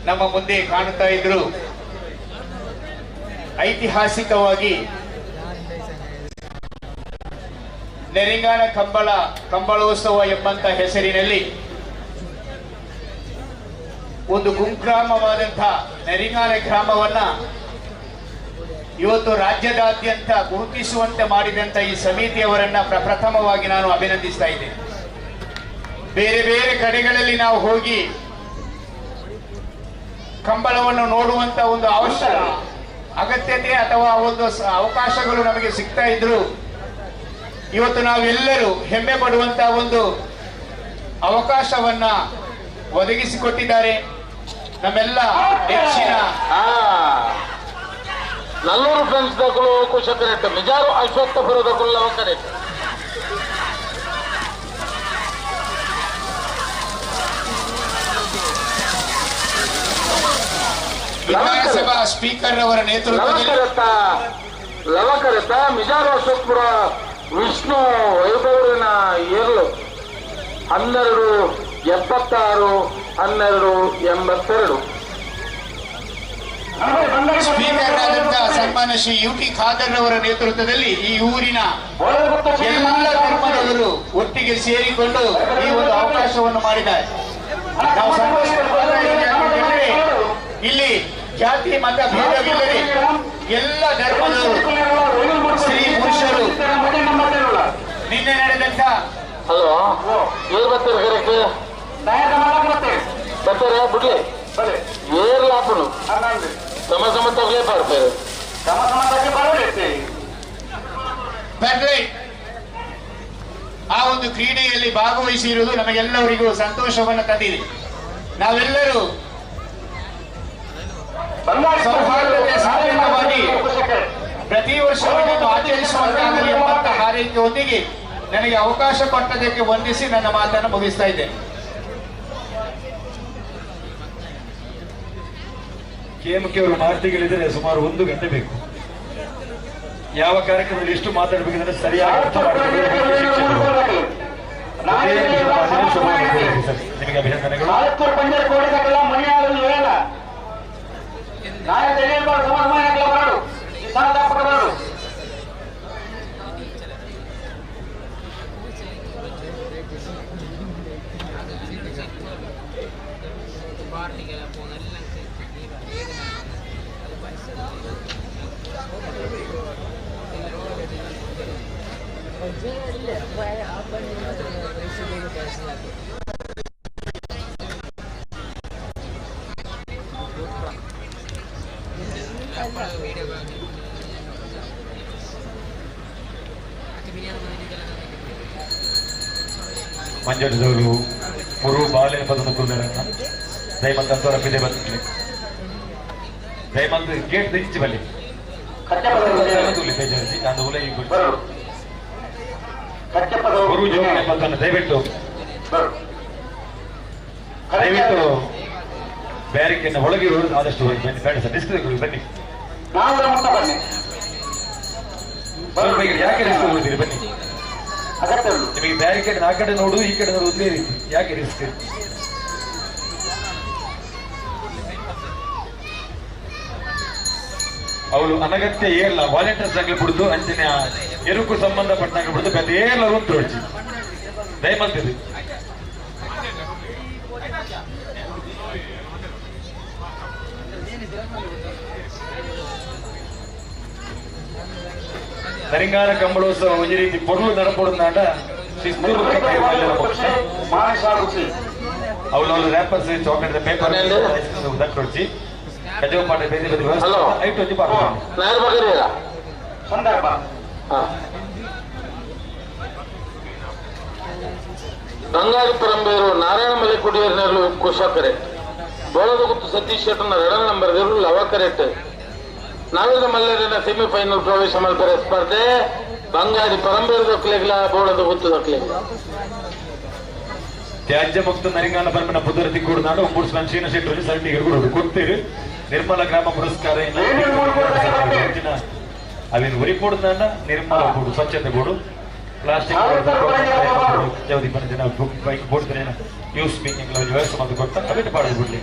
ನಮ್ಮ ಮುಂದೆ ಕಾಣುತ್ತಾ ಇದ್ರು. ಐತಿಹಾಸಿಕವಾಗಿ ನೆರಿಂಗಾನ ಕಂಬಳ ಕಂಬಳೋತ್ಸವ ಎಂಬಂತ ಹೆಸರಿನಲ್ಲಿ ಒಂದು ಗುಂಗ್ರಾಮವಾದಂಥ ನೆರಿಂಗಾನ ಗ್ರಾಮವನ್ನ ಇವತ್ತು ರಾಜ್ಯದಾದ್ಯಂತ ಗುರುತಿಸುವಂತೆ ಮಾಡಿದಂಥ ಈ ಸಮಿತಿಯವರನ್ನ ಪ್ರಪ್ರಥಮವಾಗಿ ನಾನು ಅಭಿನಂದಿಸ್ತಾ ಇದ್ದೇನೆ. ಬೇರೆ ಬೇರೆ ಕಡೆಗಳಲ್ಲಿ ನಾವು ಹೋಗಿ ಕಂಬಳವನ್ನು ನೋಡುವಂತ ಒಂದು ಅವಶ್ಯ ಅಗತ್ಯತೆ ಅಥವಾ ಒಂದು ಅವಕಾಶಗಳು ನಮಗೆ ಸಿಗ್ತಾ ಇದ್ರು ಇವತ್ತು ನಾವೆಲ್ಲರೂ ಹೆಮ್ಮೆ ಪಡುವಂತ ಒಂದು ಅವಕಾಶವನ್ನ ಒದಗಿಸಿಕೊಟ್ಟಿದ್ದಾರೆ ನಮ್ಮೆಲ್ಲ ನೆಚ್ಚಿನ ನಲ್ಲೂರು ಫ್ರೆಂಡ್ಸ್ ದಕ್ಕಲು ಕುಶಕರೆಟ್ ಮಿಜಾರು ಅಶ್ವತ್ಥಪುರ ದಕ್ಕಲು ಕರೆಕ್ಟ್. ವಿಧಾನಸಭಾ ಸ್ಪೀಕರ್ ಅವರ ನೇತೃತ್ವದಲ್ಲಿ ಲವಕರತ ಮಿಜಾರು ಅಶೋಕ್ಪುರ ವಿಷ್ಣು ವೈಭವರಿನ ಏರ್ಲು 12 76 12 82. ಸ್ಪೀಕರ್ ಆದಂತಹ ಸನ್ಮಾನ್ಯ ಶ್ರೀ ಯು ಟಿ ಖಾದರ್ ಅವರ ನೇತೃತ್ವದಲ್ಲಿ ಈ ಊರಿನ ಎಲ್ಲ ಧರ್ಮದವರು ಒಟ್ಟಿಗೆ ಸೇರಿಕೊಂಡು ಈ ಒಂದು ಅವಕಾಶವನ್ನು ಮಾಡಿದ್ದಾರೆ. ನಾವು ಸಂತೋಷ ಪಡ್ತಾ ಇಲ್ಲಿ ಜಾತಿ ಮತ ಭೇದವಿಲ್ಲದೆ ಎಲ್ಲ ಧರ್ಮದವರು, ಸ್ತ್ರೀ ಪುರುಷರು. ನಿನ್ನೆ ನಡೆದಂತ ಹಲೋ ಏರ್ ಬರ್ತಾರೆ ಕರೆಕ್ಟ್ ಬರ್ತಾರೆ ಬಿಡ್ಲಿ ಏರ್ ಲಾಪನು ಸಮ ಸಮ ತಗಲೇ ಬರ್ತಾರೆ. ಆ ಒಂದು ಕ್ರೀಡೆಯಲ್ಲಿ ಭಾಗವಹಿಸಿರುವುದು ನಮಗೆಲ್ಲರಿಗೂ ಸಂತೋಷವನ್ನು ತಂದಿದೆ. ನಾವೆಲ್ಲರೂ ಸೌಹಾರ್ದತೆ ಸಾಧನವಾಗಿ ಪ್ರತಿ ವರ್ಷ ಇದನ್ನು ಆಚರಿಸುವಂತಾಗಲಿ ಎಂಬಂತ ಹಾರೈಕೆಯೊಂದಿಗೆ ನನಗೆ ಅವಕಾಶ ಕೊಟ್ಟದಕ್ಕೆ ವಂದಿಸಿ ನನ್ನ ಮಾತನ್ನು ಮುಗಿಸ್ತಾ ಇದ್ದೇನೆ. ಕೆಎಂಕೆ ಅವರು ಮಾತಿಗಳಿದ್ರೆ ಸುಮಾರು 1 ಗಂಟೆ ಬೇಕು. ಯಾವ ಕಾರ್ಯಕ್ರಮದಲ್ಲಿ ಎಷ್ಟು ಮಾತಾಡಬೇಕಂದ್ರೆ ಸರಿಯಾಗಿ ಅರ್ಥ ಮಾಡಿಕೊಂಡು ಶಿಕ್ಷಕರು. ನಿಮಗೆ ಅಭಿನಂದನೆಗಳು. ಮಂಜಾಟದವರು ಮುರು ಬಾಲೆ ಪದನ ಕುಂದರನ್ನ ದಯಮಂತ ಅಂತವರ ಪಿದೆ ಬಂದಿಲ್ಲ. ದಯಮಂತ ಗೇಟ್ ದಿಂಚಿ ಬಲ್ಲಿ ಗುರು ಜೋಗಣೆ ಪದವನ್ನು ದಯವಿಟ್ಟು ದಯವಿಟ್ಟು ಬ್ಯಾರಿಕೇಡ್ ಒಳಗೆ ಆದಷ್ಟು ಹೋಗಿ ಬನ್ನಿ. ಬೇಡ ಸರ್, ರಿಸ್ಕ್ ತಗೊಳ್ಳಿ ಬನ್ನಿ. ಸ್ವಲ್ಪ ಈಗ ಯಾಕೆ ರಿಸ್ಕ್ ತಗೊಳ್ತೀರಿ ಬನ್ನಿ. ನಿಮಗೆ ಬ್ಯಾರಿಕೇಡ್ ಆ ಕಡೆ ನೋಡು ಈ ಕಡೆ ನೋಡು ಒಂದೇ ರೀತಿ, ಯಾಕೆ ರಿಸ್ಕ್? ಅವಳು ಅನಗತ್ಯ ಏರ್ಲ ವಾಲಂಟಿಯರ್ಸ್ ಆಗಲಿ ಬಿಡುದು ಅಂಚನೆ ಎರುಕು ಸಂಬಂಧಪಟ್ಟಾಗ ಬಿಡುದು ಬೇರೆ ಏರ್ಲ ಉಂಟು ದಯಮಂತಿದೆ. ತರಿಂಗಾನ ಕಂಬಳೋತ್ಸವ ಒಂಜಿ ರೀತಿ ಪೊರ್ಲು ನಡಪೊಡುನಾಂಡ ಶಿಸ್ತು ಅವ್ಲು ರ್ಯಾಪರ್ಸ್ ಚಾಕ್ಲೇಟ್ ಪೇಪರ್ ದಕ್ಕೊಡ್ಚಿ ಕಜವು ಪಾಠ ಬೇರೆ ಬೇರೆ ವ್ಯವಸ್ಥೆ ಐಟ್ ಒಂಜಿ ಪಾಠ ಸಂದರ್ಭ ಬಂಗಾರಿ ಪರಂಬೇರು ನಾರಾಯಣ ಮಲೆಕುಡಿಯರ್ನಲ್ಲೂ ಕುಶಾಕರೆ ಬೋಳದಗುತ್ತು ಸತೀಶ್ ಶೆಟ್ಟರ್ನ ಎರಡನೇ ನಂಬರ್ ಲವಕರೆಟ್ ನಾವಿದ ಮಲ್ಲರಿನ ಸೆಮಿಫೈನಲ್ ಪ್ರವೇಶ ಮಲ್ಪರೆ ಸ್ಪರ್ಧೆ ಬಂಗಾರಿ ಪರಂಬೇರು ದೊಕ್ಲೆಗ್ಲ ಬೋಳದ ಗುತ್ತು ದೊಕ್ಲೆಗ್ಲ ತ್ಯಾಜ್ಯ ಮುಕ್ತ ನರಿಂಗಾನ ಪರಮನ ಪುದರತಿ ಕೂಡನಾಡು ಒಂಬುಡ್ಸ್ಮನ್ ಶೀನ ಶೆಟ್ಟರು ಸರ್ಟಿಫಿಕೇಟ್ ಕೊಡೋದು ಕೊಡ್ತೀರಿ ನಿರ್ಮಲ ಗ್ರಾಮ ಪುರಸ್ಕಾರ ಅವೇನು ಉರಿ ಕೊಡುದಾಂಡ ನಿರ್ಮಲ ಬೋರ್ಡು ಸ್ವಚ್ಛತೆ ಬೋರ್ಡು ಪ್ಲಾಸ್ಟಿಕ್ ಜನ ಬೈಕ್ ಬೋರ್ಡ್ ಯೂಸ್ ಮೀಟಿಂಗ್ ವ್ಯವಸ್ಥೆ ಮಾಡಿ ಕೊಡ್ತಾ ಅವೇನು ಪಾಡೋದು ಬಿಡ್ಲಿ.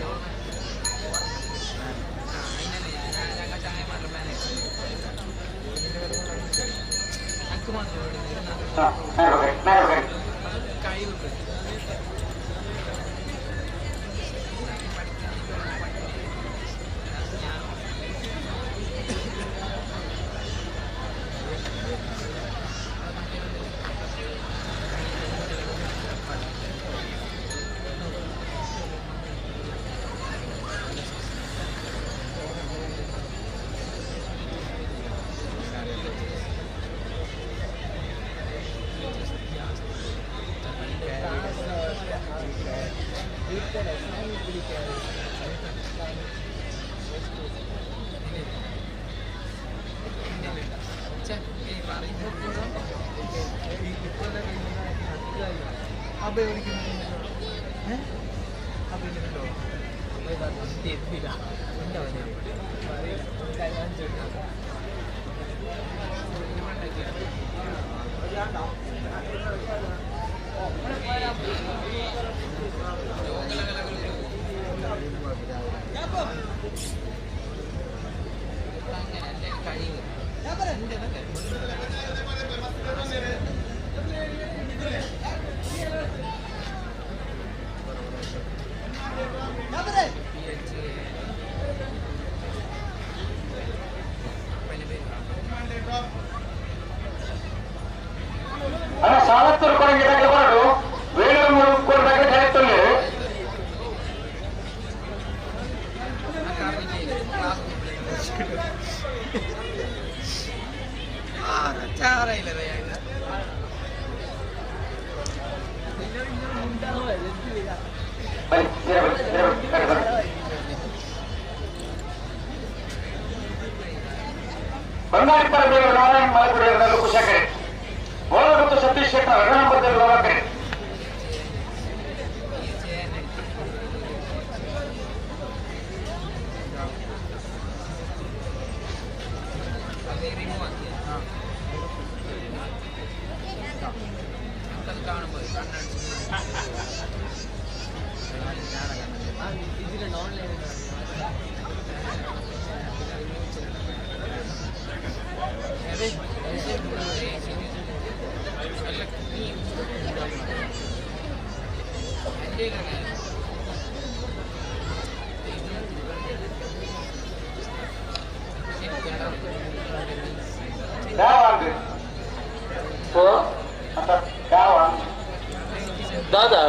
ದಾದಾ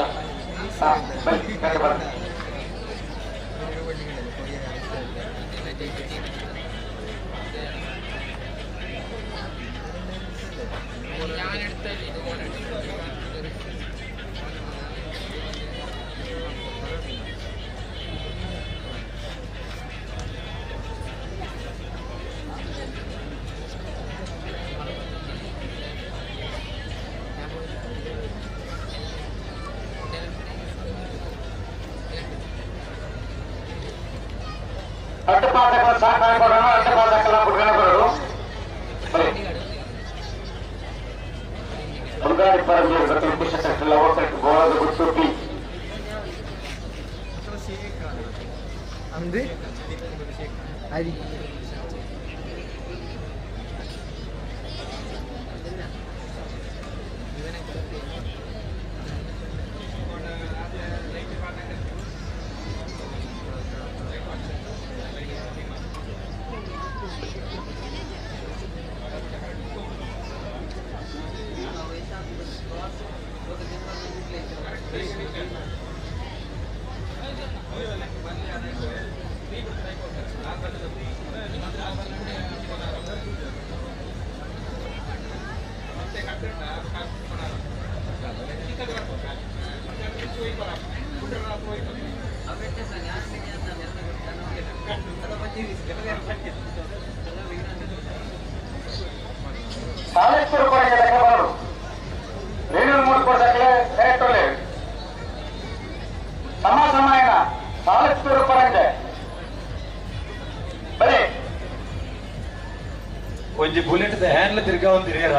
ಸಾಲೇಶ್ವರ ಕೊರಗೆ ದಕ್ಕಬಾರದು ರೇಣು ಮೂರು ಕೊಡದಕ್ಕೆ ಕರೆಕ್ಟ್ ಸಮ ಸಮಯನ ಸಾಲೇಶ್ವರ ಕೊರಂಗೆ ಬರೀ ಒಂಜಿ ಬುಲೆಟ್ the handle ತಿರ್ಗಾ ಒಂದು ರೇರ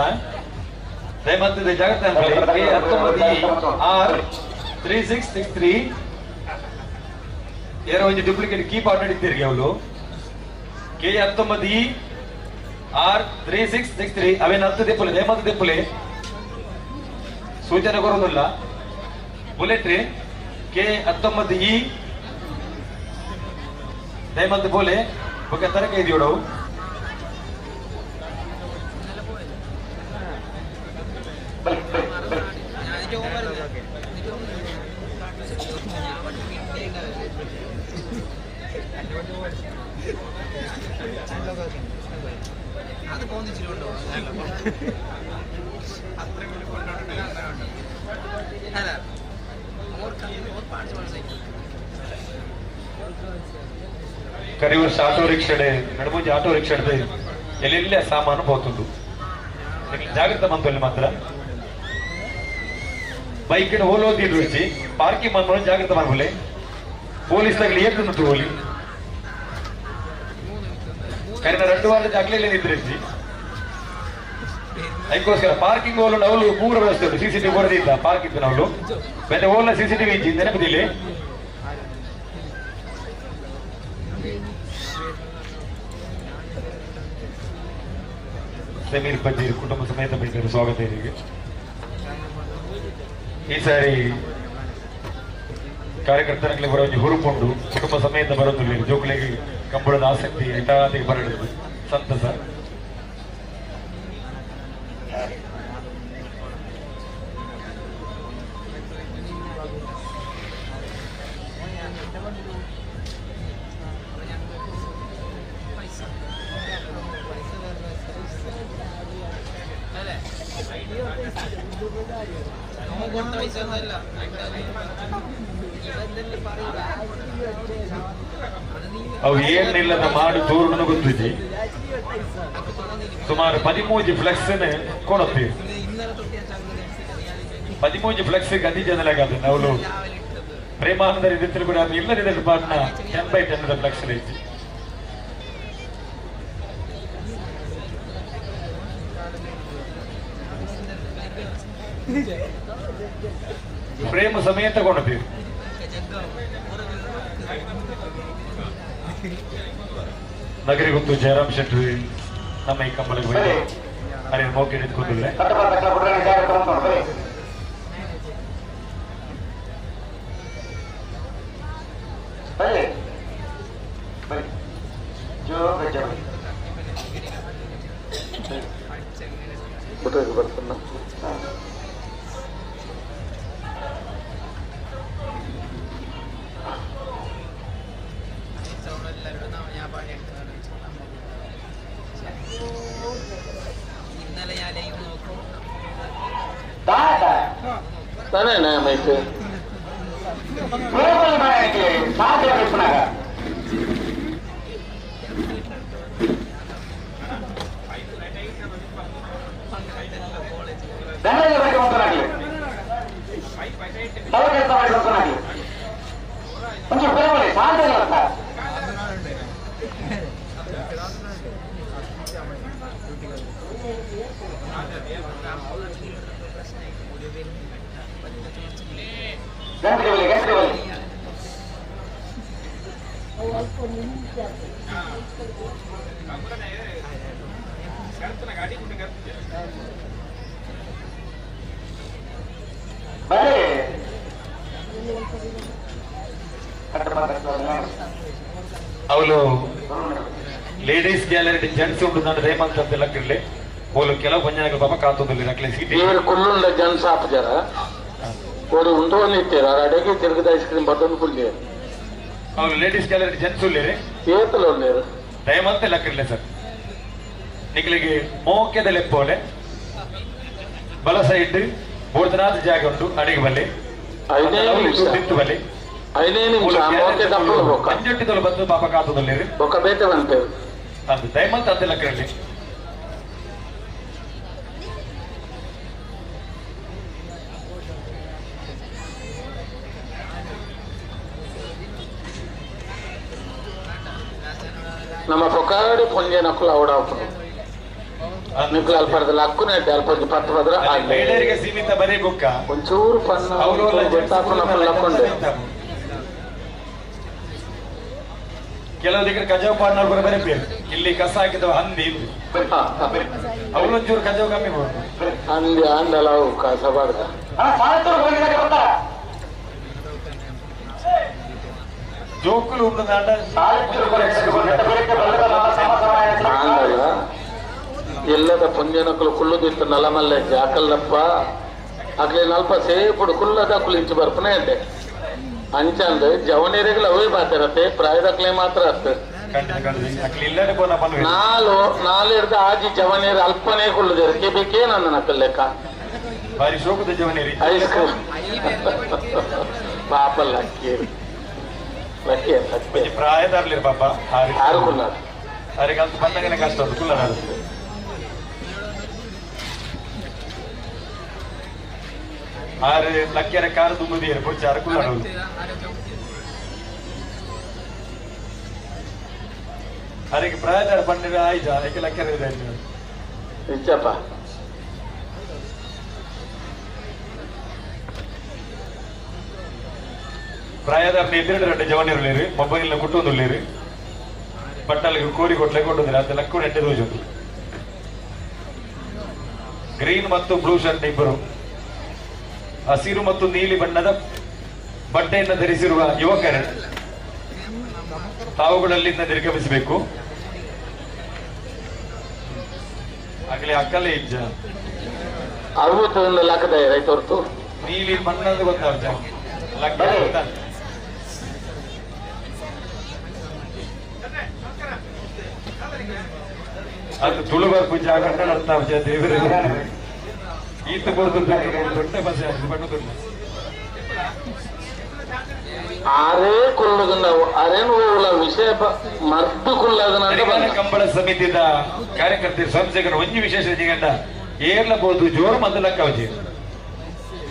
ದಯಮಂತದ ಜಾಗ್ರತೆ ಅನ್ಕೊಳ್ಳಿ. 19 R 3663 ಏರ ಒಂಜಿ ಡೂಪ್ಲಿಕೇಟ್ ಕೀಪ್ ಆಲ್ರೆಡಿ ತಿರ್ಗಿ ಅವಳು ಕೆ 19 ಇ ಆರ್ 3663 ಅವೇನು ಹತ್ತು ದೆಪ್ಪುಲೆ ದಯಮಂತ ದೆಪ್ಪುಲೆ ಸೂಚನೆ ಕೊರೋದಿಲ್ಲ ಬುಲೆಟ್ ರೀ ಕೆ 19 ಇ ದಯಮಂತ ಬೋಲೆ ಬೊಕ್ಕ ತರಕ ಇದೆಯೋಡವು ಕರಿ ವರ್ಷ ಆಟೋ ರಿಕ್ಷಾ ನಡುಮುಂಜಿ ಆಟೋ ರಿಕ್ಷಾ ಎಲ್ಲೆಲ್ಲ ಸಾಮಾನು ಪೋತುಂಡು ಜಾಗ್ರತೆ ಮಂತಲ್ಲಿ ಮಾತ್ರ ಬೈಕ್ ಹೋಲೋದಿ ರುಚಿ ಪಾರ್ಕಿಂಗ್ ಮನ್ಮೋಳು ಜಾಗ್ರತೆ ಮಾಡ್ಬೋಲೆ ಪೊಲೀಸ್ ತಗಲಿ ಏಟು ತಗೋಲಿ ಕರಿನ రెండు ವಾರ ಜಾಗ್ಲೇ ನಿದ್ರಿಸಿ ಅದಕ್ಕೋಸ್ಕರ ಪಾರ್ಕಿಂಗ್ ಹೋಲು ನಾವು ಪೂರ ವ್ಯವಸ್ಥೆ ಉಂಟು ಸಿಸಿಟಿವಿ ಬರೋದಿಲ್ಲ ಪಾರ್ಕಿಂಗ್ ನಾವು ಮತ್ತೆ ಹೋಲ ಸಿಸಿಟಿವಿ ಇಜ್ಜಿ ನೆನಪದಿಲ್ಲ ಸಮೀರ್ ಬಜೀರ್ ಕುಟುಂಬ ಸಮೇತ ಬೈದರು ಸ್ವಾಗತ ಇವರಿಗೆ. ಈ ಸಾರಿ ಕಾರ್ಯಕರ್ತರಲ್ಲಿ ಬರೋ ಹುರುಪುಂಡು ಕುಟುಂಬ ಸಮೇತ ಬರೋದಿಲ್ಲ ಜೋಕುಲಿಗೆ ಕಂಬಳದ ಆಸಕ್ತಿ ಐತಾದಿಗೆ ಬರಲಿದೆ ಸಂತಸ. ಅವು ಏನಿಲ್ಲದ ಮಾಡು ತೋರಣ ಗೊತ್ತಿದೆ ಸುಮಾರು 13 ಫ್ಲೆಕ್ಸ್ ಕೊಡುತ್ತೀವಿ 13 ಫ್ಲೆಕ್ಸ್ ಗತಿ ಜನಲಾಗದು ನಾವು ಪ್ರೇಮಾನಂದ ಇದ್ದಿತ್ತು ಕೂಡ ಇಲ್ಲದಿದ್ದ ಪಾಟ್ನ 10x10 flex ಐತಿ. ಪ್ರೇಮ ಸಮೇತ ಕೊಡುತ್ತೀವಿ. ನಗರಿಗುತ್ತು ಜಯರಾಮ್ ಶೆಟ್ಟಿ ನಮ್ಮ ಈ ಕಂಬಳಿಗೆ ಬಂದು ಅರೆ ಮೋಕೆ ಹಿಡಿದುಕೊಂಡಿಲ್ಲ. ಅವಳು ಲೇಡೀಸ್ ಗ್ಯಾಲರಿ ಜೆಂಟ್ಸ್ ಉಂಟು ನಾನು ರೇಮಂತ್ ಅಂತ ಲಕ್ಕಿರ್ಲಿ ಓಲು ಕೆಲವು ಪಂಜಾಗ ಪಾಪ ಕಾತೊಂದಿಲ್ಲ ನಕ್ಲೆ ಸೀಟ್ ಕುಲ್ಲುಂಡ ಜೆಂಟ್ಸ್ ಆಪುಜಾರ ಓಡಿ ಉಂಟು ಇತ್ತೀರ ಅಡೆಗೆ ತಿರುಗದ ಐಸ್ ಕ್ರೀಮ್ ಬರ್ತೊಂದು ಕುಲ್ಲೇರು ಅವ್ರು ಲೇಡೀಸ್ ಗ್ಯಾಲರಿ ಜೆಂಟ್ಸ್ ಉಳ್ಳೇರಿ ಏತಲ ಉಳ್ಳೇರು ದಯಮಂತ ಲಕ್ಕಿರ್ಲೆ ಸರ್ ನಿಕ್ಲಿಗೆ ಮೋಕ್ಯದ ಲೆಪ್ಪೋಲೆ ಬಲ ಸೈಡ್ ಬೋರ್ದನಾಥ ಜಾಗ ಉಂಟು ಅಡಿಗೆ ಬಲ್ಲಿ 5 ಬಲ್ಲಿ 5 ನಿಮಿಷ ಮೋಕೆ ತಪ್ಪು ಬೊಕ್ಕ ಅಂಜೊಟ್ಟಿದೊಳು ಬಂದು ಪಾಪ ಕಾತದಲ್ಲಿರಿ ಬೊಕ್ಕ ಬೇತೆ ಬಂತೇವೆ ಅದು ದಯಮಂತ ಅಂತ ಲಕ್ಕಿರಲಿ ನಮ್ಮ ಪೊಕಾಡಿ ಪೊಂಜೆ ನಕುಲು ಅವಡಾಪುನು ನಿಕ್ಲು ಅಲ್ಪರ್ದ ಲಕ್ಕುನೆ ಅಲ್ಪ 10 ಪದ್ರ ಮಹಿಳೆಯರಿಗೆ ಸೀಮಿತ ಬರೀ ಬುಕ್ಕ ಒಂಚೂರು ಪನ್ನ ಗೊತ್ತಾಪುನ ಲಕ್ಕೊಂಡೆ ಕೆಲವು ದಿಕ್ಕ ಕಜಾವ್ ಪಾಡ್ನವ್ರು ಬರ ಬರೀ ಬೇರೆ ಇಲ್ಲಿ ಕಸ ಹಾಕಿದವ ಹಂದಿ ಅವಳೊಂಚೂರು ಕಜಾವ್ ಕಮ್ಮಿ ಹಂದಿ ಅಂದಲ್ಲ ಅವು ಕಸ ಬಾರ್ದ ಜೋಕುಲು ಉಂಡು ಆಂಡಲ್ಲ ಎಲ್ಲದ ಪೊಂಜನಕುಲು ಕುಳ್ಳುದಿತ್ತು ನಲಮಲ್ಲೆ ಜಾಕಲ್ಲಪ್ಪ ಅಗ್ಲಿ ನಲ್ಪ ಸೇಪುಡು ಕುಲ್ಲದ ಕುಲಿಂಚು ಬರ್ಪನೆ ಅಂತೆ ಅಂಚಂದು ಜವನೀರಿಗಳು ಅವೇ ಬಾತಿರತ್ತೆ ಪ್ರಾಯದಕ್ಲೆ ಮಾತ್ರ ಅತ್ತ ನಾಲು ನಾಲಿರ್ದ ಆಜಿ ಜವನೀರು ಅಲ್ಪನೇ ಕುಳ್ಳುದಿರಕ್ಕೆ ಬೇಕೇ ನನ್ನ ನಕಲ್ ಲೆಕ್ಕ ಬಾರಿ ಶೋಕದ ಜವನೀರಿ ಐಸ್ ಕ್ರೀಮ್ ಪಾಪ ಲಕ್ಕಿ ಲಕ್ಕಿ ಒಂಜಿ ಪ್ರಾಯದಾರ್ಲಿರ್ ಪಾಪ ಆರು ಕುಲ್ಲಾರು ಅರೆಗೆ ಅಂತ ಬಂದಾಗನೇ ಕಷ್ಟ ಅದು ಕುಲ್ಲನಾಡು ಆರು ಲಕ್ಕಿಯರ ಕಾರು ತುಂಬುದಿಯರು ಪೊಚ್ಚ ಆರು ಕುಲ್ಲನಾಡು ಅರೆಗೆ ಪ್ರಾಯದಾರ ಪಂಡಿರ ಆಯ್ಜ ಏಕೆ ಲಕ್ಕಿಯರ ಇದೆ ಇಚ್ಚಪ್ಪ ಪ್ರಾಯದಾರ್ನ ಎದುರು ಎರಡು ಜವನಿರಲಿರಿ ಮೊಬೈಲ್ನ ಕುಟ್ಟೊಂದುಳ್ಳೇರಿ ಬಟ್ಟಲಿಗೆ ಕೋರಿ ಕೊಟ್ಲೆ ಕೊಟ್ಟುಂದಿರ ಅಂತ ಲಕ್ಕು ನೆಟ್ಟೆ ದೋಜುಂಡು ಗ್ರೀನ್ ಮತ್ತು ಬ್ಲೂ ಶರ್ಟ್ ಇಬ್ಬರು ಹಸಿರು ಮತ್ತು ನೀಲಿ ಬಣ್ಣದ ಬಟ್ಟೆಯನ್ನು ಧರಿಸಿರುವ ಯುವಕರು ತಾವುಗಳಲ್ಲಿಂದ ನಿರ್ಗಮಿಸಬೇಕು. ಆಗಲೇ ಅಕ್ಕಲೇ ಇಜ್ಜ 60 ಲಕ್ಕದ ರೈತರ್ತು ನೀಲಿ ಬಣ್ಣದ ಗೊತ್ತಾಗ ಲಕ್ಕ ಅದು ತುಳುವರ್ ಪೂಜೆ ಆಗಂಡ ಅರ್ಥ ದೇವರ ಈತ ಬರೋದು ದೊಡ್ಡ ಬಸ್ ಬಣ್ಣ ದೊಡ್ಡ ಅರೇ ಕುಲ್ಲದ ಅರೇನು ವಿಷಯ ಮರ್ದು ಕುಲ್ಲದ ಕಂಬಳ ಸಮಿತಿದ ಕಾರ್ಯಕರ್ತರು ಸ್ವಯಂಸೇವಕರು ಒಂಜಿ ವಿಶೇಷ ಜಿಗಂಡ ಏರ್ಲಬಹುದು ಜೋರು ಮಂದ ಲಕ್ಕವಜಿ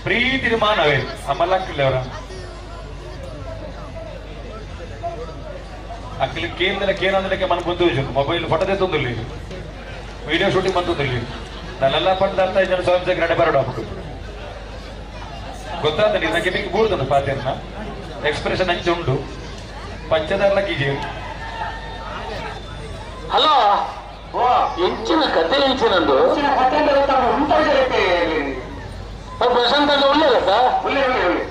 ಪ್ರೀತಿ ಮಾನವೇ ಅಮಲಕ್ಕಲ್ಲ ಅವರ ಅಕ್ಕಲಿ ಕೇಂದ್ರ ಕೇಂದ್ರಕ್ಕೆ ಮನ ಬಂದು ಮೊಬೈಲ್ ಫೋಟೋದೇ ತಂದಿಲ್ಲ ವಿಡಿಯೋ ಶೂಟಿಂಗ್ ಬಂತಂದಿಲ್ಲ ನಾನೆಲ್ಲ ಪಂಡ ಅರ್ಥ ಜನ ಸ್ವಯಂಸೇವಕರ ನಡೆ ಬರೋಣ ಆಗ್ಬಿಟ್ಟು ಗೊತ್ತಾದ ನನಗೆ ಬೇಕು ಬೂರ್ದನು ಪಾತಿರ್ನ ಎಕ್ಸ್ಪ್ರೆಷನ್ ಅಂಚೆ ಉಂಟು ಪಂಚದಾರ್ಲ ಕೀಜಿ ಹಲೋ ಎಂಚಿನ ಕತೆ ಎಂಚಿನಂದು ಪ್ರಶಾಂತ್ ಅಂತ ಒಳ್ಳೆಯದಕ್ಕ ಒಳ್ಳೆ ಒಳ್ಳೆ ಒಳ್ಳೆ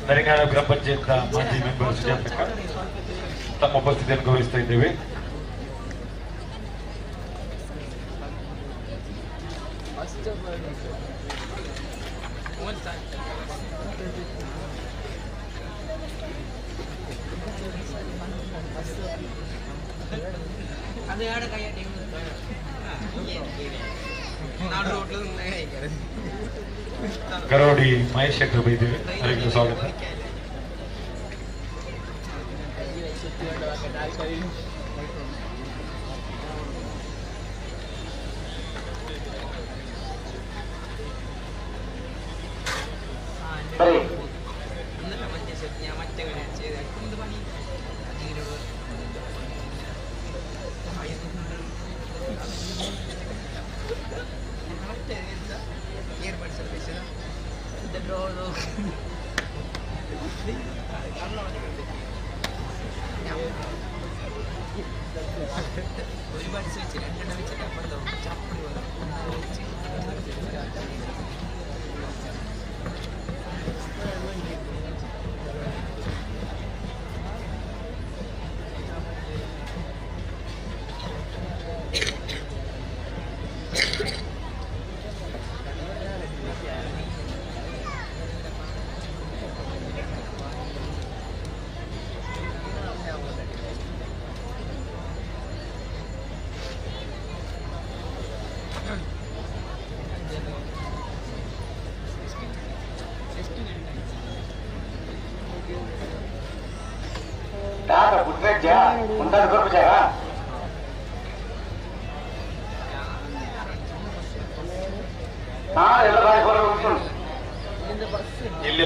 ನರಿಗಾಡ ಗ್ರಾಮ ಪಂಚಾಯತ್ ಮಾಜಿ ಮೆಂಬರ್ ಸುಜಾತಕ್ಕ ತಮ್ಮ ಉಪಸ್ಥಿತಿಯನ್ನು ಗೌರವಿಸ್ತಾ ಇದ್ದೇವೆ. ಗರೋಡಿ ಮಹೇಶ್ ಶೆಟ್ಟರ್ ಬೈದ್ದೇವೆ, ಅವರಿಗೆ ಸ್ವಾಗತ. ಇಜ್ಜಾ ಒಂದಾದ ಕೊರ್ಪುಜಾರ ಹಾ ಎಲ್ಲ ಬಾರಿ ಬರೋ ಉಂಟು ಇಲ್ಲಿ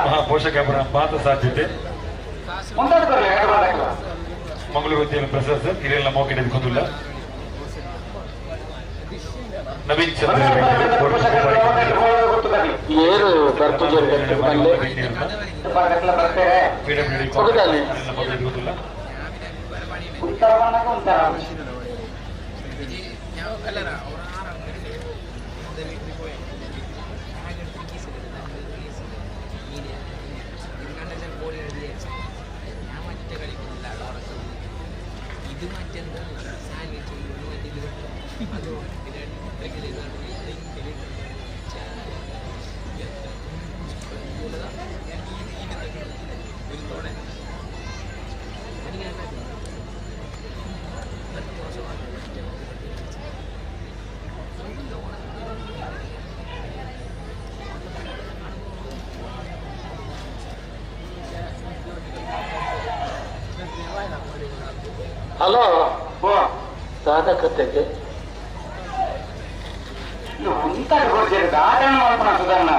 ಮಹಾಪೋಷಕ ಪಾತ್ರ ಸಾಧ್ಯತೆ ಮಂಗಳೂರು ಪ್ರಸಾದ್ ಸರ್ ಹಿರಿಯಲ್ಲ ಮೋಕೆ ಗೊತ್ತಿಲ್ಲ ನವೀನ್ ಚಂದ್ರ ಹಲೋ ದಾದಾ ಕತೆಗೆ ಸುಧಾರಣ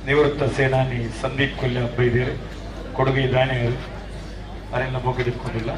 ನಿವೃತ್ತ ಸೇನಾನಿ ಸಂದೀಪ್ ಕೊಲ್ಯ ಬೈದೇರು ಕೊಡುಗೆ ದಾನಿಯರು ಅವರೆಲ್ಲ ಮೊಗ್ಗಿಡಿಕೊಂಡಿಲ್ಲ.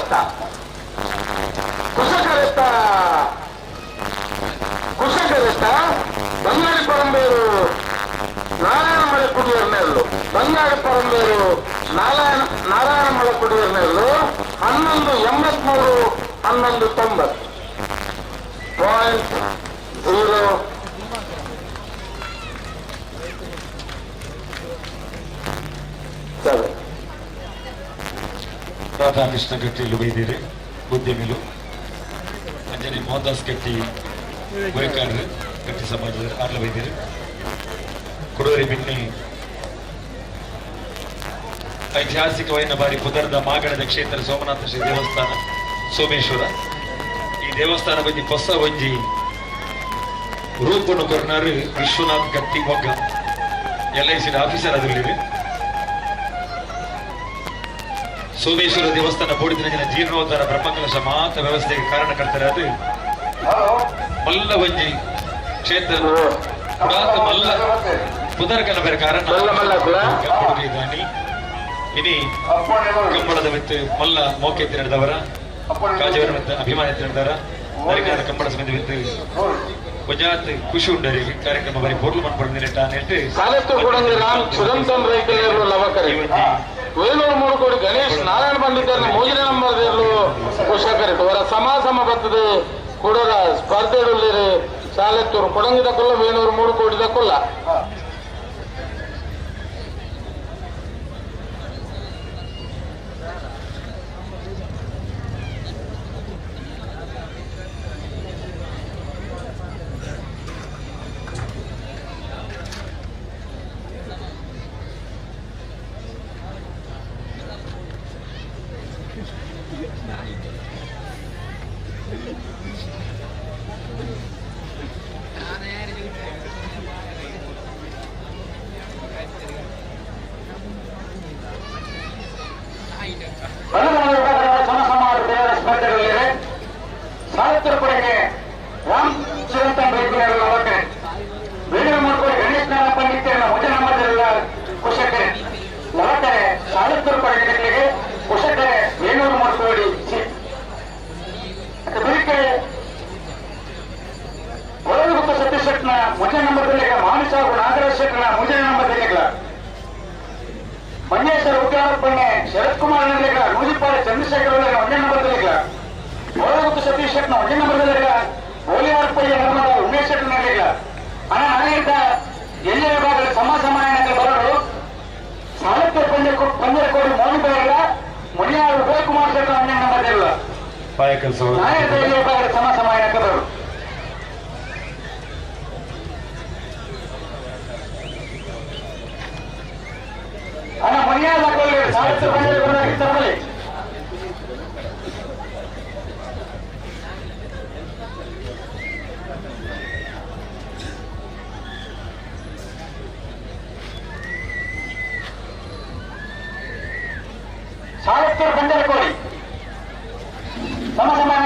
ಕುಶಕರಸ್ತ ಕುಶಕರಸ್ತ ಕುಶಕರಸ್ತ ಬಂಗಾಡಿ ಪರಂಬೇರು ನಾರಾಯಣಮಲೆ ಕುಡಿಯರ್ನೆಲ್ಲು ಬಂಗಾಡಿ ಪರಂಬೇರು ನಾರಾಯಣಮಲೆ ಕುಡಿಯರ್ನೆಲ್ಲು 11.83 11.90 .0 7. Radhakrishna Kateel ಬೈದಿರಿ ಉದ್ಯಮಿಲು ಅಂಜನಿ ಮೋಹನ್ದಾಸ್ ಕಟ್ಟಿ ಗುರಿಕಾರರು ಕಟ್ಟಿ ಸಮಾಜದ ಆರ್ಲ ಬೈದಿರಿ ಕುಡೋರಿ ಬಿನ್ನಿ ಐತಿಹಾಸಿಕವಾದ ಬಾರಿ ಪುದರ್ದ ಮಾಗಣದ ಕ್ಷೇತ್ರ ಸೋಮನಾಥ ಶ್ರೀ ದೇವಸ್ಥಾನ ಸೋಮೇಶ್ವರ. ಈ ದೇವಸ್ಥಾನ ಬಂದು ಹೊಸ ಒಂಜಿ ರೂಪನ್ನು ಕೊರ್ನಾರು ವಿಶ್ವನಾಥ್ ಗಟ್ಟಿ ಮೊಗ್ಗ LIC officer ಅದರಲ್ಲಿ. ಸೋಮೇಶ್ವರ ದೇವಸ್ಥಾನ ಬೋಡಿದಿನ ಜನ ಜೀರ್ಣೋದ್ಧಾರ ಬ್ರಹ್ಮಕಲಶ ಮಾತ್ರ ವ್ಯವಸ್ಥೆಗೆ ಕಾರಣಕರ್ತಾರೆ. ಅದು ಮಲ್ಲ ಒಂಜಿ ಕ್ಷೇತ್ರ ಪುರಾತ ಮಲ್ಲ ಪುದರ್ಕನ ಬೇರೆ ಕಾರಣ ಇನಿ ಕಂಬಳದ ಮಿತ್ತು ಮಲ್ಲ ಮೋಕೆ ತಿನ್ನಡದವರ ಕಾಜವರ ಮತ್ತು ಅಭಿಮಾನಿ ತಿನ್ನಡದವರ ನರಿಕಾದ ಕಂಬಳ ಸಮಿತಿ ಮಿತ್ತು ಗುಜರಾತ್ ಖುಷಿ ಉಂಡರಿ ಕಾರ್ಯಕ್ರಮ ಬರೀ ಪೊರ್ಲು ಮನ್ಪಡ್ದು ಸುರಂತನ್ ರೈತರು ಲವಕರಿ ವೇಣೂರು 3 ಕೋಡಿ ಗಣೇಶ್ ನಾರಾಯಣ ಪಂಡಿತರನ್ನ ಮೋಜಿನ ನಂಬರ್ದೇರ್ಲು ಪೋಷಕರು ಅವರ ಸಮ ಸಮ ಬರ್ತದೆ ಕೊಡೋರ ಸ್ಪರ್ಧೆಡುಳ್ಳೇರು ಸಾಲೆತ್ತೂರು ಕೊಡಂಗಿದ ಕೊಲ್ಲ ವೇಣೂರು 3 ಕೋಟಿದ ಕೊಲ್ಲ. ಮಂಜೇಶ್ವರ ಉದ್ಯಾನಪ್ಪಣ್ಣೆ ಶರತ್ ಕುಮಾರ್ ನೂಜಿಪಾಡಿ ಚಂದ್ರಶೇಖರ್ ಒಂದೇ ನಂಬರ್ದಲ್ಲಿ ಗೋಳಗುತ್ತು ಸತೀಶ್ ಶೆಟ್ನ ಒಂದೇ ನಂಬರ್ದಲ್ಲಿ ಗೋಲಿಯಾರಪ್ಪಯ್ಯ ನರ್ಮದ ಉಮೇಶ್ ಶೆಟ್ನ ಅಣ್ಣ ನಾಗರಿಕ ಎಲ್ಲ ವಿಭಾಗದ ಸಮ ಸಮಾನ ಬರಲು ಸಾಹಿತ್ಯ ಪಂದ್ಯಕೋಡಿ ಮೋಹನ್ ಬೇರಲ್ಲ ಮುನಿಯಾರು ಉದಯ್ ಕುಮಾರ್ ಶೆಟ್ನ ಒಂದೇ ನಂಬರ್ದಿಲ್ಲ ನಾಯಕ ಎಲ್ಲ ವಿಭಾಗದ ಸಮ ಸಮಾನ ಬರಲು ಅಣ್ಣ ಮುನಿಯಾದ ಸಾಹಿತ್ಯ ಪಂದ್ಯ ಸಾಲತ್ತೂರು ಬಂದರಕೋಡಿ ಸಮ ಸಮಾನ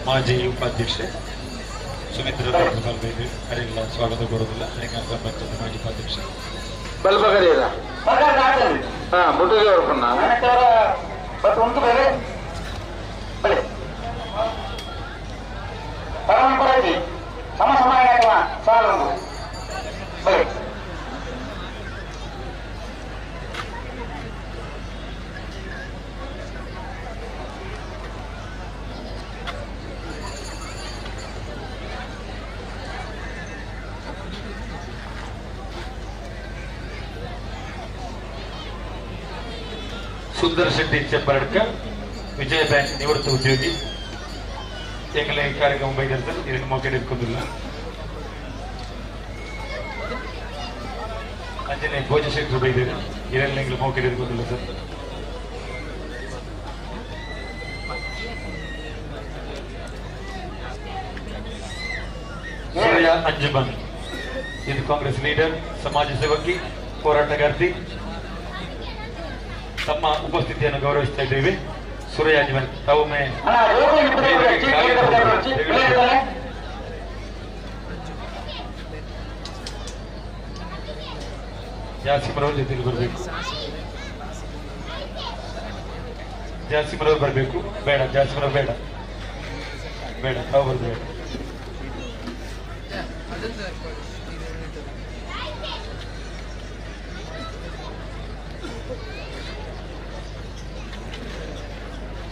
ಮಾಜಿ ಉಪಾಧ್ಯಕ್ಷೆ ಸುಮಿತ್ರ ಅರಿಲ್ಲ ಸ್ವಾಗತ ಕೋರುವುದಿಲ್ಲ. ಮಾಜಿ ಉಪಾಧ್ಯಕ್ಷ ಸುಂದರ್ ಶೆಟ್ಟಿ ಚೆಂಬರಡ್ಕ ವಿಜಯ ಬ್ಯಾಂಕ್ ನಿವೃತ್ತ ಉದ್ಯೋಗಿ ಎಂಗಲ ಕಾರ್ಯಕ್ರಮ ಬೈದಿರ್ತಾರೆ ಇದನ್ನು ಮೋಕೆಡ್ ಇಟ್ಕೊಂಡಿಲ್ಲ. ಅಂಜನೆ ಭೋಜ ಶೆಟ್ಟರು ಬೈದಿರಿ ಇದೆಲ್ಲ ಎಂಗಲ ಮೋಕೆಡ್ ಇಟ್ಕೊಂಡಿಲ್ಲ ಸರ್. ಸೂರ್ಯ ಅಂಜುಮನ್ ಇದು ಕಾಂಗ್ರೆಸ್ ಲೀಡರ್, ಸಮಾಜ ಸೇವಕಿ, ಹೋರಾಟಗಾರ್ತಿ. ತಮ್ಮ ಉಪಸ್ಥಿತಿಯನ್ನು ಗೌರವಿಸ್ತಾ ಇದ್ದೇವೆ. ಸೂರ್ಯ ಅಂಜುಮನ್ ತಾವೊಮ್ಮೆ ಜಾಸಿಮರವ್ರ ಜೊತೆಗೆ ಬರಬೇಕು. ಜಾಸಿಮರವ್ರು ಬರಬೇಕು. ಬೇಡ ಜಾಸಿಮರವ್ರು, ಬೇಡ ಬೇಡ, ತಾವು ಬರಬೇಡ.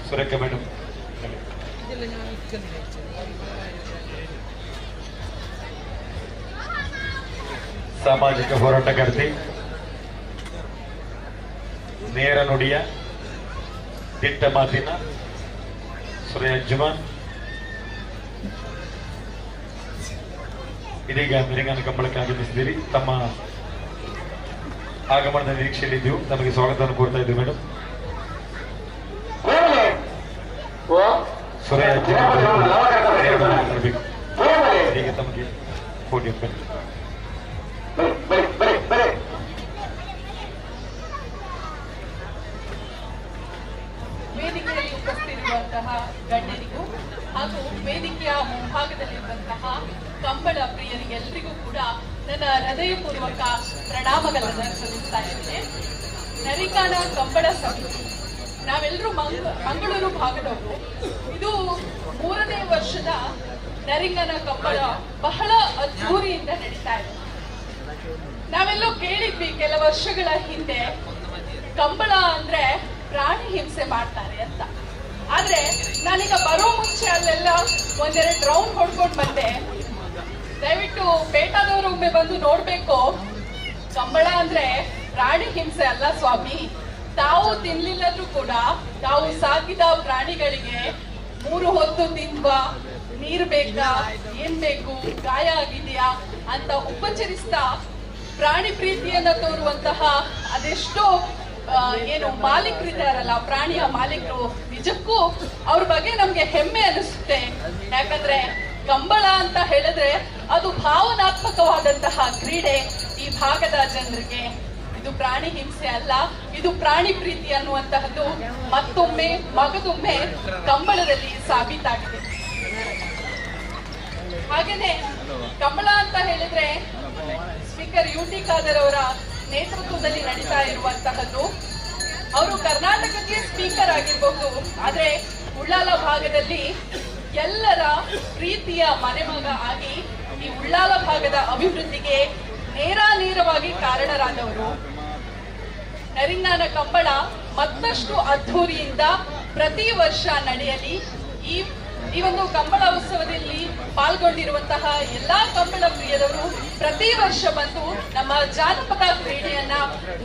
ಸುರೇಖ ಮೇಡಮ್, ಸಾಮಾಜಿಕ ಹೋರಾಟಗಾರ್ತಿ, ನೇರ ನುಡಿಯ ದಿಟ್ಟ ಮಾತಿನ ಸುರೇಶ್ ಅಂಜುಮನ್ ಇದೀಗ ಮಿರಿಂಗನ ಕಂಬಳಕ್ಕೆ ಆಗಮಿಸಿದ್ದೀರಿ. ತಮ್ಮ ಆಗಮನದ ನಿರೀಕ್ಷೆಯಲ್ಲಿದ್ದೆವು. ತಮಗೆ ಸ್ವಾಗತವನ್ನು ಕೋರ್ತಾ ಇದ್ದೀವಿ ಮೇಡಮ್. ಸುರೇಶ್ ಅಂಜುಮನ್ ಈಗ ತಮಗೆ ಪೋಡಿಯಂ ಬನ್ನಿ. ವೇದಿಕೆಯಲ್ಲಿ ಉಪಸ್ಥಿತಿರುವಂತಹ ಗಣ್ಯರಿಗೂ ಹಾಗೂ ವೇದಿಕೆಯ ಮುಂಭಾಗದಲ್ಲಿರುವಂತಹ ಕಂಬಳ ಪ್ರಿಯರಿಗೆಲ್ಲರಿಗೂ ಕೂಡ ನನ್ನ ಹೃದಯಪೂರ್ವಕ ಪ್ರಣಾಮಗಳನ್ನು ಸಲ್ಲಿಸ್ತಾ ಇದ್ದೇನೆ. ನರಿಕಾನ ಕಂಬಳ ಸಮಿತಿ, ನಾವೆಲ್ಲರೂ ಮಂಗಳೂರು ಭಾಗದವರು. ಇದು 3ನೇ ವರ್ಷದ ನರಿಂಗನ ಕಂಬಳ ಬಹಳ ಅದ್ಧೂರಿಯಿಂದ ನಡೀತಾ ಇದೆ. ನಾವೆಲ್ಲೂ ಕೇಳಿದ್ವಿ ಕೆಲ ವರ್ಷಗಳ ಹಿಂದೆ, ಕಂಬಳ ಅಂದ್ರೆ ಪ್ರಾಣಿ ಹಿಂಸೆ ಮಾಡ್ತಾರೆ ಅಂತ. ಆದ್ರೆ ನಾನೀಗ ಬರೋ ಮುಂಚೆ ಅಲ್ಲೆಲ್ಲ ಒಂದೆರಡು ರೌಂಡ್ ಹೊಡ್ಕೊಂಡು ಬಂದೆ. ದಯವಿಟ್ಟು ಪೇಟಾದವರು ಒಮ್ಮೆ ಬಂದು ನೋಡ್ಬೇಕು. ಕಂಬಳ ಅಂದ್ರೆ ಪ್ರಾಣಿ ಹಿಂಸೆ ಅಲ್ಲ ಸ್ವಾಮಿ. ತಾವು ತಿನ್ಲಿಲ್ಲದ್ರೂ ಕೂಡ ತಾವು ಸಾಕಿದ ಪ್ರಾಣಿಗಳಿಗೆ 3 ಹೊತ್ತು ತಿನ್ವಾ, ನೀರ್ ಬೇಕಾ, ಏನ್ ಬೇಕು, ಗಾಯ ಆಗಿದೆಯಾ ಅಂತ ಉಪಚರಿಸ್ತಾ ಪ್ರಾಣಿ ಪ್ರೀತಿಯನ್ನ ತೋರುವಂತಹ ಅದೆಷ್ಟೋ ಏನು ಮಾಲೀಕರಿದ್ದಾರಲ್ಲ, ಪ್ರಾಣಿಯ ಮಾಲೀಕರು, ನಿಜಕ್ಕೂ ಅವ್ರ ಬಗ್ಗೆ ನಮ್ಗೆ ಹೆಮ್ಮೆ ಅನಿಸುತ್ತೆ. ಯಾಕಂದ್ರೆ ಕಂಬಳ ಅಂತ ಹೇಳಿದ್ರೆ ಅದು ಭಾವನಾತ್ಮಕವಾದಂತಹ ಕ್ರೀಡೆ ಈ ಭಾಗದ ಜನರಿಗೆ. ಇದು ಪ್ರಾಣಿ ಹಿಂಸೆ ಅಲ್ಲ, ಇದು ಪ್ರಾಣಿ ಪ್ರೀತಿ ಅನ್ನುವಂತಹದ್ದು ಮತ್ತೊಮ್ಮೆ ಮಗದೊಮ್ಮೆ ಕಂಬಳದಲ್ಲಿ ಸಾಬೀತಾಗಿದೆ. ಹಾಗೇನೆ ಕಂಬಳ ಅಂತ ಹೇಳಿದ್ರೆ ಸ್ಪೀಕರ್ ಯು.ಟಿ. ಖಾದರ್ ಅವರ ನೇತೃತ್ವದಲ್ಲಿ ನಡೀತಾ ಇರುವಂತಹದ್ದು. ಅವರು ಕರ್ನಾಟಕಕ್ಕೆ ಸ್ಪೀಕರ್ ಆಗಿರ್ಬಹುದು, ಆದ್ರೆ ಉಳ್ಳಾಲ ಭಾಗದಲ್ಲಿ ಎಲ್ಲರ ಪ್ರೀತಿಯ ಮನೆಮಗ ಆಗಿ ಈ ಉಳ್ಳಾಲ ಭಾಗದ ಅಭಿವೃದ್ಧಿಗೆ ನೇರವಾಗಿ ಕಾರಣರಾದವರು. ನರಿಂಗಾನ ಕಂಬಳ ಮತ್ತಷ್ಟು ಅದ್ಧೂರಿಯಿಂದ ಪ್ರತಿ ವರ್ಷ ನಡೆಯಲಿ. ಈ ಒಂದು ಕಂಬಳ ಉತ್ಸವದಲ್ಲಿ ಪಾಲ್ಗೊಂಡಿರುವಂತಹ ಎಲ್ಲಾ ಕಂಬಳ ಪ್ರಿಯದವರು ಪ್ರತಿ ವರ್ಷ ಬಂದು ನಮ್ಮ ಜಾನಪದ ಕ್ರೀಡೆಯನ್ನ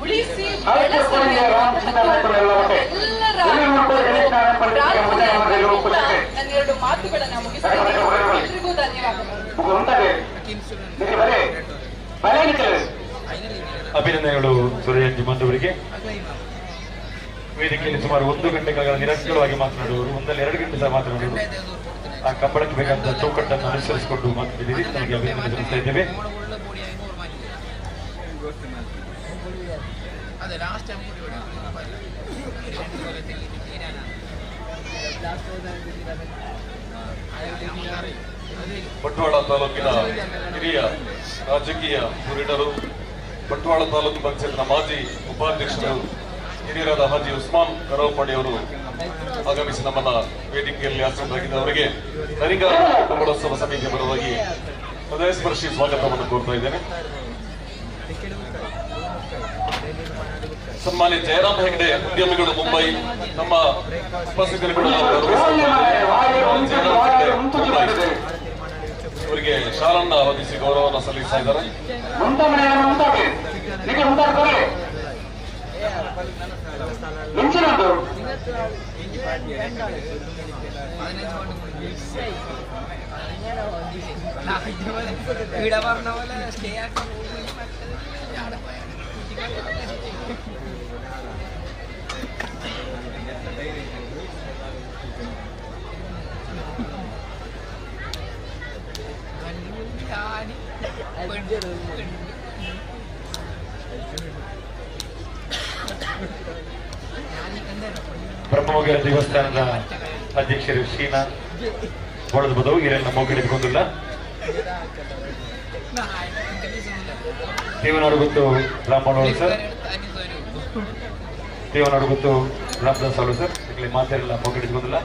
ಉಳಿಸಿ ಬೆಳೆಸಲಿ ಎಲ್ಲರ ಪ್ರಾರ್ಥನೆ. ನನ್ನ 2 ಮಾತುಗಳನ್ನ ಮುಗಿಸ್ತೇನೆ. ಎಲ್ರಿಗೂ ಧನ್ಯವಾದಗಳು. ಅಭಿನಂದನೆಗಳು ಸುರೇಶ್ ಅಂಜುಮನ್ ಅವರಿಗೆ. ವೇದಿಕೆಯಲ್ಲಿ ಸುಮಾರು 1 ಗಂಟೆಗಳ ನಿರರ್ಗಳವಾಗಿ ಮಾತನಾಡುವವರು, 1-2 ಗಂಟೆ ಸಹ ಮಾತನಾಡುವರು. ಆ ಕಂಬಳಕ್ಕೆ ಬೇಕಾದ ಚೌಕಟ್ಟನ್ನು ಅನುಸರಿಸಿಕೊಂಡು ಮಾತನಾಡಿದ್ದೀರಿ. ತಮಗೆ ಅಭಿನಂದನೆ ಸಲ್ಲಿಸ್ತಾ ಇದ್ದೇವೆ. ಬಂಟ್ವಾಳ ತಾಲೂಕಿನ ಹಿರಿಯ ರಾಜಕೀಯ ಧುರೀಣರು, ಬಂಟ್ವಾಳ ತಾಲೂಕು ಪಂಚಾಯತ್ನ ಮಾಜಿ ಉಪಾಧ್ಯಕ್ಷರು ಹಿರಿಯರಾದ ಹಾಜಿ ಉಸ್ಮಾನ್ ಕರವಪಾಡಿ ಅವರು ಆಗಮಿಸಿ ನಮ್ಮನ್ನ ವೇದಿಕೆಯಲ್ಲಿ ಆಸೀನರಾಗಿದ್ದ ಅವರಿಗೆ ನರಿಂಗ ಕಂಬಳೋತ್ಸವ ಸಮಿತಿಯ ಪರವಾಗಿ ಹೃದಯಸ್ಪರ್ಶಿ ಸ್ವಾಗತವನ್ನು ಕೋರ್ತಾ ಇದ್ದೇನೆ. ಸನ್ಮಾನ್ಯ ಜಯರಾಮ್ ಹೆಗ್ಡೆ, ಉದ್ಯಮಿಗಳು, ಮುಂಬೈ, ನಮ್ಮ ಉಪಸ್ಥಿತರು ಕೂಡ ಜಯರಾಮ್ ಹೆಗ್ಡೆ ಮುಂಬೈ ಅವರಿಗೆ ಶಾಲನ್ನ ಹೊಂದಿಸಿ ಗೌರವವನ್ನು ಸಲ್ಲಿಸ್ತಾ ಇದ್ದಾರೆ. ಬ್ರಹ್ಮಮೊಗೇರ ದೇವಸ್ಥಾನದ ಅಧ್ಯಕ್ಷರು ಶೀನಾ ಬಡದು ಇರೆಲ್ಲ ಮೋಗಿಡಿದುಕೊಂಡಿಲ್ಲ. ದೇವನಾಡು ಗೊತ್ತು ರಾಮಣ್ಣ ಸರ್, ದೇವನಾಡು ಗೊತ್ತು ರಾಮದಾಸ್ ಅವರು ಸರ್, ಇಲ್ಲಿ ಮಾತೆಲ್ಲ ಮೋಗಿಡಿದುಕೊಂಡಿಲ್ಲ.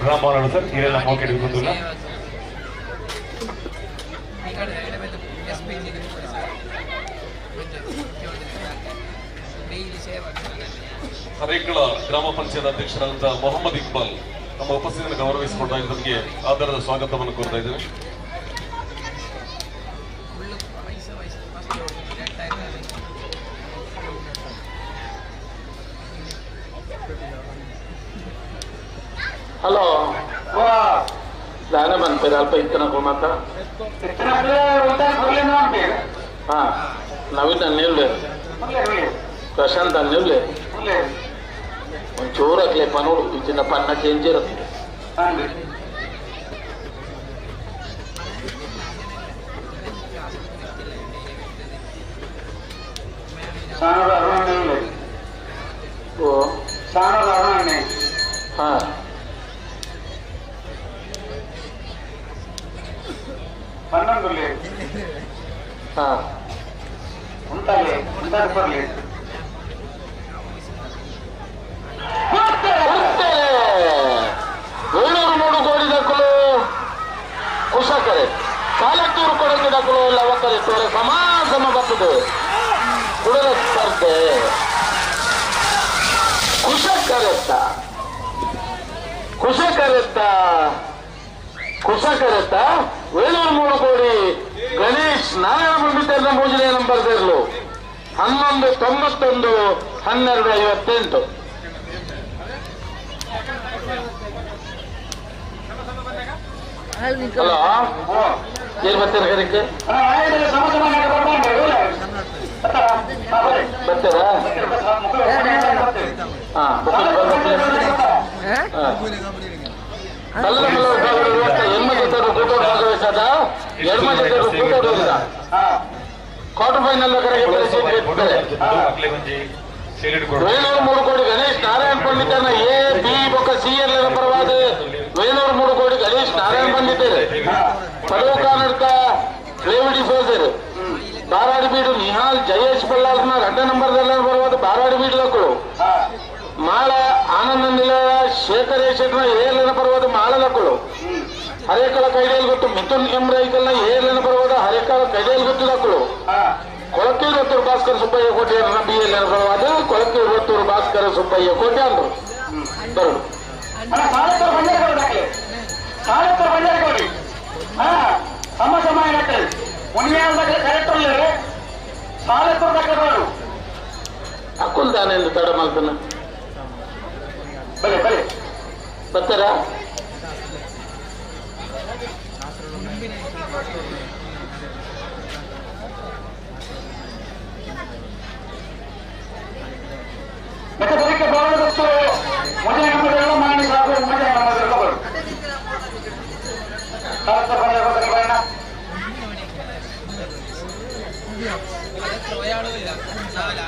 ರಾಮಣ್ಣ ಸರ್ ಇರೆಲ್ಲ ಮೋಗಿಡಿದುಕೊಂಡಿಲ್ಲ. ಹರೇಕಳ ಗ್ರಾಮ ಪಂಚಾಯತ್ ಅಧ್ಯಕ್ಷರಾದಂತಹ ಮೊಹಮ್ಮದ್ ಇಕ್ಬಾಲ್ ನಮ್ಮ ಉಪಸ್ಥಿತಿಯನ್ನು ಗೌರವಿಸಿಕೊಳ್ತಾ ಇದ್ದವರಿಗೆ ಆದರದ ಸ್ವಾಗತವನ್ನು ಕೋರ್ತಾ ಇದ್ದೇವೆ. ಹಲೋ, ದಾನ ಬಂದ್ಪೇರು ಅಲ್ಪ ಇತ್ತನ ಮಾತ ಹಾ ನವೀನ್ ಅನ್ನಿಲ್ಲೆ, ಪ್ರಶಾಂತ್ ಅನ್ನಿಲ್ಲೆ, ಒಂಚೂರು ಹಾಕ್ಲೆ ಪನೋಡು ಈ ಚಿನ್ನ ಪನ್ನ ಚೇಂಜ್ ಇರುತ್ತೆ. ಓ ಹಾ ಹಾ 703 ಕೋಟಿ ದಕ್ಕಲು ಕುಶಕರೆ, ಸಾಲತ್ತೂರು ಕೊಡಂಗಿ ದಕ್ಕಲು ಲವಕರೆ ತೋರೆ ಸಮ ಸಮ ಬರ್ತದೆ ಕುಡಲ ಸ್ಪರ್ಧೆ. ಕುಶಕರೆತ್ತ ಕುಶಕರೆತ್ತ ಕುಶಕರೆತ್ತ 703 ಕೋಡಿ ಗಣೇಶ್ ನಾರಾಯಣ ಪಂಡಿತರ ಮೂಜನೆ ನಂಬರ್ ತೆರಲು 11:91 12:58. ಹಲೋ, ಏನ್ ಬರ್ತೀರ ಕರೆಕ್ಟ್ ಬರ್ತೀರಾ? ಹಾ, ಕ್ವಾರ್ಟರ್ ಫೈನಲ್ 703 ಕೋಟಿ ಗಣೇಶ್ ನಾರಾಯಣ ಪಂಡಿತನ ಎ ಬಿ ಬೊಕ್ಕ ಸಿ ಎಲ್ ಪರವಾದ 703 ಕೋಟಿ ಗಣೇಶ್ ನಾರಾಯಣ ಪಂಡಿತರು ಪದವು ಕಾನಡ್ಕ ರೇವಡಿ ಸೋದರು ಬಾರಾಡಿ ಬೀಡು ನಿಹಾಲ್ ಜಯೇಶ್ ಬಳ್ಳಾರ್ನ 2 ನಂಬರ್ದಲ್ಲ ಪರವಾದ ಬಾರಾಡಿ ಬೀಡ್ಲಕ್ಕಳು ಮಾಳ ಆನಂದ ನಿಲಯ ಶೇಖರೇಶ್ವರನ ಏಳನ ಪರ್ವದ ಮಾಳಲಕ್ಕಳು ಹರೇಕಳ ಕೈಡೇಲ್ ಗೊತ್ತು ಮಿಥುನ್ ಎಂ ರೈಕಲ್ನ ಏಳನ ಪರ್ವದ ಹರೇಕಳ ಕೈಡೇಲ್ ಗೊತ್ತು ಲಕ್ಕಳು ಕೊಳಕೂರು ಹೊತ್ತೂರು ಭಾಸ್ಕರ ಸುಬ್ಬಯ್ಯ ಕೋಟೆಯನ್ನ ಬಿ ಎಲ್ ಎನ್ ಪರವಾದ ಕೊಳಕೂರು ಹೊತ್ತೂರು ಭಾಸ್ಕರ ಸುಬ್ಬಯ್ಯ ಕೋಟೆ ಅಂದ್ರು ಬರು. ಅಕ್ಕುಲ್ ತಾನೆಂದು ತಡ ಮಲ್ಪನ ಬಲೆ ಬಲೆ ಬರ್ತಾರಾ? ಮತ್ತೆ ಬರೀಕ್ಕೆ ಬಾಳದಷ್ಟು ಮೊದಲ ನಂಬರೆಲ್ಲ ಮಾಡಿ ಸಾಕು, ಮೊದಲ ನಂಬರ್ ಬರು.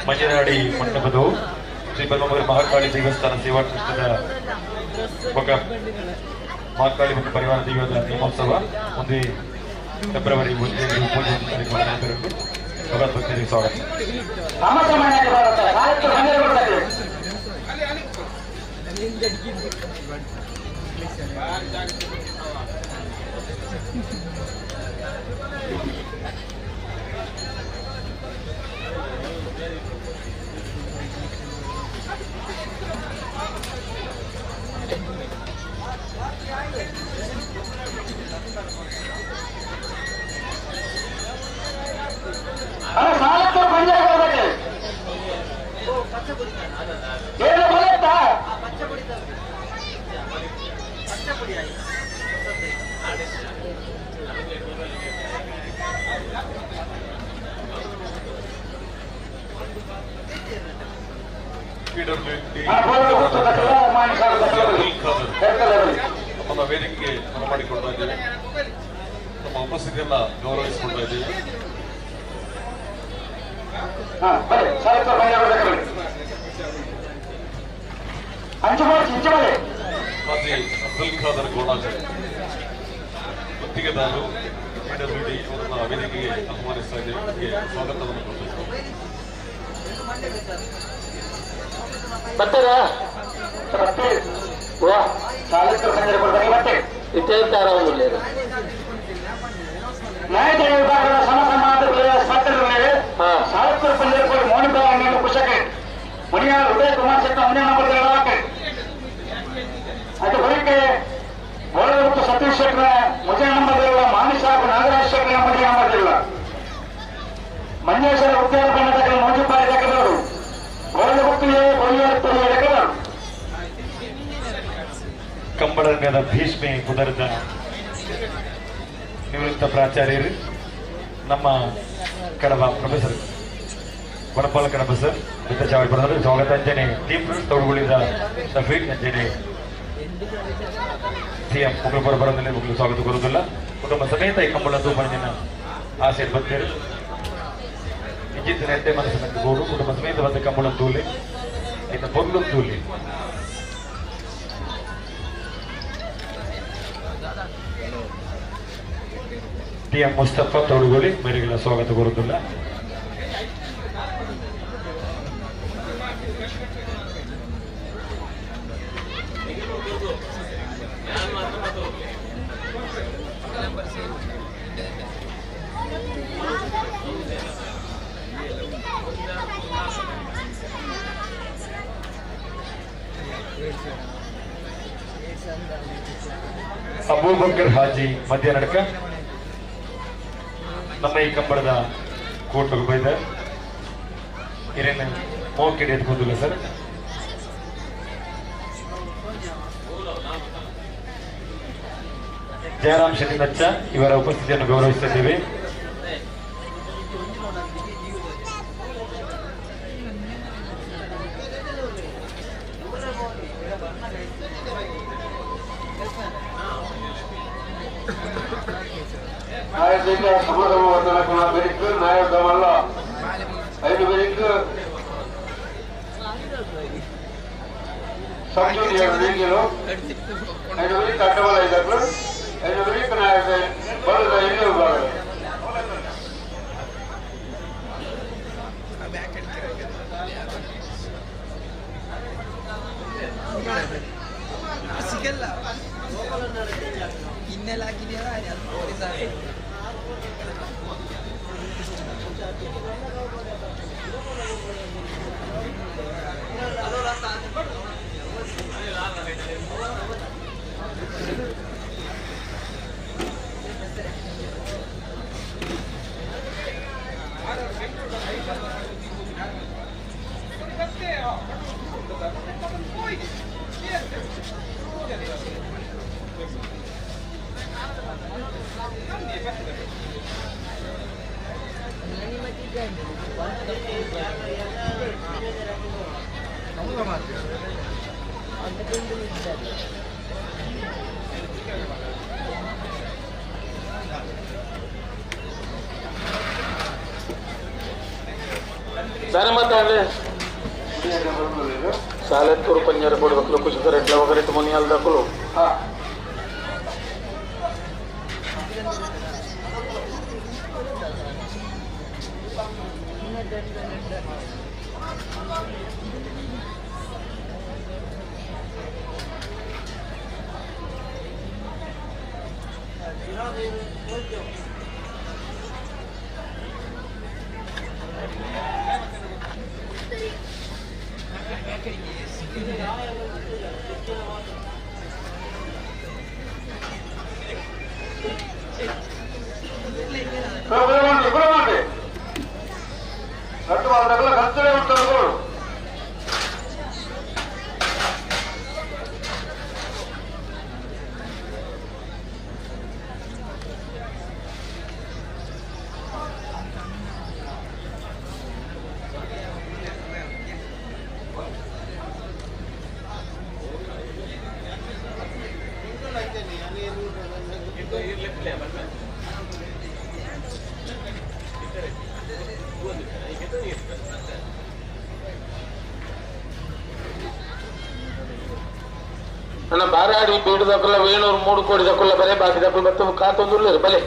ಮಂಜನಾಡಿ ಮಂಟಪದ ಶ್ರೀ ಪದ್ಮಮಗರ ಮಹಾಕಾಳಿ ದೇವಸ್ಥಾನ ಸೇವಾ ಟ್ರಸ್ಟ್ನ ಮಹಾಕಾಳಿ ಮತ್ತು ಪರಿವಾರ ದೈವದ ನೇಮೋತ್ಸವ 1 ಫೆಬ್ರವರಿ 1 ಪೂಜೆ ಕಾರ್ಯಕ್ರಮ ನೆರವೇರಲು ಭಗವದ್ ಸ್ವಾಗತ. ನಮ್ಮ ವೇದಿಕೆಗೆ ಬರಮಾಡಿಕೊಳ್ತಾ ಇದ್ದೇವೆ, ನಮ್ಮ ಉಪಸ್ಥಿತಿಯನ್ನ ಗೌರವಿಸಿಕೊಳ್ತಾ ಇದ್ದೇವೆ. ಹಾಜಿ ಅಬ್ದುಲ್ ಖಾದರ್ ಗೋಣಾಜಿ ಗುತ್ತಿಗೆದಾರರು ಪಿಡಬ್ಲ್ಯೂಡಿ ಅವರನ್ನ ವೇದಿಕೆಗೆ ಆಹ್ವಾನಿಸ್ತಾ ಇದ್ದೇವೆ. ಅವರಿಗೆ ಸ್ವಾಗತವನ್ನು ಕೊಡ್ತಾ ಬರ್ತಾರಾ? ವಾ ವಿಭಾಗದ ಸಮ ಸಮಾನ ಸ್ಪರ್ಧೆಗಳಲ್ಲಿ ಸಾಲತ್ತೂರು ಪಂಜರಕೋಡಿ ಮೋನಿಕಾ ಕುಶಕೆ ಮುನಿಯಾಳ ಉದಯ ಕುಮಾರ್ ಶೆಟ್ಟಿ ಒಂದೇ ನಂಬರ್ ಅದು ಹೊರಕ್ಕೆ ಗೋಳಗುತ್ತು ಸತೀಶ್ ಶೆಟ್ಟರ ಮೊದಲ ನಂಬರ್ ಮಾನಿಷ್ ಹಾಗೂ ನಾಗರಾಜ್ ಶೆಟ್ಟರ ಮೊದಲ ನಂಬರ್ ಮಂಜೇಶ್ವರ ಉದ್ಯಾನ ಬಣ್ಣದ ಮೋಜಿಪಾಡಿ ಲೆಕ್ಕದವರು ಗೋಳಗುತ್ತು ಕೊಯ್ಯಾರು ಲೆಕ್ಕದವರು. ಕಂಬಳರಂಗದ ಭೀಷ್ಮೆ ಪುದರ್ದ ನಿವೃತ್ತ ಪ್ರಾಚಾರ್ಯರು ನಮ್ಮ ಕಡಬ ಪ್ರೊಫೆಸರ್ ವನಪಾಲ ಕಡಬ ಸರ್ ಚಾವಡಿ ಬರೆದರು ಸ್ವಾಗತ. ಅಂಜನೆ ಟೀಮ್ ತೋಡುಗಳಿದ ಶಫೀಕ್ ಅಂಜನೆ ಟಿ ಎಂ ಮುಗುಳು ಬರೋದಿಲ್ಲ, ಮುಗುಳು ಸ್ವಾಗತ ಕೊರುವುದಿಲ್ಲ. ಕುಟುಂಬ ಸಮೇತ ಈ ಕಂಬಳ ತೂಪಣಿನ ಆಸೆ ಬಂದಿರು ಇಜ್ಜಿತ್ತಿನ ಎತ್ತೆ ಮನಸ್ಸಿನ ಗೋಡು ಕುಟುಂಬ ಸಮೇತ ಬಂದ ಕಂಬಳ ತೂಲಿ ಐತ ಬೊಗ್ಲು ತೂಲಿ. ಟಿ ಎಂ ಮುಸ್ತಫಾ ತೋಡುಗೋಳಿ ಮೇರೆಗಳ ಸ್ವಾಗತ ಕೋರುತ್ತಿಲ್ಲ. ಅಬೂಬಕರ್ ಹಾಜಿ ಮಧ್ಯ ನಡಕ ನಮ್ಮ ಈ ಕಂಬಳದ ಕೋಟು ಬೈದ ಹಿರೇನ ಮೋಕಿಡಿ ಎತ್ಕೊಂಡಿಲ್ಲ ಸರ್. ಜಯರಾಮ್ ಶೆಟ್ಟಿ ನಚ್ಚ ಇವರ ಉಪಸ್ಥಿತಿಯನ್ನು ಗೌರವಿಸುತ್ತಿದ್ದೇವೆ. ಸಿಗಲ್ಲ ಇನ್ನೆಲ್ಲ ಹಾಕಿದ್ಯಾ ಸಾಲೆತ್ತೂರು ಪಂಜರ ಕೊಡ್ಬೇಕು ಕುಶಕರ್ ಎಟ್ಲ ಒಗರಿಟ್ಟು ಮುನಿಯಲ್ ದಕ್ಕಲು. ನನ್ನ ಬಾರಾಡಿ ಬೀಡದಕ್ಕಲ್ಲ ವೇಣೂರು 3 ಕೋಟಿ ದಕ್ಕಲ್ಲ ಬರೇ ಬಾಕಿ ದಕ್ಕಲು ಮತ್ತು ಕಾತೊಂದುಳ್ಳರು ಬಲೆ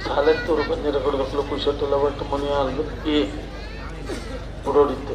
ಸಾಲೆತ್ತೂರು ಬಂದಿರ ಕುಶಟ್ಟುಲ್ಲ ಒಟ್ಟು ಮುನಿಯಾಲು ಈ ಬುಡೋಡಿತ್ತು.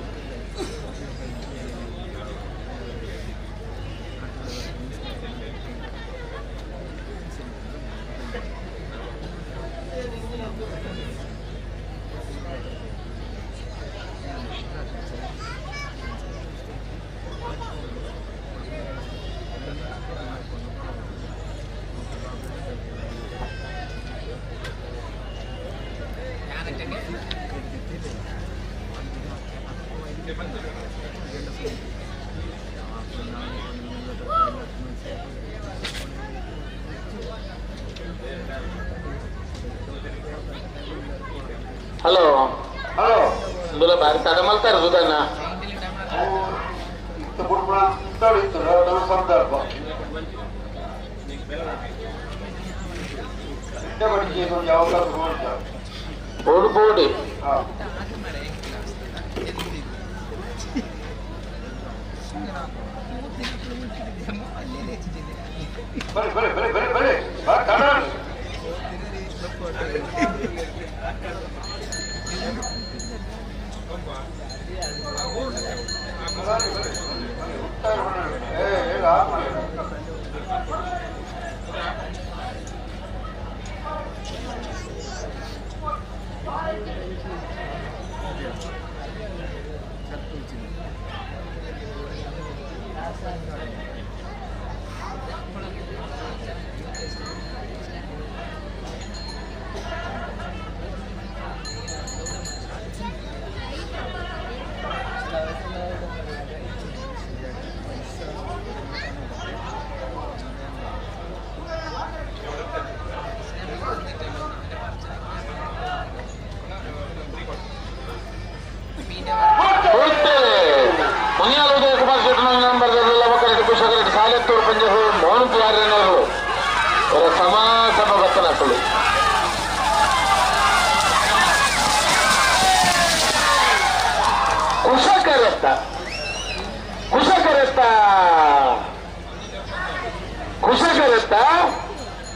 ಹಲೋ ಹಲೋ ಇಂದುಲ ಬಾರಿ ತಡ ಮಲ್ತಾರ ಸುಧಣ್ಣ ಸಂದರ್ಭ ಬೋಡು ಬೋಡಿ ಬರೆ ಬರೆ ಬರೆ ಬರೆ ಬರೆ ಬಾ ತಡ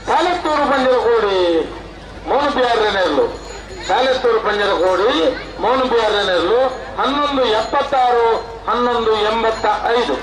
ಸಾಲೆತ್ತೂರು ಪಂಜರಕೋಡಿ ಮೋನು ಬಿಆರ್ಎನ್ಎಲ್ ಸಾಲೆತ್ತೂರು ಪಂಜರಕೋಡಿ ಮೋನು ಬಿಆರ್ಎನ್ಎಲ್ 11:76 11:85.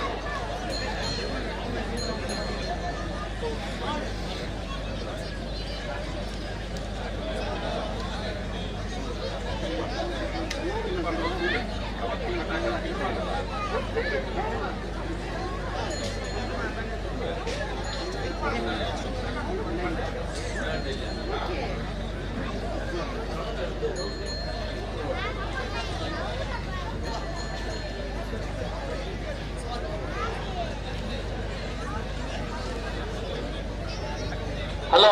ಹಲೋ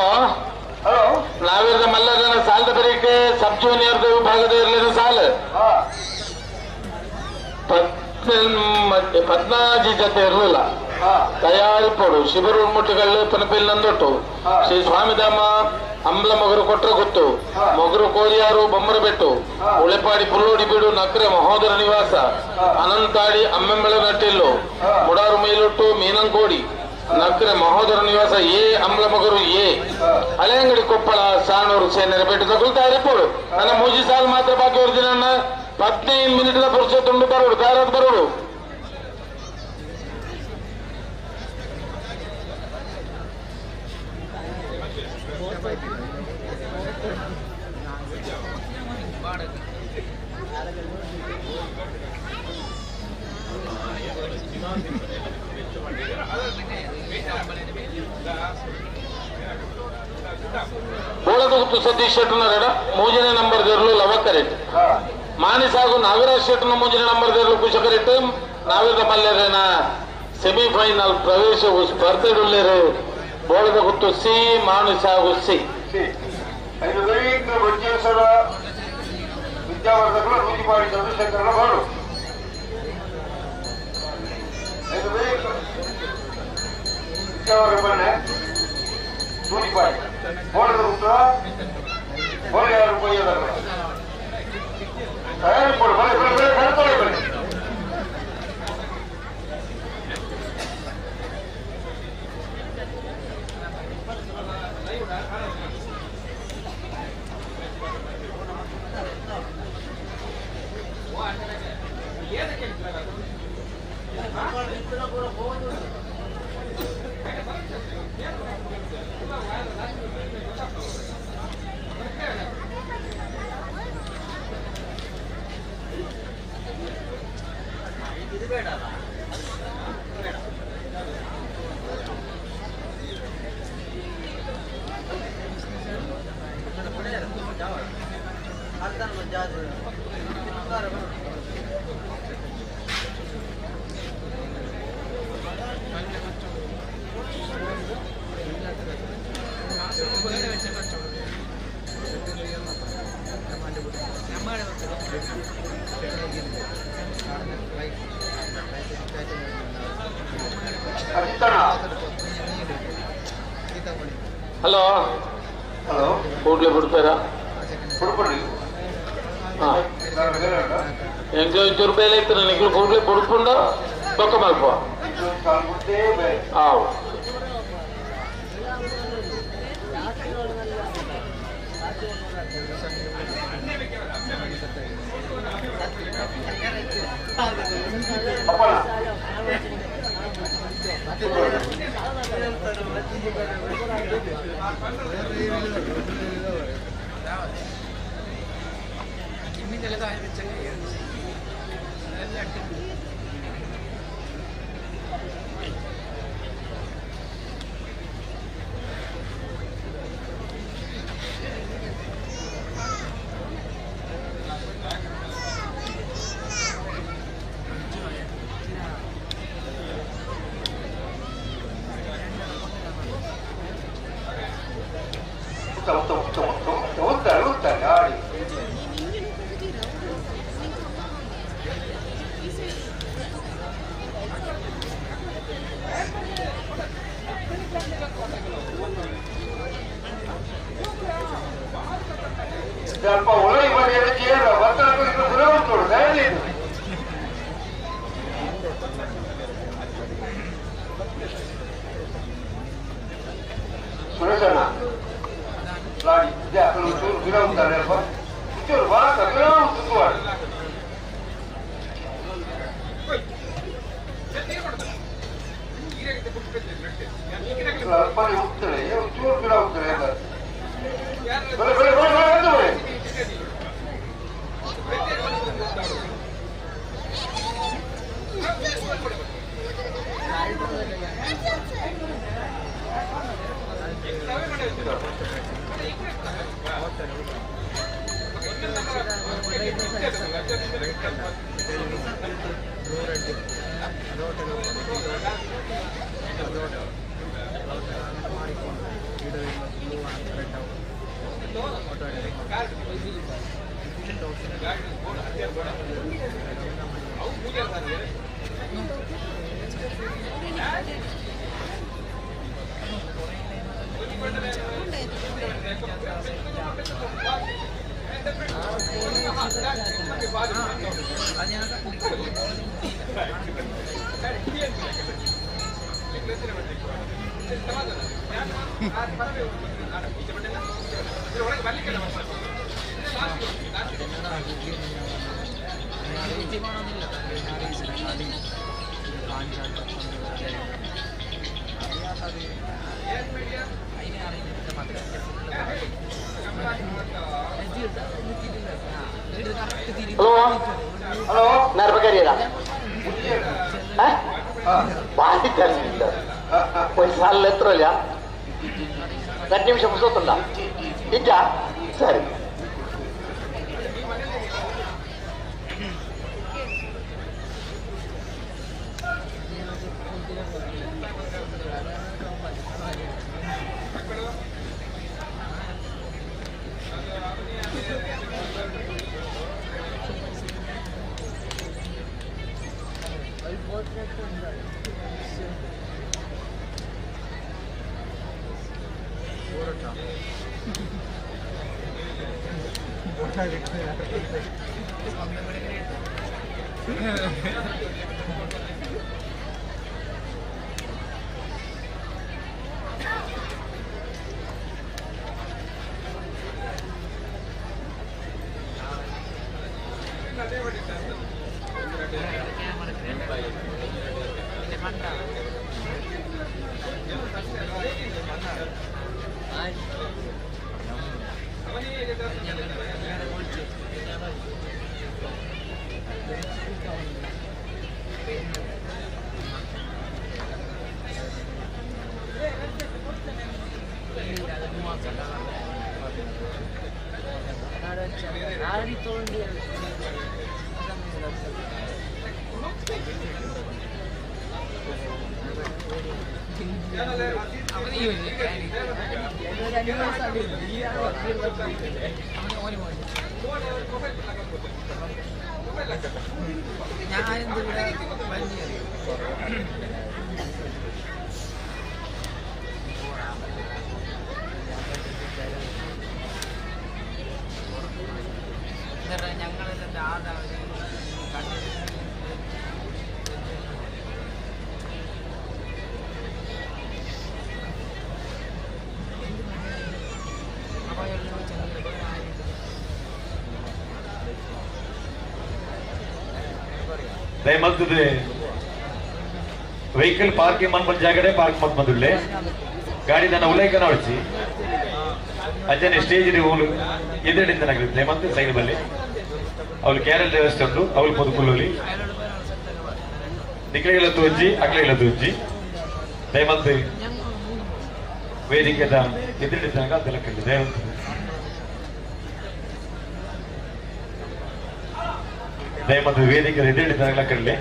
ಹಲೋ ನಾವಿರದ ಮಲ್ಲರನ ಸಾಲದ ಬರೀಕೆ ಸಬ್ ಜೂನಿಯರ್ ವಿಭಾಗದ ಇರಲಿಲ್ಲ ಸಾಲ ಪದ್ನಾಜಿ ಜೊತೆ ಇರಲಿಲ್ಲ ತಯಾರಿಪೋಡು ಶಿಬರು ಮುಟ್ಟುಗಳು ಪನಪಿಲ್ ನಂದೊಟ್ಟು ಶ್ರೀ ಸ್ವಾಮಿಧಾಮ ಅಂಬ್ಲ ಮೊಗರು ಕೊಟ್ರ ಗೊತ್ತು ಮೊಗರು ಕೋರಿಯಾರು ಬೊಮ್ಮರಬೆಟ್ಟು ಉಳೆಪಾಡಿ ಪುಲ್ಲೋಡಿ ಬೀಡು ನಕ್ರೆ ಮಹೋದರ ನಿವಾಸ ಅನಂತಾಡಿ ಅಮ್ಮೆಂಬಳ ನಟ್ಟಿಲ್ಲು ಮುಡಾರು ಮೈಲೊಟ್ಟು ಮೀನಂಕೋಡಿ ನಕ್ರೆ ಮಹೋದರ ನಿವಾಸ ಎ ಅಂಬ್ಲಮಗರು ಎ ಹಳೆಯಂಗಡಿ ಕೊಪ್ಪಳ ಸಾಣೂರು ಸೇನೆರ ಪೇಟೆ ತಗೊಳ್ತಾ ಇಪ್ಪೋಡು ನನ್ನ ಮೂಜಿ ಸಾಲು ಮಾತ್ರ ಬಾಕಿ ಹೊರದಿನ 15 ಮಿನಿಟ್ ಪುರುಷ ಬರೋಡು ತಯಾರಾದ ಬರೋಡು. ಬೋಳದಗುತ್ತು ಸತೀಶ್ ಶೆಟ್ಟನ ರೆಡ ಮೂಜನೇ ನಂಬರ್ ದೇರ್ಲು ಲವಕರೆಟ್ ಮಾನಿಸಾಗು ನಾಗರಾಜ್ ಶೆಟ್ಟನ ಮೂಜನೇ ನಂಬರ್ ದೇರ್ಲು ಕುಶಕರೆಟ್ ನಾವಿದ ಮಲ್ಲೇರೇನ ಸೆಮಿಫೈನಲ್ ಪ್ರವೇಶ ಸ್ಪರ್ಧೆಡುಳ್ಳೇರು ಬೋಳದಗುತ್ತು ಸಿ ಮಾನಿಸಾಗು ಸಿ. ವಿದ್ಯಾವರ್ಧಕರು ನೂಜಿಪಾಡಿ ಚಂದ್ರಶೇಖರನ ಬಾಳು ವಿದ್ಯಾವರ್ಧಕ ನೂಜಿಪಾಡಿ ಬೋಳದ ಬೋಳ ತಯಾರಿಕೊಡು ಬಲೆ ಬಲೆ ಬಲೆ ಕಳ್ಕೊಳ್ಳಿ ಬಲೆ. ಹಲೋ ಹಲೋ ಕೂಡ್ಲೆ ಬಿಡ್ತಾರಾ? ಎಂಟು ಒಂಚೂರು ಬೇಲೆ ಇತ್ತು ನನಗೆ ಕೂಡ್ಲೆ ಬುಡ್ಕೊಂಡು ಬೊಕ್ಕ ಮಲ್ಪ ಆವು. ಸ್ವಲ್ಪ ಒಳಗೆ ಸುರೇಶಣ್ಣ ಲಾಡಿ ಚೂರು ಗಿಡ ಉಂಟಾರೆ ಅಲ್ವಾ ಚೂರು ಬಾಳ ಗಿಡ ತುತ್ತುವಾಡಿ ಅಲ್ಪನೆ ಹೋಗ್ತಾರೆ ಚೂರು ಗಿಡ ಹೋಗ್ತಾರೆ ಬಲೆ ಬಲೆ ಬಲೆ ಬಲೆ ಬಲೆ ಹಲೋ ಹಲೋ ನರ್ಬಕರಿಯಲ್ಲ ಒಂದು ಎತ್ತರ 2 ನಿಮಿಷ ಮುಗಿಸೋತಲ್ಲ ನಿಜ ಸರಿ. ದಯಮಲ್ತದೆ ವೆಹಿಕಲ್ ಪಾರ್ಕಿಂಗ್ ಮನ್ಬಲ್ ಜಾಗಡೆ ಪಾರ್ಕ್ ಮತ್ ಬಂದುಳ್ಳೆ ಗಾಡಿ ನನ್ನ ಉಲ್ಲೇಖನ ಹೊಡಿಸಿ ಅಜ್ಜನೆ ಸ್ಟೇಜ್ ಹೋಗಲು ಎದುರಿಡಿಂದ ನಗಲಿ ದಯಮಲ್ತು ಸೈಡ್ ಬಲ್ಲಿ ಅವಳು ಕೇರಳ ವ್ಯವಸ್ಥೆ ಉಂಟು ಅವಳು ಪೊದುಕುಲ್ಲೋಲಿ ನಿಕ್ಲೆಗಳ ತೋಜಿ ಅಕ್ಲೆಗಳ ತೋಜಿ ದಯಮಲ್ತು ವೇದಿಕೆದ ಎದುರಿಡಿದ್ದಾಗ ಅದೆಲ್ಲ ದಯಮಲ್ತು ದಯಮಾಡಿ ವೇದಿಕೆ ಎದುರಿಡಿದಾಗ ಕಡಲೆ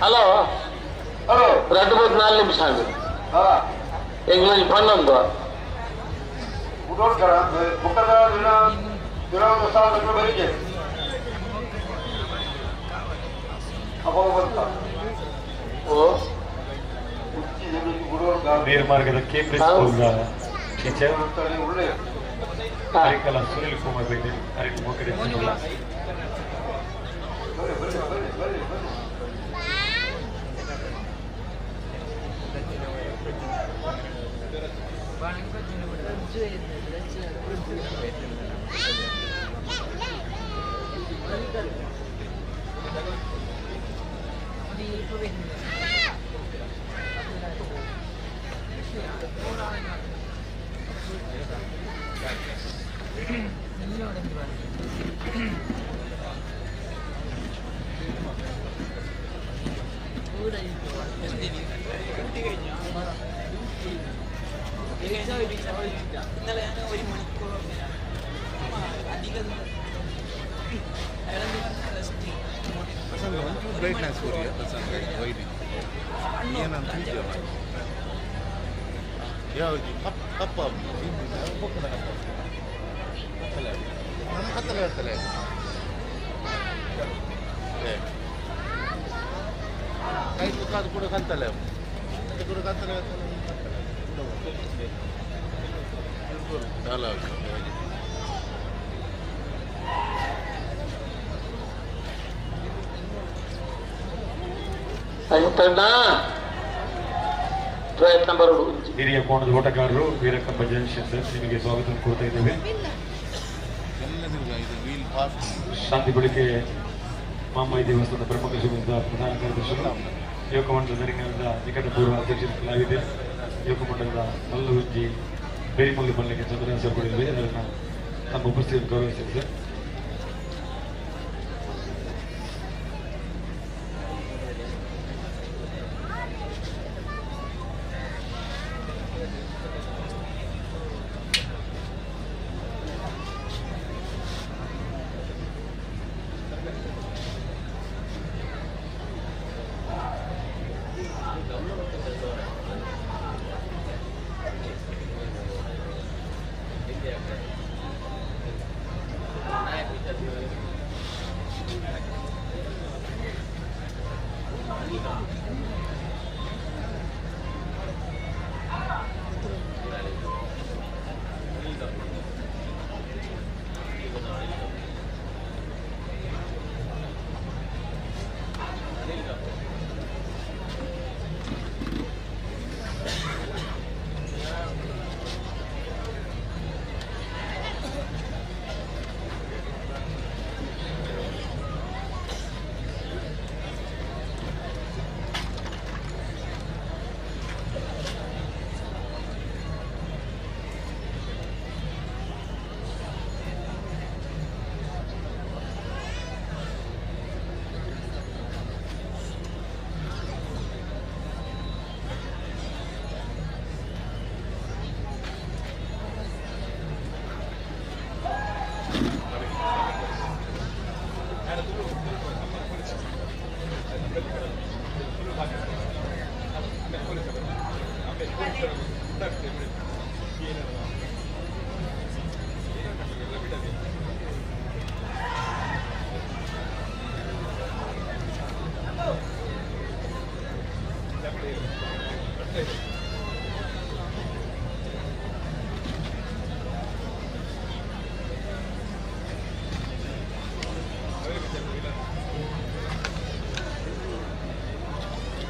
ಹಲೋ ಹಲೋ 2-4 ನಿಮಿಷ ಎಂಗ್ಲಂಜ್ ಪನ್ನೊಂದು ನೀರ್ಮಾರ್ಗದ ಕೇಂಬ್ರಿಡ್ಜ್ ಸ್ಕೂಲ್ನ ಟೀಚರ್ ಹರಿಕಲಾ ಸುನಿಲ್ ಕುಮಾರ್ ಬೇಡಿ ಹರಿಕ ಮೋಕಡೆ. ഇന്നലെ ഞാൻ 1 മണിക്കൂർ ಪ್ರಯತ್ನ ಬರೋದು. ಹಿರಿಯ ಕೋಣದ ಓಟಗಾರರು ವೀರಕಂಬ ಜಂಕ್ಷನ್ ಸರ್, ನಿಮಗೆ ಸ್ವಾಗತ ಕೋರ್ತಾ ಇದ್ದೇವೆ. ಶಾಂತಿ ಬೆಳಿಗ್ಗೆ ಮಾಮಾಯಿ ದೇವಸ್ಥಾನದ ಪ್ರಮುಖ ಶಿವದ ಪ್ರಧಾನ ಕಾರ್ಯದರ್ಶಿಗಳು, ಯುವಕ ಮಂಡಲದ ನರಿಂಗನದ ನಿಕಟಪೂರ್ವ ಅಧ್ಯಕ್ಷರು ಕಲಾವಿದೆ, ಯುವಕ ಮಂಡಲದ ಮಲ್ಲುಜ್ಜಿ ಬೇರಿಮಲ್ಲು ಮಲ್ಲಿಗೆ ಚಂದ್ರನ ಸರ್ ಕೂಡ ಇವೆ. ಅದನ್ನು ತಮ್ಮ ಉಪಸ್ಥಿತಿಯನ್ನು ಗೌರವಿಸಿದೆ ಸರ್.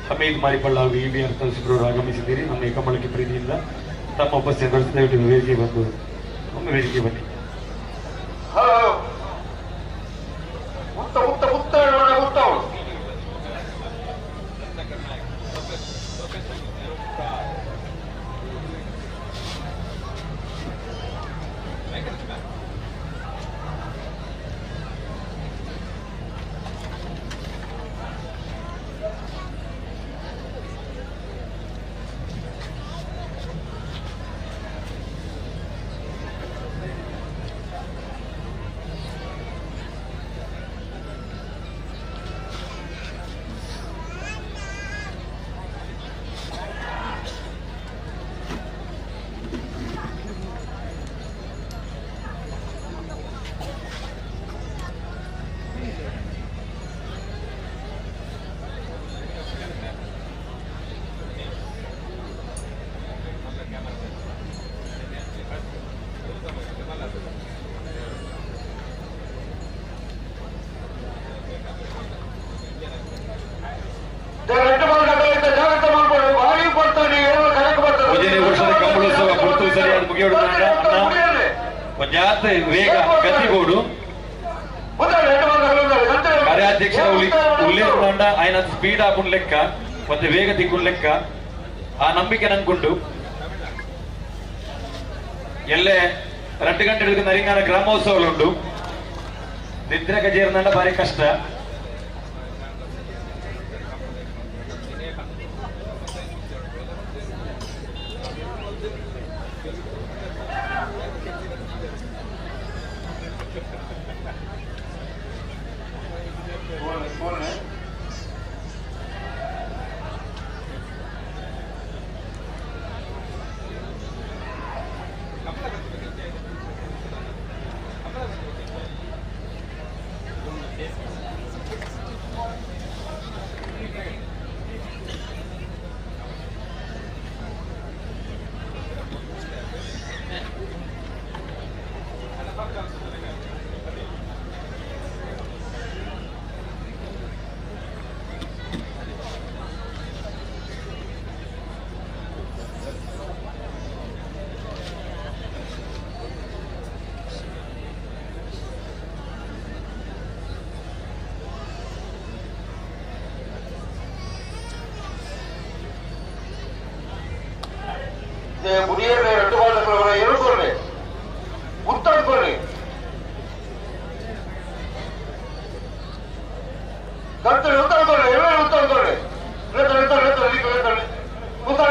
ಹಮೀದ್ ಮಾರಿಪಳ್ಳ ಹಾಗೂ ಇ ಬಿ ಆರ್ ತಲಸಿಬ್ರವರು ಆಗಮಿಸಿದ್ದೀರಿ. ನಮ್ಮ ಏಕಮಳಕ್ಕೆ ಪ್ರೀತಿಯಿಂದ ತಮ್ಮ ಉಪಸ್ಥಿತಿ ದಯವಿಟ್ಟು ವೇದಿಕೆ ಬಂದು ಒಮ್ಮೆ ವೇದಿಕೆ ಬನ್ನಿ. ವೇಗ ಗತಿಗೋಡು ಕಾರ್ಯಾಧ್ಯಕ್ಷ ಉಲ್ಲೇಖ ఆయన ಸ್ಪೀಡ್ ಆಪುನ್ ಲೆಕ್ಕ ಮತ್ತೆ ವೇಗ ತಿಕ್ಕುನ್ ಲೆಕ್ಕ ಆ ನಂಬಿಕೆ ನಂಗುಂಡು. ಎಲ್ಲೆ 2 ಗಂಟೆ ನರಿಂಗಾನ ಗ್ರಾಮೋತ್ಸವలుಂಡು. ನಿದ್ರೆ ಕಜೇರ್ನಂಡ ಭಾರಿ ಕಷ್ಟ. ಎರಡು ಬಾಲಕರ ಎರಡು ಉತ್ತರ ಕೊಡ್ರಿ ಉತ್ತರ ಕೊಡ್ರಿ ಎಲ್ಲರೂ ಉತ್ತರ ಕೊಡ್ರಿ ಉತ್ತರ ಉತ್ತರ.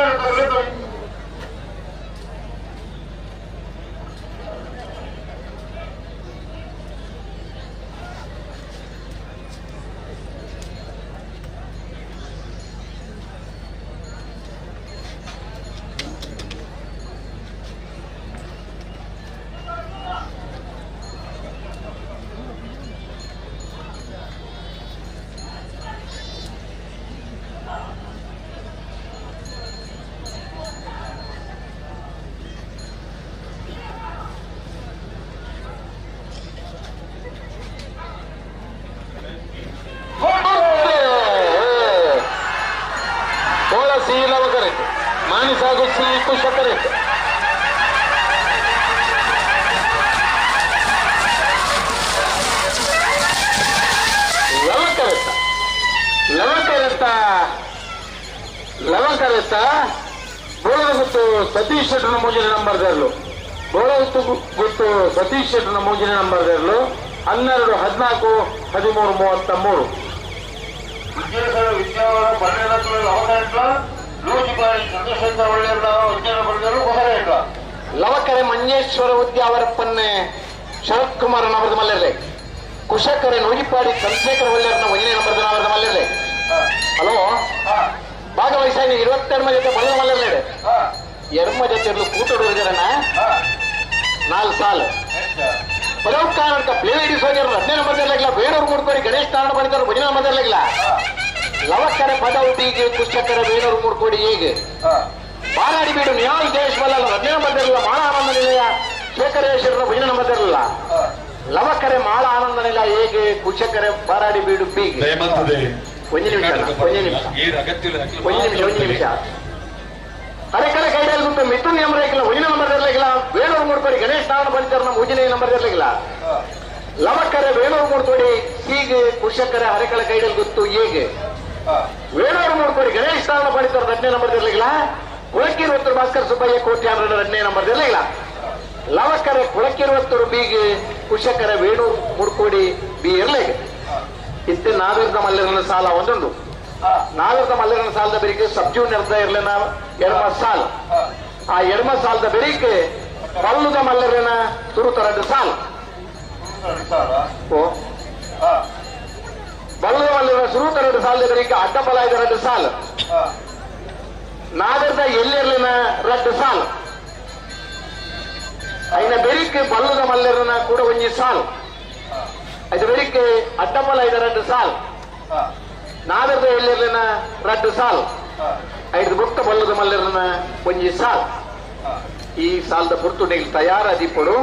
ಸತೀಶ್ ಶೆಟ್ಟರ್ ಮೂಜಿನ ನಂಬರ್ ದೇರ್ಲು ಬೋಳಗುತ್ತು ಗುತ್ತು ಸತೀಶ್ ಶೆಟ್ಟರ್ ಮೂಜಿನ ನಂಬರ್ ದೇರ್ಲು 12 14 13 33. ಲವಕರೆ ಮಂಜೇಶ್ವರ ಉದ್ಯಾವರಪ್ಪನ್ನೇ ಶರತ್ ಕುಮಾರ್ ನವರದ ಮಲ್ಲೆರ್ಲೆ ಕುಶಕರೆ ನೂಜಿಪಾಡಿ ಚಂದ್ರಶೇಖರ ಒಳ್ಳೆಯರ್ನ ಒಂದನೇ ನಂಬರ್ದ ನವರದ ಮಲ್ಲೆರ್ಲೆ. ಹಲೋ ಭಾಗವಹಿಸಾಗಿ 22 ಜೊತೆ ಬಲ್ಲ ಮಲ್ಲೆರ್ಲೆ ಎರ್ಮ ಜೊತೆ ಕೂಟೋಡು 4 ಸಾಲು ಪದವು ಪ್ಲೇಡಿ ಸೋಜರ್ 15 ನಂಬರ್ ಇರ್ಲಿಲ್ಲ ಬೇಡೂರು ಮೂಡ್ಕೋರಿ ಗಣೇಶ್ ತಾರಣ ಮಾಡಿದ್ದಾರೆ ಭಜನಾ ನಂಬರ್ ಇರ್ಲಿಲ್ಲ ಲವಕರೆ ಪದವು ಬೀಗೆ ಕುಶಕರೆ ಬೇಡೂರು ಮೂಡ್ಕೋಡಿ ಹೇಗೆ ಬಾರಾಡಿ ಬೀಡು ನಿಹಾಲ್ ದೇಶ್ ಬಲ್ಲ 15 ನಂಬರ್ ಇರಲಿಲ್ಲ ಮಾಳ ಆನಂದ ನಿಲಯ ಶೇಖರೇಶ್ವರರ ಭಜನೆ ನಂಬರ್ ಇರಲಿಲ್ಲ ಲವಕರೆ ಮಾಳ ಆನಂದ ನಿಲಯ ಹೇಗೆ ಕುಶಕರೆ ಬಾರಾಡಿ ಬೀಡು ಬೀಗೆ. ಒಂದು ನಿಮಿಷ ಒಂದು ನಿಮಿಷ ಒಂದು ನಿಮಿಷ ಅರೆಕರೆ ಕೈಡಲ್ಲಿ ಗುಟ್ಟು ಮಿಥುನ್ ಎಂ ರೇಖಿಲ್ಲ ಒಂದಿನ ನಂಬರ್ ಇರಲಿಲ್ಲ ವೇಣೂರು ಮೂಡ್ಕೋಡಿ ಗಣೇಶ್ ನಾರಾಯಣ ಪಂಡಿತರ ನಮ್ಮ ಉಜಿನೆ ನಂಬರ್ ಇರಲಿಲ್ಲ ಲವಕರೆ ವೇಣೂರು ಮೂಡ್ಕೋಡಿ ಹೀಗೆ ಕುಶಕರೆ ಅರೆಕಳ ಕೈಡಲ್ಲಿ ಗುತ್ತು ಹೇಗೆ ವೇಣೂರು ಮೂಡ್ಕೋಡಿ ಗಣೇಶ್ ನಾರಾಯಣ ಪಂಡಿತರ 8ನೇ ನಂಬರ್ ಇರಲಿಲ್ಲ ಕುಳಕ್ಕಿರುವತ್ತರು ಭಾಸ್ಕರ್ ಸುಬ್ಬಯ್ಯ ಕೋಟಿ 2ನೇ ನಂಬರ್ ಇರಲಿಲ್ಲ ಲವಕರೆ ಕುಳಕ್ಕಿರುವತ್ತರು ಬಿಗೆ ಕುಶಕರೆ ವೇಣೂರು ಮೂಡ್ಕೋಡಿ ಬಿ ಇರಲಿಲ್ಲ. ಇತ್ತೆ ನಾವಿರ್ದ ಮಲ್ಲಿರನ ಸಾಲ ಒಂದೊಂದು ನಾವಿರ್ದ ಮಲ್ಲಿರನ ಸಾಲದ ಬೆರಿಕೆ ಸಬ್ ಜೂನಿಯರ್ದ ಇರಲಿನ ಎಡಮ ಸಾಲ ಆ ಎಡಮ ಸಾಲದ ಬೆರಿಕೆ ಬಲ್ಲುದ ಮಲ್ಲರನ ತುರುತರಡು ಸಾಲ ಓ ಬಲ್ಲುದ ಮಲ್ಲರ ಸುರುತರಡು ಸಾಲದ ಬೆರಿಕೆ ಅಡ್ಡ ಬಲ ಎರಡು ಸಾಲ ನಾಗರದ ಎಲ್ಲಿರ್ಲಿನ ರಡ್ಡು ಸಾಲ ಐನ ಬೆರಿಕೆ ಬಲ್ಲುದ ಮಲ್ಲರನ ಕೂಡ ಒಂಜಿ ಸಾಲ ಐದು ಬೆರಿಕೆ ಅಡ್ಡಬಲ ಐದ ರಡ್ಡು ಸಾಲ ನಾಗರದ ಎಲ್ಲಿರ್ಲಿನ ರಡ್ಡು ಸಾಲ್ ಐದು ಬುಕ್ಕ ಬಲ್ಲದ ಮಲ್ಲರನ ಒಂಜಿ ಸಾಲ್ ಈ ಸಾಲದ ಪುರ್ತುಂಡೆಗೆ ತಯಾರಾದಿಪ್ಪಡು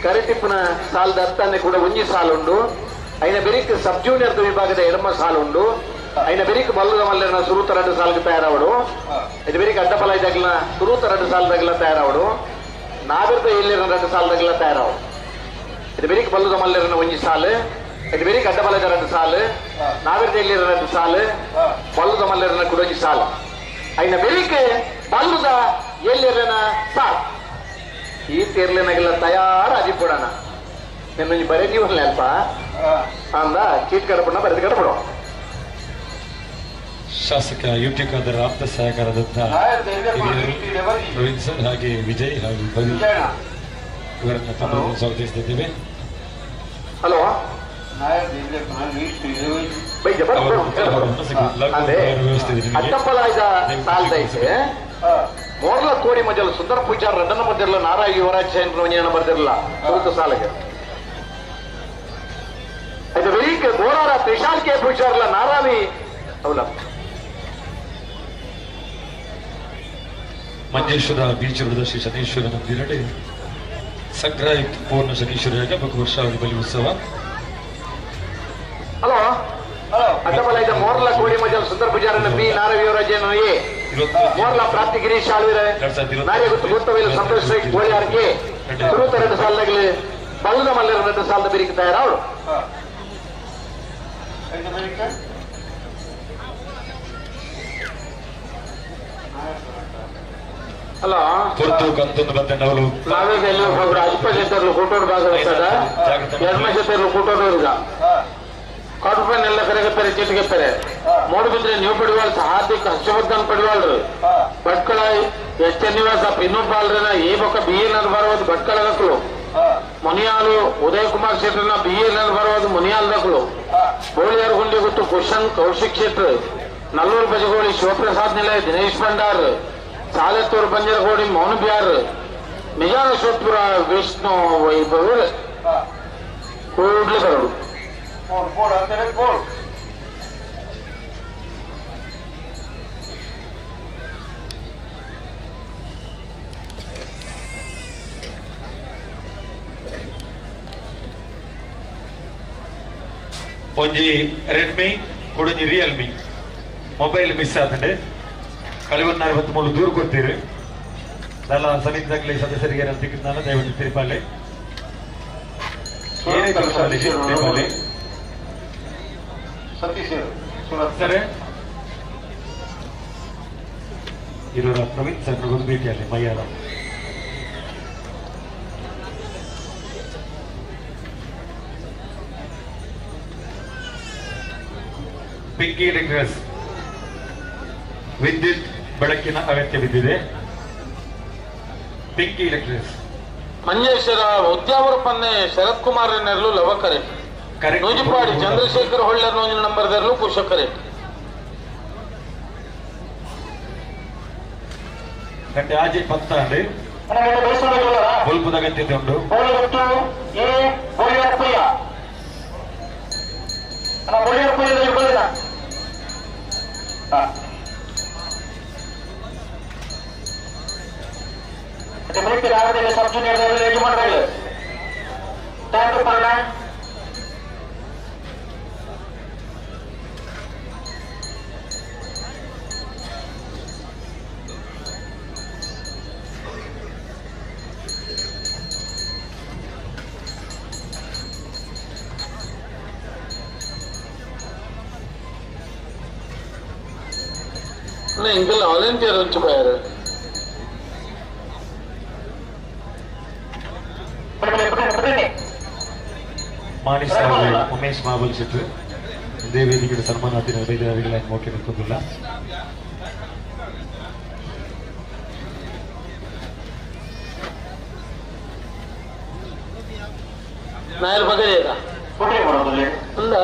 ಕರೆಟಿಪ್ಪನ ಸಾಲದ ಅರ್ಥನೆ ಕೂಡ ಒಂಜಿ ಸಾಲುಂಡು ಐನ ಬೆರಿಕ್ ಸಬ್ ಜೂನಿಯರ್ ವಿಭಾಗದ ಎಡಮ ಸಾಲುಂಡು ಐನ ಬೆರಿಕ್ ಬಲ್ಲದ ಮಲ್ಲರನ ಸುರುತ ರಡ್ಡು ಸಾಲ್ಗೆ ತಯಾರಾವಡು ಐದು ಬೆರಿಕ್ ಅಡ್ಡಬಲ ಇದಾಗಲ ಸುರುತ ರಡ್ಡು ಸಾಲದಾಗಲ ತಯಾರಾವಡು ನಾಗರದ ಎಲ್ಲಿರನ ರಡ್ಡು ಸಾಲದಾಗಲ ತಯಾರಾವಡು ಇದು ಬೆರಿಕ್ ಬಲ್ಲದ ಮಲ್ಲರನ ಒಂಜಿ ಸಾಲು ಇದು ಬೆರಿಕ್ ಅಡ್ಡಬಲದ ಎರಡು ಸಾಲು ನಾಗರದ ಎಲ್ಲಿರ ಎರಡು ಸಾಲು ಬಲ್ಲದ ಮಲ್ಲರನ ಕೂಡ ಒಂಜಿ ಸಾಲು ಐನ ಬೆರಿಕ್ ಬಲ್ಲದ ಎಲ್ಲಿರನ ಸಾಲು ಈ ತೇರ್ಲೆನಾಗೆಲ್ಲ ತಯಾರ ಅದಿಪಡೋಣ ನಿನ್ನೊಂಜಿ ಬರೇ ಜೀವನ ಅಲ್ಪ ಅಂದ ಚೀಟ್ ಕಡಪಣ್ಣ ಬರೆದು ಕಡಪಡು. ಶಾಸಕ ಯು ಟಿ ಖಾದರ್ ಆಪ್ತ ಸಹಕಾರದಂತ ಪ್ರವೀಣ್ ಸರ್ ಹಾಗೆ ವಿಜಯ್ ಹಾಗೂ ಇವರನ್ನ ತಮ್ಮನ್ನು ಸ್ವಾಗತಿಸುತ್ತಿದ್ದೇವೆ. ಹಲೋ ಮೋರ್ಲ ಕೋಡಿ ಮಜಲ್ ಸುಂದರ ಪೂಜಾರ್ ರಡ್ಡನ ಮಧ್ಯಲ್ಲ ನಾರಾಯ ಯುವರಾಜ್ ಜೈನ್ ಬರ್ದಿರಲ್ಲ ತುರುತು ಸಾಲಿಗೆ ಇದು ವೆರಿಕ್ ಗೋರಾರ ತ್ರಿಶಾಲ್ ಕೆ ಪೂಜಾರ್ಲ ನಾರಾವಿ ಅವಲ. ಮಂಜೇಶ್ವರ ಬೀಚ್ ರೋಡ್ ಶ್ರೀ ಶನೀಶ್ವರ ಮಂದಿರಡೆ ಸಂಗ್ರಹಯುಕ್ತ ಪೂರ್ಣ ಶನೀಶ್ವರ ಯಾಗ ಬಹು ವರ್ಷಾವಧಿ ಬಲಿ ಉತ್ಸವ. ಹಲೋ ಅಡ್ಡಬಲ ಇದೆ ಮೋರ್ಲ ಕೋಡಿ ಮಜಲ್ ಸುಂದರ ಪೂಜಾರನ ಬಿ ನಾರಾವಿ ಯುವರಾಜ್ ಎ ಮೋರ್ಲ ಪ್ರಾಪ್ತಿ ಗಿರೀಶ್ ಆಳ್ವಿರ ನಾರೇ ಗೊತ್ತು ಗೊತ್ತವಿಲ್ಲ ಸಂತೋಷ್ ರೈ ಗೋಳಿಯಾರ್ಗೆ ತುರುತ ಎರಡು ಸಾಲದಾಗಲಿ ಬಲ್ಲದ ಮಲ್ಲರ ಎರಡು ಸಾಲದ ಬೆರಿಕೆ ತಯಾರವಳು. ಅಲ್ಲ ಪೊರ್ತು ಕಂತೊಂದು ಬತ್ತಂಡವಳು ನಾವೀಗ ಎಲ್ಲಿ ಒಬ್ರು ಅಜ್ಪ ಶೆಟ್ಟರ್ಲು ಕೂಟೋರು ಭಾಗವಹಿಸದ ಯರ್ಮ ಶೆಟ್ಟರ್ಲು ಕೂಟೋರು ಕಾಟುಪನ್ ಎಲ್ಲ ಕರೆಗತ್ತಾರೆ ಚೀಟಿಗೆತ್ತಾರೆ ಮೂಡುಬಿದ್ರೆ ನೀವು ಪಡಿವಾಳ್ ಹಾರ್ದಿಕ್ ಹರ್ಷವರ್ಧನ್ ಪಡಿವಾಳ್ರು ಭಟ್ಕಳ ಎಸ್ ನಿವಾಸ ಪಿನ್ನು ಪಾಲ್ರನ ಎ ಬೊಕ್ಕ ಬಿ ಎನ್ ಬರೋದು ಭಟ್ಕಳ ದಕ್ಕಲು ಮುನಿಯಾಲು ಉದಯ್ ಕುಮಾರ್ ಶೆಟ್ಟರ್ನ ಬಿ ಎನ್ ಬರೋದು ಮುನಿಯಾಲ್ ದಕ್ಕಲು ಬೋಳಿಯಾರ್ ಗುಂಡಿ ಗುತ್ತು ಕುಶನ್ ಕೌಶಿಕ್ ಶೆಟ್ರ್ ನಲ್ಲೂರು ಬಜಗೋಳಿ ಶಿವಪ್ರಸಾದ್ ನಿಲಯ ದಿನೇಶ್ ಭಂಡಾರ್ ಸಾಲೆತ್ತೂರು ಬಂಜರಗೋಡಿ ಮೌನ ಬಿಹಾರ್ ನಿಜಾನ ಶಿವಪುರ ವಿಷ್ಣು ವೈಭವ್ ಕೂಡ್ಲೆ ಬರೋಡು ಒಂಜಿ ರೆಡ್ಮಿ ಕುಡೊಂಜಿ ರಿಯಲ್ಮಿ ಮೊಬೈಲ್ ಮಿಸ್ ಆತಂಡೆ ಕಳಿವನ್ನಾರು ಬತ್ತು ಮೂಲು ದೂರ ಕೊಡ್ತೀರಿ ನಲ್ಲ ಸಮಿತಿದಾಗಲಿ ಸದಸ್ಯರಿಗೆ ಏನಾದ್ರು ತಿಕ್ಕಿದ್ನಲ್ಲ ದಯವಿಟ್ಟು ತಿರುಪಾಲಿ ಏನೇ ತಿರುಪಾಲಿ ತಿರುಪಾಲಿ ಸತೀಶ್ ಸರ್ ಇರೋರ ಪ್ರವೀಣ್ ಸರ್ ಒಂದು ಭೇಟಿಯಲ್ಲಿ ಮೈಯಾರ ಪಿಂಕಿ ಎಲೆಕ್ಟ್ರಿಕ್ಸ್ ವಿದ್ಯುತ್ ಬೆಳಕಿನ ಅಗತ್ಯವಿದ್ದಿದೆ. ಪಿಂಕಿ ಎಲೆಕ್ಟ್ರಿಕ್ಸ್ ಮಂಜೇಶ್ವರ ಉದ್ಯಾವರ ಪನ್ನೆ ಶರತ್ ಕುಮಾರ್ ನೆರಳು ಲವಕರೆ ನೂಜಿಪಾಡಿ ಚಂದ್ರಶೇಖರ್ ಹೊಳ್ಳರ್ ನೋಂಜಿನ ನಂಬರ್ ದರ್ಲು ಕುಶಕರೆ ಗಂಟೆ ಆಜೆ ಪತ್ತ ಅಂడి ಬೊಲ್ಪುದ ಅಗತ್ಯತೆ ಉಂಟು. ಇಂಗೆಲ್ಲ ವಾಲಂಟಿಯರ್ ఉంచిపోయారు. ಮಾಣಿಸ್ ಉಮೇಶ್ ಮಾಬಲ್ ಶೆಟ್ರು ಇದೇ ವೇದಿಕೆ ಸನ್ಮಾನಾತಿನ ವೈದ್ಯರಾದಿಗಳ ಮೋಕೆ ನಿಂತುದಿಲ್ಲ. ನಾಯರ್ ಬಗಲೇರ ಅಂದ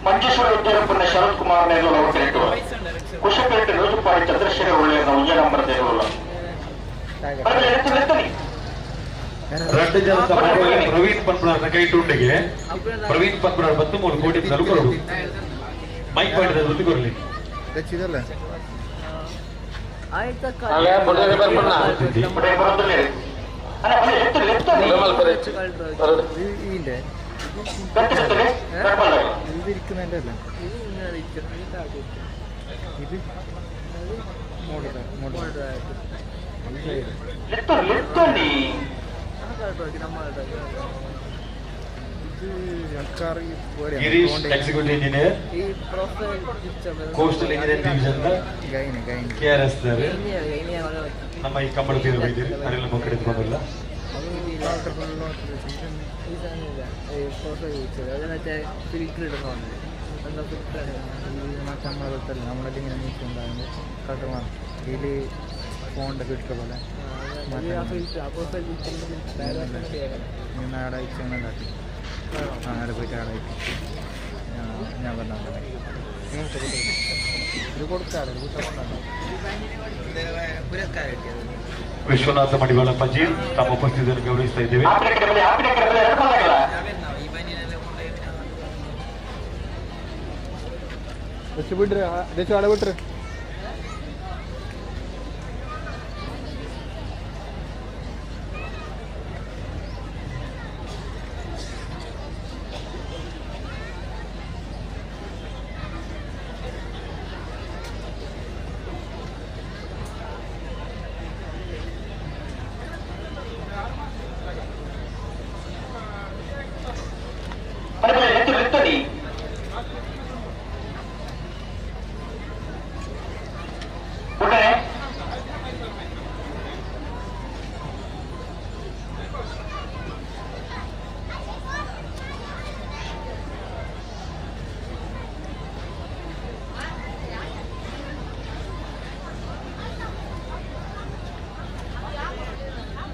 ಮಂಜೇಶ್ವರ ಉದ್ಯಾನಪುರ ಶರತ್ ಕುಮಾರ್ ನೇರ್ಲು ಲವಕರೆಟ್ಟು ಕುಶಪೇಟೆ ನೂಜುಪಾಡಿ ಚಂದ್ರಶೇಖರ್ ಒಳ್ಳೆಯ ಒಂಜೇ ನಂಬರ್ ದೇವಲ್ಲ రెండు ಜನತ ಪ್ರವೀಣ್ ಪನ್ಪುರ ಕೈಟುಂಡಿಗೆ ಪ್ರವೀಣ್ ಪನ್ಪುರ 13 ಕೋಟಿ ನಲುಕರು ಮೈಕ್ ಪಾಯಿಂಟ್ ಗೊತ್ತಿರಲಿ Girish executive engineer coastal engineer division K R S ನಮ್ಮ ಈ ಕಂಬಳ ತೀರ ವೈದ್ಯರು ಅರೆಲ್ಲ ಮಕ್ಕಳಿದ್ಕೊಂಡಿಲ್ಲ. ഞാൻ പറഞ്ഞാൽ ವಿಶ್ವನಾಥ ಮಡಿವಾಳ ಪಜೀರ್ ತಮ್ಮ ಉಪಸ್ಥಿತಿಯನ್ನು ಗೌರವಿಸ್ತಾ ಇದ್ದೇವೆ. ಬಿಡ್ರಿ ದೇಶ ಆಡ ಬಿಟ್ರಿ.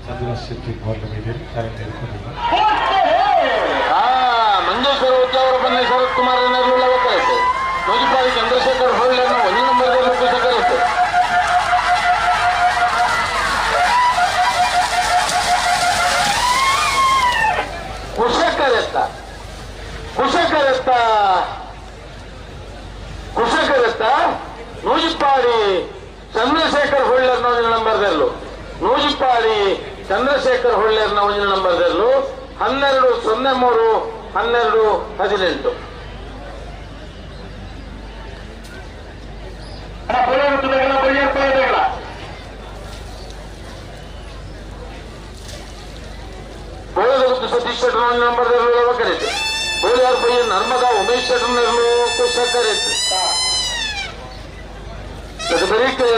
ಚಂದ್ರ ಶೆಟ್ಟಿ ಗೌರ್ಮೆಂಟ್ ಕಾರ್ಯನಿರ್ವಹಿಸಿದ್ದಾರೆ. ಮಂಜೇಶ್ವರ ಉದ್ಯಾವರ ಬನ್ನಿ ಶರತ್ ಕುಮಾರ್ ಬೇಕಾಯ್ತು. ನೂಜಿಪಾಡಿ ಚಂದ್ರಶೇಖರ್ ಹೊಳ್ಳೆಯನ್ನು ಒಂದು ನಂಬರ್ ಕರೆಯಿತು. ಕುಶಕರೆತ್ತ ಕುಶಕರೆತ್ತ ಕುಶಕರೆತ್ತ ನೂಜಿಪಾಡಿ ಚಂದ್ರಶೇಖರ್ ಹೊಳ್ಳೆರ್ನ ಒಂದು ನಂಬರ್ದಲ್ಲೂ ನೂಜಿಪಾಡಿ ಚಂದ್ರಶೇಖರ್ ಹೊಳ್ಳೆರ್ನ ಒಂದು ನಂಬರ್ದಲ್ಲೂ 12:03 12:18. ಬೋಳದ ಸತೀಶ್ ಶೆಟ್ಟರ್ ಒಂದು ನಂಬರ್ದಲ್ಲೂ ಕರೀತು. ಬೋಳಿಯಾರ್ ಪಯ್ಯ ನರ್ಮದಾ ಉಮೇಶ್ ಶೆಟ್ಟರ್ನಲ್ಲೂ ಕುಶಕರಿತ್ತು. ಅದು ಬರೀಕೆ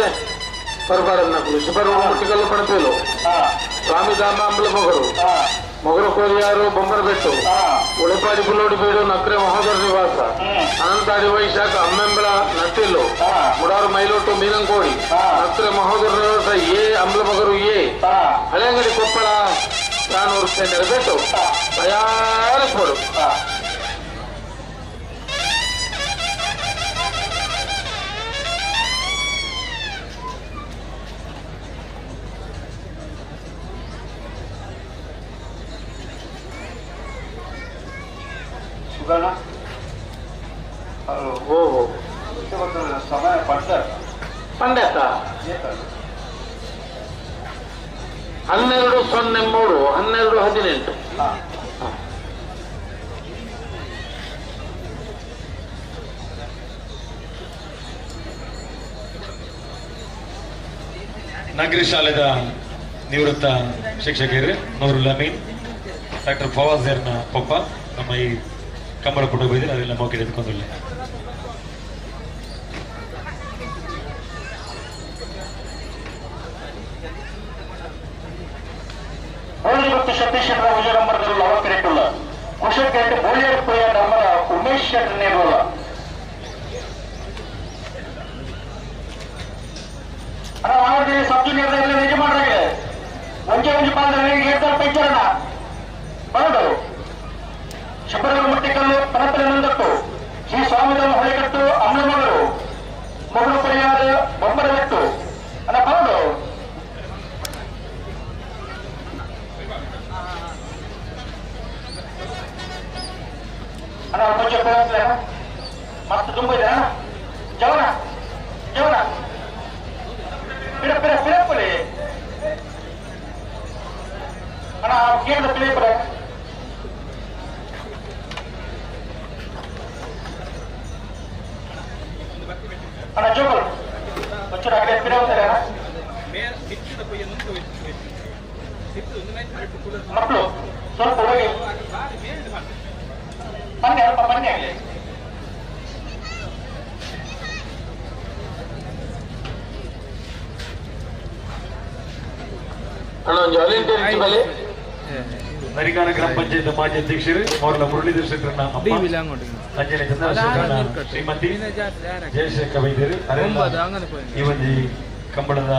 ಪರ್ಬಾರನ್ನ ಶಿಬರು ಮುಟ್ಟಿಗಲ್ಲು ಪಣಪೇಲು ಸ್ವಾಮಿಧಾಮ ಅಂಬಲ ಮೊಗರು ಮೊಗರು ಕೋರಿಯಾರು ಬೊಂಬರಬೆಟ್ಟು ಉಳಿಪಾಡಿ ಬುಲ್ಲೋಡಿ ಬೀಡು ನಕ್ರೆ ಮಹೋದರ ನಿವಾಸ ಅನಂತಾಡಿ ವೈಶಾಖ ಅಮ್ಮೆಂಬಳ ನಟ್ಟಿಲ್ಲು ಮುಡಾರು ಮೈಲೋಟು ಮೀನಂಕೋಡಿ ನಕ್ರೆ ಮಹೋದರ ನಿವಾಸ ಎ ಅಂಬ್ಲಮೊಗರು ಎ ಹಳೆಯಂಗಡಿ ಕೊಪ್ಪಳ ತಾನೂರು ಬೆಟ್ಟು ತಯಾರಿಸ್ಬೋದು. ಓಹೋ ಸಮಯ ಪಂಡ ಪಂಡತ 12:03 12:18. ನಗರಿ ಶಾಲೆದ ನಿವೃತ್ತ ಶಿಕ್ಷಕರು ನೂರುಲ್ ಅಮೀನ್, ಡಾಕ್ಟರ್ ಫವಾಜ್ ಪಪ್ಪ ನಮ್ಮ ಈ ಕಂಬಳ ಕುಟುಂಬ ಇದೆ, ಅದೆಲ್ಲ ಮೌಖಿಕ ಎತ್ಕೊಂಡಿಲ್ಲ. ಮತ್ತು ಸತೀಶ್ ಶೆಟ್ಟರ್ ವಿಜಯ ನಂಬರ್ದಲ್ಲಿ ಅವಕರಿಟ್ಟುള്ള ಕುಶಕೇಟ್ ಬೋಳಿಯರ್ ಪೊಯ್ಯ ನಂಬರ ಉಮೇಶ್ ಶೆಟ್ಟರ್ ನೇರುವಲ್ಲ. ಅಣ್ಣ ಆವರ್ದಿ ಸಬ್ ಜೂನಿಯರ್ ಯಜಮಾನರಿಗೆ ಒಂಜೆ ಒಂಜಿ ಪಾಲ್ದಲ್ಲಿ ಏರ್ತಾರ್ ಪೈಚರಣ ಬರಡು ಶುಭ್ರಗಳ ಮುಟ್ಟಿಕಲ್ಲು ಪನಪಲೆ ನಂದಟ್ಟು ಶ್ರೀ ಸ್ವಾಮಿಧಾಮ ಹೊಳೆಕಟ್ಟು ಅಮ್ಲಮಗರು ಮೊಗಲು ಪರಿಯಾದ ಬೊಂಬರಬೆಟ್ಟು ಅಣ್ಣ ಬರಡು. ಅಣ್ಣ ಕೊಂಚ ಮತ್ತೆ ತುಂಬ ಇದೆ ಅಣ್ಣ. ಜವನ ಜವನ ಪಿರ ಪಿರ ಪಿರಪ್ಪಲಿ ಅಣ್ಣ ಕೇಂದ್ರ ಪಿರಪ್ಪಲೆ. ಅಣ್ಣ ಜೋಗಲ್ ಒಂಚೂರು ಆ ಕಡೆ ಪಿರ ಹೋಗ್ತಾರೆ ಅಣ್ಣ. ಮಕ್ಕಳು ಸ್ವಲ್ಪ ಹೋಗಿ ಬನ್ನಿ ಅಲ್ಪ ಬನ್ನಿ ಆಗಲಿ. ಅಣ್ಣ ಒಂದು ವಾಲಂಟಿಯರ್ ಬಲೆ ನರಿಗಾನ ಗ್ರಾಮ ಪಂಚಾಯತ್ ಮಾಜಿ ಅಧ್ಯಕ್ಷರು ಮೌರ್ಲ ಮುರಳೀಧರ್ ಶೆಟ್ಟರ್ನ ಅಮ್ಮ ಅಂಜನೆ ಚಂದ್ರಶೇಖರನ ಶ್ರೀಮತಿ ಜಯಶೇಖರ್ ವೈದ್ಯರು ಈ ಒಂದು ಕಂಬಳದ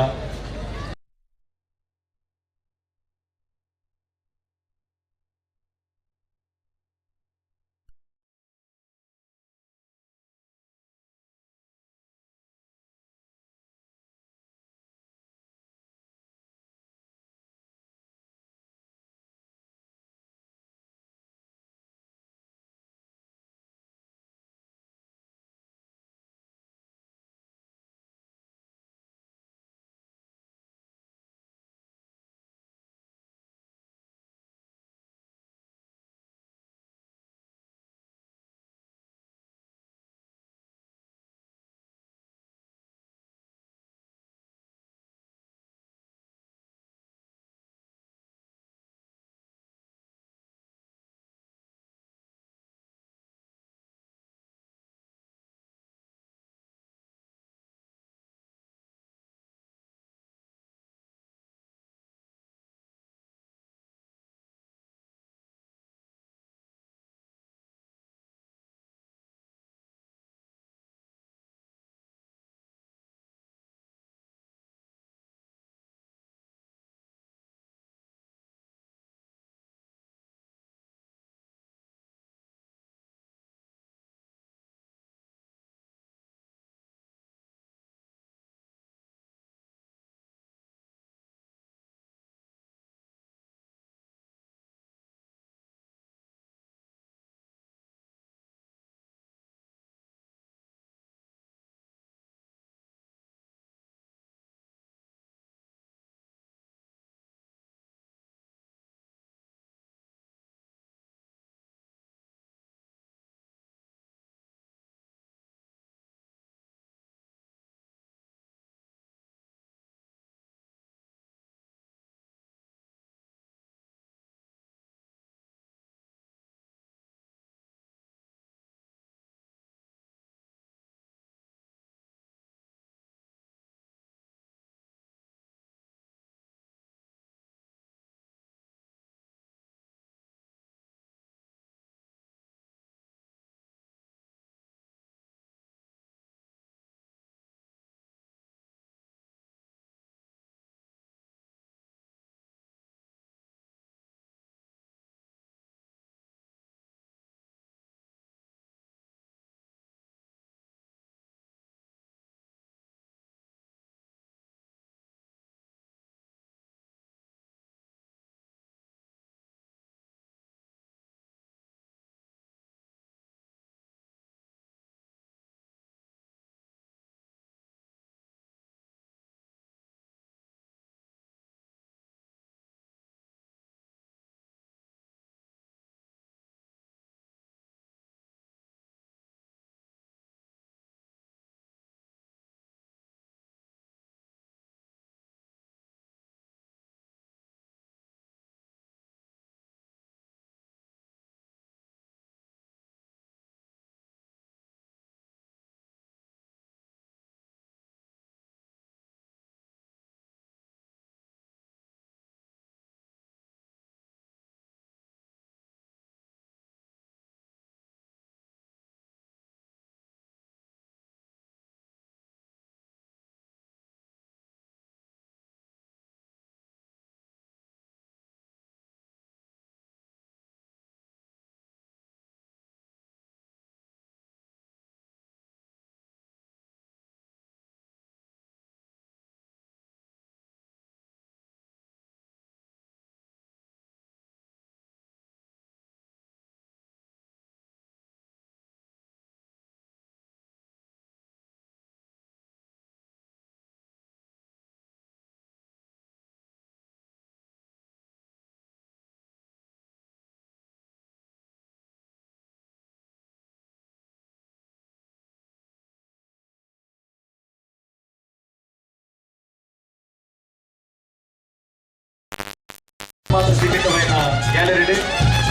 ಮಾತ್ರ ಸೀಮಿತವಾದ ಗ್ಯಾಲರಿ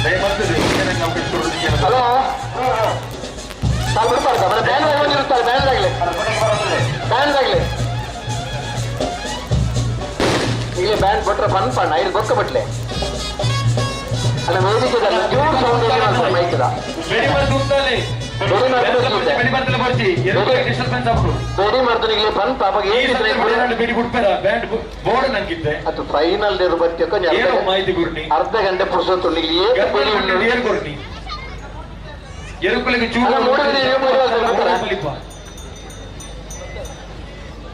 ದಯಮಾಡಿ ಅವಕಾಶ ಕೊಡೋದಕ್ಕೆ ಹಲೋ ಬ್ಯಾನ್ ಬಂದಿರುತ್ತಾರೆ ಬ್ಯಾನ್ ಆಗಲಿ ಬ್ಯಾನ್ ಆಗಲಿ ಇಲ್ಲಿ ಬ್ಯಾನ್ ಕೊಟ್ರೆ ಫನ್ ಪಣ್ಣ ಇಲ್ಲಿ ಬೊಕ್ಕ ಬಿಟ್ಲೆ ಅಲ್ಲ ವೇದಿಕೆ ಜೋರು ಸೌಂಡ್ ಮೈಕ್ದ ರೆಡಿ ಮಾಡ್ತಾನೆ ಇಲ್ಲಿ ಫನ್ ಪಾಪ ಅದು ಫೈನಲ್ ಅರ್ಧ ಗಂಟೆ ಪುರುಷತ್ತು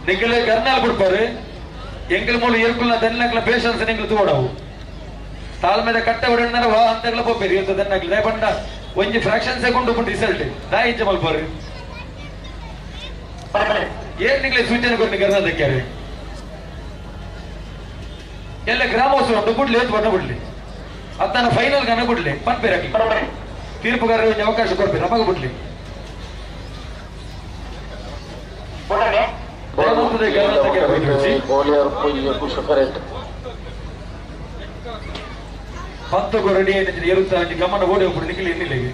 ನಿಂಗಲ ಗರ್ನಾಲ್ ಬಿಡ್ಪಾರು ಎಂಗಲ್ ಮೂಲ ಎರುಕುಲ್ನ ದನ್ನಕ್ಲ ಪೇಷನ್ಸ್ ನಿಂಗಲ್ ತೋಡವು ತಾಳ್ಮೆದ ಕಟ್ಟ ಹೊಡೆನಾರ ವಾ ಅಂತಗ್ಲ ಪೋಪೇರಿ ಇರ್ತ ದನ್ನಕ್ಲ ದಯ ಬಂಡ ಒಂಜಿ ಫ್ರಾಕ್ಷನ್ ಸೆಕೆಂಡ್ ಉಪ್ಪು ರಿಸಲ್ಟ್ ದಾ ಇಂಚ ಮಲ್ಪಾರು ಏನ್ ನಿಂಗ್ಲೆ ಸೂಚನೆ ಕೊಟ್ಟು ಗರ್ನಾಲ್ ದಕ್ಕಾರೆ ಎಲ್ಲ ಗ್ರಾಮೋತ್ಸವ ಉಂಟು ಬಿಡ್ಲಿ ಏತ್ ಬಣ್ಣ ಬಿಡ್ಲಿ ಅತ್ತನ ಫೈನಲ್ ಗನ ಬಿಡ್ಲಿ ಪನ್ಪೇರ್ ಹಾಕಿ ತೀರ್ಪುಗಾರರಿಗೆ ಒಂಜಿ ಅವಕಾಶ ಕೊಡ್ಬೇಕು ನಮಗ ಬಿಡ್ಲಿ ಪಂತಗು ರೆಡಿ ಏರುತ್ತಾ ಗಮನ ಓಡಿ ಹೋಗ್ಬಿಡು ನಿಖಿಲ್ ಎನ್ನಿಲ್ಲ ಈಗ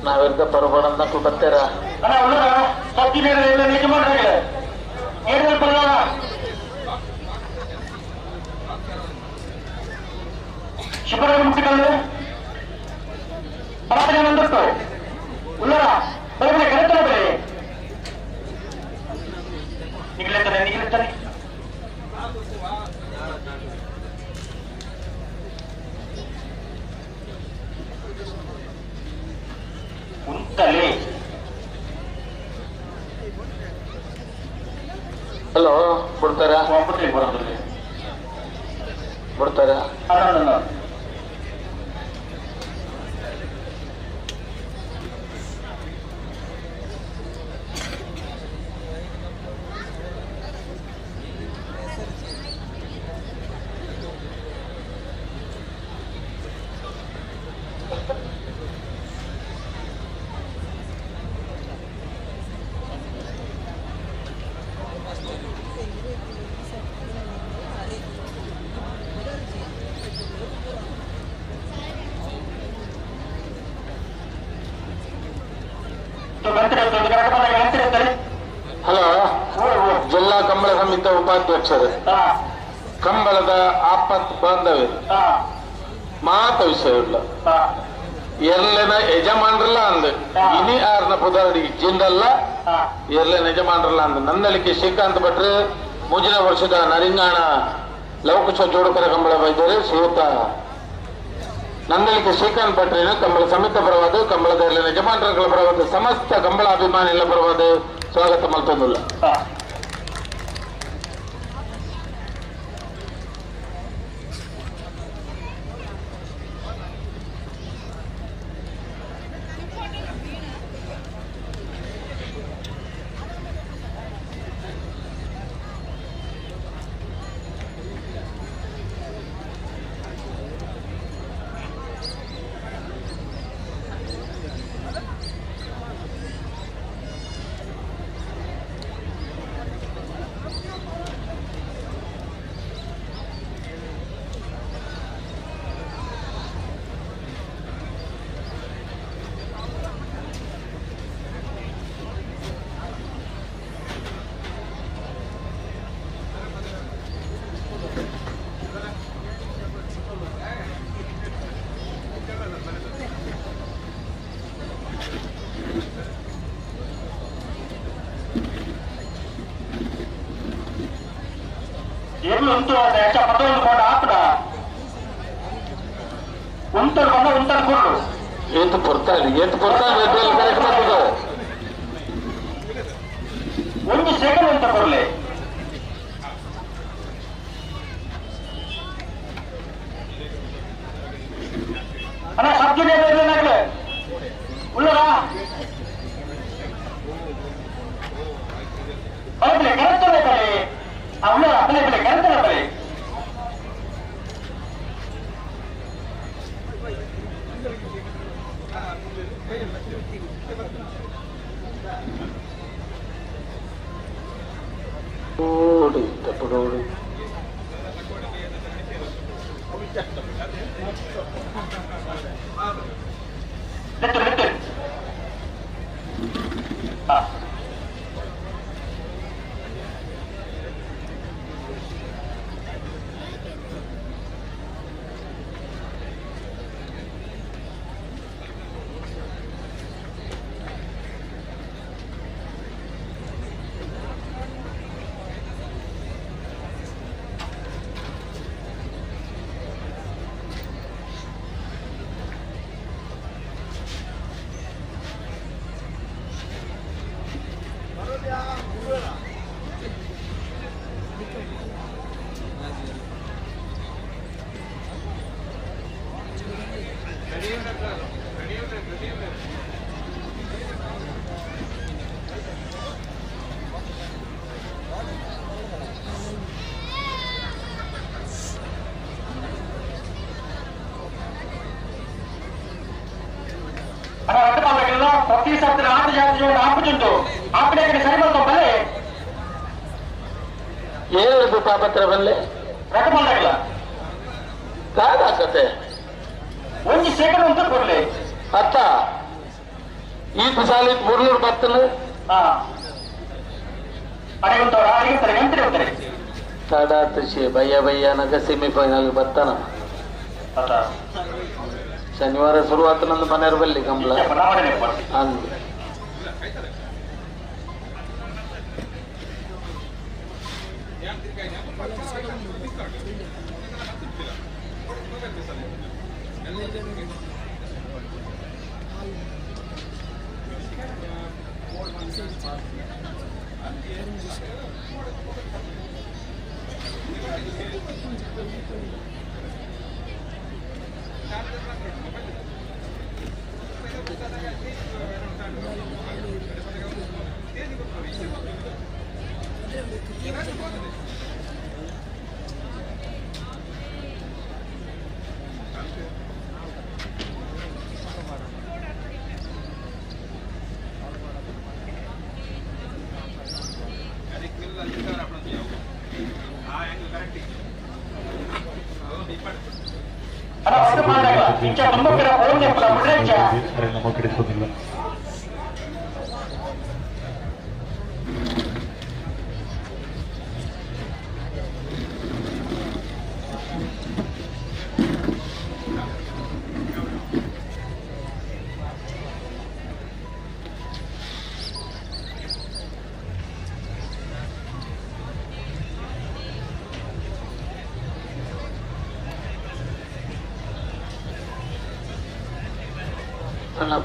ನಾವಿರ್ದ ಪರಬಣ ಬರ್ತಾರ ಹಲೋ ಬಿಡ್ತಾರ ಬಿಡ್ತಾರ ಹಲೋ, ಜಿಲ್ಲಾ ಕಂಬಳ ಸಮಿತಿ ಉಪಾಧ್ಯಕ್ಷರು, ಕಂಬಳದ ಆಪತ್ ಬಾಂಧವ್ಯ ಮಾತ ವಿಷಯ ಇಲ್ಲ. ಎಲ್ಲನ ಯಜಮಾನ್ರಲ್ಲ ಅಂದ ಇನಿ ಆರ್ನ ಪುದಾರಡಿ ಜಿಂದಲ್ಲ ಎಲ್ಲನ ಯಜಮಾನ್ರಲ್ಲ ಅಂದ ನಂದಳಿಕೆ ಶ್ರೀಕಾಂತ್ ಭಟ್ರು ಮುಂದಿನ ವರ್ಷದ ನರಿಂಗಾಣ ಲವಕುಶ ಜೋಡುಕರ ಕಂಬಳ ವೈದ್ಯರು ಶ್ರೀಯುತ ನಂದಳಿಕೆ ಶ್ರೀಕಾಂತ್ ಭಟ್ರೇನು ಕಂಬಳ ಸಮಿತ ಪರವಾದ ಕಂಬಳದ ಎಲ್ಲ ಯಜಮಾನರುಗಳ ಪರವಾದ ಸಮಸ್ತ ಕಂಬಳ ಅಭಿಮಾನಿಗಳ ಪರವಾದ ಸ್ವಾಗತ ಮಲ್ತೊಂದುಲ್ಲ. ಒಂದು ಸೆಕೆಂಡ್ ಅಂತ ಕೊಡಲಿ. ಜಪ್ಪುಡೋಡು ಪ್ರತಿ ಸರ್ತಿ ಆಟ ಜಾತಿ ಆಪುಂಟು ಆಪಿನ ಕಡೆ ಸರಿ ಮಾಡ್ಕೊಂಡು ಬಲ್ಲೆ ಏಳು ಪಾಪತ್ರ ಬಲ್ಲೆ ರಕ ಬಂದಾಗಲ್ಲ ಕಾದಾಕತೆ ಒಂದು ಸೆಕೆಂಡ್ ಅಂತ ಕೊಡ್ಲಿ ಅತ್ತ ಈ ಸಾಲಿ ಮುರ್ನೂರು ಬತ್ತನ ತಡಾತಶಿ ಭಯ್ಯ ಭಯ್ಯನಗ ಸೆಮಿಫೈನಲ್ ಬತ್ತಾನ ಶನಿವಾರ ಶುರುವಾತ ನಂದು ಮನೆಯವ್ರ ಬಲ್ಲಿ ಕಂಬಳ ಅಂದು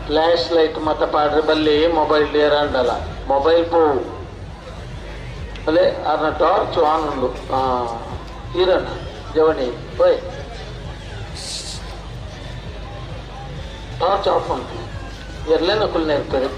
ಫ್ಲಾಶ್ ಲೈಟ್ ಮತ ಪಾಡ್ರೆ ಬಲ್ಲಿ ಮೊಬೈಲ್ ಡಿಯರ್ ಅಂಡಲ್ಲ ಮೊಬೈಲ್ ಪೋವು ಅಲ್ಲೇ ಅರ್ನ ಟಾರ್ಚ್ ಆನ್ ಉಂಡು ಈರಣ್ಣ ಜವಣಿ ಓಯ್ ಟಾರ್ಚ್ ಆಫ್ ಉಂಟು ಎಲ್ಲೇನ ಕುಲ್ನೆ ಇರ್ತಾರೆ.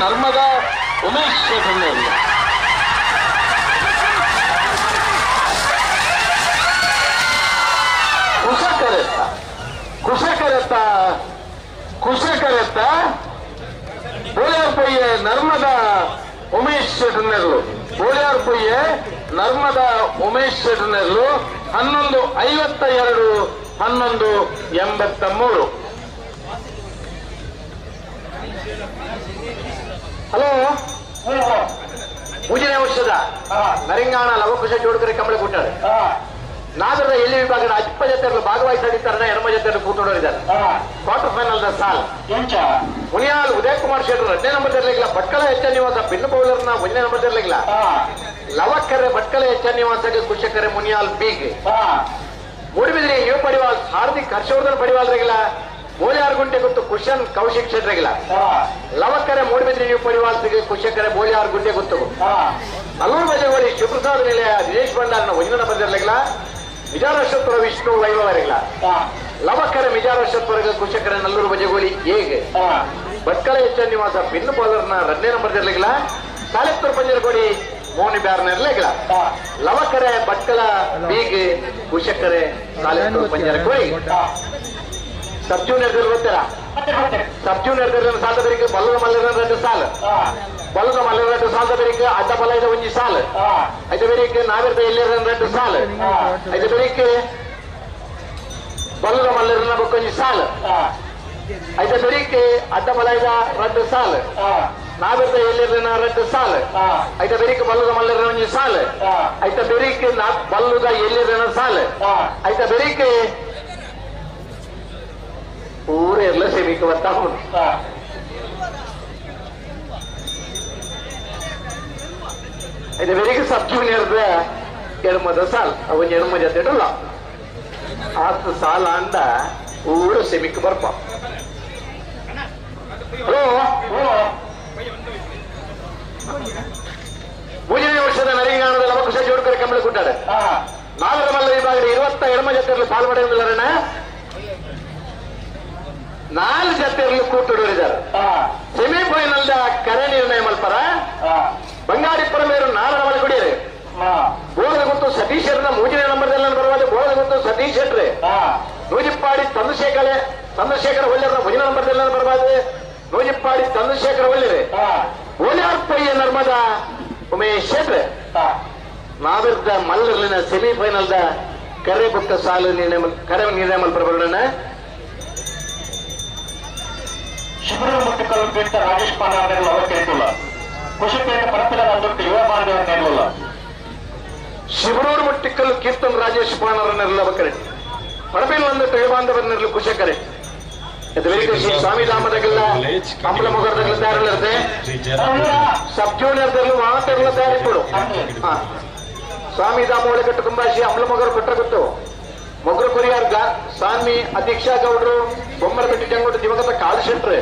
ನರ್ಮದಾ ಉಮೇಶ್ ಶೆಟ್ಟರ್. ಕುಶಕರೆತ್ತ ಕುಶಕರೆತ್ತ ಕುಶಕರೆತ್ತ ಬೋಳಿಯಾರ್ ಪೊಯ್ಯೆ ನರ್ಮದಾ ಉಮೇಶ್ ಶೆಟ್ಟರ್ನೆರ್ಲು. ಬೋಳಿಯಾರ್ ಪೊಯ್ಯೆ ನರ್ಮದಾ ಉಮೇಶ್ ಶೆಟ್ಟರ್ನೆರ್ಲು 11:52 11:83. ಹಲೋ, ಮೂರನೇ ವರ್ಷದ ನರಿಂಗಾಣ ಲವಕುಶ ಜೋಡುಕರೆ ಕಂಬಳಿ ಕೊಟ್ಟಾರೆ. ನಾಗರದ ಎಲ್ಲಿ ವಿಭಾಗದ ಅಜ್ಪ ಜತೆಗಳು ಭಾಗವಹಿಸಿದ್ದಾರೆ, ಎಡಮ ಜತೆಗಳು ಕೂಟೋಡಿದ್ದಾರೆ. ಕ್ವಾರ್ಟರ್ ಫೈನಲ್ the ಸಾಲ್ ಮುನಿಯಾಲ್ ಉದಯ್ ಕುಮಾರ್ ಶೆಟ್ಟರ್ 2ನೇ ನಂಬರ್ ಇರಲಿಲ್ಲ. ಭಟ್ಕಳ ಎಚ್ ನಿವಾಸ ಬಿನ್ನು ಬೌಲರ್ನ 1ನೇ ನಂಬರ್ ಇರಲಿಲ್ಲ. ಲವಕ್ಕರೆ ಭಟ್ಕಳ ಎಚ್ ನಿವಾಸಕ್ಕೆ ಕುಶಕರೆ ಮುನಿಯಾಲ್ ಬೀಗ್. ಮೂಡಿಬಿದ್ರಿ ಯುವ ಪಡಿವಾಲ್ ಹಾರ್ದಿಕ್ ಹರ್ಷವರ್ಧನ್ ಪಡಿವಾಲ್ರಿಗಿಲ್ಲ. ಬೋಳಿಯಾರ್ ಗುಂಟೆ ಗೊತ್ತು ಕುಶನ್ ಕೌಶಿಕ್ ಶೆಟ್ಟರಿಗಿಲ್ಲ. ಲವಕ್ಕರೆ ಮೂಡಿಬಿದ್ರಿ ನ್ಯೂ ಪಡಿವಾಲ್ಸಿಗೆ ಕುಶಕರೆ ಬೋಳಿಯಾರ್ ಗುಂಟೆ ಗೊತ್ತು. ನಲ್ಲೂರು ಬಜೆಗೋಳಿ ಶಿವಪ್ರಸಾದ್ ನಿಲಯ ದಿನೇಶ್ ಭಂಡಾರ್ನ 1ನೇ ನಂಬರ್ ಇರಲಿಲ್ಲ. ಮಿಜಾರಶತ್ವರ ವಿಷ್ಣು ವೈಭವರಿಲ್ಲ. ಲವಕರ ಮಿಜಾರಶತ್ವರ್ಗ ಕುಶಕರ ನಲ್ಲೂರು ಬಜೆಗೋಳಿ ಏಗ್. ಭಟ್ಕಳ ಎಚ್ ನಿವಾಸ ಪಿನ್ನು ಬೌಲರ್ನ 2ನೇ ನಂಬರ್ ಇರಲಿಲ್ಲ. ಸಾಲೆತ್ತೂರು ಪಂಜರಗೋಡಿ ಮೋನಿ ಬ್ಯಾರ್ನ ಇರಲಿಲ್ಲ. ಲವಕರೆ ಭಟ್ಕಳ ಬೀಗ್ ಕುಶಕರೆ ಸಾಲೆತ್ತೂರು ಪಂಜರಗೋಡಿ. ಸಬ್ ಜೂನಿಯರ್ ಗೊತ್ತೀರಾ? ಸಬ್ ಜೂನಿಯರ್ ಸಾಲದ ಬೆರಿಕೆ ಬಲ್ಲದ ಮಲ್ಲರ 2 ಸಾಲು, ಬಲ್ಲದ ಮಲ್ಲರ 2 ಸಾಲದ ಬೆರಿಕೆ ಅಡ್ಡ ಬಲ ಇದೆ 1 ಸಾಲು, ಐದು ಬೆರಿಕೆ ನಾವಿರ್ದ ಎಲ್ಲಿರ 2 ಸಾಲು, ಐದು ಬೆರಿಕೆ ಬಲ್ಲದ ಮಲ್ಲರನ್ನ ಬೊಕ್ಕೊಂಜಿ ಸಾಲು, ಐದು ಬೆರಿಕೆ ಅಡ್ಡ ಬಲ ಇದ 2 ಸಾಲು, ನಾವಿರ್ದ ಎಲ್ಲಿರನ 2 ಸಾಲು, ಐದು ಬೆರಿಕೆ ಬಲ್ಲದ ಮಲ್ಲರ 1 ಸಾಲು, ಐತ ಬೆರಿಕೆ ಬಲ್ಲದ ಎಲ್ಲಿರನ ಸಾಲು, ಐತ ಬೆರಿಕೆ ಪೂರ ಎಲ್ಲ ಸೆಮಿಗೆ ಬರ್ತಾ ಉಂಟು. ಇದು ಬೆಳಿಗ್ಗೆ ಸಬ್ ಜೂನಿಯರ್ದ ಎಡ್ಮದ ಸಾಲ್ ಅವನ್ ಎಡ್ಮ ಜೊತೆ ಇಡಲ್ಲ ಆತ ಸಾಲ ಅಂದ ಪೂರ ಸೆಮಿಕ್ ಬರ್ಪ. ಹಲೋ, ಮೂರನೇ ವರ್ಷದ ನರಿಂಗಾಣದ ಲವಕುಶ ಜೋಡ್ಕರ್ ಕಂಬಳಿ ಕೊಟ್ಟಾರೆ. ನಾಲ್ವರ ಮಲ್ಲ ವಿಭಾಗದ 20 ಜೊತೆಯಲ್ಲಿ ಪಾಲ್ಪಡೆಯುವುದಿಲ್ಲರಣ್ಣ. 4 ಜೊತೆಯಲ್ಲಿ ಕೂಟುಡಿದ್ದಾರೆ. ಸೆಮಿಫೈನಲ್ the ಕರೆ ನಿರ್ಣಯ ಮಲ್ಪರ ಬಂಗಾರಿಪುರ ಮೇರು 4 ಮಲೆ ಕುಡಿಯರು. ಬೋಳದ ಗೊತ್ತು ಸತೀಶ್ 3ನೇ ನಂಬರ್ದಲ್ಲಿ ಬರುವಾಗ ಬೋಳದ ಗೊತ್ತು ಸತೀಶ್ ಶೆಟ್ರೆ. ನೂಜಿಪ್ಪಾಡಿ ಚಂದ್ರಶೇಖರ ಚಂದ್ರಶೇಖರ ಒಳ್ಳೆಯರ 1ನೇ ನಂಬರ್ದಲ್ಲಿ ಬರಬಾರ್ದು. ನೂಜಿಪ್ಪಾಡಿ ಚಂದ್ರಶೇಖರ ಒಳ್ಳೆಯರೆ. ಓಲಿಯಾರ್ ಪೊಯ್ಯ ನರ್ಮದಾ ಉಮೇಶ್ ಶೆಟ್ರೆ. ನಾವಿರ್ದ ಮಲ್ಲರ್ಲಿನ ಸೆಮಿಫೈನಲ್ the ಕರೆ ಬುಕ್ಕ ಸಾಲು ನಿರ್ಣಯ ಕರೆ ನಿರ್ಣಯ ಮಲ್ಪರ ಬರೋಣ. ಶಿಬಿರ ಮುಟ್ಟುಕಲ್ಲು ಪೀಠ ರಾಜೇಶ್ ಪಾಂಡೆ ಅವರ ಕುಶಪೇಟೆ ಪರಪಿನ ನಂದೊಟ್ಟು ಯುವ ಬಾಂಧವ ನೆರವಲ್ಲ. ಶಿಬರೂರು ಮುಟ್ಟಿಕಲ್ಲು ಕೀರ್ತನ್ ರಾಜೇಶ್ ಪಾಣರ ನೆರಳು ಕರೆಕ್ಟ್. ಪರಪಿನ ನಂದೊಟ್ಟು ಯುವ ಬಾಂಧವರ ನೆರಳು ಕುಶ ಕರೆಕ್ಟ್. ಶ್ರೀ ಸ್ವಾಮಿ ಧಾಮದಾಗೆಲ್ಲ ಕಂಬಳ ಮೊಗರದಾಗೆಲ್ಲ ತಯಾರಿರುತ್ತೆ. ಸಬ್ ಜೂನಿಯರ್ದಲ್ಲೂ ಮಾತೆಲ್ಲ ತಯಾರಿಕೊಡು. ಸ್ವಾಮಿ ಧಾಮ ಒಳಗಟ್ಟು ಕುಂಬಾಶಿ ಅಂಬಲ ಮೊಗರು ಕೊಟ್ಟ ಗೊತ್ತು. ಮೊಗರು ಕೊರಿಯಾರ್ಗ ಸ್ವಾಮಿ ಅಧ್ಯಕ್ಷ ಗೌಡ್ರು ಬೊಮ್ಮರಪೆಟ್ಟಿ ಜಂಗೋಟು ದಿವಂಗತ ಕಾಲು ಶೆಟ್ರೆ,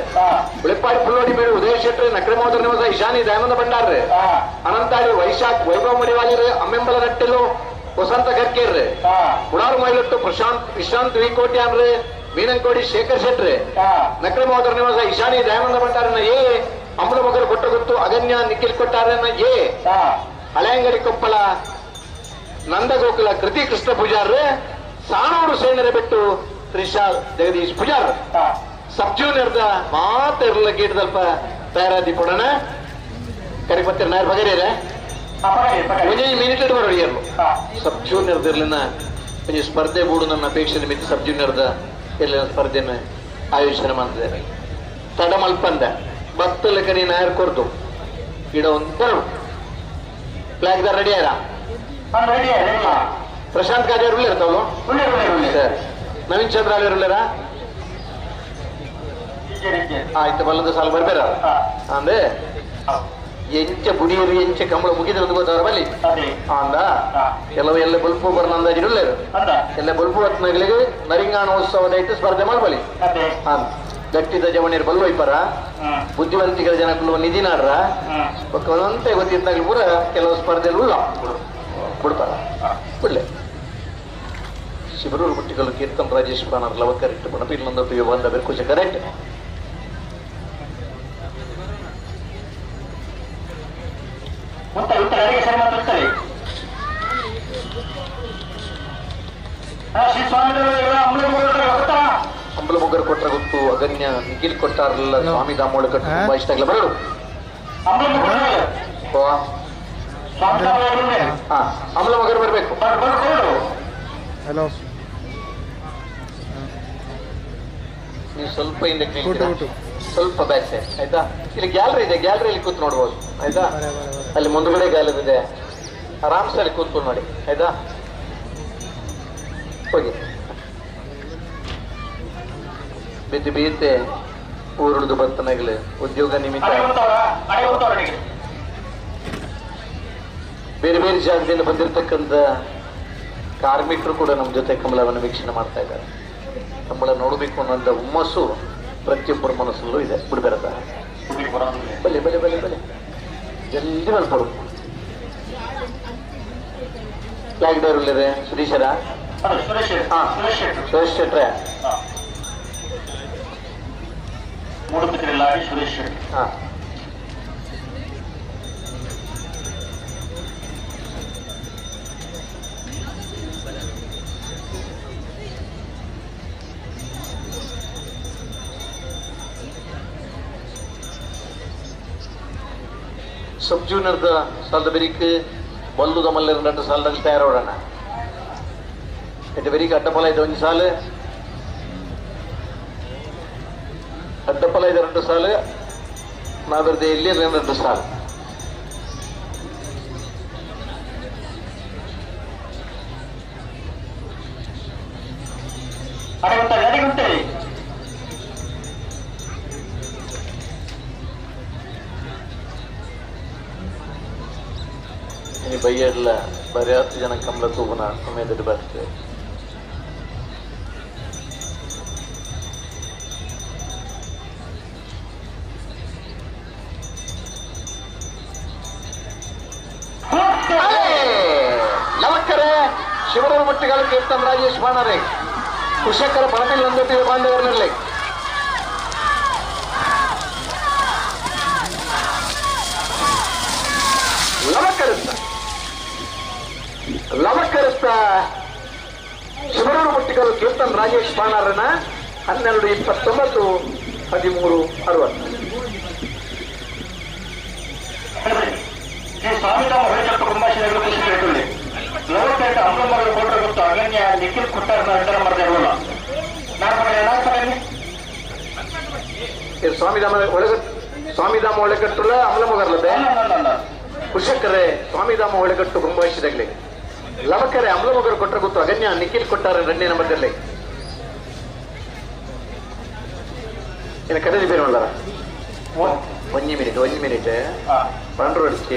ಉಳಿಪಾಡಿ ಪುಲ್ಲೋಡಿ ಬೀಡು ಉದಯ ಶೆಟ್ರೆ, ನಕ್ರಮೋದರ ನಿವಾಸ ಇಶಾನಿ ದಯಾನಂದ ಭಂಡಾರ್ರೆ, ಅನಂತಾಡಿ ವೈಶಾಖ್ ವೈಭವ ಮಡಿವಾಲಿರು, ಅಮ್ಮೆಂಬಲ ನಟ್ಟೆಲು ವಸಂತ ಗರ್ಕೇರ್ರೆ, ಉಡಾರು ಮೈಲೊಟ್ಟು ಪ್ರಶಾಂತ್ ವಿಶ್ರಾಂತ್ ವಿ ಕೋಟ್ಯಾನ್ರೆ, ಮೀನಂಕೋಡಿ ಶೇಖರ್ ಶೆಟ್ರೆ, ನಕ್ರಮೋದರ ನಿವಾಸ ಇಶಾನಿ ದಯಾನಂದ ಭಂಡಾರನ ಎ, ಅಂಬಲ ಮೊಗರು ಕೊಟ್ಟ ಗೊತ್ತು ಅಗನ್ಯ ನಿಖಿಲ್ ಕೊಟ್ಟಾರನ ಎ, ಹಳೆಯಂಗಡಿ ಕೊಪ್ಪಳ ನಂದಗೋಕುಲ ಕೃತಿ ಕೃಷ್ಣ ಪೂಜಾರ್ರೆ, ಸಾಣೂರು ಸೇನರೆ ಬಿಟ್ಟು ತ್ರಿಶಾಲ್ ಜಗದೀಶ್ ಪೂಜಾರ್. ಸಬ್ ಜೂನಿಯರ್ದ ಮಾತೆಲ್ಲ ಗೇಟ್ದಲ್ಪ ತಯಾರಾದಿ ಕೊಡೋಣ. ಕರಿಪತ್ತಿರ ನಾಯರ್ ಬಗರಿಯರೆ ಒಂಜಿ ಮಿನಿಟ್ ಬರೋಡಿಯರ್ಲು. ಸಬ್ ಜೂನಿಯರ್ದ ಇರ್ಲಿನ ಒಂಜಿ ಸ್ಪರ್ಧೆ ಬೂಡು ನನ್ನ ಅಪೇಕ್ಷೆ ನಿಮಿತ್ತ ಸಬ್ ಜೂನಿಯರ್ದ ಎಲ್ಲ ಸ್ಪರ್ಧೆನ ಆಯೋಜನೆ ಮಾಡ್ತಿದ್ದಾರೆ. ತಡ ಮಲ್ಪಂದ ಬತ್ತಲ ಕರಿ ನಾಯರ್ ಕೊರ್ದು ಗಿಡ ಒಂದು ಕೊರಡು. ಫ್ಲಾಗ್ ರೆಡಿ ಆಯ್ರಾ? ಪ್ರಶಾಂತ್ ಕಾಜಾರ್ ಉಳ್ಳೇರ ತಾವು? ಸರಿ. ನವೀನ್ ಚಂದ್ರ ಅವ್ರು ಉಳ್ಳೇರಾ? ಆಯ್ತು, ಬಲ್ಲದ ಸಾಲ ಬರ್ಬೇರ ಅಂದೆ ಎಂಚ ಬುಡಿಯರು ಎಂಚ ಕಂಬಳ ಮುಗಿದ್ರೆ ಗೊತ್ತವ್ರ ಬಲ್ಲಿ ಅಂದ ಕೆಲವು ಎಲ್ಲ ಬಲ್ಪು ಬರ್ನಂದಾಜಿ ಉಳ್ಳೇರು. ಎಲ್ಲ ಬಲ್ಪು ಹೊತ್ತನಾಗಲಿಗೆ ನರಿಂಗಾಣೋತ್ಸವದ ಇಟ್ಟು ಸ್ಪರ್ಧೆ ಮಾಡ್ಬಲಿ. ಗಟ್ಟಿದ ಜವಣಿಯರು ಬಲ್ವ ಇಪ್ಪರ ಬುದ್ಧಿವಂತಿಗಳ ಜನಕ್ಕುಳ್ಳುವ ನಿಧಿ ನಾಡ್ರ ಒಂದಂತೆ ಗೊತ್ತಿದ್ದಾಗಲಿ ಪೂರ ಕೆಲವು ಸ್ಪರ್ಧೆಯಲ್ಲಿ ಉಳ್ಳ ಬಿಡ್ತಾರ ಬಿಡ್ಲೆ. ಶಿಬರೂರು ಬುಟ್ಟಿಗಳು ಕೀರ್ತನ್ ರಾಜೇಶ್ ಪಾನರ್ ಲವಕರೆಕ್ಟ್ ಪಣಪಿ ಇನ್ನೊಂದು ಬಂದ ಬೆರ್ಕುಶ ಕರೆಕ್ಟ್. ಕೊಟ್ರಗುತ್ತು ಅಗನ್ಯ ನಿಖಿಲ್ ಕೊಟ್ಟಾರಲ್ಲ ಸ್ವಾಮಿ ದಾಮೋಳ ಕಟ್ಟು ತುಂಬಾ ಇಷ್ಟ ಆಗಲ್ಲ ಬರೋಡು. ಅಮಲ ಮಗರು ಬರಬೇಕು. ಹಲೋ, ನೀವು ಸ್ವಲ್ಪ ಹಿಂದೆ ಸ್ವಲ್ಪ ಬ್ಯಾಕ್ ಸೈಡ್ ಆಯ್ತಾ? ಇಲ್ಲಿ ಗ್ಯಾಲರಿ ಇದೆ, ಗ್ಯಾಲರಿಯಲ್ಲಿ ಕೂತ್ ನೋಡ್ಬೋದು ಆಯ್ತಾ? ಅಲ್ಲಿ ಮುಂದ್ಗಡೆ ಗ್ಯಾಲರಿ ಇದೆ, ಆರಾಮ್ಸೆ ಅಲ್ಲಿ ಕೂತ್ಕೊಂಡು ನೋಡಿ ಆಯ್ತಾ? ಹೋಗಿ ಬೇತೆ ಬೇತೆ ಊರುಡ್ದು ಬರ್ತನಾಗಲಿ ಉದ್ಯೋಗ ನಿಮಿತ್ತ ಬೇರೆ ಬೇರೆ ಜಾಗದಿಂದ ಬಂದಿರತಕ್ಕಂಥ ಕಾರ್ಮಿಕರು ಕೂಡ ನಮ್ಮ ಜೊತೆ ಕಂಬಳವನ್ನು ವೀಕ್ಷಣೆ ಮಾಡ್ತಾ ಇದ್ದಾರೆ. ಕಂಬಳ ನೋಡಬೇಕು ಅನ್ನೋಂಥ ಹುಮ್ಮಸ್ಸು ಪ್ರತಿಯೊಬ್ಬರ ಮನಸ್ಸಲ್ಲೂ ಇದೆ. ಬಿಡ್ಬೇರದ ಬಲೆ ಬಲೆ ಬಲೆ ಬಲೆ ಜಲ್ದಿ ಮಲ್ಕೊಡು. ಫ್ಲಾಗ್ ಡೈರ್ ಸುರೀಶರ, ಸುರೇಶ್ ಶೆಟ್ರೆ, ಸುರೇಶ್ ಶೆಟ್ಟಿ. ಹಾ, ಸಬ್ ಜೂನಿಯರ್ದ ಸಾಲದ ಬೆರಿಕ್ ಬಲ್ಲುದ ಮಲ್ಲೆರ್ രണ്ട് ಸಾಲದಲ್ಲಿ ತಯಾರೋಡೋಣ. ಎಟ್ಟು ಬೆರಿಕ್ ಅಡ್ಡಪಲ ಇದೆ ಒಂದು ಸಾಲು, ಅಡ್ಡಪಲ ಇದೆ 2 ಸಾಲು, ನಾಗರ್ದೆ ಇಲ್ಲಿ 2 ಸಾಲು. ಬೈಯಡ್ಲ ಬರೀ 10 ಜನ ಕಂಬಳ ತೂಬನ ಸಮಯದಲ್ಲಿ ಬರ್ತದೆ. ನಮಸ್ಕಾರ ಶಿವರ ಮಟ್ಟಿಗಳ ಕೀರ್ತನ್ ರಾಜೇಶ್ ಬಾಣರೆ ಕುಶಕರ ಪಣಪಿಲ್ ನಂದೊಟ್ಟಿಗೆ ಬಾಂಧವರಲ್ಲಿ ಲವಕರಿಸ್ತ ಶಿವರೂರು ಮುಟ್ಟಿಗಲು ಕೀರ್ತನ್ ರಾಜೇಶ್ ಬಾಣಾರನ 12 29 13 60. ಸ್ವಾಮಿಧಾಮ ಹೊಳೆಕಟ್ಟು ಕುಂಬಾಶಿಗಳು ಖುಷಿ ಕೇಳಿಕೊಳ್ಳಿ. ಲವಕರಿತ ಅಮ್ಮನಮಗಳು ಕೊಟ್ಟರೆ ಗೊತ್ತು ಅಗನ್ಯ ನಿಖಿಲ್ ಕುಟ್ಟಾರನ ಅಂತರ ಮರದಿರೋಲ್ಲ. ಸ್ವಾಮಿಧಾಮ ಒಳಗಟ್ಟು ಸ್ವಾಮಿಧಾಮ ಒಳಗಟ್ಟುಲ್ಲ ಅಮಲಮಗರ್ಲದೆ ಕುಶಕರೆ ಸ್ವಾಮಿಧಾಮ ಒಳಗಟ್ಟು ಕುಂಬಾಶಿದಾಗಲಿ ಲವಕರೆ ಅಮಲಮಗರು ಕೊಟ್ಟರೆ ಗೊತ್ತು ಅಗನ್ಯ ನಿಖಿಲ್ ಕೊಟ್ಟಾರ 2ನೇ ನಂಬರ್ದಲ್ಲಿ. ಏನು ಕರೆದಿ ಬೇರೆ ಉಳ್ಳಾರ ಒಂಜಿ ಮಿನಿಟ್ ಒಂಜಿ ಮಿನಿಟ್ ಬಂಡ್ರು ಅಡಿಸಿ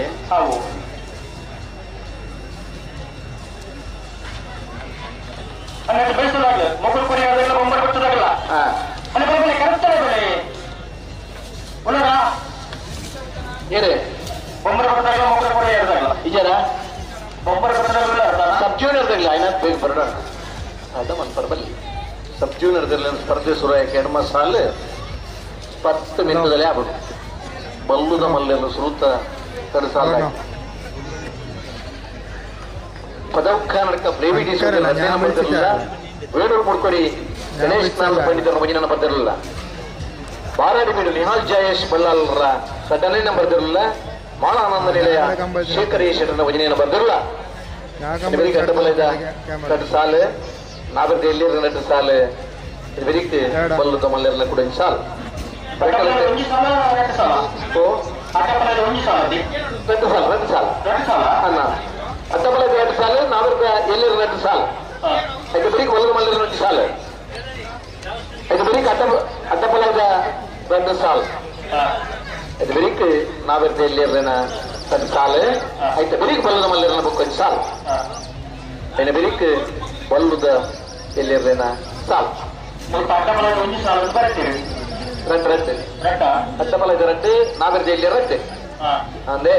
ಏನೇ ಸಬ್ ಜೂನಿಯರ್ದಾಗಲಿ ಆಯ್ನ ಬೇಗ ಬರೋಣ ಅದ ಮನ್ಪರ್ಬಲ್ಲಿ ಸಬ್ ಜೂನಿಯರ್ದಲ್ಲಿ ಸ್ಪರ್ಧೆ ಶುರು ಆಯ್ಕೆ ಎಡಮ ಸಾಲು 10 ಮಿನಿಟದಲ್ಲಿ ಆಗ್ಬಿಡು ಬಲ್ಲುದ ಮಲ್ಲೆಲ್ಲ ಸುರುತ ಕಡಸಾಲ ಪದವ್ ಕರ್ನಾಟಕ ಬ್ರೇವಿ ಬರ್ತಿರಲಿಲ್ಲ. ವೇಣೂರು ಮುಡ್ಕೊಡಿ ಗಣೇಶ್ ನಾಲ್ ಪಂಡಿತರ ಮಂಜಿನ ಬರ್ತಿರಲಿಲ್ಲ. ಬಾರಾಡಿ ಬೀಡು ನಿಹಾಲ್ ಜಯೇಶ್ ಬಲ್ಲಾಲ್ರ ಸಡ್ಡನೇ ಬರ್ತಿರಲಿಲ್ಲ. ಮಾಳಾನಂದ ನಿಲಯ ಶೇಖರ್ ಶೆಟ್ಟರ್ನ ಭಜನೆಯನ್ನು ಬರ್ತಿರಲಿಲ್ಲ. ಅಡ್ಡಬಲ 2 ಸಾಲು ನಾಗರದಲ್ಲಿ 2 ಸಾಲು ಬಲ್ಲುದ ಮಲ್ಲೆಲ್ಲ ಕೂಡ ಸಾಲು 2 ಸಾಲು 2 ಸಾಲು ಅಣ್ಣ ಅಡ್ಡಬಲ 2 ಸಾಲು ನಾಗರದ ಎಲ್ಲಿ 2 ಸಾಲು ಐದು ಬರೀಕ್ ಒಲದ ಮಲ್ಲೆಲ್ಲ 2 ಸಾಲು ಐದು ಬರೀಕ್ ಅಡ್ಡಬಲ 2 ಸಾಲು ಐದು ಬರೀಕ್ ನಾಗರದ ಎಲ್ಲಿ 2 ಸಾಲು ಐದು ಬರೀಕ್ ಬಲ್ಲದ ಮಲ್ಲೆಲ್ಲ ಬುಕ್ 1 ಸಾಲು ಐನ ಬರೀಕ್ ಬಲ್ಲದ ಎಲ್ಲಿ ಸಾಲು ಸಾಲು 2 2 ಅಡ್ಡಬಲ 2 ನಾಗರ ಜೈಲಿ 2 ಅಂದೆ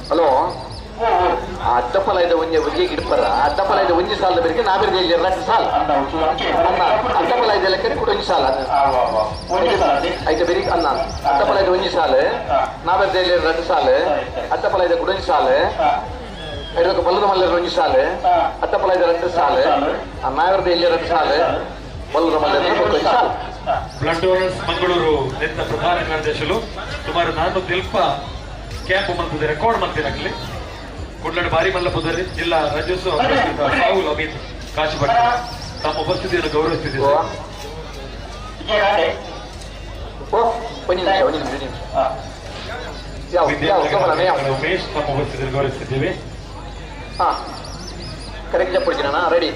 ಹಲೋ. ಅಡ್ಡಪಲ ಒಂಜಿ ಒಂಜಿ ಗಿಡಪರ ಅಡ್ಡಪಲ ಒಂಜಿ ಸಾಲದ ಬೇರೆ ನಾವೇರು ರಡ್ಡು ಸಾಲ ಅಡ್ಡಪಲ ಲೆಕ್ಕ ಕೂಡ ಒಂಜಿ ಸಾಲ ಐತೆ ಬೇರೆ ಅನ್ನ ಅಡ್ಡಪಲ ಒಂಜಿ ಸಾಲ ನಾವೇರು ರಡ್ಡು ಸಾಲ ಅಡ್ಡಪಲ ಕೂಡ ಒಂಜಿ ಸಾಲ ಐದಕ್ಕೆ ಬಲ್ಲದ ಮಲ್ಲೆರ ಒಂಜಿ ಸಾಲ ಅತ್ತಪಲ ರಡ್ಡು ಸಾಲ ನಾವೇರು ಎಲ್ಲಿ ರಡ್ಡು ಸಾಲ ಬಲ್ಲದ ಮಲ್ಲೆರ ಒಂಜಿ ಸಾಲ. ಬ್ಲಡ್ ಡೋನರ್ಸ್ ಮಂಗಳೂರು ನಿಂತ ಪ್ರಧಾನ ಕಾರ್ಯದರ್ಶಿಗಳು ಸುಮಾರು 400 ಕ್ಯಾಂಪ್ ಮಂತದ ರೆಕಾರ್ಡ್ ಮಂತಿರಲಿ ಕುಡ್ಲಡ್ ಬಾರಿ ಮಲ್ಲಪುದಲ್ಲಿ ಜಿಲ್ಲಾ ರಾಜ್ಯೋತ್ಸವ ಸಾಹುಲ್ ಅಮಿತ್ ಕಾಶಿಭಟ್ ತಮ್ಮ ಉಪಸ್ಥಿತಿಯನ್ನು ಗೌರವಿಸುತ್ತಿದ್ದಾರೆ. ಉಮೇಶ್ ತಮ್ಮ ಉಪಸ್ಥಿತಿಯನ್ನು ಗೌರವಿಸುತ್ತಿದ್ದೇವೆ. ಕರೆಕ್ಟ್ ರೆಡಿ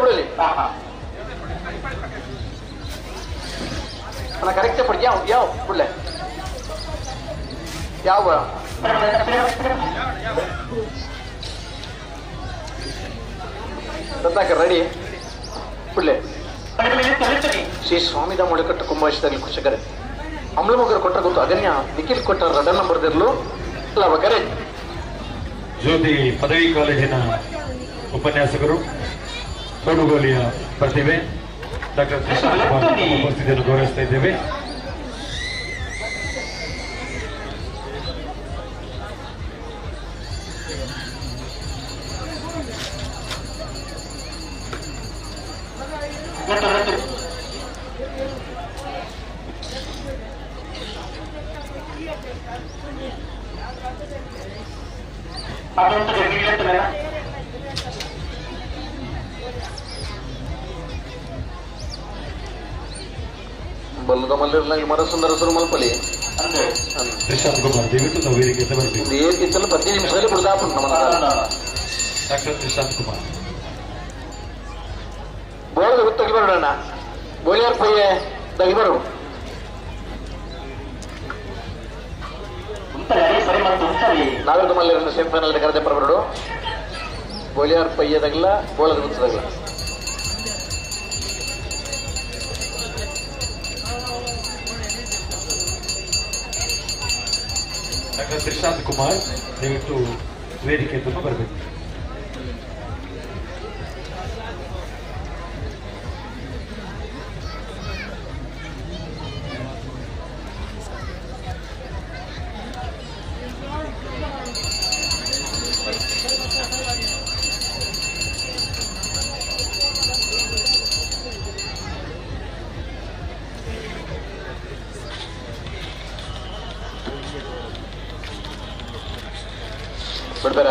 ಬಿಡಲಿ ಅಣ್ಣ ಕರೆಕ್ಟ್ ಪಡಿ ಯಾವ ಯಾವ ಬಿಡ್ಲೆ ಯಾವ ರತ್ನಾಕರ್ ರೆಡಿ ಬಿಡ್ಲೆ. ಶ್ರೀ ಸ್ವಾಮಿದ ಮೊಳಕಟ್ಟು ಕುಂಭಾಷದಲ್ಲಿ ಕುಶಕರೆ ಅಮ್ಲಮೊಗರು ಕೊಟ್ಟ ಗೊತ್ತು ಅಗನ್ಯ ನಿಖಿಲ್ ಕೊಟ್ಟ ರಡನ್ನ ಬರೆದಿರಲು ಕರೆ. ಜ್ಯೋತಿ ಪದವಿ ಕಾಲೇಜಿನ ಉಪನ್ಯಾಸಕರು ತೋಡುಗೋಲಿಯ ಪ್ರತಿಭೆ ಡಾಕ್ಟರ್ ಪ್ರಶಾಂತ್ ಕುಮಾರ್ ಉಪಸ್ಥಿತಿಯನ್ನು ಗೌರವಿಸ್ತಾ ಇದ್ದೇವೆ. ಬಲ್ಲದ ಮಲ್ಲಿರಲಾಗಿ ಮರಸುಂದರ ಸುರುಮಲ್ಪಲಿ ಪ್ರಶಾಂತ್ ಕುಮಾರ್ ದಯವಿಟ್ಟು ನಾವು ವೇದಿಕೆ ಬರಬೇಕು. ಏಕಿತ್ತಲ್ಲ 15 ನಿಮಿಷದಲ್ಲಿ ಬಿಡ್ದಾಪುಂಟು ನಮ್ಮ ಡಾಕ್ಟರ್ ಪ್ರಶಾಂತ್ ಕುಮಾರ್ ಬೋಳದ ಗೊತ್ತಾಗಿ ಬರೋಣ ಬೋಳಿಯಾರ್ ಪಯ್ಯೆ ತಗಿ ಬರು ನಾವೆಲ್ಲ ಮಲ್ಲಿರನ್ನು ಸೆಮಿಫೈನಲ್ ಕರೆದೆ ಬರಬರಡು ಬೋಳಿಯಾರ್ ಪಯ್ಯದಾಗಲ್ಲ ಬೋಳದ ಗೊತ್ತದಾಗಲ್ಲ. ಡಾಕ್ಟರ್ ಪ್ರಶಾಂತ್ ಕುಮಾರ್ ದಯವಿಟ್ಟು ವೇದಿಕೆ ತುಂಬ ಬರಬೇಕು. ಬಿಡ್ಬೇಡ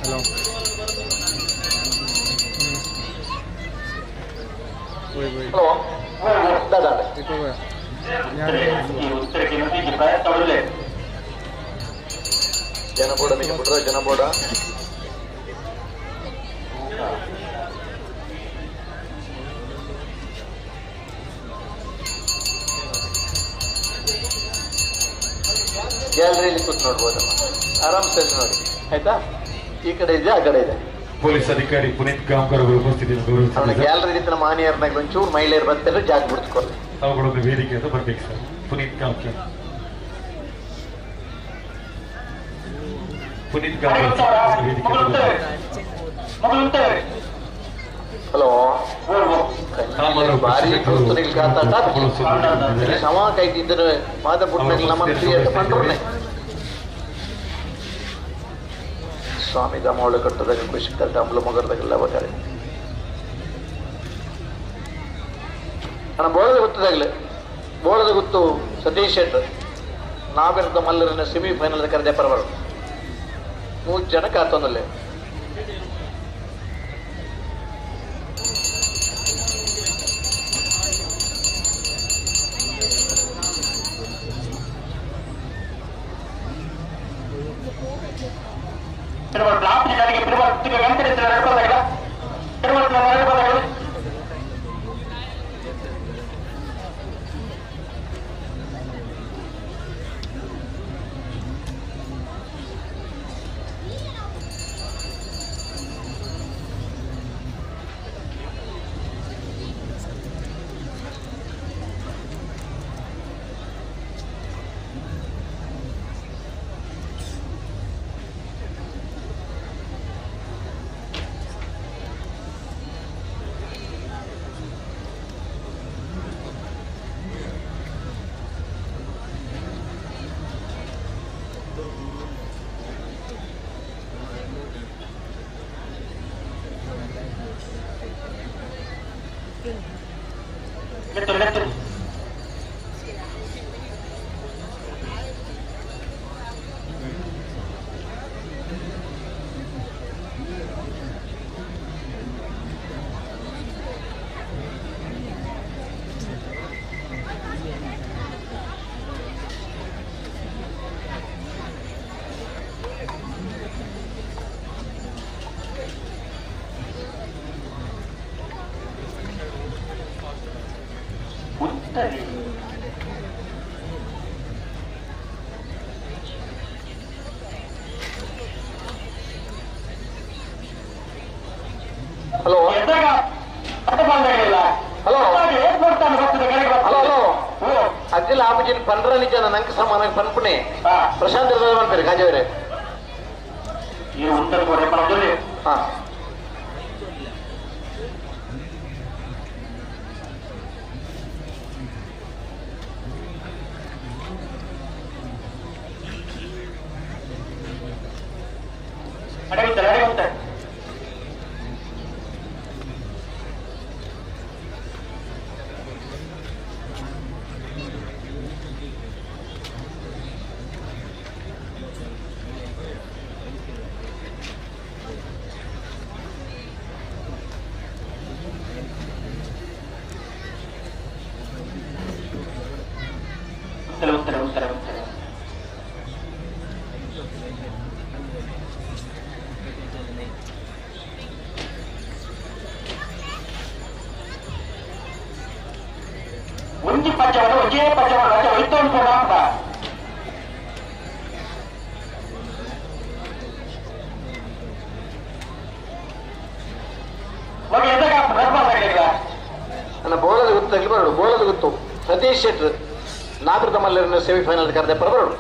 ಹಲೋ പോയി പോയി ಹಲೋ ದಾದಾ ഇപ്പൊ പോയാ ഞാൻ ಜನ ಬೋಡ ಮಿಗೆ ಬಿಟ್ರ ಜನ ಬೋಡ ಗ್ಯಾಲರಿಯಲ್ಲಿ ಕೂತ್ ನೋಡ್ಬೋದಮ್ಮ, ಆರಾಮ್ಸೆ ನೋಡಿ ಆಯ್ತಾ. ಈ ಕಡೆ ಇದೆ, ಆ ಕಡೆ ಇದೆ. ಪೊಲೀಸ್ ಅಧಿಕಾರಿ ಪುನೀತ್ ಗಾಂವ್ಕರ್ ಅವರು ಉಪಸ್ಥಿತಿಯನ್ನು ಗೌರವಿಸಿದ್ದಾರೆ. ಗ್ಯಾಲರಿ ಇದ್ದ ಮಾನ್ಯರ್ನಾಗ ಒಂಚೂರು ಮಹಿಳೆಯರು ಬಂತಾರೆ, ಜಾಗ ಬಿಡ್ಸ್ಕೊಳ್ಳಿ. ತಾವುಗಳೊಂದು ವೇದಿಕೆ ಅಂತ ಬರ್ಬೇಕು ಸರ್. ಪುನೀತ್ ಗಾಂವ್ಕರ್, ಪುನೀತ್ ಗಾಂವ್ಕರ್ ವೇದಿಕೆ. ಹಲೋ, ಭಾರಿ ಸಮ ಕೈತಿದ್ರೆ ಮಾತಾಡ್ಬಿಟ್ಟು ನಮ್ಮ ಪಂಡ್ರೆ ಸ್ವಾಮಿ ದಮೋಳ ಕಟ್ಟದಾಗ ಖುಷಿ ಡಂಬ್ಲ ಮಗರದಾಗೆಲ್ಲ ಬರ್ತಾರೆ. ನನ್ನ ಬೋಳದ ಗೊತ್ತದಾಗಲೇ ಬೋಳದ ಗೊತ್ತು ಸತೀಶ್ ಶೆಟ್ಟರ್ ನಾವಿರದ ಮಲ್ಲರನ್ನ ಸೆಮಿಫೈನಲ್ ಕರೆದೆ ಪರವರು 3 ಜನ ಕಾತೊಂದಲ್ಲೇ ಹಲೋ ಹಲೋ ಹಲೋ ಹಲೋ ಅಜ್ಜಿಲ ಆಪಜಿನ ಪಂಡ್ರ ನಿಜ ನಂಗೆ ಸಮಾನ ಪನ್ಪುಣೆ ಪ್ರಶಾಂತ್ ಪನ್ಪೇರು ಕಾಜೇವರೇ ಹಾ ಒಂಜಿ ಪಂಚವನ್ನು ಒಂಜೇ ಪಂಚವನ್ನು ಒಯ್ತೊಂದು ಅಂತ ನನ್ನ ಬೋಳದ ಗೊತ್ತು ಬರೋಡು ಬೋಳದ ಗೊತ್ತು ಸತೀಶ್ ಶೆಟ್ಟರ್ ನಾಗೃತ ಮಲ್ಲರನ್ನು ಸೆಮಿಫೈನಲ್ ಕರೆದೆ ಬರಬರೋಡು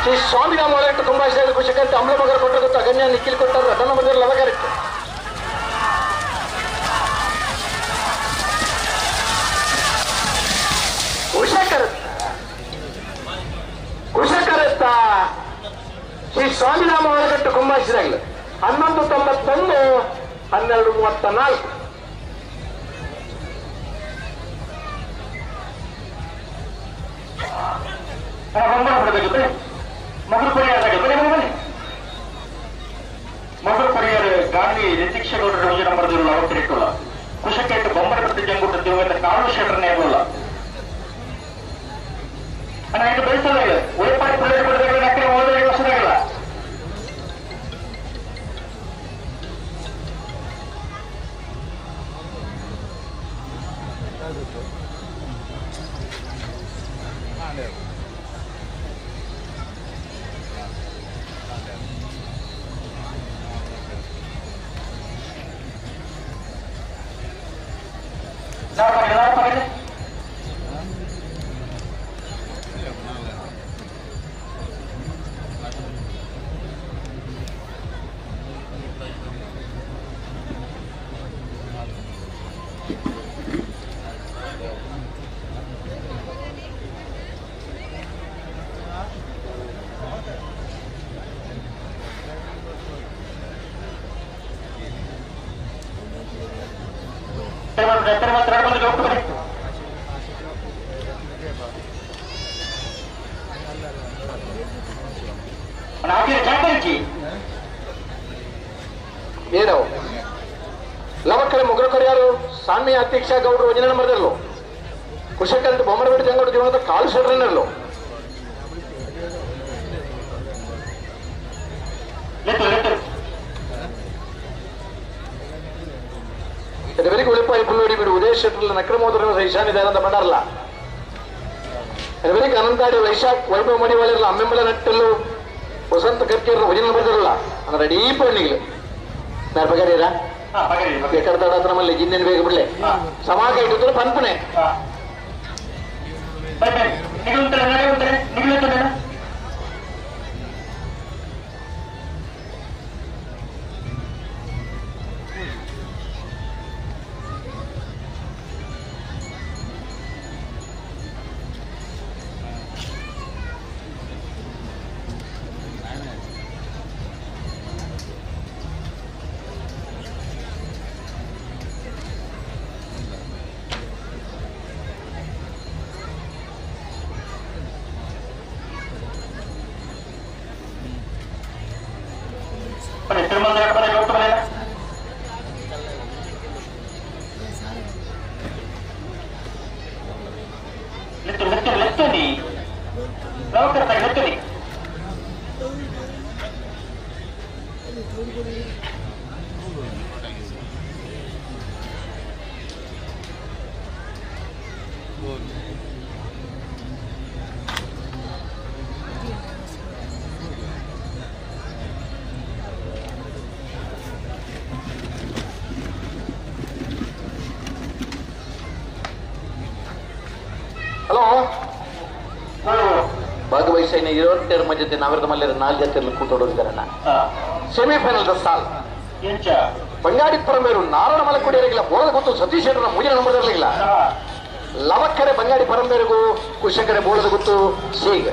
ಶ್ರೀ ಸ್ವಾಮಿರಾಮ ಒಳಗಟ್ಟು ತುಂಬಾ ಖುಷಿಕಂತ ಅಮ್ಲಮಗರ ಕೊಟ್ಟರು ಗೊತ್ತು ಅಗಣ್ಯ ನಿಖಿಲ್ ಕೊಟ್ಟರು ರತನ ಮಗರ ಲವಕರಿತ್ತು ಕುಶಕರತ್ತ ಶ್ರೀ ಸ್ವಾಮಿರಾಮ ಒಳಗಟ್ಟು ಕುಂಬಾಯಿಸಿದಾಗಲು 11:91 12:34 ಮಗರು ಪರಿಹಾರ ಬನ್ನಿ ಬನ್ನಿ ಬನ್ನಿ ಮಗರು ಪರಿಹಾರ ಗಾಂಧಿ ನಿತೀಕ್ಷಗೌಡರ ಒಂಜಿ ನಂಬರ್ ಅವತರಿಕೊಳ್ಳ ಕುಶಕೇಟ್ ಬೊಂಬರ ಪ್ರತಿ ಜಂಗುಟ ತಿರುವಂತ ಕಾಳು ಶೆಟ್ರನೇ ಆಗೋಲ್ಲ ಅಣ್ಣ ಇದು ಬೆಳೆಸಲ್ಲ ಒಳಪಾಡಿ ಪಿಳ್ಳೆ ಏನೋ ಲವಕ್ಕರೆ ಮುಗ್ರ ಕರಿಯಾರು ಸ್ವಾಮಿ ಅಧ್ಯಕ್ಷ ಗೌಡರು ಒಂದಿನ ನಂಬರ್ದಲ್ಲೋ ಕುಶಕಂತ ಬೊಮ್ಮರಬೇಡಿ ಜಂಗಡು ಜೀವನದ ಕಾಲು ಸೊಡ್ರನಲ್ಲೋ ಬೆಳಿಗ್ಗೆ ಉಳಿಪಾಯಿ ಪುಲ್ಲೋಡಿ ಬಿಡು ಉದಯ ಶೆಟ್ಟರ್ಲ ನಕ್ರಮೋದರ ಈಶಾನ್ಯ ದಯಾನಂದ ಭಂಡಾರಲ್ಲ ಬೆಳಿಗ್ಗೆ ಅನಂತಾಡಿ ವೈಶಾಖ್ ವೈಭವ ಮಡಿವಾಳಿರಲ್ಲ ಅಮ್ಮೆಂಬಳ ನಟ್ಟಲ್ಲು ವಸಂತ ಕರ್ಕೇರ ಭಜನೆ ಬರ್ದಿರಲ್ಲ ಅಂದ್ರೆ ರೆಡಿ ಪಣ್ಣಿಗಳು ನಾನು ಬಗರೀರಾ ಎಕಡೆ ನಮ್ಮಲ್ಲಿ ಜಿನ್ನೇನು ಬೇಗ ಬಿಡ್ಲೆ ಸಮಾಗ ಇಟ್ಟಿದ್ರು ಪನ್ಪುನೆ ಹಲೋ ಭಾಗವಹಿಸೈನ ಇರೋಟೆರ್ ಮಧ್ಯತೆ ನಾವಿರದ ಮಲ್ಲೇರ ನಾಲ್ಕು ಜೊತೆ ಕೂತೋಡಿದಾರಣ್ಣ ಸೆಮಿಫೈನಲ್ the ಸಾಲ್ ಬಂಗಾಡಿ ಪರಮೇರು ನಾರಾಯಣ ಮಲಕುಡಿಯರಿಗಿಲ್ಲ ಬೋಳದ ಗೊತ್ತು ಸತೀಶ್ ಶೆಟ್ಟರ ಮುಗಿನ ನಂಬರ್ದಿರಲಿಲ್ಲ ಲವಕ್ಕರೆ ಬಂಗಾಡಿ ಪರಂಬೇರಿಗೂ ಕುಶಕರೆ ಬೋಳದ ಗೊತ್ತು ಸೇಗ್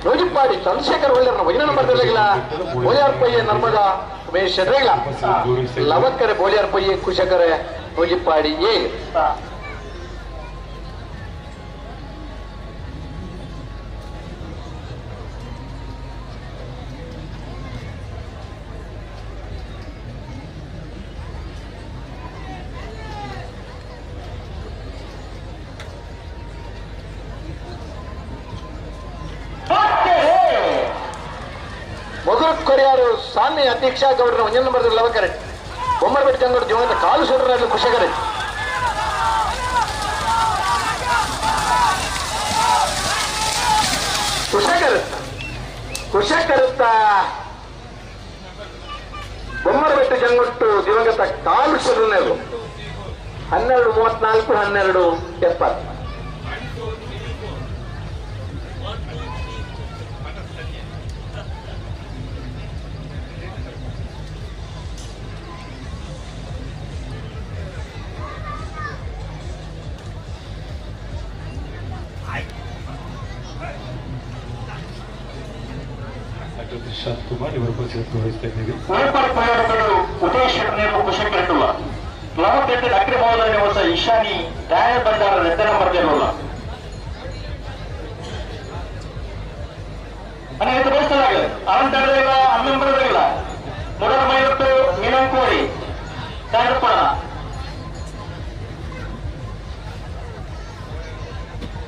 ರೋಜಿಪ್ಪಾಡಿ ಚಂದ್ರಶೇಖರ್ ಒಳ್ಳೆಯವ್ರನ್ನ ವಜನ ನಂಬರ್ದಿರಲಿಲ್ಲ ಬೋಲಿಯಾರ್ ಪಯ್ಯ ನರ್ಮದಾ ಉಮೇಶ್ ಶೆಟ್ಟರಿಗಿಲ್ಲ ಲವಕ್ಕರೆ ಬೋಲಿಯಾರ್ ಪಯ್ಯ ಕುಶಕರೆ ರೋಜಿಪ್ಪಾಡಿ ಏ ಕೊರಿಯಾರು ಸ್ವಾಮಿ ಅಧ್ಯಕ್ಷ ಗೌಡರ ಒಂಜನ ನಂಬರ್ ಲವಕರೆ ಬೊಮ್ಮರಬೆಟ್ಟ ಜಂಗಡ ಜೀವನದ ಕಾಲು ಸುಡರಾಗಲು ಕುಶಕರೆ ಕುಶಕರುತ್ತ ಕುಶಕರುತ್ತ ಬೊಮ್ಮರಬೆಟ್ಟ ಜಂಗೊಟ್ಟು ದಿವಂಗತ ಕಾಲು ಸುಡನೆರು 12:34 12:70. ಶಾಂತ್ ಕುಮಾರ್ ಇವರ ಪರಿಚಯ ವಹಿಸ್ತಾ ಇದ್ದೀವಿ. ಉದಯ ಶೆಟ್ಟರ್ ಕುಶಕರೆಟ್ಟುಲ್ಲ ಲವಪೇಟೆ ಅಗ್ರಭಾವದ ನಿವಾಸ ಈಶಾನಿ ದಯಾಳ ಭಂಡಾರ ರೆಡ್ಡ ನಂಬರ್ ದೇವಲ್ಲ ಅನೇಕ ಬಯಸಲಾಗಿದೆ ಅನಂತರದಿಲ್ಲ ಅನ್ನಂಬರದಿಲ್ಲ ಮೊದಲ ಮೈಲತ್ತು ಮೀನಂಕೋಡಿ ದಾಂಡಪ್ಪಣ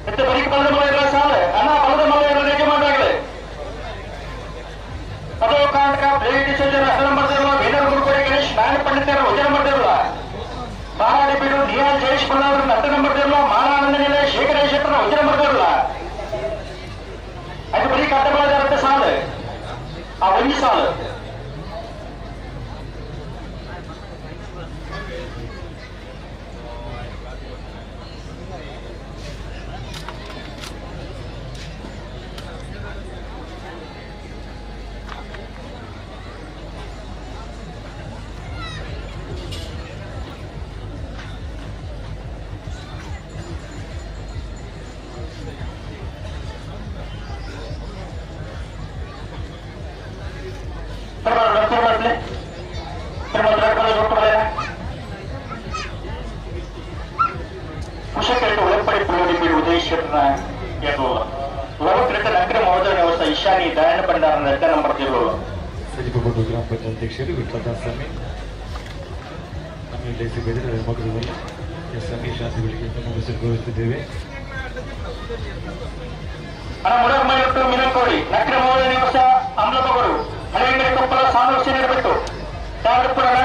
ಮತ್ತೆ ಬರೀ ಬಲದ ಮಲೆ ಸಾಲೆ ಅಣ್ಣ ಬಲದ ಮಲೆ ಯಜಮಾನರಾಗಲಿ ಅದು ಕಾಂಟಕ ಪ್ಲೇಟ್ ಹಸನ ವೇದರ ಗುರುಕೋಡಿ ಗಣೇಶ್ ನಾರಾಯಣ ಪಂಡಿತರ ವಜನ ಮಾಡ್ತಿರಲ್ಲ ಬಾರಾಡಿ ಬೀಡು ನಿಯಾಲ್ ಜಯೇಶ್ ಬಳ್ಳಾವರ ಹತ್ತು ನಂಬರ್ ದೇವಲ್ಲ ಮಾಲಾನಂದ ನಿಲಯ ಶೇಖರ ಶೆಟ್ಟರ ವಜನ ಮಾಡ್ತಿರಲ್ಲ ಅದು ಬರೀ ಕಟ್ಟಬಾರದಂತ ಸಾಲು ಆ ಒಂದು ಸಾಲು ಸತೀಶ್ ಶೆಟ್ಟರ್ನ ಎರ್ಲೋಲ ಲವಕೃತ ನಗರ ಮಹೋದರ ನಿವಾಸ ಈಶಾನಿ ದಯಾನ ಭಂಡಾರನ ಎರಡನೇ ನಂಬರ್ ಎರ್ಲೋಲ. ಸಜಿಪಗೋಡು ಗ್ರಾಮ ಪಂಚಾಯತ್ ಅಧ್ಯಕ್ಷರು ವಿಠಲದಾಸ್ ಸ್ವಾಮಿ ನಮ್ಮ ಸಿಗದಿದ್ದರೆ ಮಗದಲ್ಲಿ ಎಸ್ ಸಮೀರ್ ಶಾಂತಿಗಳಿಗೆ ತಮ್ಮ ಗೌರವಿಸುತ್ತಿದ್ದೇವೆ. ಅಣ್ಣ ಮುಡರ್ ಮೈಲಟ್ಟು ಮಿನಕೋಡಿ ನಗರ ಮಹೋದರ ನಿವಾಸ ಅಮ್ಲಬಗರು ಹಳೆಯಂಗಡಿ ಕೊಪ್ಪಳ ಸಾನೂರು ಸೇರಿಬಿಟ್ಟು ತಾರಪುರಣ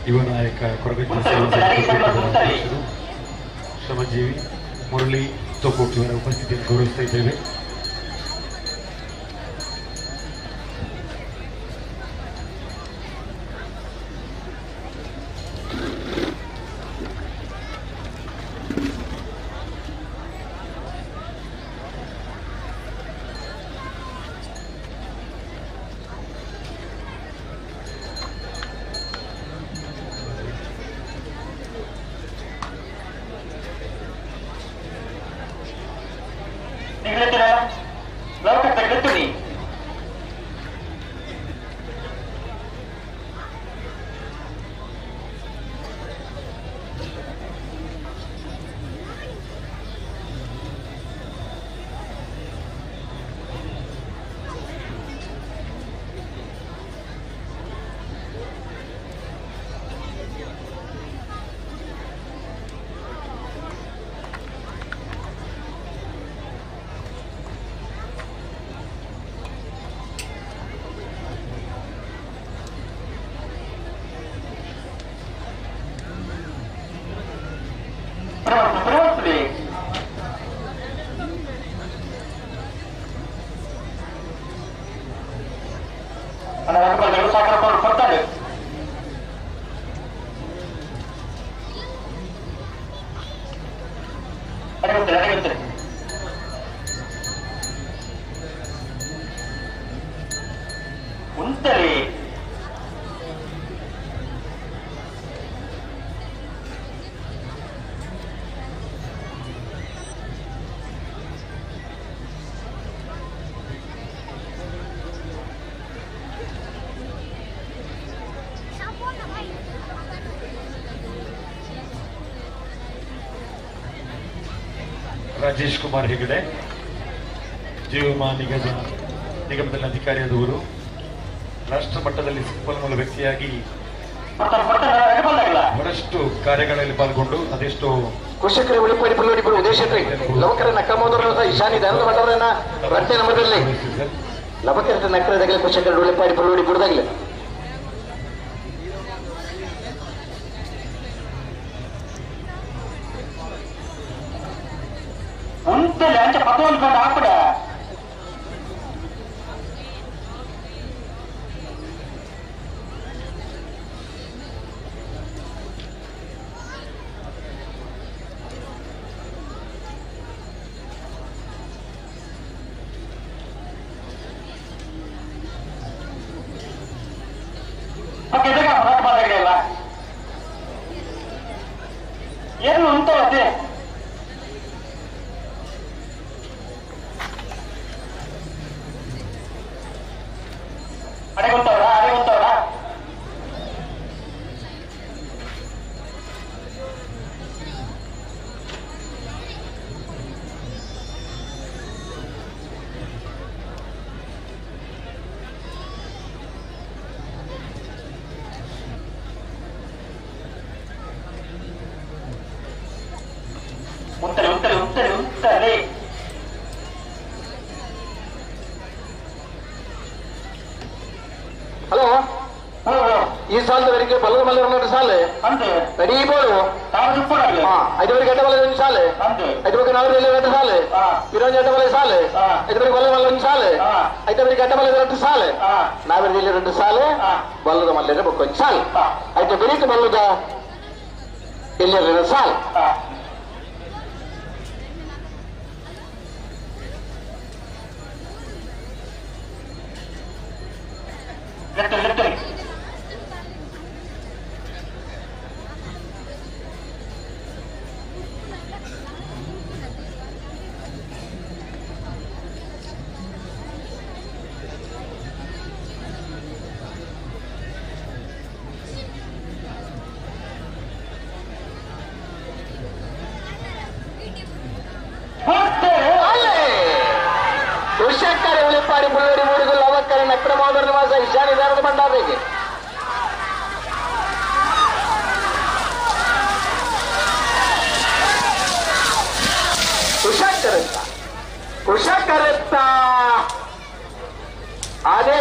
ಯುವ ನಾಯಕ ಕೊರಗಜ್ಜ ಅಧ್ಯಕ್ಷರು ಶ್ರಮಜೀವಿ ಮುರಳಿ ತೋಕೋಟು ಇವರ ಉಪಸ್ಥಿತಿಯನ್ನು ಗೌರವಿಸ್ತಾ ಇದ್ದೇವೆ. ರಾಜೇಶ್ ಕುಮಾರ್ ಹೆಗಡೆ ಜೀವವಿಮಾ ನಿಗಮದಲ್ಲಿ ಅಧಿಕಾರಿಯಾದವರು, ರಾಷ್ಟ್ರ ಮಟ್ಟದಲ್ಲಿ ಸಂಪನ್ಮೂಲ ವ್ಯಕ್ತಿಯಾಗಿ ಬಹಳಷ್ಟು ಕಾರ್ಯಗಳಲ್ಲಿ ಪಾಲ್ಗೊಂಡು ಅದೆಷ್ಟು ಕೃಷಿಕರ ಉಳಿಪಾಡಿ ಪುಲ್ಲೋಡಿಪುರ ಉದಯ ಲವಕರ ನಕ್ಕಮೋದರ ಈಶಾನಿ ಧನದ ಭಂಡಾರನ ರಟ್ಟೆ ನಮ್ಮದಲ್ಲಿ ಲವಕರ ನಕ್ಕರದಾಗಲಿ ಕೃಷಿಕರ ಉಳಿಪಾಡಿ ಪುಲ್ಲೋಡಿಪುರದಾಗಲಿ ಉಂಟಲೆ ಅಂಚೆ ಪತ್ತೊಂದು ಗಂಟೆ ಹಾಕುಡ ಏನು ಉಂಟು ಅದೇ ಅಡೆ ಉಂಟಲೆ ಉಂಟಲೆ ಉಂಟಲೆ ಉಂಟಲೆ ಹಲೋ ಈ ಸಾಲದವರೆಗೆ ಬಲದ ಮಲ್ಲ ಸಾಲೆ ರೆಡಿ ಬೋಳು ಐದುವರೆ ಗಂಟೆ ಬಲ ಒಂದು ಸಾಲೆ ಐದುವರೆ ನಾಲ್ಕು ಗಂಟೆ ಸಾಲೆ ಇರೋಂದು ಗಂಟೆ ಬಲ ಸಾಲೆ ಐದುವರೆ ಬಲ ಮಲ್ಲ ಒಂದು ಸಾಲೆ ಐದುವರೆ ಗಂಟೆ ಬಲ ಎರಡು ಸಾಲೆ ನಾವೆರಡು ಎರಡು ಸಾಲೆ ಬಲ್ಲದ ಮಲ್ಲ ಬೊಕ್ಕೊಂದು ಸಾಲೆ ಐದು ಬೆರೀತು ಬಲ್ಲದ ಎಲ್ಲೆರಡು ಸಾಲೆ. ಕುಶಕ್ಕರೆ ಉಳಿಪಾಡಿ ಬುಳ್ಳೋಡಿ ಮೂಡಿಗು ಲವಕ್ಕರೆ ನಕ್ರ ಮಾದರ ನಿವಾಸ ಈಶಾನ್ಯ ದಾರದ ಭಂಡಾರಿಗೆ ಕುಶಕ್ಕರೆತ್ತ ಕುಶಕರೆತ್ತ ಅದೇ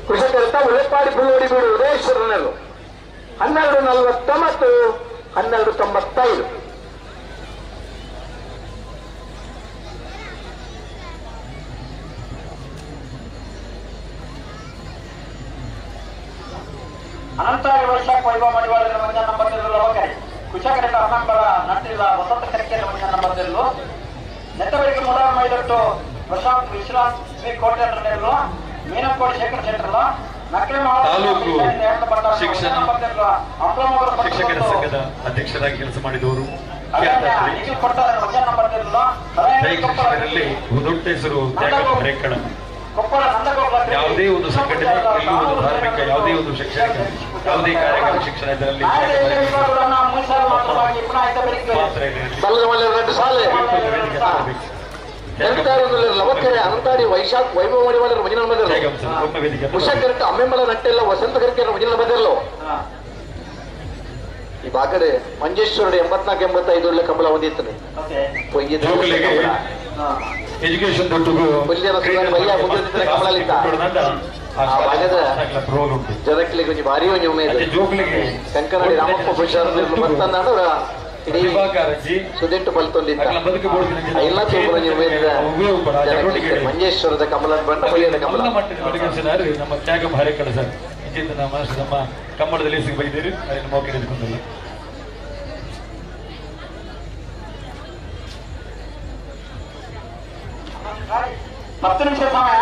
ಕುಶಕರೆತ್ತ ಉಳಿಪಾಡಿ ಬುಳ್ಳೋಡಿ ಬೀಡು ಉದಯೇಶ್ವರನಲ್ಲೂ 12:49 12:95. ಅನಂತಾರಿ ವೈಶಾಖ ವೈಭವ ಮಡಿವಾಳರ ಮಂಜ ನಂಬರ್ ಲವಕರಿ ಕುಶಕರೆತ್ತ ಅಮ್ಮಂಬಳ ನಟ್ಟಿಲ್ಲ ವಸಂತ ಕರಿಕೆರೆ ಮಂಜ ನಂಬರ್ ನೆತ್ತಬೆಳಿಗ್ಗೆ ಮುಡಾರ ಮೈದಟ್ಟು ಪ್ರಶಾಂತ್ ವಿಶ್ರಾಂತ್ ಶ್ರೀ ಕೋಟೆ ಮೀನಂಕೋಡಿ ಶೇಖರ್ ಶೆಟ್ಟರ್ಲ ನಕ್ರೆ ತಾಲೂಕು ಶಿಕ್ಷಣ ಶಿಕ್ಷಕರ ಸಂಘದ ಅಧ್ಯಕ್ಷರಾಗಿ ಕೆಲಸ ಮಾಡಿದವರು ಶಿಕ್ಷಕರಲ್ಲಿ ದೊಡ್ಡ ಹೆಸರು ತ್ಯಾಗಪ್ಪ. ಯಾವುದೇ ಒಂದು ಸಂಘಟನೆ, ಎಲ್ಲೂ ಒಂದು ಧಾರ್ಮಿಕ, ಯಾವುದೇ ಒಂದು ಶೈಕ್ಷಣಿಕ, ಯಾವುದೇ ಕಾರ್ಯಕ್ರಮ ಶಿಕ್ಷಣ ಇದರಲ್ಲಿ ಲವಕೆರೆ ಅನಂತಾಡಿ ವೈಶಾಖ್ ವೈಭವ ಮಡಿವಾಳರ ಮಂಜಿನ ಕುಶಕರೆಟ್ಟ ಅಮ್ಮೆಂಬಳ ನಟ್ಟೆಲ್ಲ ವಸಂತ ಕರಿಕೆರೆ ಮಂಜಿನ ಬದಲು ಈ ಬಾಕಡೆ ಮಂಜೇಶ್ವರ 84 85 ಒಳ್ಳೆ ಕಂಬಳ ಹೊಂದಿತ್ತಾನೆ. ಎಜುಕೇಶನ್ ಜನಕ್ಕೆ ಕೊಂಚ ಭಾರಿ ಒಂಜಿ ಉಮೇದು ಕಂಕನಾಡಿ ರಾಮಪ್ಪ ಪುಷಾರ ಬರ್ತಂದಾಂಡ ಇಡೀ ಸುದೆಟ್ಟು ಬಲ್ತೊಂದಿತ್ತ ಎಲ್ಲ ತೂಪುನ ಉಮೇದ ಮಂಜೇಶ್ವರದ ಕಮಲ ಬಣ್ಣ ಬಯ್ಯದ ಕಮಲ ನಮ್ಮ ತ್ಯಾಗ ಭಾರಿ ಸರ್ ನಮ್ಮ ಕಮ್ಮಳದಲ್ಲಿ ಬೈದಿರಿ ಮೌಖಿಕ. 10 ನಿಮಿಷ ಸಮಯ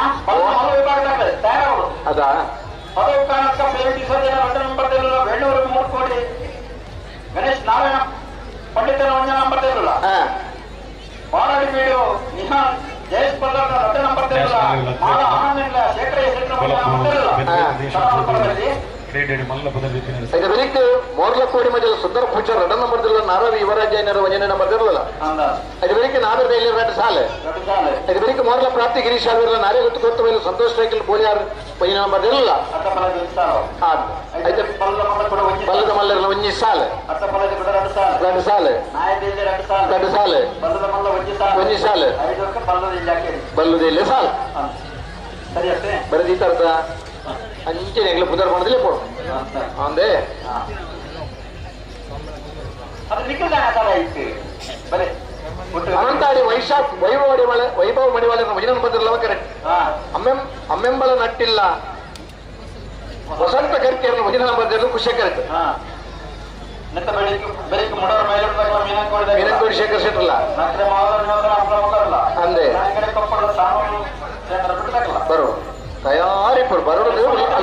ವಿಭಾಗದಾಗ ತಯಾರಾಗೋದು ಅದಾ ಪದವು ಕಾರಣಕ್ಕ 2 ನಂಬರ್ ವೆಳ್ಳೂರು 3 ಕೋಟಿ ಗಣೇಶ್ ನಾರಾಯಣ ಪಂಡಿತರ 1 ನಂಬರ್ ಬಾಳಡಿ ಬೀಡು ನಿಹಾನ್ ಜಯೇಶ್ ಪಲ್ಲರ್ 2 ನಂಬರ್ ಮಾಲ ಆನಂದ ಶೇಖರ ಮೋರ್ಲಕೋಡಿ ಮಜಲ ಸುಂದರ ಪೂಜಾರ್ 2 ನಂಬರ್ ನಾರಾವಿ ಯುವರಾಜ 1 ನಂಬರ್ ಇರಲಿಲ್ಲ. ಅದು ಬೆಳಿಗ್ಗೆ ನಾವಿರದ ಇಲ್ಲಿ 2 ಸಾಲೆ. ಅದು ಬೆಳಿಗ್ಗೆ ಮೋರ್ಲ ಪ್ರಾಪ್ತಿ ಗಿರೀಶ್ ಆಗಿರಲ್ಲ ನಾರೇ ಗೊತ್ತು ಗೊತ್ತು ಮೇಲೆ ಸಂತೋಷ್ ರೈಕಲ್ ಬೋಲಿಯಾರ್ 1 ನಂಬರ್ ಇರಲಿಲ್ಲ. ಬಲ್ಲದ ಮಲ್ಲರ 1 ಸಾಲೆ 2 ಸಾಲೆ 2 ಸಾಲೆ 1 ಸಾಲೆ ಬಲ್ಲದ ಇಲ್ಲಿ ಸಾಲ ಬರದಿ ತರದ ಅಂಚೆ ಎಂಗ್ಲ ಪುದರ್ ಮಾಡದಿಲ್ಲ ಪೋ ಅಂದೆ ಅನಂತಾಡಿ ವೈಶಾಖ್ ವೈಭವ ಮಡಿವಾಳ ವೈಭವ ಮಡಿವಾಳ ಮಂಜಿನ ಬಂದಿರಲ್ಲ ಕರೆಕ್ಟ್ ಅಮ್ಮೆಂಬಳ ನಟ್ಟಿಲ್ಲ ವಸಂತ ಕರ್ಕೆಯನ್ನು ಮಂಜಿನ ಬಂದಿರಲು ಖುಷಿ ಕರೆಕ್ಟ್ ಮೀನಕೋಡಿ ಶೇಖರ್ ಶೆಟ್ಟಲ್ಲ ಅಂದೆ ಬರೋ ತಯಾರಿ ಬರೋದು 10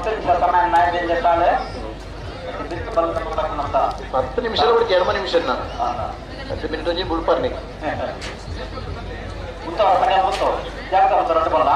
ನಿಮಿಷ ಸಮಯ 10 ನಿಮಿಷ 2 ನಿಮಿಷ ನಾನು 10 ಮಿನಿಟ್ ಒಂಜಿ ಬುಳ್ಪರ್ನಿ ಜಾಗ್ರತೆ ಬಲ್ಲ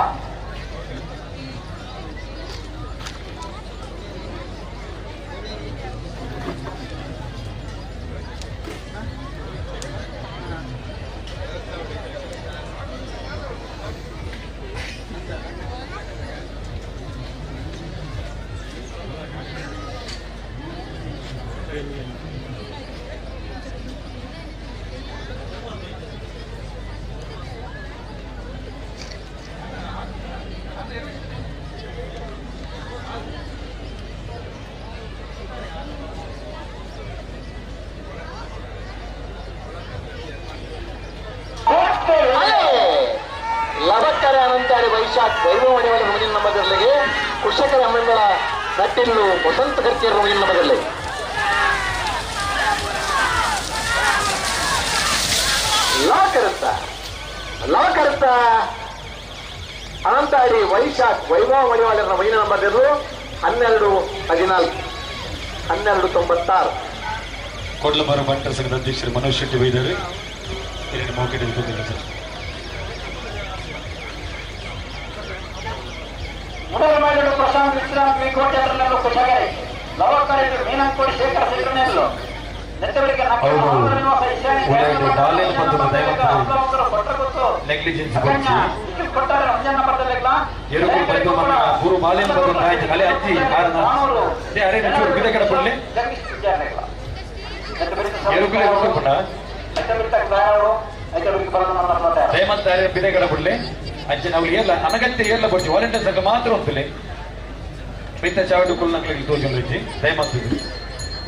ಲವಕ್ಕರೆ ಅನಂತಾಡಿ ವೈಶಾಖ್ ವೈಭವ ಮಡಿವಾಳ ಮುಂದಿನ ನಂಬರ್ಗೆ ಕುಶಕರ ಅಮ್ಮೆಂಬಳ ನಟ್ಟಿಲ್ಲು ವಸಂತ ಕರ್ಕಿಯರ ಮುಂದಿನ ನಂಬರ್ಗೆ ಲಾಕರತ್ತ ಲಾಕರತ್ತ ಅನಂತಾಡಿ ವೈಶಾಖ್ ವೈಭವ ಮಡಿವಾಳರ ಮುಂದಿನ ನಂಬರ್ 12 14 12 96. ಕೊಡ್ಲಮರ ಬಂಟರ ಸಂಘದ ಅಧ್ಯಕ್ಷರು ಮನೋಜ್ ಶೆಟ್ಟಿ ಬೈದರು ಮೌಖಿಕ ಸರ್. ಮೊದಲ ಮಹಿಳೆಯರು ಪ್ರಶಾಂತ್ ವಿಶ್ರಾಂತ್ ವಿ ಕೋಟೆ ಕುಶಗರೆ ಲವಕರೆ ಮೀನಂಕೋಡಿ ಶೇಖರ್ ಶೆಟ್ಟರ್ನೆಲ್ಲು ನೆಗ್ಲಿಜೆನ್ಸ್ ಬರ್ಚಿ ಎರುಕು ಬೈದು ಮನ್ನ ಗುರು ಬಾಲೇನ ಬಂದು ತಾಯಿ ಅಲೆ ಅಜ್ಜಿ ಆರನ they ಅರೆ ಚೂರು ಬಿದೆ ಕಡೆ ಪಡ್ಲಿ ಎರುಕುಲೆ ಹೋಗ್ಬಿಡ ದಯಮಂತ ಬಿದೆ ಕಡೆ ಪಡ್ಲಿ ಅಜ್ಜಿ ನಾವು ಏರ್ಲ ಅನಗತ್ಯ ಏರ್ಲ ಬರ್ಚಿ ವಾಲಂಟಿಯರ್ಸ್ ಸಂಘ ಮಾತ್ರ ಉಂಟುಲೆ ಪಿತ್ತ ಚಾವಡು ಕುಲ್ನಂಗ್ಲಿಗೆ ತೋಜುಂಡು ಅಜ್ಜಿ ದಯಮಂತ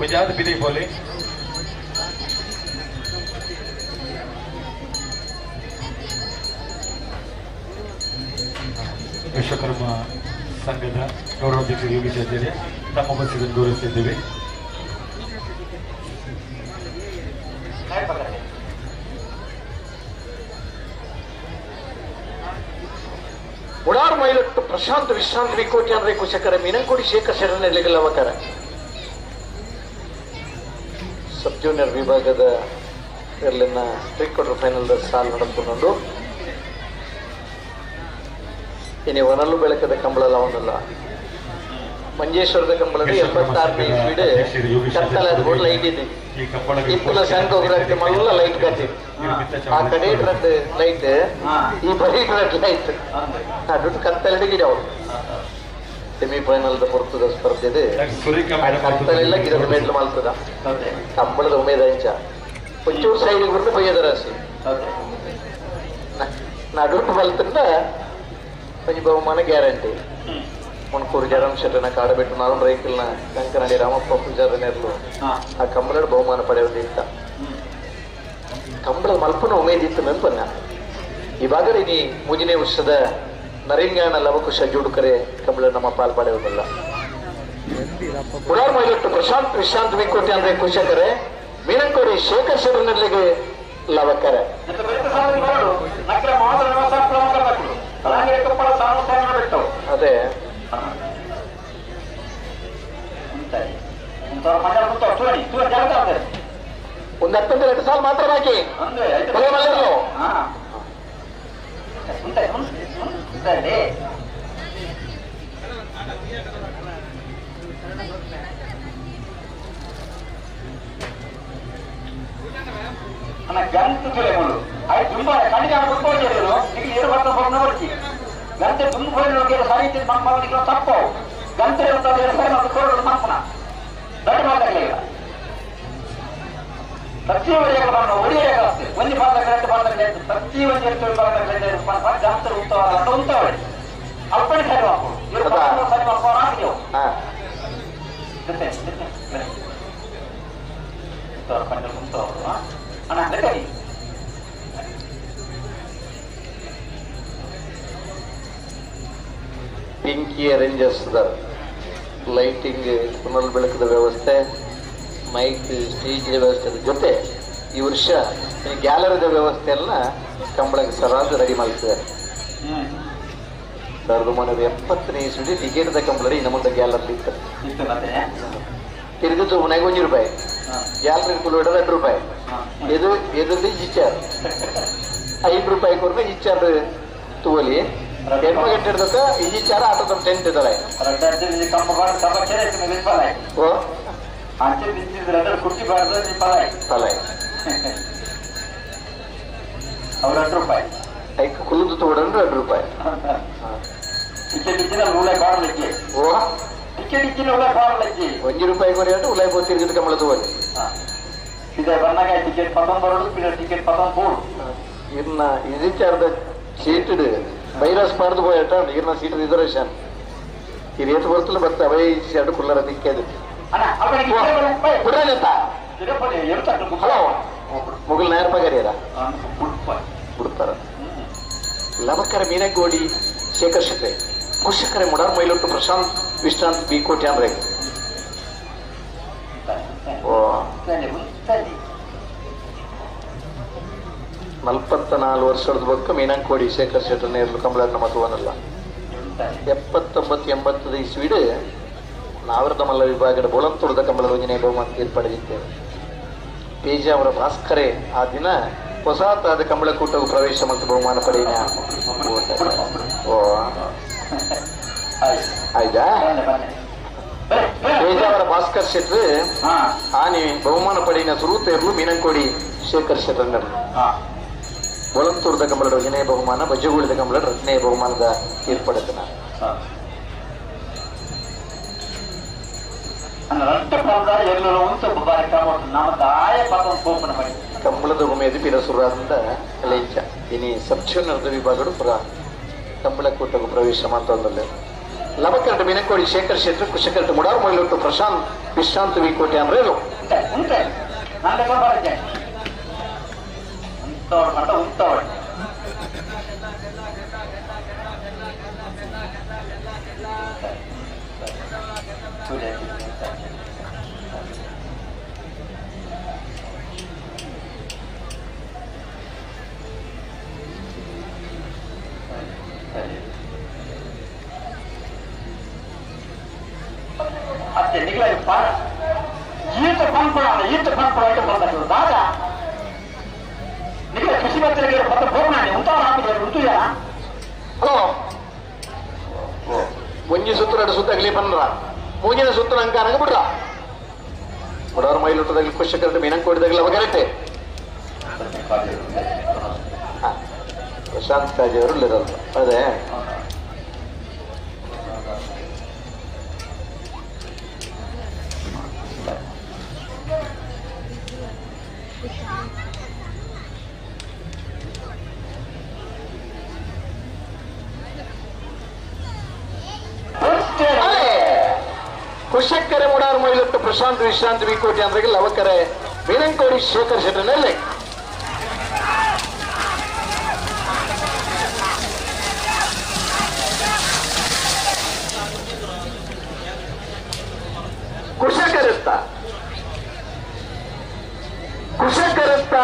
ಒಂಜಾದ ಬಿದೆ ಪೋಲಿ ವಿಶ್ವಕರ್ಮ ಸಂಘದ ಗೌರವಾಧ್ಯಕ್ಷ ಯೋಗೀಶ್ ಆಚಾರ್ಯ ತಮ್ಮ ಉಪಸ್ಥಿತಿಯನ್ನು ಗೌರವಿಸುತ್ತಿದ್ದೇವೆ. ಉಡಾರ್ ಮೈಲಟ್ಟು ಪ್ರಶಾಂತ್ ವಿಶ್ರಾಂತ್ ವಿಕೋಟಿ ಅಂದ್ರೆ ಕುಶಕರ ಮೀನಂಕೋಡಿ ಶೇಖರ್ ಶರಣೆಲೆಗಲವಕರ ಸಬ್ ಜೂನಿಯರ್ ವಿಭಾಗದ ಎರಲಿನ ಪ್ರೀ ಕ್ವಾರ್ಟರ್ ಫೈನಲ್ ಸಾಲು ನಡೆದುಕೊಂಡು ಇನಿ ಒನಲ್ಲು ಬೆಳಕದ ಕಂಬಳಲ್ಲ ಒಂದಲ್ಲ ಮಂಜೇಶ್ವರದ ಕಂಬಳದ 86ನೇ ಇಸ್ವಿಡ್ ಕತ್ತಲ ಲೈಟ್ ಇದೆ ಇತ್ತಲ ಸಂಘ ಹೋಗ್ರಕ್ಕೆ ಮಲ್ಲ ಲೈಟ್ ಕಟ್ಟಿ ಆ ಕಡೆ ರೆಡ್ ಲೈಟ್ ಈ ಬರೀ ರೆಡ್ ಲೈಟ್ ನಡುಟು ಕತ್ತಲೆಡೆ ಗಿಡ ಸೆಮಿಫೈನಲ್ ಪೊರ್ತದ ಸ್ಪರ್ಧೆ ಇದೆ ಕತ್ತಲೆಲ್ಲ ಗಿಡದ ಮೇಡ್ಲು ಮಲ್ತದ ಕಂಬಳದ ಉಮೇದ ಅಂಚ ಒಂಚೂರು ಸೈಡ್ ಬಿಟ್ಟು ಬಯ್ಯದ ರಾಶಿ ನಡುಟು ಮಲ್ತಂದ ಒಂಜಿ ಬಹುಮಾನ ಗ್ಯಾರಂಟಿ. ಮುಣಕೂರು ಜರಂ ಶೆಟ್ಟನ ಕಾಡಬೆಟ್ಟು ನಾಲ್ಕು ರೈಕಲ್ನ ಕಂಕನಡಿ ರಾಮಪ್ಪ ಪೂಜಾರ ನೆರಳು ಆ ಕಂಬಳದ ಬಹುಮಾನ ಪಡೆಯುವುದು ಇತ್ತ ಕಂಬಳದ ಮಲ್ಪನ ಉಮೇದ್ ಇತ್ತು ನೆನಪನ್ನ. ಇವಾಗ ಇನಿ ಮೂಜನೇ ವರ್ಷದ ನರೇಂಗಾಣ ಲವಕುಶ ಜೋಡುಕರೆ ಕಂಬಳ ನಮ್ಮ ಪಾಲ್ ಪಡೆಯುವುದಿಲ್ಲ. ಉಡಾರ್ ಮೈಲಟ್ಟು ಪ್ರಶಾಂತ್ ವಿಶ್ರಾಂತ್ ವಿಕೋಟಿ ಅಂದ್ರೆ ಕುಶಕರೆ ಮೀನಂಕೋಡಿ ಶೇಖರ್ ಶೆಟ್ಟನಲ್ಲಿಗೆ ಲವಕರೆ. ಅದೇ ಒಂದು 72 ಸಾಲ ಮಾತ್ರ ಬಾಕಿ. ಗಂಟೆ ತುಂಬ ಸಾಹಿತ್ಯ ತಪ್ಪು ಗಂಟೆ ಮಾಪನ ದೊಡ್ಡ ಮಾತಾಗಲಿಲ್ಲ. ಪ್ರತಿ ಒಡಿಯ ಒಂದು ಭಾಗ ಎರಡು ಭಾಗ ಪ್ರತಿ ಒಂದು ಎರಡು ಭಾಗ ಗಂಟೆ ಉತ್ತವ ಉಂಟವಳಿ ಅಪ್ಪಣೆ ಸರಿ ಮಾಡ್ಕೊಡು ಸರಿ ಮಾಡ್ಕೊಂಡು ಹಾಕಿದೆವು ಜೊತೆ ಜೊತೆ ಅಣ್ಣ ಬೇಕಾಗಿ ಪಿಂಕಿ ಅರೇಂಜ್ చేస్తున్నారు. ಲೈಟಿಂಗ್, ಪುನರ್ ಬೆಳಕದ ವ್ಯವಸ್ಥೆ, ಮೈಕ್, ಸ್ಟೇಜ್ ವ್ಯವಸ್ಥೆ ಜೊತೆ ಈ ವರ್ಷ ಗ್ಯಾಲರಿದ ವ್ಯವಸ್ಥೆಯನ್ನ ಕಂಬಳಕ್ಕೆ ಸರಾದ ರೆಡಿ ಮಾಡ್ತಿದ್ದಾರೆ. 1970ನೇ ಇಸ್ವಿ ಟಿಕೆಟ್ದ ಕಂಬಳರಿ ನಮ್ಮ ಗ್ಯಾಲರಿ ಇತ್ತು. ತಿರುಗಿದ್ದು ಮನೆಗೆ 1 ರೂಪಾಯಿ, ಗ್ಯಾಲರಿ ಕುಲು 2 ರೂಪಾಯಿ, ಎದು ಎದುರ್ದು ಇಚ್ಚಾರು 5 ರೂಪಾಯಿ ಕೊಡ್ರೆ ಇಚ್ಚಾರು ತೋಲಿ ಎಣ್ಮ ಗಂಟೆ ಹಿಡ್ದಕ್ಕ ಇಚ್ಚಾರ ಆಟದ ಟೆಂಟ್ ಇದ್ದಾಳೆ. ಓ ಕುಲ್ಲುದು ತಗೊಂಡ್ರೆ 2 ರೂಪಾಯಿ. ಓ 1 ರೂಪಾಯಿ ಕೊರಿಯಾಟ ಉಲಾಯ್ ತಿರುಗಿದ ಕಂಬಳ ತಗೋಲಿ. ಇನ್ನ ಇದಿಚಾರದ ಸೀಟ್ ಬೈರಸ್ ಪಾಡ್ದು ಪೋಯಟ ಇರ್ನ ಸೀಟ್ ರಿಸರ್ವೇಶನ್ ಈ ರೇಟ್ ಬರ್ತಲ್ಲ ಬರ್ತಾ ಅವೈ ಎರಡು ಕುಲ್ಲರ ದಿಕ್ಕದು. ಹಲೋ ಮುಗಲ್ ನಾಯರ್ ಪಗರಿಯರ ಬಿಡ್ತಾರ. ಲವಕರ ಮೀನಗೋಡಿ ಶೇಖರ್ ಶೆಟ್ಟೆ ಕುಶಕರೆ ಮುಡಾರ್ ಮೈಲೊಟ್ಟು ಪ್ರಶಾಂತ್ ವಿಶ್ರಾಂತ್ ಬಿ ಕೋಟಿ ಅಂದ್ರೆ ಓ 44 ವರ್ಷದ ಬೊಕ್ಕ ಮೀನಂಕೋಡಿ ಶೇಖರ್ ಶೆಟ್ಟರ್ ನೇರ್ಲು ಕಂಬಳನ್ನ ಮತವನ್ನಲ್ಲ. 79 80 ಇಸ್ವಿಡ್ ನಾವರದ ಮಲ್ಲ ವಿಭಾಗದ ಬೋಳಂತುಡದ ಕಂಬಳ ಯೋಜನೆ ಬಹುಮಾನ ಏರ್ಪಡೆದಿದ್ದೇವೆ. ಪೇಜಾವರ ಭಾಸ್ಕರೇ ಆ ದಿನ ಹೊಸತಾದ ಕಂಬಳಕೂಟವು ಪ್ರವೇಶ ಮತ್ತು ಬಹುಮಾನ ಪಡೆಯ. ಓ ಆಯ್ತಾ ಪೇಜಾವರ ಭಾಸ್ಕರ. ಭಾಸ್ಕರ್ ಶೆಟ್ರು ಆನೆ ಬಹುಮಾನ ಪಡೆಯಿನ ಸುರೂತೇರ್ಲು ಮೀನಂಕೋಡಿ ಶೇಖರ್ ಶೆಟ್ಟರ್ ಬೊಳಂತೂರ್ದ ಕಂಬಳದ ಒಂಜನೇ ಬಹುಮಾನ, ಬಜ್ಜಗೂಳಿದ ಕಂಬಳದ ಎರಡನೇ ಬಹುಮಾನದ ಏರ್ಪಡತನ. ಕಂಬಳದ ಉಮೇದು ಪಿರಸುರಾದ ಕಲೈಚ ಇನಿ ಸಬ್ಜೂನರ್ದ ವಿಭಾಗಡು ಪುರ ಕಂಬಳ ಕೂಟకు ಪ್ರವೇಶ ಮಾತೊಂದಲ್ಲ. ಲವಕರಟ ಮೀನಕೋಡಿ ಶೇಖರ್ ಶೆಟ್ರು, ಕುಶಕರಟ ಮುಡಾರು ಮೊಯ್ಲೊಟ್ಟು ಪ್ರಶಾಂತ್ ವಿಶ್ರಾಂತ್ ವಿ ಕೋಟೆ ಅಂದ್ರೆ ಹಲೋ ಒಂಜಿ ಸುತ್ತ ಎರಡು ಸುತ್ತ ಅಗಲಿ ಬಂದ್ರ ಮೂಗಿನ ಸುತ್ತ ಅಂಕಾರಂಗ ಬಿಡ್ರ ಬಿಡೋರ್ ಮೈಲುಟ್ಟದಾಗಲಿ ಖುಷಿ ಮೀನಂಕೋಡಿದಾಗಲಿ ಅವಾಗ ಪ್ರಶಾಂತ್ ಕಾಜಿ ಅವರು ಇರೋದು ಅದೇ. ಕುಶಕ್ಕರೆ ಮುಡಾರ್ ಮೈಲೊಟ್ಟು ಪ್ರಶಾಂತ್ ವಿಶ್ರಾಂತ್ ವಿ ಕೋಟಿ ಅಂದ್ರೆ ಲವಕರೆ ಮೀನಂಕೋಡಿ ಶೇಖರ್ ಶೆಟ್ಟರ್ನಲ್ಲಿ. ಕುಶಕರತ್ತ ಕುಶಕರತ್ತ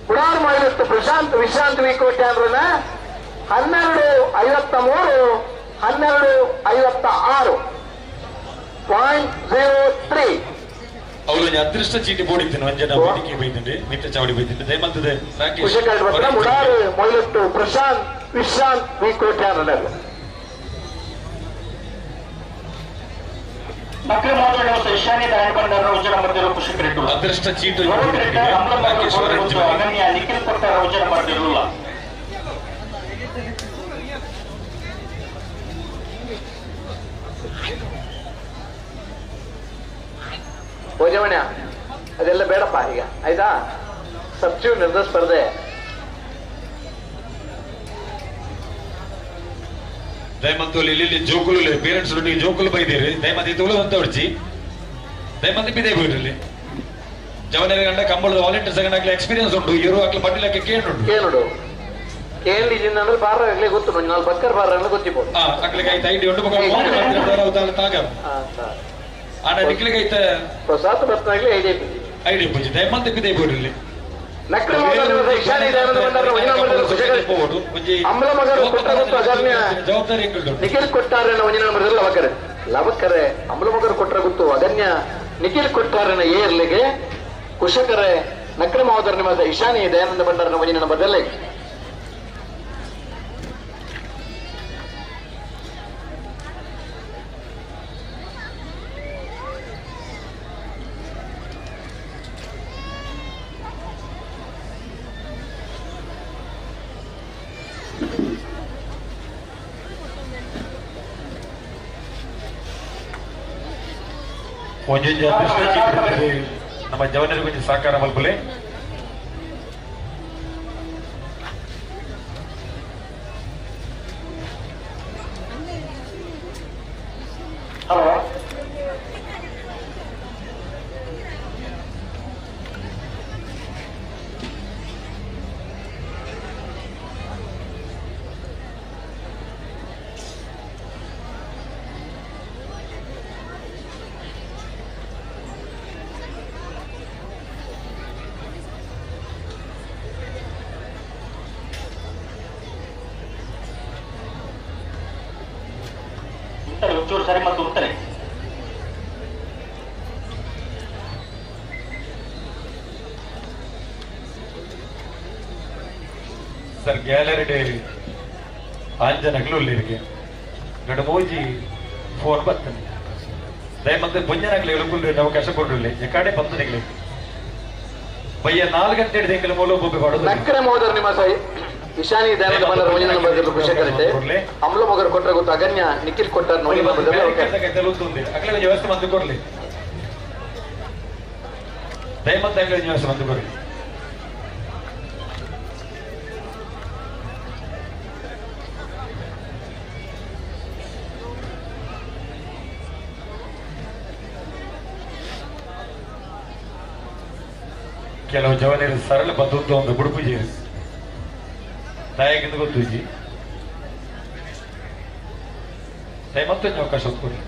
ಮುಡಾರ್ ಮೈಲೊಟ್ಟು ಪ್ರಶಾಂತ್ ವಿಶ್ರಾಂತ್ ವಿ ಕೋಟಿ ಅಂದ್ರೆ 12:53 12:56 0.03. ಅವರು ಅದೃಷ್ಟ ಚೀಟಿ ಬೋಡಿದ್ದೇನೆ ಒಂಜನ ಬೇಡಿಕೆ ಬೈದಂಡೆ ಮಿತ್ತ ಚಾವಡಿ ಬೈದಂಡೆ ದಯಮಲ್ತದೆ. ಮುಡಾರು ಮೊಯ್ಲೊಟ್ಟು ಪ್ರಶಾಂತ್ ವಿಶ್ರಾಂತ್ ವಿ ಕೋಟೆ ಅದೃಷ್ಟ ಚೀಟು ಭೋಜಮಣ್ಯ ಅದೆಲ್ಲ ಬೇಡಪ್ಪ ಈಗ ಆಯ್ತಾ. ಸಬ್ಜು ನಿರ್ದ ಸ್ಪರ್ಧೆ ದಯಮಂತು ಇಲ್ಲಿ ಜೋಕುಲು ಪೇರೆಂಟ್ಸ್ ಜೋಕುಲು ಬೈದಿರಿ ದಯಮಂತಿ ತೋಳು ಅಂತ ಹೊಡ್ಚಿ ದಯಮಂತಿ ಬಿದೆ ಬಿಡ್ರಿ ಜವನ ಗಂಡ ಕಂಬಳದ ವಾಲಂಟಿಯರ್ಸ್ ಗಂಡ ಎಕ್ಸ್ಪೀರಿಯನ್ಸ್ ಉಂಟು ಇವರು ಅಕ್ಲ ಬಡ್ಡಿಲಕ್ಕೆ ಕೇಳುಂಟು ಕೇಳುಡು ಕೇಳಿ ಅಂದ್ರೆ ಬಾರ ಆಗ್ಲೇ ಗೊತ್ತು ನಾಲ್ ಬಕ್ಕರ್ ಬಾರ ಗೊತ್ತಿಬೋದು ಅಕ್ಲಿಗೆ ಐತೆ ಐಡಿ ಉಂಟು ತಾಗ ಆಡ ನಿಕ್ಲಿಗೆ ಐತೆ ಪ್ರಸಾದ ಬಸ್ನಾಗ್ಲಿ ಐಡಿ ಐಡಿ ಪೂಜೆ ದಯಮಂತಿ ಬಿದೆ ಬಿಡ್ರಿ ಜವಾಬ್ದಾರಿ ನಿಖಿಲ್ ಕೊಟ್ಟಾರನ ಒಂಜಿನ ಲವಕರೆ ಲವಕರೆ ಅಂಬಲಮಗರು ಕೊಟ್ಟರ ಗೊತ್ತು ಅಗನ್ಯ ನಿಖಿಲ್ ಕೊಟ್ಟಾರನ ಏರ್ಲಿಗೆ ಕುಶಕರೆ ನಕ್ರಮೋದರ ನಿವಾಸ ಇಶಾನಿ ದಯಾನಂದ ಭಂಡಾರನ ಒಂಜಿನ ಬದಲೆ ಒಂಜೊಂಜಿ ಅದೃಷ್ಟ ಚೀಟಿ ನಮ್ಮ ಜವನರಿಗೆ ಕೊಂಚ ಸಹಕಾರ ಮಲ್ಪುಲೆ. ಹಲೋ ಚೂರು ಸರಿ ಮತ್ತು ಉತ್ತಾರೆ. ಸರ್ ಗ್ಯಾಲರಿ ಡೇ ಆಂಜನಗಳು ಉಳ್ಳರಿಗೆ ಗಡಮೋಜಿ ಫೋನ್ ಬರ್ತಾನೆ. ದಯಮಂತೆ ಪೊಂಜನಾಗ್ಲಿ ಕುಲ್ರಿ ಅವಕಾಶ ಕೊಡ್ರಿ ಎಕಾಡೆ ಬಂದನಿಗ್ಲಿ ಬಯ್ಯ 4 ಗಂಟೆ ಹಿಡಿದು ಮೂಲ ಬೊಬ್ಬೆ ಪಾಡೋದು. ನಕ್ಕರೆ ಮೋದರ್ ನಿಮ್ಮ ಸಾಯಿ ಇಶಾನಿ ದಯಾನಂದ ಬಂಡಾರ ಒಂಜಿ ನಂಬರ್ ಕುಶಕರಿತೆ ಅಮ್ಲ ಮೊಗರು ಕೊಟ್ಟರೆ ಗೊತ್ತು ಅಗನ್ಯ ನಿಖಿಲ್ ಕೊಟ್ಟಾರ ನೋಡಿ ಅಗಲೇ ವ್ಯವಸ್ಥೆ ಮಂದು ಕೊಡ್ಲಿ ದಯಮಂತ ಅಗಲೇ ವ್ಯವಸ್ಥೆ ಮಂದು ಕೊಡ್ಲಿ. ಕೆಲವು ಜವನಿಯರು ಸರಳ ಬದ್ದುಂಟು ಒಂದು ಬುಡುಪುಜಿ ದಾಯಕಿಂದ ಗೊತ್ತುಜಿ ದಯಮತ್ತೊಂದು ಅವಕಾಶ ಕೊಡಿ.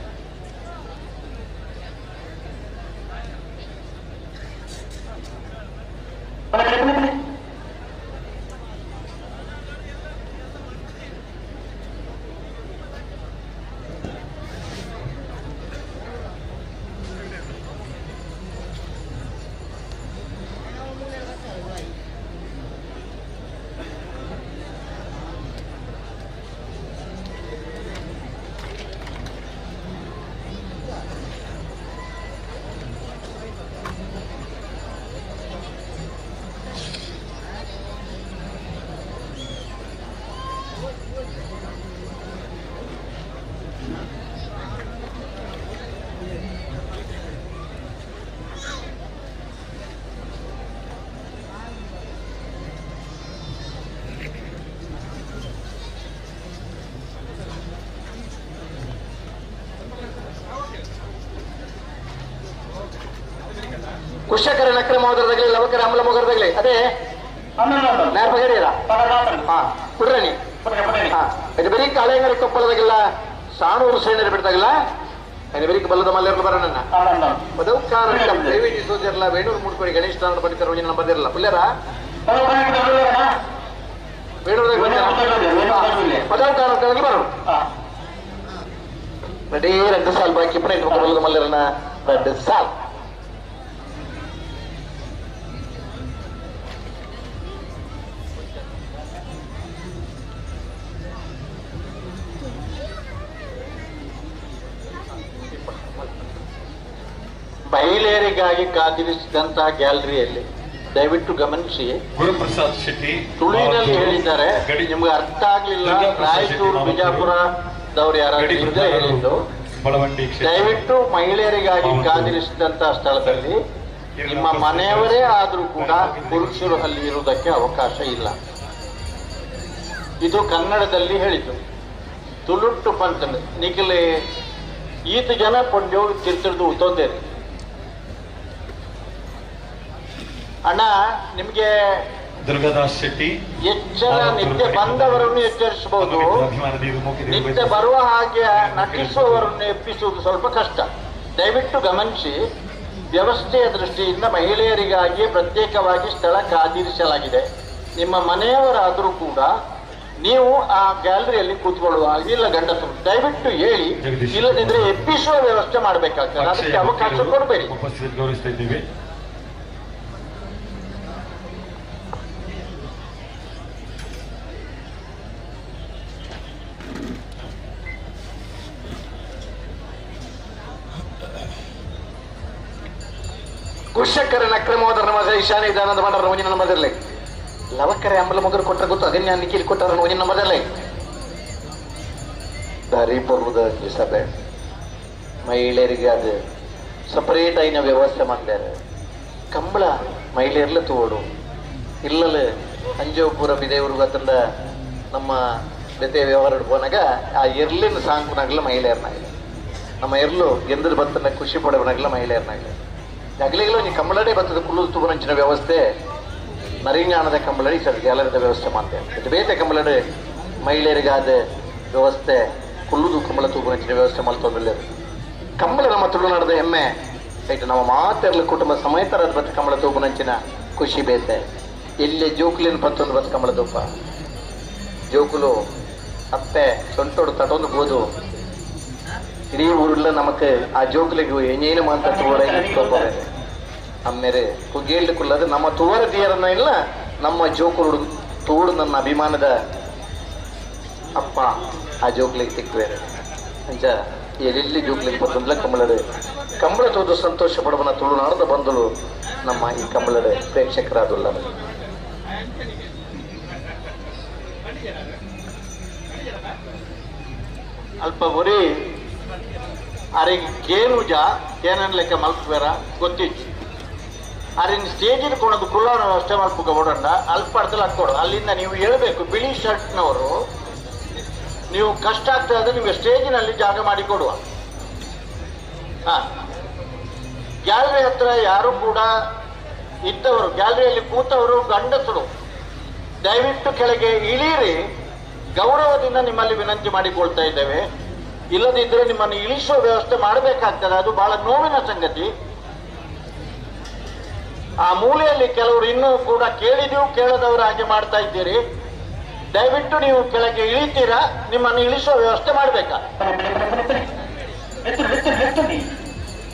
ಕುಶಕರ ನಕ್ರ ಮೋದರದಾಗಲಿ ಲವಕರ ಅಮಲ ಮೊಗರದಾಗಲಿ ಅದೇ ಹಾ ಕುಡ್ರಣಿ ಹಾ ಇದು ಬರೀ ಕಾಳೆಂಗರಿ ಕೊಪ್ಪಳದಾಗಿಲ್ಲ ಸಾಣೂರು ಸೇನರು ಬಿಡ್ತಾಗಿಲ್ಲ ಬರೀ ಬಲ್ಲದ ಮಲ್ಲೇರ್ಲು ಬರೋಣ ಪದವು ಕಾರಣ ದಯವಿಟ್ಟು ಸೋದಿರಲ್ಲ ವೇಣೂರು ಮೂಡ್ಕೊಡಿ ಗಣೇಶ ಸ್ಥಾನದ ಪಂಡಿತರ ಒಂಜಿನ ಬಂದಿರಲ್ಲ ಪುಲ್ಯರ ವೇಣೂರದಾಗ ಪದವು ಕಾರಣ ಬರೋಣ ರೆಡಿ 2 ಸಾಲ್ ಬಾಕಿ ಬಲ್ಲದ ಮಲ್ಲೇರನ 2 ಸಾಲ್. ಮಹಿಳೆಯರಿಗಾಗಿ ಕಾದಿರಿಸಿದಂತಹ ಗ್ಯಾಲರಿಯಲ್ಲಿ ದಯವಿಟ್ಟು ಗಮನಿಸಿ. ಗುರುಪ್ರಸಾದ್ ಶೆಟ್ಟಿ ತುಳುವಿನಲ್ಲಿ ಹೇಳಿದ್ದಾರೆ, ನಿಮ್ಗೆ ಅರ್ಥ ಆಗ್ಲಿಲ್ಲ. ರಾಯಚೂರು ಬಿಜಾಪುರದವ್ರು ಯಾರಾದ್ರೂ ಇದ್ರೆ ಹೇಳಿದ್ದು, ದಯವಿಟ್ಟು ಮಹಿಳೆಯರಿಗಾಗಿ ಕಾದಿರಿಸಿದಂತಹ ಸ್ಥಳದಲ್ಲಿ ನಿಮ್ಮ ಮನೆಯವರೇ ಆದ್ರೂ ಕೂಡ ಪುರುಷರು ಅಲ್ಲಿ ಇರುವುದಕ್ಕೆ ಅವಕಾಶ ಇಲ್ಲ. ಇದು ಕನ್ನಡದಲ್ಲಿ ಹೇಳಿದ್ದು. ತುಳುಟ್ಟು ಪಂತಂದ್ರೆ ನಿಖಿಲೆ ಈತ ಜನ ಪೊಂಜೋ ತಿರ್ತಿರ್ದು ಉತ್ತೊಂದೇರಿ ಅಣ್ಣ. ನಿಮ್ಗೆ ದುರ್ಗಾದಾಸ್ ಶೆಟ್ಟಿ ಎಚ್ಚರ, ನಿದ್ದೆ ಬಂದವರನ್ನು ಎಚ್ಚರಿಸಬಹುದು, ನಿದ್ದೆ ಬರುವ ಹಾಗೆ ನಟಿಸುವವರನ್ನು ಎಪ್ಪಿಸುವುದು ಸ್ವಲ್ಪ ಕಷ್ಟ. ದಯವಿಟ್ಟು ಗಮನಿಸಿ, ವ್ಯವಸ್ಥೆಯ ದೃಷ್ಟಿಯಿಂದ ಮಹಿಳೆಯರಿಗಾಗಿ ಪ್ರತ್ಯೇಕವಾಗಿ ಸ್ಥಳ ಕಾದಿರಿಸಲಾಗಿದೆ. ನಿಮ್ಮ ಮನೆಯವರಾದರೂ ಕೂಡ ನೀವು ಆ ಗ್ಯಾಲರಿಯಲ್ಲಿ ಕೂತ್ಕೊಳ್ಳುವ ಇಲ್ಲ ಗಂಡಸರು ದಯವಿಟ್ಟು ಹೇಳಿ, ಇಲ್ಲದಿದ್ರೆ ಎಪ್ಪಿಸುವ ವ್ಯವಸ್ಥೆ ಮಾಡಬೇಕಾಗ್ತದೆ. ಅದಕ್ಕೆ ಅವಕಾಶ ಕೊಡಬೇಡಿ. ಗೌರವಿಸ್ತಾ ಇದ್ದೀವಿ. ಕುಶಕರ ನಕ್ರಮೋದರ ನಮದ ಈಶಾನಿ ದಾನದ ಮಾಡ್ರ ಒಂಜಿನ ನಂಬದಿರಲಿ ಲವಕರೆ ಅಂಬಲ ಮೊಗರು ಕೊಟ್ಟರೆ ಗೊತ್ತು ಅದೇ ನಾನು ನಿಖಿಲ್ ಕೊಟ್ಟರ ಒಂಜಿನ ನಂಬದಿರಲಿ ದಾರಿ ಪರ್ವದ ಸಭೆ ಮಹಿಳೆಯರಿಗೆ ಅದು ಸಪರೇಟ್ అయిన ವ್ಯವಸ್ಥೆ ಮಾಡ್ತಾರೆ. ಕಂಬಳ ಮಹಿಳೆಯರ್ಲ ತೋಡು ಇಲ್ಲಲು ಅಂಜೋಪುರ ಬಿದೇವ್ರಿಗೆ ಅತಂದ ನಮ್ಮ ಜೊತೆ ವ್ಯವಹಾರ ಹೋನಾಗ ಆ ಎರ್ಲಿನ ಸಾಂಕುನಾಗಲ ಮಹಿಳೆಯರ್ನಾಗಲಿ ನಮ್ಮ ಎರ್ಲು ಎಂದ್ರ ಬತ್ತನ ಖುಷಿ ಪಡೋನಾಗಲ ಮಹಿಳೆಯರ್ನಾಗಲಿ ಅಗಲಿಗಲೂ ನೀ ಕಂಬಳಡೆ ಬರ್ತದೆ ಕುಳ್ಳು ತುಬರಂಚಿನ ವ್ಯವಸ್ಥೆ ನರಿಂಗಾಣದ ಕಂಬಳಡಿ ಸರ್ ಗ್ಯಾಲರಿದ ವ್ಯವಸ್ಥೆ ಮಾಡ್ತೇವೆ. ಇದು ಬೇತೆ ಕಂಬಳಡೆ ಮಹಿಳೆಯರಿಗಾದ ವ್ಯವಸ್ಥೆ ಕುಳ್ಳುದು ಕಂಬಳ ತೂಬರಂಚಿನ ವ್ಯವಸ್ಥೆ ಮಾಡ್ತೋದಿಲ್ಲ. ಕಂಬಳ ನಮ್ಮ ತುಳುನಾಡದ ಹೆಮ್ಮೆ ರೈಟ್. ನಮ್ಮ ಮಾತೆರ್ಲ ಕುಟುಂಬ ಸಮೇತರಾದ ಬತ್ತ ಕಂಬಳ ತೂಬುನಂಚಿನ ಖುಷಿ ಬೇತೆ. ಇಲ್ಲಿ ಜೋಕುಲಿನ ಪತ್ತೊಂದು ಬತ್ತ ಕಂಬಳ ತೂಪ ಜೋಕುಲು ಅಪ್ಪೆ ಸೊಂಟೋಡು ತಟೊಂದು ಬೋದು ಇಡೀ ಊರುಲ್ಲ ನಮಕ್ ಆ ಜೋಕುಲಿಗೆ ಏನೇನು ಮಾಂತ ತೋರ ಅಮ್ಮೇರೆ ಕುಗೇಳ್ದು ಕುಲ್ಲದು ನಮ್ಮ ತೋರ ತೀರನ್ನ ಇಲ್ಲ ನಮ್ಮ ಜೋಕುಲು ತೋಡು ನನ್ನ ಅಭಿಮಾನದ ಅಪ್ಪ ಆ ಜೋಕುಲಿಗೆ ತಿಕ್ಕುವೇರೆ ಅಂಚ ಎಲ್ಲಿ ಜೋಕ್ಲಿಗೆ ಪತ್ತೊಂದ್ಲ ಕಂಬಳಡೆ ಕಂಬಳ ತೋದು ಸಂತೋಷ ಪಡುವನ ತುಳುನಾಡದ ಬಂದಳು ನಮ್ಮ ಈ ಕಂಬಳಡೆ ಪ್ರೇಕ್ಷಕರಾದುಲ್ಲ. ಅಲ್ಪ ಬರೀ ಅರೆಗೆ ಕೇನುಜ ಕೇನನ್ ಲೆಕ್ಕ ಮಲ್ಪುವೆರ ಗೊತ್ತಿಜ್ಜಿ ಅರಿನ್ ಸ್ಟೇಜಿನ ಕೊಡೋದು ಕುಳ್ಳಾನ ಅಷ್ಟೇ ಮಲ್ಪುಗ ಓಡಂಡ ಅಲ್ಪ ಅರ್ಧದಲ್ಲಿ ಹಾಕ್ಕೊಡು. ಅಲ್ಲಿಂದ ನೀವು ಹೇಳ್ಬೇಕು ಬಿಳಿ ಶರ್ಟ್ನವರು ನೀವು ಕಷ್ಟ ಆಗ್ತದೆ ಆದರೆ ನಿಮಗೆ ಸ್ಟೇಜಿನಲ್ಲಿ ಜಾಗ ಮಾಡಿಕೊಡುವ. ಹಾಂ, ಗ್ಯಾಲರಿ ಹತ್ರ ಯಾರು ಕೂಡ ಇದ್ದವರು ಗ್ಯಾಲರಿಯಲ್ಲಿ ಕೂತವರು ಗಂಡಸರು ದಯವಿಟ್ಟು ಕೆಳಗೆ ಇಳೀರಿ, ಗೌರವದಿಂದ ನಿಮ್ಮಲ್ಲಿ ವಿನಂತಿ ಮಾಡಿಕೊಳ್ತಾ ಇದ್ದೇವೆ. ಇಲ್ಲದಿದ್ದರೆ ನಿಮ್ಮನ್ನು ಇಳಿಸುವ ವ್ಯವಸ್ಥೆ ಮಾಡಬೇಕಾಗ್ತದೆ, ಅದು ಬಹಳ ನೋವಿನ ಸಂಗತಿ. ಆ ಮೂಲೆಯಲ್ಲಿ ಕೆಲವರು ಇನ್ನೂ ಕೂಡ ಕೇಳಿದೆಯೂ ಕೇಳದವರು ಹಾಗೆ ಮಾಡ್ತಾ ಇದ್ದೀರಿ. ದಯವಿಟ್ಟು ನೀವು ಕೆಳಗೆ ಇಳಿತೀರಾ, ನಿಮ್ಮನ್ನು ಇಳಿಸುವ ವ್ಯವಸ್ಥೆ ಮಾಡಬೇಕಾ?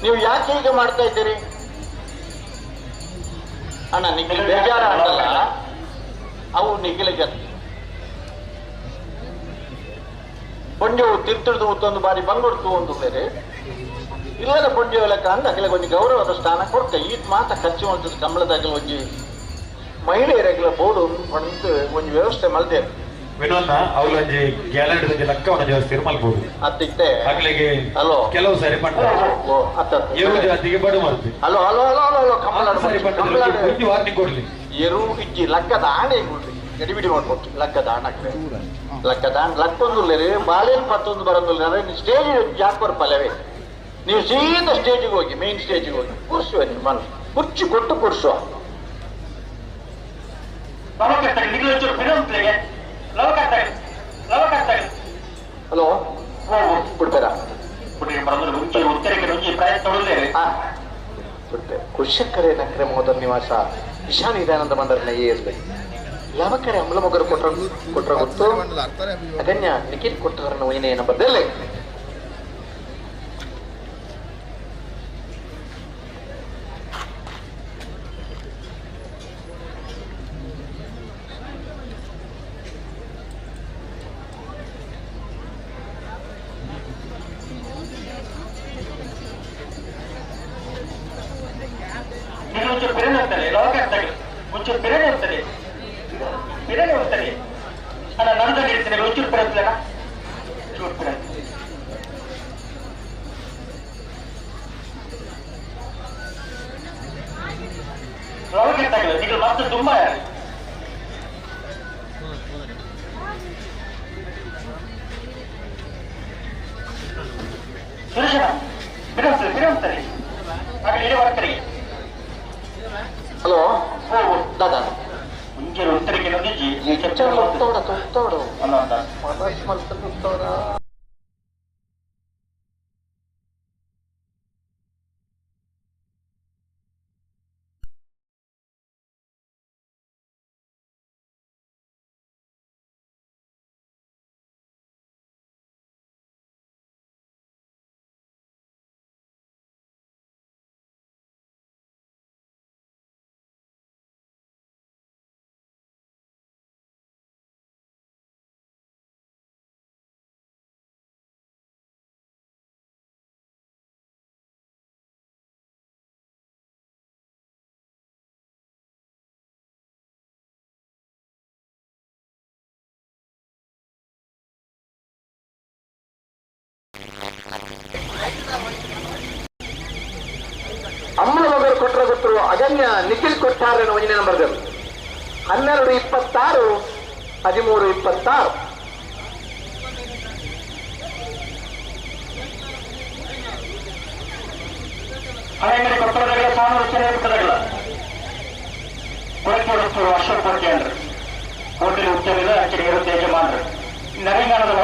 ನೀವು ಯಾಕೆ ಹೀಗೆ ಮಾಡ್ತಾ ಇದ್ದೀರಿ ಅಣ್ಣ? ನಿಮಗೆ ಬೇಜಾರ ಆಗಲ್ಲ, ಅವು ನಿಗಿಲಿಗೆ ಪೊಂಜೆವು ತಿರ್ತಿಡ್ದು ಒಂದು ಬಾರಿ ಬಂಗೊಡ್ತು ಒಂದು ಬೇರೆ ಇಲ್ಲದ ಪೊಂಜೆವು ಲೆಕ್ಕ ಅಂದ ಅಖಿಲ ಒಂಜಿ ಗೌರವದ ಸ್ಥಾನ ಕೊಡ್ತ. ಈ ಮಾತ ಖರ್ಚು ಅಂತದ್ದು ಕಂಬಳದಾಗಲ ಒಂಜಿ ಮಹಿಳೆಯರಾಗಲ ಬೋರ್ಡು ಒಂದು ಒಂಜಿ ವ್ಯವಸ್ಥೆ ಮಲ್ದೆ ವಿನೋದ್ನ ಅವಳೊಂಜಿ ಗ್ಯಾಲರಿ ಲಕ್ಕ ಒಂದು ವ್ಯವಸ್ಥೆ ಮಲ್ಬೋದು ಅತ್ತಿತ್ತೆ ಅಗಲಿಗೆ ಹಲೋ ಕೆಲವು ಸರಿ ಪಂಡ ಎರು ಜಾತಿಗೆ ಬಡು ಮಾಡ್ತೀವಿ. Hello hello hello hello hello Kambala ಸರಿ ಪಂಡ ವಾರ್ನಿಂಗ್ ಕೊಡ್ಲಿ. ಎರು ಇಜ್ಜಿ ಲಕ್ಕದ ಆಣೆ ಕೊಡ್ರಿ, ಗಡಿಬಿಡಿ ಮಾಡ್ಕೊಡ್ರಿ. ಲಕ್ಕದ ಆಣ ಲಕ್ಕದ ಲಕ್ಕೊಂದುಲ್ಲೇರಿ ಬಾಳೆನ್ ಪತ್ತೊಂದು ಬರಂದುಲ್ಲ ಸ್ಟೇಜ್ ಜಾಕ್ ಬರ್ಪಲ್ಲವೇ. ನೀವು ಸೀದಾ ಸ್ಟೇಜಿಗೆ ಹೋಗಿ, ಮೇನ್ ಸ್ಟೇಜಿಗೆ ಹೋಗಿ ಕೂರಿಸುವ, ನಿಮ್ಮ ಕುರ್ಚಿ ಕೊಟ್ಟು ಕೂರಿಸುವ. ಹಲೋ ಬಿಡ್ಬೇಡ ಬಿಡ್ಬೇ. ಕುಶಕರೆ ನಕ್ರೆ ಮೋದರ್ ನಿವಾಸ ಇಶಾನ್ ಇದಾನಂದ ಮಂಡರ್ನ ಎ ಎಸ್ ಬೈ ಲವಕರೆ ಅಮಲ ಮೊಗರು ಕೊಟ್ರ ಕೊಟ್ರ ಗೊತ್ತು ಅಗನ್ಯ ನಿಖಿಲ್ ಕೊಟ್ಟರನ್ನ ಏನೇ ನಂಬರ್ದಲ್ಲೇ. ಹಲೋ ದಾದಾ ಅಮ್ಮನ ಮಗರು ಕೊಟ್ಟರ ಗೊತ್ತರು ಅಗನ್ಯ ನಿಖಿಲ್ ಕೊಟ್ಟಾರನ ಒಂದನೇ ನಂಬರ್ 12 26 13 26. ಹಳೆಯಂಗಡಿ ಕೊಪ್ಪಳದಾಗಲ ಸಾನೂರು ಚೆನ್ನೈಪಟ್ಟದಾಗಲ ಕೊರಕೋಡತ್ತೂರು ಅಶೋಕ್ ಕೋಟೆಯನ್ರು ಹೋಟೆಲ್ ಉದ್ಯಮಿದ ಅಂಚೆ ಇರುತ್ತೆ ಯಜಮಾನರು ನರೇಂಗಾನದ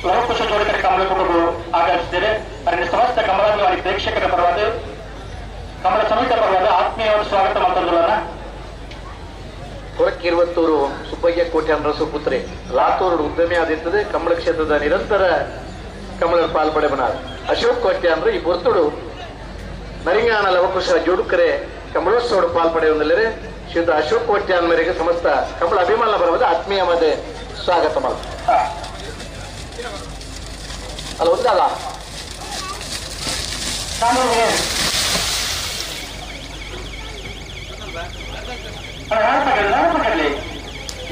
ಲವಕುಶ ಜೋಡಿಕರ ಕಮಲ ಕುಟುಂಬ ಆಗಮಿಸಿದ್ದಾರೆ. ಅದರಿಂದ ಸಮಸ್ತ ಕಮಲಾಭಿಮಾನಿ ಪ್ರೇಕ್ಷಕರ ಪರವಾದ ಕಮಲ ಸಮಿತ ಪರವಾದ ಆತ್ಮೀಯವಾದ ಸ್ವಾಗತ ಮಾತಾಡೋಣ. ಕೊರಕಿರುವತ್ತೂರು ಸುಬ್ಬಯ್ಯ ಕೋಟೆ ಸುಪುತ್ರಿ ಲಾತೂರು ಉದ್ಯಮಿ ಆದಿರ್ತದೆ. ಕಮಲ ಕ್ಷೇತ್ರದ ನಿರಂತರ ಕಮಲ ಪಾಲ್ಪಡೆ ಬನಾರ್ ಅಶೋಕ್ ಕೋಟೆ ಅಂದ್ರೆ ಈ ಪೊರ್ತುಡು ನರಿಂಗಾನ ಲವಕುಶ ಜೋಡುಕರೆ ಕಮಲೋತ್ಸವ ಪಾಲ್ಪಡೆಯುವುದಲ್ಲದೆ ಶ್ರೀಯುತ ಅಶೋಕ್ ಕೋಟ್ಯಾನ್ ಮೇರೆಗೆ ಸಮಸ್ತ ಕಮಲ ಅಭಿಮಾನ ಬರುವುದು ಆತ್ಮೀಯ ಮಧ್ಯೆ ಸ್ವಾಗತ ಮಾಡ. ಅಲ್ಲ ಒಂದಲ್ಲ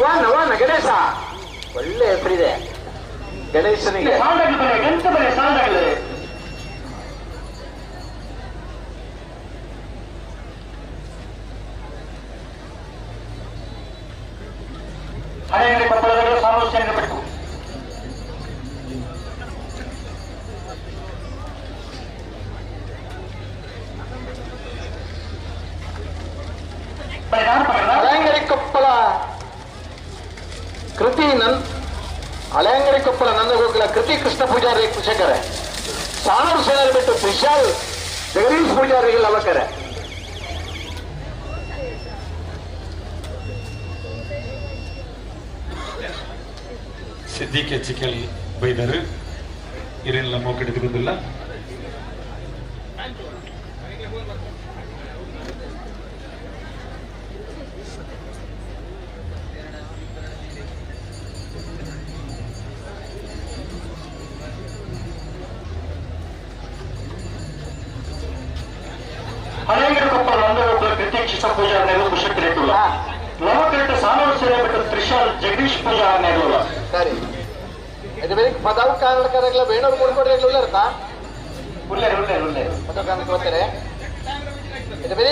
ವಾನ ವಾನ ಗಣೇಶ ಒಳ್ಳೆ ಹೆಸರಿದೆ ಗಣೇಶನಿಗೆ. ಹಳೆಯಂಗಡಿ ಕೊಪ್ಪಳ ಕೃತಿ ನನ್ ಹಳೆಯಂಗಡಿ ಕೊಪ್ಪಳ ನಂದಗೋಕುಲ ಕೃತಿ ಕೃಷ್ಣ ಪೂಜಾರಿ ಕೃಷಕರೇ ಸಾಣೂರು ಸೇನರು ಬಿಟ್ಟು ವಿಶಾಲ್ ಜಗದೀಶ್ ಪೂಜಾರಿಗೆ ಲವಕರೆ. ಸಿದ್ದಿಕೆ ಚಿಕ್ಕಲ್ ಬೈದರು ಇರೆಲ್ಲ ಮೋಕಡಿದುಕೊಂಡಿಲ್ಲ. ಹಳೆಯಂಗಡಿ ಕೊಪ್ಪಳ ನಂದಗೋಕುಲ ಕೃತಿ ಕೃಷ್ಣ ಪೂಜಾರಿ ಕುಶಕರೇಟುಲ್ಲ ಲವಕರೆಟ್ಟ ಸಾನೂರು ಸೇನೆ ಬಿಟ್ಟು ತ್ರಿಶಾಲ್ ಜಗದೀಶ್ ಪೂಜಾರಿ. ಸರಿ ಇದು ಬೇರೆ ಪದವು ಕಾರಣಕ್ಕಾಗಲ್ಲ ಬೇಣೂರು ಮೂಡ್ಕೊಡ್ರಿ ಉಳ್ಳರ್ತಾ ಉಳ್ಳೇರು ಉಳ್ಳೇರು ಉಳ್ಳೇರು ಪದವು ಕಾರಣಕ್ಕೆ ಬರ್ತಾರೆ. ಇದು ಬೇರೆ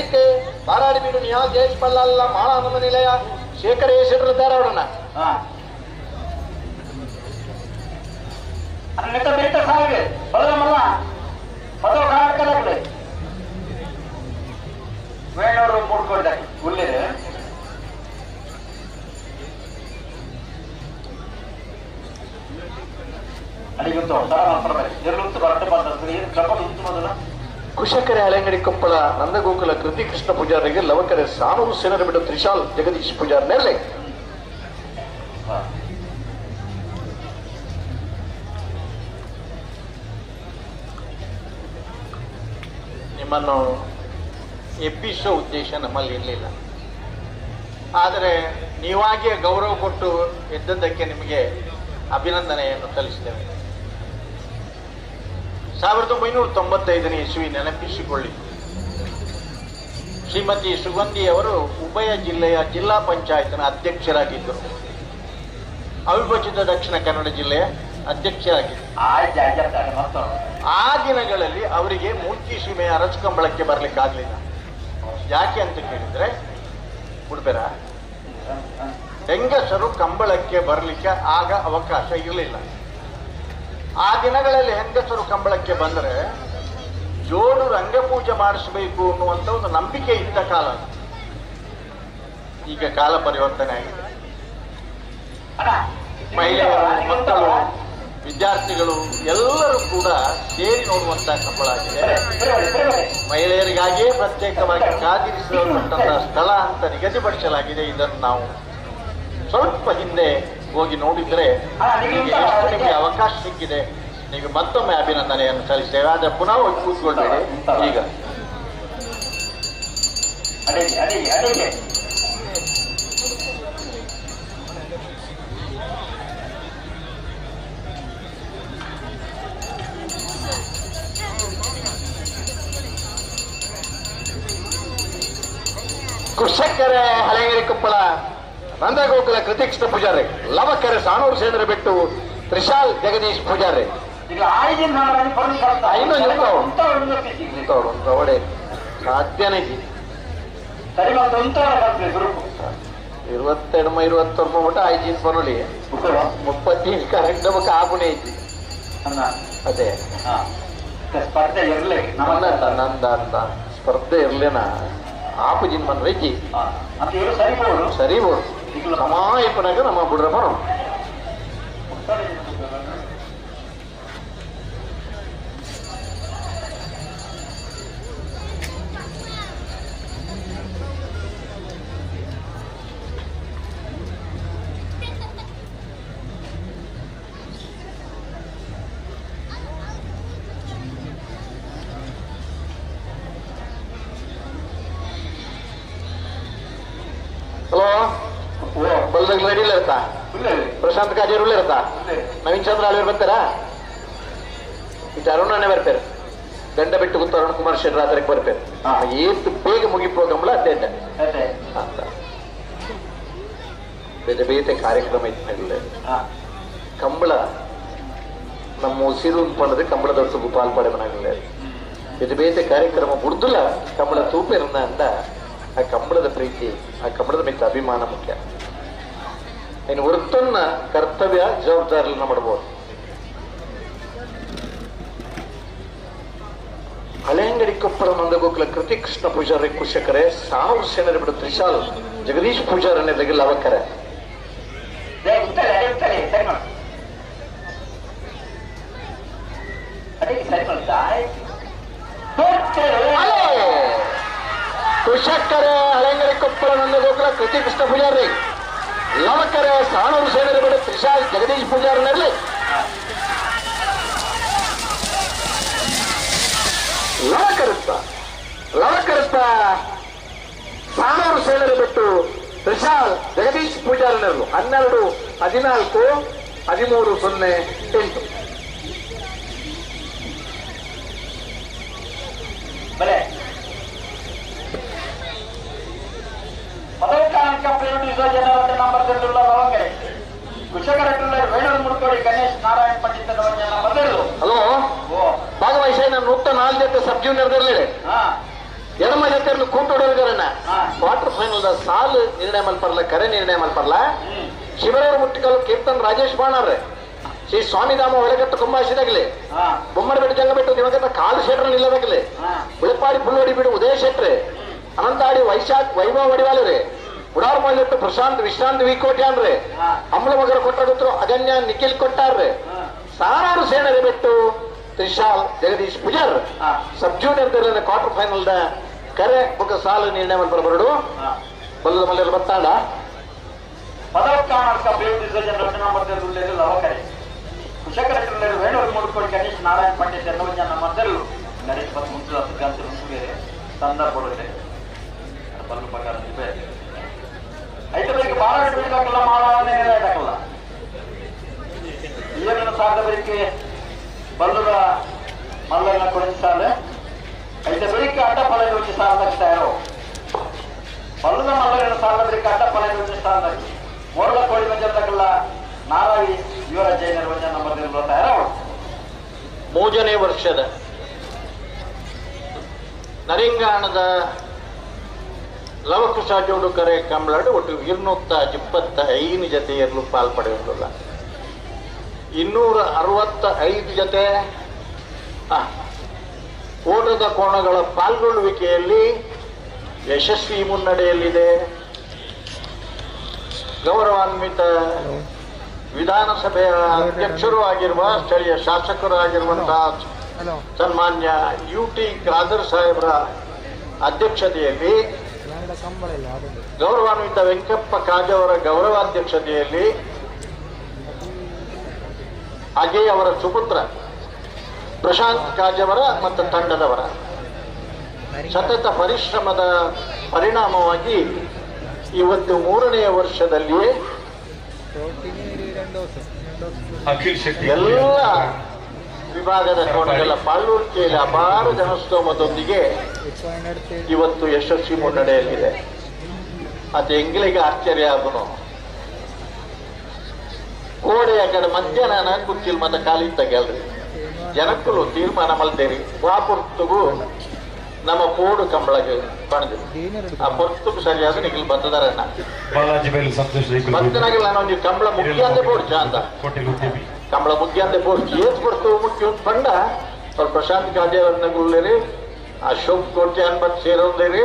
ಬಾರಾಡಿ ಬೀಡು ನಿಯಾ ಜಯೇಶ್ ಪಲ್ಲಲ್ಲ ಮಾಳ ಹನುಮ ನಿಲಯ ಶೇಖರ್ ಎ ಶೆಟ್ರು ಇದ್ದಾರೆ ಅವರನ್ನ. ಪದವು ಕಾರಣಕ್ಕಾಗಲ್ಲ ವೇಣೂರು ಮೂಡ್ಕೊಡ್ರಿ ಉಳ್ಳೇರು. ಕುಶಕರೆ ಹಳೆಂಗಡಿ ಕೊಪ್ಪಳ ನಂದಗೋಕುಲ ಕೃತಿ ಕೃಷ್ಣ ಪೂಜಾರಿಗೆ ಲವಕರೆ ಸಾನೂರು ಸೇನರ ಬಿಟ್ಟು ತ್ರಿಶಾಲ್ ಜಗದೀಶ್ ಪೂಜಾರ್ ನೆರಳೆ. ನಿಮ್ಮನ್ನು ಎಬ್ಬಿಸೋ ಉದ್ದೇಶ ನಮ್ಮಲ್ಲಿ ಇರಲಿಲ್ಲ, ಆದರೆ ನೀವಾಗಿಯೇ ಗೌರವ ಕೊಟ್ಟು ಎದ್ದದ್ದಕ್ಕೆ ನಿಮಗೆ ಅಭಿನಂದನೆಯನ್ನು ಸಲ್ಲಿಸಿದ್ದೇವೆ. 1995ನೇ ಇಸ್ವಿ ನೆನಪಿಸಿಕೊಳ್ಳಿ. ಶ್ರೀಮತಿ ಸುಗಂಧಿಯವರು ಉಭಯ ಜಿಲ್ಲೆಯ ಜಿಲ್ಲಾ ಪಂಚಾಯತ್ನ ಅಧ್ಯಕ್ಷರಾಗಿದ್ದರು. ಅವಿಭಜಿತ ದಕ್ಷಿಣ ಕನ್ನಡ ಜಿಲ್ಲೆಯ ಅಧ್ಯಕ್ಷರಾಗಿದ್ದರು. ಆ ದಿನಗಳಲ್ಲಿ ಅವರಿಗೆ ಮೂರ್ತಿ ಸೀಮೆಯ ಅರಚುಕಂಬಳಕ್ಕೆ ಬರಲಿಕ್ಕಾಗಲಿಲ್ಲ. ಯಾಕೆ ಅಂತ ಕೇಳಿದ್ರೆ, ಉಡುಪೆರ ಹೆಂಗಸರು ಕಂಬಳಕ್ಕೆ ಬರಲಿಕ್ಕೆ ಆಗ ಅವಕಾಶ ಇರಲಿಲ್ಲ. ಆ ದಿನಗಳಲ್ಲಿ ಹೆಂಗಸರು ಕಂಬಳಕ್ಕೆ ಬಂದರೆ ಜೋಡು ರಂಗಪೂಜೆ ಮಾಡಿಸಬೇಕು ಅನ್ನುವಂಥ ಒಂದು ನಂಬಿಕೆ ಇದ್ದ ಕಾಲ. ಈಗ ಕಾಲ ಪರಿವರ್ತನೆ ಆಗಿದೆ. ಮಹಿಳೆಯರು, ಮಕ್ಕಳು, ವಿದ್ಯಾರ್ಥಿಗಳು ಎಲ್ಲರೂ ಕೂಡ ಸೇರಿ ನೋಡುವಂತಹ ಕಂಬಳ ಆಗಿದೆ. ಮಹಿಳೆಯರಿಗಾಗಿಯೇ ಪ್ರತ್ಯೇಕವಾಗಿ ಕಾದಿರಿಸಲ್ಪಟ್ಟಂತಹ ಸ್ಥಳ ಅಂತ ನಿಗದಿಪಡಿಸಲಾಗಿದೆ. ಇದನ್ನು ನಾವು ಸ್ವಲ್ಪ ಹಿಂದೆ ಹೋಗಿ ನೋಡಿದರೆ ನಿಮಗೆ ಎಷ್ಟು ನಿಮಗೆ ಅವಕಾಶ ಸಿಕ್ಕಿದೆ. ನೀವು ಮತ್ತೊಮ್ಮೆ ಅಭಿನಂದನೆಯನ್ನು ಸಲ್ಲಿಸ್ತೇವೆ. ಆದರೆ ಪುನಃ ಹೋಗಿ ಕೂತ್ಕೊಳ್ಬೇಡಿ. ಈಗ ಕುಶಕ್ಕರೆ ಹಳೆಯಂಗಡಿ ಕೊಪ್ಪಳ ನಂದಗೋಕುಲ ಕೃತಿಕೃಷ್ಣ ಪೂಜಾರಿ ಲವಕರೆ ಸಾನೂರು ಸೇನರ ಬಿಟ್ಟು ತ್ರಿಶಾಲ್ ಜಗದೀಶ್ ಪೂಜಾರಿ. ಸಾಧ್ಯನೇ ಇರುವತ್ತೆರಡು ಇರುವತ್ತೊಂಬ ಮಟ್ಟ ಐಜಿನ್ ಪನೊಲಿ 37 ಕರೆಕ್ಟ್ ನಮಕ್ ಆಪುಣೆ ಐತಿ. ಅದೇ ಸ್ಪರ್ಧೆ ಇರಲಿ ನಂದ ಅಂತ ಸ್ಪರ್ಧೆ ಇರ್ಲೇನಾ ಆಪು ಜಿನ್ ಮನ್ ರೈತಿ ಸರಿ ಬೋಡು ಸಮಾಯಪನಾಗ ನಮ್ಮ ಬುಡ್ರ ಬರೋ. ಹಲೋ ಬಲ್ದಾಗ ರೆಡಿ ಇಲ್ಲ ಇರ್ತಾ ಪ್ರಶಾಂತ್ ಕಾಜೇರ್ ಉಳ್ಳ ಇರ್ತಾ ನವೀನ್ ಚಂದ್ರ ಅಳಿಯರ್ ಬರ್ತಾರಾ? ಇದು ಅರುಣನೇ ಬರ್ತಾರೆ. ಗಂಡ ಬಿಟ್ಟು ಗೊತ್ತು ಅರುಣ್ ಕುಮಾರ್ ಶೆಟ್ಟರ್ ಆತರಕ್ಕೆ ಬರ್ಪೇರು ಏತ್ ಬೇಗ ಮುಗಿಪೋ ಕಂಬಳ ಅದೇ ಅಂತ ಬೇರೆ ಬೇತೆ ಕಾರ್ಯಕ್ರಮ ಇತ್ತು ಕಂಬಳ ನಮ್ಮ ಉಸಿರು ಪಂಡದು ಕಂಬಳದೊಟ್ಟು ಪಾಲ್ಪಡೆವನಾಗಲಿಲ್ಲ ಬೇತೆ ಬೇತೆ ಕಾರ್ಯಕ್ರಮ ಬುಡ್ದುಲ ಕಂಬಳ ತೂಪೆರನ್ನ ಅಂದ ಆ ಕಂಬಳದ ಪ್ರೀತಿ ಆ ಕಂಬಳದ ಮಿತ್ತ ಅಭಿಮಾನ ಮುಖ್ಯ. ಇನ್ನು ವೃತ್ತನ್ನ ಕರ್ತವ್ಯ ಜವಾಬ್ದಾರಿಗಳನ್ನ ಮಾಡಬಹುದು. ಹಳೆಯಂಗಡಿ ಕೊಪ್ಪಳ ನಂದಗೋಕುಲ ಕೃತಿ ಕೃಷ್ಣ ಪೂಜಾರಿ ಕುಶಕರೆ ಸಾವು ಸೇನರ ಬಿಡು ತ್ರಿಶಾಲ್ ಜಗದೀಶ್ ಪೂಜಾರನ್ನೆಲ್ಲ ಲವಕರೆ ಕುಶಕರೆ ಹಳೆಯಂಗಡಿ ಕೊಪ್ಪಳ ನಂದಗೋಕುಲ ಕೃತಿ ಕೃಷ್ಣ ಪೂಜಾರಿ ಲವಕರೆ ಸಾಣೂರು ಸೇನರ ಬಿಡು ತ್ರಿಶಾಲ್ ಜಗದೀಶ್ ಪೂಜಾರನಲ್ಲಿ ಲವಕರಿಸ್ತ ಲವಕರಿಸ್ತ ಸಾಣೂರು ಸೇನರ ಬಿಟ್ಟು ತ್ರಿಶಾಲ್ ಜಗದೀಶ್ ಪೂಜಾರನರು 12 14 13 0 8. ಬಲೆ ಪದವಿಕಾಂಕ ಪ್ರೇರಣೆ ನಂಬರ್ ಲವಕರೆ ಕುಶಕರಟ್ಟುಳ್ಳ ವೇಣೂರು ಮುಡ್ಕೋಡಿ ಗಣೇಶ್ ನಾರಾಯಣ ಪಂಡಿತ ನಂಬರ್. ಹಲೋ ಭಾಗವಹಿಸ ನಾನು 104 ಜೊತೆ ಸಬ್ ಜೂನಿಯರ್ ಎಡಮ ಜೊತೆ ಕೂಟೋಡೋರ್ಗರನ್ನ ಕ್ವಾರ್ಟರ್ ಫೈನಲ್ ಸಾಲು ನಿರ್ಣಯ ಮಲ್ಪರ್ಲ ಕರೆ ನಿರ್ಣಯ ಮಲ್ಪರ್ಲ ಶಿವರವರು ಮುಟ್ಟಿಕಲ್ಲು ಕೀರ್ತನ್ ರಾಜೇಶ್ ಬಾಣಾರ್ರೆ ಶ್ರೀ ಸ್ವಾಮಿಧಾಮ ಒಳಗಟ್ಟು ಕುಂಬಾಶಿದಾಗಲಿ ಬೊಮ್ಮನಬೆಟ್ಟು ಜಂಗಬೆಟ್ಟು ದಿವಂಗತ ಕಾಲು ಶೆಟ್ರ್ ನಿಲ್ಲದಾಗಲಿ ಉಳಪಾಡಿ ಪುಲ್ಲೋಡಿ ಬಿಡು ಉದಯ ಶೆಟ್ರೆ ಅನಂತಾಡಿ ವೈಶಾಖ್ ವೈಭವ ವಡಿವಾಲರೆ ಉಡಾರ್ ಮಲ್ಲೆಟ್ಟು ಪ್ರಶಾಂತ್ ವಿಶ್ರಾಂತ್ ವಿ ಕೋಟ್ಯಾನ್ರೆ ಅಮ್ಮಲ ಮಗರ ಕೊಟ್ಟಗುತ್ತರು ಅಗನ್ಯ ನಿಖಿಲ್ ಕೊಟ್ಟಾರ್ರೆ ಸಾರಾರು ಸೇನರೆ ಬಿಟ್ಟು Trishal Jagadish Pujar sub junior quarter final the ಕರೆ ಬುಕ್ಕ ಸಾಲು ನಿರ್ಣಯ ಬರಬರಡು ಬಲ್ಲದ ಮಲ್ಲೆಲ್ಲ ಬತ್ತಾಡ ಲವಕರೆ ಕುಶಕರಟ್ಟುಳ್ಳರು ವೇಣೂರು ಮುಡ್ಕೋಡಿ ಗಣೇಶ್ ನಾರಾಯಣ ಪಂಡಿತ್ ನಂಬರ್ ನರೇಶ್ ಬತ್ ಮುಂಚೆ ಸಿದ್ಧಾಂತ ಸಂದರ್ಭ ಬಲ್ಲು ಪ್ರಕಾರ ಐತೆ ಬೆಳಿಗ್ಗೆ ಬಾಳ ಬಿಡಬೇಕಲ್ಲ ಮಾಡಲ್ಲ ಏನೇನು ಸಾಧ್ಯ ಬೆಳಿಗ್ಗೆ ಬಲ್ಲದ ಮಲ್ಲನ್ನ ಕೊಡಿಸಾಲೆ ಐತೆ ಬೆಳಿಗ್ಗೆ ಅಡ್ಡ ಫಲ ರುಚಿ ಸಾಲ ಬಲ್ಲದ ಮಲ್ಲನ ಸಾಲ ಬೆಳಿಗ್ಗೆ ಅಡ್ಡ ಫಲ ರುಚಿ ಸಾಲ ಮೋರಳ ಕೋಳಿ ಮಂಜಲ್ಲ ನಾರಾವಿ ಯುವರ ಜೈನರ ವಂಜನ ನಂಬರ್ ತಯಾರು. 3ನೇ ವರ್ಷದ ನರಿಂಗಾಣದ ಲವಕುಶ ಜೋಡು ಕರೆ ಕಂಬಳಡು ಒಟ್ಟು 225 ಜತೆಯಲ್ಲೂ ಪಾಲ್ಪಡೆಯುವುದಿಲ್ಲ. 265 ಜತೆ ಓಟದ ಕೋಣಗಳ ಪಾಲ್ಗೊಳ್ಳುವಿಕೆಯಲ್ಲಿ ಯಶಸ್ವಿ ಮುನ್ನಡೆಯಲ್ಲಿದೆ. ಗೌರವಾನ್ವಿತ ವಿಧಾನಸಭೆಯ ಅಧ್ಯಕ್ಷರೂ ಆಗಿರುವ ಸ್ಥಳೀಯ ಶಾಸಕರು ಆಗಿರುವಂತಹ ಸನ್ಮಾನ್ಯ ಯು.ಟಿ. ಖಾದರ್ ಸಾಹೇಬರ ಅಧ್ಯಕ್ಷತೆಯಲ್ಲಿ, ಗೌರವಾನ್ವಿತ ವೆಂಕಪ್ಪ ಕಾಜವರ ಗೌರವಾಧ್ಯಕ್ಷತೆಯಲ್ಲಿ, ಹಾಗೆಯೇ ಅವರ ಸುಪುತ್ರ ಪ್ರಶಾಂತ್ ಕಾಜವರ ಮತ್ತು ತಂಡದವರ ಸತತ ಪರಿಶ್ರಮದ ಪರಿಣಾಮವಾಗಿ ಇವತ್ತು 3ನೇ ವರ್ಷದಲ್ಲಿಯೇ ಎಲ್ಲ ವಿಭಾಗದ ಕೋಣಗಳ ಪಾಲ್ಗೊಳ್ಳುವಿಕೆಯಲ್ಲಿ ಅಪಾರ ಜನಸ್ತೋಮದೊಂದಿಗೆ ಇವತ್ತು ಯಶಸ್ವಿ ಮುನ್ನಡೆಯಲ್ಲಿದೆ. ಅದು ಎಂಗ್ಲಿಗೆ ಆಶ್ಚರ್ಯ ಆದನು ಕೋಡೆಯ ಕಡೆ ಮಧ್ಯಾಹ್ನ ಕುರ್ಚಿಲ್ ಮತ್ತ ಕಾಲಿದ್ದ ಗೆಲ್ರಿ ಜನಕ್ಕೂ ತೀರ್ಮಾನ ಮಲ್ತೇರಿ ವಾ ಪೊರ್ತುಗು ನಮ್ಮ ಪೋಡು ಕಂಬಳಗೆ ಪಣದು ಆ ಪೊರ್ತುಗು ಸರಿಯಾದ ನಿಖಿಲ್ ಬತ್ತದಾರಣ್ಣ ಬತ್ತನಾಗಿಲ್ಲ ನಾನು ಕಂಬಳ ಮುಖ್ಯ ಅಂತೆ ಪೋಡ್ಚ ಅಂತ ಕಂಬಳ ಮುಖ್ಯ ಅಂತೆ ಪೋಡ್ಚ ಏತ್ ಪೊರ್ತು ಮುಖ್ಯ ಪಂಡ ಅವ್ರು ಪ್ರಶಾಂತ್ ಗಾಂಧಿಯವರನ್ನ ಅಶೋಕ್ ಕೋಟೆ ಅನ್ಬತ್ ಸೇರೋದೇರಿ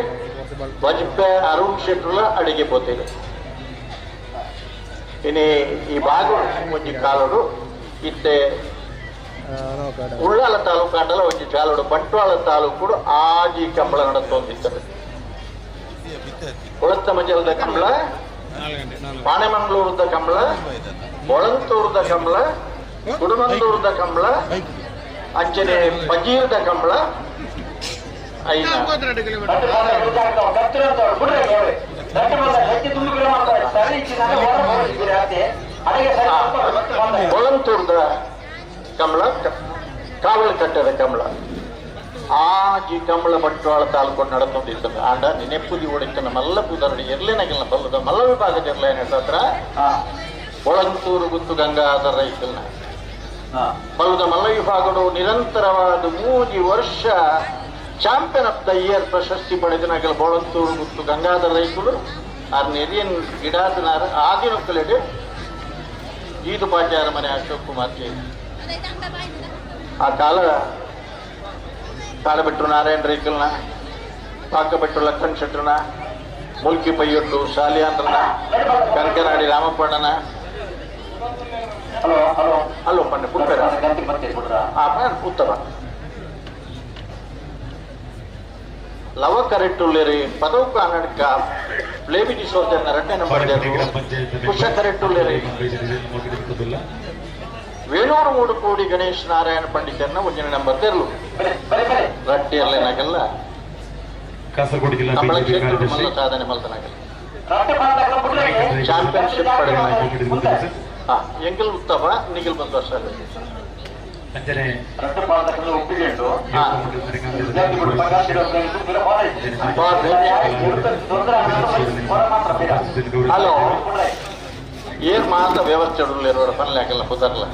ವಾಜಪೇಯಿ ಅರುಣ್ ಶೆಟ್ಟರ್ಲ ಅಡಿಗೆ ಪೋತೀರಿ. ಇನಿ ಈ ಭಾಗ ಒಂಜಿ ಕಾಲಡು ಇತ್ತೆ ಉಳ್ಳಾಲ ತಾಲೂಕು ಆಟಲ ಒಂಜಿ ಚಾಲೋಡು ಬಂಟ್ವಾಳ ತಾಲೂಕು ಆಜಿ ಕಂಬಳ ನಡತೊಂದಿತ್ತರು. ಕೊಳತ್ತ ಮಂಜಲದ ಕಂಬಳ, ಪಾಣೆಮಂಗಳೂರದ ಕಂಬಳ, ಮೊಳಂತೂರದ ಕಂಬಳ, ಕುಡುಮಂದೂರದ ಕಂಬಳ, ಅಂಚನೆ ಪಜೀರದ ಕಂಬಳ ಐನ ಕೊಳಂತೂರದ ಕಮಲ, ಕಾವಲು ಕಟ್ಟದ ಕಮಲ ಆಜಿ ಕಂಬಳ ಬಂಟ್ವಾಳ ತಾಲೂಕು ನಡತೊಂದಿತ್ತು ಆಂಡ ನೆನೆಪುದಿ ಓಡಿತ್ತನ ಮಲ್ಲ ಪುದರಡಿ ಎರ್ಲೆನಗಲ್ನ ಬಲ್ಲದ ಮಲ್ಲ ವಿಭಾಗದ ಎರ್ಲೇನ ಹತ್ರ ಒಳಂತೂರು ಗುತ್ತು ಗಂಗಾಧರ ರೈತಲ್ನ ಬಲ್ಲದ ಮಲ್ಲ ವಿಭಾಗಡು ನಿರಂತರವಾದ 3 ವರ್ಷ ಚಾಂಪಿಯನ್ ಆಫ್ the year ಪ್ರಶಸ್ತಿ ಪಡೆದ ನಗಲ ಬೋಳಂತೂರು ಗುತ್ತು ಗಂಗಾಧರ ರೈತರು ಆರ್ ನೆರಿಯನ್ ಗಿಡಾದನಾರ ಆದಿನೊಕ್ಕಲೆಡೆ ಈದು ಪಾಟ್ಯಾರ ಮನೆ ಅಶೋಕ್ ಕುಮಾರ್ ಜೈ ಆ ಕಾಲ ಕಾಲಬೆಟ್ಟು ನಾರಾಯಣ ರೈಕಲ್ನ ಪಾಕಬೆಟ್ಟು ಲಕ್ಕಣ್ ಶೆಟ್ಟರನ ಮುಲ್ಕಿ ಪೈಯೊಟ್ಟು ಶಾಲಿಯಾಂದ್ರನ ಕನಕನಾಡಿ ರಾಮಪ್ಪಣ್ಣನ ಹಲೋ ಹಲೋ ಹಲೋ ಪಣ್ಣ ಪುಟ್ಟರ ಉತ್ತಮ ಲವ ಕರೆಟ್ಟುಲ್ಲೇರಿ ಪದವು ಕನ್ನಡಕ ಪ್ಲೇಬಿಟಿ ಸೋಜನ್ನ ಎರಡನೇ ನಂಬರ್ ಕುಶ ಕರೆಟ್ಟುಲ್ಲೇರಿ ವೇಣೂರು 3 ಕೋಡಿ ಗಣೇಶ್ ನಾರಾಯಣ ಪಂಡಿತನ್ನ ಒಂದನೇ ನಂಬರ್ ತೆರಲು ರಟ್ಟಿ ಅಲ್ಲೇನಾಗಲ್ಲ ಕಾಸರಗೋಡು ಜಿಲ್ಲಾ ಬಿಜೆಪಿ ಕಾರ್ಯದರ್ಶಿ ಸಾಧನೆ ಮಲ್ತನಾಗಲ್ಲ ಚಾಂಪಿಯನ್ಶಿಪ್ ಪಡೆದ ಎಂಗಲ್ ಉತ್ತಮ ನಿಗಲ್ ಬಂದ ವರ್ಷ ಅಂಜನೆ ಹಲೋ ಏನ್ ಮಾತ ವ್ಯವಸ್ಥೆ ಇರೋರ ಪನ್ಲೆ ಹಾಕಲ್ಲ ಪುದರ್ಲ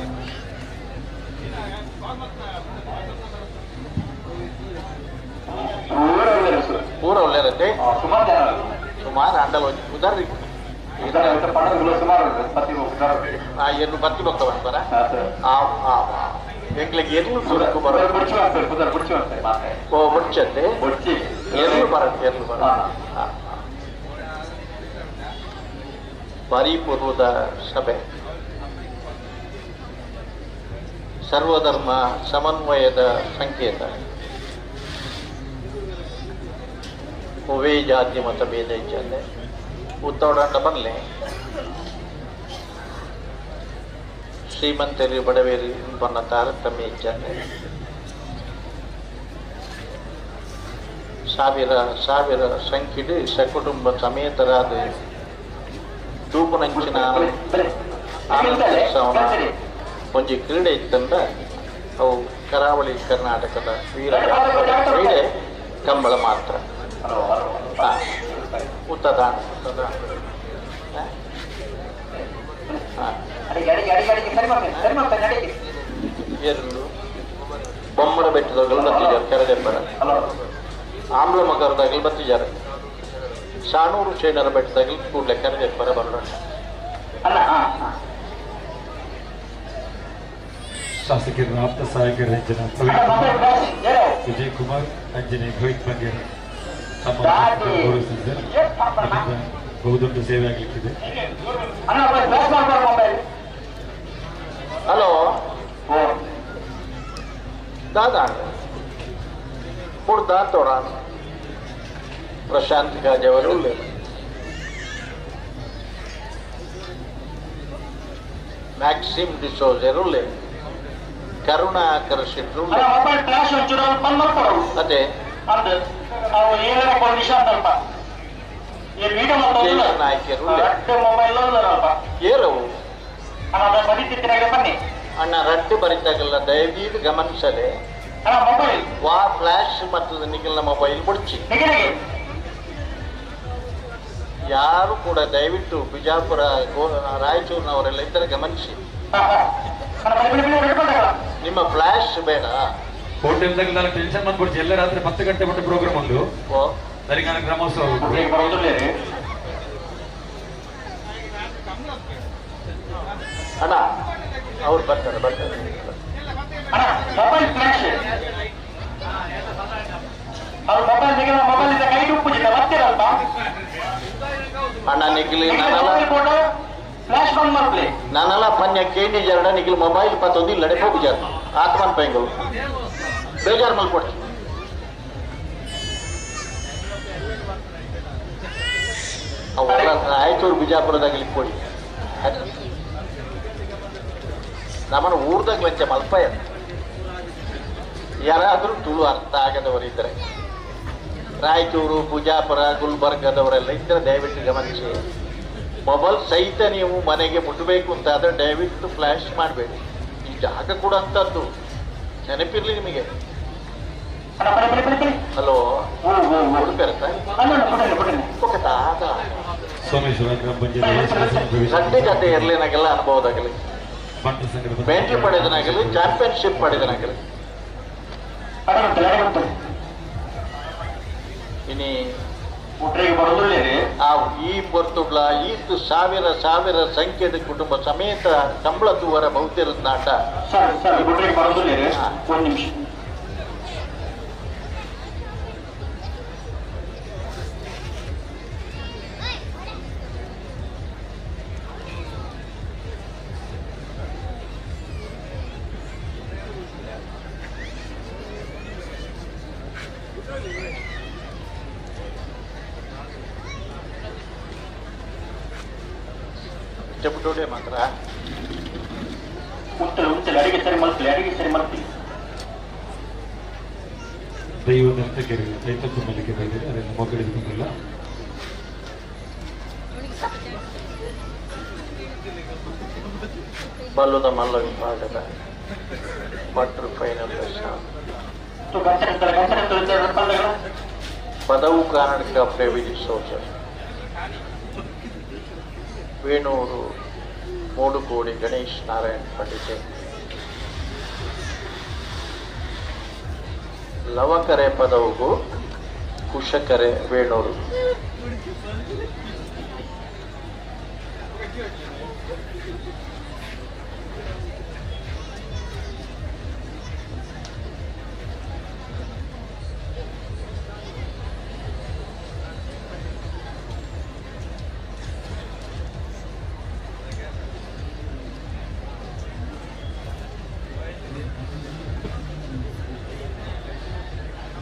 ಪೂರ ಒಳ್ಳೆಯರತ್ತೆ ಸುಮಾರು ಅಂಡಲ್ ಉದರ್ ಏನು ಬತ್ತಿ ಬೊಕ್ಕ ಬರ ಎಂಗ್ಲಿಗೆ ಎರ್ಲು ಸುರಕು ಬರ ಓ ಮುಚ್ಚತ್ತೆ ಎರ್ಲು ಬರತ್ತೆ ಎರ್ಲು ಬರ ಭಾರಿ ಪೂರ್ವದ ಸಭೆ ಸರ್ವಧರ್ಮ ಸಮನ್ವಯದ ಸಂಕೇತ ಒವೇ ಜಾತಿ ಮತ ಭೇದ ಇಚ್ಛೆ ಉತ್ತೋಡಂಡ ಬನ್ಲೆ ಶ್ರೀಮಂತರಿ ಬಡವೇರಿ ಬನ್ನ ತಾರತಮ್ಯ ಇಚ್ಛೆ ಸಾವಿರ ಸಾವಿರ ಸಂಖ್ಯೆ ಸಕುಟುಂಬ ಸಮೇತರಾದ ತೂಪುನಂಚಿನ ಆನಂದೋತ್ಸವನ ಒಂಜಿ ಕ್ರೀಡೆ ಇತ್ತಂದ ಅವು ಕರಾವಳಿ ಕರ್ನಾಟಕದ ವೀರ ಕ್ರೀಡೆ ಕಂಬಳ ಮಾತ್ರ. ಉತ್ತದಾನ ಎರಡು ಬೊಮ್ಮರ ಬೆಟ್ಟದ ಗಲ್ಬತ್ತಿಜಾರ ಕೆರದೆಬ್ಬರ ಆಮ್ಲ ಮಗರದ ಗಲ್ಬತ್ತಿಜಾರ ಸಾಣೂರು ಶೇಣರ ಬೆಟ್ಟದಾಗ ಕೂಡಲೇ ಕರೆದೆಪ್ಪರ ಬರೋಣ. ಶಾಸಕರ ಆಪ್ತ ಸಹಾಯಕರ ಜನ ಪ್ರವೀಣ್ ಕುಮಾರ್, ವಿಜಯ್ ಕುಮಾರ್, ಅಂಜನೆ ಗೋವಿಂದ್ ಬಗ್ಗೆ ತಮ್ಮ ಗೌರವಿಸಿದ್ದಾರೆ. ಬಹುದೊಡ್ಡ ಸೇವೆ ಆಗಲಿಕ್ಕಿದೆ. ಹಲೋ ದಾದಾ ಕೊಡ್ದಾ ತೋಡ ಪ್ರಶಾಂತ್ ಗಾಜವರು ಮ್ಯಾಕ್ಸಿಮ್ ಡಿಸೋಜರುಳ್ಳೆ ಕರುಣಾಕರ್ ಶೆಟ್ರು ಅದೇ ನಾಯಕರು ಏರವು ಅಣ್ಣ ರಡ್ಡು ಬರಿತಾಗಲ್ಲ, ದಯವಿಟ್ಟು ಗಮನಿಸದೆ ವಾ ಫ್ಲಾಶ್ ಮತ್ತು ನಿಖಿಲ್ನ ಮೊಬೈಲ್ ಮುಡ್ಚಿ ಯಾರು ಕೂಡ ದಯವಿಟ್ಟು ಬಿಜಾಪುರ ರಾಯಚೂರಿನವರೆಲ್ಲ ಇದ್ದರೆ ಗಮನಿಸಿ, ನಿಮ್ಮ ಫ್ಲಾಶ್ ಬೇಡ. ಹೋಟೆಲ್ ಟೆನ್ಷನ್ ಬಂದ್ಬಿಡ್ತು ಎಲ್ಲ ರಾತ್ರಿ 10 ಗಂಟೆ ಮಟ್ಟ ಪ್ರೋಗ್ರಾಮ್ ಉಂಟು. ತರಿಗಾನ ಗ್ರಾಮೋತ್ಸವ ಅಣ್ಣ ಅವ್ರು ಬರ್ತಾರೆ ಬರ್ತಾರೆ. ಮೊಬೈಲ್ ಫ್ಲಾಶ್ ಅವ್ರ ಮೊಬೈಲ್ ಮೊಬೈಲ್ ಕೈ ಉಪ್ಪುಜಿತ ಬರ್ತೀರಲ್ಪ ಅಣ್ಣ ನಿಖಿಲ್ ಫ್ಲಾಶ್ ಬಂದ್ ಮಾಡ್ಲಿ ನಾನಲ್ಲ ಪನ್ಯ ಕೇಂಡಿ ಜರಡ ನಿಖಿಲ್ ಮೊಬೈಲ್ ಪತ್ತೊಂದು ಇಲ್ಲಡೆ ಹೋಗಿಜಾರ ಆತ್ಮನ್ ಪೈಂಗಳು ಬೇಜಾರು ಮಲ್ಕೊಡ್ತಿ. ಅವೆಲ್ಲ ರಾಯಚೂರು ಬಿಜಾಪುರದಾಗ ಕೊಡಿ ನಮ್ಮನ್ನು ಊರ್ದಾಗ ಲಂಚ ಮಲ್ಪಾಯ ಯಾರಾದರೂ ತುಳು ಅರ್ಥ ಆಗದವರು ಇದ್ದರೆ ರಾಯಚೂರು ಬಿಜಾಪುರ ಗುಲ್ಬರ್ಗದವರೆಲ್ಲ ಇದ್ದರೆ ದಯವಿಟ್ಟು ಗಮನಿಸಿ, ಮೊಬೈಲ್ ಸಹಿತ ನೀವು ಮನೆಗೆ ಮುಟ್ಟಬೇಕು ಅಂತ ಆದರೆ ದಯವಿಟ್ಟು ಫ್ಲ್ಯಾಶ್ ಮಾಡಬೇಡಿ. ಈ ಜಾಗ ಕೂಡ ಅಂಥದ್ದು ನೆನಪಿರಲಿ ನಿಮಗೆ. ಹಲೋ ಸೋಮೇಶ್ವರ ಗ್ರಾಮ ಪಂಚಾಯತ್ ಗಡ್ಡೆ ಗಡ್ಡೆ ಇರ್ಲಿನಾಗೆಲ್ಲ ಅನುಭವದಾಗಲಿ, ಮೆಂಟ್ಲ್ ಪಡೆದನಾಗಲಿ, ಚಾಂಪಿಯನ್ಶಿಪ್ ಪಡೆದನಾಗಲಿ. ಇನಿ ಈ ಪೊರ್ತುಗ್ಲ ಈತು ಸಾವಿರ ಸಾವಿರ ಸಂಖ್ಯೆದ ಕುಟುಂಬ ಸಮೇತ ಕಂಬಳ ತೂವರ ಬಹುತಿರದ ನಾಟ. ಒಂದು ನಿಮಿಷ. ಚಪಟೋಡೆ ಮಾತ್ರ ಉಂಟಲು ಉಂಟಲು ಅಡಿಗೆ ಸರಿ ಮಲ್ಪಲಿ, ಅಡಿಗೆ ಸರಿ ಮಲ್ಪಲಿ. ದೈವ ನರ್ತಕರು ಚೈತನ್ಯ ಮಲ್ಲಿಗೆ ಬೈದರೆ ಅದನ್ನು ಮಕ್ಕಳಿಗೆ. ಬಲ್ಲದ ಮಲ್ಲ ವಿಭಾಗದ ಕ್ವಾರ್ಟರ್ ಫೈನಲ್ ಪದವು ಕರ್ನಾಟಕ ಪ್ರವಿಧಿ ಸೋಸರ್ ವೇಣೂರು ಮೂಡುಕೋಡಿ ಗಣೇಶ್ ನಾರಾಯಣ್ ಪಂಡಿತೆ, ಲವಕರೆ ಪದವುಗು ಕುಶಕರೆ ವೇಣೂರು.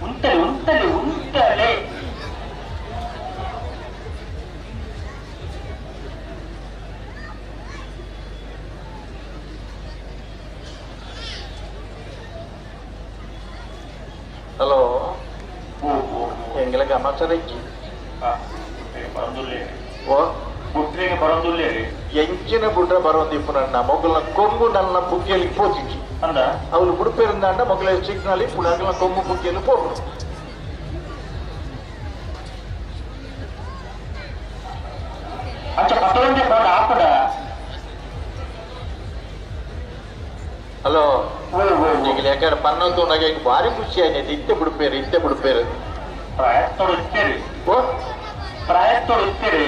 ಉಂಟಲೆ ಉಂಟಲೆ ಉಂಟಲೆ. ಹಲೋ, ಎಂಗಲ ಗಮಸರಜ್ಜಿ ಬುಟ್ರಿಗೆ ಬರೋದಿಲ್ಲ. ಎಂಚಿನ ಬುಡ್ರ ಬರೋದಿಪ್ಪು ನನ್ನ ಮೊಗಲ ಕೊಂಬು ನನ್ನ ಬುಗ್ಗಿಯಲ್ಲಿ ಪೋತಿಚ್ಚು ಅಂದ ಅವನು ಬುಡುಪೇರಿಂದಾಂಡ ಮೊಗಲ ಸಿಗ್ನಲ್ ಇಪ್ಪು ಕೊಂಬು ಬುಗ್ಗಿಯಲ್ಲಿ ಹೋಗುದು. ಅಂಚ ಪತ್ತೊಂದೇ ಬರೋದು ಆಪಡ. ಹಲೋ, ಈಗ ಯಾಕಂದ್ರೆ ಪನ್ನೊಂದು ನನಗೆ ಭಾರಿ ಖುಷಿ ಆಯ್ತು. ಇತ್ತೆ ಬಿಡುಪೇರು ಇತ್ತೆ ಬಿಡುಪೇರು ಪ್ರಾಯತ್ತೋಡು ಇತ್ತೇರಿ ಪ್ರಾಯತ್ತೋಡು ಇತ್ತೇರಿ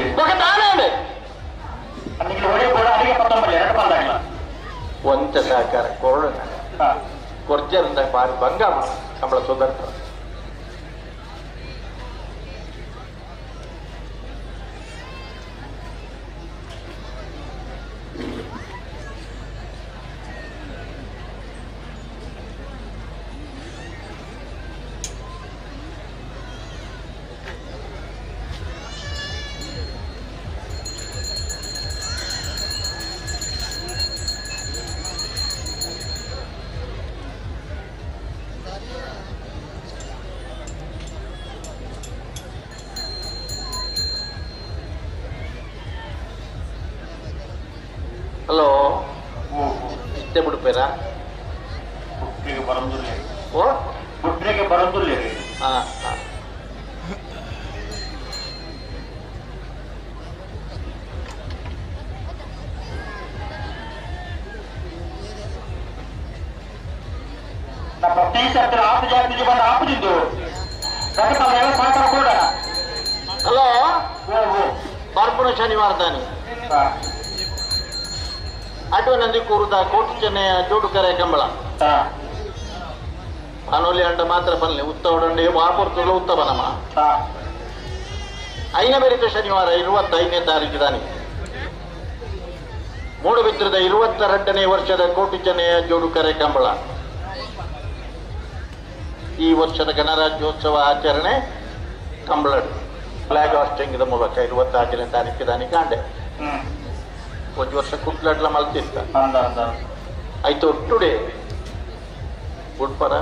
ಒಂತ ಸಹಕಾರ ಕೊರೋಣ ಕೊರ್ಜರಿಂದ ಭಾರಿ ಭಂಗ ಸಂಬಳ ಸುಧಾರ. ಹಲೋ, ಇತ್ತೆ ಬಿಡುಪೇರಾ ಬುಟ್ರಿಗೆ ಬರೋದಿಲ್ಲ. ಓ ಬುಟ್ರಿಗೆ ಬರೋದಿಲ್ಲ. ಹಾಂ ಹಾಂ ನಾ ಪ್ರತಿ ಸರ್ತಿ ಆಪು ಜಾತಿ ಬಂದು ಆಪುದಿದ್ದು ಸಹಕಾರ ಕೂಡ. ಹಲೋ, ಬರ್ಪುನ ಶನಿವಾರ ತಾನೆ ಅಟೋ ನಂದಿ ಕೂರುದ ಕೋಟಿ ಚೆನ್ನಯ ಜೋಡುಕರೆ ಕಂಬಳ ಪಾನೋಲಿ ಅಂಡ ಮಾತ್ರ ಬನ್ನಿ ಉತ್ತ ಉಡಂಡಿ ವಾಪುರ್ತುಲ ಉತ್ತ ಬನಮ ಐನ ಬೇರಿತ ಶನಿವಾರ 25ನೇ ತಾರೀಕು ತಾನೆ ಮೂಡುಬಿದ್ರದ 22ನೇ ವರ್ಷದ ಕೋಟಿ ಚೆನ್ನಯ ಜೋಡುಕರೆ ಕಂಬಳ. ಈ ವರ್ಷದ ಗಣರಾಜ್ಯೋತ್ಸವ ಆಚರಣೆ ಕಂಬಳಡು ಫ್ಲಾಗ್ ಹಾಸ್ಟಿಂಗ್ ಮೂಲಕ 24ನೇ ತಾರೀಕು ತಾನೆ ಕಾಂಡೆ. ಒಂದು ವರ್ಷ ಕುಟ್ಲಡ್ಲ ಮಲ್ತಿತ್ತ ಆಯ್ತು ಒಟ್ಟುಡೆ ಉಡ್ಪರ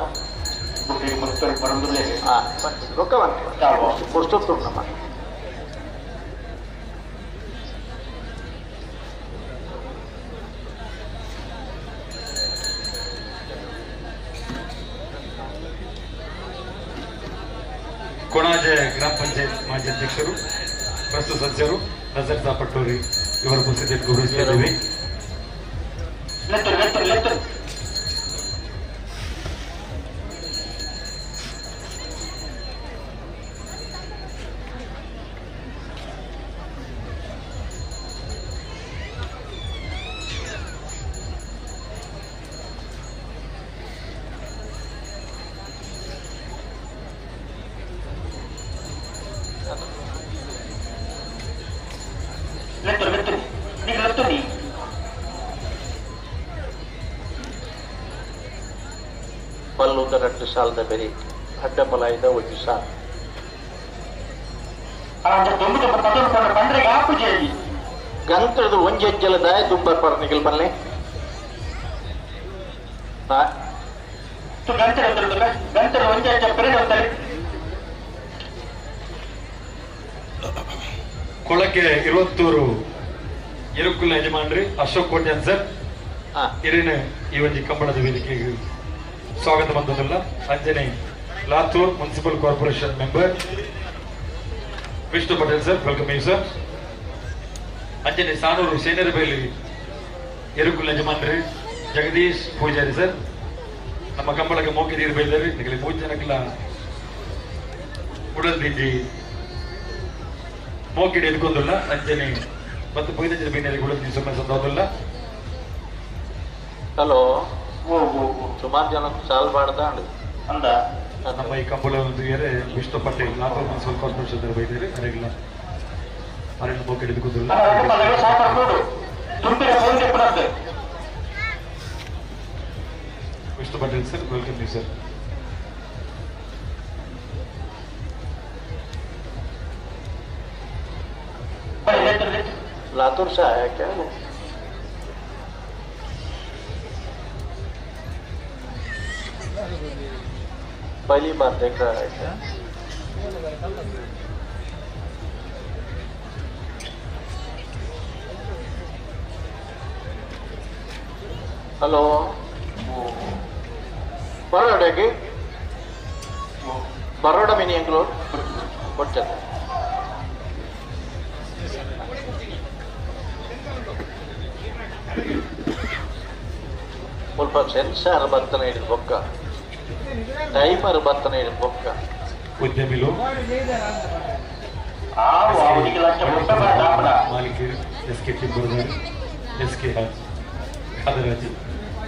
ರೊಕ್ಕ ಬಂತು ನಮ್ಮ. ಕೊಣಾಜೆ ಗ್ರಾಮ ಪಂಚಾಯತ್ ಮಾಜಿ ಅಧ್ಯಕ್ಷರು, ಪ್ರಸ್ತುತ ಸದಸ್ಯರು ನಜರ್ ಸಾ ಪಟ್ಟೂರಿ ಇವರ ಉಪಸ್ಥಿತಿಯನ್ನು ಗೌರವಿಸ್ತಾ ಇದ್ದೀವಿ. ಪಲ್ಲುದ ಸಾಲದ ಬೆರಿ ಅಡ್ಡಪಲಾಯ್ದ ಒಂಜಿ ಸಾಲ ಗಂತ್ರದ ಒಂಜಿ ಹೆಜ್ಜೆಲ ದಾಯ ದುಂಬರ್ ಪರ್ನಿಗಲ್ ಬಲ್ಲೆ ಕೊಳಕೆ ಇರುವತ್ತೂರು ಎರುಕುಲ ಯಜಮಾನ್ರಿ ಅಶೋಕ್ ಕೋಟ್ಯಾನ್ ಸರ್ ಇರಿನ ಈ ಒಂಜಿ ಕಂಬಳದ ವೇದಿಕೆಗೆ ಸ್ವಾಗತ ಬಂದದಲ್ಲ. ಅಂಜನೆ Latur municipal corporation member Vishnu Patel sir, welcome you sir. ಅಂಜನೆ ಸಾನೂರು ಸೇನರಬೇಲಿ ಎರುಕುಲ ಯಜಮಾನ್ರಿ ಜಗದೀಶ್ ಪೂಜಾರಿ ಸರ್, ನಮ್ಮ ಕಂಬಳಕ್ಕೆ ಮೋಕೆ ನೀರು ಬೈದಾರೆ ನಿಗಲಿ ಮೂರು ಜನಕ್ಲ ಉಡಲ್ದಿಂಜಿ ಮೋಕಿಡಿ ಎದ್ಕೊಂದಿಲ್ಲ. ಅಂಜನೆ ಮತ್ತು ಪೊಯ್ದಂಜನ ಬೇನೆರಿಗೆ ಉಡಲ್ದಿಂಜಿ ಸುಮ್ಮನೆ ಸಂದೋದಿಲ್ಲ. ಹಲೋ, ಸುಮಾರು ಜನ ಸಾಲ್ ಬಾಡ್ದ ಅಂದ ನಮ್ಮ ಈ ಕಂಬಳ ವಿಷ್ಣು ಪಟೇಲ್ ಲಾತೂರ್ ಮುನ್ಸಿಪಲ್ ಕಾರ್ಪೊರೇಷನ್ ಬೈದಾರೆ ಅರೆಗಿಲ್ಲ ಅರೆಗಿಲ್ಲ ಮೋಕಿಡಿ ಎದ್ಕೊಂದಿಲ್ಲ. Vishnu Patel sir, welcome you sir. Latur से आया क्या वो? पहली बार देख रहा है क्या? हेलो, बरोडा की बरोडा मिनी अंकल ಕೊಡ್ತಾರೆ. ಸ್ವಲ್ಪ ಸೆನ್ಸಾರ್ ಬರ್ತನೆ ಹಿಡಿದು ಬೊಕ್ಕ, ಟೈಮರ್ ಬರ್ತನೆ ಹಿಡಿದು ಬೊಕ್ಕ. ಉದ್ಯಮಿಲು ಮಾಲೀಕರು ಎಸ್ ಕೆ ಟಿಬ್ಬರದಾರ್, ಎಸ್ ಕೆ ಖಾದರಾಜ್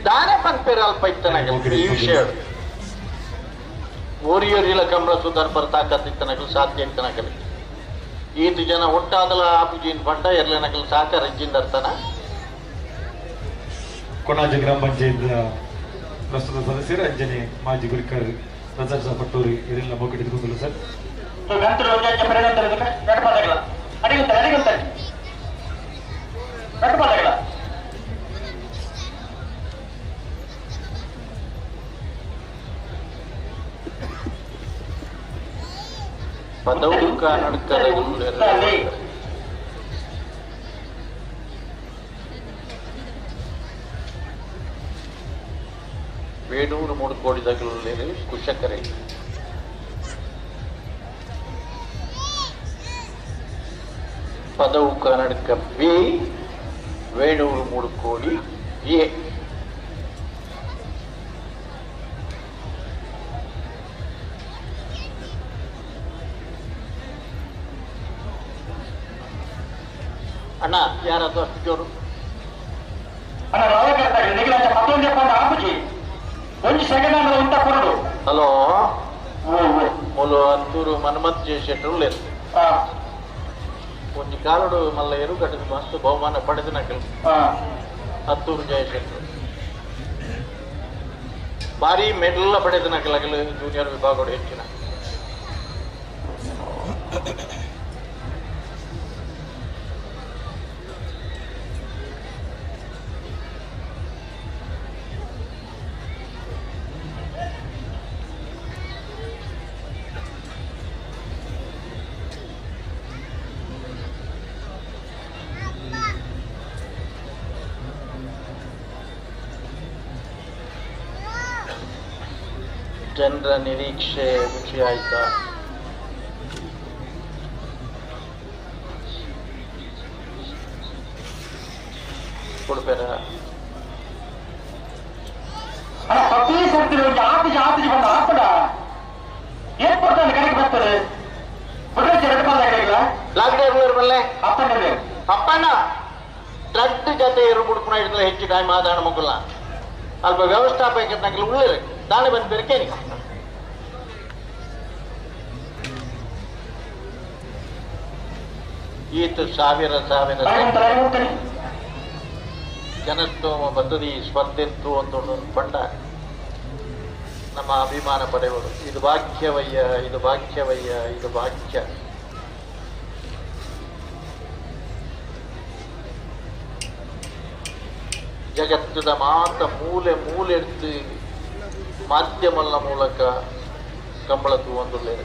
ದಾನೆ ಪನ್ಪೇರು ಅಲ್ಪ ಇತ್ತನಾಗ ಈ ವಿಷಯ ಓರಿಯೋರಿಲ ಕಂಬಳ ಸುಧಾರ ಬರ್ ತಾಕತ್ತಿತ್ತನಗಲು ಸಾಧ್ಯ ಇತ್ತನಗಲಿ. ಈತ ಜನ ಒಟ್ಟಾದಲ ಆಪುಜಿನ್ ಪಂಡ ಎರ್ಲೆನಗಲು ಸಾಕಾರ ಇಜ್ಜಿಂದರ್ತಾನ. ಕೊಣಾಜೆ ಗ್ರಾಮ ಪಂಚಾಯತ್ ಪ್ರಸ್ತುತ ಸದಸ್ಯರು ಅಂಜನೆ ಮಾಜಿ ಗುರಿಕಾರ್ ರಜಾ ಸಾ ಪಟ್ಟೂರಿ ಇದೆಲ್ಲ ಮೊಗ್ಗಿಡಿದುಕೊಂಡಿಲ್ಲ ಸರ್. ಪದವು ಕನ್ನಡಕದ ವೇಣೂರು 3 ಕೋಟಿ ದಗಲಲ್ಲಿ ಕುಶಕರೆ. ಪದವು ಕರ್ನಾಟಕ ಬಿ, ವೇಣೂರು 3 ಕೋಟಿ ಎ. ಅಣ್ಣ ಯಾರದು ಅಷ್ಟು ಜೋರು? ಹಲೋ, ಮೂಲು ಅಂತೂರು ಮನ್ಮತ್ ಜಯಶೆಟ್ಟರು ಲೇರು ಒಂಜಿ ಕಾಲುಡು ಮಲ್ಲ ಎರುಗಟ್ಟದ ಮಸ್ತ್ ಬಹುಮಾನ ಪಡೆದಿನಕಲ್ ಹತ್ತೂರು ಜಯಶೆಟ್ಟರು ಭಾರಿ ಮೆಡಲ್ ಪಡೆದಿನಕಲ್ ಅಗಲು ಜೂನಿಯರ್ ವಿಭಾಗಡು ಹೆಚ್ಚಿನ. ಜನರ ನಿರೀಕ್ಷೆ ರುಚಿ ಆಯ್ತಾ? ಕೊಡ್ಬೇರ ಅಣ್ಣ ಪ್ರತಿ ಸರ್ತಿ ಒಂದು ಆತಿಜಿ ಆತಿಜಿ ಬಂದ ಆಪಡ ಏನ್ ಕೊಡ್ತಾನೆ ಕಡೆಗೆ ಬರ್ತದೆ ಲಾಕ್ಡೌನ್ ಅಪ್ಪನ ಅಪ್ಪಣ್ಣ ಟ್ರಡ್ ಜೊತೆ ಇರು ಬುಡ್ಕುನ ಹಿಡಿದ್ರೆ ಹೆಚ್ಚು ಕಾಯಿ ಮಾತಾಡ ಮಗುಲ್ಲ ಅಲ್ಪ ವ್ಯವಸ್ಥಾಪಕ ನಂಗೆ ಉಳ್ಳೇರು ದಾಳಿ ಬಂದು ಬೆರಕೇನಿ ಈತ ಸಾವಿರ ಸಾವಿರ ಜನಸ್ತೋಮ ಬದ್ಧತಿ ಸ್ಪರ್ಧೆತ್ತು ಒಂದು ಬಂಡ ನಮ್ಮ ಅಭಿಮಾನ ಪಡೆಯುವುದು. ಇದು ಭಾಗ್ಯವಯ್ಯ, ಇದು ಭಾಗ್ಯವಯ್ಯ, ಇದು ಭಾಗ್ಯ. ಜಗತ್ತದ ಮಾತ ಮೂಲೆ ಮೂಲೆ ಮಾಧ್ಯಮದ ಮೂಲಕ ಕಂಬಳ ತೂವೊಂದುಲ್ಲೆ.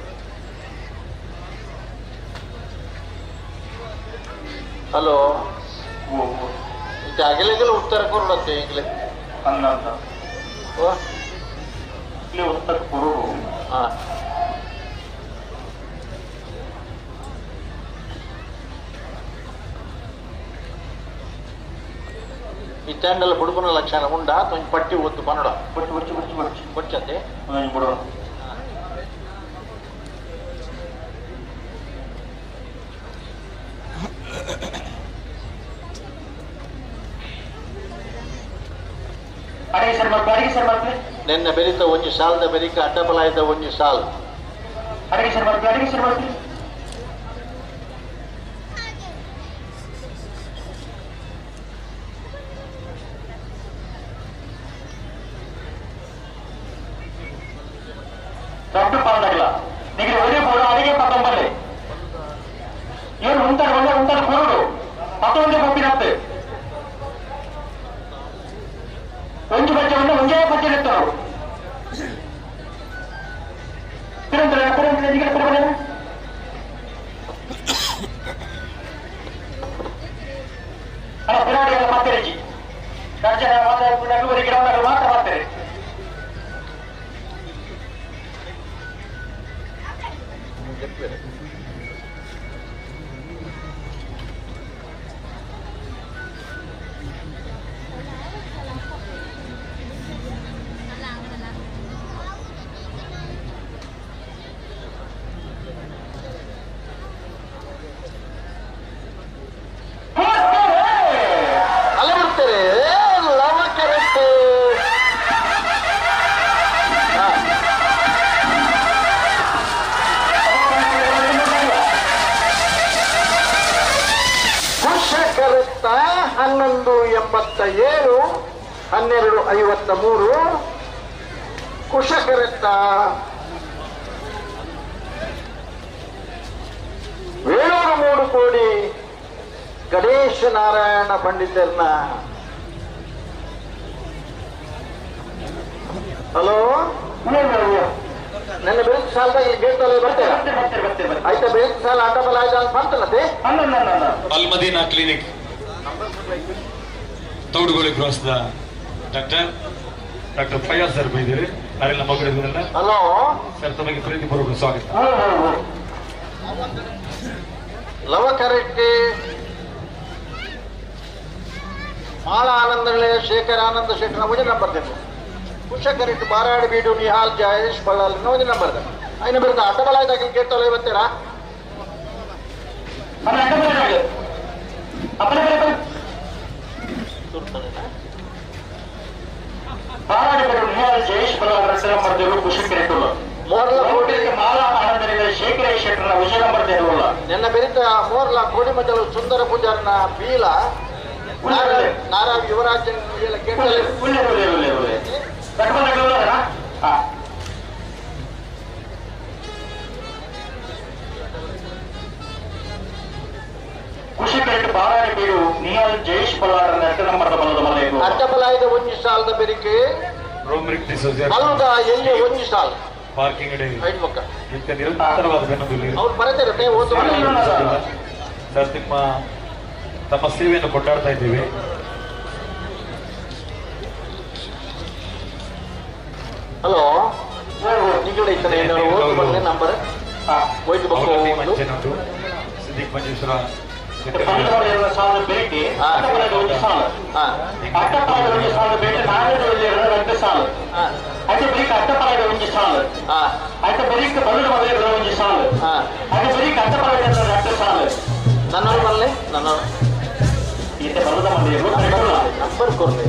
ಹಲೋ, ಇದು ಅಗಲೆಗಲ ಉತ್ತರ ಕೊರಡತ್ತೆ ಈಗಲೇ ಉತ್ತರ ಕೊರು. ಹಾ, ಈ ಚಾಂಡಲ ಬುಡುಗುನ ಲಕ್ಷಣ ಉಂಡ ಕೊಂಚ ಪಟ್ಟಿ ಒತ್ತು ಪನ್ನಡ ಬೊಚ್ಚು ಬೊಚ್ಚು ಬೊಚ್ಚು ಬೊಚ್ಚು ಬೊಚ್ಚಂತೆ ಬಿಡು. ಅಡಿಗೆ ಸರ್ ಮಾಡ್ಕೊ, ಅಡಿಗೆ ಸರ್ ಮಾಡ್ತೀನಿ. ನಿನ್ನೆ ಬೆರಿತ ಒಂಜಿ ಸಾಲದ ಬೆರಿಕ ಅಡ್ಡಬಲಾಯ್ದ ಒಂಜಿ ಸಾಲ್. ಅಡಿಗೆ ಸರ್ ಮಾಡ್ತೀನಿ, ಅಡಿಗೆ ಸರ್ ಮಾಡ್ತೀನಿ. ದೊಡ್ಡ ಪಾಲ್ದಾಗಲ್ಲ ನಿಮಗೆ ಒಳ್ಳೆ ಬೋಡ ಅಡಿಗೆ ಪತ್ತೊಂಬಲ್ಲಿ ಏನು ಉಂಟಾಗ ಒಳ್ಳೆ ಉಂಟಾಗ ಕೊರಡು ಪತ್ತೊಂದೇ ಕೊಪ್ಪಿನತ್ತೆ ಒಂಜು ಬಚ್ಚವನ್ನು ಒಂಜೇ ಬಚ್ಚೆ ಇರ್ತಾರೆ. ತಿರಂತರ ತಿರಂತರ ನಿಮಗೆ ತಿರುಗಡೆ ಅಲ್ಲ ಪಿರಾಡಿಗೆಲ್ಲ ಮಾತಾಡಿ ರಾಜ್ಯ ಮಾತಾಡ್ಕೊಂಡು ಗಿಡ ಮಾತ್ರ ಮಾಡ್ತಾರೆ. ಅಲ್ಲೇ ಬಿಡ್ತಾರೆ Lava correct. Kusha correct 11:87 12:53 Kusha correct. Venur 3 Kodi Ganesha Narayana ಪಂಡಿತರ್ನ. Hello, ನನ್ನ ಬೆಳಕು ಸಾಲದ ಇಲ್ಲಿ ಗೇಟ್ ಅಲ್ಲಿ ಬರ್ತೀರಾ? ಆಯ್ತಾ, ಬೆಳಕು ಸಾಲ ಅಡ್ಡಬಲ ಆಯ್ತಾ ಅಂತ ಬಂತಲ್ಲದೆ. ಅಲ್ಮದೀನಾ ಕ್ಲಿನಿಕ್ ತೌಡುಗೋಳಿ cross doctor doctor Fayaz sir ಬಂದಿದ್ದೀರಿ. ನಾವೆಲ್ಲ ಮಗಳಿದ್ದೀರಲ್ಲ. ಹಲೋ ಸರ್, ತಮಗೆ ಪ್ರೀತಿಪೂರ್ವಕ ಸ್ವಾಗತ. ಲವ ಕರೆಕ್ಟ್ ಮಾಳ ಆನಂದ ಶೇಖರ್ ಆನಂದ ಶೆಟ್ಟರ್ ಒಂದೇ ನಂಬರ್ ಬೇಕು. ಕುಶ ಕರೆಕ್ಟ್ ಬಾರಾಡಿ ಬೀಡು ನಿಹಾಲ್ ಜಯೇಶ್ ಬಳ್ಳಾಲ್ ಒಂದೇ ನಂಬರ್. ಐನ ಬರುತ್ತೆ ಅಡ್ಡಬಲ ಆಯ್ತು ಕೇಳ್ತಲ್ಲ ಬರ್ತೀರಾ? ಬಾರಾಡಿ ಬೀಡು ನಿಹಾಲ್ ಜಯೇಶ್ ಬಳ್ಳಾಲ್ ನಂಬರ್ ದೇವರು ಕುಶ ಕರೆಕ್ಟ್ ಮೋರ್ಲ ಕೋಡಿ ಮಾಲ ಆನಂದ ಶೇಖರ ಶೆಟ್ಟರ್ನ ವಿಜಯ ನಂಬರ್ ದೇವಲ್ಲ. ನಿನ್ನ ಬೆರಿತ ಮೋರ್ಲ ಕೋಡಿಮಜಲು ಸುಂದರ ಪೂಜಾರನ ಬೀಲ ನಾರಾ ಯುವರಾಜ್ ಕುಶಿ ಕರೆಕ್ಟ್ ಬಾರಾಡಿ ಬೀಡು ನಿಹಾಲ್ ಜಯೇಶ್ ಬಳ್ಳಾರನ ಎಟ್ಟು ನಂಬರ್ದ ಬಲದ ಮಲೆ ಅಡ್ಡಬಲಾಯದ ಒಂಜಿ ಸಾಲದ ಬೆರಿಕೆ ರೋಮರಿಕ್ ಡಿಸೋಜ ಬಲದ ಎಲ್ಲಿ ಒಂಜಿ ಸಾಲ ಪಾರ್ಕಿಂಗ್ ಇಡೆ ಐದು ಪಕ್ಕ ಇಂಥ ನಿರಂತರವಾದ ಬೆನ್ನೊಂದು ಅವ್ರು ಬರತಾರೆ ಓದು. ಸರ್, ತಮ್ಮ ಸೇವೆಯನ್ನು ಕೊಂಡಾಡ್ತಾ ಇದ್ದೀವಿ. Hello, number Siddiq Manjeshwar number ಕೊರ್ಲೆ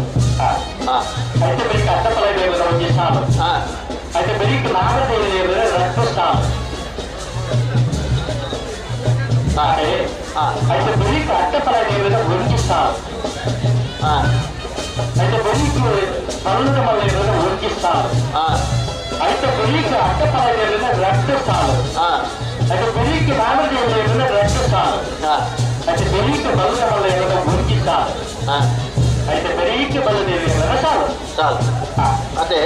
ಅದೇ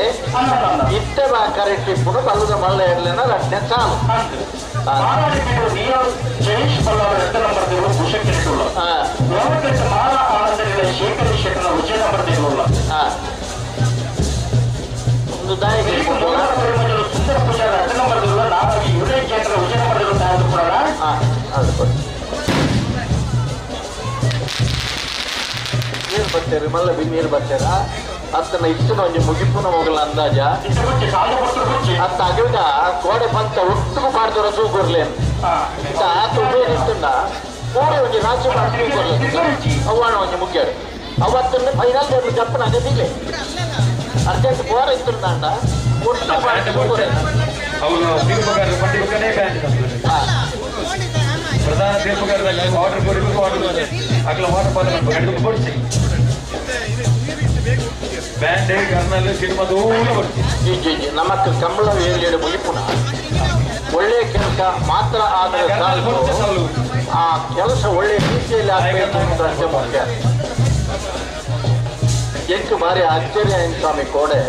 ಇತ್ತೆ ಕರೆಕ್ಟ್ ಇಪ್ಪುಡು ಬಲ್ಲದ ಮಲ್ಲ ಇರಲಿಲ್ಲ ರಡ್ಡೆ ಸಾಲು ಒಂದು ನೀರು ಬರ್ತಾರೆ ಮಲ್ಲ ಬಿ ನೀರು ಬರ್ತಾರ ಅತ್ತನ ಇತ್ತನ ಒಂಜಿ ಮುಗಿಪುನ ಹೋಗಲ್ಲ ಅಂದಾಜ ಅತ್ತ ಅಗವಿದ ಗೋಡೆ ಪಂತ ಒಟ್ಟುಗು ಪಾಡ್ದೊರ ತೂಕೊರ್ಲೆ ಆತ ಉಭಯ ನಿಂತುಂಡ ಗೋಡೆ ಒಂಜಿ ರಾಜ್ಯ ಪಾಡ್ ತೂಕೊರ್ಲೆ ಅವ್ವಾಣ ಒಂಜಿ ಮುಗ್ಯಾಡು ಅವತ್ತನ್ನ ಫೈನಲ್ ದೇವ್ರು ಜಪ್ಪನ ಅಗದಿಲ್ಲ ಅರ್ಜೆಂಟ್ ಬೋರ ಇತ್ತುಂಡ ಒಟ್ಟು ಪಾಡ್ ತೂಕೊರ್ಲೆ ಅವರು ತೀರ್ಪುಗಾರರು ಪಂಡಿತನೇ ಬ್ಯಾಂಡ್ ಪ್ರಧಾನ ತೀರ್ಪುಗಾರರಲ್ಲಿ ಆರ್ಡರ್ ಕೊಡಬೇಕು ಆರ್ಡರ್ ಅಗಲ ವಾಟರ್ ಪಾತ್ರ ಗಂಡು ಕೊಡಿಸಿ ಬ್ಯಾಂಡ್ ಕರ್ನಲ್ ಸಿನಿಮಾ ದೂರ ಬರ್ತೀವಿ ಜಿ ಜಿ ಜಿ ನಮ್ಮ ಕಂಬಳ ಏರಿಯಾ ಮುಗಿಪುಣ ಒಳ್ಳೆಯ ಕೆಲಸ ಮಾತ್ರ ಆದರೆ ಸಾಲು ಆ ಕೆಲಸ ಒಳ್ಳೆಯ ರೀತಿಯಲ್ಲಿ ಆಗಬೇಕು ಅಂತ ಅಷ್ಟೇ ಮುಖ್ಯ. ಎಂಟು ಬಾರಿ ಆಶ್ಚರ್ಯ ಸ್ವಾಮಿ ಕೋಡೆ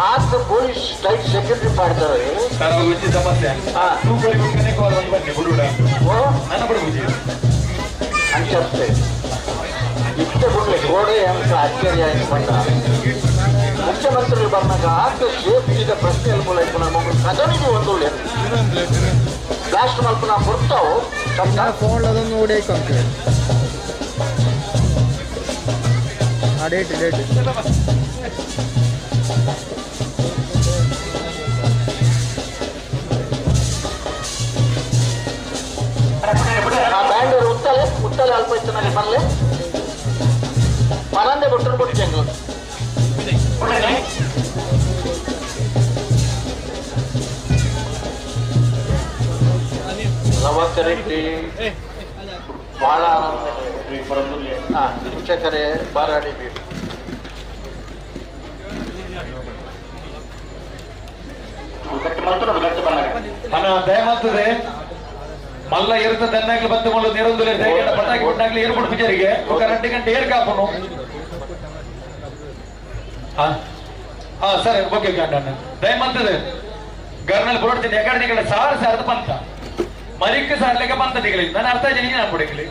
ಆತ ಪೊಲೀಸ್ ಟೈಟ್ ಸೆಕ್ಯೂರಿಟಿ ಮಾಡ್ತಾರೆ. ಸಮಸ್ಯೆ ಅಂಚತ್ತೆ ಇತ್ತೆ ಗುಡ್ಲೆ ಗೋಡೆ ಅಂತ ಆಶ್ಚರ್ಯ ಬಂದ ಮುಖ್ಯಮಂತ್ರಿಗಳು ಬಂದಾಗ ಆತ ಸೇಫ್ಟಿದ ಪ್ರಶ್ನೆ ಮೂಲಕ ನಮ್ಮ ಕದನಿಗೆ ಒಂದು ಬ್ಲಾಸ್ಟ್ ಮಲ್ಪನ ಕೊಡ್ತಾವು. ಫೋನ್ ಅದೊಂದು ಡೇಟ್ ಡೇಟ್ ಆ ಬ್ಯಾಂಡ್ ಉತ್ತಲೆ ಉತ್ತಲೆ ಅಲ್ಪ ಇತ್ತು ಬರಲೆ ಪರಂದೆ ಬಿಟ್ಟರು ಬಿಟ್ಟು ಜಂಗಲ್ ಲವಕರೆಡ್ಡಿ ಬಹಳ ಶಿಕ್ಷಕರೇ ಬಾರಾಡಿ ಬೀಡು ದಯಮಾತದೆ ಮಲ್ಲ ಇರುತ್ತ ದನ್ನಾಗ್ಲಿ ಬತ್ತು ಮುಳ್ಳು ನೀರೊಂದು ಪಟಾಕಿ ಕೊಟ್ಟಾಗ್ಲಿ ಏರ್ಪೋರ್ಟ್ ಪೂಜಾರಿಗೆ ఒక 2 ಗಂಟೆ ಏರ್ ಕಾಪುನು. ಹಾ ಸರಿ ಓಕೆ ಗಂಡ ದಯಮಂತದೆ ಗರ್ನಲ್ಲಿ ಬರೋಡ್ತೀನಿ ಎಕಡೆ ಕಡೆ ಸಾರು ಸಾರದ ಪಂತ ಮರಿಕ್ ಸಾರ್ಲೆಗ ಪಂತ ದಿಗಲಿ ನಾನು ಅರ್ಥ ಆಯ್ತು ನೀನು ಅನ್ಬಿಡಿಗಲಿ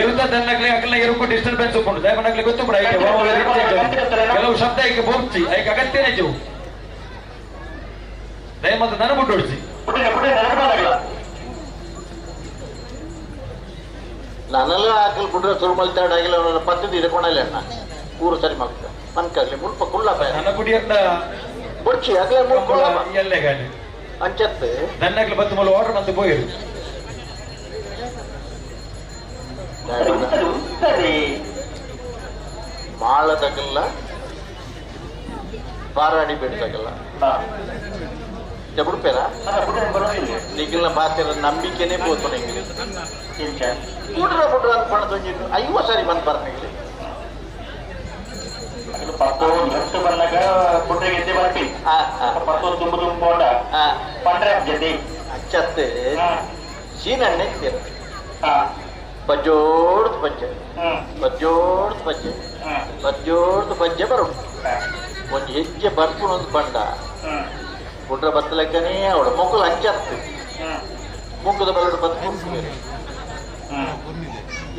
ಎರುತ್ತ ದನ್ನಗ್ಲಿ ಅಕಲ್ನ ಎರುಕು ಡಿಸ್ಟರ್ಬೆನ್ಸ್ ಉಂಟು ದಯಮಂಡಗ್ಲಿ ಗೊತ್ತು ಬಿಡ ಕೆಲವು ಶಬ್ದ ಈಗ ಬೋಗ್ಚಿ ಐಕ ಅಗತ್ಯನೇ ಜೀವು ದಯಮಂತ ನಾನು ಬಿಟ್ಟು ಹೊಡಿಸಿ ನಾನೆಲ್ಲ ಹಾಕಲ್ ಬಿಡ್ರೆ ಸುರು ಮಲ್ತಾಡಾಗಿಲ್ಲ ಅವನ ಪದ್ಧತಿ ಇಡ್ಕೊಳಲ್ಲ ಅಣ್ಣ ಊರು ಸರಿ ಮಾಡ್ತ ಮನ್ಕಾಗ್ಲಿ ಮುಲ್ಪ ಕುಳ್ಳ ನನ್ನ ಕುಡಿಯನ್ನ ಬೊಡ್ಚಿ ಆಗ್ಲೇ ಮುಳ್ಕೊಳ್ಳ ಎಲ್ಲೇ ಗಾಡಿ ಅಂಚತ್ತೆ ನನ್ನಾಗ್ಲಿ ಬತ್ತು ಮೂಲ ಆರ್ಡರ್ ಮಂತು ಪೋಯಿರು ಮಾಳದಾಗಲ್ಲ ಬಾರಾಡಿ ಬೇಡ್ದಾಗಲ್ಲ ಬಿಡ್ಪೇರ ನಿಗಿಲ್ನ ಬಾತಿರ ನಂಬಿಕೆನೇ ಪೋತು ನಿಂಗೆ ಕೂಡ್ರ ಬಿಡ್ರ ಅಂತ ಪಣದ 50 ಸಾರಿ ಬಂದ್ ಬರ್ನಿಗ್ಲಿ ಪತ್ತು ಬಂದಾಗ ಪುಟ್ರಿಗೆ ಎದ್ದೆ ಬರ್ತಿ ಪತ್ತು ತುಂಬ ತುಂಬೋಂಡ ಪಂಡ್ರೆ ಜೊತೆ ಅಚ್ಚತ್ತೆ ಸೀನಣ್ಣೆ ಬಜ್ಜೋಡ್ದು ಬಜ್ಜೆ ಬಜ್ಜೋಡ್ದು ಬಜ್ಜೆ ಬಜ್ಜೋಡ್ದು ಬಜ್ಜೆ ಬರು ಒಂದು ಹೆಜ್ಜೆ ಬರ್ಪುಣ ಒಂದು ಬಂಡ ಗುಡ್ರ ಬತ್ತಲಕ್ಕನೇ ಅವಳು ಮೊಕ್ಕಲು ಹಂಚತ್ತು ಮುಕ್ಕದ ಬಲ್ಲಡು ಬತ್ತು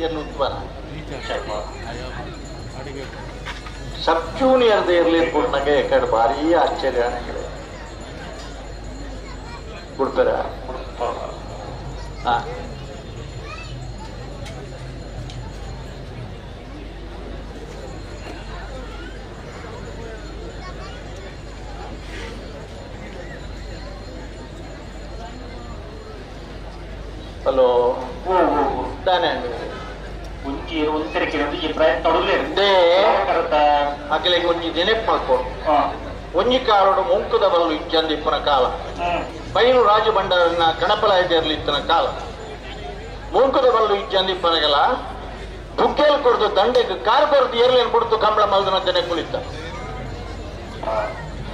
ಏನು ಉತ್ಪನ್ನ ಸಬ್ ಜೂನಿಯರ್ ಇರಲಿ ಅಂದ್ಕೊಂಡಾಗ ಯಾಕಡೆ ಭಾರಿ ಆಶ್ಚರ್ಯ ನಂಗೆ ಬಿಡ್ತಾರ. ಹಲೋ ದಾನೆ ಒಂಜಿ ಒಂತೆರಕ್ಕೆ ಒಂಜಿ ಪ್ರಯತ್ನ ಅಕಲೆಗೆ ಒಂಜಿ ನೆನಪು ಮಲ್ಪೊಡು ಒಂಜಿ ಕಾಲೋಡು ಮುಂಕುದ ಬಲ್ಲು ಇಜ್ಜಂದು ಇಪ್ಪನ ಕಾಲ ಬೈಲು ರಾಜ ಭಂಡಾರನ ಕಣಪಲಾಯದಲ್ಲಿ ಇತ್ತನ ಕಾಲ ಮುಂಕುದ ಬಲ್ಲು ಇಜ್ಜಂದು ಇಪ್ಪನಗಲ ದುಗ್ಗೇಲ್ ಕೊಡ್ದು ದಂಡೆಗೆ ಕಾರ್ ಕೊರ್ದು ಏರ್ಲೇನು ಕೊಡ್ತು ಕಂಬಳ ಮಲ್ದನ ನೆನಪುಲಿತ್ತ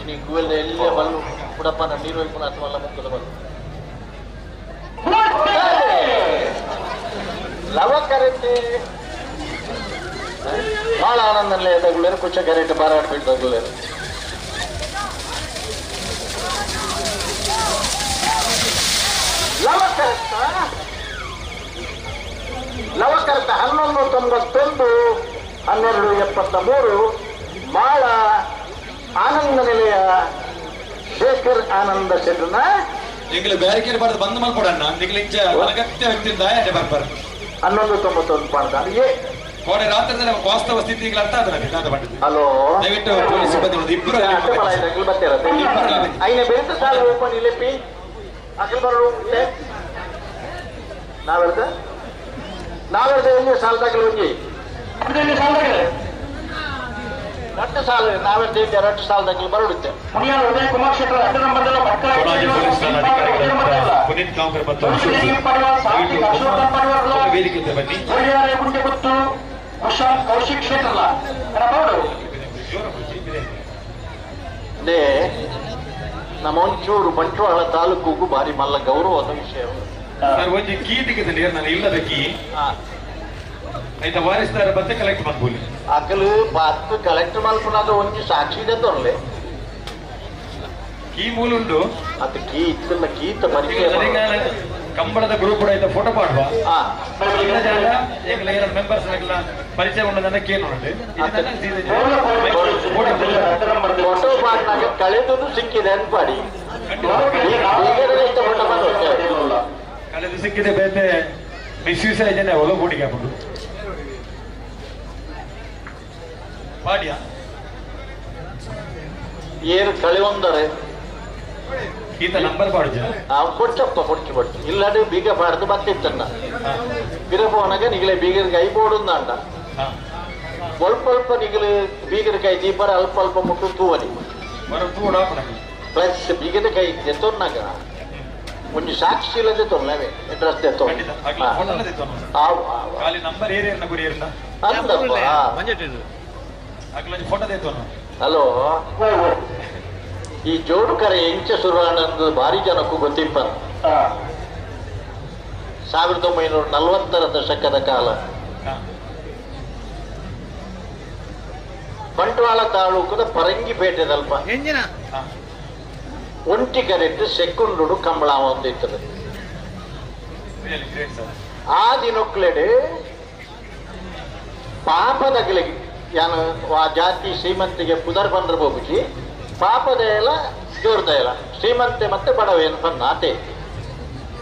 ಇನಿ ಗುವೆಲ್ ಎಲ್ಲ ಬಲ್ಲು ಪುಡಪ್ಪನ ನೀರು ಇಪ್ಪನ ಅಥವಾ ಮುಂಕುದ ಬಲ್ಲು ಲವ ಕರೆತೆ ಭಾಳ ಆನಂದಲ್ಲೇ ತಗುಲೇರು ಕುಚ್ಚ ಕರೆಟ್ ಬಾರಾಡ್ ಬಿಟ್ಟು ತಗುಲೇರು ಲವ ಕರೆತ ಲವ ಕರೆತ 1191 1273 ಮಾಳ ಆನಂದ ನಿಲಯ ಶೇಖರ್ ಆನಂದ ಶೆಟ್ರನ ನಿಂಗಲ ಬ್ಯಾರಿಕೇಡ್ ಬಾರ್ದು ಬಂದ್ ಮಲ್ಕೊಡಣ್ಣ ನಿಂಗಲ ಇಂಚ ಅನಗತ್ಯ ವ್ಯಕ್ತಿ ದಾಯ ಬರ್ಬಾರ 1191 ಪಾಡ್ದ ಕೋಡೆ ರಾತ್ರಿ ನಮ್ಮ ವಾಸ್ತವ ಸ್ಥಿತಿ ಈಗಲೇ ಅರ್ಥ ಆದ್ರೆ ನಾದ ಮಾಡಿದ್ವಿ. ಹಲೋ ದಯವಿಟ್ಟು ಪೊಲೀಸ್ ಸಿಬ್ಬಂದಿ ಒಂದು ಇಬ್ಬರು ಐನ ಬೇತ ಸಾಲ ಓಪನ್ ಇಲ್ಲಿಪಿ ಅಖಿಲ ಬರೋ ನಾವೆರ್ದ ನಾವೆರ್ದ ಎಲ್ಲಿ ಸಾಲದಾಗಲಿ ಹೋಗಿ ರಟ್ಟು ಸಾಲ ನಾವೆರ್ದ ಎಲ್ಲಿ ರಟ್ಟು ಸಾಲದಾಗಲಿ ಬರೋಡುತ್ತೆ. ಪುನೀತ್ ಕಾಂಕರ್ ಮತ್ತು ವೇದಿಕೆ ಬನ್ನಿ. ಕೌಶಿಕ್ ಕ್ಷೇತ್ರಲ್ಲ ನಮ್ಮ ಒಂಚೂರು ಬಂಟ್ವಾಳ ತಾಲೂಕಿಗೂ ಭಾರಿ ಮಲ್ಲ ಗೌರವದ ವಿಷಯ. ಸರ್ ಒಂಜಿ ಕೀ ತೆಗೆದಲ್ಲಿ ನಾನು ಇಲ್ಲದ ಕೀ ಆಯ್ತಾ ವಾರಿಸ್ದಾರ ಮತ್ತೆ ಕಲೆಕ್ಟ್ ಮಾಡ್ಬೋದು. ಅಕಲು ಬಾತ್ ಕಲೆಕ್ಟ್ ಮಲ್ಪುನಾದ ಒಂಜಿ ಸಾಕ್ಷಿ ಇದೆ ತೊರ್ಲೆ ಕೀ ಮೂಲ ಉಂಟು ಅದು ಕೀ ಇತ್ತಲ್ಲ ಕೀತ ಪರಿಚಯ ಕಂಬಳದ ಗ್ರೂಪ್ ಕೂಡ ಆಯ್ತಾ ಫೋಟೋ ಮಾಡುವ ಮೆಂಬರ್ಸ್ ಪರಿಚಯ ಉಂಡದನ್ನ ಕೇಳಿ ನೋಡಿ ಫೋಟೋ ಪಾಡ್ನಾಗ ಕಳೆದು ಸಿಕ್ಕಿದೆ ಅನ್ಪಾಡಿ ಕಳೆದು ಸಿಕ್ಕಿದೆ ಬೇತೆ ಮಿಸ್ಯೂಸ್ ಜನ ಒಲ ಬೋಟಿಗೆ ಹಾಕೊಂಡು ಪಾಡಿಯ ಏನು ಕಳೆ ಒಂದರೆ ಈತ ನಂಬರ್ ಪಾಡುಜ ಕೊಡ್ಚಪ್ಪ ಕೊಡ್ಚು ಕೊಡ್ಚು ಇಲ್ಲಾಂದ್ರೆ ಬೀಗ ಪಾಡ್ದು ಬತ್ತಿತ್ತಣ್ಣ ಪಿರಪೋನಾಗ ನಿಗಲೆ ಬೀಗದ ಕೈ ಬೋಡುಂದಾಂಡ ಅಲ್ಪ ಅಲ್ಪ ನಿಗಲು ಬೀಗದ ಕೈ ದೀಪರ ಅಲ್ಪ ಅಲ್ಪ ಮುಟ್ಟು ತೂವನಿ ಪ್ಲಸ್ ಬೀಗದ ಕೈ ಎತ್ತೊನ್ನಾಗ ಒಂಜಿ ಸಾಕ್ಷಿ ಇಲ್ಲದೆ ತೊರ್ಲವೆ ಅಡ್ರೆಸ್ ನಂಬರ್ ಹಲೋ ಈ ಜೋಡು ಕರೆ ಎಂಚ ಸುರುವಾನಂದು ಭಾರಿ ಜನಕ್ಕೂ ಗೊತ್ತಿಪ್ಪ. 1940ರ ದಶಕದ ಕಾಲ ಬಂಟ್ವಾಳ ತಾಲೂಕದ ಪರಂಗಿಪೇಟೆದಲ್ಪ ಒಂಟಿ ಕರೆಟ್ಟು ಸೆಕ್ಕುಂಡು ಕಂಬಳ ಒಂದಿತ್ತದ. ಆ ದಿನಕ್ಲೆಡೆ ಪಾಪದಗಲಿಗೆ ಯಾನು ಆ ಜಾತಿ ಶ್ರೀಮಂತಿಗೆ ಪುದರ್ ಬಂದ್ರ ಬೋಬುಜಿ ಪಾಪದ ಎಲ್ಲ ಜೋರ್ದ ಇಲ್ಲ ಶ್ರೀಮಂತೆ ಮತ್ತೆ ಬಡವ ಏನು ಬಂದ ಆತೆ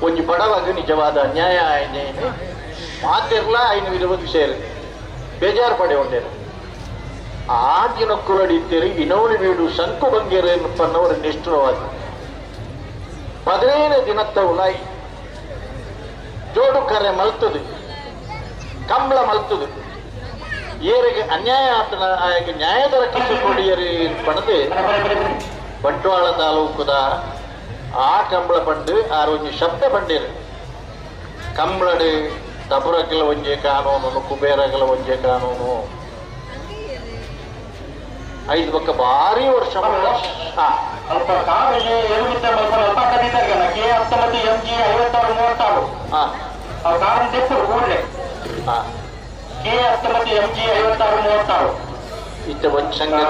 ಒಂಜಿ ಬಡವಾಗ ನಿಜವಾದ ಅನ್ಯಾಯ ಆಯ್ನೇನೆ ಮಾತಿರ್ಲ ಐನು ವಿರೋಧ ವಿಷಯ ಬೇಜಾರು ಪಡೆ ಉಂಡೇನು ಆ ದಿನಕ್ಕುರಡಿತ್ತೀರಿ ಇನ್ನೋಳಿ ವೀಡು ಶಂಕು ಬಂಗೇರು ಎನ್ನುವರು ನಿಷ್ಠುರವಾದ 15 ದಿನತ್ತ ಉಲಾಯಿ ಜೋಡು ಕರೆ ಮಲ್ತದು ಕಂಬಳ ಮಲ್ತದು ಏರಿಗೆ ಅನ್ಯಾಯ ಆತನ ಆಯಗೆ ನ್ಯಾಯ ದೊರಕಿಸಿಕೊಡಿಯರಿ ಪಣದು ಬಂಟ್ವಾಳ ತಾಲೂಕುದ ಆ ಕಂಬಳ ಪಂಡು ಆರು ಒಂಜಿ ಶಬ್ದ ಪಂಡೇರು ಕಂಬಳಡು ತಬುರಗಲ ಒಂಜೆ ಕಾನೂನು ಕುಬೇರಗಲ ಒಂಜೆ ಕಾನೂನು ಐದು ಪಕ್ಕ ಭಾರಿ ವರ್ಷ ಅಲ್ಪ ಕಾರಿಗೆ ಕೆ 19 MG 56 36 ಆ ಕಾರಣ ತೆಪ್ಪು ಕೂಡಲೇ ಕೆ 19 MG 56 36 ಇತ್ತ ಒಂದು ಸಂಗತಿ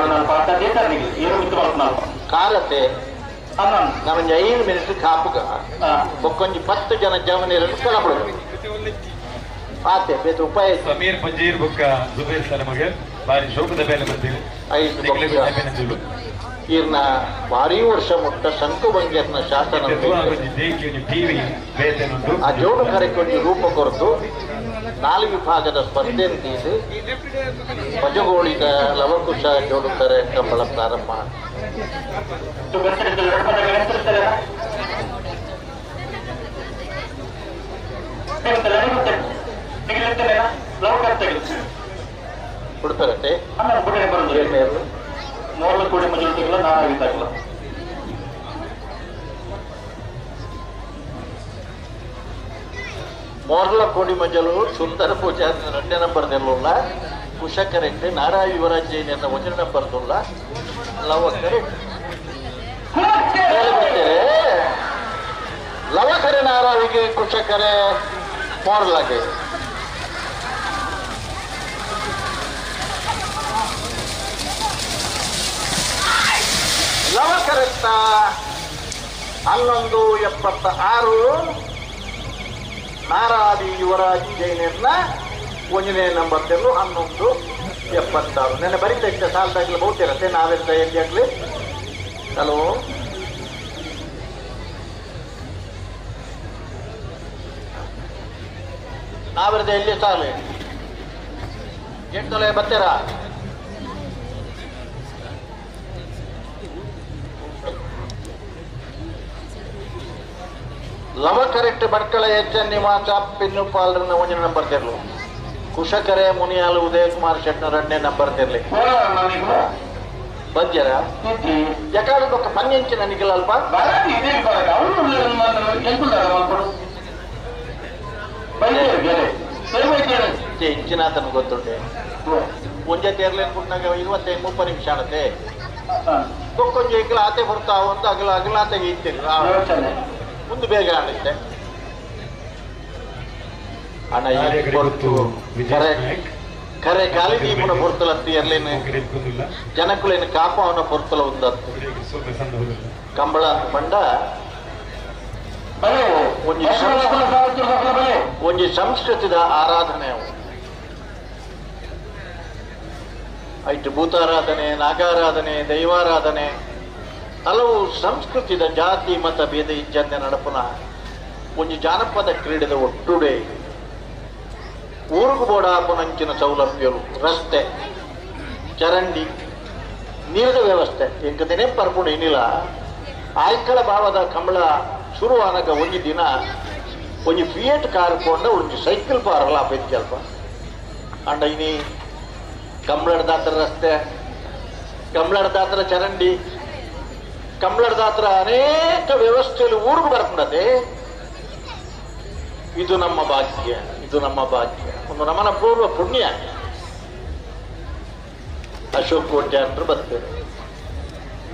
ಕಾಲತೆ ನಮ್ಮಂಜಿ 5 ಮಿನಿಟ್ ಕಾಪುಗ ಒಕ್ಕೊಂಜಿ 10 ಜನ ಜವನಿರನ್ನು ಕಳಪಡು ಆತೆ ಬೇತ ಉಪಾಯ ಸಮೀರ್ ಪಂಜೀರ್ ಬುಕ್ಕ ಜುಬೇರ್ ಸರ್ ನಮಗೆ ಭಾರಿ ಶೋಕದ ಬೇಲೆ ಬಂದಿದೆ. ಐದು ಈರ್ನ ಭಾರೀ ವರ್ಷ ಮುಟ್ಟ ಶಂಕು ಬಂಗೇರ್ನ ಶಾಸನ ಆ ಜೋಡು ಕರೆಕೊಂಡಿ ರೂಪ ಕೊರತು ನಾಲ್ ವಿಭಾಗದ ಸ್ಪರ್ಧೆ ಅಂತೀದು ಪಜಗೋಳಿದ ಲವಕುಶ ಜೋಡುಕರೆ ಕಂಬಳ ಪ್ರಾರಂಭ. ಕೊಡ್ತಾರತ್ತೆ ಮೋರ್ಲಕೋಡಿ ಮಜಲ್ತಿಗಳ ನಾರಾಗಿದ್ದಾಗಲ್ಲ. ಮೋರ್ಲಕೋಡಿ ಮಜಲು ಸುಂದರ ಪೂಜಾ రెండే ನಂಬರ್ తెల్లుಲ್ಲ ಕುಶ ಕರೆಕ್ಟ್ ನಾರಾ ಯುವರಾಜ್ ಜೈನ್ ಎನ್ನ ಒಂದೇ ನಂಬರ್ ತುಲ್ಲ ಲವ ಕರೆಕ್ಟ್ ಲವಕರೆ ನಾರಾವಿಗೆ ಕುಶಕರೆ ಮೋರ್ಲಾಗೆ. ಲವಕರೆತ್ತ 11:76 ನಾರಾದಿ ಯುವರಾಜ್ ಜೈನರ್ನ ಒಂದನೇ ನಂಬರ್ ತೆಲ್ಲು 11:76. ನೆನ್ನೆ ಬರೀತಾ ಇದ್ದ ಸಾಲದಾಗಲಿ ಬಹುತಿರತ್ತೆ ನಾವೆಂತ ಎಲ್ಲಿ ಆಗಲಿ. ಹಲೋ ನಾವೆರದ ಎಲ್ಲಿ ಸಾಲೆ ಎಂಟೊಲೆ ಬರ್ತೀರಾ? ಲವ ಕರೆಕ್ಟ್ ಭಟ್ಕಳ ಎಚ್ ಎನ್ ನಿವಾಸ ಪಿನ್ನು ಪಾಲ್ರನ್ನ ಒಂದನೇ ನಂಬರ್ ತೆರಲು ಕುಶಕರೆ ಮುನಿಯಾಲು ಉದಯ ಕುಮಾರ್ ಶೆಟ್ನ ಎರಡನೇ ನಂಬರ್ ತೆರಲಿ ಬಂದ್ಯಾರ ಯಾಕಾದ್ರೆ ಬೊಕ್ಕ ಪನ್ನೆಂಚಿನ ನಿಗಲ ಅಲ್ಪ ಇಂಚಿನಾತನ ಗೊತ್ತುಂಟೆ ಒಂಜೆ ತೇರ್ಲೆ ಅನ್ಕೊಂಡಾಗ 25 30 ನಿಮಿಷ ಆಡತ್ತೆ ಬೊಕ್ಕೊಂಜೆ ಇಕ್ಕಲ ಆತೆ ಬರ್ತಾವ ಅಂತ ಅಗಲ ಅಗಲಾತೆಗೆ ಇತ್ತಿಲ್ಲ ಮುಂದೆ ಬೇಗ ಆಡುತ್ತೆ ಅಣ್ಣ. ಕರೆ ಕರೆ ಕಾಲಿ ದೀಪನ ಪೊರ್ತಲತ್ತು ಎರ್ಲೇನು ಜನಕುಲೇನು ಕಾಪವನ ಪೊರ್ತಲ ಒಂದತ್ತು ಕಂಬಳ ಅಂತ ಬಂಡ ಒಂಜಿ ಸಂಸ್ಕೃತಿದ ಆರಾಧನೆ ಅವು. ಐಟು ಭೂತಾರಾಧನೆ, ನಾಗಾರಾಧನೆ, ದೈವಾರಾಧನೆ ಹಲವು ಸಂಸ್ಕೃತಿದ ಜಾತಿ ಮತ ಭೇದ ಇಜ್ಜಂದೆ ನಡಪುನ ಒಂಜಿ ಜಾನಪದ ಕ್ರೀಡೆದ ಒಟ್ಟುಡೆ ಊರುಗು ಬೋಡಾಪುನಂಚಿನ ಸೌಲಭ್ಯರು ರಸ್ತೆ ಚರಂಡಿ ನೀರಿನ ವ್ಯವಸ್ಥೆ ಎಂಕದೇನೆ ಪರ್ಪುಂಡು ಏನಿಲ್ಲ. ಆಯ್ಕಳ ಭಾವದ ಕಂಬಳ ಶುರುವಾನಾಗ ಒಂಜಿ ದಿನ ಒಂಜಿ ಫಿಯೇಟ್ ಕಾರ್ ಕೊಂಡ ಒಂಜಿ ಸೈಕಲ್ ಪಾರಲ್ಲ ಆಪೈತಿ ಅಲ್ಪ. ಅಂಡ ಇನಿ ಕಂಬಳದಾತ್ರ ರಸ್ತೆ, ಕಂಬಳದಾತ್ರ ಚರಂಡಿ, ಕಂಬಳದಾತ್ರ ಅನೇಕ ವ್ಯವಸ್ಥೆಯಲ್ಲಿ ಊರಿಗೆ ಬರ್ಕೊಂಡದೆ. ಇದು ನಮ್ಮ ಭಾಗ್ಯ, ಇದು ನಮ್ಮ ಭಾಗ್ಯ, ಒಂದು ನಮನ ಪೂರ್ವ ಪುಣ್ಯ. ಅಶೋಕ್ ಕೋಟ್ಯಾನ್ರು ಬರ್ತೇವೆ,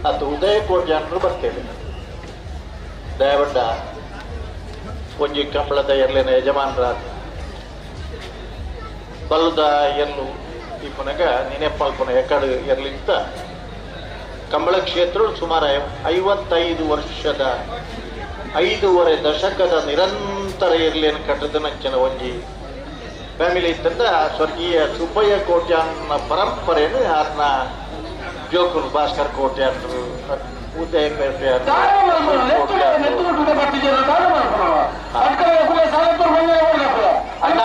ಅಥವಾ ಉದಯ ಕೋಟ್ಯಾನ್ರು ಬರ್ತೇವೆ. ದಯವಡ್ಡ ಒಂಜಿ ಕಂಬಳದ ಎರ್ಲಿನ ಯಜಮಾನರಾದ ಬಲ್ಲದ ಎಲ್ಲು ಈ ಪುನಗ ನೆನೆಪಾಲ್ಪುನ ಎಕಡು ಎರ್ಲಿಂತ ಕಂಬಳ ಕ್ಷೇತ್ರ ಸುಮಾರು 55 ವರ್ಷದ 5.5 ದಶಕದ ನಿರಂತರ ಇರ್ಲೇನು ಕಟ್ಟದನಂಚಿನ ಒಂಜಿ ಫ್ಯಾಮಿಲಿ ಇತ್ತಂದ ಸ್ವರ್ಗೀಯ ಸುಬ್ಬಯ್ಯ ಕೋಟ್ಯಾನ್ನ ಪರಂಪರೆಯನ್ನು ಆತನ ಜೋಕುಲು ಭಾಸ್ಕರ್ ಕೋಟ್ಯಾನ್ರು, ಉದಯ ಕೋಟ್ಯಾನ್ರು, ಅಣ್ಣ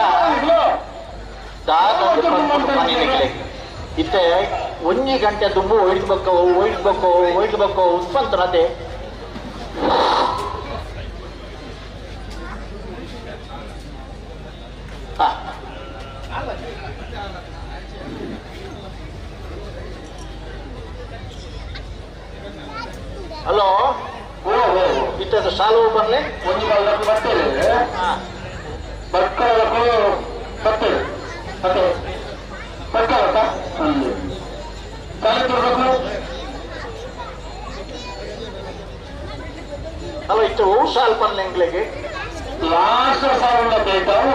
ಇತ್ತೆ ಒಂಜಿ ಗಂಟೆ ತುಂಬ ಒಯ್ಡ್ಬೇಕು ಒಯ್ಡ್ಬೇಕು ಒಯ್ಡ್ಬೇಕು ಉತ್ಪಂತನತೆ. ಹಲೋ ಇತ್ತದ ಸಾಲು ಬರ್ಲಿ ಒಂಜಿ ಬರ್ತೇವೆ ಬರ್ತೇವೆ ಮತ್ತೆ ಭಟ್ಕಳ ಅಲ್ಲ ಇತ್ತು ಸಾಲ್ ಪನ್ಲೆಂಗ್ಲೆಗೆ ಲಾಸ್ಟ್ ಸಾಲ ಬೇಕಾವು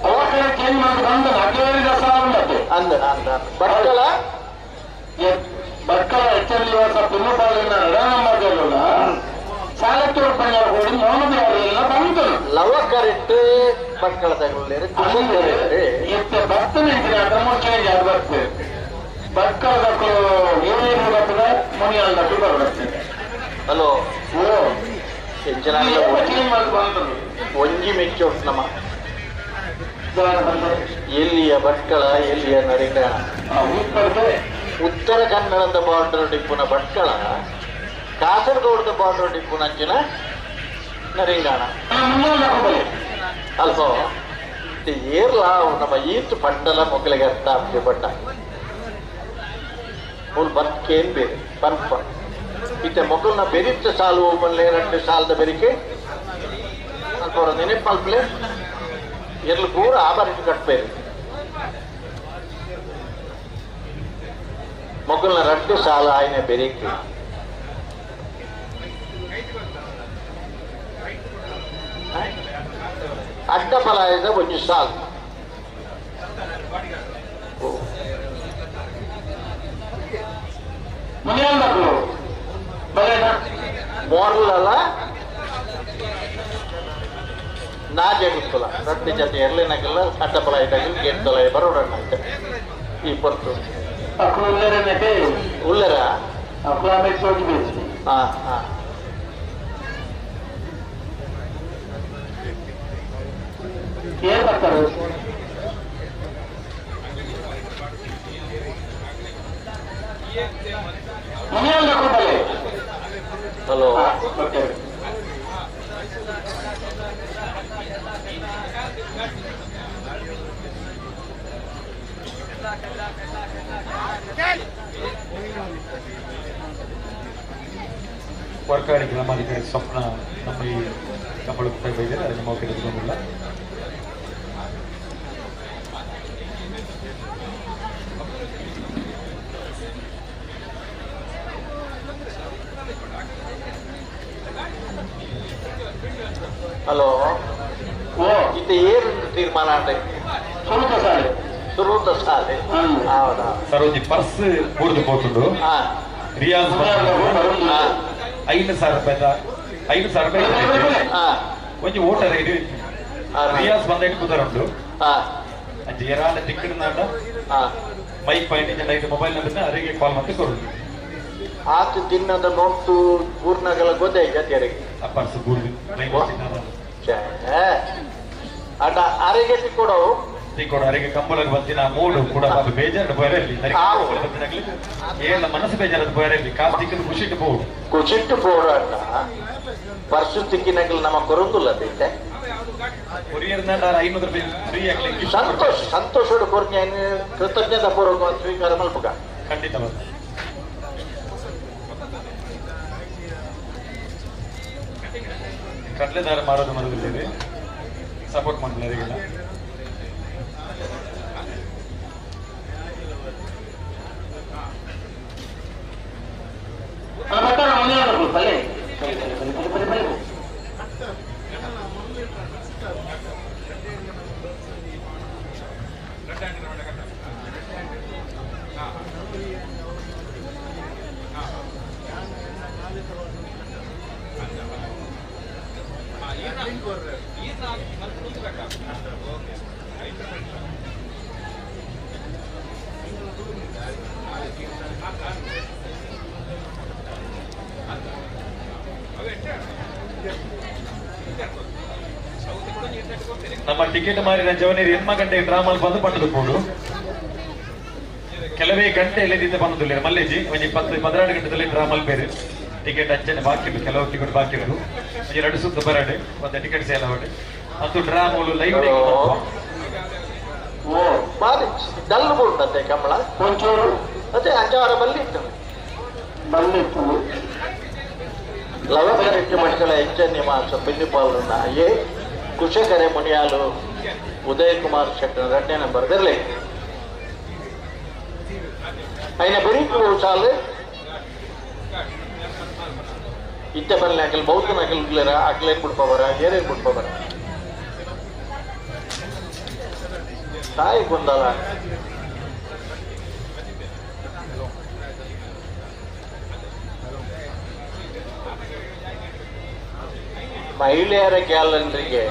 ಅವಾಗ ಚೇಂಜ್ ಮಾಡಿ ಬಂದ ಅಗೇರಿದ ಸಾಲ ಉಂಡತೆ ಅಂದ ಅಂದ ಭಟ್ಕಳ ಭಟ್ಕಳ ಎಚ್ ಎಲ್ ನಿವಾಸ ಪಿನ್ನುಪಾಲಿನ ನಂಬರ್ ಸಾಲತ್ತೂರು ಪಂಜಾಬ್ ಹೋಗಿ ಮೋಹನ ಬಂತು ಲವ ಕರೆಕ್ಟ್ ಭಟ್ಕಳ ತಗೊಳ್ಳಿ ಇತ್ತೆ ಬರ್ತನೆ ಚೇಂಜ್ ಆಗಿ ಬರ್ತೇವೆ. ಭಟ್ಕಳದಕ್ಕೂ ಏನೇನು ಬರ್ತದೆ ಮುನಿಯಾಳದಕ್ಕೂ ಬರ್ತದೆ. ಹಲೋ ಒಂಜಿ ಮೆಚ್ಚೋಟ್ ನಮ್ಮ ಎಲ್ಲಿಯ ಭಟ್ಕಳ ಎಲ್ಲಿಯ ನರಿಂಗಣ ಉತ್ತರ ಕನ್ನಡದ ಬಾರ್ಡರ್ ಡಿಪ್ಪುನ ಭಟ್ಕಳ ಕಾಸರಗೋಡದ ಬಾರ್ಡರ್ ಡಿಪ್ಪುನ ಅಂಚಿನ ನರಿಂಗಾಣ ಅಲ್ಪೋ ಏರ್ಲ ನಮ್ಮ ಈತ್ ಪಂಡಲ ಮೊಗಲಿಗೆ ಅರ್ಥ ಆಗ್ತದೆ ಬಣ್ಣ ಮೂಲು ಬತ್ಕೇನ್ ಬೇರೆ ಪನ್ಪ ಇತ್ತೆ ಮೊಗಲ್ನ ಬೆರಿತ್ತ ಸಾಲು ಮಲ್ಲೆ ಎರಡು ಸಾಲದ ಬೆರಿಕೆ ಅಲ್ಪ ನೆನಪಲ್ಪಲೆ ಎರ್ಲು ಪೂರ ಆಭರಣ ಕಟ್ಬೇರು ಮೊಗಲ್ನ ರಡ್ಡು ಸಾಲ ಆಯ್ನ ಬೆರಿಕೆ ಅಡ್ಡ ಫಲಾಯದ ಒಂದು ಸಾಲು ಮೋರ್ಲಲ್ಲ ನಾ ಜಗುತ್ತಲ್ಲ ರಡ್ಡು ಜೊತೆ ಎರ್ಲಿನಾಗೆಲ್ಲ ಅಡ್ಡ ಫಲಾಯದಾಗ ಗೇಟ್ ತೊಲ ಬರೋಣ ಈ ಪೊರ್ತು ಉಲ್ಲರ ಹಾ ಹಾ ಏನ್ ಬರ್ತಾರೆ ಹಲೋ ವರ್ಕಾಡಿ ಗ್ರಾಮಾಧಿಕಾರಿ ಸ್ವಪ್ನ ನಮ್ಮ ಈ ಕಂಬಳ ಇದ್ದಾರೆ ಅದನ್ನು ನಾವು ತೆಗೆದುಕೊಂಡಿಲ್ಲ. ಹಲೋ ಇದು ಏನು ತೀರ್ಮಾನ ಸುರೂತ ಸಾಲೆ ಹೌದಾ ಸರ್ ಒಂಜಿ ಪರ್ಸ್ ಬೂರ್ದು ಪೋತುಂಡು ರಿಯಾಜ್ 5,000 ರೂಪಾಯಿ 5,000 ರೂಪಾಯಿ ಒಂಜಿ ವೋಟರ್ ಐಡಿ ರಿಯಾಜ್ ಬಂದ ಕುದರ ಉಂಟು ಅಂಚೆ ಎರಾಂಡ ಟಿಕೆಟ್ ನಾಂಡ ಮೈಕ್ ಪಾಯಿಂಟ್ ಜನ ಮೊಬೈಲ್ ನಂಬರ್ ಅರಿಗೆ ಕಾಲ್ ಮತ್ತೆ ಕೊಡು ಆತ ದಿನದ ನೋಟು ಪೂರ್ಣಗಲ ಗೊತ್ತೇ ಜೊತೆಯರಿಗೆ ಆ ಪರ್ಸ್ ಬೂರ್ದು ಅಡ ಅರಿಗೆ ಕೊಡವು ತಿಕ್ಕೊಡು ಅರಿಗೆ ಕಂಬಳಕ್ಕೆ ಬಂದಿನ ಮೂಡು ಕೂಡ ಅದು ಬೇಜಾರು ಬರಲಿ ಏನ ಮನಸ್ಸು ಬೇಜಾರದು ಬರಲಿ ಕಾಸು ತಿಕ್ಕಿದ್ದು ಖುಷಿಟ್ಟು ಪೋಡು ಖುಷಿಟ್ಟು ಪೋಡು ಅಣ್ಣ ಪರ್ಸು ತಿಕ್ಕಿನಗಲು ನಮ್ಮ ಕೊರಂದುಲ್ಲ ದೈತೆ ಕೊರಿಯರ್ 500 ರೂಪಾಯಿ ಫ್ರೀ ಆಗಲಿ ಸಂತೋಷ ಸಂತೋಷ ಕೊರ್ನಿ ಕೃತಜ್ಞತಾ ಪೂರ್ವಕ ಸ್ವೀಕಾರ ಮಲ್ಪುಗ ಖಂಡಿತ ಕಡಲೆದಾರ ಮಾರೋದು ಮರದಿದ್ದೇವೆ ಸಪೋರ್ಟ್ ಮಾಡಲಿಲ್ಲ ಅವರಿಗೆಲ್ಲ. ನಮ್ಮ ಟಿಕೆಟ್ ಮಾರಿದ ಜವನೇರಿ ಎಮ್ಮ ಗಂಟೆಗೆ ಡ್ರಾಮಲ್ ಬಂದು ಪಟ್ಟದ ಪೋಡು ಕೆಲವೇ ಗಂಟೆ ಎಲ್ಲಿದ್ದ ಬಂದಿಲ್ಲ ಮಲ್ಲೇಜಿ ಒಂಜಿ 10 12 ಗಂಟೆದಲ್ಲಿ ಡ್ರಾಮಲ್ ಬೇರೆ ಟಿಕೆಟ್ ಅಂಚನೆ ಬಾಕಿ ಉಂಟು, ಕೆಲವು ಟಿಕೆಟ್ ಬಾಕಿ ಉಂಟು. ಒಂಜಿ ಎರಡು ಸುತ್ತ ಬರಡೆ ಒಂದು ಟಿಕೆಟ್ ಸೇಲ್ ಅವಡೆ ಮತ್ತು ಡ್ರಾಮೂಲು ಲೈವ್ ಬಾರಿ ಡಲ್ ಬೋರ್ಡಂತೆ ಕಮಲ ಒಂಚೂರು ಅದೇ ಅಂಚಾರ ಬಲ್ಲಿತ್ತು ಬಲ್ಲಿತ್ತು. ಲವಕರೆಟ್ಟಿ ಮಕ್ಕಳ ಹೆಚ್ಚನ್ಯ ಮಾಸ ಪಿನ್ನಿಪಾಲರನ್ನ ಎ ಕುಶಕರೆ ಮುನಿಯಾಲು ಉದಯ್ ಕುಮಾರ್ ಶೆಟ್ಟರ್ ಎರಡನೇ ನಂಬರ್ ಇರಲಿ అయిన ಬೆರಿಕು ಚಾಲು ಇತ್ತೆ ಬರಲಿ ಅಕಲ್ ಬೌದ್ಧ ನಕಲ್ ಅಕ್ಲೇನ್ ಬಿಡ್ಪವರ ಏರೇನ್ ಬಿಡ್ಪವರ ತಾಯಿ ಗೊಂದಲ ಮಹಿಳೆಯರ ಗ್ಯಾಲರಿಗೆ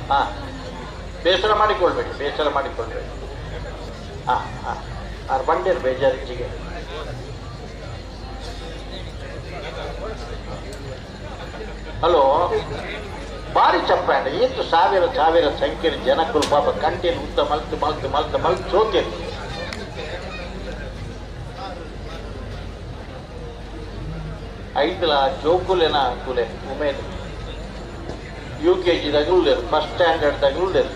ಹಾ ಬೇಸರ ಮಾಡಿಕೊಳ್ಬೇಡಿ, ಬೇಸರ ಮಾಡಿಕೊಳ್ಬೇಡಿ. ಹಾಂ ಹಾಂ ಆರು ಬಂಡೇರು ಬೇಜಾರಿಜಿಗೆ. ಹಲೋ ಬಾರಿ ಚಪ್ಪಾಂಡ ಏತು ಸಾವಿರ ಸಾವಿರ ಸಂಖ್ಯೆ ಜನಕ್ಕೂ ಪಾಪ ಕಂಟೇನು ಉದ್ದ ಮಲ್ತು ಮಲ್ತು ಮಲ್ತು ಮಲ್ತು ಸೋತೇನು. ಐದಲ ಜೋಕುಲೆನ ಕುಲೆ ಉಮೇದ್ ಯು ಕೆ ಜಿದಾಗ ಉಳ್ಳೇರು, ಫಸ್ಟ್ ಸ್ಟ್ಯಾಂಡರ್ಡ್ದಾಗ ಉಳ್ಳೇರು,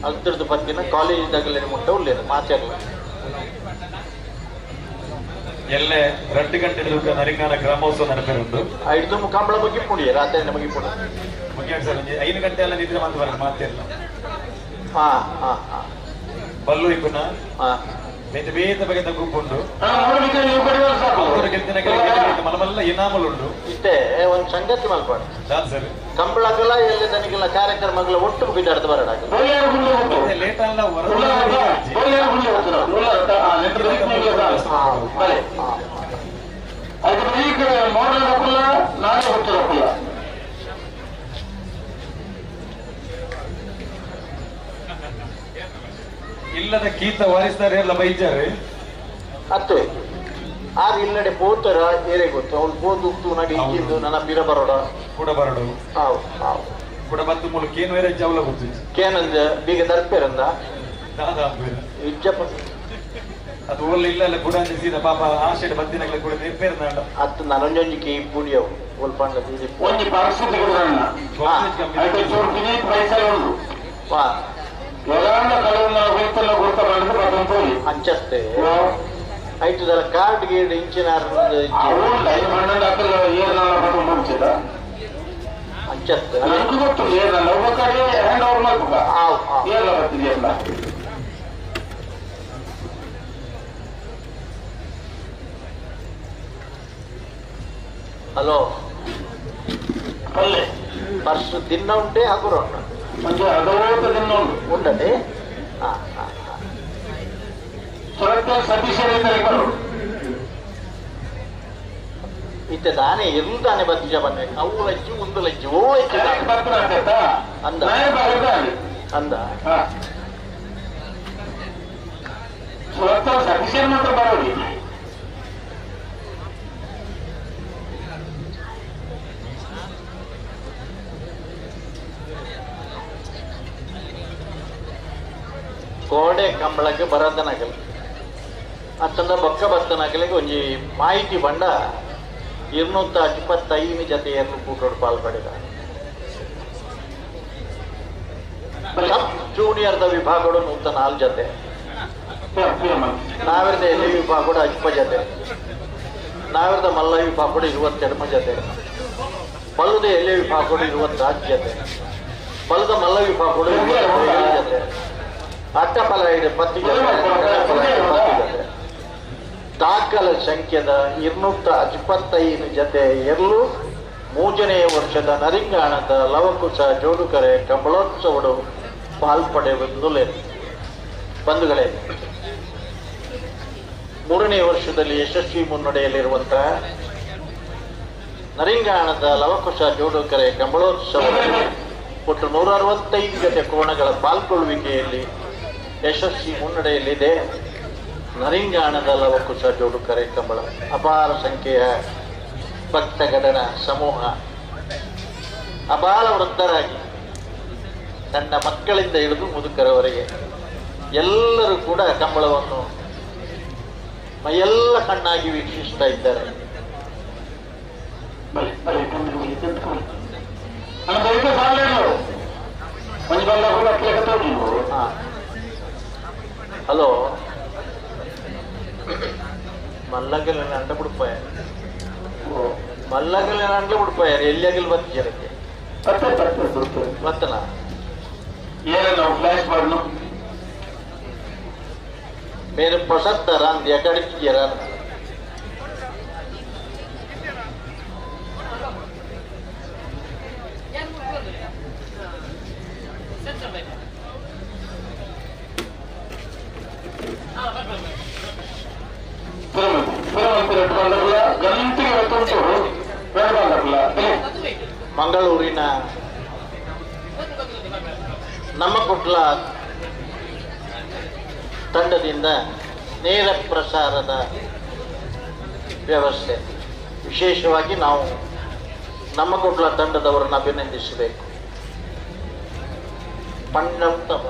ಅಲ್ತರದ್ದು ಪತ್ತಿನ ಕಾಲೇಜ್ದಾಗಲೇ ಮುಟ್ಟ ಉಳ್ಳೇರು ಮಾತಾಡಲ್ಲ. ಎಲ್ಲೇ 2 ಗಂಟೆ ನರಿಂಗಾನ ಗ್ರಾಮೋತ್ಸವ ನಡೆದಿರುವುದು. ಐದು ಕಂಬಳ ಬಗ್ಗೆ ಪುಡಿ ರಾತ್ರಿ ನಮಗೆ ಪುಡಿ ಮುಗಿಯಾಕ ಸರ್ 5 ಗಂಟೆ ಎಲ್ಲ ನಿದ್ರೆ ಮಾತು ಬರಲ್ಲ ಮಾತಿಲ್ಲ. ಹಾ ಹಾ ಹಾ ಬಲ್ಲು ಇಬ್ಬನ ಬೇತೆ ಬೇತೆ ಬಗೆದ ಗುಂಪು ಉಂಟು. ಮಲಮಲ್ಲ ಇನಾಮಲು ಉಂಟು. ಇಷ್ಟೇ ಒಂದು ಸಂಗತಿ ಮಲ್ಪಾಡು ಸರ್ ಕಂಬಳಗಳ ಎಲ್ಲಿ ನನಗೆಲ್ಲ ಕಾರ್ಯಕ್ರಮಗಳ ಒಟ್ಟು ಬಿದ್ದಾಡ್ದು ಬರೋಣ. ಲೇಟ್ ಅಲ್ಲ ಇಲ್ಲದ ಕೀತ ವಾರಿಸ್ತಾರೆ ಎಲ್ಲ ಬೈಜಾರೆ ಅತ್ತೆ ಆರು ಇಲ್ಲಡೆ ಪೋತರ ಏರೆ ಗೊತ್ತು ಅವ್ನು ಪೋದು ನಡಿ ಇದ್ದು ನನ್ನ ಬಿರ ಬರೋಡ ಕೂಡ ಬರೋಡು. ಹಾವು ಹಾವು ಕೂಡ ಬತ್ತು ಮೂಲಕ ಏನು ಬೇರೆ ಜವಲ ಗೊತ್ತು ಕೇನಂದ ಬೀಗ ದರ್ಪೇರಂದ ಇಜ್ಜಪ್ಪ ಅದು ಒಳ್ಳೆ ಇಲ್ಲ ಅಲ್ಲ ಕೂಡ ಸೀದಾ ಪಾಪ ಆಶೆ ಬತ್ತಿನಗಳ ಕೂಡ ನಿರ್ಪೇರ್ನಾಡ ಅತ್ತು ನಾನೊಂಜೊಂಜಿ ಕೇ ಪುಡಿಯವು ಒಲ್ಪಂಡ ಒಂಜಿ ಪರಿಸ್ಥಿತಿ ವಾ ಅಂಚತ್ತೆ ಐತದಲ್ಲ ಕಾರ್ಡ್ ಗೀಡ್ ಇಂಚಿನ ಅಂಚತ್ತೆ ಹಲೋ ಪರ್ಸು ದಿನ ಉಂಟೆ ಹಗುರ ಉಂಟು ಉಂಟದೆ. ಹಾಂ ಹಾಂ ಇತ್ತೆ ದಾನೆ ಎಲ್ದಾನೆ ಬತ್ತಿಜ ಬನ್ನೆ ಅವು ಲಜ್ಜಿ ಒಂದು ಲಜ್ಜಿ ಓ ಲಜ್ಜಿ ಅಂದ ಅಂದ ಕೋಡೆ ಕಂಬಳಕ್ಕೆ ಬರದನಾಗಲಿ ಅತ್ತಂದ ಬೊಕ್ಕ ಬತ್ತನಾಗಲಿಗೆ ಒಂಜಿ ಮಾಹಿತಿ ಬಂಡ 225 ಜತೆಯನ್ನು ಕೂಟೋಡು ಪಾಲ್ಪಡೆದ ಸಬ್ ಜೂನಿಯರ್ದ ವಿಭಾಗಗಳು 104 ಜತೆ, ನಾವಿರದ ಎಲ್ಲಿ ವಿಭಾಗಗಳು 50 ಜತೆ, ನಾವಿರದ ಮಲ್ಲ ವಿಭಾಗಗಳು 22 ಜತೆ, ಬಲ್ಲದ ಎಲ್ಲಿ ವಿಭಾಗಗಳು 26 ಜತೆ, ಬಲ್ಲದ ಮಲ್ಲ ವಿಭಾಗಗಳು 27 ಜತೆ, ಅಟ್ಟಫಲ 10 ಜತೆ, 10 ಜತೆ. ದಾಖಲ ಸಂಖ್ಯೆದ 225 ಜತೆ ಎಲ್ಲೂ 3ನೇ ವರ್ಷದ ನರಿಂಗಾಣದ ಲವಕುಶ ಜೋಡುಕರೆ ಕಂಬಳೋತ್ಸವಡು ಪಾಲ್ಪಡೆಯುವುದು. ಬಂಧುಗಳೇ, 3ನೇ ವರ್ಷದಲ್ಲಿ ಯಶಸ್ವಿ ಮುನ್ನಡೆಯಲ್ಲಿರುವಂತಹ ನರಿಂಗಾಣದ ಲವಕುಶ ಜೋಡುಕರೆ ಕಂಬಳೋತ್ಸವದಲ್ಲಿ ಒಟ್ಟು 165 ಜತೆ ಕೋಣಗಳ ಪಾಲ್ಗೊಳ್ಳುವಿಕೆಯಲ್ಲಿ ಯಶಸ್ವಿ ಮುನ್ನಡೆಯಲ್ಲಿದೆ ನರಿಂಗಾಣದ ಲವಕುಶ ಜೋಡುಕರೆ ಕಂಬಳ. ಅಪಾರ ಸಂಖ್ಯೆಯ ಭಕ್ತಗಣನ ಸಮೂಹ ಅಪಾರ ವೃದ್ಧರಾಗಿ ಸಣ್ಣ ಮಕ್ಕಳಿಂದ ಹಿಡಿದು ಮುದುಕರವರೆಗೆ ಎಲ್ಲರೂ ಕೂಡ ಕಂಬಳವನ್ನು ಮೈಯೆಲ್ಲ ಕಣ್ಣಾಗಿ ವೀಕ್ಷಿಸ್ತಾ ಇದ್ದಾರೆ. ಹಲೋ ಮಲ್ಲಗಲ್ ಅಂಡ ಬಿಡ್ಪಾಯ, ಮಲ್ಲಗಲ್ ಅಂಡ ಬಿಡ್ಪಾಯ ಎಲ್ಲಿಯಾಗಲ್ ಬಂತ ಜನಕ್ಕೆ ಬತ್ತನ ಮೇರೆ ಪ್ರಸತ್ತಾರ ಅಂದ ಎಕಡಿಕ್ಕಿರ ಮಂಗಳೂರಿನ ನಮ್ಮ ಕುಟ್ಲ ತಂಡದಿಂದ ನೇರ ಪ್ರಸಾರದ ವ್ಯವಸ್ಥೆ. ವಿಶೇಷವಾಗಿ ನಾವು ನಮ್ಮ ಕುಡ್ಲ ತಂಡದವರನ್ನು ಅಭಿನಂದಿಸಬೇಕು. ಪಣ್ಣಂತವ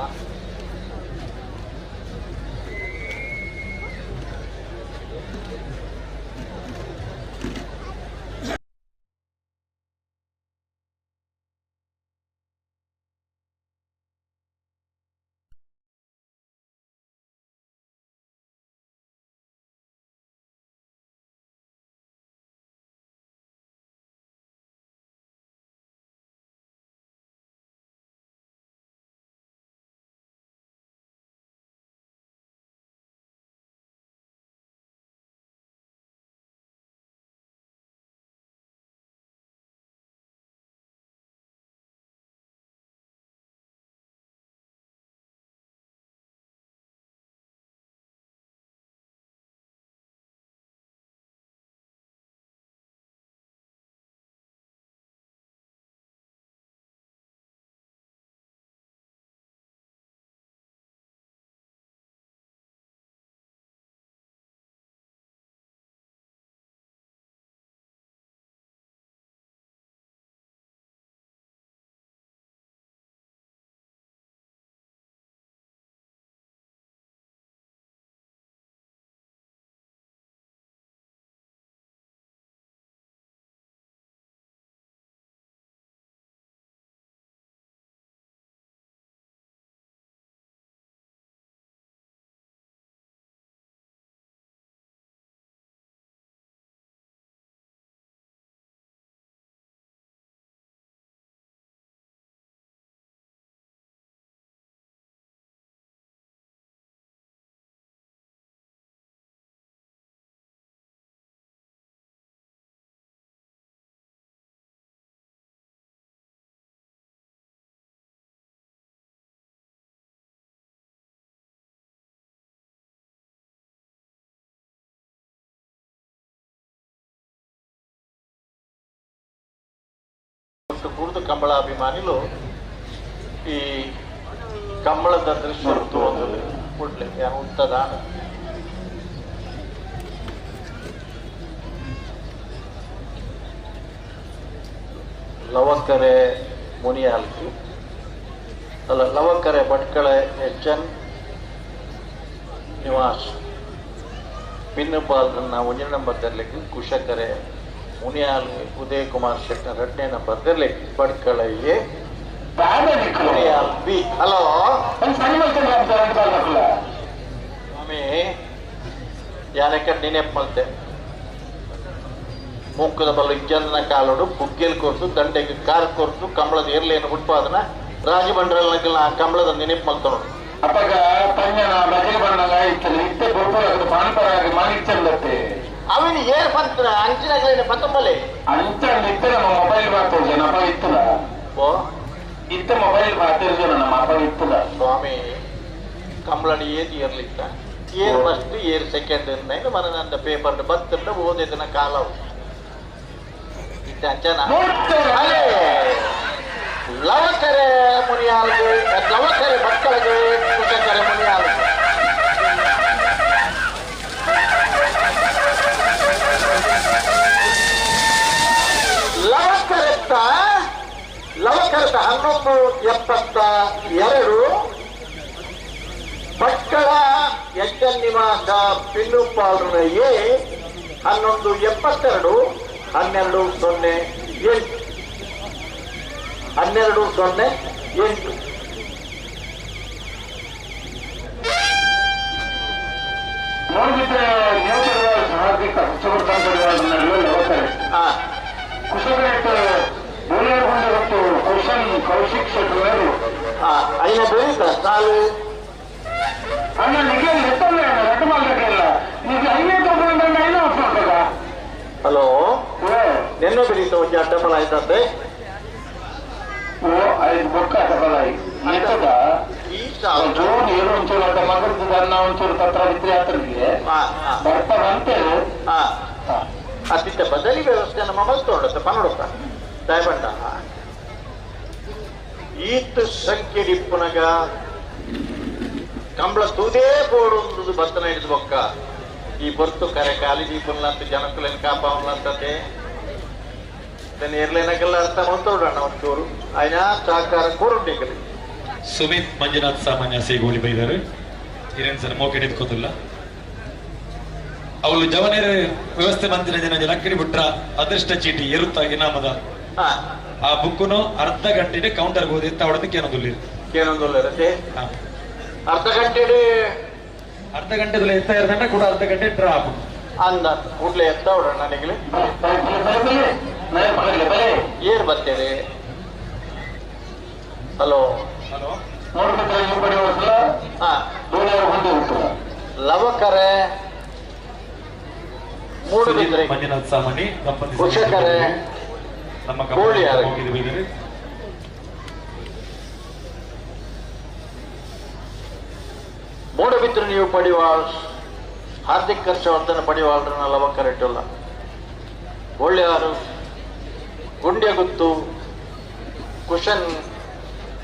ಕುರ್ದು ಕಂಬಳ ಅಭಿಮಾನಿಲು ಈ ಕಂಬಳದ ದೃಶ್ಯ ಒಂದು ಕೂಡಲೇ ಉತ್ತದಾನ ಲವಕರೆ ಮುನಿಯಾಲ್ಕು ಅಲ್ಲ ಲವಕರೆ ಭಟ್ಕಳೆ ಎಚ್ ಎನ್ ನಿವಾಸ್ ಪಿನ್ನುಪಾಲ್ನ ಒಂದನೇ ನಂಬರ್ ತರಲಿಕ್ಕೆ ಕುಶಕರೆ ಮುನಿಯಾಲ್ ಉದಯ್ ಕುಮಾರ್ ಶೆಟ್ಟಿ ಎರಡನೇ ನಂಬರ್ ತರಲಿಕ್ಕೆ Bhatkal A Muniyal B. Hello ಸ್ವಾಮಿ ಯಾನಕ್ಕೆ ನೆನಪು ಮಲ್ತೆ ಮೂಕದ ಬಲ್ಲ ಇಜ್ಜನ್ನ ಕಾಲೋಡು ಪುಗ್ಗೆಲ್ ಕೊರ್ತು ದಂಡೆಗೆ ಕಾರ್ ಕೊರ್ತು ಕಂಬಳದ ಏರ್ಲೇನು ಉತ್ಪಾದನ ರಾಜಬಂಡ್ರಲ್ನಕಲ್ನ ಆ ಕಂಬಳದ ನೆನಪು ಮಲ್ತನೋಡು. ಅಪ್ಪಗ ಪಂಜನ ಬಜಲ್ ಬಣ್ಣಗ ಇತ್ತಲ್ಲ ಇತ್ತೆ ಬೊಬ್ಬರಾಗದು ಪಾನ್ಪರಾಗ ಮಾನಿಚ್ಚಲ್ಲತ್ತೆ ಅವನು ಏರ್ ಬಂತ ಅಂಚಿನಾಗಲೇನೆ ಪತ್ತಂಬಲೆ ಅಂಚ ಇತ್ತೆ ನಮ್ಮ ಮೊಬೈಲ್ ಮಾತಾಡ್ಜನ ಅಪ್ಪ ಇತ್ತಲ್ಲ ಓ ಇತ್ತೆ ಮೊಬೈಲ್ ಮಾತಾಡ್ಜನ ನಮ್ಮ ಅಪ್ಪ ಇತ್ತಲ್ಲ ಸ್ವಾಮಿ ಕಂಬಳನ ಏನ್ ಏರ್ಲಿತ್ತ ಏರ್ ಫಸ್ಟ್ ಏರ್ ಸೆಕೆಂಡ್ ಅಂದ ಮನನಂದ ಪೇಪರ್ ಬತ್ತಂಡ ಓದಿದನ ಕಾಲವು ಇತ್ತ ಅಂಚನ ಲವಕರೆ ಮುನಿಯಾಲ್ಗೆ ಲವಕರೆ ಭಟ್ಕಳಗೆ ಕುಶಕರೆ ಮುನಿಯಾಲ್ಗೆ ಲವಕರೆತ್ತ ಲವಕರೆತ್ತ 1172 ಭಟ್ಕಳ ಎಚ್ ಎನ್ ನಿವಾಸ ಪಿನ್ನುಪಾಲ್ರ ಎ 1172 1208 1208. ನೋಡಿದ್ರೆ ಹಾರ್ದಿಕ ಲವಕರೆ ಕುಶಕರೆ ಬೋಲಿಯರ್ ಕೌಶಲ್ ಕೌಶಿಕ್ ಶೆಟ್ಟರು ಐನ ಬೆಳೀತ ಸಾಲು ಅಣ್ಣ ನಿಮಗೆ ಎತ್ತಲ್ಲ ರಡ್ಡು ಮಾಡಲಿಲ್ಲ ನೀವು ಐನೇ ತಗೊಂಡು ಐನ ಒಪ್ಪ. ಹಲೋ ನಿನ್ನೆ ಬೆಳೀತ ಒಂಜಿ ಅಡ್ಡಬಲ ಆಯ್ತಂತೆ ಓ ಐದು ಬೊಕ್ಕ ಅಡ್ಡಬಲ ಎತ್ತದ ಈ ಸಾಲು ಜೋರು ಏನು ಒಂಚೂರು ಅಡ್ಡ ಮಗದ ಅನ್ನ ಒಂಚೂರು ತತ್ರ ಇದ್ರೆ ಆತನಿಗೆ ಬರ್ತಾ ಬಂತೆ ಅತ್ತಿತ್ತ ಬದಲಿ ವ್ಯವಸ್ಥೆ ನಮ್ಮ ಮಲ್ತೊಂಡತ್ತ ಪನ್ನೊಡಪ್ಪ ದಯಬಂಡ ಈತ್ ಸಂಖ್ಯೆ ಡಿಪ್ಪುನಗ ಕಂಬಳ ತೂದೇ ಬೋಡು ಬತ್ತನ ಹಿಡಿದು ಬೊಕ್ಕ ಈ ಬೊರ್ತು ಕರೆ ಕಾಲಿ ದೀಪನ್ಲಂತ ಜನಕುಲೇನು ಕಾಪಾವನ್ಲಂತತೆ ಎರ್ಲೇನಕ್ಕೆಲ್ಲ ಅರ್ಥ ಮಾಡ್ತೋಡಣ್ಣ ಒಂಚೂರು ಆಯ್ನ ಸಹಕಾರ ಕೋರುಂಡಿಗಲಿ. ಸುಮಿತ್ ಮಂಜುನಾಥ್ ಸಾಮಾನ್ಯ ಸೇಗೋಳಿ ಬೈದರು ಹಿರೇನ್ ಸರ್ ಮೋಕೆ ಹಿಡಿದುಕೊಂಡಿಲ್ಲ. ಅವಳು ಜವನೇರ ವ್ಯವಸ್ಥೆ ಮಂದಿರ ಜನ ಲಕ್ಕಡಿ ಬಿಟ್ರ ಅದೃಷ್ಟ ಚೀಟಿ ಎರುತ್ತ ಇನಾಮದ ಆ ಬುಕ್ಕುನು ಅರ್ಧ ಗಂಟೆ ಕೌಂಟರ್ ಹೋದಿ ಅವಳದಕ್ಕೆ ಏನೊಂದುಲ್ಲ ಏನೊಂದುಲ್ಲ ಅರ್ಧ ಗಂಟೆ ಅರ್ಧ ಗಂಟೆ ಎತ್ತ ಇರದಂಡ ಕೂಡ ಅರ್ಧ ಗಂಟೆ ಡ್ರಾ ಅಂದ ಕೂಡ್ಲೆ ಎತ್ತ ಹೊಡೋಣ ನನಗೆ ಏರ್ ಬರ್ತೇವೆ. ಹಲೋ ಹಲೋ ಲವಕರೆ ಮೂಡಬಿದ್ರೆ ಮಂಜುನಾಥ್ ಸಾಮಾನಿ ದಂಪತಿ ಕುಶಕರೆ ನಮ್ಮ ಮೂಡಬಿದ್ರೆ ನೀವು ಪಡಿವಾಳ್ ಹಾರ್ದಿಕ್ ಹರ್ಷವರ್ಧನ ಪಡಿವಾಳ್ರನ್ನ ಲವಕರೆಟ್ಟಲ್ಲ ಒಳ್ಳೆಯವರು ಗುಂಡ್ಯಗುತ್ತು ಕುಶನ್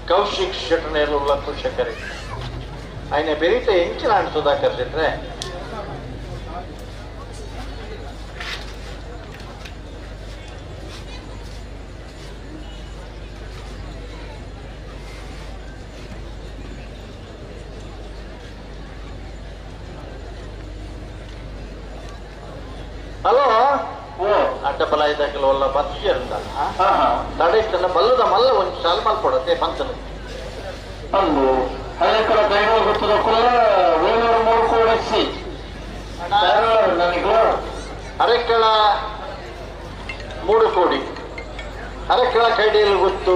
ಕೌಶಿಕ್ ಶೆಟ್ಟನೇರುಳ್ಳ ಕುಶಕರಿ ಆಯ್ನ ಬೆರೀತ ಎಂಚಿನ ಸುಧಾಕರ್ ಶೆಟ್ರೆ. ಹಲೋ ಅಡ್ಡ ಬಲ ಇದ್ದಕ್ಕೆಲ್ಲ ಬತ್ತಿಯರಿಂದ ತಡೆ ಬಲ್ಲದ ಮಲ್ಲ ಒಂದು ಸಾಲ ಮಲ್ಕೊಡತ್ತೆ ಬಂತನು ಅಂದು ಹಳೆಕರ ದೈವ ಗೊತ್ತದ ಕುಲ್ಲ ವೇಲೂರು ಮೂರು ಕೋಡಿಸಿ ನನಗೆ ಅರೆಕಳ 3 ಕೋಡಿ ಅರೆಕಳ ಕೈಡಿಯಲ್ಲಿ ಗೊತ್ತು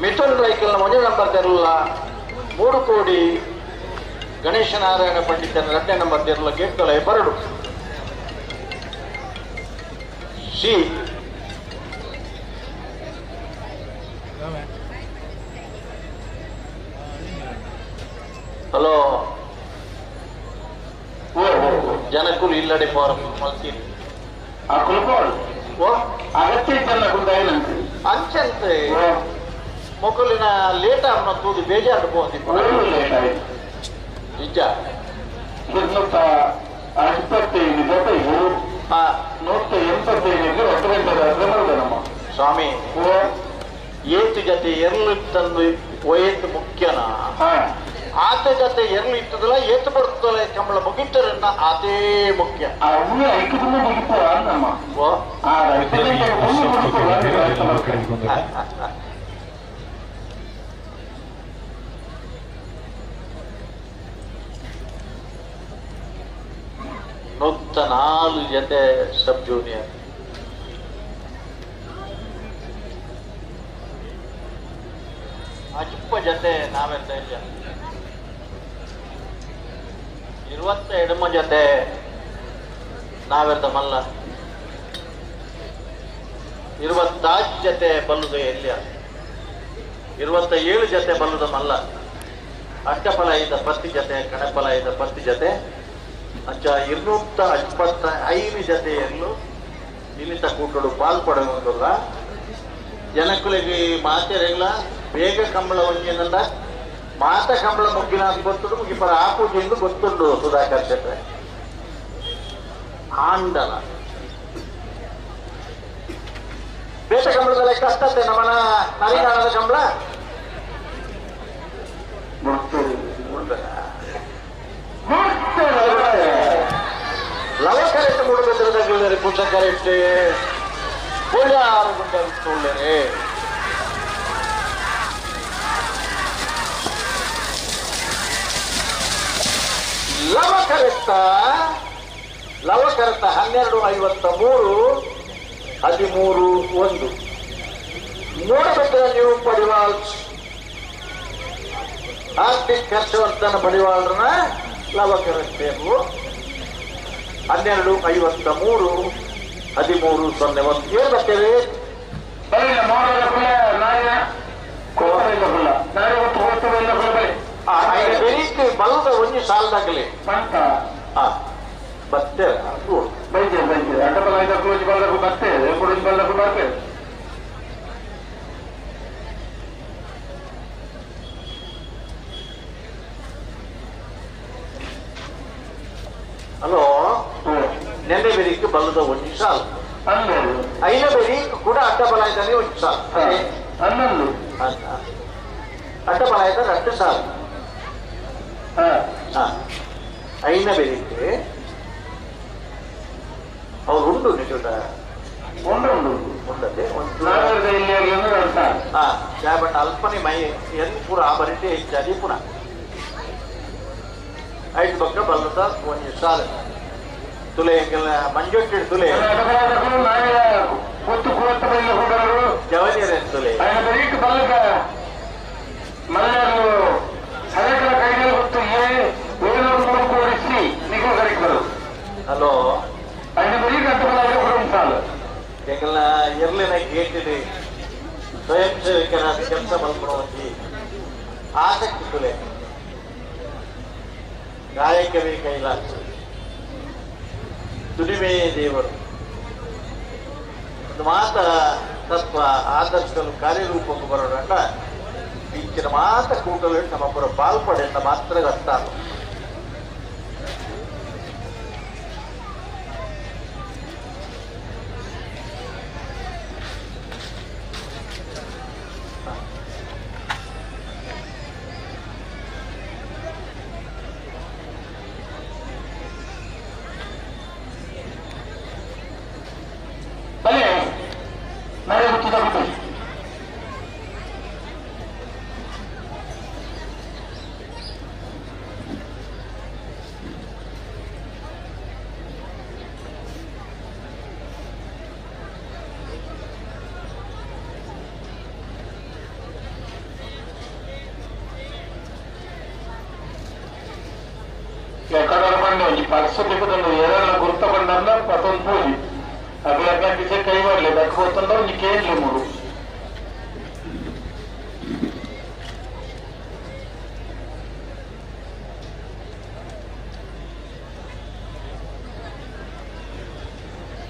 ಮಿಥುನ್ ರೈಕಲ್ನ ಮೊದಲ ನಂಬರ್ ತೆರಲ್ಲ 3 ಕೋಡಿ ಗಣೇಶ ನಾರಾಯಣ ಪಂಡಿತನ 2ನೇ ನಂಬರ್ ತೆರಲ್ಲ ಗೇಟ್ಗಳ ಬರಡು ಸಿ. ಹಲೋ ಜನಕ್ಕೂ ಇಲ್ಲಡೆ ಫಾರಂ ಮಲ್ತೀನಿ ಅಗತ್ಯ ಅಂಚಂತೆ ಮೊಕಲಿನ ಲೇಟ್ ಆಗ ತೂದು ಬೇಜಾರು ಹೋಗಿ ನಿಜ 185 ಸ್ವಾಮಿ ಏತು ಜೊತೆ ಎರ್ಲು ತಂದು ಒಯ್ತು ಮುಖ್ಯನ ಆತ ಜೊತೆ ಎರ್ಲು ಇತ್ತದಲ್ಲ ಏತು ಬರ್ತದಲ್ಲ ಕಂಬಳ ಮುಗಿತರನ್ನ ಅದೇ ಮುಖ್ಯ. ನೂತ್ತ 4 ಜೊತೆ ಸಬ್ ಜೂನಿಯರ್ ಅಜ್ಪ ಜೊತೆ ನಾವೆಂತ ಇಲ್ಲ 22 ಜೊತೆ ನಾವೆರ್ದ ಮಲ್ಲ 26 ಜೊತೆ ಬಲ್ಲುದು ಎಲ್ಲಿಯ 27 ಜೊತೆ ಬಲ್ಲುದ ಮಲ್ಲ ಅಷ್ಟಫಲ ಇದ್ದ 10 ಜೊತೆ ಕಣಫಲ ಇದ್ದ 10 ಜೊತೆ ಅಂಚ 225 ಜೊತೆಯಲ್ಲೂ ನಿಲ್ಲಿತ ಕೂಟಡು ಪಾಲ್ಪಡುವುದಿಲ್ಲ. ಜನಕುಲಿಗೆ ಮಾತೆರೆಲ್ಲ ಬೇಗ ಕಂಬಳ ಒಂಜೇನಲ್ಲ ಮಾತ ಕಂಬಳ ಮುಗ್ಗಿನ ಗೊತ್ತುಂಡು ಮುಗಿಪರ ಆ ಪೂಜೆಯಿಂದ ಗೊತ್ತುಂಡು ಸುಧಾಕರ್ ಶೆಟ್ರೆ ಆಂಡಲ ಬೇಟ ಕಂಬಳದ ಕಷ್ಟತೆ ನಮ್ಮನ ನರಿಗಾಣದ ಕಂಬಳ ಲವ ಕರೆಕ್ಟ್ ಮೂಡಬೇಕಿದ್ರೆ ಪುಷ ಕರೆಕ್ಟ್ ಒಳ್ಳೆ 6 ಗುಂಡೆ ಒಳ್ಳೆ ಲವಕರೆತ್ತ ಲವಕರೆತ್ತ 12:53 13:01 ಮೂಡಬಿದ್ರೆ ನೀವು ಪಡಿವಾಳ್ ಆರ್ಟಿಸ್ಟ್ ಹರ್ಷವರ್ಧನ ಪಡಿವಾಳ್ರನ್ನ ಲವಕರೆತ್ತೇವು 12:53 13:01 ಏನ್ ಬರ್ತೇವೆ ಬೆಳಿಗ್ಗೆ ಬಲ್ಲದ ಒಂಜಿ ಸಾಲದಾಗಲಿ ಬರ್ತೇವೆ ಬೈಜೆ ಬೈಜೆ ಅಡ್ಡಬಲ ಐದು ಕ್ಲೋಜ್ ಬಲ್ಲಕ್ಕೂ ಬರ್ತೇವೆ ಕುಡಿಜ್ ಬಲ್ಲಕ್ಕೂ ಬರ್ತೇವೆ. ನೆಲೆ ಬೆರಿಕ್ ಬಲ್ಲದ ಒಂಜಿ ಸಾಲು ಐನ ಬೆರಿಕ್ ಕೂಡ ಅಡ್ಡ ಬಲಾಯ್ತಾನೆ ಒಂಜಿ ಸಾಲು 11 ಅಡ್ಡ ಬಲಾಯ್ತ 2 ಸಾಲು ಐನ ಬೆರಿಕ್ ಅವ್ರು ಉಂಡು ನಿಜ ಉಂಡು ಉಂಡದೆ ಬಟ್ ಅಲ್ಪನೆ ಮೈ ಎನ್ ಪೂರ ಆ ಬರಿಟೆ ಹೆಚ್ಚಾಗಿ ಪುನಃ ಐದು ಪಕ್ಕ ಬಲ್ಲದ ಒಂಜಿ ಸಾಲು ತುಲೆ ಮಂಜೊಟ್ಟಿ ತುಲೆ ಜವನಿಯರ ತುಲೆ ಹಲೋ ಎಂಗಲ್ನ ಎರ್ಲಿನ ಗೇಟಿಡಿ ಸ್ವಯಂ ಸೇವಕರಾದ ಕೆಲಸ ಮಲ್ಪುನ ಆಸಕ್ತಿ ತುಲೆ ಗಾಯಕವೇ ಕೈಲಾಸ ದುಡಿಮೆಯೇ ದೇವರು ಒಂದು ಮಾತ ತತ್ವ ಆದರ್ಶಗಳು ಕಾರ್ಯರೂಪಕ್ಕೆ ಬರೋಣ ಇಂಚಿನ ಮಾತ ಕೂಟಲು ನಮ್ಮೊಬ್ಬರ ಪಾಲ್ಪಡೆಯಿಂದ ಮಾತ್ರ ಅರ್ಥ.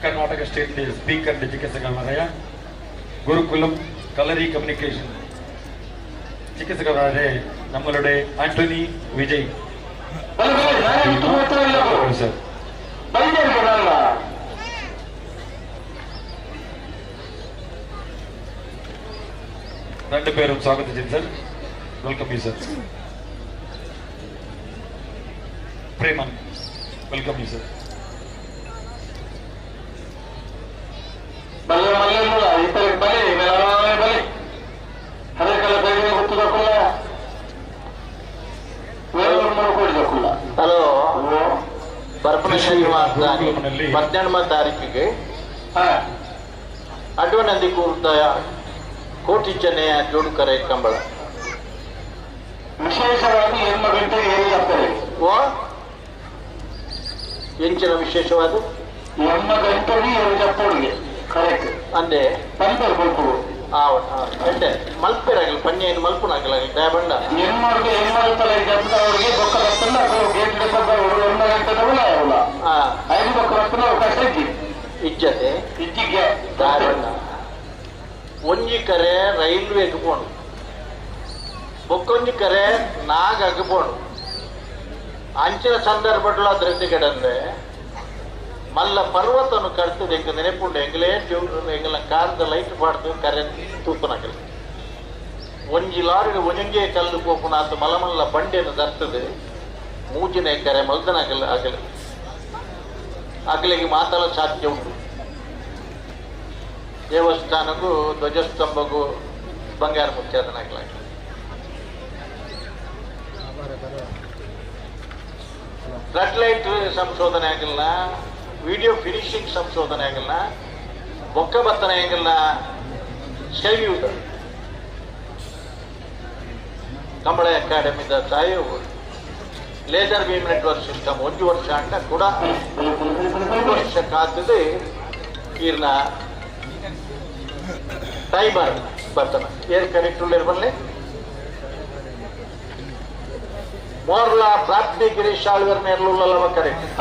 Karnataka State Speaker ಚಿಕಿತ್ಸಕರಾದ ಗುರುಕುಲಂ ಕಲರಿ ಕಮ್ಯುನಿಕೇಶನ್ ಚಿಕಿತ್ಸಕರಾದ ನಮ್ಮಲೋಡೆ ಆಂಟೋನಿ ವಿಜಯ್ ಸರ್. ரெண்டு பேரும் ಸ್ವಾಗತ sir. Welcome you sir. Preman welcome you sir. Hello ಬರ್ಪಣ ಶನಿವಾರ 18 ತಾರೀಕಿಗೆ ಅಡ್ವನಂದಿ ಕೂರ್ತ ಕೋಟಿ ಚೆನ್ನೆಯ ಜೋಡುಕರೆ ಕಂಬಳ ವಿಶೇಷವಾಗಿ 8 ಗಂಟೆಗೆ ಏರಿಯಾಗ್ತದೆ. ಓ ಎಂಚಿನ ವಿಶೇಷವಾದ 8 ಗಂಟೆಗೆ ಏರಿಯಾಗ್ತದೆ. ಕರೆಕ್ಟ್ ಅಂದೆ ಪಂಪರ್ ಬೇಕು అంటే ಮಲ್ಪೆರಾಗಲಿ ಪನ್ನೇನು ಮಲ್ಪುನಾಗಲ್ಲ ದಯಬಂಡ ಏನ್ ಮಾಡಿದ್ರೆ ಏನ್ ಮಾಡುತ್ತಲ್ಲ ಈಗ ಅವರಿಗೆ ಬೊಕ್ಕ ಬರ್ತಲ್ಲ ಗೇಟ್ 1 ಗಂಟೆದವಲ್ಲ ಅವಲ್ಲ 5 ಬೊಕ್ಕ ಬರ್ತಲ್ಲ ಅವಕಾಶ ಇಜ್ಜಿ ಇಜ್ಜತೆ ಇಜ್ಜಿಗೆ ದಯಬಂಡ ಒಂಜಿ ಕರೆ ರೈಲ್ವೆಗೆ ಪೋಣು ಬೊಕ್ಕೊಂಜಿ ಕರೆ ನಾಗಕ್ಕೆ ಪೋಣು ಅಂಚಿನ ಸಂದರ್ಭಗಳು ಅದರಿಂದ ಕೆಡಂದ್ರೆ ಮಲ್ಲ ಪರ್ವತನು ಕಡ್ತದೆ ಎಂಕ ನೆನಪುಂಡು ಎಂಗಲೇ ಎಂಗಲ ಕಾರ್ದ ಲೈಟ್ ಪಾಡ್ದು ಕರೆ ತೂಪನಕಲಿ ಒಂಜಿ ಲಾರಿಗೆ ಒಂಜೊಂಜೇ ಕಲ್ಲು ಪೋಪುನ ಆತ ಮಲಮಲ್ಲ ಬಂಡೆಯನ್ನು ದರ್ತದೆ ಮೂಜಿನ ಕರೆ ಮಲ್ದನಾಗಲ್ಲ ಆಗಲಿ ಅಗಲಿಗೆ ಮಾತಲ ಸಾಧ್ಯ ಉಂಟು. ದೇವಸ್ಥಾನಕ್ಕೂ ಧ್ವಜಸ್ತಂಭಕ್ಕೂ ಬಂಗಾರ ಮುಖ್ಯಾದನಾಗಲಾಗಲಿ ಫ್ಲಡ್ ಲೈಟ್ ಸಂಶೋಧನೆ ಆಗಿಲ್ಲ, ವಿಡಿಯೋ ಫಿನಿಶಿಂಗ್ ಸಂಶೋಧನೆ ಆಗಿಲ್ಲ, ಬೊಕ್ಕ ಬತ್ತನೆ ಆಗಿಲ್ಲ. ಸ್ಕೈವ್ಯೂದ ಕಂಬಳ ಅಕಾಡೆಮಿದ ಸಹಯೋಗ ಲೇಸರ್ ಬೀಮ್ ನೆಟ್ವರ್ಕ್ ಸಿಸ್ಟಮ್ 1 ವರ್ಷ ಅಂಡ ಕೂಡ 1 ವರ್ಷ ಕಾತದೆ ಈರ್ನ ಟೈಮರ್ ಬರ್ತಾನೆ ಏರ್ ಕರೆಕ್ಟ್ ಬರಲಿ ಮೋರ್ಲಾ ಪ್ರಾಪ್ತಿ ಗಿರೀಶ್ ಆಳ್ವರ್ ನೇರ್ಲುಲ್ಲವ ಕರೆಕ್ಟ್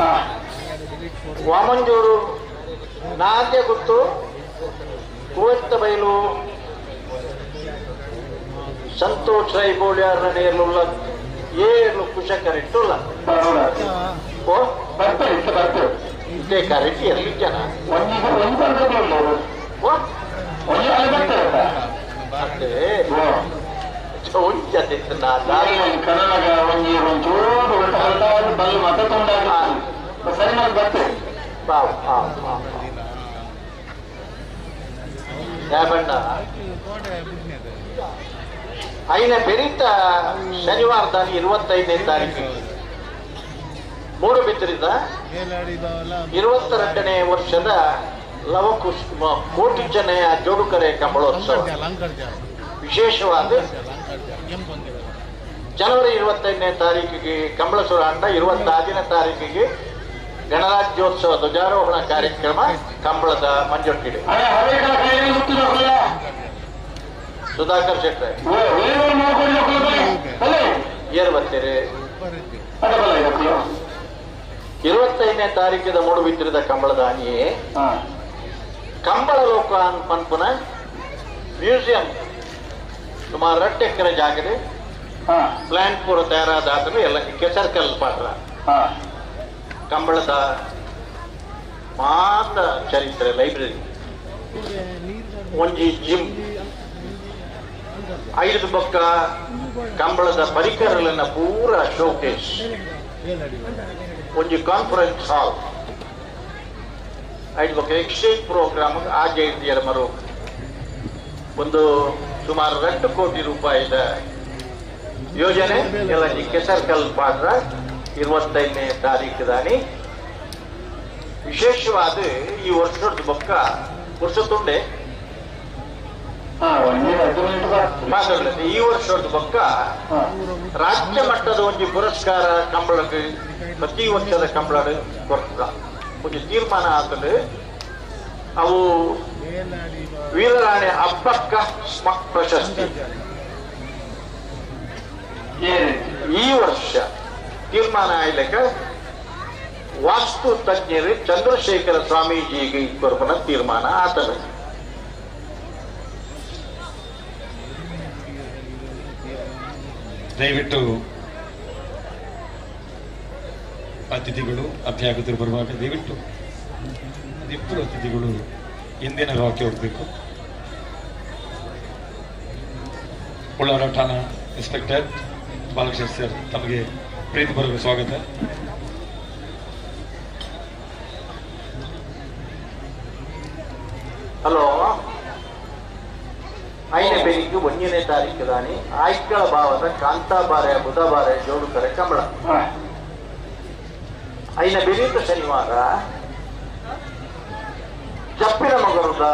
ವಾಮಂಜೂರು ನಾದ್ಯ ಗುತ್ತು ಕೂವೆತ್ತ ಬೈಲು ಸಂತೋಷ್ ರೈ ಬೋಳ್ಯಾರ್ನ ನೇರ್ಲುಲ್ಲ ಏರ್ಲು ಕುಶ ಕರೆಕ್ಟ್ ಉಲ್ಲ ಓ ಬರ್ತಾರೆ. ಇದೇ ಕರೆಕ್ಟ್ ಎಲ್ಲಿ ಜನ ಐನ ಬೆರೀತ ಶನಿವಾರ 25ನೇ ತಾರೀಕು ಮೂಡುಬಿದ್ರಿದ 22ನೇ ವರ್ಷದ ಲವಕುಶ್ ಕೋಟಿ ಜನೆಯ ಜೋಡುಕರೆ ಕಂಬಳೋತ್ಸವ ವಿಶೇಷವಾದ ಜನವರಿ 25ನೇ ತಾರೀಕಿಗೆ ಕಂಬಳಸುರ ಅಂಡ 26ನೇ ತಾರೀಕಿಗೆ ಗಣರಾಜ್ಯೋತ್ಸವ ಧ್ವಜಾರೋಹಣ ಕಾರ್ಯಕ್ರಮ ಕಂಬಳದ ಮಂಜೊಟ್ಟಿಡೆ. ಸುಧಾಕರ್ ಶೆಟ್ಟರ್ ಏರ್ ಬರ್ತೀರಿ. 25ನೇ ತಾರೀಕಿದ ಮೂಡುಬಿದ್ರಿದ ಕಂಬಳದ ಅನಿಯೇ ಕಂಬಳ ಲೋಕ ಪನ್ಪುನ ಮ್ಯೂಸಿಯಂ ಸುಮಾರು 2 ಎಕರೆ ಜಾಗದೆ ಪ್ಲಾಂಟ್ ಪೂರ ತಯಾರಾದ ಎಲ್ಲ ಕೆಸರ್ಕಲ್ ಪಾತ್ರ ಕಂಬಳದ ಮಾತ ಚರಿತ್ರೆ ಲೈಬ್ರರಿ ಒಂಜಿ ಜಿಮ್ 5 ಬೊಕ್ಕ ಕಂಬಳದ ಪರಿಕರಗಳನ್ನ ಪೂರ ಶೋಕೇಸ್ ಒಂಜಿ ಕಾನ್ಫರೆನ್ಸ್ ಹಾಲ್ 5 ಬೊಕ್ಕ ಎಕ್ಸ್ಚೇಂಜ್ ಪ್ರೋಗ್ರಾಮ್ ಆಜೆ ಮರು ಒಂದು ಸುಮಾರು 2 ಕೋಟಿ ರೂಪಾಯಿದ ಯೋಜನೆ ಎಲ್ಲ ಕೆಸರ್ಕಲ್ ಪಾತ್ರ 25ನೇ ತಾರೀಕು ದಾನಿ. ವಿಶೇಷವಾದ ಈ ವರ್ಷದ ಬೊಕ್ಕ ವರ್ಷ ತುಂಡೆ ಮಾತಾಡಲಿ ಈ ವರ್ಷದ ಬೊಕ್ಕ ರಾಜ್ಯ ಮಟ್ಟದ ಒಂದು ಪುರಸ್ಕಾರ ಕಂಬಳಕ್ಕೆ ಪ್ರತಿ ವರ್ಷದ ಕಂಬಳ ಕೊಡ್ತದ ಒಂದು ತೀರ್ಮಾನ ಆಗಲು ಅವು ವೀರರಾಣಿ ಅಬ್ಬಕ್ಕ ಸ್ಮಕ್ ಪ್ರಶಸ್ತಿ ಈ ವರ್ಷ ತೀರ್ಮಾನ ಆಯ್ಲಕ್ಕ ವಾಸ್ತು ತಜ್ಞರು ಚಂದ್ರಶೇಖರ ಸ್ವಾಮೀಜಿಗೆ ಕೊರಪನ ತೀರ್ಮಾನ ಆತನ. ದಯವಿಟ್ಟು ಅತಿಥಿಗಳು ಅಭ್ಯಾಗತರು ಬರುವಾಗ ದಯವಿಟ್ಟು ಇಬ್ಬರು ಅತಿಥಿಗಳು ಹಿಂದಿನ ವಾಕ್ಯ ಹೋಗಬೇಕು. ಉಳ್ಳಾರ ಠಾಣಾ ಇನ್ಸ್ಪೆಕ್ಟರ್ ಬಾಲಕೃಷ್ಣ ಸರ್ ತಮಗೆ ಪ್ರೀತಿಪೂರ್ವಕ ಸ್ವಾಗತ. ಹಲೋ, ಐನೇ ಬೆಳಿಗ್ಗೆ 1ನೇ ತಾರೀಕು ದಾನಿ ಆಯ್ಕಳ ಭಾವದ ಕಾಂತಾಬಾರೆ ಬುಧಬಾರೆ ಜೋಡುಕರೆ ಕಂಬಳ. ಐನ ಬೆಳೀತ ಶನಿವಾರ ಜಪ್ಪಿನ ಮಗರುದ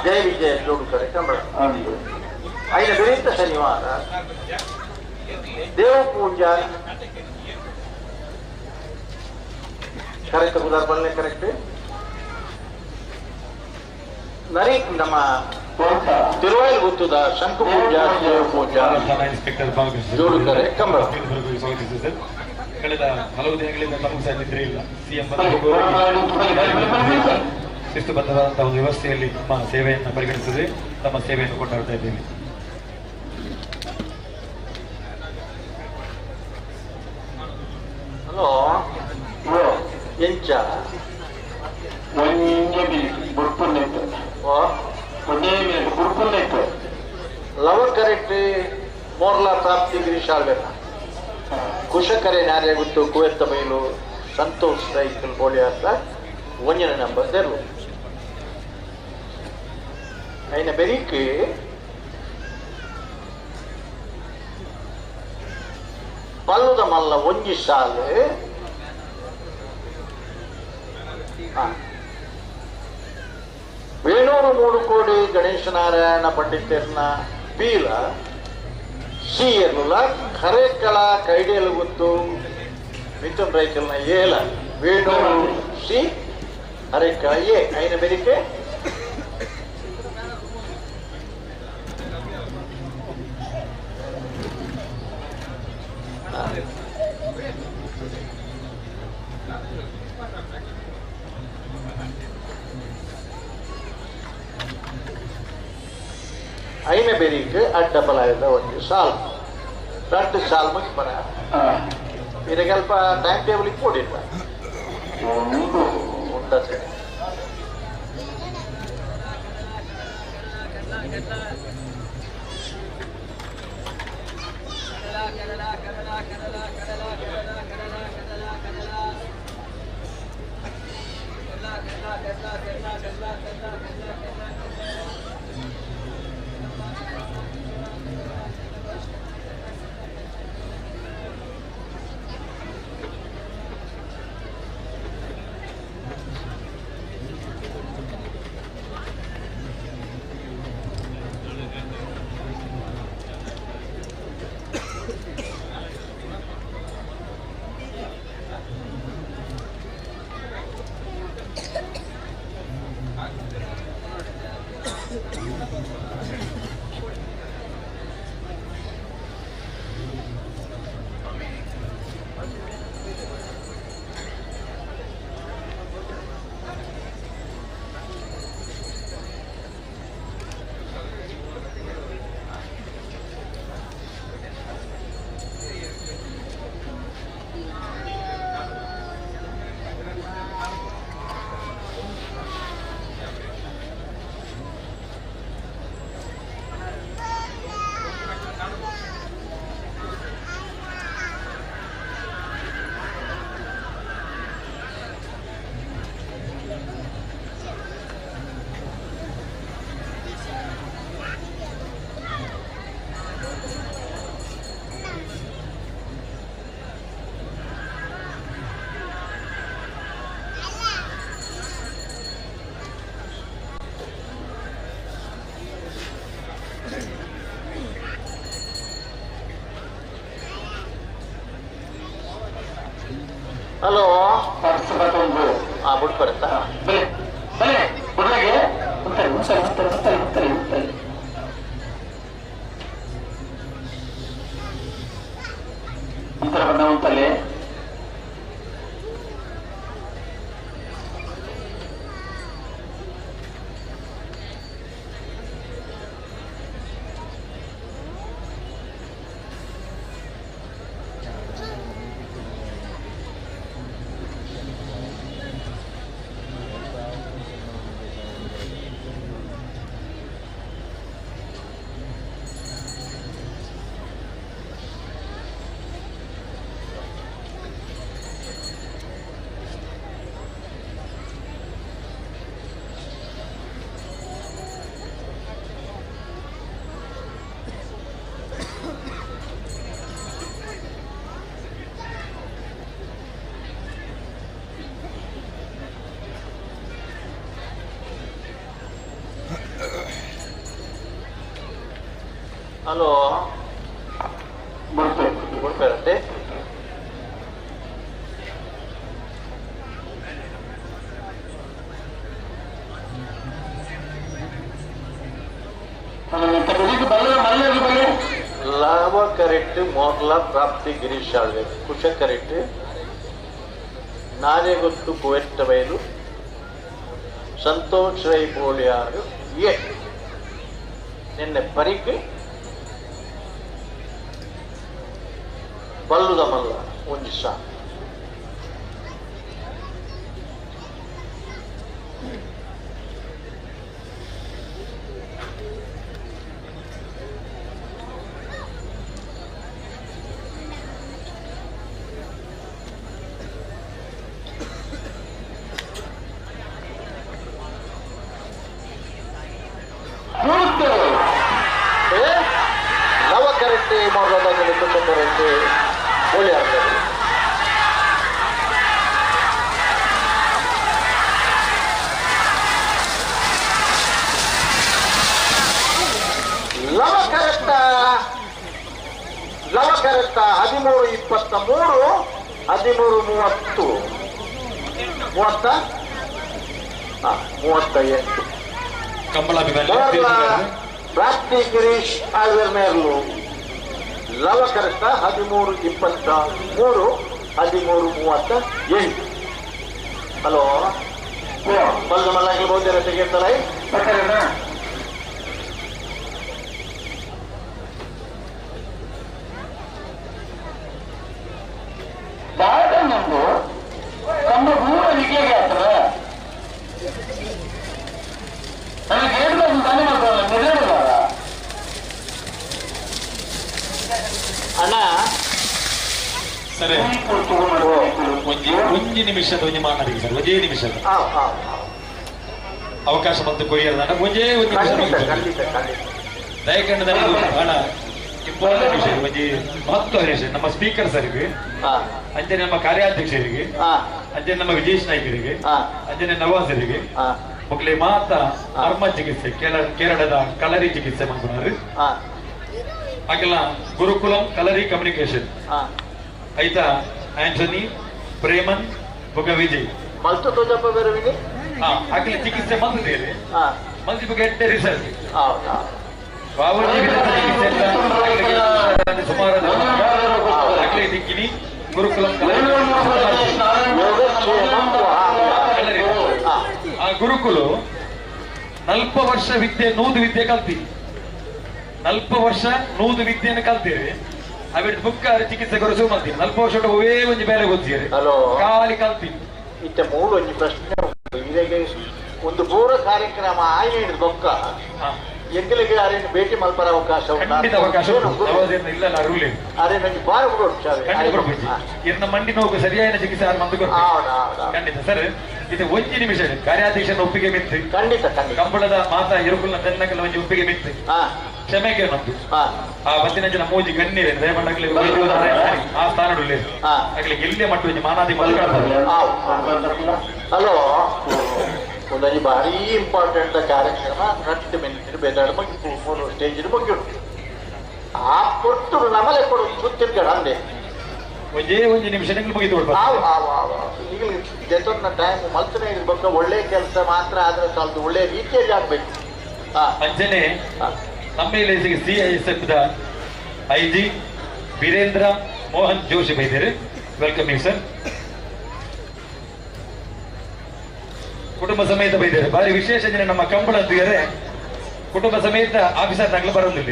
ಜಯ ವಿಜಯ ಜೋಡುಕರೆ ಕಂಬಳ. ಐನ ಬೆಳೀತ ಶನಿವಾರ ದೇವ ಪೂಜಾ ಕರೆಕ್ಟ್ ಬುಧಾರ್ ಬಲ್ಲೆ ಕರೆಕ್ಟ್ ನರಿ ನಮ್ಮ ತಿರುವಾಯಿಲ್ ಗೊತ್ತದ ಶಂಕು ಪೂಜಾ ದೇವ ಪೂಜಾ ಇನ್ಸ್ಪೆಕ್ಟರ್ ಜೋಡುಕರೆ ಕಂಬಳ. ಸ್ವಾಗತಿಸಿದೆ ಸರ್. ಕಳೆದ ಹಲವು ದಿನಗಳಿಂದ ತಮಗೂ ಸಹ ನಿದ್ರೆ ಇಲ್ಲ. ಸಿಎಂ ಶಿಸ್ತುಬದ್ಧವಾದಂತಹ ಒಂದು ವ್ಯವಸ್ಥೆಯಲ್ಲಿ ನಮ್ಮ ಸೇವೆಯನ್ನು ಪರಿಗಣಿಸಿದೆ ತಮ್ಮ ಸೇವೆಯನ್ನು ಕೊಂಡಾಡ್ತಾ ಇದ್ದೇವೆ. ಹಲೋ, ಎಂಚ ಲವ ಕರೆಕ್ಟ್ ಮೋರ್ಲಾ ಪ್ರಾಪ್ತಿ ಗಿರೀಶ್ ಆಳ್ವೆಲ್ಲ ಕುಶಕರೆ ನಾರ್ಯ ಗುತ್ತು ಕುವೆತ್ತ ಬೈಲು ಸಂತೋಷ್ ಸೈಕಲ್ ಬೋಳಿ ಅಂತ 1ನೇ ನಂಬರ್ ದೆರ್ಲು. ಐನ ಬೆರಿಕೆ ಪಲ್ಲುದ ಮಲ್ಲ ಒಂಜಿ ಸಾಲು ವೇಣೂರು 3 ಕೋಡಿ ಗಣೇಶನಾರಾಯಣ ಪಂಡಿತರ್ನ ಪೀಲ ಸಿ ಎರ್ಲುಲ ಕರೆಕಳ ಕೈಡೇಲು ಗೊತ್ತು ಮಿಥುನ್ ರೈಕಲ್ನ ಏಲ ವೇಣೂರು ಸಿ ಹರೇಕಳ ಎ ಐನ ಬೆರಿಕೆ ಐನ ಬೆರಿಕೆ ಅಡ್ಡಬಲಾಯದ ಒಂದು ಸಾಲ್ 2 ಸಾಲ್ ಮುಗಿಪನ ಇದಕ್ಕೆ ಅಲ್ಪ ಟೈಮ್ ಟೇಬಲ್ ಇಟ್ಕೊಂಡಿಲ್ಲ. ಗೊತ್ತಾಗ್ತದೆ. ಹಲೋ ಹಾ ಬಿಡ್ಬರುತ್ತಾ? ಬಲೆ ಬಲೆ ಬುಡ್ಲಾಗೆ ಉಂತಾರೆ ಉಂತಾರೆ ಉಂತಾರೆ ಉಂತಾರೆ ಉಂತಾರೆ ಉಂತಾರೆ ಉಂತರ ಬಂದ ಉಂತಲೆ ಹಲೋ ಬುಡ್ಪೆ ಬುಡ್ಪೆ ಲಾಭ ಕರೆಕ್ಟ್ ಮೋರ್ಲ ಪ್ರಾಪ್ತಿ ಗಿರೀಶ್ ಆಳ್ವೆ ಕುಶ ಕರೆಕ್ಟ್ ನಾನೆಗೊತ್ತು ಕುವೆಟ್ಟ ಬಯಲು ಸಂತೋಷ್ ರೈ ಬೋಳಿಯಾರು ಎ ನಿನ್ನೆ ಪರಿಕ್ ಬಲ್ಲುದ ಮಲ್ಲ ಒಂಜಿ ಸಾ ನವ ಕರೆಕ್ಟ್ ಮಾಡೋದಾಗಲಿ ಕುಶ ಕರೆಕ್ಟ್ ಬೋಳಿ ಆಗ್ತದೆ. ಲವಕರತ್ತ ಲವಕರತ್ತ 13:23 13:30 30 38. ಕಂಬಳಾಭಿಮಾನಿ ಪ್ರಾಪ್ತಿ ಗಿರೀಶ್ ಆಳ್ವೆರ್ ಮೇರ್ಲು ಲವಕರತ್ತ 13:23 13:38. ಹಲೋ ಬಲ್ಲು ಮಲ್ಲಾಗಿ ಬೋದಿರ ತೆಗೆಯುತ್ತಲ್ಲ. ದಾದ ನಂದು ತಮ್ಮ ಊರ ವಿಜಯ ಆಗ್ತದ. ಒಂಜಿ ನಿಮಿಷದ ಒಂಜಿ ಮಾನಾದಿಗೆ ಸರ್, ಒಂದೇ ನಿಮಿಷದ ಅವಕಾಶ ಬಂತು ಕೊರಿಯರ್ ಒಂಜೇ ಒಂದು ನಿಮಿಷ. ದಯಕಂಡ ಬಹಳ ಇಂಪಾರ್ಟೆಂಟ್ ವಿಷಯ, ಒಂಜಿ ಮಹತ್ವ ವಿಷಯ. ನಮ್ಮ ಸ್ಪೀಕರ್ ಸರ್ಗೆ, ಅಂಚನೆ ನಮ್ಮ ಕಾರ್ಯಾಧ್ಯಕ್ಷರಿಗೆ, ಅಂಚನೆ ನಮ್ಮ ವಿಜೇಶ್ ನಾಯ್ಕರಿಗೆ, ಅಂಚನೆ ನವಾಜರಿಗೆ, ಮೊಗಲೇ ಮಾತಾ ಮರ್ಮ ಚಿಕಿತ್ಸೆ ಕೇರಳದ ಕಲರಿ ಚಿಕಿತ್ಸೆ ಮಾಡ್ಕೊಳಾರು. ಹಾಗೆಲ್ಲ ಗುರುಕುಲಂ ಕಲರಿ ಕಮ್ಯುನಿಕೇಶನ್ ಆಯ್ತಾ. ಆಂಟನಿ ಪ್ರೇಮನ್ ಬೊಗ ವಿಜಯ್ ಅಖಿಲ ಚಿಕಿತ್ಸೆ ಬಂದಿದ್ದೀರಿ ಮಂದಿ ಬಗ್ಗೆ ಎಡ್ಡೆ ರಿಸಲ್ಟ್. ಸುಮಾರು ಅಖಿಲ ದಿಕ್ಕಿನಿ ಗುರುಕುಲಂ ಕಲರಿ. ಆ ಗುರುಕುಲು 40 ವರ್ಷ ವಿದ್ಯೆ ನೂದು ವಿದ್ಯೆ ಕಲ್ತೀನಿ, 40 ವರ್ಷ ನೂದು ವಿದ್ಯೆಯನ್ನು ಕಲ್ತೀರಿ. ಅವಿಡ್ ಬುಕ್ ಚಿಕಿತ್ಸೆ ಕೊರಸು ಮಾಡ್ತೀನಿ. 40 ವರ್ಷ ಒವೇ ಒಂಜಿ ಬೇಲೆ ಗೊತ್ತೀರಿ ಖಾಲಿ ಕಲ್ತೀನಿ. ಇತ್ತ ಮೂರು ಒಂಜಿ ಪ್ರಶ್ನೆ ಇದಾಗ ಒಂದು ಪೂರ ಕಾರ್ಯಕ್ರಮ ಆಯ್ನ ಬೊಕ್ಕ ಎಂಗಲಿಗೆ ಅರೇನು ಭೇಟಿ ಮಲ್ಪರ ಅವಕಾಶ ಖಂಡಿತ ಅವಕಾಶ ಇಲ್ಲ ರೂಲ್ ಅರೆ ನನಗೆ ಬಾರ ಇರ್ನ ಮಂಡಿ ನೋವು ಸರಿಯಾದ ಚಿಕಿತ್ಸೆ ಖಂಡಿತ ಸರ್. ಇದು ಒಂಜಿ ನಿಮಿಷ ಕಾರ್ಯಾಧ್ಯಕ್ಷನ ಒಪ್ಪಿಗೆ ಮಿತ್ತು ಖಂಡಿತ ಖಂಡಿತ ಕಂಬಳದ ಮಾತಾ ಇರುಕುಲ್ನ ತೆನ್ನಕಲ ಒಂಜಿ ಒಪ್ಪಿಗೆ ಮಿತ್ತು ಕ್ಷಮೆಗೆ ನಮ್ದು ಆ ಬತ್ತಿನ ಜನ ಮೂಜಿ ಗಣ್ಯರೇ ದಯಮಂಡಲಿ ಆ ಸ್ಥಾನದಲ್ಲಿ ಆಗಲಿ ಗೆಲ್ಲೆ ಮಟ್ಟು ಒಂಜಿ ಮಾನಾದಿ ಮಲ್ಕಡ್ತಾರೆ. ಹಲೋ, ಒಂದೊಂದು ಭಾರಿ ಇಂಪಾರ್ಟೆಂಟ್ ಕಾರ್ಯಕ್ರಮ 2 ಮಿನಿಟ್ ಬೇದಾಡ ಬಗ್ಗೆ 3 ಸ್ಟೇಜ್ ಬಗ್ಗೆ ಉಂಟು. ಆ ಕೊಟ್ಟು ನಮ್ಮಲೆ ಕೊಡು ಗೊತ್ತಿರ್ಗಡ ಅಂದೆ ಒಂದೇ ಒಂದು ನಿಮಿಷ ಮುಗಿದು ಈಗ ಜೊತೆ ಟೈಮ್ ಮಲ್ತನೇ ಇರ್ಬೇಕು. ಒಳ್ಳೆ ಕೆಲಸ ಮಾತ್ರ ಆದ್ರೆ ಸಾಲದು, ಒಳ್ಳೆ ರೀತಿಯಲ್ಲಿ ಆಗ್ಬೇಕು. ಅಂಜನೆ ನಮ್ಮ ಇಲಾಖೆಗೆ CISF the IG Virendra Mohan Joshi ಬೈದಿರಿ. Welcome you sir. ಕುಟುಂಬ ಸಮೇತ ಬೈದಿದ್ದಾರೆ. ಭಾರಿ ವಿಶೇಷ ಜನ ನಮ್ಮ ಕಂಬಳ ಅಂತಿದ್ದಾರೆ. ಕುಟುಂಬ ಸಮೇತ ಆಫೀಸರ್ ನಗಲು ಬರೋದಿಲ್ಲ.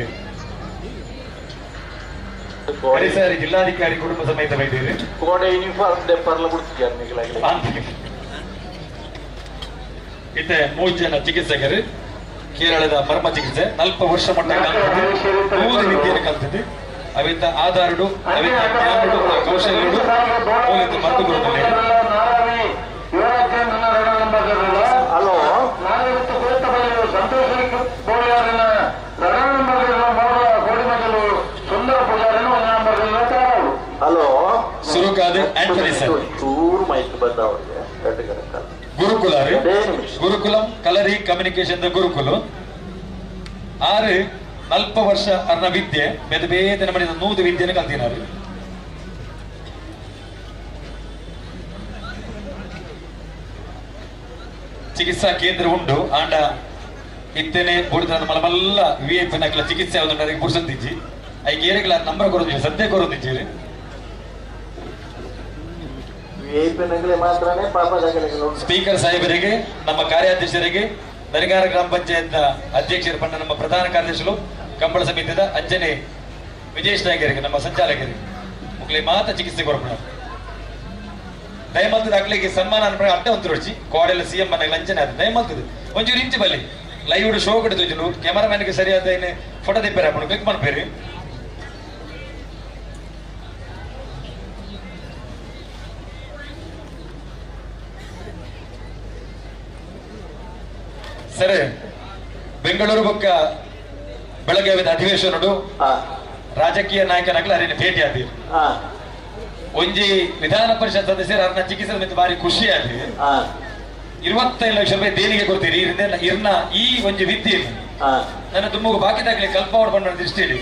ಪರಿಸರ ಜಿಲ್ಲಾಧಿಕಾರಿ ಕುಟುಂಬ ಸಮೇತ ಬೈದಿರಿ. ಕೋಡೆ ಯೂನಿಫಾರ್ಮ್ ದೆಪ್ಪರ್ಲ ಬಿಡ್ತಿದ್ದಾರೆ. ಇತ್ತೆ 3 ಜನ ಚಿಕಿತ್ಸಕರು ಕೇರಳದ ಮರ್ಮ ಚಿಕಿತ್ಸೆ 40 ವರ್ಷ ಮಟ್ಟ ಕಲ್ತಿದ್ದು, ವಿದ್ಯೆಯನ್ನು ಕಲ್ತಿದ್ದು. ಅವಿತ ಆಧಾರಡು ಅವಿತ ಜ್ಞಾನಡು ಕೌಶಲ್ಯಡು ಮದ್ದು ಗುರುದಲ್ಲಿ. ಹಲೋ, ಹಲೋ, ಸುರುಕಾದ ಆಂಟನಿ ಸರ್ ಗುರುಕುಲ ಗುರುಕುಲಂ ಕಲರಿ ಕಮ್ಯುನಿಕೇಶನ್ ಗುರುಕುಲು 6 40 ವರ್ಷ ಅರ್ನ ವಿದ್ಯೆ ಬೇರೆ ಬೇರೆ ನಮ್ಮ 100 ವಿದ್ಯೆಯನ್ನು ಕಲ್ತಿನಾರು. ಚಿಕಿತ್ಸಾ ಕೇಂದ್ರ ಉಂಟು ಆಂಡ ಇತ್ತೇನೆ ಬುಡಿದ ಮಲಮಲ್ಲ VIP ನಕಲ ಚಿಕಿತ್ಸೆ ಯಾವ್ದು ಪುರ್ಸಂತಿಜ್ಜಿ ಐಕೆ ಏರಿಗಳ ನಂಬರ್ ಕೊರೊಂದಿಜ್ಜಿ ಸದ್ಯ ಕೊರೊಂದಿಜ್ಜಿ. ಸ್ಪೀಕರ್ ಸಾಹೇಬರಿಗೆ, ನಮ್ಮ ಕಾರ್ಯಾಧ್ಯಕ್ಷರಿಗೆ, ನರಿಗಾರ ಗ್ರಾಮ ಪಂಚಾಯತ್ ಅಧ್ಯಕ್ಷರು ಪಂಡ ನಮ್ಮ ಪ್ರಧಾನ ಕಾರ್ಯದರ್ಶಿಗಳು, ಕಂಬಳ ಸಮಿತಿಯ ಅಂಜನೆ ವಿಜೇಶ್ ನಾಯಕರಿಗೆ, ನಮ್ಮ ಸಂಚಾಲಕರಿಗೆ ಮುಕ್ಲಿ ಮಾತ ಚಿಕಿತ್ಸೆ ಕೊರಪಣ ದಯಮಲ್ತದ ಅಕ್ಲಿಗೆ ಸನ್ಮಾನ ಅನ್ಪಣ ಅಡ್ಡ ಒಂದು ರುಚಿ ಕೋಡೆಲ್ಲ CM ಮನೆಗೆ ಲಂಚನೆ ಆದ ದಯಮಲ್ತದ ಒಂಚೂರು ಇಂಚು ಬಲ್ಲಿ ಲೈವ್ ಶೋ ಕಡಿತು ಕ್ಯಾಮರಾಮ್ಯಾನ್ಗೆ ಸರಿಯಾದ ಫೋಟೋ ತಿಪ್ಪೇರಿ ಅಪ್ಪಣ ಕ್ಲಿಕ್ ಮಾಡ್ಬೇರಿ. ಸರಿ, ಬೆಂಗಳೂರು ಬೊಕ್ಕ ಬೆಳಗಾವಿದ ಅಧಿವೇಶನಡು ರಾಜಕೀಯ ನಾಯಕನಾಗಲಿ ಅರಿನ ಭೇಟಿ ಆದಿ ಒಂಜಿ ವಿಧಾನ ಪರಿಷತ್ ಸದಸ್ಯರು ಅರ್ನ ಚಿಕಿತ್ಸೆ ಮಿತ್ತು ಭಾರಿ ಖುಷಿ ಆದಿ 25 ಲಕ್ಷ ರೂಪಾಯಿ ದೇಣಿಗೆ ಕೊಡ್ತೀರಿ ಇರ್ನ ಈ ಒಂಜಿ ವಿದ್ಯೆ ನನ್ನ ತುಂಬು ಬಾಕಿ ದಾಖಲೆ ಕಲ್ಪಾವಡ್ ಬಂಡ ದೃಷ್ಟಿಯಲ್ಲಿ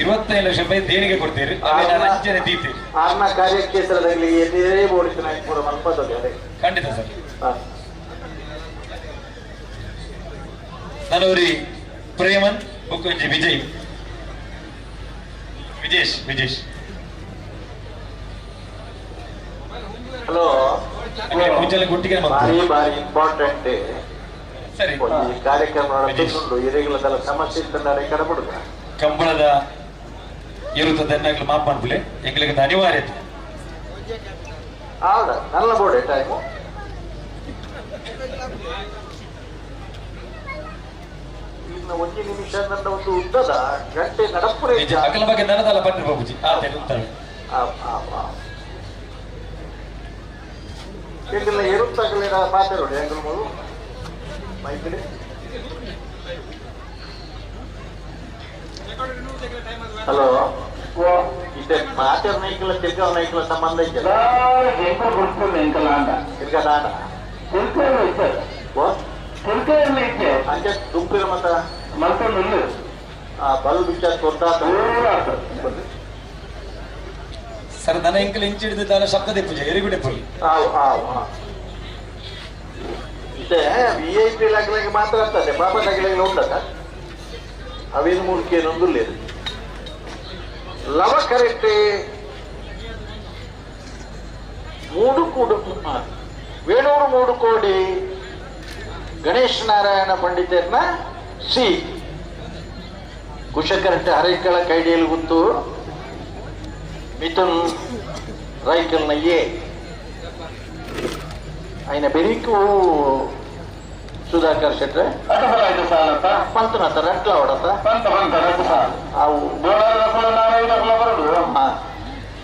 25 ಲಕ್ಷ ರೂಪಾಯಿ ದೇಣಿಗೆ ಕೊಡ್ತೀರಿ. ಅಂಚನೆ ದೀತೀರಿ ಖಂಡಿತ ಸರ್. ನಾನೂರಿ ಪ್ರೇಮನ್ ಬುಕ್ಕಂಜಿ ವಿಜಯ್ ವಿಜೇಶ್ ವಿಜೇಶ್. ಹಲೋ, ಭಾರಿ ಭಾರಿ ಇಂಪಾರ್ಟೆಂಟ್ ಸರಿ ಕಾರ್ಯಕ್ರಮ ನಡೆಸಿಕೊಂಡು ಎರೆಗಳದೆಲ್ಲ ಸಮಸ್ಯೆ ಇತ್ತಂದರೆ ಕಡಬಿಡುದ ಕಂಬಳದ ಇರುತ್ತದೆ ಮಾಪ್ ಮಾಡ್ಬಿಡಿ ಎಂಗಳಿಗೆ ಅನಿವಾರ್ಯತೆ. ಹೌದಾ, ನಲ್ಲ ಬೋಡೆ ಟೈಮು. ಒಂದು ನಿಮಿಷ ನನ್ನ ಒಂದು ಉದ್ದದ ಗಂಟೆ ನಡಪುರ ಅಕಲ ಬಗ್ಗೆ ನನದಲ್ಲ ಪಂಡ್ರಿ ಬಾಬುಜಿ ಆತೆ ಉತ್ತರ. ಎಂಕಲ್ನ ಎರುತ್ತಾಗಲಿನ ಪಾತೆರೋಡು ಎಂಕಲ್ ಮೂಲು ಮೈತ್ರಿ ಹಲೋ ಇತ್ತೆ ಮಾತೆರ್ ನೈಕಲ ತಿರ್ಗ ನೈಕಲ ಸಂಬಂಧ ಇದ್ದಲ್ಲ ಎಂಕಲ್ ಆಂಡ ತಿರ್ಗ ದಾಂಡ ತಿರ್ಗ ಇತ್ತೆ ಓ ತಿರ್ಗ ಇತ್ತೆ ಅಂಚೆ ದುಂಪಿರ ಮತ ಮಲ್ತೊಂದು ಆ ಬಲ್ ಬಿಚ್ಚ ಕೊರ್ತಾ ಸರ್ ದನ ಎಂಕಲ್ ಇಂಚಿಡಿದ ದಾನ ಶಬ್ದ ದೆಪ್ಪುಜೆ ಎರಿಗುಡೆ ಪೊಲಿ ಆವು ಆವು ಇತ್ತೆ ವಿ I P ಲಗ್ಲಗೆ ಮಾತ್ರ ಆಗ್ತದೆ ಪಾಪ ತಗಲಿಗೆ ಉಂಟದ ಅವೇನು ಮೂಲಿಕೆ ಲವ ಕರೆಕ್ಟ್ ಮೂಡು ಕೂಡು ವೇಣೂರು 3 ಕೋಡಿ ಗಣೇಶ್ ನಾರಾಯಣ ಪಂಡಿತರ್ನ ಸಿ ಕುಶಕರೆಟ್ಟ ಹರೈಕಳ ಕೈಡಿಯಲ್ಲಿ ಗೊತ್ತು ಮಿಥುನ್ ರೈಕಲ್ನ ಎ ఆయన ಬೆರಿಕು ಸುಧಾಕರ್ ಶೆಟ್ರೆ ಪಂತನತ ರೆಟ್ಲ ಅವಡತ ಅವು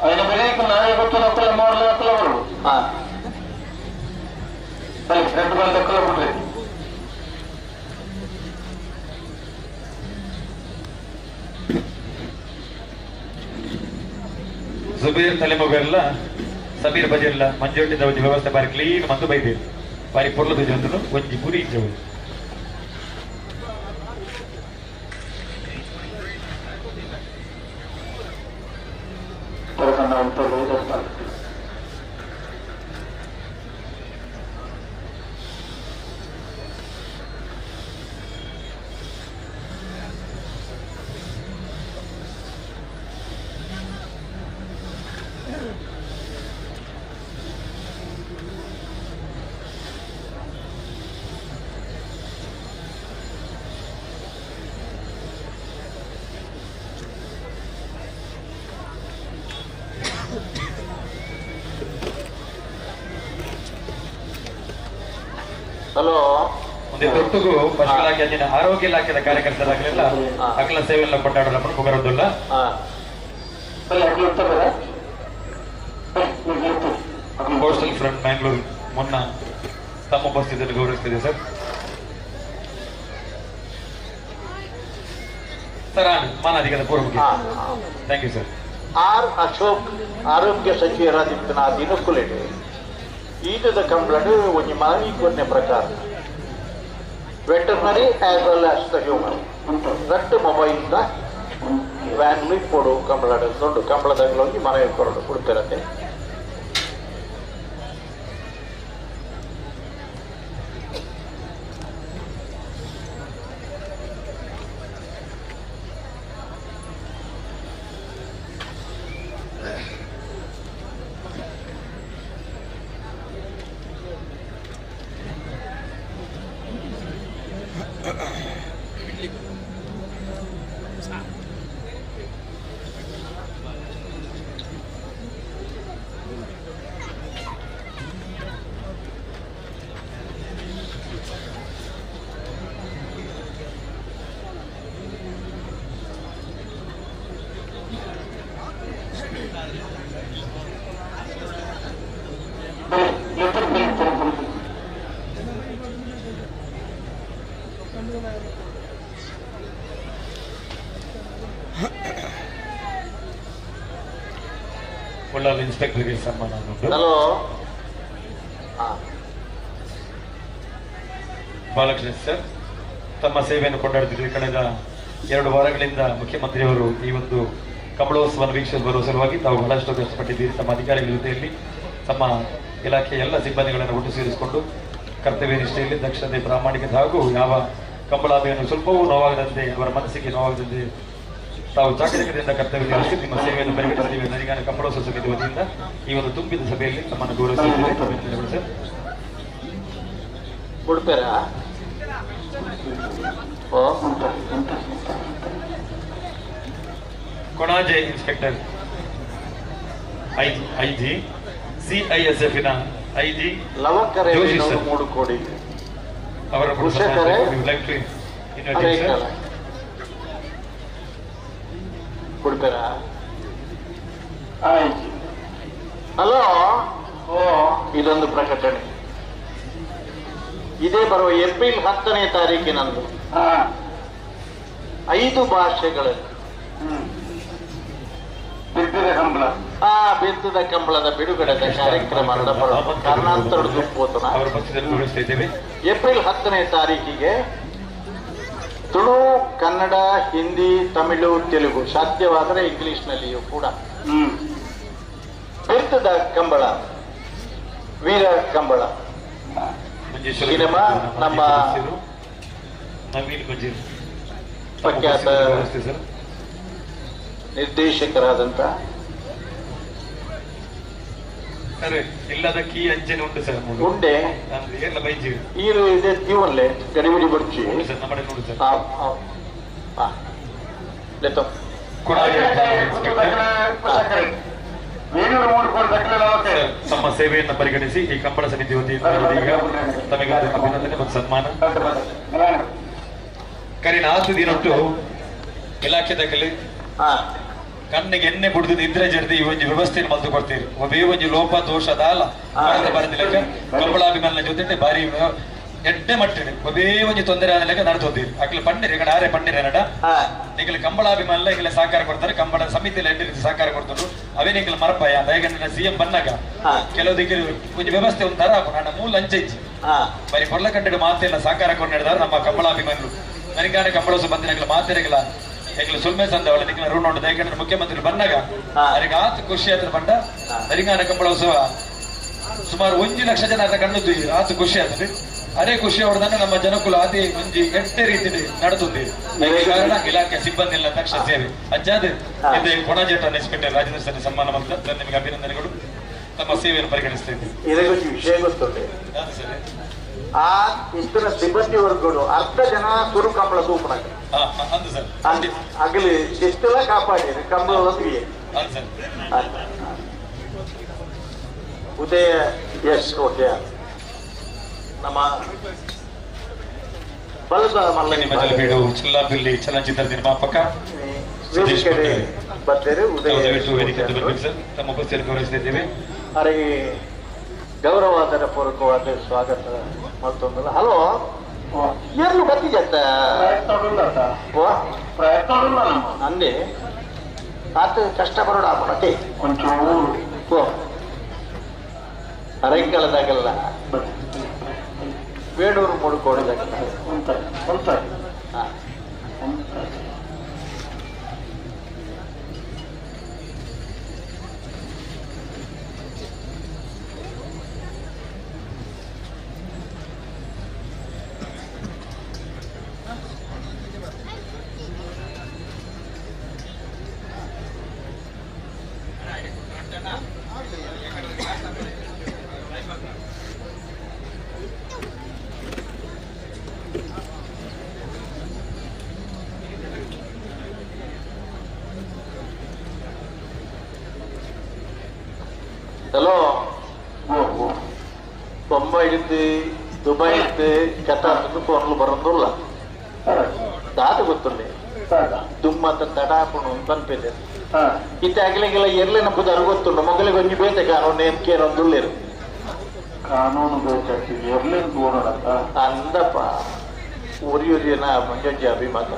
ఆయన ಬೆರಿಕು ನಾಯಿ ಗೊತ್ತು ನಕ್ಕಲ ಮೋರ್ಲ ನಕ್ಕಲ ಬರಡು రెండు ಬಂದ ನಕ್ಕಲ ಬಿಡ್ರಿ. ಜುಬೀರ್ ತಲೆಮೊಗರ್ಲ ಸಮೀರ್ ಬಜೆರ್ಲ ಮಂಜೊಟ್ಟಿದ ಒಂಜಿ ವ್ಯವಸ್ಥೆ ಬಾರಿ ಕ್ಲೀನ್ ಮಂದು ಬೈದೇರು ಬಾರಿ ಪೊರ್ಲು ತುಜೊಂದುನು ಒಂಜಿ ಗುರಿ ಇಜ್ಜವು. ಹಲೋ ಒಂದು ತೊಟ್ಟುಗು ಪಶು ಇಲಾಖೆ ಅಂದಿನ ಆರೋಗ್ಯ ಇಲಾಖೆದ ಕಾರ್ಯಕರ್ತರಾಗಲಿಲ್ಲ ಅಕಲ ಸೇವೆಲ್ಲ ಕೊಂಡಾಡೋಣ ಪುಗರೊಂದುಲ್ಲ. ಪೋಸ್ಟಲ್ ಫ್ರಂಟ್ ಮ್ಯಾಂಗ್ಳೂರ್ ಮೊನ್ನ ತಮ್ಮ ಉಪಸ್ಥಿತಿಯನ್ನು ಗೌರವಿಸ್ತಿದೆ ಸರ್. ಸರ್ ಮಾನಾಧಿಕಾರಿ ಪೂರ್ವ. Thank you sir. R Ashok ಆರೋಗ್ಯ ಸಚಿವರಾದಿತ್ತನ ದಿನಕ್ಕುಲೆಡೆ ಈಟದ ಕಂಪ್ಲೇಂಟ್ ಒಂಜಿ ಮನವಿ ಕೊನ್ನೆ ಪ್ರಕಾರ veterinary as well as the human ರಟ್ಟು ಮೊಬೈಲ್ದ ವ್ಯಾನ್ ಇಪ್ಪೊಡು ಕಂಬಳ ದೊಡ್ಡ ಕಂಬಳದಾಗಲೋಗಿ ಮನವಿ ಕೊರಡು ಕೊಡ್ತಿರತ್ತೆ. ಇನ್ಸ್ಪೆಕ್ಟರ್ಗೆ ಸನ್ಮಾನ. ಹಲೋ ಬಾಲಕೃಷ್ಣ ಸರ್, ತಮ್ಮ ಸೇವೆಯನ್ನು ಕೊಂಡಾಡುತ್ತಿದ್ದರು. ಕಳೆದ 2 ವಾರಗಳಿಂದ ಮುಖ್ಯಮಂತ್ರಿಯವರು ಈ ಒಂದು ಕಮಲೋತ್ಸವವನ್ನು ವೀಕ್ಷಿಸಲು ಬರುವ ಸಲುವಾಗಿ ತಾವು ಬಹಳಷ್ಟು ಕಷ್ಟಪಟ್ಟಿದ್ದೀರಿ. ತಮ್ಮ ಅಧಿಕಾರಿಗಳ ಜೊತೆಯಲ್ಲಿ ತಮ್ಮ ಇಲಾಖೆಯ ಎಲ್ಲ ಸಿಬ್ಬಂದಿಗಳನ್ನು ಒಟ್ಟು ಸೇರಿಸಿಕೊಂಡು ಕರ್ತವ್ಯ ನಿಷ್ಠೆಯಲ್ಲಿ ದಕ್ಷತೆ, ಪ್ರಾಮಾಣಿಕತೆ ಹಾಗೂ ಯಾವ ಕಂಬಳಾಭಿಯನ್ನು ಸ್ವಲ್ಪವೂ ನೋವಾಗದಂತೆ, ಅವರ ಮನಸ್ಸಿಗೆ ನೋವಾಗದಂತೆ ತಾವು ಚಾಕಚಕ್ಯತೆಯಿಂದ ಕರ್ತವ್ಯ ನಿರ್ವಹಿಸಿ ನಿಮ್ಮ ಸೇವೆಯನ್ನು ಪರಿಗಣಿಸುತ್ತೇವೆ. ನರಿಗಾನ ಕಂಬಳೋತ್ಸವ ಸಮಿತಿ ವತಿಯಿಂದ ಈ ಒಂದು ತುಂಬಿದ ಸಭೆಯಲ್ಲಿ ತಮ್ಮನ್ನು ಗೌರವಿಸುತ್ತಿದ್ದೇವೆ. ಅಭಿನಂದನೆಗಳು sir. Konaje inspector IG CISF ನ ಐಜಿ ಲವಕರೆ ಜೋಶಿ ಸರ್ 3 ಕೋಡಿ ಅವರ ಕೊಡ್ತಾರಾ? ಹಲೋ ಇದೊಂದು ಪ್ರಕಟಣೆ. ಇದೇ ಬರುವ ಏಪ್ರಿಲ್ 10ನೇ ತಾರೀಕಿನಂದು 5 ಭಾಷೆಗಳಲ್ಲಿ ಬಿತ್ತದ ಕಂಬಳದ ಬಿಡುಗಡೆದ ಕಾರ್ಯಕ್ರಮ ಕಾರಣಾಂತರ ದುಪ್ಪೋತನ ಏಪ್ರಿಲ್ 10ನೇ ತಾರೀಕಿಗೆ ತುಳು, ಕನ್ನಡ, ಹಿಂದಿ, ತಮಿಳು, ತೆಲುಗು, ಸಾಧ್ಯವಾದರೆ ಇಂಗ್ಲಿಷ್ನಲ್ಲಿಯೂ ಕೂಡ ಬಿತ್ತದ ಕಂಬಳ, ವೀರ ಕಂಬಳ ಸಿನಿಮಾ ನಮ್ಮ ಪ್ರಖ್ಯಾತ ನಿರ್ದೇಶಕರಾದಂತ ಇಲ್ಲದ ಕೀ ಅಂಚನೆ ಉಂಟು ಸರ್, ಉಂಡೆ ಈರು ಇದೆ ತೀವನ್ಲೆ ಗಡಿಬಿಡಿ ಬಡ್ಚಿ ತಮ್ಮ ಸೇವೆಯನ್ನು ಪರಿಗಣಿಸಿ ಈ ಕಂಬಳ ಸಮಿತಿ ವತಿಯಿಂದ ಈಗ ತಮಗೆ ಅಭಿನಂದನೆ ಮತ್ತು ಸನ್ಮಾನ. ಕರಿನ ಆತು ದಿನೊಟ್ಟು ಇಲಾಖೆ ದಾಖಲೆ ಕಣ್ಣಿಗೆ ಎಣ್ಣೆ ಬಿಡ್ದು ನಿದ್ರೆ ಜರ್ದಿ ಈ ಒಂಜಿ ವ್ಯವಸ್ಥೆಯನ್ನು ಮಲ್ತು ಕೊಡ್ತೀರಿ. ಒಬ್ಬೇ ಒಂಜಿ ಲೋಪ ದೋಷ ದಾಲ ಭಾರತ ಭಾರತ ಕಂಬಳಾಭಿಮಾನ ಜೊತೆ ಭಾರಿ ಎಡ್ಡೆ ಮಟ್ಟಿಡು ಒಬ್ಬೇ ಒಂಜಿ ತೊಂದರೆ ಆದ ಲೆಕ್ಕ ನಡ್ತೋದಿರಿ. ಅಕ್ಲೆ ಪಂಡಿರಿ ಕಡೆ ಆರೆ ಪಂಡಿರಿ ನಡ ನಿಗಲ ಕಂಬಳಾಭಿಮಾನ ಈಗಲೇ ಸಹಕಾರ ಕೊಡ್ತಾರೆ, ಕಂಬಳ ಸಮಿತಿಯಲ್ಲಿ ಎಡ್ಡೆ ರೀತಿ ಸಹಕಾರ ಕೊಡ್ತಾರೆ. ಅವೇ ನಿಗಲ ಮರಪಾಯ ದಯಗಂಡಿನ ಸಿಎಂ ಬನ್ನಾಗ ಕೆಲವು ದಿಕ್ಕ ಒಂಜಿ ವ್ಯವಸ್ಥೆ ಒಂದು ತರ ನನ್ನ ಮೂಲ ಅಂಚೆ ಇಜ್ಜಿ ಬರೀ ಕೊಡ್ಲಕಂಡಿಡು ಮಾತೆಲ್ಲ ಸಹಕಾರ ಕೊಂಡಿದ್ದಾರೆ ನಮ್ಮ ಕಂಬಳಾಭಿಮಾನಿಗಳು. ನನಗಾನೆ ಕಂಬಳೋತ್ಸವ ಬಂದಿನ ಮಾತೆರೆಗಳ ಎಂಗ್ಲ ಸುಲ್ಮೆ ಸಂದವಳ ನಿಂಗ್ಲ ಋಣ ಉಂಟು. ದಯಗಂಡ ಮುಖ್ಯಮಂತ್ರಿ ಬಂದಾಗ ಅವರಿಗೆ ಆತ ಖುಷಿ ಆತ್ರ ಬಂಡ ನರಿಂಗಾನ ಕಂಬಳೋತ್ಸವ ಸುಮಾರು 1 ಲಕ್ಷ ಜನ ಆತ ಕಣ್ಣು ಆತ ಖುಷಿ ಆಗ್ತದೆ. ಅದೇ ಖುಷಿ ಅವರದನ್ನ ನಮ್ಮ ಜನಕುಲ ಅದೇ ಒಂಜಿ ಎಟ್ಟೆ ರೀತಿ ನಡೆದುದ್ದೀರಿ. ಕಾರಣ ಇಲಾಖೆ ಸಿಬ್ಬಂದಿ ಎಲ್ಲ ತಕ್ಷಣ ಸೇವೆ ಅಂಚಾದ ಕೊಣಜೇಟ ಇನ್ಸ್ಪೆಕ್ಟರ್ ರಾಜೇಂದ್ರ ಸರ್ ಸನ್ಮಾನ ಮಾಡ್ತಾರೆ. ನಿಮಗೆ ಅಭಿನಂದನೆಗಳು, ತಮ್ಮ ಸೇವೆಯನ್ನು ಪರಿಗಣಿಸ್ತಾ ಇದ್ದೀವಿ. ವಿಷಯ ಗೊತ್ತುಂಟು, ಆ ಇಷ್ಟನ ಸಿಬ್ಬಂದಿ ವರ್ಗಗಳು ಅರ್ಧ ಜನ ತುರು ಕಂಬಳ ತೂಪನಾಗ ಅಗಲಿ ಎಷ್ಟೆಲ್ಲ ಕಾಪಾಡಿ ಕಂಬಳ ಉದಯ ಎಸ್ ಓಕೆ ನಮ್ಮ ಬಲದ ಮಲ್ಲಬೀಡು ಚಿಲ್ಲಾಪಿಲ್ಲಿ ಚಲನಚಿತ್ರ ನಿರ್ಮಾಪಕ ಸತೀಶ್ ಬರ್ತಾರೆ. ಉದಯ ತಮ್ಮ ಉಪಸ್ಥಿತಿಯನ್ನು ಗೌರವಿಸುತ್ತಿದ್ದೇವೆ. ಅವರಿಗೆ ಗೌರವಾದರ ಪೂರ್ವಕವಾದ ಸ್ವಾಗತ ಮತ್ತೊಂದಲ್ಲ. ಹಲೋ, ಎಲ್ಲೂ ಬತ್ತಿಜತ್ತ ಅಂದೆ ಆತ ಕಷ್ಟ ಬರೋಣ ಹಾಕೋಣತೆ ಅರೆಂಗಳದಾಗಲ್ಲ ಬೇಡೂರು ಮುಡುಕೋಡಿದಾಗಲ್ಲ. ಹಲೋ, ಬೊಂಬೈಡ್ದು ದುಬೈಡ್ದು ಕತಾರ್ದು ಫೋನ್ಲು ಬರೋದಿಲ್ಲ ದಾದ ಗೊತ್ತುಂಡೆ ದುಮ್ಮತ್ತ ತಡಾಪುಣು ಅಂತ ಅನ್ಪಿದೆ. ಇತ್ತ ಅಗಲಿಗೆಲ್ಲ ಎರ್ಲಿನ ಬುದಾರು ಗೊತ್ತುಂಡು ಮೊಗಲಿಗೆ ಒಂಜಿ ಬೇತೆ ಕಾನೂನು ಎಂ ಕೆ ಒಂದುಳ್ಳೇರು ಕಾನೂನು ಬೇಕಾಗ್ತದೆ ಎರ್ಲಿನ ಬೋಡೋಣತ್ತ ಅಂದಪ್ಪ ಉರಿಯುರಿಯನ ಮಂಜೊಂಜಿ ಅಭಿಮತ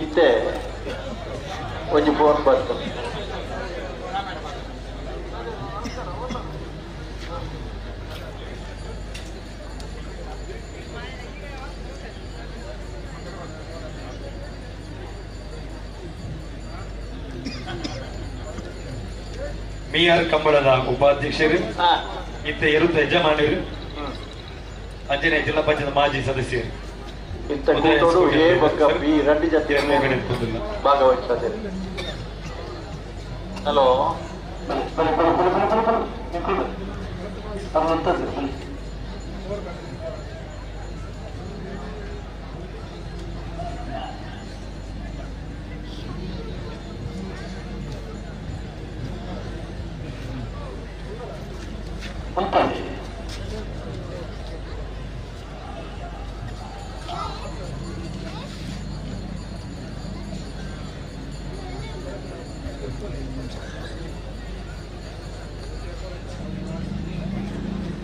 ಇತ್ತೆ ಒಂಜಿ ಫೋನ್ ಬರ್ತದೆ. ಮಿಆರ್ ಕಂಬಳದ ಉಪಾಧ್ಯಕ್ಷರು, ಇತ್ತ ಎರುತ್ತ ಯಜಮಾನರು, ಅಂಜನೇ ಜಿಲ್ಲಾ ಪಂಚಾಯತ್ ಮಾಜಿ ಸದಸ್ಯರು ಭಾಗವಹಿಸ್ತದೆ. ಹಲೋ,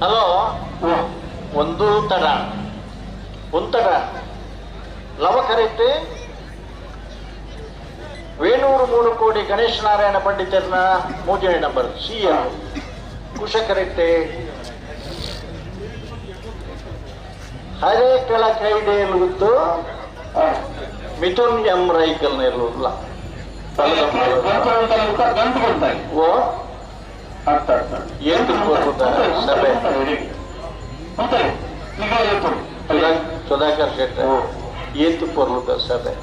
ಹಲೋ ಒಂದು ತಡ ಒಂತಡ ಲವಕರೆತ್ತೆ ವೇಣೂರು 3 ಕೋಟಿ ಗಣೇಶ ನಾರಾಯಣ ಪಂಡಿತರನ 3ನೇ ನಂಬರ್ ಸಿ ಎಲ್ ಕುಶಕರೆಟ್ಟೆ ಹರೇಕಳ ಕೈಡೇಲುಗುತ್ತು ಮಿಥುನ್ ಎಂ ರೈಕಲ್ ನೆರಳುಲ್ಲ ಓ ಏನು ಸಭೆ ಸುಧಾಕರ್ ಶೆಟ್ಟ ಏತು ಪೊರ್ಲುದ ಸಭೆ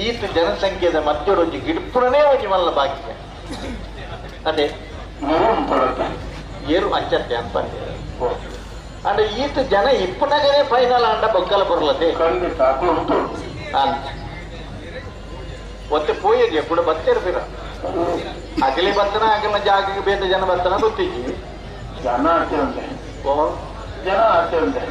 ಈತ ಜನಸಂಖ್ಯೆದ ಮಧ್ಯದೊಂಜಿ ಗಿಡ್ಪುರನೇ ಒಂಜಿ ಮಲ್ಲ ಬಾಕಿ ಅದೇ ಏರು ಅಂಚತ್ತೆ ಅಂತ ಅಂಡ ಈತ ಜನ ಇಪ್ಪನಗನೇ ಫೈನಲ್ ಅಂಡ ಬೊಕ್ಕಲ ಬರಲದೆ ಒತ್ತೆ ಪೋಯೆ ಕೂಡ ಬತ್ತೇರು ಪಿರ ಅಗಲಿ ಬತ್ತನ ಅಗಲಿನ ಜಾಗಕ್ಕೆ ಬೇತ ಜನ ಬತ್ತನ ಗೊತ್ತಿಜ್ಜಿ ಜನ ಆಚೆ ಉಂಟೆ ಓ ಜನ ಆಚೆ ಉಂಟೆ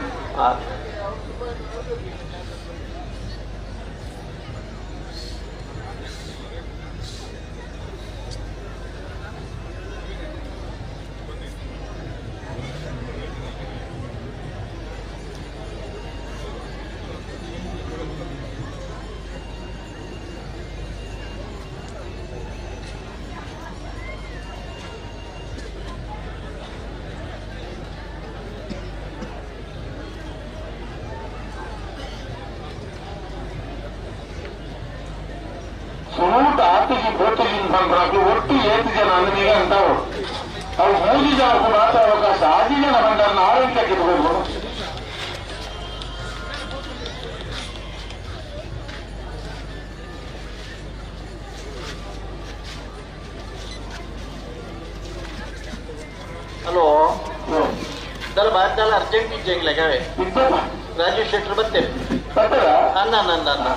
ಸುರೂಟ ಆಟಿಗೆ ಬೋಟಲಿಂಗ್ ಬಂದ್ರಾಗ್ಲು ಒಟ್ಟು ಏತು ಜನ ಅನ್ನೀಗ ಅಂತಾವು ಅವು ಮೂರು ಜನ ಕೂಡ ಆಟ ಅವಕಾಶ ಆಜಿ ಜನ ಬಂದಾರನ್ನ ಆರೋಗ್ಯಕ್ಕೆ ಇಟ್ಕೊಂಡು ಹಲೋ ದಲ್ಲ ಬಾರ್ದಲ್ಲ ಅರ್ಜೆಂಟ್ ಇಜ್ಜಂಗ್ಲೆ ಕವೆ ರಾಜೇಶ್ ಶೆಟ್ಟರ್ ಬರ್ತೇನೆ ಅನ್ನ ನನ್ನ ಅನ್ನ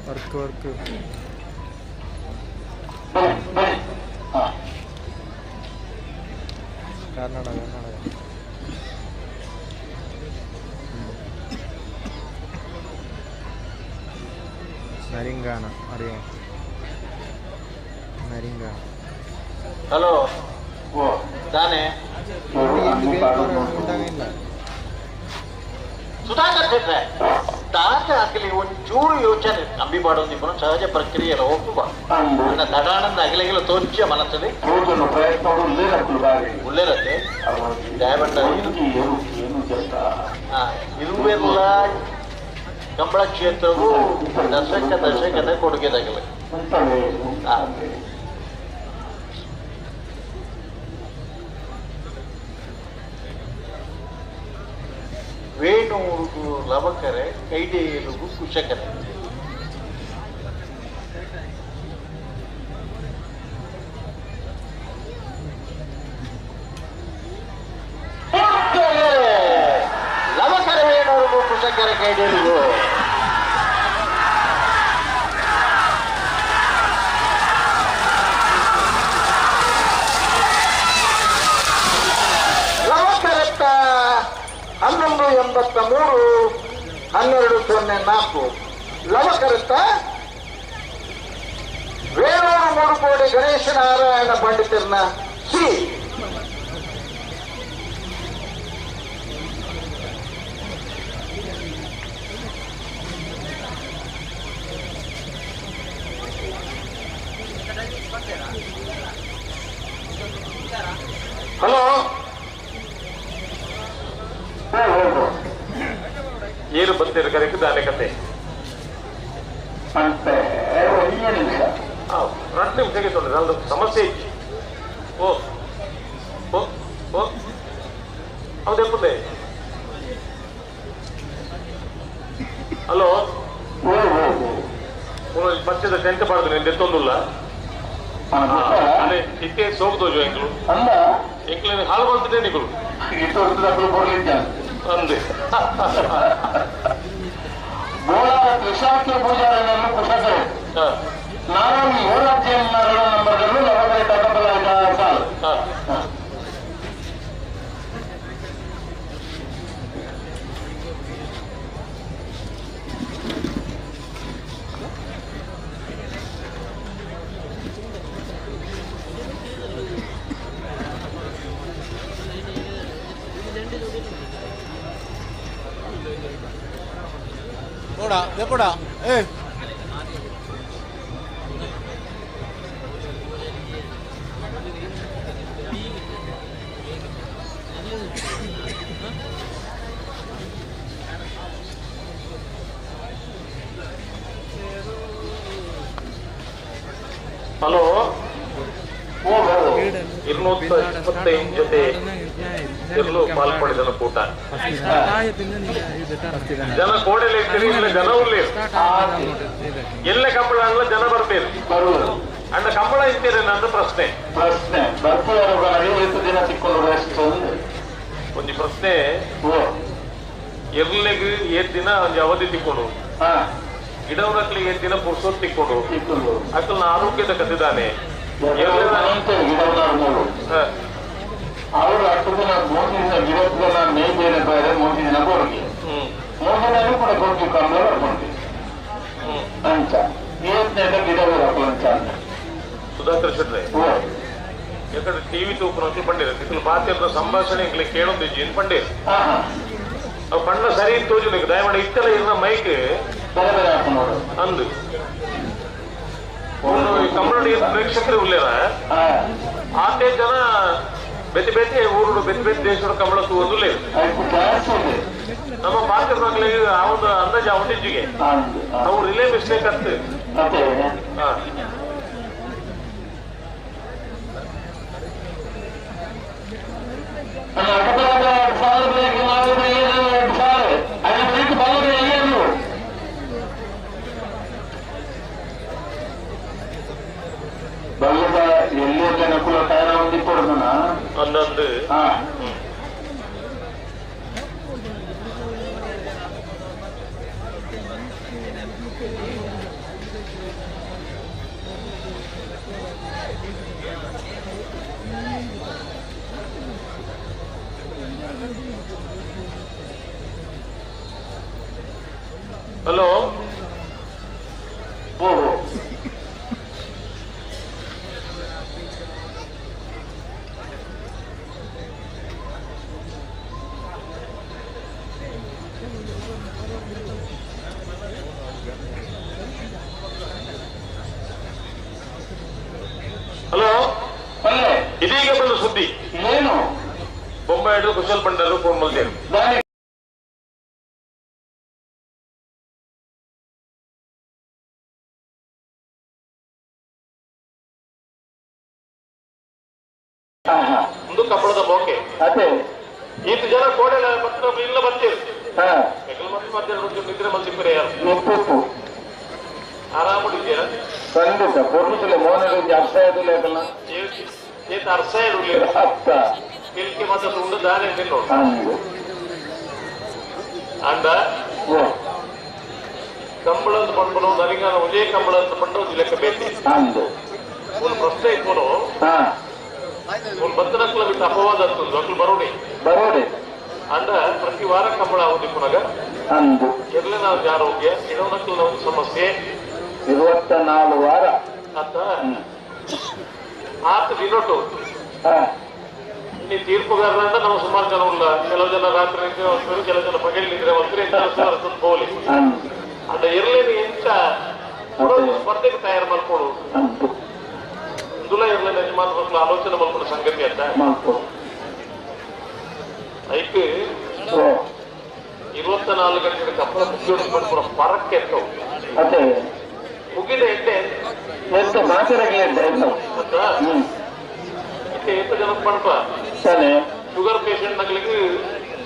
work work Karnataka Karnataka നരിങ്കാന അറിയാം നരിങ്കാന ಹಲೋ ತಾನೇ ಸುಧಾಕರ್ ಶೆಟ್ರೆ ತಾತ ಆಗಲಿ ಒಂಚೂರು ಯೋಚನೆ ನಂಬಿ ಪಾಡೊಂದಿಪ್ಪನು ಸಹಜ ಪ್ರಕ್ರಿಯೆಲ್ಲ ಒಪ್ಪುವ ನನ್ನ ತಡಾನಂದ ಅಗಲಿಗೆಲ್ಲ ತೋರ್ಚಿಯ ಮನಸ್ಸಲ್ಲಿ ಉಳ್ಳೇರತ್ತೆ ದಯವಂಡ ಇರುವೆಲ್ಲ ಕಂಬಳ ಕ್ಷೇತ್ರವು ದಶಕ ದಶಕದ ಕೊಡುಗೆದಾಗಲಿ ವೇಣೂರುಗು ಲವಕರೆ ಕೈಡೇಲುಗು ಕುಶಕರೆ ಲವಕರೆ ವೇಣೂರುಗು ಕುಶಕರೆ ಕೈಡೇಲುಗು ಲವಕರತ್ತ 1183 1204 ಲವಕರತ್ತ ವೇಣೂರು 3 ಕೋಟಿ ಗಣೇಶ ನಾರಾಯಣ ಪಂಡಿತರನ್ನ ಸಿ ಹಲೋ ಏನು ಬಂದಿರ ಕರೆಕ್ ದಾನೆ ಕತೆ ಅಂತೆ ನಿಮಿಷ 2 ನಿಮಿಷಕ್ಕೆ ತೊಂದರೆ ಅದು ಸಮಸ್ಯೆ ಇತ್ತು ಓ ಓ ಓ ಹೌದೇ ಹಲೋ ಪಚ್ಚದ ಟೆಂಟ್ ಪಾಡ್ದು ನಿಂದ ಎತ್ತೊಂದುಲ್ಲ ಅದೇ ಇತ್ತೆ ಸೋಗ್ದೋಜು ಎಂಕ್ಲು ಅಲ್ಲ ಎಂಕ್ಲು ಹಾಳು ಬಂತಿದೆ ನಿಗಳು ಅಂದೆ ಬೋಳಾರ ತ್ರಿಶಾಖೆ ಪೂಜಾರನನ್ನು ಕುಶಕರು ನಾನು ಯುವರಾಜ್ಯ ನಂಬರ್ಗಳು ಲವಕರೆ ತಟಬಲ ಸಾಲು ನೋಡ ದೆಪ್ಪಡ ಏ ಹಲೋ 225 ಜೊತೆ ಎಲ್ಲೂ ಪಾಲ್ಪಡಿದನ ಕೂಟ ಜನ ಕೋಡೆಲೆ ಇರ್ತೀರಿ ಇಲ್ಲ ಜನ ಉರ್ಲಿ ಎಲ್ಲ ಕಂಬಳ ಅಲ್ಲ ಜನ ಬರ್ತೀರಿ ಅಂಡ ಕಂಬಳ ಇರ್ತೀರಿ ನನ್ನ ಪ್ರಶ್ನೆ ಪ್ರಶ್ನೆ ಬರ್ತೀರ ದಿನ ಸಿಕ್ಕೊಂಡು ಒಂದು ಪ್ರಶ್ನೆ ಎರ್ಲೆಗ್ ಏಟ್ ದಿನ ಒಂದು ಅವಧಿ ತಿಕ್ಕೊಂಡು ಗಿಡವರಕ್ಲಿಗೆ ಏಟ್ ದಿನ ಪುರ್ಸೋತ್ ತಿಕ್ಕೊಂಡು ಅಕಲ್ನ ಆರೋಗ್ಯದ ಕತ್ತಿದ್ದಾನೆ ಅವರು ಹತ್ತು ದಿನ 3 ದಿನ ಗಿಡದ ಮೇಯ್ದೇನೆ ಬೇರೆ 3 ದಿನ ಕೊಡುಗೆ 3 ದಿನ ಕೂಡ ಕೊಡ್ತೀವಿ ಕಂಬಳ ಬರ್ಕೊಂಡಿ ಅಂಚ ಏತ್ನೇದ ಗಿಡ ಅಂಚ ಸುಧಾಕರ್ ಶೆಟ್ರೆ ಯಾಕಂದ್ರೆ ಟಿವಿ ತೂಕನట్లు ಪಂಡಿರ ನಿಖಲ್ ಪಾತ್ರ ಸಂಭಾಷಣೆ ಇಂಗ್ಲಿ ಕೇಳೊಂದು ಏನ್ ಪಂಡಿರ್ ಅವು ಪಣ್ಣ ಸರಿ ತೋಜು ನೀವು ದಯಮಾಡಿ ಇತ್ತಲ್ಲ ಇರ್ನ ಮೈಕ್ ಅಂದು ಕಮ್ಮಡಿ ಪ್ರೇಕ್ಷಕರು ಉಳ್ಳೇರ ಆತೆ ಜನ ಬೇತೆ ಬೇತೆ ಊರು ಬೇತೆ ಬೇತೆ ದೇಶದ ಕಂಬಳ ತೂವೊಂದು ನಮ್ಮ ಪಾತ್ರ ಮಕ್ಕಳಿಗೆ ಆ ಒಂದು ಅಂದಾಜು ಅವನಿಜ್ಜಿಗೆ ಅವು ರಿಲೇ ಮಿಸ್ಟೇಕ್ ಅತ್ತು ಬಲ್ಲದ ಎಲ್ಲಿ ಜನಕುಲ ತಯಾರ ಹೊಂದಿಕೊಡ್ದನ ಒಂದೊಂದು ಹಲೋ ಹಲೋ ಇದೀಗ ಬಂದ ಸುದ್ದಿ ಏನು ಬೊಂಬೈ ಹಿಡಿದು ಕುಶಲ್ ಪಂಡರು ಫೋನ್ ಮಾಡ್ತೇನೆ. ಒಂದು ಕಪ್ಪಳದ ಬೋಕೆ ಈತ ಜನ ಕೋಡೆಲ್ಲ ಮತ್ತೆ ಇಲ್ಲ ಬರ್ತೀರಿ ಮತ್ತೆ ಮಧ್ಯಾಹ್ನ ನಿದ್ರೆ ಮಲ್ಸಿಪ್ಪರೆ ಯಾರು ಆರಾಮಿದ್ದೀರಾ? ಖಂಡಿತ ಪೊರ್ಲುತಿಲ್ಲ ಮೋನಲ್ಲಿ ಅರ್ಥ ಇರಲಿಲ್ಲ ಯಾಕಲ್ಲ ಏತ ಅರ್ಥ ಇರಲಿಲ್ಲ ಕೆಲ್ಕೆ ಮಾತ್ರ ಉಂಡು ದಾನೆ ತಿನ್ನೋಡು ಅಂಡ ಕಂಬಳದ ಪಂಪನು ನಲಿಂಗನ ಒಂದೇ ಕಂಬಳದ ಪಂಡು ಒಂದು ಲೆಕ್ಕ ಬೇಕು. ಒಂದು ಪ್ರಶ್ನೆ ಇಟ್ಕೊನು ಒಂದು ಬತ್ತನಕ್ಲ ಬಿಟ್ಟು ಅಪವಾದ ಅಂತಂದು ಅಕ್ಲು ಬರೋಡಿ ಬರೋಡಿ ಅಂಡ ಪ್ರತಿ ವಾರ ಕಂಬಳ ಆಗುದಿ ಪುನಗ ಎರ್ಲಿನ ಆರೋಗ್ಯ ಇಡೋನಕ್ಲ ಒಂದು ಸಮಸ್ಯೆ 24 ವಾರ ಅಂತ ಆತ ದಿನೊಟ್ಟು ನೀ ತೀರ್ಪುಗಾರರಂತ ನಾವು ಸುಮಾರು ಜನ ಉಲ್ಲ ಕೆಲವು ಜನ ರಾತ್ರಿ ನಿದ್ರೆ ಹೋಗ್ತಾರೆ, ಕೆಲವು ಜನ ಪಗಲಿ ನಿದ್ರೆ ಹೋಗ್ತಾರೆ, ಹೋಲಿ ಅಂಡ ಇರ್ಲೇನು ಎಂತ ಸ್ಪರ್ಧೆಗೆ ತಯಾರು ಮಾಡ್ಕೊಡು ಇಂದುಲ ಇರ್ಲೇನು ಯಜಮಾನ ಮಕ್ಕಳು ಆಲೋಚನೆ ಮಾಡ್ಕೊಂಡು ಸಂಗತಿ ಅಂತ ಐಕ್ 24 ಗಂಟೆ ಕಪ್ಪಳ ಮುಗಿಯೋಡು ಪರಕ್ಕೆ ಎತ್ತವು ಮುಗಿದ ಎಟ್ಟೆ ಎಂತ ಜನಕ್ಕೆ ಪಣಪ ಶುಗರ್ ಪೇಷಂಟ್ ನಗಳಿಗೆ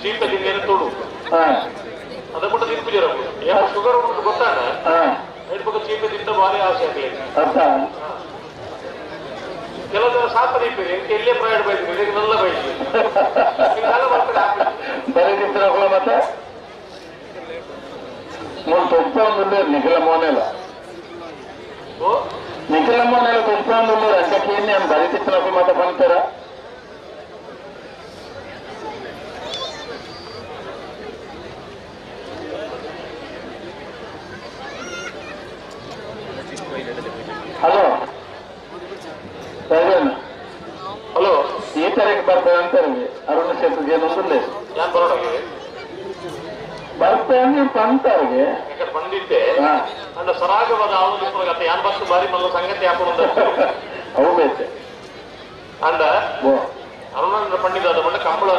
ಚೀಪ ತಿಂದೇನೆ ತೋಡು ಅದ ಕೂಡ ತಿನ್ಪಿಜರ ಯಾವ ಶುಗರ್ ಉಂಟು ಗೊತ್ತಾಡ ಪಕ್ಕ ಚೀಪ ತಿಂದ ಭಾರಿ ಆಸೆ ಆಗ್ಲಿ. ಕೆಲವು ಜನ ಸಾತ್ರ ಇಪ್ಪೀರಿ ಎಂತ ಎಲ್ಲೇ ಪ್ರಯಾಣ ಬೈದ್ರಿ ಇದಕ್ಕೆ ನಲ್ಲ ಬೈದ್ರಿ ಮತ್ತೆ ನಿಖಿಲ ಮೋನೆಲ್ಲ ನಿಖಿಲ ಮೋನೆಲ್ಲ ತೊಂದು ಅಂಚಕ್ಕೆ నేను బరి తిప్పినప్పుడు మాట పంపుతారా? ಹಲೋ ಹಲೋ ಈ ತಾರೀಕು ಬರ್ತದೆ ಅಂತಾರೆ ಅರುಣ ಶೆಟ್ಟಿಗೆ ಏನೊಂದಿಲ್ಲ ಬರ್ತೆ ನೀವು ಪಂತಾರಿಗೆ ಯಾಕಂದ್ರೆ ಬಂದಿದ್ದೆ ಅಂಡ ಸರಾಗವಾದ ಆವೊಂದು ಇಪ್ಪುನಗ ಯಾನ್ ಬಸ್ಸು ಬಾರಿ ಮಲ್ಲ ಸಂಗತಿ ಹಾಕೊಂಡು ಅವು ಬೇತೆ ಅಂಡ ಅರುಣನ ಪಂಡಿತ ಮಂಡ ಕಂಬಳ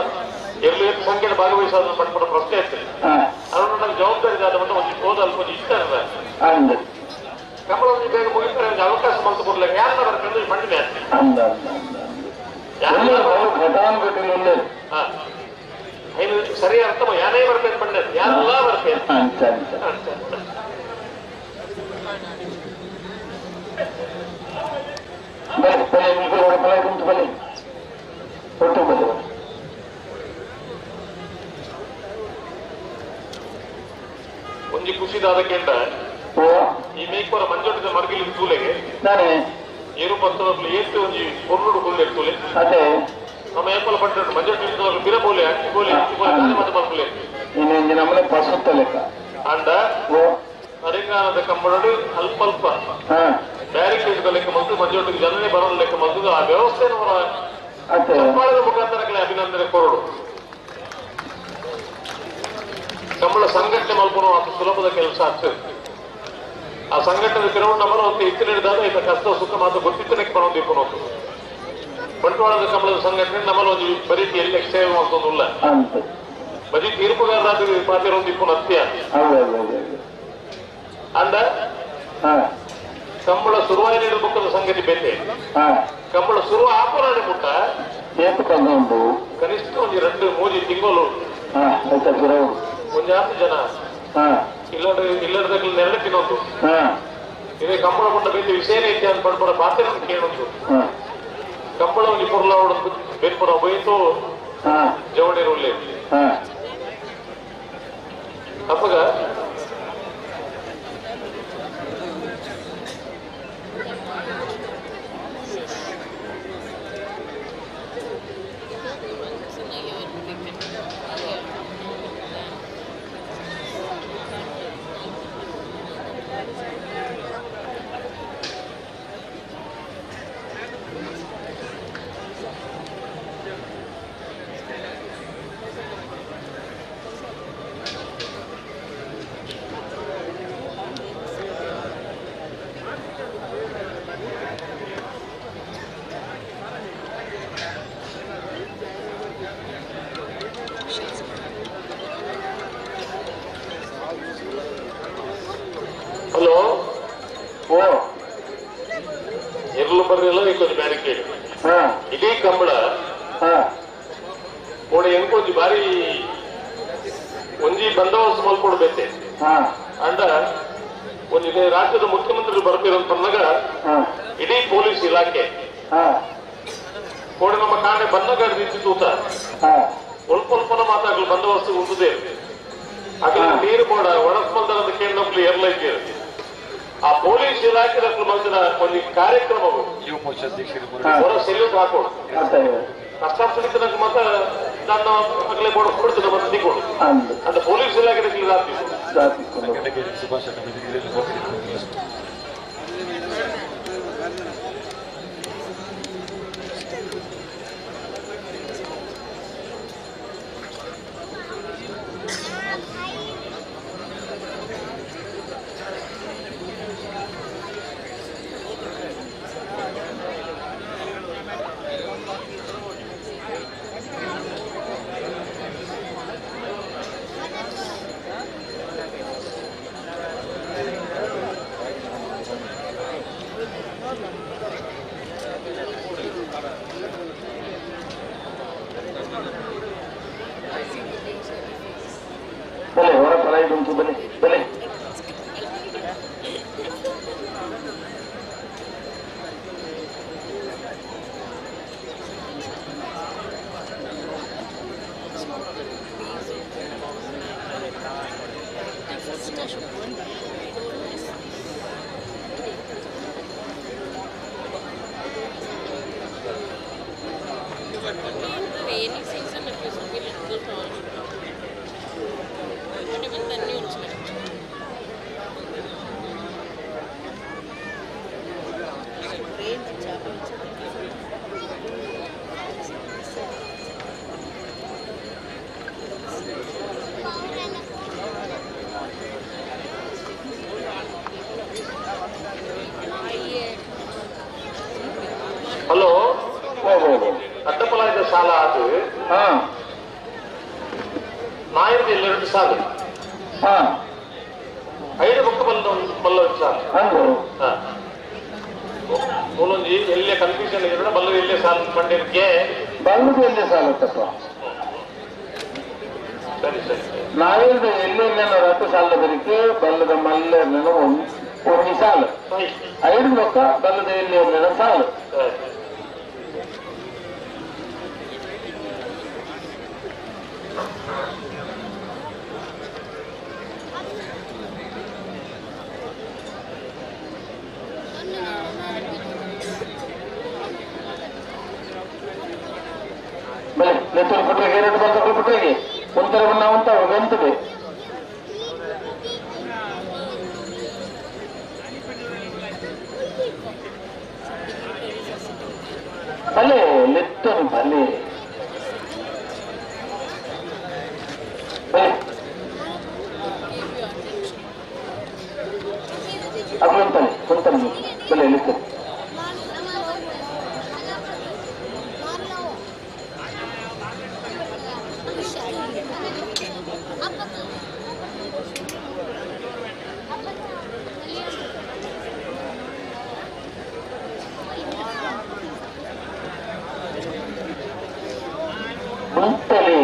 ಎರ್ಲು ಏತ್ ಸಂಖ್ಯೆ ಭಾಗವಹಿಸಾದ ಪಂಡ ಪ್ರಶ್ನೆ ಇತ್ತು. ಅರುಣನ ಜವಾಬ್ದಾರಿ ಆದ ಮಂಡ ಒಂದು ಹೋದ ಅಲ್ಪ ಒಂಜಿ ಇಷ್ಟ ಅಂದ ಕಂಬಳ ಒಂಜಿ ಬೇಗ ಮುಗಿತಾರೆ ಒಂಜಿ ಅವಕಾಶ ಮಲ್ತು ಕೊಡ್ಲಿಕ್ಕೆ ಯಾರನ್ನ ಬರ್ಕೊಂಡು ಪಂಡಿದೆ ಅಂದ ಘಟಾನ್ ಘಟನೆ ಸರಿ ಅರ್ಥ ಯಾನೇ ಬರ್ಪೇನು ಪಂಡ ಯಾರೆಲ್ಲ ಬರ್ಪೇನು ಅಂಚ ಅಂಚ ಬಲೆ ಬಲೆ ನಿಂತು ಬಲೆ ಕುಂತು ಬಲೆ ಒಟ್ಟು ಬಲೆ ಒಂಜಿ ಖುಷಿದಾದ ಕೆಂಡ ಈ ಮೇಕೋರ ಮಂಜೊಟ್ಟಿದ ಮರ್ಗಿಲಿ ತೂಲೆಗೆ ನಾನೇ ಏರು ಪತ್ತದಕ್ಲು ಏತ್ತು ಒಂಜಿ ಪೊರ್ಲುಡು ಕುಲ್ಲೆ ತೂಲೆ ಅದೇ ನಮ್ಮ ಏಪಲ ಪಟ್ಟ ಮಂಜೊಟ್ಟಿದವರು ಬಿರ ಬೋಲೆ ಅಕ್ಕಿ ಬೋಲೆ ಅಕ್ಕಿ ಬೋಲೆ ನಾನೇ ಮತ್ತೆ ಮಲ್ಪುಲೆ ಇನ್ನೊಂದು ನಮ್ಮನೆ ಪಸುತ್ತ ಲೆಕ್ಕ ಅಂಡ ಅರಿಂಗಾನದ ಕಂಬಳಡು ಅಲ್ಪ ಅಲ್ಪ ಬ್ಯಾರಿಕೇಡ್ ಲೆಕ್ಕ ಮಲ್ತು ಮಂಜೊಟ್ಟಿಗೆ ಜನನೇ ಬರೋ ಲೆಕ್ಕ ಮಲ್ತು ಆ ವ್ಯವಸ್ಥೆನ ಚಪ್ಪಾಳದ ಮುಖಾಂತರ ಅಭಿನಂದನೆ ಕೊರಡು. ಕಂಬಳ ಸಂಘಟನೆ ಮಲ್ಪುನ ಅತಿ ಸುಲಭದ ಕೆಲಸ ಆಗ್ತದೆ. ಆ ಸಂಘಟನೆ ತಿರುವು ನಮ್ಮನ್ನು ಒಂದು ಇತ್ತು ಹಿಡಿದಾಗ ಈತ ಕಷ್ಟ ಸುಖ ಮಾತ್ರ ಗೊತ್ತಿತ್ತನಕ್ಕೆ ಬರೋದು ಇಪ್ಪನು ಬಂಟ್ವಾಳದ ಕಂಬಳದ ಸಂಘಟನೆ ನಮ್ಮಲ್ಲಿ ಒಂದು ಬರೀತಿ ಎಲ್ಲ ಸೇವೆ ಮಾಡ್ತೊಂದುಲ್ಲ ಬರೀ ತೀರ್ಪುಗಾರರಾದ ಪಾತಿರ ಒಂದು ಇಪ್ಪನು ಅತ್ಯ ಅಂಡ ಕಂಬಳ ಶುರುವಾಯಿ ನೀಡಬೇಕದ ಸಂಗತಿ ಬೇತೆ ಕಂಬಳ ಶುರು ಆಪರಾಣಿ ಮುಟ್ಟ ಕನಿಷ್ಠ ಒಂದು 2 3 ತಿಂಗಳು ಒಂಜಾತು ಜನ ಇಲ್ಲದ ನೆರಳು ತಿನ್ನೋದು ಇದೇ ಕಂಬಳ ಕೊಂಡ ಬೇತೆ ವಿಷಯನೇ ಇತ್ತೆ ಅಂತ ಪಡ್ಪಡ ಪಾತ್ರ ಕೇಳೊಂದು ಕಂಬಳ ಒಂದು ಪೊರ್ಲ ಬೇನ್ಪುರ ಹೋಯ್ತು ಜವಳಿರುಳ್ಳಿ ಅಪ್ಪಗ ಹಲೋ ಎರ್ಲು ಬರ್ರಿಲ್ಲ ಇಂಕೊಂಜಿ ಬ್ಯಾರಿಕೇಡ್ ಇಡೀ ಕಂಬಳ ಓಡೆ ಎಂಕೊಂಜಿ ಬಾರಿ ಒಂಜಿ ಬಂದೋಬಸ್ತ್ ಮಲ್ಕೊಡ್ಬೇತೆ ಅಂಡ ಒಂಜಿ ರಾಜ್ಯದ ಮುಖ್ಯಮಂತ್ರಿ ಬರ್ತೀರಂತ ಬಂದಾಗ ಇಡೀ ಪೊಲೀಸ್ ಇಲಾಖೆ ಕೋಡೆ ನಮ್ಮ ಕಾಣೆ ಬನ್ನಗಾಡಿ ನಿಂತು ತೂತ ಒಲ್ಪೊಲ್ಪನ ಮಾತಾಗ್ಲು ಬಂದೋಬಸ್ತ್ ಉಂಟುದೇ ಅಗಲ ನೀರು ಬೋಡ ಒಣಸ್ಮಲ್ದ ಕೇಂದ್ರ ಎರ್ಲ ಇದ್ದೀರಿ ಆ ಪೊಲೀಸ್ ಇಲಾಖೆ ಮಲ್ದಿನ ಒಂದು ಕಾರ್ಯಕ್ರಮವು ಯುವ ಮೋರ್ಚಾ ಅಧ್ಯಕ್ಷರು ಹೊರ ಸೆಲ್ಯೂಟ್ ಹಾಕೋಡು ಕಷ್ಟ ಮಾತ್ರ ನನ್ನ ಅಗಲೇ ಬೋಡ ಕೊಡ್ತದೆ ಮತ್ತೆ ದಿಕ್ಕೋಡು ಅಂತ ಪೊಲೀಸ್ ಇಲಾಖೆ ಸುಭಾಷ್ ಬಲೆ ಹೊರ ತಲೆ ಉಂಟು ಬಲೆ ಬಲೆ Rainy season it is only little tall. But even then you ಸಾಲ ಅದು ನಾಯರದ ಎರಡು ಸಾಲು ಐದು ಬೊಕ್ಕ ಬಲ್ಲ ಬಲ್ಲ ಒಂದು ಸಾಲು ಮೂಲೊಂಜಿ ಎಲ್ಲೇ ಕನ್ಫ್ಯೂಷನ್ ಇದ್ರೆ ಬಲ್ಲ ಎಲ್ಲೇ ಸಾಲು ಪಂಡಿರ್ಗೆ ಬಲ್ಲದು ಎಲ್ಲೇ ಸಾಲತ್ತಪ್ಪ ಸರಿ ಸರಿ ನಾವೇಳ್ದ ಎಲ್ಲೆಲ್ಲ ರಟ್ಟು ಸಾಲ ಬರಿಕೆ ಬಲ್ಲದ ಮಲ್ಲ ಒಂದು ಸಾಲು ಐದು ಮೊಕ್ಕ ಬಲ್ಲದ ಎಲ್ಲಿ ಸಾಲು ಬಲೆ ನೆತ್ತೂರು ಪುಟ್ರಿಗೆ ಎರಡು ಬಂದ ಪುಟ್ರಿಗೆ ಒಂಥರ ಬಣ್ಣ ಅಂತ ಗಂತದೆ ಭಲೆ ಲೆತ್ತನು ಭಲೆ ಭಲೆ ಅದು ಅಂತಾನೆ ಕುಂತಾನೆ ಭಲೆ ಲೆತ್ತನು ಮುಂತಲೆ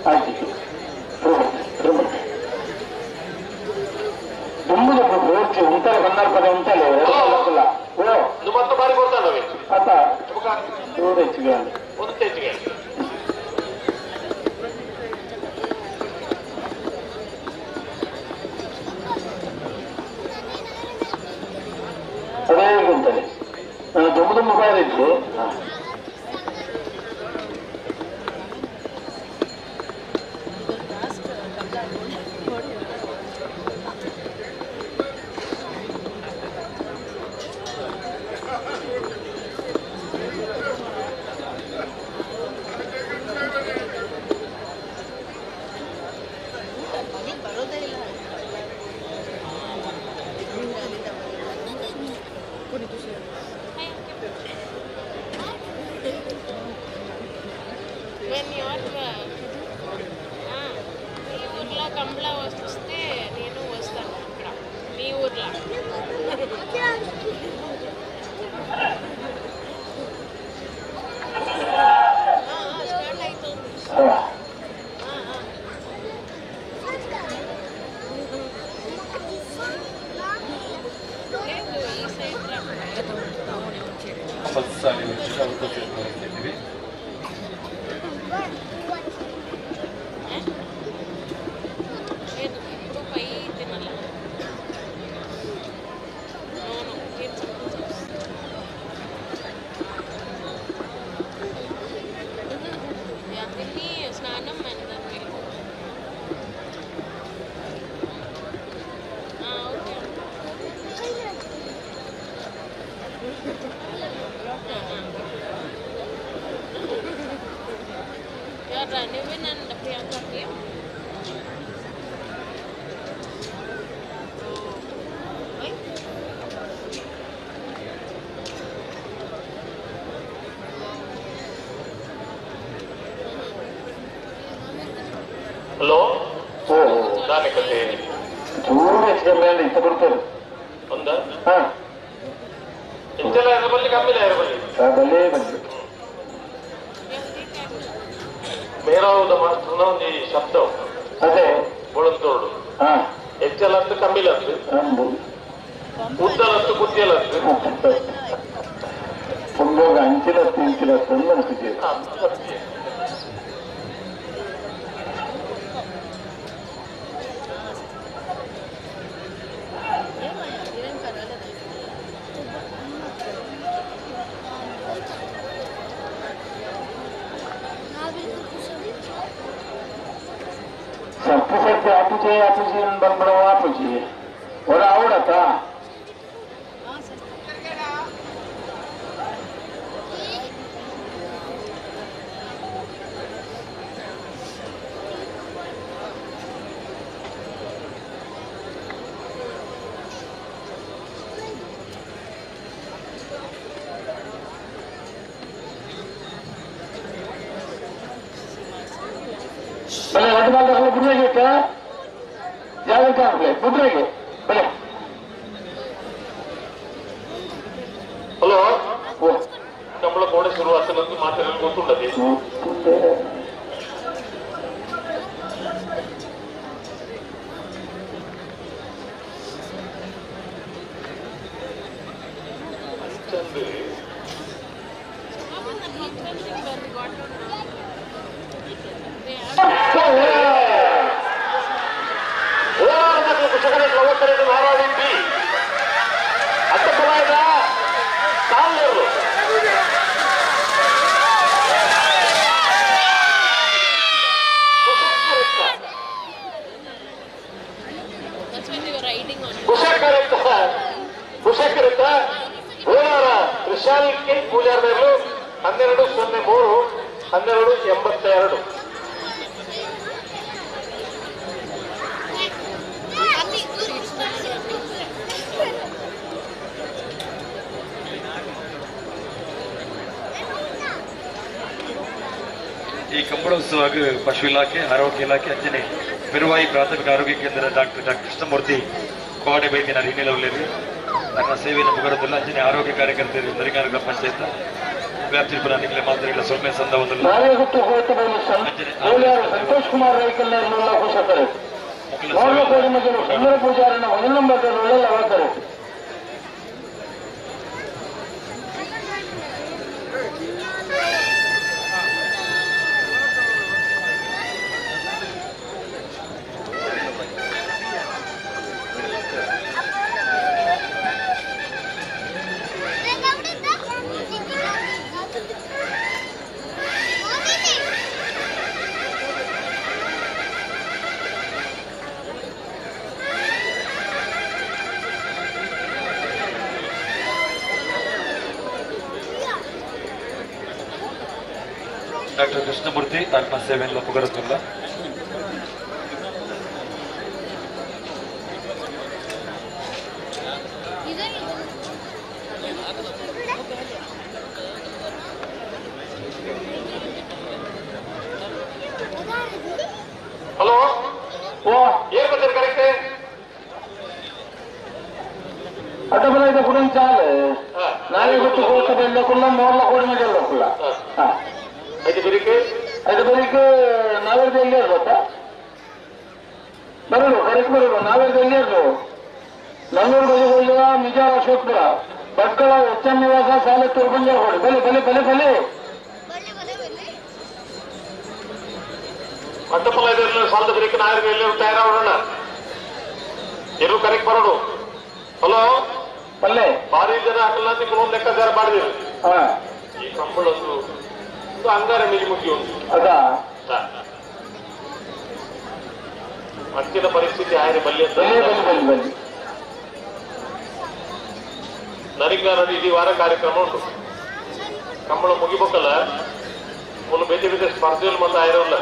ಆಯ್ತು ದುಂಬುದ ಪೂರ್ತಿ ಉಂಟಲೆ ಕನ್ನಡ ಪದ ಉಂಟಲೆ ಓ ಮತ್ತೆ ಬಾರಿ ಕೊಡ್ತಾನವೆ ಆತ ನೂರು ಹೆಚ್ಚಿಗೆ ಒಂದು ಹೆಚ್ಚಿಗೆ ಅದೇ ಉಂಟಲೆ ದುಂಬು ದುಂಬು ಬಾರಿ ಇತ್ತು When you are మీ ఊర్లో కంబళ వస్తే నేను వస్తాను అక్కడ మీ ఊర్లో స్టార్ట్ అవుతుంది లేదు ఈ సైడ్ రా. ಇದ್ದೀವಿ. లేదు ఇప్పుడు పై తినాల అవును తిని స్నానం and then will go. Okay Yeah, Nivin and Priyanka here. Why? Hello ದಾನೆ ಕತೆ ಚೂರು ಹೆಚ್ಚಿಗೆ ಮೇಲೆ ಇತ್ತ ಬಿಡ್ತಾರೆ ಒಂದ ಹಾ ಹೆಚ್ಚೆಲ್ಲ ಇರಬಲ್ಲಿ ಕಮ್ಮಿಲ್ಲ ಇರಬಲ್ಲಿ ಬಲ್ಲೇ ಬಂದು ಮೇರಾವುದ ಮಾಸ್ಟರ್ನ ಒಂದು ಈ ಶಬ್ದ ಅದೇ ಬೊಳಂತೋಡು ಹಾ ಹೆಚ್ಚಲತ್ತು ಕಮ್ಮಿಲತ್ತು ಉದ್ದಲತ್ತು ಕುದ್ಯಲತ್ತು ತುಂಬಾಗ ಅಂಚಿಲತ್ತು ಇಂಚಿಲತ್ತು ಅಂತ ಅನಿಸ್ತಿದೆ ಆಪುಜಿ ಆಪುಜಿ ಆಪುಜಿ ಬಂದ್ಬಿಡೋ ಆಪುಜಿ ಒರ ಅವಡತ್ತ ಬಲೆ ಎರಡು ಬಾಲ್ ಬುಡ್ರೆಗೆ ಜಾಗೃತ ಆಗ್ಲಿ ಬುಡ್ರೆಗೆ ಬಲೆ. ಹಲೋ, ಕಂಬಳ ಕೋಡೆ ಶುರುವಾತನಂದು ಮಾತಾಡಲು ಗೊತ್ತುಂಡದೆ. ಪೂಜಾರ್ನವರು 12:03 12:82. ಈ ಕಂಬಳೋತ್ಸವ ಪಶು ಇಲಾಖೆ, ಆರೋಗ್ಯ ಇಲಾಖೆ, ಅಂಜನೆ ಪೆರುವಾಯಿ ಪ್ರಾಥಮಿಕ ಆರೋಗ್ಯ ಕೇಂದ್ರ ಡಾಕ್ಟರ್ ಕೃಷ್ಣಮೂರ್ತಿ ಕೋಡೆ ಬೈದಿನ ಹಿನ್ನೆಲೆಯಲ್ಲಿ ನನ್ನ ಸೇವೆಯನ್ನು ಮುಗರದಿಲ್ಲ. ಅಂಜನೆ ಆರೋಗ್ಯ ಕಾರ್ಯಕರ್ತರು ನರಿಗಾನ ಗ್ರಾಮ ಪಂಚಾಯತ್ ವ್ಯಾಪ್ತಿ ನಿಗಲೆ ಮಾತ್ರೆಗಳ ಸೊನ್ನೆ ಸಂದ ಒಂದು ಸಂತೋಷ್ ಕುಮಾರ್ ಸುಂದರ ಪೂಜಾರನ್ನ ಒಂದು ನಂಬರ್. ಡಾಕ್ಟರ್ ಕೃಷ್ಣಮೂರ್ತಿ ತನ್ನ ಸೇವೆಯನ್ನು ಪುಗರುತ್ತಿಲ್ಲ. ಹಲೋ, ಓ ಏನ್ ಬರ್ತೀರಿ ಕರೆಕ್ಟ್? ಅಡ್ಡಬಲ ಇದೆ ಕುಡಿನ ಚಾಲು ನಾಳೆ ಗೊತ್ತು ಹೋಗ್ತದೆ ಕುಲ್ಲ ಮೋರ್ಲ ಕೋಡಿ ಮೇಲೆ ಕುಲ್ಲ. ಐದು ಬೆರಿಕೆ ಐದು ಬೆರಿಕೆ ನಾವೇರ್ದು ಎಲ್ಲಿ ಗೊತ್ತಾ? ಬರೋದು ಕರೆಕ್ಟ್ ಬರೋದು ನಾವೇರ್ದು ಎಲ್ಲಿ ಇರೋದು? ನಲ್ಲೂರು ಬದಿಗೊಳ್ಳಿಯ ಮಿಜಾರ್ ಅಶೋಕ್ಪುರ ಭಟ್ಕಳ ಎಚ್ ಎಂ ನಿವಾಸ ಸಾಲತ್ತೂರು ಬಂಜಾರಗೋಡಿ. ಬಲೆ ಬಲೆ ಬಲೆ ಬಲೆ ಅಡ್ಡಪಲ ಸಾಲದ ಬೆರಿಕೆ ನಾವೇರ್ದು ಎಲ್ಲಿ ತಯಾರಾಗೋಣ ಎಲ್ಲೂ ಕರೆಕ್ಟ್ ಬರೋದು. ಹಲೋ, ಪಲ್ಲೆ ಭಾರಿ ಜನ ಹಾಕಲ್ಲ ಅಂತ ಕೆಲವೊಂದು ಲೆಕ್ಕಾಚಾರ ಮಾಡಿದೀವಿ. ಈ ಕಂಬಳ ಒಂದು ಅಂಗಾರ ಮೇಲೆ ಮುಗಿ ಉಂಟು ಅದಾ ಅಂಚಿನ ಪರಿಸ್ಥಿತಿ ಆಯ್ರೆ ಬಲ್ಲಿ ಅಂತ ನರಿಂಗಾನಲ್ಲಿ ಇಡೀ ವಾರ ಕಾರ್ಯಕ್ರಮ ಉಂಟು. ಕಂಬಳ ಮುಗಿಬೇಕಲ್ಲ ಒಂದು ಬೇತೆ ಬೇತೆ ಸ್ಪರ್ಧೆಯಲ್ಲಿ ಮತ್ತೆ ಆಯಿರಲ್ಲ.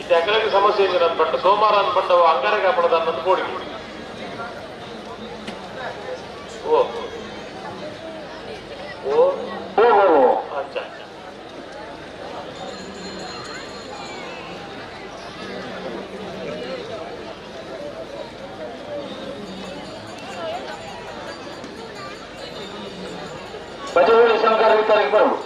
ಇದು ಯಾಕಂದ್ರೆ ಸಮಸ್ಯೆ ಇದೆ ಅನ್ಪಟ್ಟ ಸೋಮವಾರ ಅನ್ಪಟ್ಟ ಅಂಗಾರ ಕಾಪಡದ ಅನ್ನೋದು ಕೋಡಿ. ಓ ಓ ಓ ಅಚ್ಚಾ. ಬಜಗೋಳಿ ಶಂಕರ್ ವಿತರಣೆ ಬರಬೇಕು.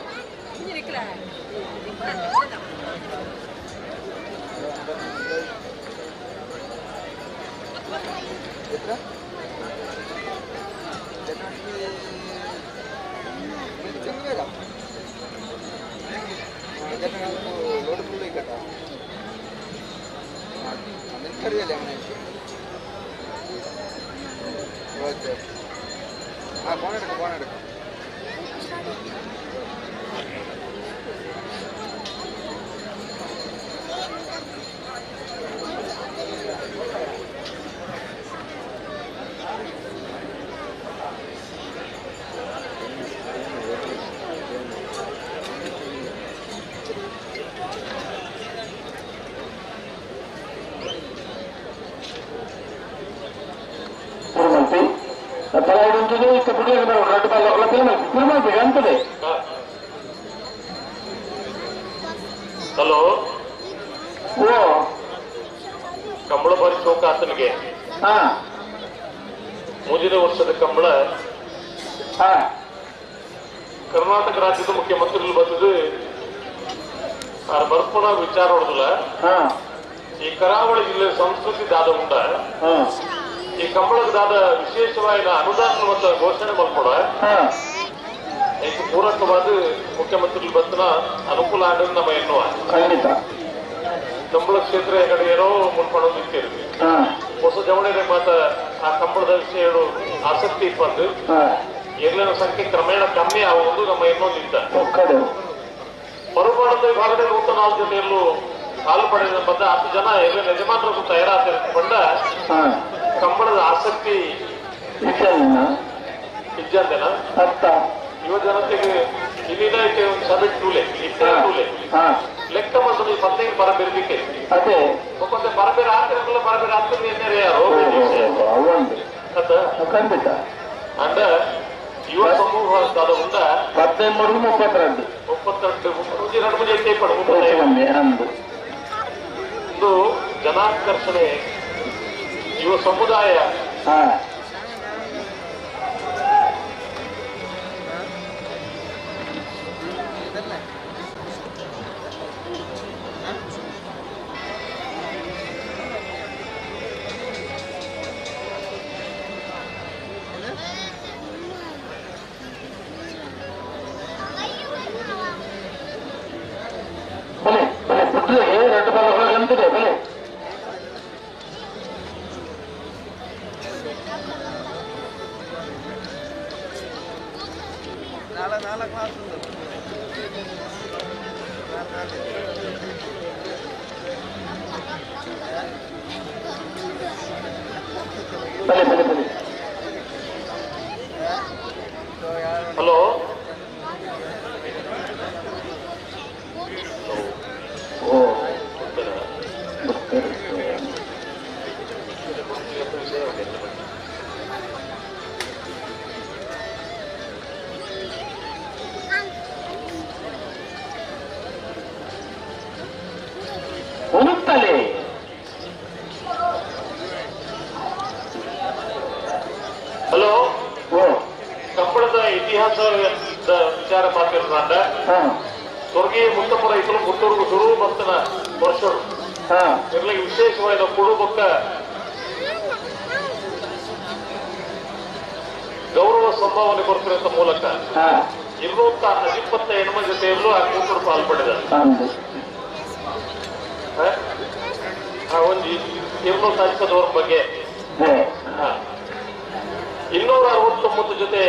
ಉಂಟು ಇತ್ತ ಬಿಡುಗಡೆ ಬರೋ ರಡ್ಡು ಬಾಲ್ ಪಿಲ್ಮಲ್ ಅಂತದೆ. ಹಲೋ ಓ ಕಂಬಳ ಬಾರಿ ಶೋಕ ಆತನಿಗೆ. ಮುಂದಿನ ವರ್ಷದ ಕಂಬಳ ಕರ್ನಾಟಕ ರಾಜ್ಯದ ಮುಖ್ಯಮಂತ್ರಿಗಳು ಬಂದಿದ್ದು ಬರ್ಪಣ ವಿಚಾರ ಹೊಡೆದಿಲ್ಲ. ಈ ಕರಾವಳಿ ಜಿಲ್ಲೆಯ ಸಂಸ್ಕೃತಿ ದಾದ ಉಂಡ ಈ ಕಂಬಳದ ದಾದ ವಿಶೇಷವಾದ ಅನುದಾನ ಮತ್ತು ಘೋಷಣೆ ಮಾಡ್ಕೊಡ ಇದಕ್ಕೆ ಪೂರಕವಾದ ಮುಖ್ಯಮಂತ್ರಿಗಳು ಬಂದ ಅನುಕೂಲ ಆದ್ರೆ ನಮ್ಮ ಎನ್ನುವ ಖಂಡಿತ ಕಂಬಳ ಕ್ಷೇತ್ರ ಕಡೆ ಏನೋ ಮುನ್ಪಡೋದು ನಿಂತಿರ್ವಿ ಹೊಸ ಜವಳಿ ಮಾತ ಆ ಕಂಬಳದ ವಿಷಯ ಆಸಕ್ತಿ ಬಂದು ಎಲ್ಲರ ಸಂಖ್ಯೆ ಕ್ರಮೇಣ ಕಮ್ಮಿ ಆಗುವುದು ನಮ್ಮ ಇನ್ನೊಂದಿದ್ದ ಮರುಪಾಡದ ವಿಭಾಗದಲ್ಲಿ 104 ಜೊತೆಯಲ್ಲೂ ಹಾಲು ಪಡೆದ ಬಂದ 10 ಜನ ಎಲ್ಲ ಯಜಮಾನರು ತಯಾರಾಗಿಕೊಂಡ ಕಂಬಳದ ಆಸಕ್ತಿ ಇಜ್ಜಂದೆನ ಯುವ ಜನತೆಗೆ ಇಲ್ಲಿನ ಸಭೆ ಟೂಲೆ ಟೂಲೆ ಲೆಕ್ಕ ಮತ್ತು ಪತ್ನಿಗೆ ಬರಬೇಕೆ ಒಪ್ಪಂದ ಬರಬೇರೆ ಆಗ್ತಿರಲ್ಲ ಬರಬೇರೆ ಆಗ್ತದೆ ಎನ್ನೇರೆ ಯಾರು ಖಂಡಿತ ಅಂಡ ಯುವ ಸಮೂಹ ಉಂಡ 13 32 32 ಒಂದು ಜನಾಕರ್ಷಣೆ ಯುವ ಸಮುದಾಯ ಬಲೆ ಬಲೆ ಪುಟ್ರೆ ಎರಡು ಬಾಲ್ ಒಳಗೆ ಅಂತಿದೆ ಬಲೆ. ಬಲೆ ಬಲೆ ಬಲೆ. ಹಲೋ ಉಳುತ್ತಲೇ ಹಲೋ ಕಂಬಳದ ಇತಿಹಾಸದ ವಿಚಾರ ಮಾತಾಡಿದ ಸ್ವರ್ಗೀಯ ಮುತ್ತಪ್ಪರ ಇತರು ಪುತ್ತೂರು ಸುರು ಭಕ್ತನ ವರ್ಷರು ಇರ್ಲಿಗೆ ವಿಶೇಷವಾದ ಕುಡುಬಕ್ಕ ಗೌರವ ಸಂಭಾವನೆ ಕೊಡ್ತಿರಂತ ಮೂಲಕ 228 ಜೊತೆಯಲ್ಲೂ ಆ ಕೂಟರು ಪಾಲ್ಪಟ್ಟಿದ ಒಂದು 220 ಬಗ್ಗೆ 269 ಜೊತೆ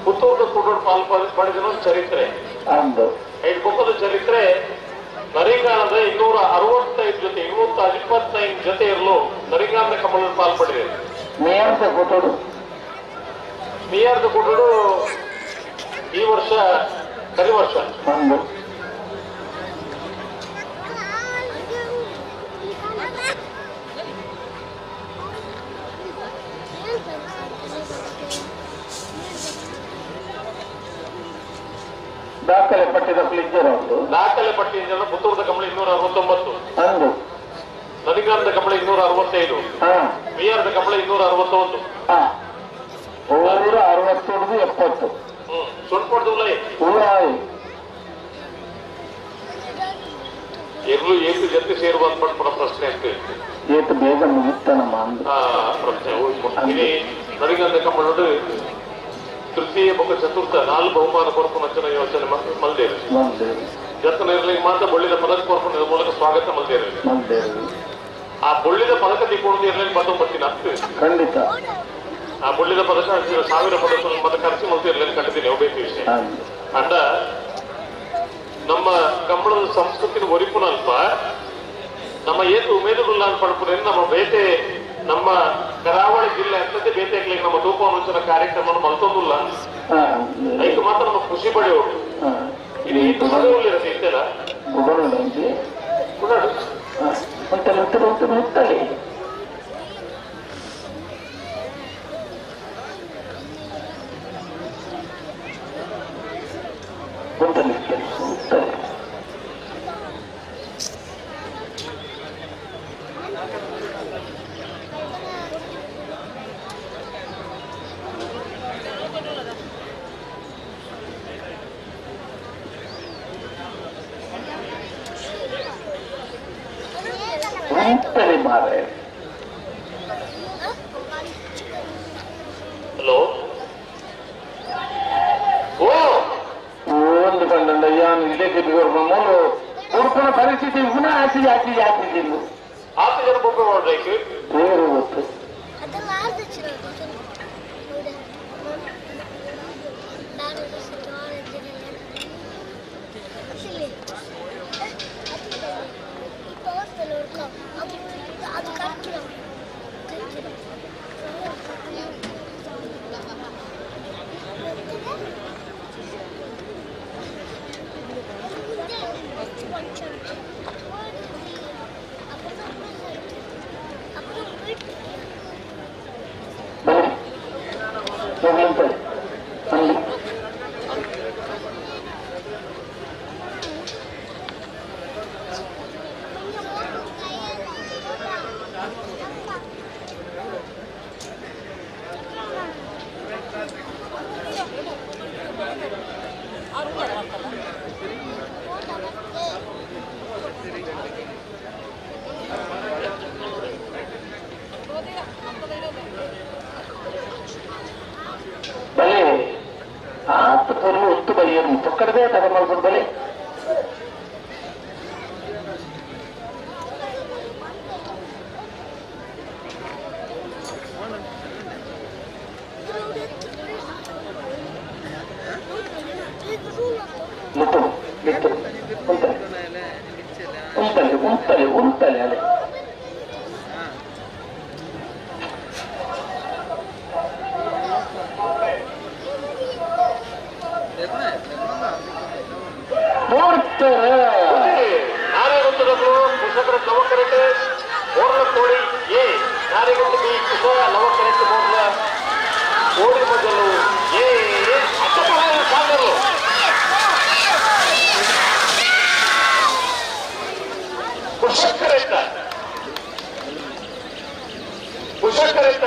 ಪುತ್ತೂರು ಕೂಟರು ಪಾಲ್ ಪಡೆದ ಚರಿತ್ರೆ. ಐದು ಬೊಕ್ಕದ ಚರಿತ್ರೆ ನರಿಂಗಾಣದ 265 ಜೊತೆ 225 ಜೊತೆ ಇರಲು ನರಿಂಗಾಣದ ಕಂಬಳ ಪಾಲ್ಪಡಿದೆ. ಮಿಯಾರ್ದ ಕೂಟರು ಈ ವರ್ಷ ಕರಿ ವರ್ಷ ದಾಖಲೆ ಪಟ್ಟಿದ ಉಂಟು. ದಾಖಲೆ ಪಟ್ಟಿಯಿಂದ ಪುತ್ತೂರದ ಕಂಬಳ 269, ನದಿಗಾನದ ಕಂಬಳ 265, ಬಿಆರ್ದ ಕಂಬಳ 261, 161 70 ಎಲ್ಲೂ ಏತು ಜೊತೆ ಸೇರುವ ಪ್ರಶ್ನೆ ಏತು ಬೇಗ ಮುಗಿತಾನಮ್ಮ ಪ್ರಶ್ನೆ. ಇಲ್ಲಿ ನದಿಗಾನದ ಕಂಬಳ ತೃತೀಯ ಬೊಕ್ಕ ಚತುರ್ಥ 4 ಬಹುಮಾನ ಕೊರ್ಪುನ ಯೋಚನೆ ಮಲ್ದೇರು ಜತನ ಇರಲಿ ಮಾತ್ರ ಬೊಳ್ಳಿದ ಪದಕ ಕೊರ್ಪುನ ಮೂಲಕ ಸ್ವಾಗತ ಮಲ್ದೇರು. ಆ ಬೊಳ್ಳಿದ ಪದಕ ತಿಕ್ಕೊಂಡು ಇರಲಿ ಬತ್ತೊಂಬತ್ತಿನ ಖಂಡಿತ ಆ ಬೊಳ್ಳಿದ ಪದಕ 1000 ಪದಕ ಮತ್ತೆ ಖರ್ಚು ಮಲ್ತಿರ್ಲಿ ಕಂಡಿದ್ದೀನಿ ಒಬ್ಬ ವಿಷಯ. ಅಂಡ ನಮ್ಮ ಕಂಬಳದ ಸಂಸ್ಕೃತಿನ ಒರಿಪುನಲ್ಪ ನಮ್ಮ ಏತು ಉಮೇದುಗುಲ್ಲ ಪಡ್ಪುನ ನಮ್ಮ ಬೇಟೆ ನಮ್ಮ ಕರಾವಳಿ ಜಿಲ್ಲೆ ಅಂತಂದೇ ಬೇಟೆ ನಮ್ಮ ತೂಪಾನುಚನ ಕಾರ್ಯಕ್ರಮ ಮಲ್ತೊಂದಿಲ್ಲ ಐದು ಮಾತ್ರ ನಮ್ಮ ಖುಷಿ ಪಡೆಯೋರು. ಇದು ಈತ ಸದೌಲಿರತ್ತೆ ಇತ್ತೆಲ್ಲ ಉಂಟಲೆ ಮಾರೆ ಹಲೋ ಓ ಒಂದು ಕಂಡ ಯಾನು ಇದಕ್ಕೆ ಮೂರು ಉಡುಪಿನ ಪರಿಸ್ಥಿತಿ ಪುನಃ ಆಚೆ ಆಚೆ ಆಚಿದ್ದಿಲ್ಲ ಆತ ಜನ ಬೊಬ್ಬೆ ಮಾಡ್ಬೇಕು ಬೇರೆ ಗೊತ್ತು ಬಲೆ ಆತ ಪೊರ್ಲು ಒತ್ತು ಬಲಿಯನ್ನು ತೊಕ್ಕಡದೇ ತಗೊಂಡು ಬಲೆ ಮುಟ್ಟು ಬಿಟ್ಟು ಉಂಟಲೆ ಉಂಟಲೆ ಉಂಟಲೆ ಉಂಟಲೆ ಅಲೆ ಕುಶಕರ ಲವಕರೆಟ್ ಮೋರ್ಲ ಕೋಡಿ ಎ ನಾರೆಗುಂಟು ಬಿ ಕುಶ ಲವಕರೆಟ್ ಮೋರ್ಲ ಕೋಡಿ ಮೊದಲು ಎ ಅಟ್ಟಪರಾಯ ಸಾಗರು ಕುಶಕರೆಟ್ಟ ಕುಶಕರೆಟ್ಟ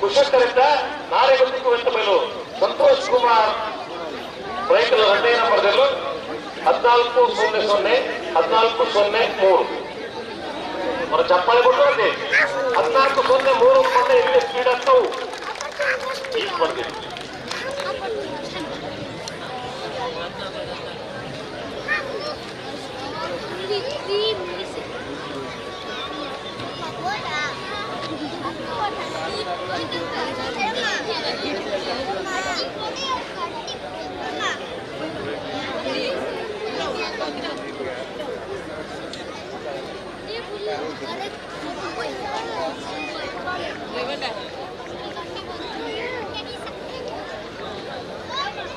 ಕುಶಕರೆಟ್ಟ ನಾರೆಗುಂಟು ವೆತ್ತ ಮೇಲು ಸಂತೋಷ್ ಕುಮಾರ್ ರೈತರ ಎರಡನೇ ನಂಬರ್ದಲ್ಲೂ 14 0 0 14 0 3 ಮರ ಚಪ್ಪಾಳೆ ಕೊಟ್ಟರೆ 14 0 3 ಬಂದ ಎಲ್ಲಿ ಸ್ಪೀಡ್ ಆಗ್ತಾವು ಈಗ ಬಂದಿದೆ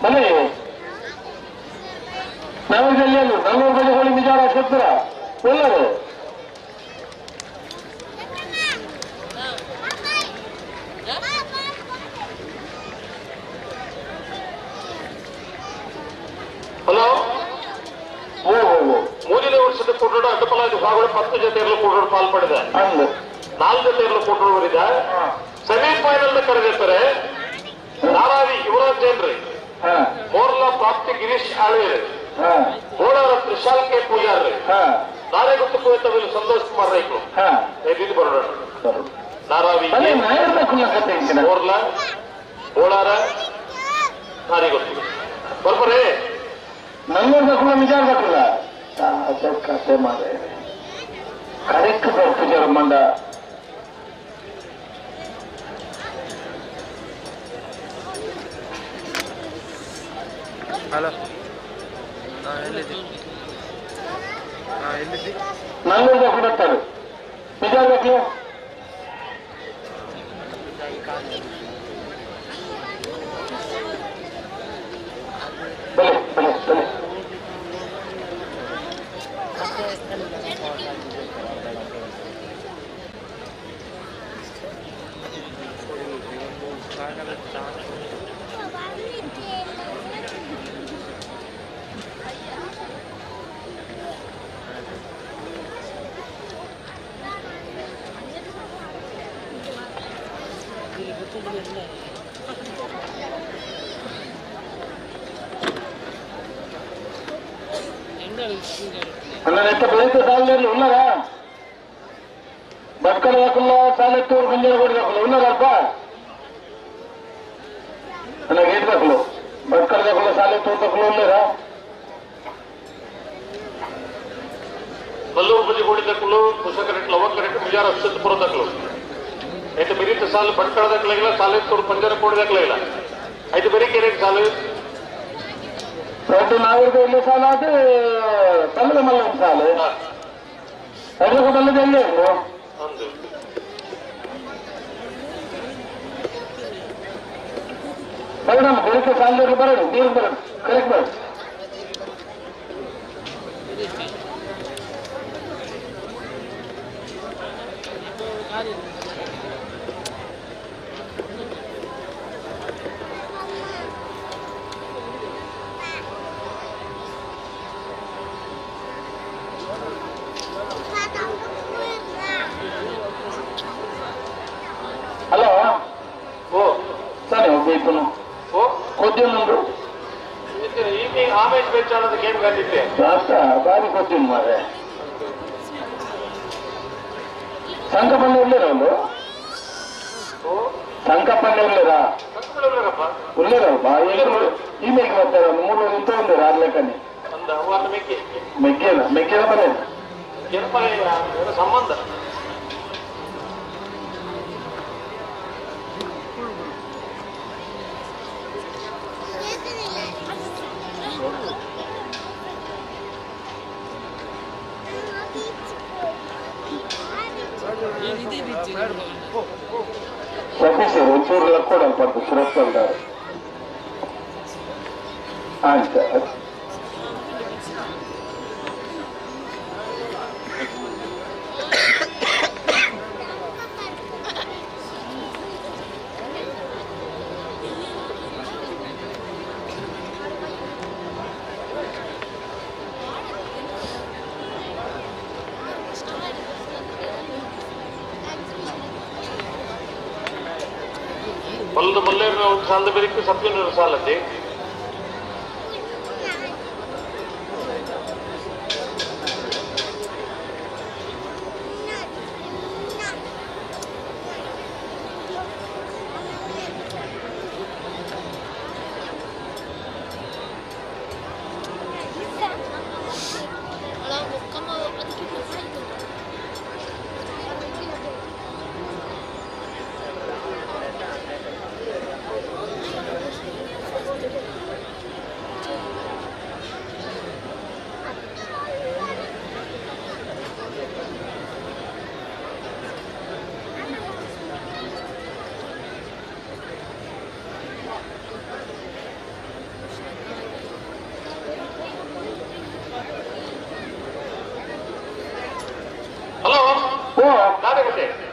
ಬಲೆ ನಾವು ಜಿಲ್ಲೆಯಲ್ಲೂ ನಲ್ಲೂರು ಬಳಿ ಹೋಳಿ ನಿಜಾರ ಶತ್ರುರ ಎಲ್ಲರೂ ಹಲೋ ಮೂರನೇ ವರ್ಷದ ಕೂಟೋಡು ಅಡ್ಡಪಲಾಗಿ ಸಾಗುವ 10 ಜೊತೆಯಲ್ಲೂ ಕೂಟೋಡು ಪಾಲ್ಪಡಿದೆ 4 ಜೊತೆಯಲ್ಲೂ ಕೂಟೋಡು ಸೆಮಿಫೈನಲ್ ಕರೆದಿರ್ತಾರೆ ಧಾರಾವಿ ಯುವರಾಜ್ ಜೈನ್ರಿ ಮೋರ್ಲಾ ಪ್ರಾಪ್ತಿ ಗಿರೀಶ್ ಆಳ್ವೇರ್ ಬೋಳಾರ ತ್ರಿಶಾಲ್ ಕೆ ಪೂಜಾರ್ರಿ ನಾರೆಗುತ್ತು ಕುವೆತವಿಲು ಸಂತೋಷ್ ಕುಮಾರ್ ರೈಕರು ಇದು ಬರೋಣ ಧಾರಾವಿ ಮೋರ್ಲಾ ಬೋಳಾರ ನಾರೆಗುತ್ತು ಬರ್ಬರೇ ನಲ್ಲೂರು ದಕ್ಕುಲ್ಲ ನಿಜಾರ ದಕ್ಕುಲ್ಲ ಕತೆ ಮಾರೆ ಕರೆಕ್ಟ್ ಬರ್ತಿದ್ದಾರೆ ಮಂಡ ಹಲೋ ಎಲ್ಲಿದ್ದಿ ಎಲ್ಲಿದ್ದಿ ನಲ್ಲೂರು ದಕ್ಕುಲ್ಲ ಬರ್ತಾರೆ ನಿಜಾರ ದಕ್ಕಲು ಬಲೆ ಬಲೆ ಬಲೆ ಎಂಡಲ್ ಅನ್ನ ಎತ್ತ ಬೆಳಿತ ಸಾಲಲ್ಲಿ ಉನ್ನರ ಬಟ್ಕಳ ಹಾಕಲ್ಲ ಸಾಲೆತ್ತೂರು ಮಂಜನಗೋಡಿ ಹಾಕಲ್ಲ ಉನ್ನರಪ್ಪ ಅನ್ನ ಗೇಟ್ ಹಾಕಲು ಬಟ್ಕಳ ಹಾಕಲ್ಲ ಸಾಲೆತ್ತೂರು ತಕ್ಕಲು ಉನ್ನರ ಮಲ್ಲೂರು ಬಜಿಗೋಡಿ ದಕ್ಕಲು ಕುಶಕರೆಟ್ ಲವಕರೆಟ್ ಮುಜಾರ ಅಶ್ವತ್ಥಪುರ ದಕ್ಕಲು అయితే ಬೆರೀತ ಸಾಲು ಭಟ್ಕಳ ದಕ್ಕಲಾಗಿಲ್ಲ ಸಾಲೆತ್ತೂರು ಪಂಜರಕೋಡಿ ದಕ್ಕಲಾಗಿಲ್ಲ అయితే ಬರೀ ಕೆರೆ ಸಾಲು రెండు నాలుగు ఎన్ని సార్లు అయితే పల్లె మళ్ళీ ఒక సార్లు అదొక మళ్ళీ తెలియదు ಬರೋಣ ಬೆಳಿಗ್ಗೆ ಸಾಲ ಬರೋಣ ನೀರು ಬರೋಣ ಕರೆಕ್ಟ್ ಬರೋಣ ಹಲೋ ಓ ಸರಿ ಒಬ್ಬ ಓ ಕೊದ್ದಿನುಂಡು ಈಗ ಆಮೇಲೆ ಬೆಚ್ಚಾಣದ ಗೇಮ್ ಕಂಡಿದ್ದೆ ಬಾರಿ ಕೊದ್ದಿನ ಮಾರೆ ಸಂಕಪಳ್ಳಿ ಉಳ್ಳೇರ ಒಂದು ಸಂಕಪಳ್ಳಿ ಉಳ್ಳೇರಾ ಉಳ್ಳೇರಪ್ಪ ಈ ಮೇಗೆ ಬರ್ತಾರೆ ಒಂದು ಮೂರು ಇಂತ ಒಂದು ಆರ್ಲೆಕ್ಕನೆ ಮೆಗ್ಗೇನ ಮೆಗ್ಗೇನ ಬನ್ನಿ ಸಂಬಂಧ ಸತೀಶ್ ಒಂಚೂರು ಲಕ್ಕೋಡಲ್ ಪಡ್ದು ಸುರಕ್ಷಲ್ದಾರೆ ಆಯ್ತು ಬಲ್ಲದ ಬಲ್ಲೇರು ಒಂದು ಸಾಲದ ಬೇರೆ ಸತ್ಯನೂರು ಸಾಲದ್ದೆ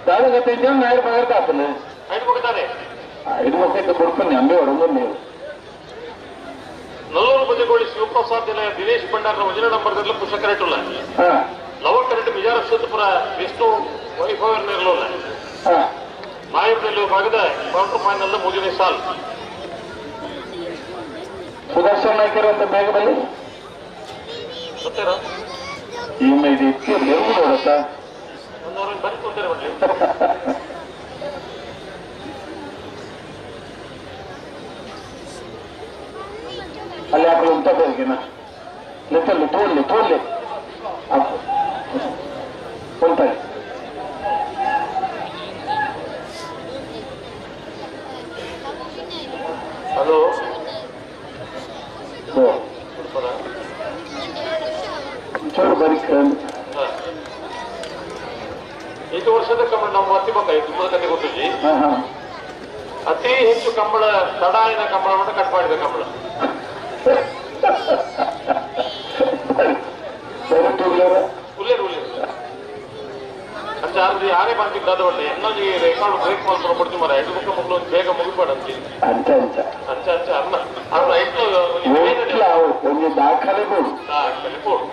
ದಾದಗತೆ ನಾಯರ್ ಪಗರ್ತ ಆತನ ಐದು ಮಕ್ಕಳು ಕೊಡ್ತಾನೆ ಅಂಬೆ ಹೊಡಂದು ನೀವು ನಲ್ಲೂರು ಬದಿಗೋಳಿ ಶಿವಪ್ರಸಾದ್ ದಿನೇಶ್ ಭಂಡಾರ ವಜನ ನಂಬರ್ ಪುಷಕರೆಟ್ಟುಲ್ಲ ಲವಕರೆಟ್ ಬಿಜಾರ ಅಶ್ವತ್ಥಪುರ ವಿಷ್ಣು ವೈಭವ ನಿರ್ಲೋಲ್ಲ ನಾಯಕನಲ್ಲಿ ಭಾಗದ ಕ್ವಾರ್ಟರ್ ಫೈನಲ್ ಮೂರನೇ ಸಾಲ್ ಸುದರ್ಶನ್ ನಾಯ್ಕರ್ ಅಂತ ಬೇಗ ಬಲ್ಲಿ ಈಮೆ ಇದು ಇತ್ತು ಗೆಲ್ಲು ನೋಡತ್ತ ಅಲ್ಲಿ ಹಾಕಲು ಉಂಟ ಬೇಕಿನ ಲೆತ್ತಲ್ಲಿ ತೋಲ್ಲಿ ತೋಲ್ಲಿ ಉಂಟಾಗಿ ಹಲೋ ಚೂರು ಬರೀ ಐದು ವರ್ಷದ ಕಂಬಳ ನಮ್ಮ ಅತಿ ಮಕ್ಕ ತುಂಬಾ ಕತೆ ಗೊತ್ತಿದ್ವಿ ಅತಿ ಹೆಚ್ಚು ಕಂಬಳ ತಡಾಯಿನ ಕಂಬಳವನ್ನು ಕಟ್ ಮಾಡಿದ ಕಂಬಳ ಅಂಚೆ ಯಾರೇ ಬಂದಿದ್ದಾದ ಒಳ್ಳೆ ಎನ್ನೊಂದು ರೆಕಾರ್ಡ್ ಬ್ರೇಕ್ ಮಾಡ್ಕೊಂಡು ಕೊಡ್ತೀವಿ ಮರ ಐದು ಮುಖ ಮಕ್ಕಳು ಒಂದು ಬೇಗ ಮುಗಿಬೇಡ ಅಂತ ಅಂಚೆ ಅಂಚೆ ಅಂಚೆ ಅಂಚೆ ಅನ್ನ ಅವ್ರ ಐಟ್ಲು ಒಂದು ದಾಖಲೆ ಕೊಡು ದಾಖಲೆ ಕೊಡು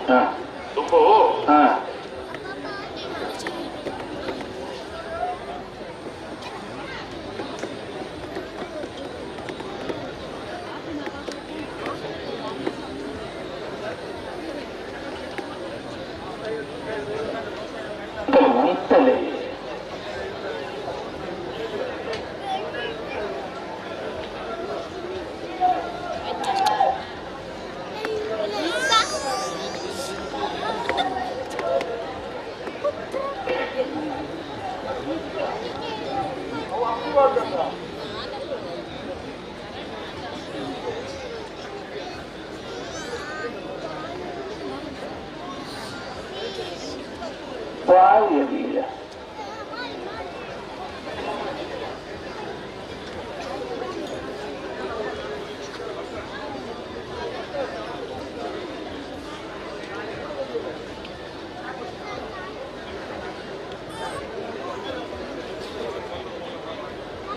ತುಂಬ ವಾಯಿರಲಿಲ್ಲ.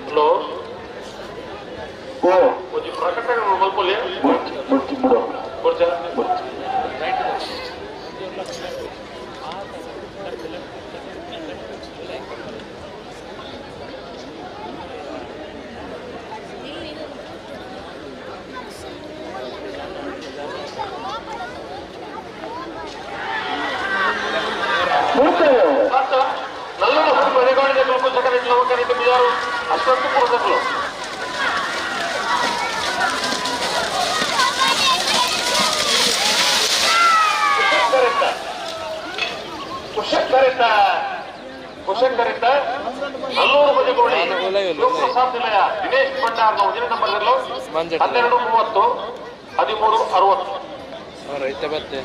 ಹಲೋ ಒಂಜಿ ಪ್ರಕಟಣೆ ಮಲ್ಪೊಲಿ ಕೊರ್ಚಾ ಅಷ್ಟೊಂದು ಕೊಡಬೇಕು. ಕುಶಂಕರಿತ ನಲ್ಲೂರು ಬದಿಗೋಳಿ ಶಿವಪ್ರಸಾದ್ ನಿಲಯ ದಿನೇಶ್ ಭಂಡಾರ್ನ ಒಂದಿನ ನಂಬರ್ 12 30 13 60. ರೈತ ಬತ್ತೆ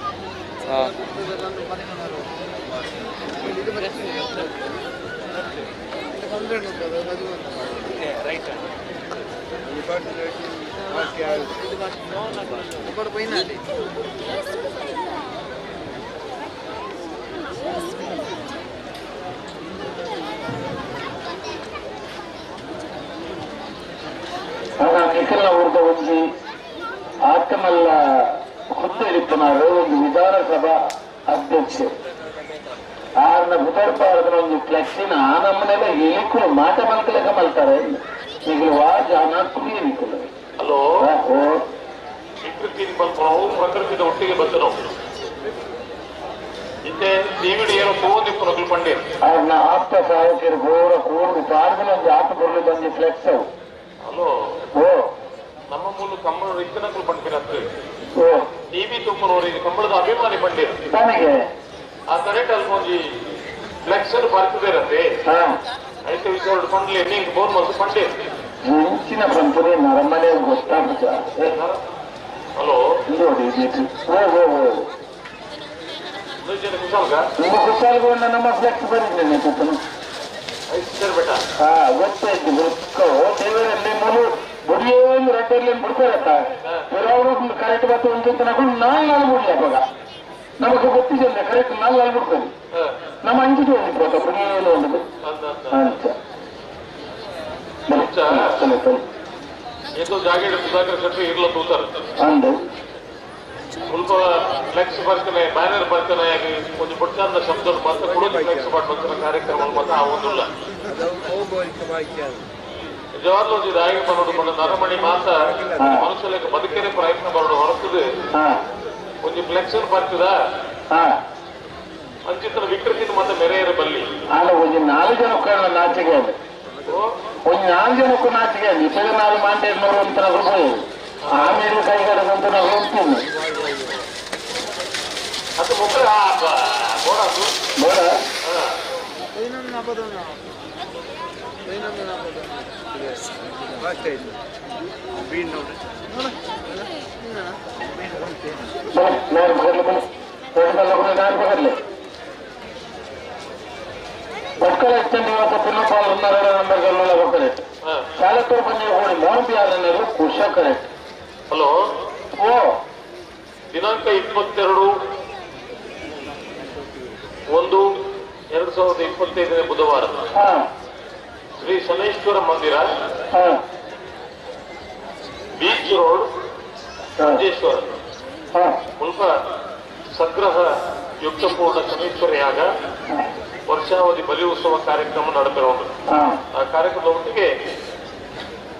ರೈಟ್ ನಿಖಿಲ ಅವ್ರದ ಒಂದು ಆತ್ಮಲ್ಲ ಹುದ್ದೆಲಿಪ್ಪನಾರು ಒಂದು ವಿಧಾನಸಭಾ ಅಧ್ಯಕ್ಷ ಆರ್ನ ಬುಧರ್ಪಾರದ ಒಂದು ಫ್ಲೆಕ್ಸಿನ ಆ ನಮ್ಮನೆಲ್ಲ ಏಕುಲು ಮಾಟ ಮಲ್ಕಲೆಕ ಮಲ್ತಾರೆ ಈಗ ವಾ ಜಾನ ಕುಡಿಯ ನಿಖಿಲ. ಹಲೋ, ವಿಕೃತಿ ಬಂತು, ಪ್ರಕೃತಿದ ಒಟ್ಟಿಗೆ ಬಂತು. ಇತ್ತೆ ಟಿವಿಡಿ ಏನೋ ತೋದಿಪ್ಪು ಪಂಡೀರ್ ಅವ್ರನ್ನ ಆಪ್ತ ಸಹಾಯಕರು ಗೋರ ಕೂಡು ಪಾರ್ದಲ ಒಂದು ಆಟ ಬರಲು ಬಂದು ಫ್ಲೆಕ್ಸ್ ಅವು. ಹಲೋ, ನಮ್ಮ ಮೂಲ ಕಂಬಳ ಇತ್ತನಕಲು ಪಂಡಿರತ್ತು ಟಿವಿ ತುಪ್ಪನವರು ಕಂಬಳದ ಅಭಿಮಾನಿ ಪಂಡೀರ್ ತನಗೆ ಆ ಕರೆಕ್ಟ್ ಅಲ್ಲಿ ಒಂಜಿ ಫ್ಲೆಕ್ಸ್ ಬರ್ತಿದ್ದೀರಂತೆ ಐತೆ ವಿಚಾರ ಪಂಡ್ಲಿ ನಿಂಗೆ ಬೋರ್ ಮಲ್ತು ಪಂಡೀರ್ ಮುಂಚಿನ ಪಂಪುರಿ ನರಮನೆ ಗೊತ್ತಾಗ್ತ. ಹಲೋ, ನೋಡಿ ನಿಮ್ಮ ಕುಶಾಲ್ಗೊಂಡ ನಮ್ಮ ಫ್ಲೆಕ್ಸ್ ಬರೀ ಕೂತನು ಗೊತ್ತಾಯ್ತು. ಗೊತ್ತ ದೇವರಲ್ಲಿ ಮೂರು ಬುಡಿಯೇನು ರಡ್ಡಲ್ಲಿ ಬಿಡ್ತಾರತ್ತ ಕೆಲವರು ಕರೆಕ್ಟ್ ಬತ್ತು ಒಂದು ನಾಲ್ಕು ನಾಲ್ಕು ಬಿಡ್ಲಿ ಅವಾಗ ನಮಗೆ ಗೊತ್ತಿದೆ ಕರೆಕ್ಟ್ ನಾಲ್ಕು ನಾಲ್ಕು ಬಿಡ್ತಾರೆ ನಮ್ಮ ಅಂಜಿಗೆ ಒಂದು ಪೋತ ಬುಡಿಯೇನು ಒಂದು ಅಂತ ಏತೋ ಜಾಗ ಸುಧಾಕರ್ ಶೆಟ್ಟಿ ಇರ್ಲ ತೂತಾರೆ ಅಂದು ಸ್ವಲ್ಪ ಫ್ಲೆಕ್ಸ್ ಬರ್ತಾನೆ ಬ್ಯಾನರ್ ಬರ್ತಾನೆ ಒಂದು ಪುಟ್ಟ ಶಬ್ದ ಮತ್ತೆ ಕೂಡ ಫ್ಲೆಕ್ಸ್ ಮಾಡುವಂತ ಕಾರ್ಯಕ್ರಮ ಮತ್ತೆ ಆ ಒಂದುಲ್ಲ ನಿಜವಾಗ್ಲೂ ಒಂದು ಇದಾಗಿ ಬರೋದು ಬಣ್ಣ ನರಮಣಿ ಮಾತ ಮನುಷ್ಯಲಿಗೆ ಬದುಕೇನೆ ಪ್ರಯತ್ನ ಬರೋದು ಹೊರತದೆ ಒಂದು ಫ್ಲೆಕ್ಸ್ ಬರ್ತದ ಅಂಚಿತನ ವಿಕೃತಿನ ಮತ್ತೆ ಮೆರೆಯರ ಬಲ್ಲಿ ಅಲ್ಲ ಒಂದು ನಾಲ್ಕು ಜನಕ್ಕೆ ನಾಚಿಕೆ ಅದು ಒಂದು ನಾಲ್ಕು ಜನಕ್ಕೂ ನಾಚಿಕೆ ಅದು ಇಪ್ಪತ್ತು ನಾಲ್ಕು ಮಾಂಟೇನೂರು ಅಂತ ನಾವು ಆಮೇಲೆ ಕೈಗಡದಂತ ನಾವು ಹೋಗ್ತೀನಿ ಅದು ಮುಖ ಬೋಡ ಭಟ್ಕಳ ನಿವಾಸ ಪುನ್ನಪಾಲ್ ನಂಬರ್ ಕರೆಕ್ಟ್ ಶಾಲತ್ತೂರು ಬಂದಿರೋ ಮೋಹನ್ ಬಿ ಆರ್ ಅನ್ನೋದು ಕುಶ ಕರೆಕ್ಟ್. ಹಲೋ, ಓ ದಿನಾಂಕ 22 1 2025 ಬುಧವಾರ ಶ್ರೀ ಶನೇಶ್ವರ ಮಂದಿರ, ಬೀಚ್ ರೋಡ್, ಮಂಜೇಶ್ವರ ಮುಲ್ಪ ಸಗ್ರಹ ಯುಕ್ತಪೂರ್ಣ ಶನೇಶ್ವರ ಯಾಗ ವರ್ಷಾವಧಿ ಬಲಿ ಉತ್ಸವ ಕಾರ್ಯಕ್ರಮ ನಡೆದಿರೋದು. ಆ ಕಾರ್ಯಕ್ರಮದ ಒಟ್ಟಿಗೆ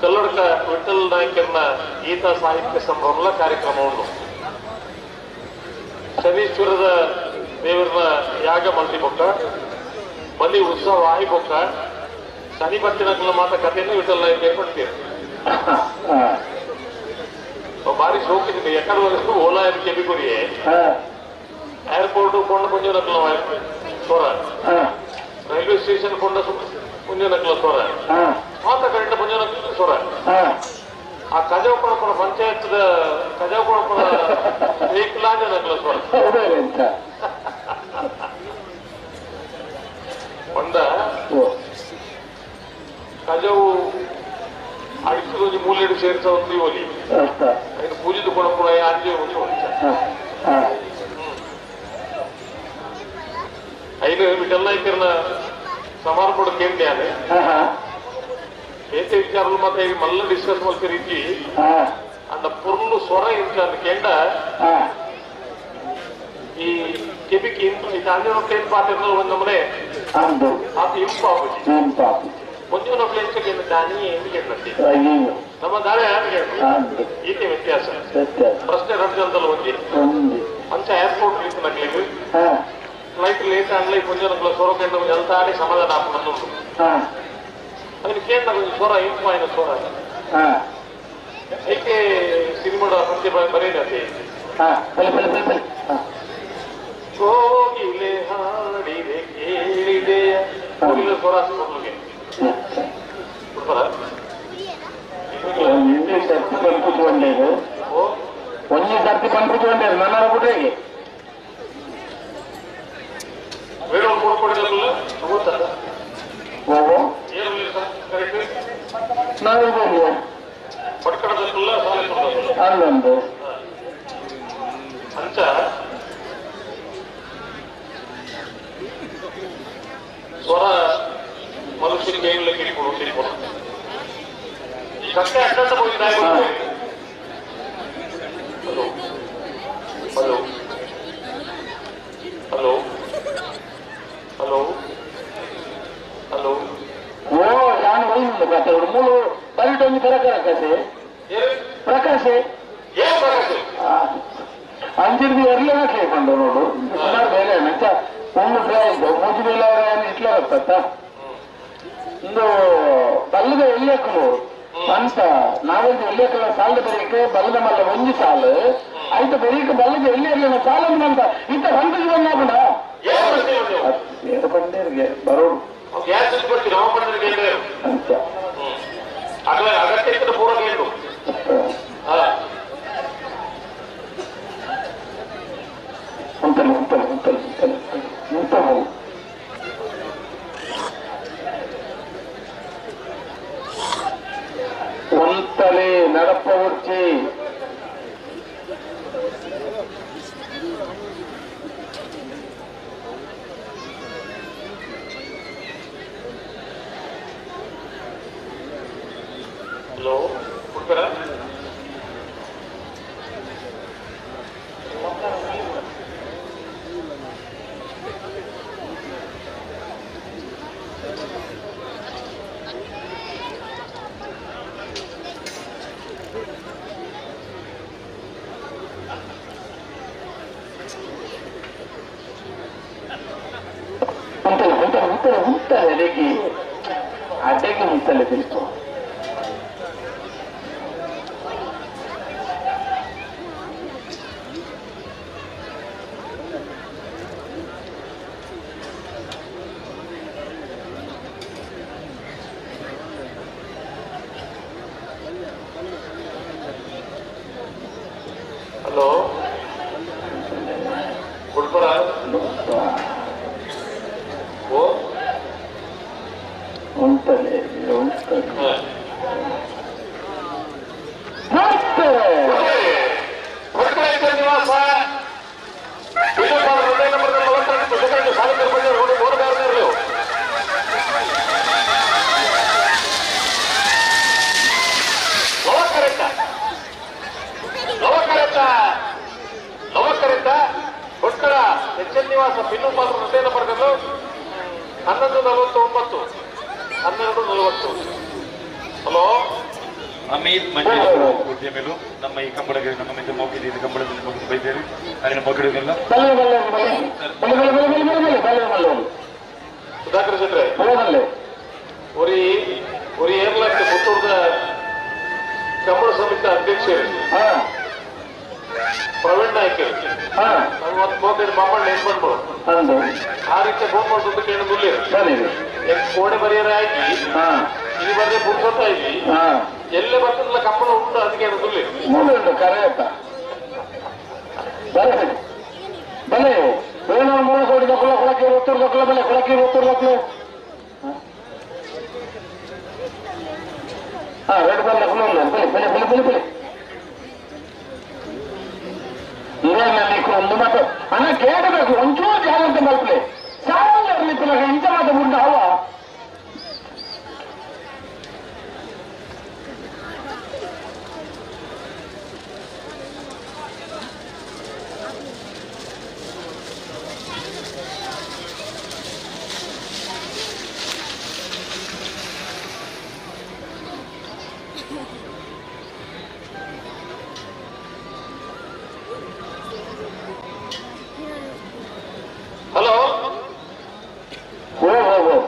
ಕಲ್ಲಡ್ಕ ವಿಠಲ್ ನಾಯ್ಕರ್ನ ಗೀತಾ ಸಾಹಿತ್ಯ ಸಂಭ್ರಮದ ಕಾರ್ಯಕ್ರಮ ಉಂಟು. ಶನೀಶ್ವರದ ದೇವರನ್ನ ಯಾಗ ಮಲ್ತಿ ಬೊಕ್ಕ ಬಲಿ ಉತ್ಸವ ಆಯಿ ಬೊಕ್ಕ ಶನಿ ಬತ್ತಿನ ಮಾತ ಕಥೆಯನ್ನು ವಿಠಲ್ ನಾಯ್ಕ ಕೊಡ್ತೀರಿ. ಭಾರಿ ಶೋಕಿದೆ ಎಕಡೆ ಓಲಾ ಕೆಬಿಗುರಿ ಏರ್ಪೋರ್ಟ್ ಕೊಂಡ ಪುಂಜನಕ್ಲ ಸೊರ, ರೈಲ್ವೆ ಸ್ಟೇಷನ್ ಕೊಂಡ ಪುಂಜನಕ್ಲ ಸೊರ, ಮಾತ ಕರೆಂಟ್ ಪುಂಜನಕ್ಲ ಸೊರ. ಆ ಕಜಾವ್ ಪಂಚಾಯತ್ ಕಜಾವ್ ವೆಹಿಕಲ್ ನಕ್ಲ ಸೊರ. ಪಂಡ ಕಜವು ಅಡಿಸೋದು ಮೂಲೆಡು ಸೇರಿಸ ಒಂದು ಒಲಿ ಪೂಜಿದು ಕೊಡಪುರ ಅಂಜೆ ಒಂದು ಐನು ವಿಠಲ್ ನಾಯ್ಕರ್ನ ಸಮಾರಂಭ ಕೇಂದ್ರ ಏತೆ ವಿಚಾರలు ಮತ್ತೆ ಮಲ್ಲ ಡಿಸ್ಕಸ್ ಮಲ್ತಿರೀತಿ ಅಂದ ಪೊರ್ಲು ಸ್ವರ ಇಂಚ ಕೇಂಡ ಈ ಕೆಬಿಕ್ ಇಂಪ ಅಂಜನ ಪ್ಲೇನ್ ಪಾತ್ರ ಒಂದೊಮ್ಮೆ ಅದು ಇಂಪ ಒಂಜೊಂದು ಪ್ಲೇನ್ ಕೇಂದ್ರ ದಾನಿ ಏನು ಕೇಳತ್ತೆ ನಮ್ಮ ದಾಳಿ ಯಾರು ಈತೆ ವ್ಯತ್ಯಾಸ ಪ್ರಶ್ನೆ ರಡ್ಜಂತಲ್ಲ ಒಂಜಿ ಅಂಚ ಏರ್ಪೋರ್ಟ್ ರೀತಿ ನಕ್ಲಿಗೆ ಫ್ಲೈಟ್ ಲೇಟ್ ಆಡ್ಲಿ ಒಂಜೊಂದು ಸ್ವರ ಕೇಂದ್ರ ಒಂಜಿ ಅಲ್ತ ಆಡಿ ಸಮಾಧಾನ ಆಪುಂಡು ಅದಕ್ಕೆ ಕೇಂದ್ರ ಒಂಜಿ ಸ್ವರ ಇಂಪ ಆಯ್ನ ಸ್ವರ ಐಕೆ ಸಿನಿಮಾದ ಪಂದ್ಯ ಬರೇನತೆ ಕೋಗಿಲೆ ಹಾಡಿದೆ ಕೇಳಿದೆಯ ಕೋಗಿಲೆ ಸ್ವರ ಮೊದಲಿಗೆ ಒಂಜಿ ಸರ್ತಿ ಪನ್ಪುತ್ಕೊಂಡೇರು ನನ್ನ ಬಿಟ್ರೆ ಅಲ್ಲೊಂದು ಅಂಚ ಸ್ವರ ಮನುಷ್ಯನಿಗೆ ಇಟ್ಕೊಂಡು ಕಷ್ಟೆ ಅಷ್ಟಂತ ಹೋಗಿದ್ದ. Hello hello hello hello hello ಓ ನಾನು ಹೋಗಿಲ್ಲ ಕತೆ ಮೂಲು ಬರಿಟು ಒಂಜಿ ಪ್ರಕಾಶೆ ಪ್ರಕಾಶೆ ಏನು ಪ್ರಕಾಶ್ ಅಂಚಿರ್ದು ಎರ್ಲೆ ಕೇಳ್ಕೊಂಡು ನೋಡು ಸುಮಾರು ಬೇಲೆ ಮಂಚ ಒಂದು ಮೂಜಿ ಬೇಲೆ ಇಟ್ಲೆ ಬರ್ತತ್ತ ಒಂದು ಬಲ್ಲದ ಎಲ್ಯಕ್ಕಲು ಅಂತ ನಾವೊಂದು ಎಲ್ಯಕ್ಕಲ ಸಾಲದ ಬರೀಕೆ ಬಲ್ಲದ ಮಲ್ಲ ಒಂಜಿ ಸಾಲು ಆಯ್ತು ಬರೀಕ ಬಲ್ಲದ ಎಲ್ಲಿ ಇರ್ಲಿಲ್ಲ ಸಾಲ ಅಂತ ಇಂತ ಹೊಂದಿಗೆ ಬಂದಾಪುಂಡ ಬಂದೇರಿಗೆ ಬರೋಡು ಅಂತ ಅಗತ್ಯ ಪೂರ ఉంటలు ఉంటలు ఉంటలు ఉంటలు ఉంటలు ఉంటలే నడప వచ్చి హలో ఉంటారా ఉంటలే అడ్డకి ఉంటలే తెలుసు. హలో కొడుకురా ఓ ఉంటలే ఉంటలే ನಿವಾಸ ಪಿನ್ನು ಪಾತ್ರ ಹೃದಯನ ಪಡೆದಲು 11:49 12:40. ಹಲೋ ಅಮಿತ್ ಮಂಜೇಶ್ವರ ಉದ್ಯಮಿಗಳು ನಮ್ಮ ಈ ಕಂಬಳಗೆ ನಮ್ಮ ಮಿತ್ರ ಮೌಖಿದ ಕಂಬಳದಲ್ಲಿ ಮುಗಿದು ಬೈದೇರಿ ಅಲ್ಲಿನ ಮೌಖಿಗಳಿಗೆಲ್ಲ ಸುಧಾಕರ್ ಶೆಟ್ರೆ ಒರಿ ಒರಿ ಏರ್ಲಕ್ಕೆ ಪುತ್ತೂರದ ಕಂಬಳ ಸಮಿತಿ ಅಧ್ಯಕ್ಷರು ಪ್ರವೀಣ್ ನಾಯ್ಕ ಮಾಮಣ್ಣ ಏನ್ ಮಾಡ್ಬೋದು ಆ ರೀತಿ ಫೋನ್ ಮಾಡ್ಕೊಂಡು ಕೇಳಿದ್ರು ಕೋಡೆ ಬರಿಯರ ಆಗಿ ಇದು ಬರ್ರೆ ಪುರ್ಸೊತ್ತ ಆಗಿ ಎಲ್ಲೇ ಬರ್ತದಲ್ಲ ಕಂಬಳ ಉಂಟು ಅದಕ್ಕೆ ಏನು ಉಂಟು ಕರೆಯಪ್ಪ ಬಲೆ ಬಲೆ ಏನೋ 3 ಕೋಟಿ ದಕ್ಕಲ ಕೊಳಕ್ಕೆ ಒತ್ತೂರು ದಕ್ಕಲ ಬಲೆ ಕೊಳಕ್ಕೆ ಒತ್ತೂರು ದಕ್ಕಲು ಹಾ ರೆಡ್ ಬಾಲ್ ಬಲೆ ಬಲೆ ಬಲೆ ಬಲೆ ಬಲೆ ನೀಕು ಒಂದು ಮಾತು ಅಣ್ಣ ಕೇಳಬೇಕು ಒಂಚೂರು ಜಾಗ್ರತೆ ಮಲ್ಪಲೆ ಸಾಮಾನ್ಯ ಇಂಚ ಮಾತು ಉಂಟು ಅವ ಹಲೋ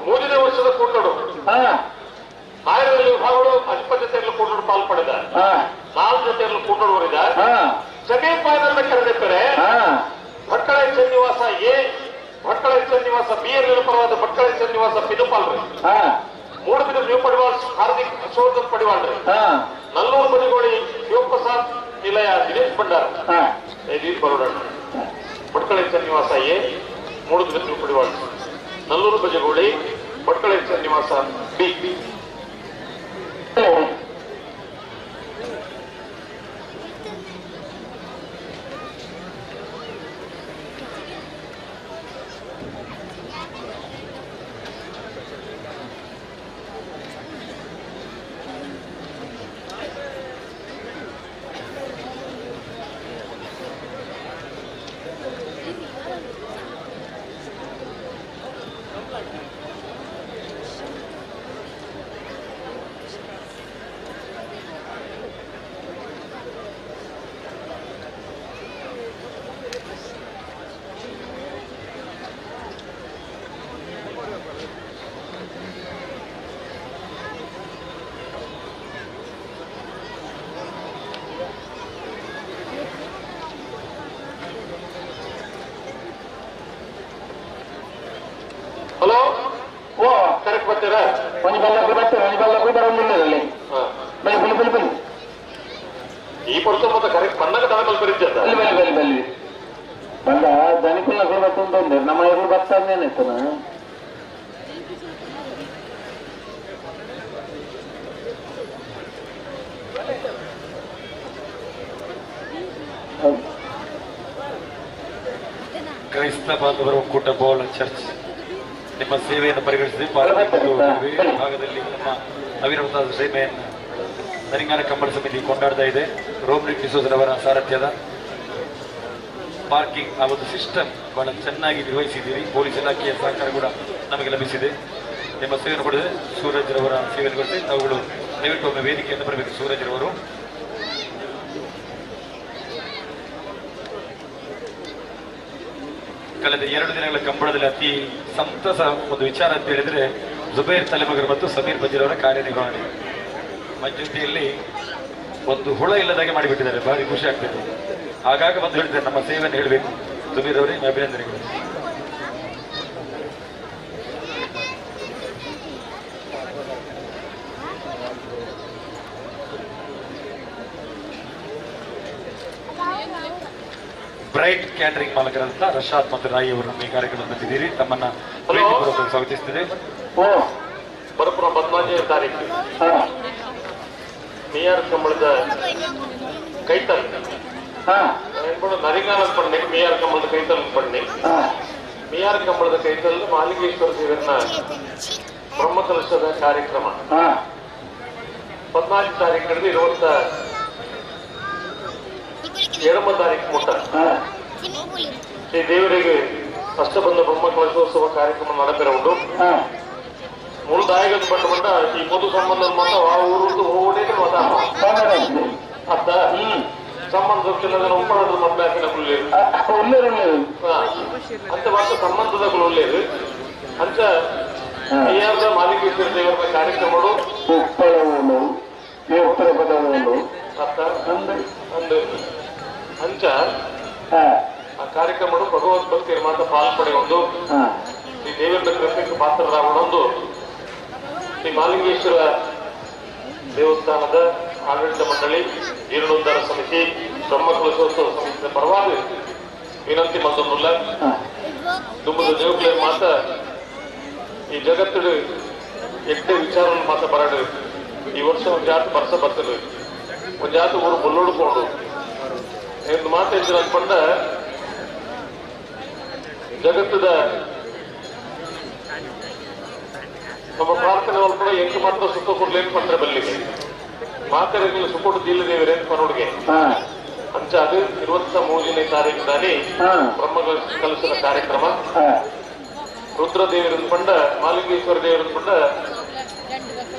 ಮೂರನೇ ವರ್ಷದ ಕೂಟಡು ಆಯರಲ್ಲಿ ವಿಭಾಗಗಳು ಅಧಿಪತಿ ಜೊತೆಯಲ್ಲಿ ಕೂಟಡು ಪಾಲ್ಪಡೆದ ನಾಲ್ಕು ಜೊತೆಯಲ್ಲಿ ಕೂಟಡು ಊರಿದ ಸೆಮಿಫೈನಲ್ ಕರೆದಿದ್ದಾರೆ Bhatkal Srinivasa A Bhatkal Srinivasa B L ಪರವಾದ ಭಟ್ಕಳ ಶ್ರೀನಿವಾಸ ಪಿನುಪಾಲ್ರಿ ಮೂರು ದಿನ ನ್ಯೂ ಪಡಿವಾಳ್ ಹಾರ್ದಿಕ್ ಹರ್ಷವರ್ಧನ್ ಪಡಿವಾಳ್ರಿ ನಲ್ಲೂರು ಬದಿಗೋಳಿ ಶಿವಪ್ರಸಾದ್ ನಿಲಯ ದಿನೇಶ್ ಭಂಡಾರ್ ಬರೋಡ ಭಟ್ಕಳ ಶ್ರೀನಿವಾಸ ಎ ಮೂರು ದಿನ new Padival Nallur Bajagoli Bhatkal Srinivasa B. Hello ಓ ಕರೆಕ್ಟ್ ಬರ್ತೀರಾ? ಒಂದು ಬಲ್ಲ ಬರ್ತಾರೆ, ಒಂದು ಬಲ್ಲ ಬರೋದಿಲ್ಲ. ಬನ್ನಿ ಬನ್ನಿ ಬನ್ನಿ ಬನ್ನಿ. ಈ ಪಡ್ತು ಮತ್ತೆ ಕರೆಕ್ಟ್ ಬಂದಾಗ ತನಕ ಪರಿಚಯ. ಬಲ್ಲಿ ಬಲ್ಲಿ ಬಲ್ಲಿ ಬಲ್ಲಿ ಬಂದ ದನಿಕುಲ್ನ ಕೂಡ ಬರ್ತಂದ್ರೆ ನಮ್ಮ ಎದುರು ಬರ್ತಾನೇನಾಯ್ತಾನ. ಕ್ರೈಸ್ತ ಬಾಂಧವರ ಒಕ್ಕೂಟ ಬೋಳ ಚರ್ಚ್ ನಿಮ್ಮ ಸೇವೆಯನ್ನು ಪರಿಗಣಿಸಿದೆ. ಭಾಗದಲ್ಲಿ ನಮ್ಮ ನವೀನವಾದ ಸೇವೆಯನ್ನು ನರಿಂಗಾನ ಕಂಬಳ ಸಮಿತಿ ಕೊಂಡಾಡ್ತಾ ಇದೆ. ರೋಮ್ರಿಕ್ ಡಿಸೋಜರವರ ಸಾರಥ್ಯದ ಪಾರ್ಕಿಂಗ್ ಆ ಒಂದು ಸಿಸ್ಟಮ್ ಬಹಳ ಚೆನ್ನಾಗಿ ನಿರ್ವಹಿಸಿದ್ದೀರಿ. ಪೊಲೀಸ್ ಇಲಾಖೆಯ ಸಹಕಾರ ಕೂಡ ನಮಗೆ ಲಭಿಸಿದೆ. ನಿಮ್ಮ ಸೇವೆಯನ್ನು ಕೊಡಿದೆ ಸೂರಜ್ರವರ ಸೇವೆಯನ್ನು ಕೊಡಿಸಿ ತಾವುಗಳು ದಯವಿಟ್ಟು ಒಮ್ಮೆ ವೇದಿಕೆಯನ್ನು ಬರಬೇಕು. ಸೂರಜ್ರವರು ಕಳೆದ 2 ದಿನಗಳ ಕಂಬಳದಲ್ಲಿ ಅತಿ ಸಂತಸ ಒಂದು ವಿಚಾರ ಅಂತ ಹೇಳಿದ್ರೆ ಜುಬೇರ್ ತಲೆಮಗರ್ ಮತ್ತು ಸಮೀರ್ ಬಜೀರ್ ಅವರ ಕಾರ್ಯನಿರ್ವಹಣೆ ಮಜ್ಜುತಿಯಲ್ಲಿ ಒಂದು ಹುಳ ಇಲ್ಲದಾಗೆ ಮಾಡಿಬಿಟ್ಟಿದ್ದಾರೆ. ಭಾರಿ ಖುಷಿ ಆಗ್ತಿದೆ. ಆಗಾಗ ಬಂದು ಹೇಳ್ತಾರೆ ನಮ್ಮ ಸೇವೆಯನ್ನು ಹೇಳಬೇಕು. ಜುಬೇರ್ ಅವರೇ ಅಭಿನಂದನೆಗಳು. ಬ್ರೈಟ್ ಕ್ಯಾಟರಿಂಗ್ ಮಾಲಕರಾದಂತಹ ರಶಾದ್ ಮತ್ತು ರಾಯಿ ಅವರು ನಮ್ಮ ಈ ಕಾರ್ಯಕ್ರಮದಲ್ಲಿ ಬಂದಿದ್ದೀರಿ. ತಮ್ಮನ್ನ ಪ್ರೀತಿಪೂರ್ವಕವಾಗಿ ಸ್ವಾಗತಿಸುತ್ತಿದೆ. ಬರಪುರ 14ನೇ ತಾರೀಕು ಮೇಯರ್ ಕಂಬಳದ ಕೈತಲ್ ನರಿಂಗಾನ ಪಣ್ಣೆ ಮೇಯರ್ ಕಂಬಳದ ಕೈತಲ್ ಪಣ್ಣೆ ಮೇಯರ್ ಕಂಬಳದ ಕೈತಲ್ ಮಾಲಿಂಗೇಶ್ವರ ದೇವರನ್ನ ಬ್ರಹ್ಮಕಲಶದ ಕಾರ್ಯಕ್ರಮ 14 ತಾರೀಕು ಹಿಡಿದು 27 ತಾರೀಕು ಮುಟ್ಟ ಶ್ರೀ ದೇವರಿಗೆ ಅಷ್ಟಬಂಧ ಬ್ರಹ್ಮ ಕಲಶೋತ್ಸವ ಕಾರ್ಯಕ್ರಮ ನಡೆದರೆ ಉಂಟು. ಮೂರು ದಾಯಿಗಳು ಬಂದ ಬಂದ ಈ ಪೊದು ಸಂಬಂಧ ಮಾತ್ರ ಆ ಊರು ಓಡೇ ಮಾತ ಅತ್ತ ಸಂಬಂಧ ಉಪ್ಪಳದ ಮದ್ವೆ ಅಂತ ಮಾತ್ರ ಸಂಬಂಧದ ಒಳ್ಳೇದು ಅಂತ ಮಾಲಿಕೇಶ್ವರ ದೇವರ ಕಾರ್ಯಕ್ರಮ ಅಂಚ ಆ ಕಾರ್ಯಕ್ರಮ ಭಗವದ್ ಭಕ್ತಿಯರ ಮಾತ್ರ ಪಾಲ್ಪಡೆ ಒಂದು ಶ್ರೀ ದೇವೇಂದ್ರ ಕೃಪೆಗೆ ಪಾತ್ರರಾವಣೊಂದು ಶ್ರೀ ಮಾಲಿಂಗೇಶ್ವರ ದೇವಸ್ಥಾನದ ಆಡಳಿತ ಮಂಡಳಿ ಜೀರ್ಣೋದ್ಧಾರ ಸಮಿತಿ ಬ್ರಹ್ಮಕಲಶೋತ್ಸವ ಸಮಿತಿಯ ಪರವಾಗಿ ವಿನಂತಿ ಮಂದೊಂದುಲ್ಲ ದುಂಬದ ದೇವಕುಲ ಮಾತ್ರ ಈ ಈ ಜಗತ್ತು ಎಡ್ಡೆ ವಿಚಾರವನ್ನು ಮಾತ್ರ ಬರಡು. ಈ ವರ್ಷ ಒಂದು ಜಾತಿ ಬರ್ಸ ಬರ್ತದೆ, ಒಂದು ಜಾತಿ ಊರು ಬೊಲ್ಲೋಡು ಪೋಡು ಎಂದು ಮಾತಾಡಿದ್ರೆ ಅನ್ಕೊಂಡ ಜಗತ್ತದ ನಮ್ಮ ಪ್ರಾರ್ಥನೆ ಕೂಡ ಎಂಟು ಮಾತ್ರ ಸುಖ ಕೊಡ್ಲೇನು ಪಂಡ್ರೆ ಬಲ್ಲಿಗೆ ಮಾತರೆ ಸುಖ ದಿಲ್ಲದೇವರೇ ಪನೋಡ್ಗೆ ಅಂಚ ಅದು 23ನೇ ತಾರೀಕು ದಾನಿ ಬ್ರಹ್ಮ ಕಲಸದ ಕಾರ್ಯಕ್ರಮ. ರುದ್ರದೇವರನ್ನು ಪಂಡ ಮಾಲಿಂಗೇಶ್ವರ ದೇವರನ್ನು ಪಂಡ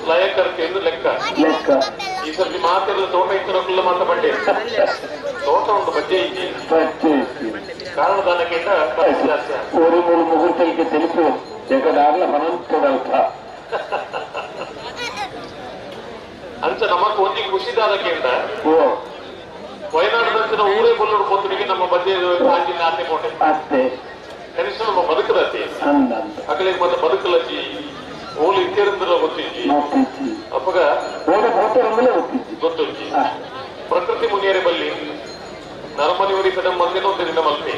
ಲಯಕರ್ತೆ ಎಂದು ಲೆಕ್ಕ. ಈ ಸರ್ತಿ ಮಾತೆಲ್ಲ ತೋಟ ಇತ್ತರಕ್ಕೆಲ್ಲ ಮಾತ ಬಂಡೆ ತೋಟ ಉಂಟು ಬಜ್ಜೆ ಇಜ್ಜಿ ಕಾರಣ ದಾನಕ್ಕಿಂತ ಜಾಸ್ತಿ ஒரு ಮೂರು ಮುಹೂರ್ತಕ್ಕೆ తెలుపు ಜಗದಾಗ್ಲ ಮನಂತದಲ್ಪ ಅಂಚ ನಮಕ್ ಒಂದಿಗೆ ಖುಷಿದಾದಕ್ಕಿಂತ ವಯನಾಡದಂಚಿನ ಊರೇ ಬಲ್ಲೋಡು ಪೊತ್ತನಿಗೆ ನಮ್ಮ ಬಜ್ಜೆ ಕಾಂಜಿನ ಆತೆ ಕೋಟೆ ಕನಿಷ್ಠ ನಮ್ಮ ಬದುಕದತಿ ಅಗಲಿಗೆ ಮತ್ತೆ ಬದುಕಲಜ್ಜಿ ಓಲು ಇತ್ತೆರಂದ್ರೆ ಗೊತ್ತಿಜ್ಜಿ ಅಪ್ಪಗ ಗೊತ್ತಿಜ್ಜಿ ಪ್ರಕೃತಿ ಮುನಿಯರೇ ಬಲ್ಲಿ ನರಮನಿವರಿ ಕಡೆ ಮಂದಿನ ಒಂದು ದಿನ ಮಲ್ಪೆ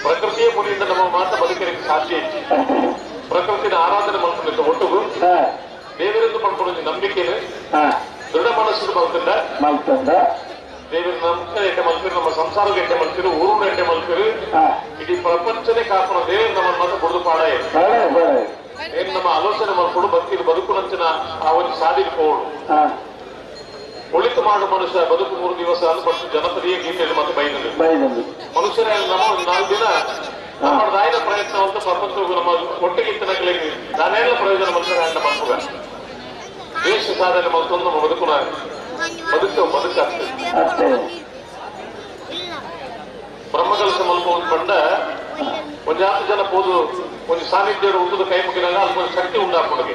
ಪ್ರಕೃತಿಯ ಮುನಿಯಿಂದ ನಮ್ಮ ಮಾತ ಬದುಕಲಿಕ್ಕೆ ಸಾಧ್ಯ ಇಜ್ಜಿ. ಪ್ರಕೃತಿನ ಆರಾಧನೆ ಮಲ್ಪುನಿಂದ ಒಟ್ಟುಗು ದೇವರೆಂದು ಪಡ್ಕೊಂಡು ನಂಬಿಕೆನು ದೃಢ ಮನಸ್ಸು ಮಲ್ತಂದ ದೇವರ ನಂಬಿಕೆ ಎಟ್ಟೆ ಮಲ್ಪಿರು, ನಮ್ಮ ಸಂಸಾರದ ಎಟ್ಟೆ ಮಲ್ಪಿರು, ಊರು ಎಟ್ಟೆ ಮಲ್ಪಿರು, ಇಡೀ ಪ್ರಪಂಚನೇ ಕಾಪಣ ದೇವರು ನಮ್ಮ ಮಾತ ಬುಡ್ದು ಪಾಡ ಏನ್ ನಮ್ಮ ಆಲೋಚನೆ ಮಾಡ್ಕೊಂಡು ಬದುಕಿನ ಬದುಕುನಂಚಿನ ಆ ಒಂದು ಸಾಧಿಗೆ ಹೋಗೋಣ. ಒಳಿತು ಮಾಡು ಮನುಷ್ಯ ಬದುಕು 3 ದಿವಸ ಅನ್ಪಟ್ಟು ಜನಪದೀಯ ಗೀತೆಯಲ್ಲಿ ಮತ್ತೆ ಬೈದಲ್ಲಿ ಮನುಷ್ಯರೇ ನಮ್ಮ ಒಂದು 4 ದಿನ ನಮ್ಮ ದಾಯಿನ ಪ್ರಯತ್ನ ಅಂತ ಪ್ರಪಂಚಕ್ಕೂ ನಮ್ಮ ಒಟ್ಟಿಗೆ ತನಕಲಿಗೆ ನಾನೇನ ಪ್ರಯೋಜನ ಮನುಷ್ಯರ ಮಕ್ಕಳ ದೇಶ ಸಾಧನೆ ಮತ್ತೊಂದು ನಮ್ಮ ಬದುಕುನ ಬದುಕು ಬದುಕಾಗ್ತದೆ. ಬ್ರಹ್ಮಕಲಶ ಮಲ್ಪ ಒಂದು ಪಂಡ ಒಂದು 10 ಜನ ಪೋದು ಒಂದು ಸಾನ್ನಿಧ್ಯ ಉಂಟು ಕೈ ಮುಗಿದಾಗ ಅದಕ್ಕೊಂದು ಶಕ್ತಿ ಉಂಡಾಪುಣಿಗೆ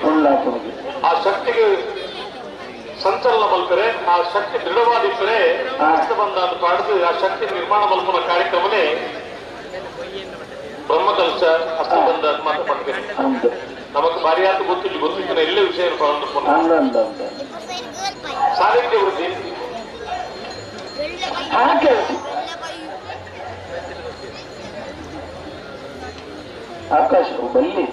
ಆ ಶಕ್ತಿಗೆ ಸಂಚಲನ ಮಲ್ಪರೆ ಆ ಶಕ್ತಿ ದೃಢವಾದಿಪ್ಪರೆ ಬಂದ ಪಾಡ್ದು ಆ ಶಕ್ತಿ ನಿರ್ಮಾಣ ಮಲ್ಪನ ಕಾರ್ಯಕ್ರಮನೇ ಬ್ರಹ್ಮಕಲಶ ಅಷ್ಟಬಂಧ ಮಾತ್ರ ಪಡ್ತೇನೆ. ನಮಕ್ ಭಾರಿಯಾತ ಗೊತ್ತಿಲ್ಲ ಗೊತ್ತಿದ್ದ ಎಲ್ಲ ವಿಷಯ ಸಾನ್ನಿಧ್ಯ ವೃದ್ಧಿ ಆಕಾಶ ಬಲ್ಲಿ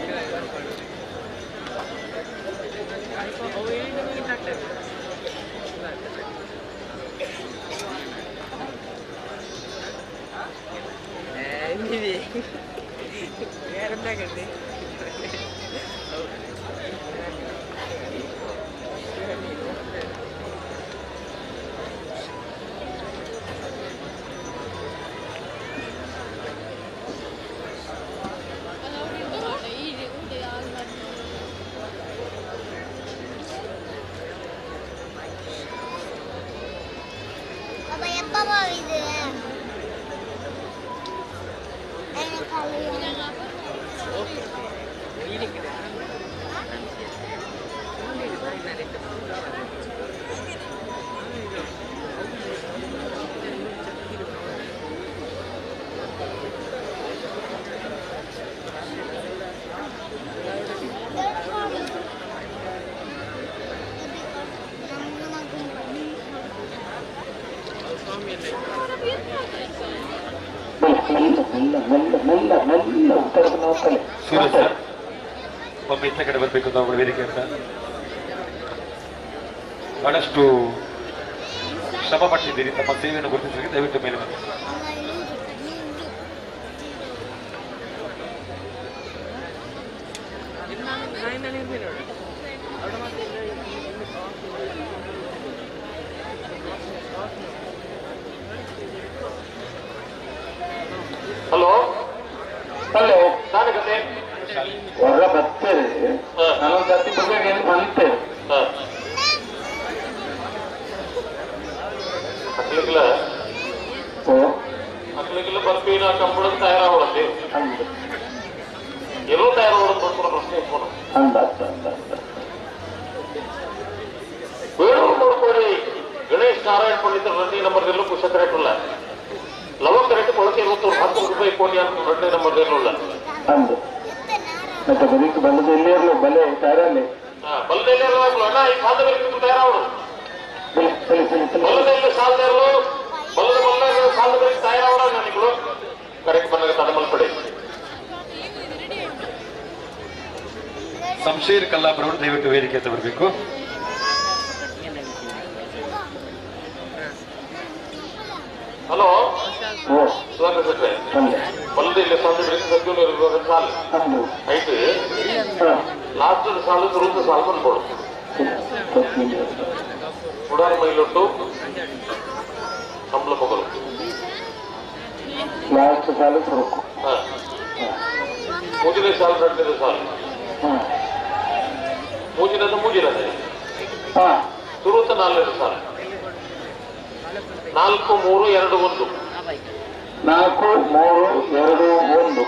ಎಲ್ಲ. ಸೂರಜ್ ಸರ್ ಒಮ್ಮೆ ಇತ್ತ ಕಡೆ ಬರಬೇಕು ನಾವು ವೇದಿಕೆ ಅಂತ. ಬಹಳಷ್ಟು ಶ್ರಮ ಪಟ್ಟಿದ್ದೀರಿ, ತಮ್ಮ ಸೇವೆಯನ್ನು ಗುರುತಿಸಲಿಕ್ಕೆ ದಯವಿಟ್ಟು ಮೇಲೆ ಬನ್ನಿ. ಹಲೋ ಹಲೋ, ನಾನು ಕತೆ ಹೊರ ಬರ್ತೇವೆ, ನಾನೊಂದು ಸರ್ತಿ ಬಗ್ಗೆ ಬಂತೇವೆ. ಅಕ್ಲಿಕ್ಲ ಅಕ್ಲಿಕ್ಲ ಬರ್ಪೀನ ಕಂಬಳ ತಯಾರಾಗೋಡಂತೆ ಎಲ್ಲೋ ತಯಾರಾಗೋದು ಬರ್ಪುನ ಪ್ರಶ್ನೆ ಇಟ್ಕೊಂಡು ಬೇಡೂರು ನೋಡ್ಕೊಳ್ಳಿ. ಗಣೇಶ್ ನಾರಾಯಣ ಪಂಡಿತರ ರೆಡ್ಡಿ ನಂಬರ್ ಎಲ್ಲೂ ಕುಶಕ ರೇಟ್ ಇಲ್ಲ. ಲವಂಗ ರೇಟ್ ಕೊಳಕೆ ಇವತ್ತು 10 ರೂಪಾಯಿ ಕೋಟಿ ಅಂತ ರೆಡ್ಡಿ ನಂಬರ್ ಎಲ್ಲೂ ಇಲ್ಲ. ಮತ್ತೆ ಬದುಕು ಬಂದದ್ದು ಎಲ್ಲಿ ಇರಲು ಬಲೆ ತಯಾರಲ್ಲಿ ಬಲ್ಲದೆಲ್ಲ ಅಣ್ಣ ಈ ಸಾಲದ ಮೇಲೆ ತಯಾರಾವಡು. ಬಲ್ಲದೆಲ್ಲ ಸಾಲದ ಇರಲು ಬಲ್ಲದ ಬಲ್ಲ ಸಾಲದ ಮೇಲೆ ತಯಾರಾವಡ ನನಗಳು ಕರೆಕ್ಟ್ ಬಂದಾಗ ತಡಮಲ್ಪಡಿ. ಶಂಶೀರ್ ಕಲ್ಲಾಪುರವರು ದಯವಿಟ್ಟು ವೇದಿಕೆ ಅಂತ ಬರಬೇಕು. ಹಲೋ ಸುಧಾಕರ್ ಸೆಟ್ರೆ, ಬಲ್ಲದ ಇಲ್ಲಿ ಸಾಲದ ಬೆಳಿಗ್ಗೆ ಸದ್ಯ ಸಾಲು ಐದು ಲಾಸ್ಟ್ ಸಾಲು ತುರುತ್ತ ಸಾಲು ಬಂದ್ಕೊಡು. ಉಡಾರ ಮೈಲೊಟ್ಟು ಕಂಬಳ ಮಗಳು ಲಾಸ್ಟ್ ಸಾಲು ಸುರುಕು ಮೂಜಿನ ಸಾಲು ರಡ್ಡದ ಸಾಲು ಮೂಜಿನದ ಮೂಜಿನದ ತುರುತ್ತ ನಾಲ್ಕನೇ ಸಾಲು 4 3 2 1 4 3 2 1.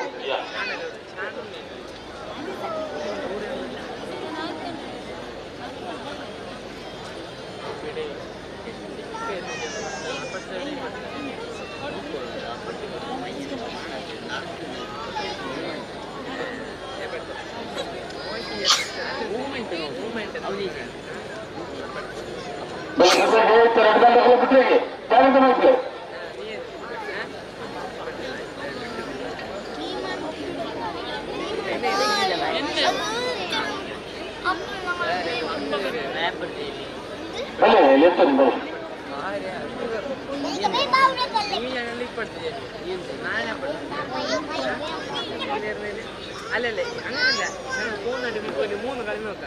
ಅಲ್ಲಲ್ಲ ಹಂಗಲ್ಲ, ನಾನು ಫೋನ್ ಅಲ್ಲಿ ಮೂರು ಕಡಿಮೆ ನೋಕ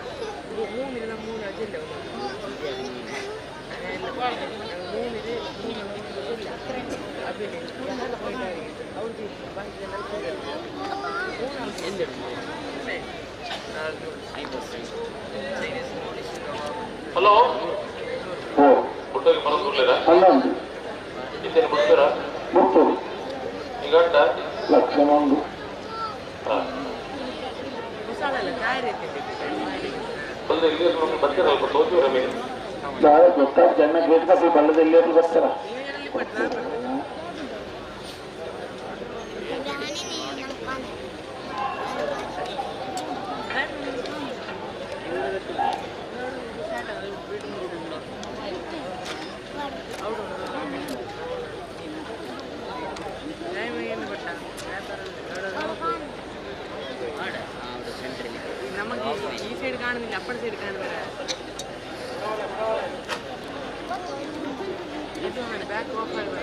ಮೂನಿಲ್ಲ ಮೂರು ಅಜಿಲ್ಲ ಮೂನಿದೆ ಹಲೋ ಬುಟ್ಟಗೆ ಬರೋದಿಲ್ಲ ಇದ್ದೇನೆ ಬಿಡ್ತೀರಾ? ಈಗ ಲಕ್ಷಣ ಒಂದು ಬರ್ತೀರಲ್ಪ ತೋತೀವಿ ರಮಿ ಗೊತ್ತಾಗ ಜನ ಗೇಟ್ ಕಾಪಿ ಬಲ್ಲದ ಎಲ್ಲಿ ಬರ್ತಾರ. ನಮಗೆ ಸೈಡ್ ಕಾಣುದಿಲ್ಲ, ಅಪ್ಪನ ಸೈಡ್ ಕಾಣುದಿಲ್ಲ. ಇದು ಬ್ಯಾಕ್ ಆಫ್ ಆಗಿ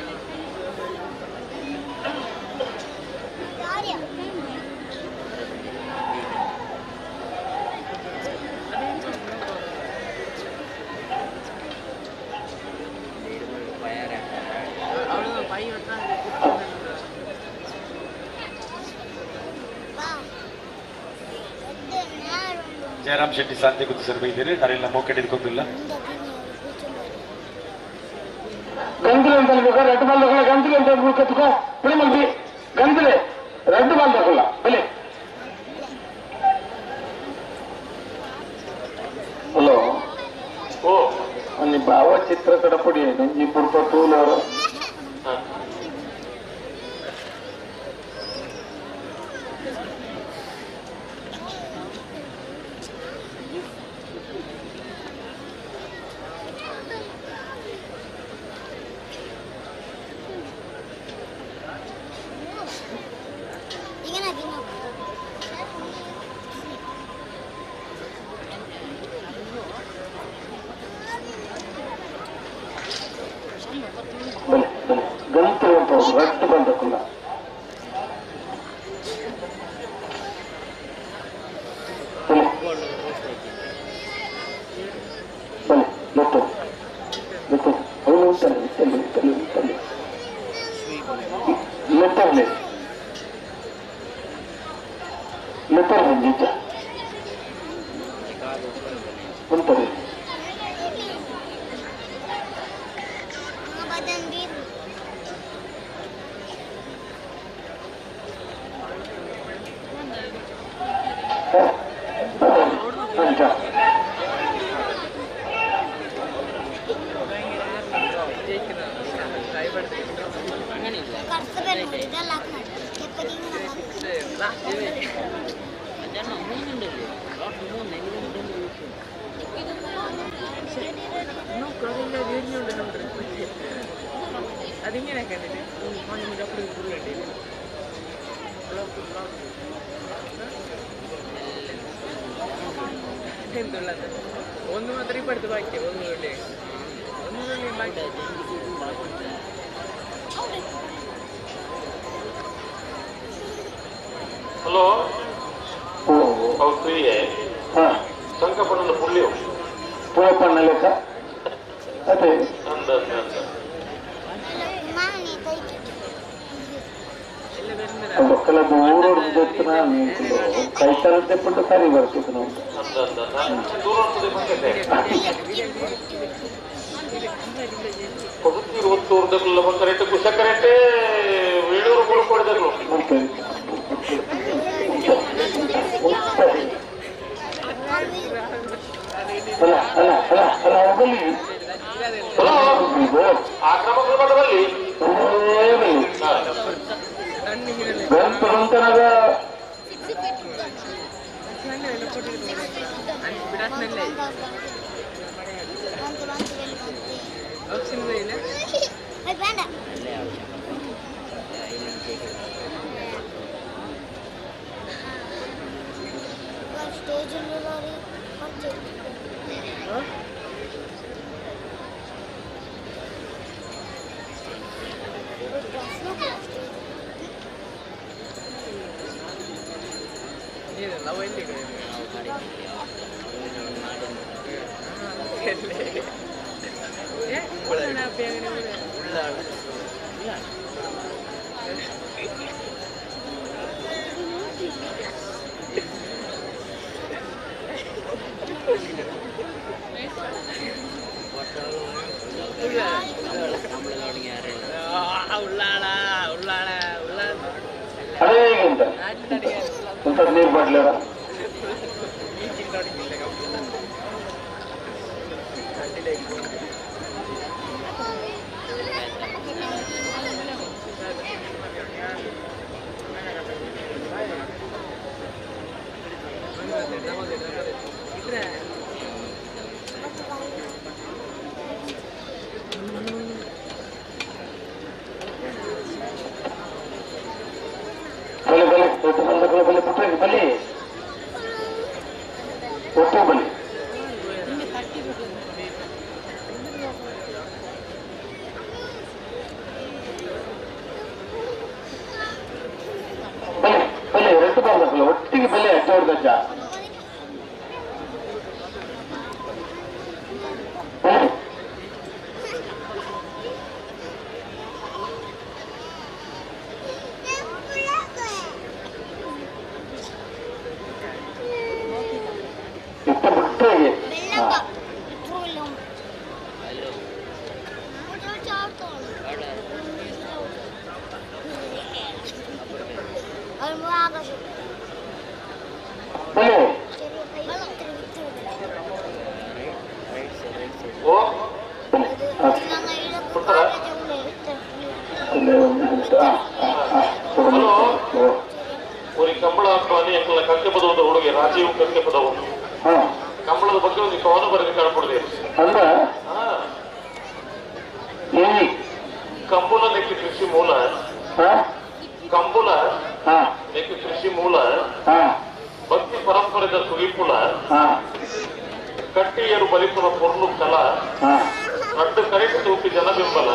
ಜಯರಾಮ್ ಶೆಟ್ಟಿ ಸಾಧ್ಯ ಗೊತ್ತು ಸರ್ ಬೈದಿರಿ ಅರೆಲ್ಲ ಮೋಕೆಟ್ ಇದ್ಕೊಂಡಿಲ್ಲ. ಗಂಧಲೆ ಅಂತ ರೆಡ್ ಬಾಲ್ ತಗೊಳ್ಳ, ಗಂಧಲೆ ಅಂತ ಕತ್ಕೋ ಬಿಡಿ ಮಲ್ಬಿ, ಗಂಧಲೆ ರೆಡ್ ಬಾಲ್ ತಗೊಳ್ಳ ಬಲಿ. ಹಲೋ ಓ ಅಲ್ಲಿ ಭಾವಚಿತ್ರ ಕಡಪುಡಿ ನಂಜಿ ಪುರ್ಪ ತೂಲವರು ರಟ್ಟು ಬಂದಕ್ಕಲ್ಲ. ಬಲೆ ಲೊಟ್ಟು ಲೊಟ್ಟು ಅವನು ಉಂಟಲ್ಲ ಉಂಟಲ್ಲ ಉಂಟಲ್ಲ ಉಂಟಲ್ಲ ಲೊಟ್ಟರ್ಲೆ ಲೊಟ್ಟರ್ ಬಂದಿದ್ದ ಉಂಟಲ್ಲ. അതിങ്ങനെ കണ്ടിട്ട് എന്തുള്ളത് ഒന്ന് മാത്രമേ ഇപ്പൊ അടുത്ത് ബാക്കി ഒന്നുകൂടെ ഒന്നുകൂടെ ബാക്കി. ಹಲೋ ಸಂಕಪಣ್ಣನ ಪುಳ್ಳಿಯು ಪೂವಪ್ಪಣ್ಣ ಲೆಕ್ಕ ಅದೇ ಅಂದ ಅಂದ ಒಕ್ಕಲ ದೂರ ಕೈತರದ್ದೇ ಪಟ್ಟು ಸರಿ ಬರ್ತಿತ್ತು ನಾವು. ಕೊಡುತ್ತೀರು ಒತ್ತೂರ್ದಕ್ಕಲ್ಲ ಕರೆಕ್ಟ್ ಕುಶ ಕರೆಕ್ಟೇ ವೇಳೂರು ಕೂಡ ಕೊಡದಕ್ಕಲು. ಅಲ್ಲ ಅಲ್ಲ ಅಲ್ಲ ಅಲ್ಲ ಹೋಗಲಿ ಆಕ್ರಮ ಕ್ರಮದಲ್ಲಿ ಗಂತನಾಗ ನೀರು ಬಾಟ್ಲೇರ ಬಲೆ ಬಲೆ ಬಲೆ ಬಲೆ ಪುಟ್ಟ ಬಲೆ ಒಟ್ಟು ಜೋಡ್ದಜ್ಜ ಇತ್ತ ಬಿಟ್ಟರೆ ಕಂಬಳ ಎಂಕಲ್ನ ಕಕ್ಕೆ ಪದವಂತ ಹುಡುಗಿ ರಾಜೀವ್ ಕಕ್ಕೆ ಪದವು ಕಂಬಳದ ಬಗ್ಗೆ ಒಂದು ಕವನ ಬರೆದು ಕಾಣ್ಕೊಡಿದೆ. ಕಂಬುಲ ಲೆಕ್ಕ ಕೃಷಿ ಮೂಲ, ಕಂಬುಲ ಲೆಕ್ಕ ಕೃಷಿ ಮೂಲ, ಭಕ್ತಿ ಪರಂಪರೆದ ಸುಗಿಪುಲ, ಕಟ್ಟಿಯರು ಬಲಿಪುರ ಪೊರ್ಲು ಕಲ, ನಡ್ಡು ಕರೆಕ್ಟ್ ತೂಪಿ ಜನ ಬೆಂಬಲ,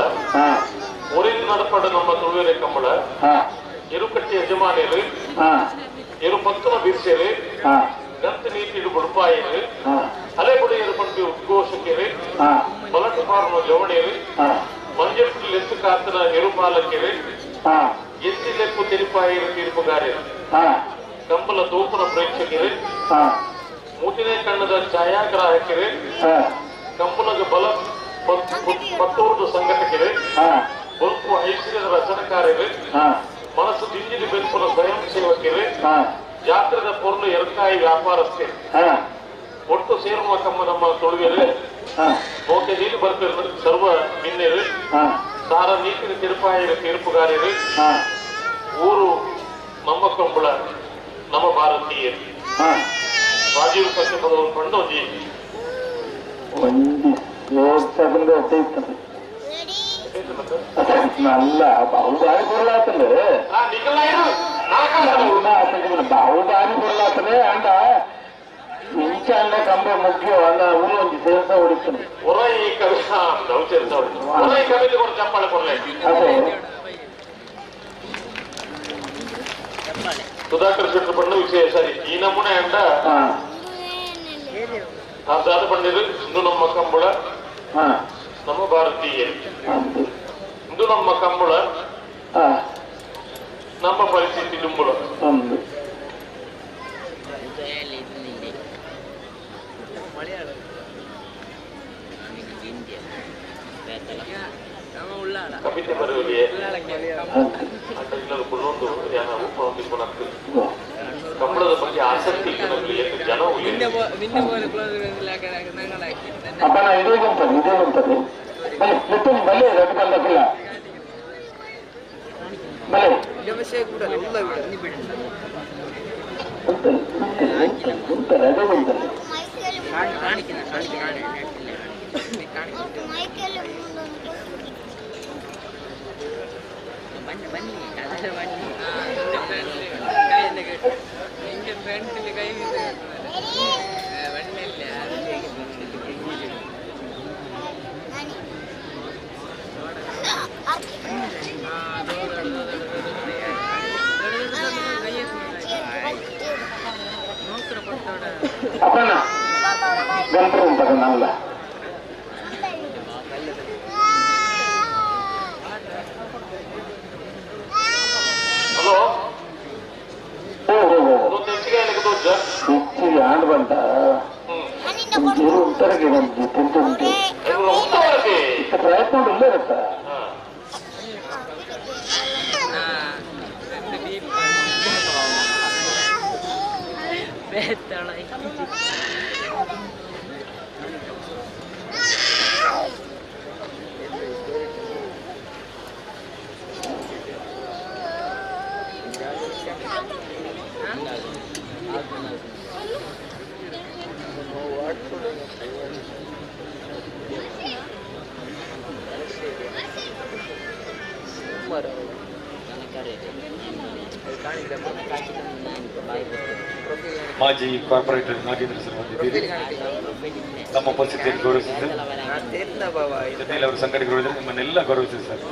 ಒರಿನ ನಡಪಡ ನಮ್ಮ ತುಳುವೆರೆ ಕಂಬಳ, ಎರುಕಟ್ಟಿ ಯಜಮಾನಿಯರು, ಎರು ಪತ್ತನ ಬಿರ್ಸೆರು, ಗಂತ ನೀತಿಡು ಬುಡುಪಾಯರು, ಅಲೆಗುಡಿಯರು ಪಂಪಿ ಉದ್ಘೋಷಕರು, ಬಲಟು ಪಾರನ ಜವಣಿಯರು, ಮಂಜೆಟ್ಟು ಲೆತ್ತು ಕಾತನ ಎರುಪಾಲಕರು, ಎತ್ತಿ ಲೆಪ್ಪು ತೆರಿಪಾಯರು ತೀರ್ಪುಗಾರರು, ಕಂಬಲ ತೋಪನ ಪ್ರೇಕ್ಷಕರು, ಮೂತಿನೇ ಕಣ್ಣದ ಛಾಯಾಗ್ರಾಹಕರು, ಕಂಬಲದ ಬಲ ಪತ್ತೋರ್ದು ಸಂಘಟಕರು, ಬೊಲ್ಪು ಐಶ್ವರ್ಯದ ರಚನಕಾರರು, ಮನಸ್ಸು ದಿಂಜಿಲಿ ಬೆಂಪುನ ಸ್ವಯಂ ಸೇವಕರು, ಜಾತ್ರೆದ ಪೊರ್ಲು ಎರ್ಕಾಯಿ ವ್ಯಾಪಾರಸ್ಥರು, ಒಟ್ಟು ಸೇರುವ ಕಮ್ಮ ನಮ್ಮ ತೊಳುವೆರು, ಮೋಕೆ ನೀರು ಬರ್ಪಿರು ಸರ್ವ ಮಿನ್ನೆರು, ಸಾರ ನೀತಿನ ತಿರುಪಾಯರು ತೀರ್ಪುಗಾರರು, ಊರು ನಮ್ಮ ಕಂಬಳ ನಮ್ಮ ಭಾರತೀಯರು. ರಾಜೀವ್ ಕಶ್ಯಪದವರು ಪಂಡ ಒಂಜಿ ನಲ್ಲ ಬಹುಬಾರಿ ಪೊರ್ಲಾತಂದೆ ಬಹುಬಾರಿ ಪೊರ್ಲಾತದೆ ಅಂಡ ಇಂಚ ಅಂಡ ಕಂಬ ಮುಖ್ಯ ಅಂಡ ಊರು ಒಂಜಿ ಸೇರ್ಸ ಹೊಡಿತದೆ. ಸುಧಾಕರ್ ಶೆಟ್ಟರ್ ಬಣ್ಣ ವಿಶೇಷ ಈ ನಮೂನೆ ಅಂಡ ಆಜಾದ ಪಂಡಿರು ಇಂದು ನಮ್ಮ ಕಂಬಳ ನಮ್ಮ ಭಾರತೀಯರು, ಇಂದು ನಮ್ಮ ಕಂಬಳ ನಮ್ಮ ಪರಿಸ್ಥಿತಿ ದುಂಬುಳ. ಕವಿತೆ ಬರೆಯುವಲ್ಲಿಯೇ ಕಂಬಳದ ಬಗ್ಗೆ ಆಸಕ್ತಿ ಜನ ಅಪ್ಪಣ್ಣ ಗಂಟು ಉಂಟಲ್ಲ. ಹಲೋ, ಹೆಚ್ಚಿಗೆ ಆಂಡ್ ಬಂತ ಉತ್ತರಕ್ಕೆ ಬಂದು ತಿಂತು ಉಂಟು ಪ್ರಯತ್ನ ಉಂಟು ಇಲ್ಲೇ ಇರುತ್ತ. ಮಾಜಿ ಕಾರ್ಪೊರೇಟರ್ ನಾಗೇಂದ್ರ ಸರ್ ಬಂದಿದ್ದೀರಿ, ನಮ್ಮ ಉಪಸ್ಥಿತಿಯನ್ನು ಗೌರವಿಸಿದ್ದು ಜೊತೆಯಲ್ಲಿ ಅವರ ಸಂಘಟಕರು ನಿಮ್ಮನ್ನೆಲ್ಲ ಗೌರವಿಸಿದೆ ಸರ್.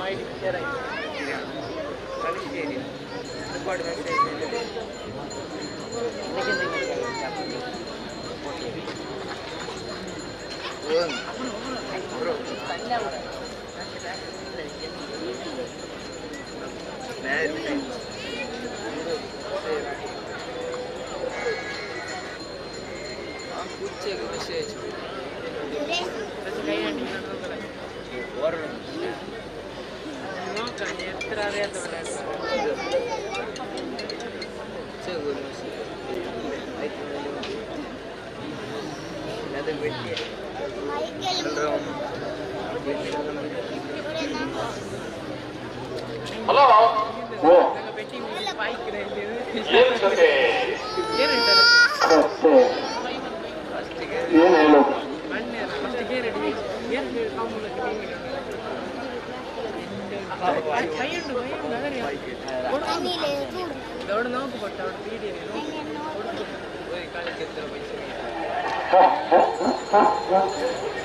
ಹಲೋ ಏನು ಕತೆ ಏನು ಹೇಳೋದು?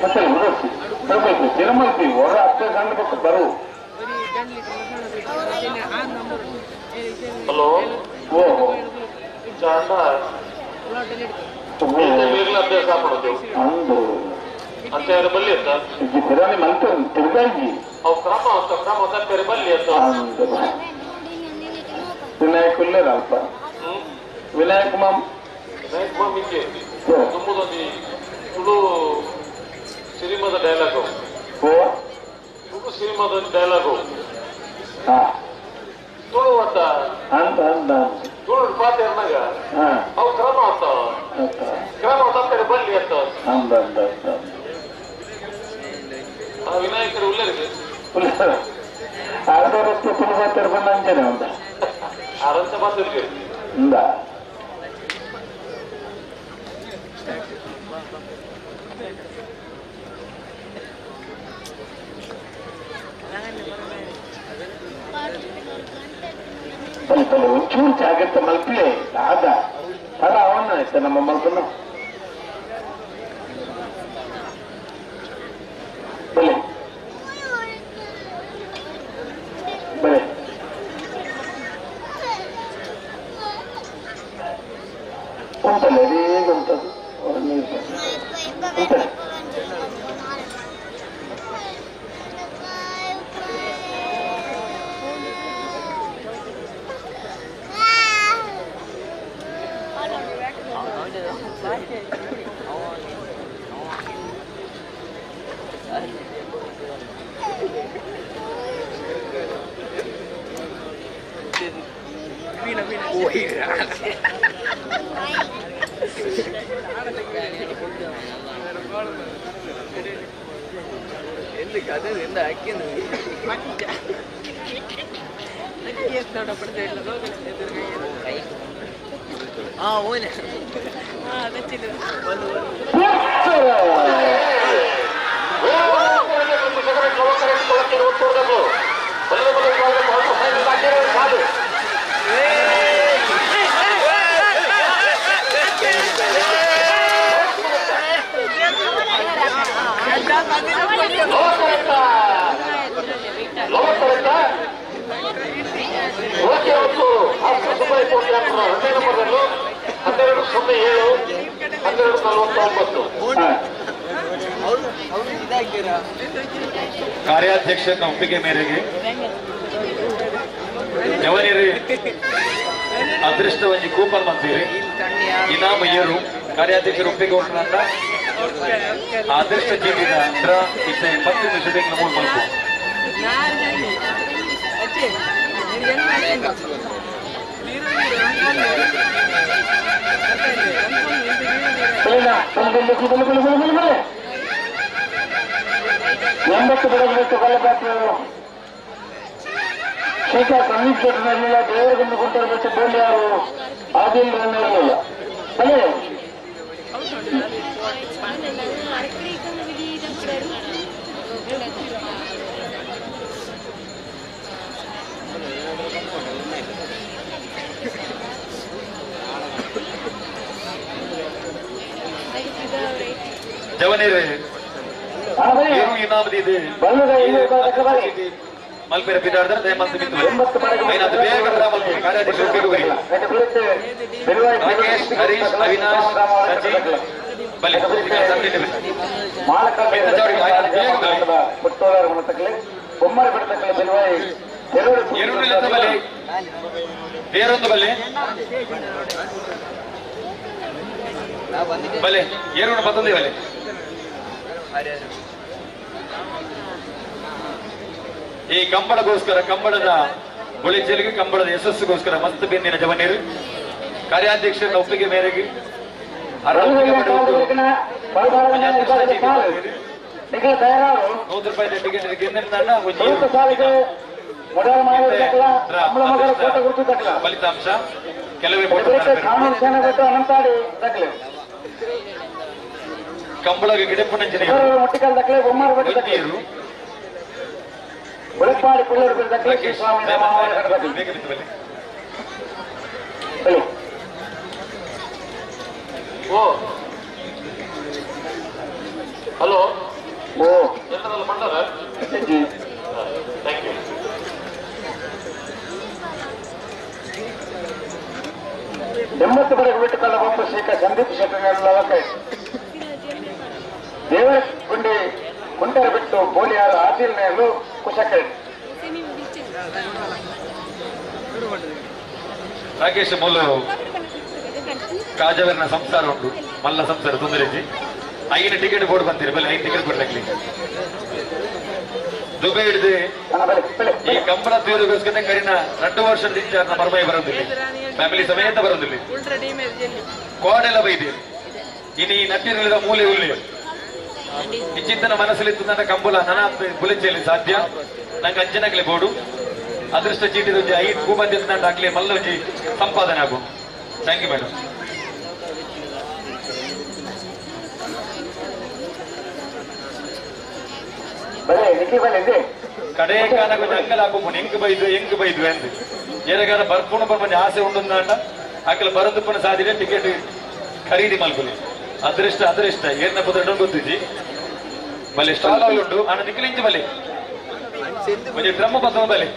ಮತ್ತೆ ಬರಬೇಕು ತಿರುಮಲ್ಪಿ ಹೊರ ಹತ್ತು ಗಂಟೆ ಪಕ್ಕ ಬರು. ಹಲೋ ಓಹೋ ಚಾಂಡ ಅಭ್ಯಾಸ ಮಾಡೋದು ಅಂದು ಅಂತ ಬಲ್ಲಿ ಅಂತ ತಿರಾನಿ ಮಂತ ತಿರುಗಾಯಿ ಅವು ಕ್ರಮ ಅಂತ ಕ್ರಮ ತಪ್ಪೇರಿ ಬಲ್ಲಿ ಅಂತ ಅಂದು ವಿನಾಯಕ್ ಉಲ್ಲೇರ ಅಲ್ಪ ವಿನಾಯಕ್ ಮಾಮ್ ವಿನಾಯಕ್ ಮಾಮ್ ಹಿಂಗೆ ತುಂಬುದೊಂದು ತುಳು ಸಿನಿಮಾದ ಡೈಲಾಗು ತುಳು ಸಿನಿಮಾದ ಡೈಲಾಗು ತುಳು ಅಂತ ಅಂತ ಅಂತ ತುಳು ಪಾತೆ ಅಂದಾಗ ಅವು ಕ್ರಮ ಅಂತ ಕ್ರಮ ತಪ್ಪೇರಿ ಬಲ್ಲಿ ಅಂತ ಅಂದ ಅಂದ ಅಂದ ಆ ವಿನಾಯಕರು ಉಲ್ಲೇರಿಗೆ ಅರ್ಧ ರಸ್ತೆ ತುಳು ಪಾತೆ ಬಂದ ಅಂಚನೆ ಉಂಟ ಅರಂತ ಮಾತಿರ್ಗೆ ಇಂದ ಬಲೆ ಬಲೆ ಒಂಚೂರು ಜಾಗ್ರತೆ ಮಲ್ಪಲೆ ಆದ ಅಲ್ಲ ಅವನ್ನ ಆಯ್ತಾ ನಮ್ಮ ಮಲ್ಪನ ಬಲೆ ಬಲೆ ಉಂಟಲ್ಲ ಹೇಗೆ ಉಂಟದು ಉಂಟಲ್ಲ. ಕಾರ್ಯಾಧ್ಯಕ್ಷನ ಒಪ್ಪಿಗೆ ಮೇರೆಗೆ ಜವನಿರಿ ಅದೃಷ್ಟವಾಗಿ ಕೂಪನ್ ಮಂತೀರಿ ಇನಾಮ ಏರು ಕಾರ್ಯಾಧ್ಯಕ್ಷರ ಒಪ್ಪಿಗೆ ಉಂಟು ಅದೃಷ್ಟ ಚೀಟಿದ ಡ್ರಾ ಇತ್ತೆ 10 ನಿಮಿಷ ನಮೂದು ಮಲ್ಪು. ಎಂಬತ್ತು ಬಡಗಲಿತ್ತು ಕೊಲ್ಲಬಾತು ಶೇಖಾ ಸಂದೀಪ್ ಶೆಟ್ಟರ್ನಿರಲಿಲ್ಲ, ದೇವರಗೊಂದು ಗುಂಟರ ಬೋಲಿ ಯಾರು ಆದಿಲ್ ಇರಲಿಲ್ಲ. ಬಲೆ ಜವನೇರೆ ಇನಾಮದಿದೆ ಮಲ್ಪೆರೆ ಬಿದಾಡ್ದರೆ ದಯಮಾಲ್ತು ಬಿತ್ತು ಐನಾತ್ ಬೇಗ ಮಲ್ಪೆ ಕಾರ್ಯಾಧ್ಯಕ್ಷ ಒಪ್ಪಿಗೆ. ರಾಕೇಶ್, ಹರೀಶ್, ಅವಿನಾಶ್, ಸಚಿನ್ ಬಲೆ ಬಲೆ ಬೇರೊಂದು ಬಲೆ ಬಲೆ ಏರುಣ ಬತ್ತೊಂದೇ ಬಲೆ. ಈ ಕಂಬಳಗೋಸ್ಕರ, ಕಂಬಳದ ಬುಳೆಚಲಿಗೆ, ಕಂಬಳದ ಯಶಸ್ಸುಗೋಸ್ಕರ ಮಸ್ತ್ ಬೆಂದಿನ ಜವನೀರು ಕಾರ್ಯಾಧ್ಯಕ್ಷರ ಒಪ್ಪಿಗೆ ಮೇರೆಗೆ ₹100 ಟಿಕೆಟ್ ಫಲಿತಾಂಶ ಕೆಲವೇ ಕಂಬಳಗ ಗಿಡಪ್ಪನಂಜನೆ ಓ ಹಲೋ ಓ ಎಲ್ಲರಲ್ಲ ಬಂದಾರ. Thank you. 80 ಬರೆಗೆ ಬಿಟ್ಟುಕೊಳ್ಳ ಬೊಕ್ಕ ಶ್ರೀಕ ಸಂದೀಪ್ ಶೆಟ್ಟರ್ ದೇವರ ಗುಂಡಿ ಕುಂಟರ ಬಿಟ್ಟು ಬೋಲಿಯಾರು ಆದಿಲ್ ನೇಲು ಕುಶಕರ್ ರಾಕೇಶ್ ಮೂಲ ಕಾಜವರ್ನ ಸಂಸಾರ ಉಂಟು, ಮಲ್ಲ ಸಂಸಾರ ತೊಂದರೆ 5 ಟಿಕೆಟ್ ಬೋರ್ಡ್ ಬಂತೀರಿ ಬಲೆ 5 ಟಿಕೆಟ್ ಕೊಡ್ಲಾಗ್ಲಿ ದುಬೈ ಹಿಡಿದು ಈ ಕಂಬಳ ತೀರುಗೋಸ್ಕರ ಕರಿನ 2 ವರ್ಷದ ಇಂಚ ಮರ್ಮೈ ಬರೋದಿಲ್ಲ, ಫ್ಯಾಮಿಲಿ ಸಮೇತ ಬರೋದಿಲ್ಲ, ಕೋಡೆಲ್ಲ ಬೈದಿ ಇನಿ ನಟ್ಟಿರಲಿದ ಮೂಲೆ ಉಳ್ಳಿ ಇಚ್ಚಿತ್ತನ ಮನಸ್ಸಲ್ಲಿ ನನ್ನ ಕಂಬಳ ನನ್ನ ಬುಲೆಚೆಯಲ್ಲಿ ಸಾಧ್ಯ ನಂಗೆ ಅಂಜನಗಲೆ ಬೋರ್ಡು ಅದೃಷ್ಟ ಚೀಟಿದ 5 ಕೂಬಂದಿ ಆಗ್ಲಿ ಮಲ್ಲೊಂಜಿ ಸಂಪಾದನೆ ಆಗು. Thank you madam. ಕಡೆ ಕಾಲ ಅಂಕಲ್ ಹಾಕು ಎಂಕ್ ಬೈದು ಎಂಕ್ ಬೈದು ಎಂದು ಏರಗಾರ ಬರ್ಪುಣ ಬರ್ಪಂಜಿ ಆಸೆ ಉಂಡು ಅಕಲ್ ಬರದುಪ್ಪನ ಸಾಧ್ಯತೆ ಟಿಕೆಟ್ ಖರೀದಿ ಮಲ್ಪುಲಿ ಅದೃಷ್ಟ ಅದೃಷ್ಟ ಏರ್ನ ಪುತ್ರ ಗೊತ್ತಿಜ್ಜಿ ಬಲೆ ಸ್ಟಾಲ್ ಉಂಟು ಅಣ್ಣ ನಿಕ್ಕಲಿಂಚು ಬಲೆ ಒಂಜಿ ಡ್ರಮ್ ಬತ್ತವ ಬಲೆ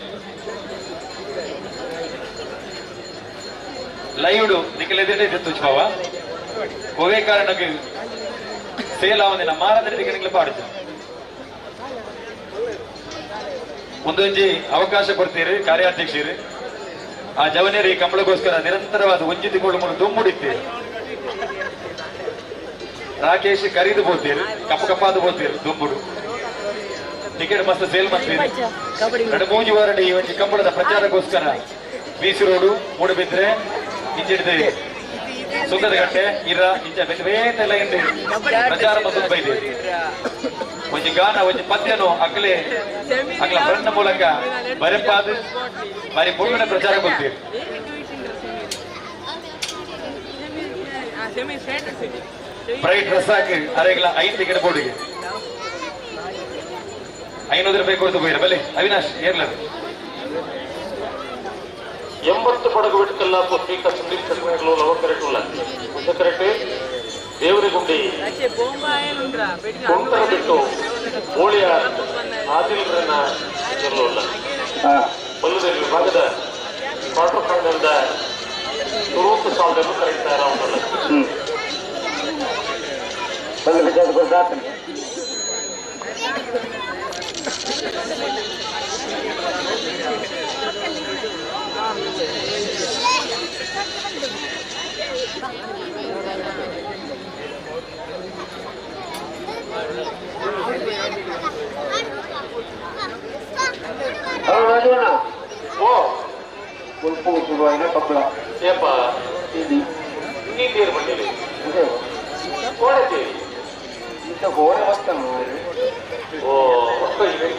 ಲೈವ್ಡು ನಿಕ್ಕಲೆದಿರೇ ತುಚ್ಚು ಬಾವ ಒವೇ ಕಾರಣಕ್ಕೆ ಸೇಲ್ ಆವಂದಿನ ಮಾರದ ಟಿಕೆಟ್ ಪಾಡುದು ಒಂದೊಂಜಿ ಅವಕಾಶ ಕೊಡ್ತೀರಿ ಕಾರ್ಯಾಧ್ಯಕ್ಷರು ಆ ಜವನೇರಿ ಕಂಬಳಗೋಸ್ಕರ ನಿರಂತರವಾದ ಒಂಜಿ ತಿಂಗಳು ಮೂರು ದುಮ್ಮುಡಿತ್ತೀರಿ ರಾಕೇಶ್ ಕರೀದು ಬೋತೀರಿ ಕಪ್ಪ ಕಪ್ಪಾದ ಬೋತೀರಿ ದುಂಬುಡು ಟಿಕೆಟ್ ಮಸ್ತ್ ಸೇಲ್ ಮಾಡ್ತೀರಿ 2 3 ವಾರ ಈ ಒಂಜಿ ಕಂಬಳದ ಪ್ರಚಾರಕ್ಕೋಸ್ಕರ ಬೀಸಿ ರೋಡು ಮೂಡಬಿದ್ರೆ ಇಂಚಿಡಿದೆ ಸುಂದರಗಟ್ಟೆ ಇರ ಇಂಚ ಬೇತೆ ಲೈನ್ ಪ್ರಚಾರ ಮತ್ತು ಬೈದೆ ಒಂಜಿ ಗಾನ ಒಂಜಿ ಪದ್ಯನು ಅಕ್ಲೆ ಅಕ್ಲ ಫ್ರೆಂಡ್ ಮೂಲಕ ಬರೆಪಾದ ಬಾರಿ ಪೂರ್ಣ ಪ್ರಚಾರ ಕೊಡ್ತೀರಿ. ಬ್ರೈಟ್ ರಸಾಕ್ ಅರೆಗಳ 5 ಟಿಕೆಟ್ ಬೋರ್ಡಿಗೆ ₹500 ಕೊಡ್ತು போயிரு ಬಲೆ ಅವಿನಾಶ್ ಏರ್ಲ 80 ಪಡಗು ಬಿಟ್ಟುಕಲ್ಲ ಶ್ರೀಕ ಸಂದೀಪ್ ಶೆಟ್ಟರ್ಗಳು ಲವಕರೆಟುಲ್ಲ ಕುಶಕರೆಟೆ ದೇವರಗುಂಡಿ ಕೊಂಕರ ಬಿಟ್ಟು ಬೋಳಿಯ ಆದಿಲ್ರನ್ನ ಗೆಲ್ಲುಲ್ಲ ಬಲ್ಲದ ವಿಭಾಗದ ಕ್ವಾರ್ಟರ್ ಫೈನಲ್ದ ತುರುಕು ಸಾಲನ್ನು ಕರೆಕ್ಟ್ ತಯಾರಾಗುತ್ತಲ್ಲ. ಓ ಉಲ್ಪು ಶುರುವಾಯಿನ ಕಬ್ಬಳ ಏಪ ನೀರು ಬಂದಿದೆ ಕೋಡತಿ ಇಂಥ ಗೋಡೆ ಬಸ್ತಾನ ಓ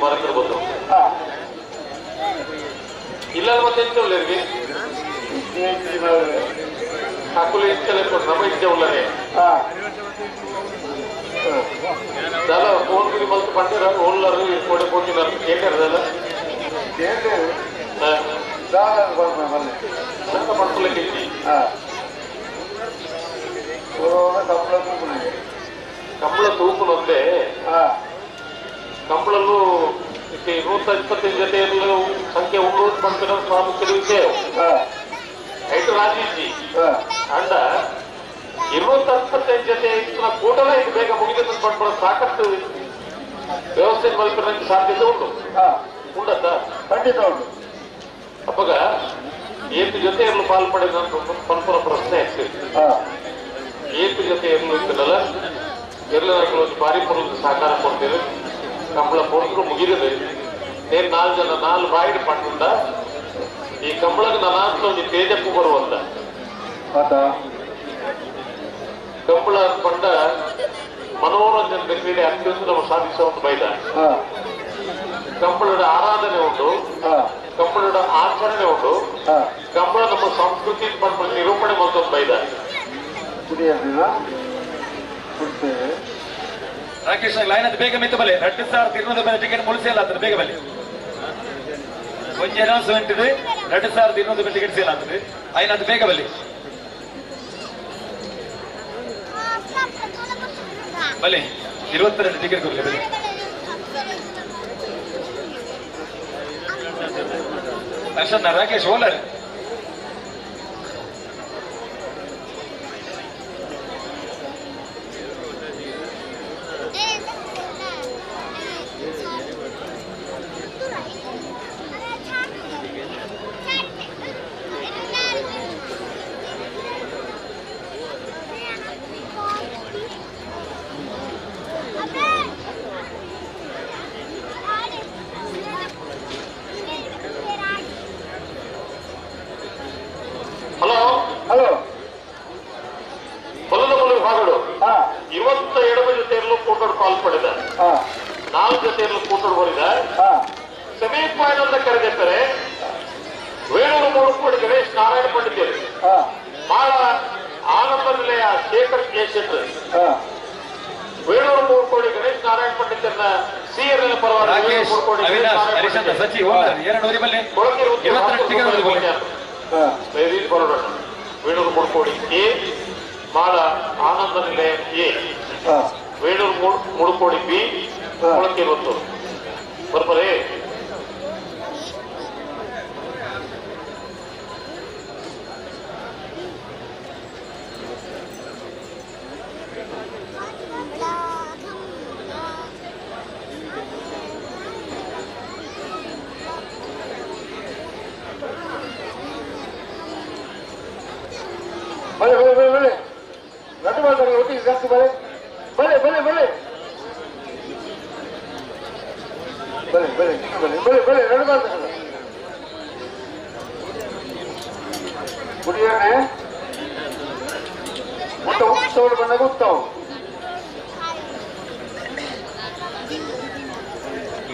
ಮರೆತಿರ್ಬೋದು ಇಲ್ಲ ಮತ್ತೆ ಎಂತ ಉಳ್ಳರಿಗೆ ಹಾಕುಲು ಎಂಚಲೆ ನಮ್ಮ ಇದ್ದೆ ಉಳ್ಳರೆ ದಾಲ ಫೋನ್ ಗಿರಿ ಮಲ್ತು ಪಂಡಿರ ಓಲ್ಲರು ಕೋಡೆ ಪೋತಿನಾರು ಕೇಳಿರದಲ್ಲ ಕಂಬಳ ತೂಕುನೊಂದೇ ಕಂಬಳಲ್ಲೂ 125 ಜೊತೆ ಸಂಖ್ಯೆ ಉಂಡು ಪನ್ಪಿನ ಪ್ರಾಮುಖ್ಯದ ವಿಷಯ ಐಟು ರಾಜೀಜಿ ಅಂಡ 225 ಜೊತೆ ಇತ್ತಿನ ಕೂಟಲೇ ಇದು ಬೇಗ ಮುಗಿದ ಪನ್ಪುನ ಸಾಕಷ್ಟು ವ್ಯವಸ್ಥೆ ಮಲ್ಪಿನ ಸಾಧ್ಯತೆ ಉಂಟು ಉಂಡತ್ತ ಖಂಡಿತ ಉಂಟು. ಅಪ್ಪಗ ಏತು ಜೊತೆ ಇರಲು ಪಾಲ್ ಪಡೆದ ಪನ್ಪುನ ಪ್ರಶ್ನೆ ಆಗ್ತದೆ. ಏತು ಜೊತೆ ಇರಲು ಇತ್ತಲ್ಲ ಎಲ್ಲರೂ ಭಾರಿ ಪೊರ್ಲು ಸಹಕಾರ ಕೊಡ್ತೇವೆ. ಕಂಬಳ ಪೊರ್ಲು ಮುಗಿದಿದೆ. ನೇನು 4 ಜನ 4 ಬಾಯಿಡ್ ಪಂಡ ಈ ಕಂಬಳಕ್ಕೆ ನನಾಂತ ಒಂದು ತೇಜಪ್ಪು ಬರುವಂತ ಕಂಬಳ ಪಂಡ ಮನೋರಂಜನೆ ಕ್ರೀಡೆ ಅತ್ಯಂತ ನಮ್ಮ ಸಾಧಿಸುವ ಒಂದು ಬೈದ. ಕಂಬಳದ ಆರಾಧನೆ ಉಂಟು, ಕಂಬಳದ ಆಚರಣೆ ಉಂಟು, ಕಂಬಳ ನಮ್ಮ ಸಂಸ್ಕೃತಿ ನಿರೂಪಣೆ ಮತ್ತೊಂದು ಬೈದ. ರಾಕೇಶ್ ಲೈನ್ ಅದು ಬೇಗ ಮಿತ್ತು ಬಲೆ 2200 ರೂಪಾಯಿ ಟಿಕೆಟ್ ಮುಳಿಸಿ ಅಲ್ಲ ಬೇಗ ಬಲೆ ಒಂಜಿ ಅನೌನ್ಸ್ಮೆಂಟ್ ಇದೆ 2200 ರೂಪಾಯಿ ಟಿಕೆಟ್ ಸೇಲ್ ಆಗ್ತದೆ ಐನ ಅದು ಬೇಗ ಬಲೆ ಬಲೆ 22 ಟಿಕೆಟ್ ಕೊಡಲಿ ಬಲೆ. ಅರ್ಷನ್ ರಾಕೇಶ್ ಓಲರ್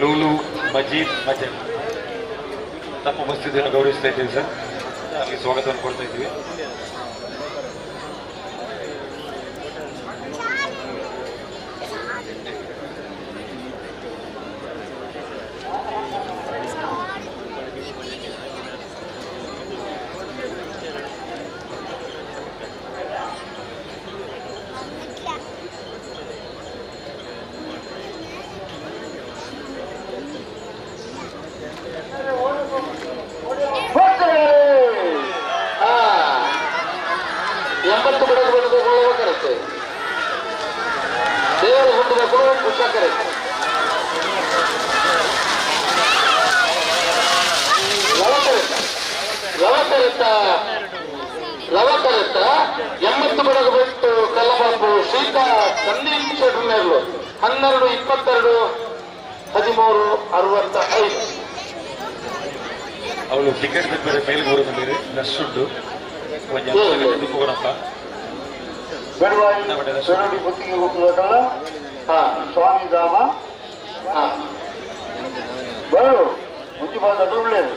ಲೂಲು ಮಜೀದ್ ಮಜಲ್ ತಮ್ಮ ಉಪಸ್ಥಿತಿಯನ್ನು ಗೌರವಿಸ್ತಾ ಇದ್ದೀವಿ ಸರ್. ಅಲ್ಲಿ ಸ್ವಾಗತವನ್ನು ಕೊಡ್ತಾ ಇದ್ದೀವಿ. ಲವಕರತ್ತ 80 ಬಡಗ ಬಿಟ್ಟು ಕಲ್ಲಬಾಬು ಶ್ರೀಕಾ ಸಂದೀಪ್ ಶೆಟ್ಟರ್ನೇರ್ಲು 12 22 13 65. ಅವಳು ಟಿಕೆಟ್ ಬೇರೆ ಮೇಲೆ ಬರೋದಿಲ್ಲ ರಶ್ ಉಂಟು ಹೋಗೋಣಪ್ಪ. ಸ್ವಾಮಿ ಧಾಮ ಬರು ಮುಂಚೆ ಬಂದ ಒಳ್ಳೆಯದು.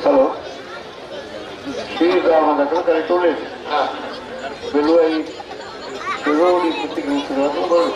ಹಲೋ ಶ್ರೀರಾಮನ ಕರೆಕ್ಟ್ ಒಳ್ಳೆಯದು. ಬೆಳುವಾಯಿ ಬೆಳುವಳಿ ಗುತ್ತಿಗೆ ಹೋಗ್ತದೆ ಬರು.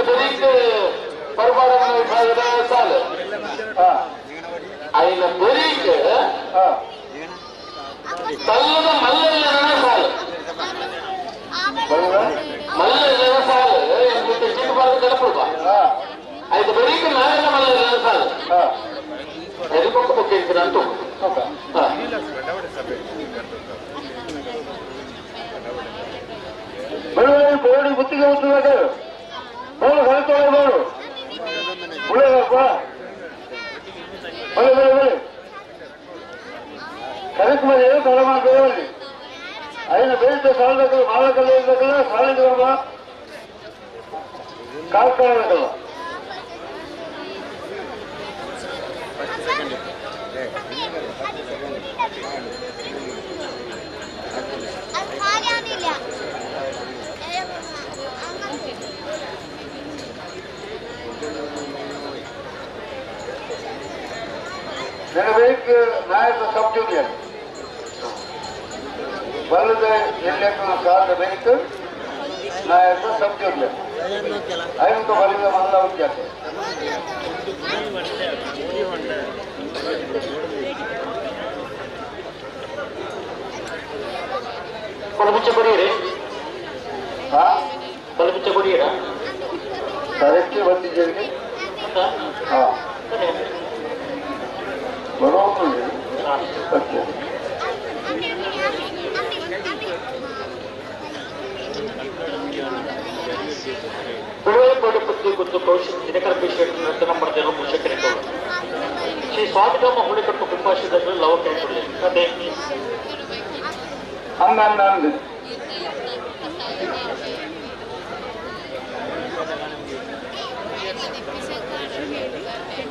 ಬೆರಿಕ್ ಪರ್ಬಾಡನ ವಿಭಾಗದ ಸಾಲು ಐನ ಬೆರಿಕ್ ತಲ್ಲದ ಮಲ್ಲನ ಸಾಲು ಮಲ್ಲನ ಸಾಲು ಚೀಟು ಬಾರದ ಕಡಪುಡುವ ಐದು ಬೆರಿಕ್ ನಾಳೆನ ಮಲ್ಲನ ಸಾಲು ಎರಿಪಕ್ಕ ಬೊಕ್ಕ ಇದ್ದೀರ ಅಂತ. ಬೋರ್ಡ್ ಗುತ್ತಿಗೆ ಹೋಗ್ತದೆ ಬೋರ್ಡ್ ಹೊರತೋಳಿ ಬೋರ್ಡು ಬಳೆ ಬಳೆ ಬಳೆ ಕರೆಕ್ಟ್ ಮಾಡಿ ತಡ ಮಾಡಬೇಡಿ. ಐನ ಬೇಡ ಸಾಲದಕ್ಕಲ್ಲ ಮಾಲಕಲ್ಲ ಇರ್ಬೇಕಲ್ಲ ಸಾಲಿದ ಕಾರ್ಖಾನೆ. ನೆನಬೇಕು ನಾಯಕ ಸಬ್ ಜೂನಿಯರ್ ಬಲ್ಲದ ಎಲ್ಲೆಕ್ಕೂ ಸಾಲದ ಬೇಕು ನಾಯಕ ಸಬ್ ಜೂನಿಯರ್ ಐವತ್ತು ಬಲ್ಲದ ಮಲ್ಲ ಉದ್ಯಾಸ. ಬಲಪುಚ್ಚ ಕೊಡಿಯರಿ ಬಲಪುಚ್ಚ ಕೊಡಿಯರ ಕರೆಕ್ಟ್ ಬಂದಿದ್ದೀರಿ. ಹಾಂ ಬರೋದು ಓಕೆ. ಬಿಡುವೈಪಾಡು ಪತ್ನಿ ಗುತ್ತು ಕೌಶಿಕ್ ದಿನಕರ ಪಿ ಶೆಟ್ಟಿ ನಂಬರ್ ಜನ ಮುಷಕರಿಗಳು ಶ್ರೀ ಸ್ವಾಮಿಧಾಮ ಹುಳಿಕಟ್ಟು ಕುಂಭಾಶಿದಲ್ಲಿ ಲವ ಕೇಳ್ಕೊಳ್ಳಿ ಅದೇ ಅಂದ ಅಂದ ಅಂದ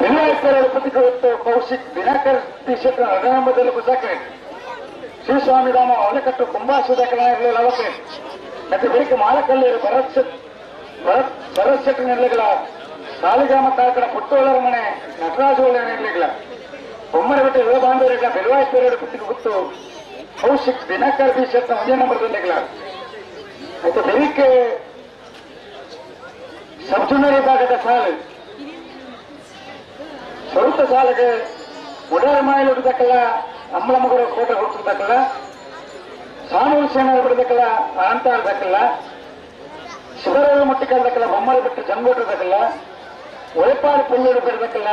ವಿನಾಯಕರ ಪ್ರತಿಕೃತ ಕೌಶಿಕ್ ದಿನಕರ್ ಪಿ ಶೆಟ್ಟಿ ನಗರಂಬದಲ್ಲಿ ಕುಸಾಕೆ ಶ್ರೀ ಸ್ವಾಮಿಧಾಮ ಹೊಲೆಕಟ್ಟು ಕುಂಭಾಶಿದ ಲವಕೆ ಮತ್ತೆ ಬೆಳಿಗ್ಗೆ ಮಾಲಕಲ್ಲಿ ಭರತ್ ಭರತ್ ಭರತ್ ಶೆಟ್ಟಿ ನಿರ್ಲಿಗಳ ಸಾಲಿಗ್ರಾಮ ತಾಕಡ ಪುಟ್ಟೋಳರ ಮನೆ ನಟರಾಜ ಒಳ್ಳೆ ನಿರ್ಲಿಗಳ ಬೊಮ್ಮರಬೆಟ್ಟ ಯುವ ಬಾಂಧವರಿಗಳ ಬೆಲವಾಯಿಸ್ಪೇರ ಪುತ್ತಿಗೆ ಗುತ್ತು ಕೌಶಿಕ್ ದಿನಕರ್ ಬಿ ಶೆಟ್ಟಿ ಒಂದೇ ನಂಬರ್ ದೊಂದಿಗಳ ಆಯ್ತು. ಬೆಳಿಗ್ಗೆ ಸಬ್ ಜೂನಿಯರ್ ವಿಭಾಗದ ಸಾಲು ಸ್ವರೂಪ ಸಾಲಿಗೆ ಮುಡಾರ ಮಾಯಿಲು ಹಿಡ್ದಕ್ಕಲ್ಲ ಅಮ್ಮಳಮಗರ ಕೋಟೆ ಹುಟ್ಟಿರ್ದಕ್ಕಲ್ಲ ಸಾನೂರು ಸೇನ ಬಿಡದಕ್ಕಲ್ಲ ಅನಂತ ಇರ್ದಕ್ಕಲ್ಲ ಶಿವರಾಜ ಮುಟ್ಟಿಕಲ್ದಕ್ಕಲ್ಲ ಬೊಮ್ಮರ ಬಿಟ್ಟು ಜಂಗೋಟಿರ್ದಕ್ಕಲ್ಲ ಒಳೆಪಾಡು ಪುಲ್ಲೂರು ಬಿಡದಕ್ಕಲ್ಲ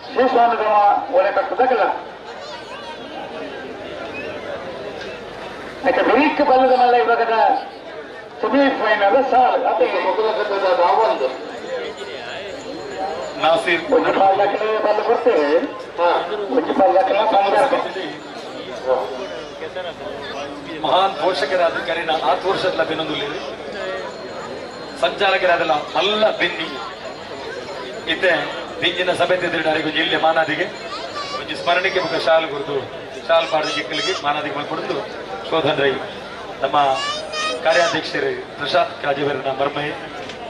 ಶ್ರೀ ಸ್ವಾಮಿಧಾಮ ಒಳೆ ಕಟ್ಟದಕ್ಕಲ್ಲ ಆಯ್ತಾ. ಬೆಳಿಗ್ಗೆ ಬಲ್ಲದ ಮಲ್ಲ ಇವಾಗದ ಸೆಮಿಫೈನಲ್ ಸಾಲು ಅದೇ ಒಂದು ನಾಸೀರ್ ಒಂಜಿ ಪಾಲ್ದಾಕಲೆ ಬಲ್ಲ ಕೊಡ್ತೇವೆ ಒಂಜಿ ಪಾಲ್ದಾಕಲೆ ಮಹಾನ್ ಪೋಷಕರಾದ ಕರಿನ ಆತ್ ವರ್ಷದ ಬೆನ್ನೊಂದುಲ್ಲಿ ಸಂಚಾಲಕರಾದಲ್ಲ ಮಲ್ಲ ಬೆನ್ನಿ ಇತ್ತೆ ದಿಂಜಿನ ಸಭೆ ತೆದ್ರಿಡಾರಿಗೂ ಜಿಲ್ಲೆ ಮಾನಾದಿಗೆ ಒಂಜಿ ಸ್ಮರಣಿಕೆ ಮುಖ ಶಾಲ್ ಗುರುತು ಶಾಲ್ ಪಾಡ್ದ ಜಿಕ್ಕಲಿಗೆ ಮಾನಾದಿಗೆ ಮಲ್ಕೊಡುದು ಶೋಧನ್ ರೈ ನಮ್ಮ ಕಾರ್ಯಾಧ್ಯಕ್ಷರು ಪ್ರಶಾಂತ್ ಕಾಜೇವರನ ಮರ್ಮಯ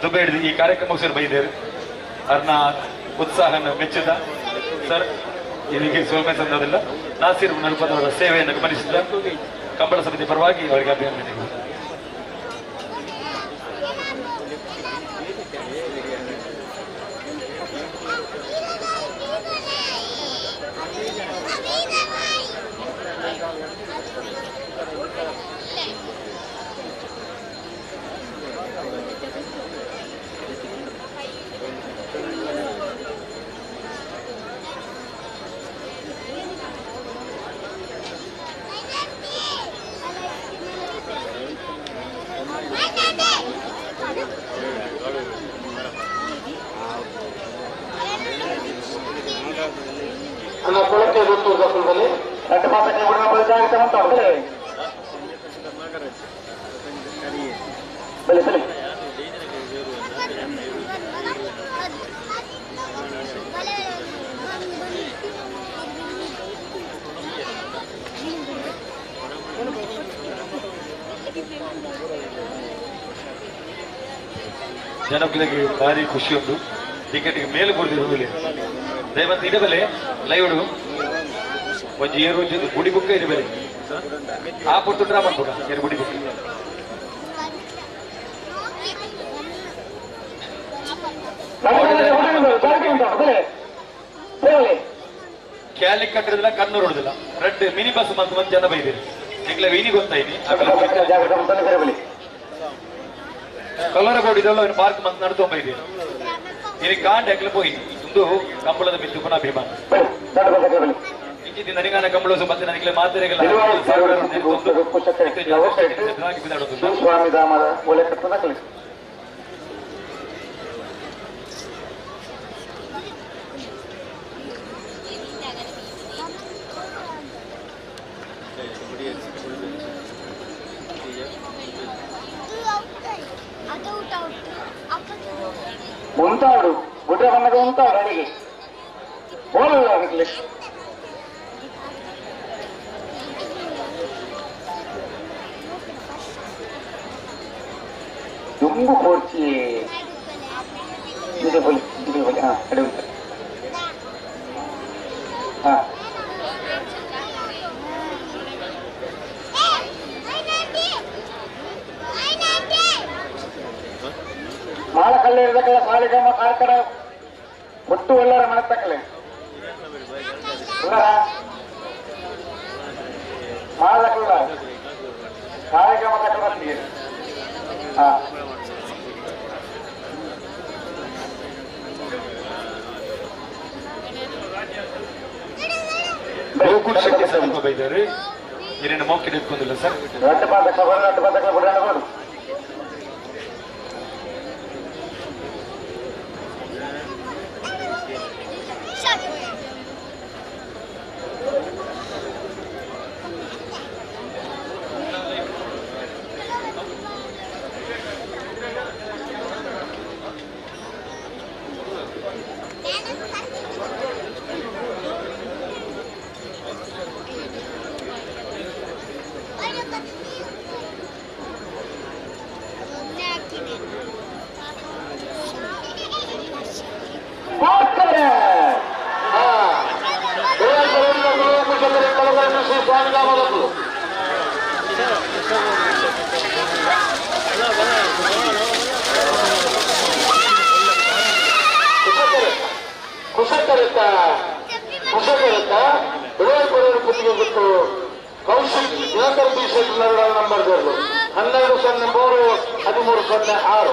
ದುಬೈ ಹಿಡಿದು ಈ ಕಾರ್ಯಕ್ರಮ ಸರ್ ಬೈದೇರು ಅರ್ನ ಉತ್ಸಾಹನ ಮೆಚ್ಚಿದ ಸರ್ ಇದಕ್ಕೆ ಸೋಲ್ಮೆ ಸಂದದಿಲ್ಲ ನಾಸೀರ್ ನಲ್ಪದವರ ಸೇವೆಯನ್ನು ಗಮನಿಸಿದ ಕಂಬಳ ಸಮಿತಿ ಪರವಾಗಿ ಅವರಿಗೆ ಅಭಿನಂದನೆಗಳು. ಅಣ್ಣ ಕೊಳಕ್ಕೆ ಗೊತ್ತು ದಾಖಲೆ രണ്ട് മാസങ്ങൾ കൂടി നമ്മൾ ಜಾಗೃತ ಅಂತ ಬಲೆ ಬಲೆ ಜನಗಳಿಗೆ ಭಾರಿ ಖುಷಿ ಉಂಟು. ಟಿಕೆಟ್ಗೆ ಮೇಲೆ ಕೊಡ್ತಿರುವುದಿಲ್ಲ ದಯವಂತ ಇದೆ ಬೆಲೆ ಲೈವ್ ಒಂಜಿ ಏರು ಗುಡಿ ಬುಕ್ಕ ಇದೆ ಬೆಲೆ ಆ ಪೊರ್ತು ಡ್ರಾ ಮಾಡ್ಬೋದ ಏರು ಗುಡಿ ಬುಕ್. ಕ್ಯಾಲಿ ಕಟ್ಟಿರೋದಿಲ್ಲ, ಕಣ್ಣೂರು ಹೊಡೆದಿಲ್ಲ. ರೆಡ್ ಮಿನಿ ಬಸ್ ಮಂತ್ ಮಂತ್ ಜನ ಬೈದಿರಿ. ನಿಗ್ಲ ವೀನಿ ಗೊತ್ತಾಯ್ನಿ. ಕಲ್ಲರಗೋಡು ಇದೆಲ್ಲ ಪಾರ್ಕ್ ಮಂತ್ ನಡ್ಕೊಂಡ್ ಬೈದಿರಿ. ಇಲ್ಲಿ ಕಾಂಡ್ ಎಕ್ಲ ಪೋಯಿ ಇಂದು ಕಂಬಳದ ಮಿತ್ತು ಅಭಿಮಾನ. ಇಂಚಿನ ನರಿಗಾನ ಕಂಬಳೋಸು ಮತ್ತೆ ನನಗೆ ಮಾತ್ರೆಗಳ ಸ್ವಾಮಿಧಾಮದ ಒಲೆ ಕಟ್ಟದ ಕಲಿಸಿ. ಉಂತಾಡು ಗುಡ್ಡ ಬಂದಾಗ ಉಂತಾಡು ಅಡಿಗೆ ಹೋಗಲ್ಲ ಅದಕ್ಕೆ. ದುಂಬು ಕೋರ್ಚಿ ಇದೆ ಬಲಿ ಇದೆ ಬಲಿ. ಹಾ ಅಡಿ ಉಂಟು. ಹಾ ಮಾಳ ಕಲ್ಲೆ ಇರದಕ್ಕಲ್ಲ ಸಾಲಿಗಮ್ಮ ಕಾರ್ಕಡ ಒಟ್ಟು ಒಳ್ಳಾರ ಮನಸ್ತಕ್ಕಲೆ ಮಾಳದಕ್ಕಲ್ಲ ಸಾಲಿಗಮ್ಮ ತಕ್ಕಲ ಬರ್ತೀವಿ. ಹಾ ಗೋಕುಲ್ ಶೆಟ್ಟಿ ಸರ್ ಬೈದಾರೆ. ಏನೇನು ಮೌಖಿಕ ಇಟ್ಕೊಂಡಿಲ್ಲ ಸರ್. ರಟ್ಟು ಪಾದಕ್ಕ ಬರೋ ರಟ್ಟು ಪಾದಕ್ಕ ಬಿಡೋಣ. Kaushik Dinakar B Shetty number 12 0 3 13 0 6.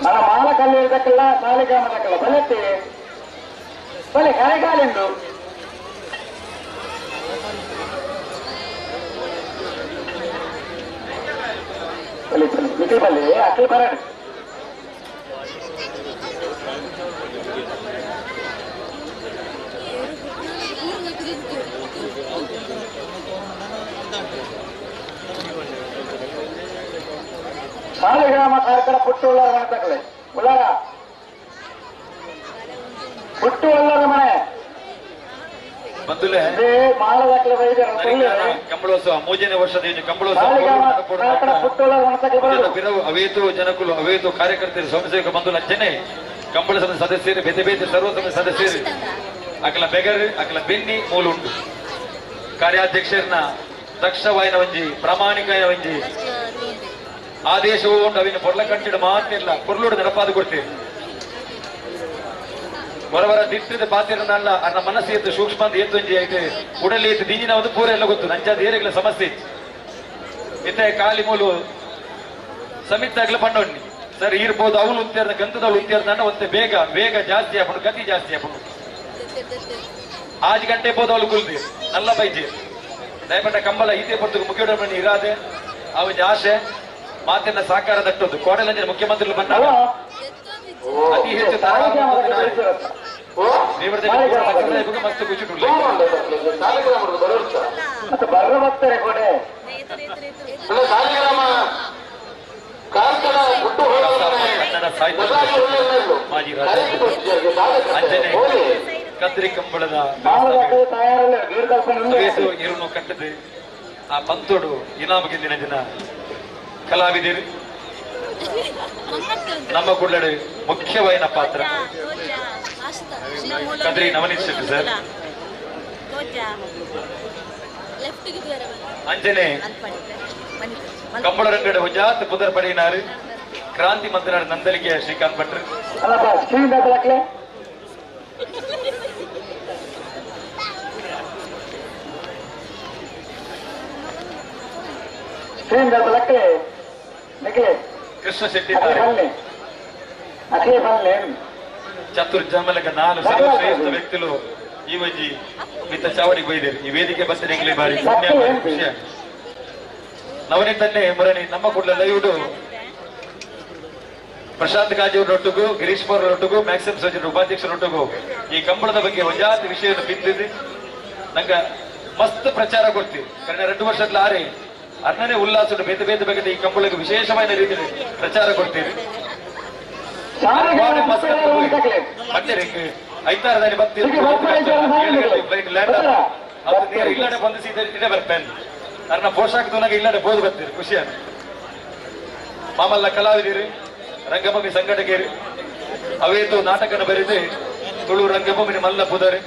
మన మాల కళ్ళు ఇరదక్కల్లా సాలిగ్రామ దక్కల బలెత్తి ಬಲೆ ಕರೆಗಾಲೆಂದು ಬಲೆ ನಿಖಿಲ್ ಬಲ್ಲೆ ಅಖಿಲ್ ಬರಡ್. ಸಾಲಿಗ್ರಾಮ ಕಾರ್ಕಳ ಪುಟ್ಟು ಉಳ್ಳಾರ ಮನೆ ತಕಲೆ ಉಳ್ಳಾರ ಪುಟ್ಟು ಉಳ್ಳಾರ ಮನೆ ಬಂದುಲೆ ಕಂಬಳೋತ್ಸವ ಮೂರನೇ ವರ್ಷದ ಕಂಬಳೋತ್ಸವ ಅವೇತು ಜನಕುಲು ಅವೇತು ಕಾರ್ಯಕರ್ತರು ಸ್ವಯಂಸೇವಕ ಬಂಧು ಲಂಚನೆ ಕಂಬಳ ಸಮಿತಿ ಸದಸ್ಯರು ಬೇತೆ ಬೇತೆ ಸರ್ವ ಸಮಿತಿ ಸದಸ್ಯರು ಅಕಲ ಬೆಗರ್ ಅಕಲ ಬೆನ್ನಿ ಮೂಲ ಉಂಟು. ಕಾರ್ಯಾಧ್ಯಕ್ಷರನ್ನ ದಕ್ಷವಾಯಿನ ಒಂಜಿ ಪ್ರಾಮಾಣಿಕ ಒಂಜಿ ಆದೇಶವು ಉಂಟು. ಅವಿನ ಪೊರ್ಲ ಕಂಟಿಡ ಮಾತಿಲ್ಲ ಪೊರ್ಲೋಡು ನೆನಪಾದ ಕೊಡ್ತೀವಿ. ಹೊರವರ ದಿಟ್ಟದ ಪಾತಿರನಲ್ಲ ಅನ್ನ ಮನಸ್ಸು ಎತ್ತು ಸೂಕ್ಷ್ಮ ಅಂತ ಎತ್ತು ಒಂಜಿ ಐತೆ ಉಡಲಿ ಎತ್ತು ದಿಂಜಿನ ಒಂದು ಪೂರ ಎಲ್ಲ ಗೊತ್ತು ನಂಚಾದ ಏರಿಗಳ ಸಮಸ್ಯೆ ಇತ್ತು. ಇತ್ತೆ ಕಾಲಿ ಮೂಲು ಸಮಿತ್ತಾಗ್ಲ ಪಂಡೊಣ್ಣಿ ಸರ್ ಇರ್ಬೋದು ಅವಳು ಉತ್ತೇರ್ನ ಗಂಧದವಳು ಉತ್ತೇರ್ನ ಒಂತೆ ಬೇಗ ಬೇಗ ಜಾಸ್ತಿ ಆಪುಂಡು ಗತಿ ಜಾಸ್ತಿ ಆಪುಂಡು. ಆಜ್ ಗಂಟೆ ಪೋದು ಅವಳು ಕುಲ್ದಿ ನಲ್ಲ ಬೈಜಿ ದಯಪಟ್ಟ ಕಂಬಳ ಈತೆ ಪೊರ್ತುಗು ಮುಖ್ಯ ಇರಾದೆ ಅವ ಆಶೆ ಮಾತಿನ ಸಾಕಾರ ದಟ್ಟದ್ದು ಕೋಡಲಂಜನ ಮುಖ್ಯಮಂತ್ರಿಗಳು ಬಂದಾಗ ಅತಿ ಹೆಚ್ಚು ಮಸ್ತ್ ಖುಷಿ ಕನ್ನಡ ಸಾಹಿತ್ಯ ಮಾಜಿ ರಾಜ ಅಂಜನೆ ಕದ್ರಿ ಕಂಬಳದ ಇರುನು ಕಟ್ಟದೆ ಆ ಪಂತೋಡು ಇನಾಮ ಗೆದ್ದಿನ ಜನ ಕಲಾವಿದರು ನಮ್ಮ ಕೂಡಲೇ ಮುಖ್ಯವಾಯಿನ ಪಾತ್ರ ಕದ್ರಿ ನವನೀತ್ ಶೆಟ್ಟಿ ಸರ್. ಅಂಜನೆ ಕಂಬಳರಂಗಡ ಹುಜಾತ್ ಪುದರ್ ಪಡೆಯಿನಾರು ಕ್ರಾಂತಿ ಮಂತ್ರಾಡ್ ನಂದಲಿಗೆ ಶ್ರೀಕಾಂತ್ ಭಟ್ರು. ಕೃಷ್ಣ ಶೆಟ್ಟಿ ಚತುರ್ಜಮಲಕ ನಾಲ್ಕು ಸರ್ವಶ್ರೇಷ್ಠ ವ್ಯಕ್ತಿಗಳು ಈ ಒಂಜಿ ಮಿತ್ತ ಚಾವಡಿಗೆ ಬೈದೇರು. ಈ ವೇದಿಕೆ ಬಸ್ಸನೆ ಬಾರಿ ಪುಣ್ಯ ಬಾರಿ ಖುಷಿ. ನವನಿತನ್ನೇ ಮುರಣಿ ನಮ್ಮ ಕೂಡಲ ಲೈವ್ಡು ಪ್ರಶಾಂತ್ ಕಾಜಿಯವರೊಟ್ಟಿಗೂ ಗಿರೀಶ್ ಅವರೊಟ್ಟಿಗೂ ಮ್ಯಾಕ್ಸಿಮ್ ಸೋಜನ್ ಉಪಾಧ್ಯಕ್ಷರೊಟ್ಟಿಗೂ ಈ ಕಂಬಳದ ಬಗ್ಗೆ ಒಂಜಾತಿ ವಿಷಯವನ್ನು ಬಿದ್ದಿದ್ದು ನಂಗೆ ಮಸ್ತ್ ಪ್ರಚಾರ ಕೊಡ್ತೀವಿ. ಕನ್ನಡ 2 ವರ್ಷದ ಆರೆ ಅರ್ಣನೇ ಉಲ್ಲಾಸ ಬೇತೆ ಬೇತೆ ಬಗ್ಗೆ ಈ ಕಂಬಳಕ್ಕೆ ವಿಶೇಷವಾದ ರೀತಿಯಲ್ಲಿ ಪ್ರಚಾರ ಕೊಡ್ತೀರಿ. ಐತಾರದಲ್ಲಿ ಬರ್ತೀರಿ ಫ್ಲೈಟ್ ಲ್ಯಾಂಡ್ ಇಲ್ಲಡೆ ಬಂದು ಸೀದಾ ಇಲ್ಲೇ ಬರ್ತೇನೆ. ಅರ್ಣ ಪೋಷಾಕ ತೋನಾಗ ಇಲ್ಲಡೆ ಬೋದು ಬರ್ತೀರಿ ಖುಷಿಯ. ಮಾಮಲ್ಲ ಕಲಾವಿದಿರಿ, ರಂಗಭೂಮಿ ಸಂಘಟಕೇರಿ, ಅವೇತು ನಾಟಕನ ಬರೆದು ತುಳು ರಂಗಭೂಮಿ ಮಲ್ಲ ಪುದರೆ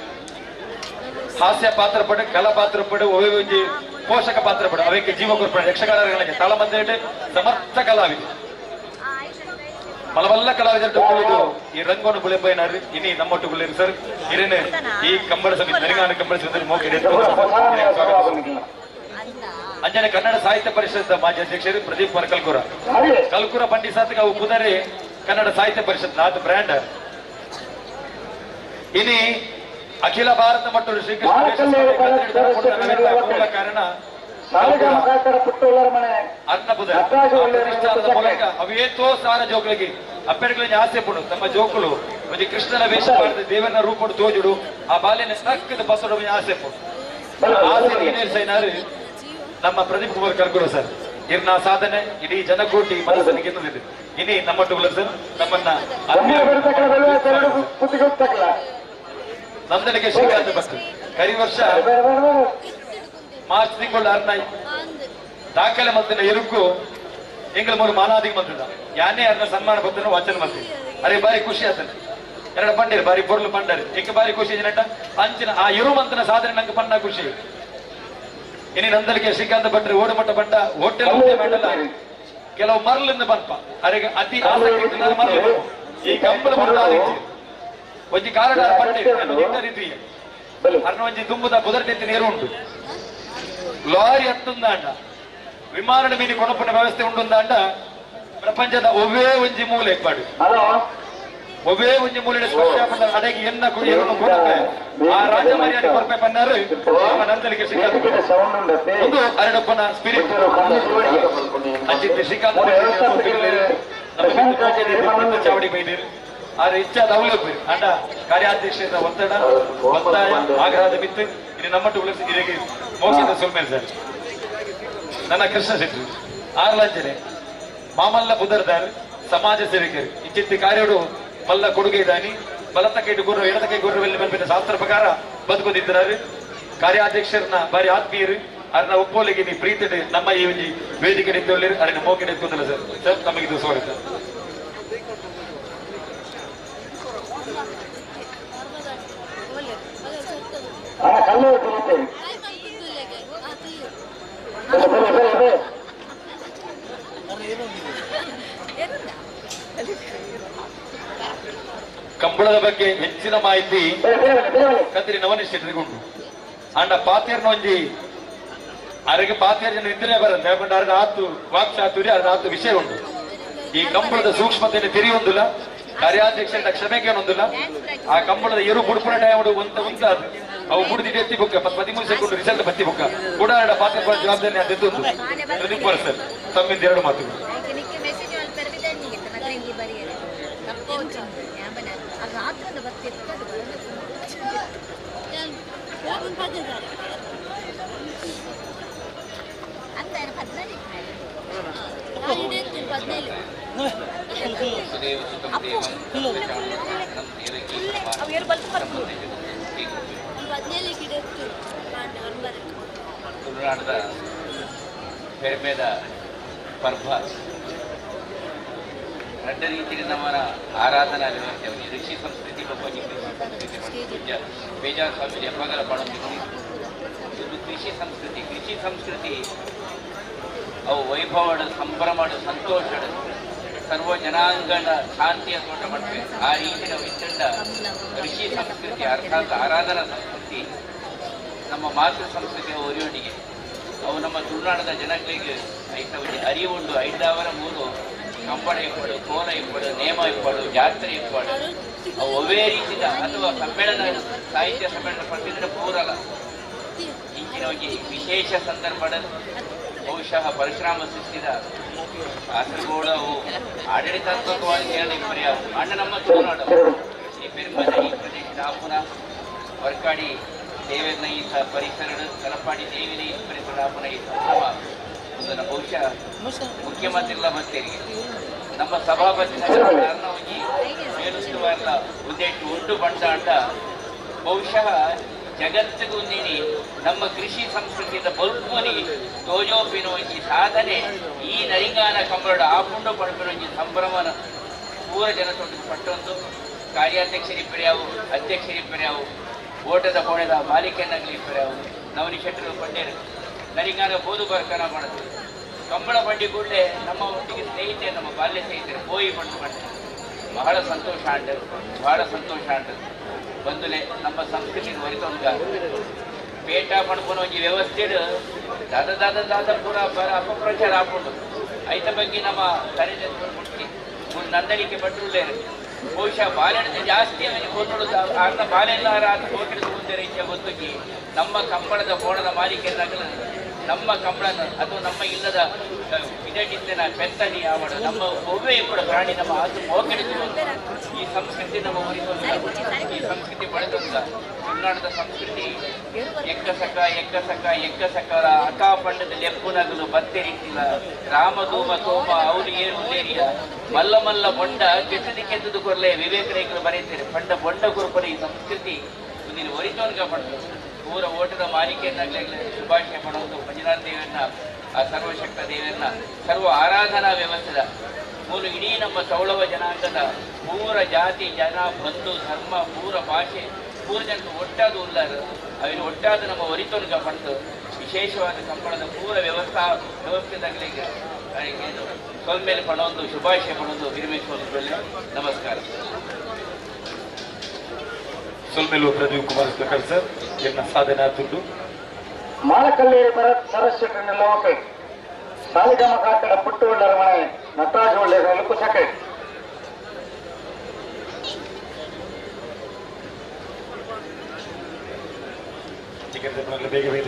ಹಾಸ್ಯ ಪಾತ್ರ ಪಡೆ, ಕಲಾ ಪಾತ್ರ ಪಡೆ, ಒವೆ ಒಂಜಿ ಪೋಷಕ ಪಾತ್ರ ಪಡೆ, ಅವೇಕೆ ಜೀವ ಕೊರ್ಪಡೆ ಯಕ್ಷಗಾನಗಳಿಗೆ ತಾಳಮಂದಿರ ಸಮರ್ಥ ಕಲಾವಿದ ಮಲವಲ್ಲ ಕಲಾವಿದರು ಈ ರಂಗವನ್ನು ಬುಳೆಂಬೈನಾರಿ ಇನಿ ನಮ್ಮೊಟ್ಟುಗುಳ್ಳೇರಿ ಸರ್. ಹಿರೇನೆ ಈ ಕಂಬಳ ಸಮಿತಿ ನರಿಗಾನ ಕಂಬಳ ಸಮಿತಿ ಮೋಕೆ ಅಂಜನೆ ಕನ್ನಡ ಸಾಹಿತ್ಯ ಪರಿಷತ್ ಮಾಜಿ ಅಧ್ಯಕ್ಷರು ಪ್ರದೀಪ್ ಕುಮಾರ್ ಕಲ್ಕೂರ ಕಲ್ಕೂರ ಪಂಡಿಸಾತ್ಗೆ ಅವು ಪುದರೆ ಕನ್ನಡ ಸಾಹಿತ್ಯ ಪರಿಷತ್ ನಾಥ ಬ್ರ್ಯಾಂಡ್. ಇನಿ ಅಖಿಲ ಭಾರತ ಮಟ್ಟದ ಶ್ರೀಕೃಷ್ಣ ಮೂಲ ಕಾರಣ ಅರ್ಣಬುಧ ಮೂಲಕ ಅವೇತೋ ಸಾರ ಜೋಕುಗಳಿಗೆ ಅಪ್ಪೆಡಗಳಿಗೆ ಆಸೆ ಪಡು ತಮ್ಮ ಜೋಕುಲು ಒಂಜಿ ಕೃಷ್ಣನ ವೇಷ ಮಾಡಿದ ದೇವನ ರೂಪಡು ತೋಜುಡು ಆ ಬಾಲ್ಯನ ಸಕ್ಕದ ಬಸಡು ಆಸೆ ಪಡು ಆಸೆ ಈಡೇರಿಸಿನಾರು ನಮ್ಮ ಪ್ರದೀಪ್ ಕುಮಾರ್ ಕರ್ಕೂರ ಸರ್. ಇರ್ನ ಸಾಧನೆ ಇಡೀ ಜನಕೋಟಿ ಮನಸ್ಸನ್ನು ಗೆದ್ದಿದೆ. ಇನಿ ನಮ್ಮ ಟುಗುಲ ಸರ್ ನಮ್ಮನ್ನ ನಂದನಿಗೆ ಶ್ರೀಕಾಂತ್ ಭಟ್ ಕರಿ ವರ್ಷ ಮಾರ್ಚ್ ತಿಂಗಳು ಅರ್ನ ದಾಖಲೆ ಮಂತಿನ ಎರುಕು ಎಂಗಳ ಮೂರು ಮಾನಾದಿಗೆ ಬಂದಿದ್ದ ಯಾನೇ ಅರ್ನ ಸನ್ಮಾನ ಪತ್ರ ವಾಚನ ಮಾಡ್ತೀವಿ. ಅರೆ ಬಾರಿ ಖುಷಿ ಆತನೆ ಎರಡು ಪಂಡೇರಿ ಬಾರಿ ಪೊರ್ಲು ಪಂಡರಿ ಏಕೆ ಬಾರಿ ಖುಷಿ ಏನಂಟ ಅಂಚಿನ ಆ ಎರು ಮಂತನ ಸಾಧನೆ ನಂಗೆ ಪಣ್ಣ ಖುಷಿ. ಇನಿ ನಂದಲಿಗೆ ಶ್ರೀಕಾಂತ ಭಟ್ರು ಓಡುಮಟ್ಟ ಬಂಡ ಹೋಟೆಲ್ ಮಾಡಲ್ಲ ಕೆಲವು ಮರಳಿಂದ ಬಂಪ ಅರೆಗೆ ಅತಿ ಆಸಕ್ತಿ ಮರಳು ಈ ಕಂಬಳ ಒಂಜಿ ಕಾರಣ ಪಂಡೆ ರೀತಿ ಅರ್ನ ಒಂಜಿ ತುಂಬುದ ಬುದರ್ತೆತ್ತಿ ನೀರು ಉಂಟು ಲಾರಿ ಹತ್ತುಂದಾಂಡ ವಿಮಾನದ ಮೀನಿ ಕೊಣಪುನ ವ್ಯವಸ್ಥೆ ಉಂಟುಂದಾಂಡ ಪ್ರಪಂಚದ ಒವ್ವೇ ಒಂಜಿ ಮೂಲೆ ಪಾಡು ಒವ್ವೇ ಒಂಜಿ ಮೂಲೆ ಸ್ಪರ್ಶ ಅಡೆಗೆ ಎನ್ನ ಕುಡಿಯನ್ನು ಕೊಡಪೆ ಆ ರಾಜ ಮರ್ಯಾದೆ ಕೊರಪೆ ಪನ್ನಾರು ನಂದಲಿಗೆ ಶ್ರೀಕಾಂತ್ ಒಂದು ಅರಡಪ್ಪನ ಸ್ಪಿರಿಟ್ ಅಜಿತ್ ಶ್ರೀಕಾಂತ್ ಚಾವಡಿ ಬೈದಿರು ಆದ್ರೆ ಇಚ್ಛಾದ ಅವಲೋಪಿ ಅಂಡ ಕಾರ್ಯಾಧ್ಯಕ್ಷರ ಒತ್ತಡ ಒತ್ತಾಯ ಆಗ್ರಹದ ಬಿತ್ತು ಇಲ್ಲಿ ನಮ್ಮ ಇದಕ್ಕೆ ಮೋಕ್ಷದ ಸುಲ್ಮೇಲ್ ಸರ್. ನನ್ನ ಕೃಷ್ಣ ಶೆಟ್ಟಿ ಆರ್ಲಂಜನೆ ಮಾಮಲ್ಲ ಬುದರ್ದಾರ್ ಸಮಾಜ ಸೇವಕರು ಇಂಚಿತ್ತಿ ಕಾರ್ಯಡು ಮಲ್ಲ ಕೊಡುಗೆ ಇದ್ದಾನಿ ಬಲತ ಕೈಟು ಗುರು ಎಡತ ಕೈ ಗುರುವೆಲ್ಲಿ ಬಂದ ಶಾಸ್ತ್ರ ಪ್ರಕಾರ ಬದುಕುತ್ತಿದ್ದಾರೆ. ಕಾರ್ಯಾಧ್ಯಕ್ಷರನ್ನ ಬಾರಿ ಆತ್ಮೀಯರು ಅರ್ನ ಒಪ್ಪೋಲಿಗೆ ನೀ ಪ್ರೀತಿ ನಮ್ಮ ಈ ಒಂಜಿ ವೇದಿಕೆ ನಿಂತೊಳ್ಳಿರು ಅರಣ್ಯ ಮೋಕೆ ನಿಂತ್ಕೊಂಡಲ್ಲ ಸರ್. ಸರ್ ತಮಗಿದು ಸ್ವಾಗತ. ಕಂಬಳದ ಬಗ್ಗೆ ಹೆಚ್ಚಿನ ಮಾಹಿತಿ ಕದ್ರಿ ನವನಿಷ್ಠ ಉಂಟು. ಅಂಡ ಪಾತೇರ್ನ ಒಂಜಿ ಅರೆಗೆ ಪಾತೇರ್ ಜನ ಇದ್ರೆ ಬರಂತೆ ಯಾಕಂದ್ರೆ ಅರ್ಧ ಆತು ವಾಕ್ಚಾತುರ್ಯ ಅರ್ಧ ಆತು ವಿಷಯ ಉಂಟು. ಈ ಕಂಬಳದ ಸೂಕ್ಷ್ಮತೆಯನ್ನು ತಿರಿಯೊಂದಿಲ್ಲ, ಕಾರ್ಯಾಧ್ಯಕ್ಷರ ಕ್ಷಮೆಗೆ ಒಂದಿಲ್ಲ. ಆ ಕಂಬಳದ ಎರು ಬುಡ್ಪುನ ಟೈಮ್ ಒಂತ ಉಂಟ ಅವು ಬುಡ್ದಿಟ್ಟು ಎತ್ತಿ ಬುಕ್ಕ 13 ಸೆಕೆಂಡ್ ರಿಸಲ್ಟ್ ಬತ್ತಿ ಬುಕ್ಕ ಕೂಡ ಪಾತ್ರ ಜವಾಬ್ದಾರಿ ಅದೆದ್ದು ಪ್ರದೀಪ್ ಕುಮಾರ್ ಸರ್ ತಮ್ಮಿಂದ ಎರಡು ಮಾತುಗಳು. ತುಳುನಾಡದ ಪೆರ್ಮೆದ ಪರ್ವ ರಡ್ಡ ರೀತಿಯ ನಮ್ಮನ ಆರಾಧನಾ ವ್ಯವಸ್ಥೆ ಋಷಿ ಸಂಸ್ಕೃತಿ ಬೊಕ್ಕ ಕೃಷಿ ಸಂಸ್ಕೃತಿ ಪೂಜ್ಯ ಬೇಜಾರ ಸ್ವಾಮಿ ಎಪ್ಪಗಲ ಪಣೊಂದಿತ್ತಿ ಒಂದು ಕೃಷಿ ಸಂಸ್ಕೃತಿ. ಕೃಷಿ ಸಂಸ್ಕೃತಿ ಅವು ವೈಭವಡು, ಸಂಭ್ರಮಡು, ಸಂತೋಷಡು, ಸರ್ವ ಜನಾಂಗದ ಶಾಂತಿಯ ತೋಟ ಮಾಡ್ತೇವೆ. ಆ ರೀತಿ ನಾವು ಇತ್ತಂಡ ಕೃಷಿ ಸಂಸ್ಕೃತಿ ಅರ್ಥಾತ್ ಆರಾಧನಾ ಸಂಸ್ಕೃತಿ ನಮ್ಮ ಮಾತೃ ಸಂಸ್ಕೃತಿಯ ಒರಿಯೊಂಡಿಗೆ ಅವು ನಮ್ಮ ತುಳುನಾಡದ ಜನಗಳಿಗೆ ಐತ ಅರಿವುಂಡು. ಐದಾವರ ಮೂರು ಕಂಬಳ ಇಪ್ಪಡು, ಕೋಲ ಇಪ್ಪಡು, ನೇಮ ಇಪ್ಪಡು, ಜಾತ್ರೆ ಇಪ್ಪಡು, ಅವು ಅವೇ ರೀತಿಯ ಅಥವಾ ಸಮ್ಮೇಳನ, ಸಾಹಿತ್ಯ ಸಮ್ಮೇಳನ ಪಡೆದಿದ್ರೆ ಪೂರಲ್ಲ. ಇಂಚಿನ ಒಂಜಿ ವಿಶೇಷ ಸಂದರ್ಭ ಬಹುಶಃ ಪರಶುರಾಮ ಸೃಷ್ಟಿದ ಕಾಸರಗೋಡು ಅವು ಆಡಳಿತಾತ್ಮಕವಾಗಿ ಕೇರಳ ಇಪ್ಪರ್ಯಾವು ಅಣ್ಣ ನಮ್ಮ ತುಳುನಾಡು ಈ ಪೆರುಮದ ಈ ಪ್ರದೇಶದ ಆಪುನ ವರ್ಕಾಡಿ ದೇವರನ್ನ ಈ ಪರಿಸರ ತಲಪಾಡಿ ದೇವಿನ ಈ ಪರಿಸರ ಆಪುನ ಈ ಸಂಭ್ರಮ ಒಂದನ್ನು ಬಹುಶಃ ಮುಖ್ಯಮಂತ್ರಿಗಳ ಬರ್ತೇರಿಗೆ ನಮ್ಮ ಸಭಾಪತಿ ಹೋಗಿ ಮೇಲುಸ್ತುವಾರ ಉದ್ದೇಶ ಒಡ್ಡು ಬಂಡ ಅಂಡ ಬಹುಶಃ ಜಗತ್ತಿಗೂ ನೀಡಿ ನಮ್ಮ ಕೃಷಿ ಸಂಸ್ಕೃತಿಯ ಬಲ್ಪುನಿ ತೋಜೋಪಿನ ಒಂಜಿ ಸಾಧನೆ ಈ ನರಿಂಗಾನ ಕಂಬಳ ಆಪುಂಡು ಪಡ್ಪಿನ ಒಂಜಿ ಸಂಭ್ರಮನ ಪೂರ ಜನತೊಟ್ಟಿಗೆ ಪಟ್ಟೊಂದು ಕಾರ್ಯಾಧ್ಯಕ್ಷರಿಪ್ಪರ್ಯಾವು, ಅಧ್ಯಕ್ಷರಿಪ್ಪರ್ಯಾವು, ಓಟದ ಕೋಣದ ಮಾಲೀಕನಾಗಲಿ ಇಪ್ಪರ್ಯಾವು, ನವನಿ ಶೆಟ್ಟರು ಪಂಡೇರು ನರಿಂಗಾನ ಬೋದು ಬರ್ಕನ ಮಾಡೋದು ಕಂಬಳ ಬಂಡಿ ಕೂಡಲೇ ನಮ್ಮ ಒಟ್ಟಿಗೆ ಸ್ನೇಹಿತರು, ನಮ್ಮ ಬಾಲ್ಯ ಸ್ನೇಹಿತರು ಹೋಯಿ ಬಂದು ಮಾಡ್ತಾರೆ. ಬಹಳ ಸಂತೋಷ ಆಂಡ್, ಬಹಳ ಸಂತೋಷ ಆಂಡ್. ಬಂದುಲೆ ನಮ್ಮ ಸಂಸ್ಕೃತಿ ಒರಿತೊಂದ ಪೇಟ ಪಡ್ಕೊನ ಒಂಜಿ ವ್ಯವಸ್ಥೆ ದಾದ ದಾದ ದಾದ ಪೂರ ಬರ ಅಪಪ್ರಚಾರ ಆಪುಂಡು. ಐತ ಬಗ್ಗೆ ನಮ್ಮ ತಲೆ ಮುಟ್ಟಿ ನಂದಳಿಕೆ ಭಟ್ರುಳ್ಳೇರು ಬಹುಶಃ ಬಾಲೆಣದ ಜಾಸ್ತಿ ಅವನಿಗೆ ಕೊಟ್ಟಳು ಆರ್ನ ಬಾಲೆಲ್ಲಾರ ಆತ ಹೋಟೆಲ್ ಮುಂದೆ ರೀತಿಯ ಗೊತ್ತುಕಿ ನಮ್ಮ ಕಂಬಳದ ಕೋಣದ ಮಾಲೀಕರಾಗಲ ನಮ್ಮ ಕಂಬಳನ ಅಥವಾ ನಮ್ಮ ಇಲ್ಲದ ಇದಟ್ಟಿದ್ದನ ಪೆತ್ತನಿ ಆವಡ ನಮ್ಮ ಒವ್ವೇ ಕೂಡ ಪ್ರಾಣಿ ನಮ್ಮ ಆತು ಮೋಕೆಡಿತು. ಈ ಸಂಸ್ಕೃತಿ ನಮ್ಮ ಒರಿತೊಂದ, ಈ ಸಂಸ್ಕೃತಿ ಬೆಳೆದೊಂದ ಕನ್ನಡದ ಸಂಸ್ಕೃತಿ ಎಕ್ಕಸಕ ಎಕ್ಕಸಕ ಎಕ್ಕಸಕರ ಅಕಾ ಪಂಡದ ಲೆಪ್ಪುನಗಲು ಬತ್ತೆರಿಕ್ಕಿಲ್ಲ ರಾಮಧೂಮ ತೋಮ ಅವನು ಏರು ಉಲ್ಲೇರಿಯ ಮಲ್ಲ ಮಲ್ಲ ಬೊಂಡ ಕೆತ್ತದಿ ಕೆತ್ತದು ಕೊರ್ಲೆ ವಿವೇಕ ರೈಕರು ಬರೆಯುತ್ತಾರೆ ಪಂಡ ಬೊಂಡ ಕುರುಪನ ಈ ಸಂಸ್ಕೃತಿ ಮುಂದಿನ ಒರಿತೋನ್ಗ ಪಡೆದು ಪೂರ ಓಟದ ಮಾಲಿಕೆಯನ್ನಾಗಲಿ ಶುಭಾಶಯ ಪಡುವುದು. ಮಂಜುನಾಥ ದೇವರನ್ನ, ಆ ಸರ್ವಶಕ್ತ ದೇವರನ್ನ ಸರ್ವ ಆರಾಧನಾ ವ್ಯವಸ್ಥೆದ ಮೂಲ ಇಡೀ ನಮ್ಮ ತೌಳವ ಜನಾಂಗದ ಪೂರ ಜಾತಿ ಜನ ಬಂಧು ಧರ್ಮ ಪೂರ ಭಾಷೆ ಪೂರ ಜನಕ್ಕೆ ಒಟ್ಟಾದ ಉಲ್ಲಾರು ಅವಿನ ಒಟ್ಟಾದ ನಮ್ಮ ಒರಿತೋನ್ಗ ಪಡೆದು ವಿಶೇಷವಾದ ಕಂಬಳದ ಪೂರ ವ್ಯವಸ್ಥೆದಾಗಲಿ ಸೊಲ್ಮೇಲೆ ಪಡೋದು ಶುಭಾಶಯ ಪಡೋದು ವಿರಮೇಶ್ವರ. ನಮಸ್ಕಾರ. ಸೊಲ್ಮೇಲು ಪ್ರದೀಪ್ ಕುಮಾರ್ ಪ್ರಕಾಶ್ ಸರ್ ಎನ್ನ ಸಾಧನೆ ಆತುಂಡು. ಮಾಳಕಲ್ಲೇರಿ ಭರತ್ ಸರಸ್ವತಿ ಲೋಕೆ ಸಾಲಿಗಮ ಕಾಕಡ ಪುಟ್ಟು ಉಳ್ಳರ ಮನೆ ನಟರಾಜ ಒಳ್ಳೆ ಕುಶಕೆ ಬೇಗ ಬೇಗ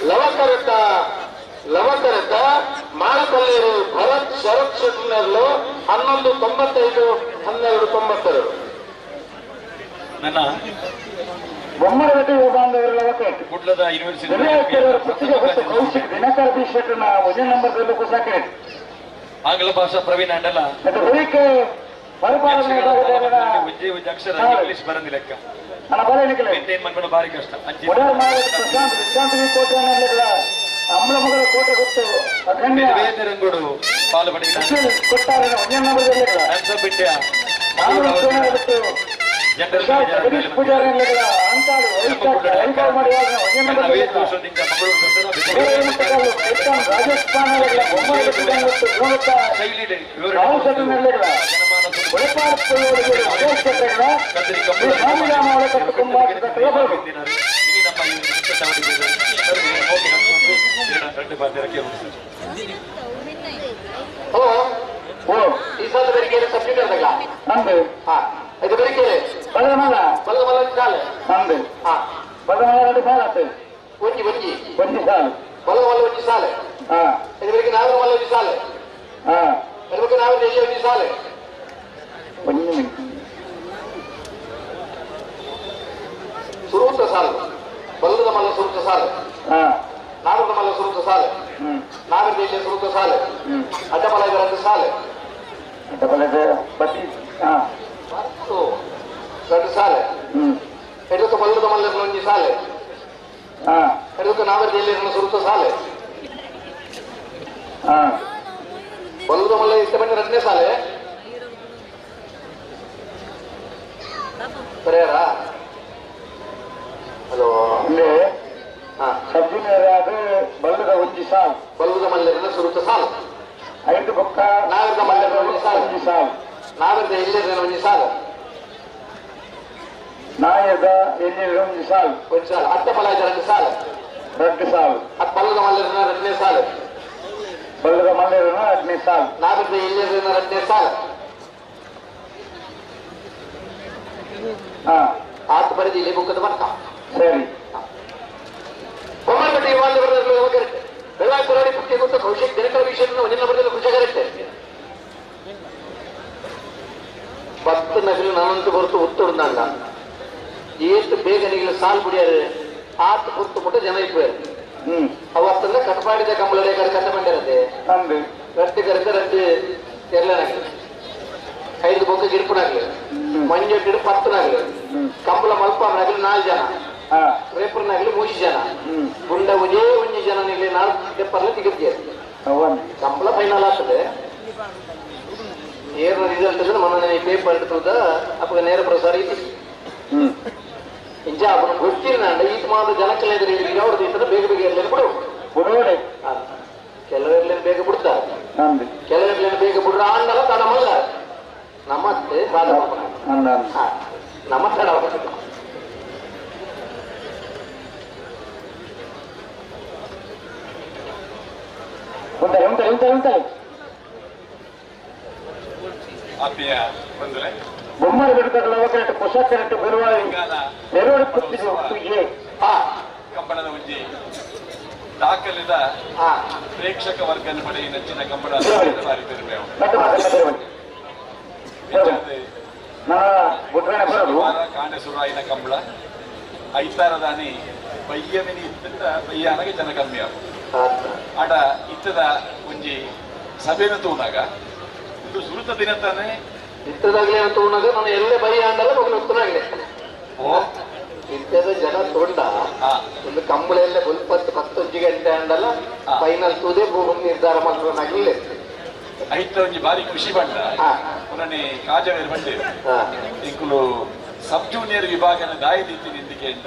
ಲವಕರತ ಮಾಳಕಲ್ಲೇರು ಭರತ್ ಶರತ್ ಶೆಟ್ಟರ್ಲು 11:95 12:92. ನನ್ನ ಬೊಮ್ಮರಗಟ್ಟಿ ಬಾಂಧವರು ಕುಡ್ಲದ ಯೂನಿವರ್ಸಿಟಿ ಕೌಶಿಕ್ ದಿನಕರ್ ಬಿ ಶೆಟ್ಟರ್ನ ಒಂದೇ ನಂಬರ್ ಆಂಗ್ಲ ಭಾಷಾ ಪ್ರವೀಣ ಅಂಡಲ ಒಂಜೇ ಅಕ್ಷರ ಇಂಗ್ಲಿಷ್ ಬರಂದಿ ಲೆಕ್ಕ ಮನ್ಕೊಂಡು ಭಾರಿ ಕಷ್ಟ. ಪ್ರಶಾಂತ್ ಕೋಟೆ ಅಮ್ಲಮಗಳ ಕೋಟೆ ಗೊತ್ತು. ರಂಗೋಡು ಪಾಲು ಪಡೆಯಿನ Times of India Jagadish Poojary hello ಈ ಸಲ ಬೆಳಿಗ್ಗೆ ಸಬ್ಜೆಕ್ಟ್ ಅಲ್ಲ ನಂದು ಹಾ ಇದು ಬೆಳಿಗ್ಗೆ ಬಲಮಲ ಬಲಮಲ ಸಾಲು ನಂದು ಹಾ ಬಲಮಲ ಎರಡು ಸಾಲು ಆತು ಒಂಜಿ ಒಂಜಿ ಒಂಜಿ ಸಾಲು ಬಲಮಲ ಒಂಜಿ ಸಾಲು ಹಾ ಇದು ಬೆಳಿಗ್ಗೆ ನಾಲ್ಕು ಮಲ್ಲ ಒಂಜಿ ಸಾಲು ಹಾ ಇದು ನಾವು ಎಲ್ಲಿ ಒಂಜಿ ಸಾಲು ಒಂಜಿ ಮಿನಿಟ್ ಸುರೂತ ಸಾಲು ಬಲ್ಲದ ಮಲ್ಲ ಸುರೂತ ಸಾಲು ಹಾ ನಾಗರದ ಮಲ್ಲ ಸುರೂತ ಸಾಲು ನಾಗರ ದೇಶ ಸುರೂತ ಸಾಲು ಅಡ್ಡಮಲ ಎರಡು ಸಾಲು ಅಡ್ಡಮಲದ ಬತ್ತಿ ಹಾ ಎರಡು ಸಾಲು ಎಡಕ್ಕೆ ಬಲ್ಲದ ಮಲ್ಲ ಒಂಜಿ ಸಾಲು ಹಾ ಎಡಕ್ಕೆ ನಾಗರ ದೇಶ ಸುರೂತ ಸಾಲು ಹಾ ಬಲ್ಲದ ಮಲ್ಲ ಇಷ್ಟ ಬಂದ ಎರಡನೇ ಸಾಲೆ ಬರೆಯಾರಾ ಹಲೋ ಇಲ್ಲಿ ಸಬ್ ಜೂನಿಯರ್ ಆದ ಬಲ್ಲದ ಒಂಜಿ ಸಾಲು ಬಲ್ಲದ ಮಲ್ಲದ ಸುರುತ ಸಾಲು ಐದು ಬೊಕ್ಕ ನಾಗರದ ಮಲ್ಲದ ಒಂಜಿ ಸಾಲು ಒಂಜಿ ಸಾಲು ನಾಗರದ ಎಲ್ಲದ ಒಂಜಿ ಸಾಲು ನಾಯದ ಎಲ್ಲಿ ಒಂಜಿ ಸಾಲು ಒಂಜಿ ಸಾಲು ಅತ್ತ ಪಲಾಯ ಎರಡು ಸಾಲು ಎರಡು ಸಾಲು ಅತ್ತ ಬಲ್ಲದ ಮಲ್ಲದ ಎರಡನೇ ಸಾಲು ಬಲ್ಲದ ಮಲ್ಲದ ಎರಡನೇ ಸಾಲು ನಾಗರದ ಎಲ್ಲದ ಎರಡನೇ ಸಾಲು ಹಾ ಆತ ಬರೆದು ಇಲ್ಲಿ ಬುಕ್ಕದ ಬರ್ತಾ ಸರಿ ಬೊಮ್ಮನಪೇಟೆ ಕರೆಕ್ಟ್ ಬೆಳ್ಳಾಪುರಾಡಿ ಪುಟ್ಟಿ ಗೊತ್ತು ಕೌಶಿಕ್ ದಿನಕರ ವಿಷಯ ಒಂದಿನ ಬರೆದ ಕೃಷಿ ಕರೆಕ್ಟ್ ಪತ್ತು ನಗಲು ನಾನಂತೂ ಹೊರತು ಉತ್ತುಡ್ದಂಗ ಏಷ್ಟು ಬೇಗ ನಿಗಲು ಸಾಲ್ ಕುಡಿಯಾರೆ ಆತ ಹೊರತು ಮುಟ್ಟ ಜನ ಇಪ್ಪು ಅವತ್ತಂದ್ರೆ ಕಟ್ಪಾಡಿದ ಕಂಬಳಡೆ ಕಡೆ ಕಟ್ಟ ಬಂದಿರತ್ತೆ ರಟ್ಟು ಕರೆದ ರಟ್ಟು ಎರಲನಾಗ್ಲಿ ಐದು ಬೊಕ್ಕ ಗಿಡ್ಪುನಾಗ್ಲಿ ಮಂಜೆಟ್ಟು ಪತ್ತನಾಗ್ಲಿ ಕಂಬಳ ಮಲ್ಪನಾಗ್ಲಿ ನಾಲ್ಕು ಜನ ರೇಪರ್ನಾಗ್ಲಿ ಮೂರು ಜನ ಗುಂಡ ಒಂದೇ ಒಂಜಿ ಜನ ನಾಲ್ಕು ಪೇಪರ್ல ತಿಗತ್ಗೆ ಕಂಬಳ ಫೈನಲ್ ಆಗ್ತದೆ ಏರ್ನ ರಿಸಲ್ಟ್ ಅಂದ್ರೆ ಮೊನ್ನೆ ಪೇಪರ್ எடுத்தದ ಅಪ್ಪ ನೇರ ಪ್ರಸಾರ ಇತ್ತು ಇಂಚ ಅವನು ಗೊತ್ತಿಲ್ಲ ಈತ ಮಾತ್ರ ಜನಕ್ಕೆಲ್ಲ ಎದುರು ಯಾವ್ದು ಈತನ ಬೇಗ ಬೇಗ ಇರ್ಲಿಲ್ಲ ಬಿಡು ಬಿಡೋಡೆ ಕೆಲವೆರ್ಲೇನು ಬೇಗ ಬಿಡ್ತಾರೆ ಕೆಲವೆರ್ಲೇನು ಬೇಗ ಬಿಡ್ರ ಆಂಡಲ್ಲ ತಡಮಲ್ಲ ನಮ್ಮತ್ತೆ ನಮ್ಮ ತಡ ಉಂಟು ಉಂಟು ಉಂಟು ಉಂಟು ಆತ್ಮೀಯ ಬಂಧುಗಳೇ ಬೊಮ್ಮರ ಬಿಡ್ತಕ್ಕಲ್ಲ ಕರೆಕ್ಟ್ ಹೊಸ ಕರೆಕ್ಟ್ ಬರುವ ಎರಡು ಕಂಬಳದ ಒಂಜಿ ದಾಖಲಿದ ಪ್ರೇಕ್ಷಕ ವರ್ಗ ಪಡೆಯ ನೆಚ್ಚಿನ ಕಂಬಳ ಬಾರಿ ಪೆರುಮೆ ಕಾಂಡೆ ಸುರಾಯಿನ ಕಂಬಳ ಐತಾರದಾನಿ ಬಯ್ಯವಿನಿ ಇತ್ತ ಬಯ್ಯಾನಗೆ ಜನ ಕಮ್ಮಿ ಆಗ ಆಡ ಇತ್ತದ ಒಂಜಿ ಸಭೆನ ತೂನಾಗ ಇದು ಸುರುತ ದಿನ ತಾನೆ ಇತ್ತದಾಗ್ಲೇ ತೂನಾಗ ನಾನು ಎಲ್ಲೇ ಬಯ್ಯ ಅಂಡಲ್ಲ ಮಗನ ಉತ್ತನಾಗ್ಲೆ ಇತ್ತದ ಜನ ತೋಂಡ ಒಂದು ಕಂಬಳ ಎಲ್ಲ ಬುಲ್ಪತ್ತು ಪತ್ತೊಂಜಿ ಗಂಟೆ ಅಂಡಲ್ಲ ಫೈನಲ್ ತೂದೆ ಭೂಮಿ ನಿರ್ಧಾರ ಮಾಡ್ಕೊಂಡಾಗ್ಲಿಲ್ಲ ಐತ ಒಂಜಿ ಬಾರಿ ಖುಷಿ ಬಂಡ ಪುನನೆ ಕಾಜವೇರು ಬಂಡೆ ಇಂಕುಲು ಸಬ್ ಜೂನಿಯರ್ ವಿಭಾಗನ ದಾಯಿ ದೀತಿ ನಿಂದಿಕೆ ಅಂತ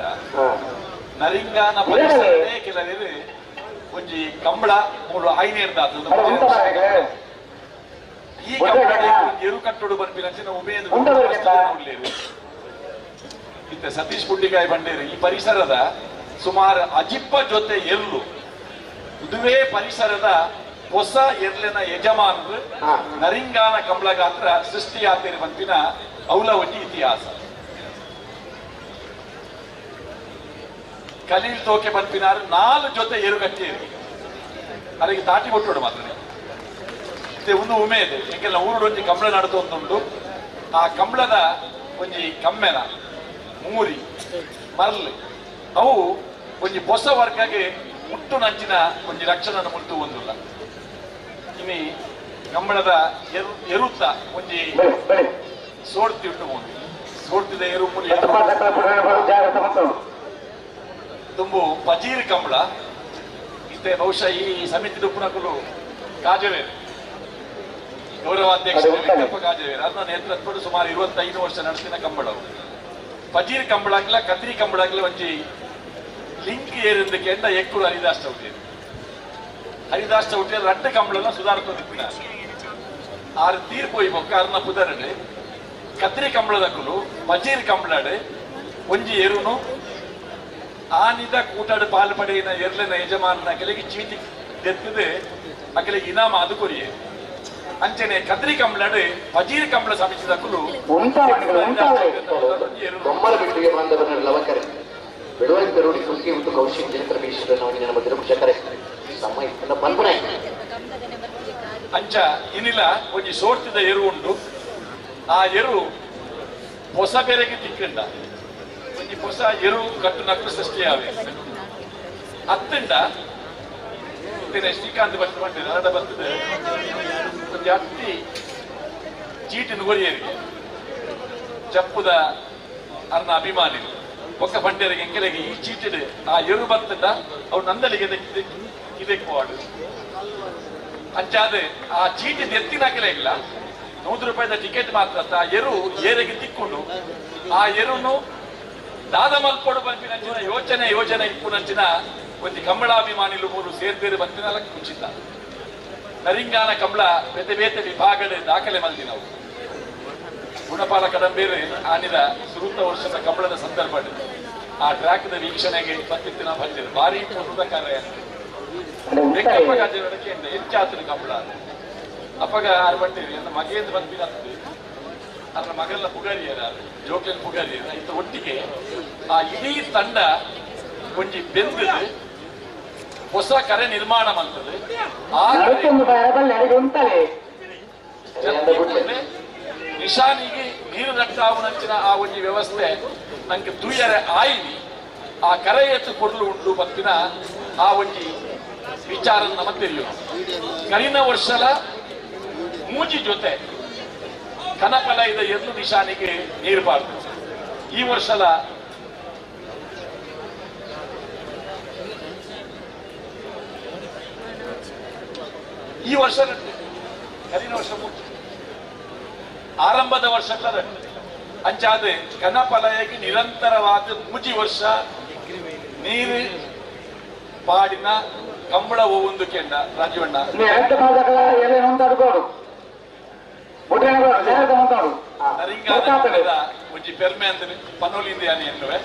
ನರಿಂಗಾನ ಪರಿಸರದೇ ಕೆಲವರು ಒಂಜಿ ಕಂಬಳ ಮೂರು ಐನೇರ್ದ ಈ ಕಂಬಳ ಎರು ಕಟ್ಟೋಡು ಬಂಪಿನಂಚಿನ ಉಮೇದು ಇತ್ತ ಸತೀಶ್ ಪುಂಡಿಕಾಯಿ ಬಂಡೇರು ಈ ಪರಿಸರದ ಸುಮಾರು ಅಜಿಪ್ಪ ಜೊತೆ ಎರ್ಲು ಇದುವೇ ಪರಿಸರದ ಹೊಸ ಎರ್ಲಿನ ಯಜಮಾನರು ನರಿಂಗಾನ ಕಂಬಳಗಾತ್ರ ಸೃಷ್ಟಿಯಾತಿರುವಂತಿನ ಅವಲ ಒಂಜಿ ಇತಿಹಾಸ. ಕಲೀಲ್ ತೋಕೆ ಬಂಪಿನಾರು ನಾಲು ಜೊತೆ ಎರುಗಟ್ಟಿಯರು ಅದಕ್ಕೆ ತಾಟಿ ಕೊಟ್ಟೋಡು ಮಾತ್ರ ಒಂದು ಉಮೇದು ಎಂಕೆಲ್ಲ ಊರುಡೊಂಜಿ ಕಂಬಳ ನಡತೊಂದುಂಟು. ಆ ಕಂಬಳದ ಒಂಜಿ ಕಮ್ಮೆನ ಮೂರಿ ಮರ್ಲು ಅವು ಒಂಜಿ ಹೊಸ ವರ್ಗಗೆ ಮುಟ್ಟು ನಂಚಿನ ಒಂಜಿ ಲಕ್ಷಣ ಮುಟ್ಟು ಒಂದುಲ್ಲ. ಇನಿ ಕಂಬಳದ ಎರುತ್ತ ಒಂಜಿ ಸೋಡ್ತಿ ಉಂಟು ಸೋಡ್ತಿದ ಎರು ತುಂಬು ಪಜೀರ್ ಕಂಬಳ ಇತ್ತೆ ಬಹುಶಃ ಈ ಸಮಿತಿ ದುಪ್ಪುನಕುಲು ಕಾಜವೇರು ಗೌರವಾಧ್ಯಕ್ಷ ವೆಂಕಪ್ಪ ಕಾಜವೇರ್ ಅದನ್ನ ನೇತೃತ್ವದ ಸುಮಾರು 25 ವರ್ಷ ನಡೆಸಿನ ಕಂಬಳವು. ಪಜೀರ್ ಕಂಬಳಾಗ್ಲ ಕತ್ರಿ ಕಂಬಳಾಗ್ಲ ಒಂಜಿ ಲಿಂಕ್ ಏರಿಂದಕ್ಕೆ ಎಂಡ ಎಕ್ಕುಳು ಹರಿದಾಸ್ ಚೌಟಿ. ಹರಿದಾಸ್ ಚೌಟಿ ರಡ್ಡ ಕಂಬಳನ ಸುಧಾರಿಸೋದಿಪ್ಪಿನ ಆರು ತೀರ್ಪೋಯಿ ಬೊಕ್ಕ ಅರ್ನ ಪುದರಡು ಕತ್ರಿ ಕಂಬಳದಕ್ಕುಲು ಪಜೀರ್ ಕಂಬಳಾಡು ಒಂಜಿ ಎರುನು ಆನಿದ ಕೂಟಾಡು ಪಾಲು ಪಡೆಯಿನ ಎರ್ಲೆನ ಯಜಮಾನನ ಕೆಲಗೆ ಚೀಟಿ ದೆತ್ತದೆ ಅಕಲಿಗೆ ಇನಾಮ ಅದು ಕೊರಿಯೆ. ಅಂಚನೆ ಕದ್ರಿ ಕಂಬಳಾಡು ಪಜೀರ್ ಕಂಬಳ ಸಮಿತಿದಕ್ಕುಲು ಬೊಮ್ಮಲ ಬಿಟ್ಟಿಗೆ ಬಾಂಧವರ ಲವಕರೆ ಬೆಳುವರಿ ಪೆರೋಡಿ ಕುಲ್ಕಿ ಮತ್ತು ಕೌಶಿಕ್ ಜನಕರ ಮಧ್ಯೆ ಕುಶಕರೆ ಸಮಯ ಪಲ್ಪನೆ ಅಂಚ ಇನಿಲ ಒಂಜಿ ಸೋರ್ತಿದ ಎರು ಉಂಡು. ಆ ಎರು ಹೊಸ ಬೆರೆಗೆ ತಿಕ್ಕಂಡ ಒಂಜಿ ಹೊಸ ಎರು ಕಟ್ಟು ನಕ್ಕು ಸೃಷ್ಟಿಯಾವೆ ಅತ್ತಂಡ ಶ್ರೀಕಾಂತ್ ಭಟ್ ಬಂದಿದೆ ಅದ ಬರ್ತದೆ ಒಂಜಿ ಅತ್ತಿ ಚೀಟಿನ ಕೊರಿಯರಿಗೆ ಜಪ್ಪುದ ಅರ್ನ ಅಭಿಮಾನಿ ಒಕ್ಕ ಬಂಡೆರಿಗೆ ಎಂಕೆಲೆಗೆ ಈ ಚೀಟಿಡು ಆ ಎರು ಬರ್ತಂಡ ಅವು ನಂದಲಿಗೆ ಇದಕ್ಕೆ ವಾಡು ಅಂಚಾದ ಆ ಚೀಟಿ ಎತ್ತಿನಾಕಲೇ ಇಲ್ಲ 100 ರೂಪಾಯಿದ ಟಿಕೆಟ್ ಮಾತ್ರ ಆ ಎರು ಏರಿಗೆ ತಿಕ್ಕೊಂಡು ಆ ಎರುನು ದಾದ ಮಲ್ಪೊಡು ಬಂಪಿನಂಚಿನ ಯೋಚನೆ ಯೋಜನೆ ಇಪ್ಪುನಂಚಿನ ಒಂಜಿ ಕಂಬಳಾಭಿಮಾನಿಲು ಮೂರು ಸೇರ್ಬೇರು ಬಂತಿನಲ್ಲ ಕುಚಿತ ನರಿಂಗಾನ ಕಂಬಳ ಬೇತೆ ಬೇತೆ ವಿಭಾಗದ ದಾಖಲೆ ಮಲ್ದಿನವು. ಗುಣಪಾಲ ಕದಂಬೇರು ಆನಿದ ಸುರುತ ವರ್ಷದ ಕಂಬಳದ ಸಂದರ್ಭ ಆ ಟ್ರ್ಯಾಕ್ದ ವೀಕ್ಷಣೆಗೆ ಬಂದಿತ್ತಿನ ಬಂದಿರು ಭಾರಿ ಪೊರ್ಲುದ ಕಾರ್ಯ. ವೆಂಕಪ್ಪ ಕಾಜೆ ಹೆಚ್ಚಾತನ ಕಂಬಳ ಅಪ್ಪಗ ಆರು ಬಂದಿರಿ ನನ್ನ ಮಗೇಂದ್ರ ಬಂದಿರತ್ತದೆ ಅದರ ಮಗಲ್ಲ ಪುಗಾರಿಯರ ಜೋಕ್ಲಿನ ಪುಗಾರಿಯರ ಇಂಥ ಒಟ್ಟಿಗೆ ಆ ಇಡೀ ತಂಡ ಒಂಜಿ ಬೆಂದದು ಹೊಸ ಕರೆ ನಿರ್ಮಾಣ ಮಾಡ್ತದೆ. ಆ ನಿಶಾನಿಗೆ ನೀರು ರಟ್ಟಾವುನಂಚಿನ ಆ ಒಂಜಿ ವ್ಯವಸ್ಥೆ ನಂಗೆ ತುಯ್ಯರೆ ಆಯಿನಿ ಆ ಕರೆ ಎತ್ತು ಕೊಡಲು ಉಂಟು ಬತ್ತಿನ ಆ ಒಂಜಿ ವಿಚಾರ ನಮ್ಮ ತಿಳಿಯು. ಕರಿನ ವರ್ಷಲ ಮೂಜಿ ಜೊತೆ ಕನಪಲ ಇದ ಎದ್ದು ನಿಶಾನಿಗೆ ನೀರು ಬಾರ್ದು. ಈ ವರ್ಷಲ ಈ ವರ್ಷ ಕರಿನ ವರ್ಷ ಮೂಜಿ ಆರಂಭದ ವರ್ಷ ಅಂಚಾದ ಕನಪಲಯಕ್ಕೆ ನಿರಂತರವಾದ ಮೂಜಿ ವರ್ಷ ನೀರು ಪಾಡಿನ ಕಂಬಳ ಒಂದು ಕೆಂಡ ರಾಜೀವಣ್ಣ ಒಂಜಿ ಪೆರ್ಮೆ ಅಂದ್ರೆ ಪನೋಲಿಂದ ಎನ್ನುವೆ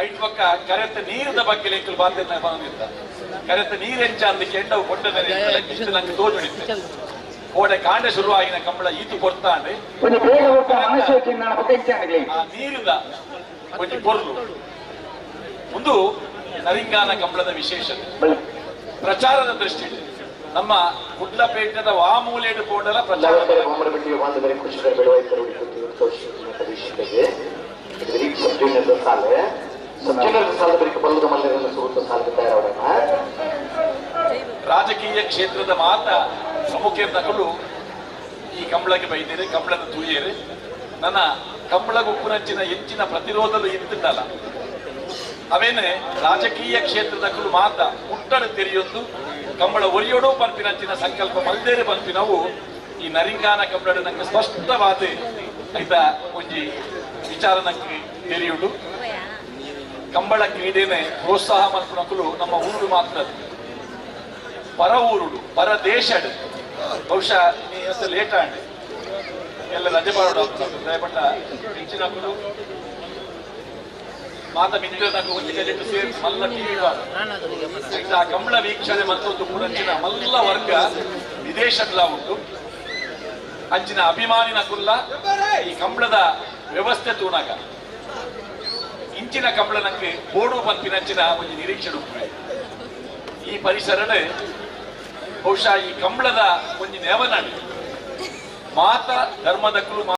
ಐಟ್ ಪಕ್ಕ ಕರೆತ ನೀರದ ಬಗ್ಗೆ ಲೆಕ್ಕಲು ಬಾಧ್ಯತೆ ಬಂದಿದ್ದ ಕರೆತ ನೀರೆಂಚ ಅಂದ ಕೆಂಡವು ಕೊಟ್ಟದರೆ ನಂಗೆ ತೋಜುಡಿತ್ತೆ. ಕೋಡೆ ಕಾಂಡೆ ಶುರುವಾಗಿನ ಕಂಬಳ ಈತು ಕೊಡ್ತಾಂಡೆ ಆ ನೀರಿದ ಒಂಜಿ ಪೊರ್ಲು ಒಂದು ನರಿಂಗಾನ ಕಂಬಳದ ವಿಶೇಷತೆ. ಪ್ರಚಾರದ ದೃಷ್ಟಿ ನಮ್ಮ ಕುಡ್ಲಪೇಟದ ವಾಮೂಲೆಡು ಪೋಂಡಲ ಪ್ರಚಾರ ರಾಜಕೀಯ ಕ್ಷೇತ್ರದ ಮಾತ ಪ್ರಮುಖ ಈ ಕಂಬಳಕ್ಕೆ ಬೈದೇರೆ ಕಂಬಳದ ತೂಯೇರು ನನ್ನ ಕಂಬಳ ಉಪ್ಪುನಂಚಿನ ಹೆಚ್ಚಿನ ಪ್ರತಿರೋಧಲು ಇತ್ತಿದ್ದಲ್ಲ ಅವೇನೆ ರಾಜಕೀಯ ಕ್ಷೇತ್ರದ ಮಾತ ಮುಟ್ಟಡು ತೆರೆಯೊಂದು ಕಂಬಳ ಒರಿಯೋಡು ಪಂಪಿನಂಚಿನ ಸಂಕಲ್ಪ ಮಲ್ದೇರೆ ಪಂಪಿನವು ಈ ನರಿಂಗಾನ ಕಂಬಳ ನಂಗೆ ಸ್ಪಷ್ಟವಾದ ಐತ ಒಂಜಿ ವಿಚಾರ ನಂಗೆ ತೆರೆಯುಡು. ಕಂಬಳ ಕ್ರೀಡೆನೆ ಪ್ರೋತ್ಸಾಹ ಮಲ್ಪುನಕುಲು ನಮ್ಮ ಊರು ಮಾತ್ರ ಪರ ಊರುಡು ಪರ ದೇಶಡು ಬಹುಶಃ ಲೇಟ್ ಆಂಡ್ ಎಲ್ಲ ರಜೆ ಬರೋಡು ದಯಪಟ್ಟ ಹೆಚ್ಚಿನಕುಲು ಮಾತ ಮಿತ್ರನకు ಒಂಜಿ ಕಡೆಟ್ ಸೇರಿ ಮಲ್ಲ ಟಿವಿ ಆ ಕಂಬಳ ವೀಕ್ಷಣೆ ಮತ್ತು ಪುರಂಚಿನ ಮಲ್ಲ ವರ್ಗ ವಿದೇಶದ ಉಂಟು. ಅಂಚಿನ ಅಭಿಮಾನಿನ ಕುಲ್ಲ ಈ ಕಂಬಳದ ವ್ಯವಸ್ಥೆ ತೂನಾಗ ಇಂಚಿನ ಕಂಬಳನಕ್ಕೆ ಬೋಡು ಪಂಪಿನಂಚಿನ ಒಂಜಿ ನಿರೀಕ್ಷೆ ಉಂಟು. ಈ ಪರಿಸರದ ಬಹುಶಃ ಈ ಕಂಬಳದ ಒಂಜಿ ನೆವನಾಡು ಮಾತ ಧರ್ಮದಕ್ಕೂ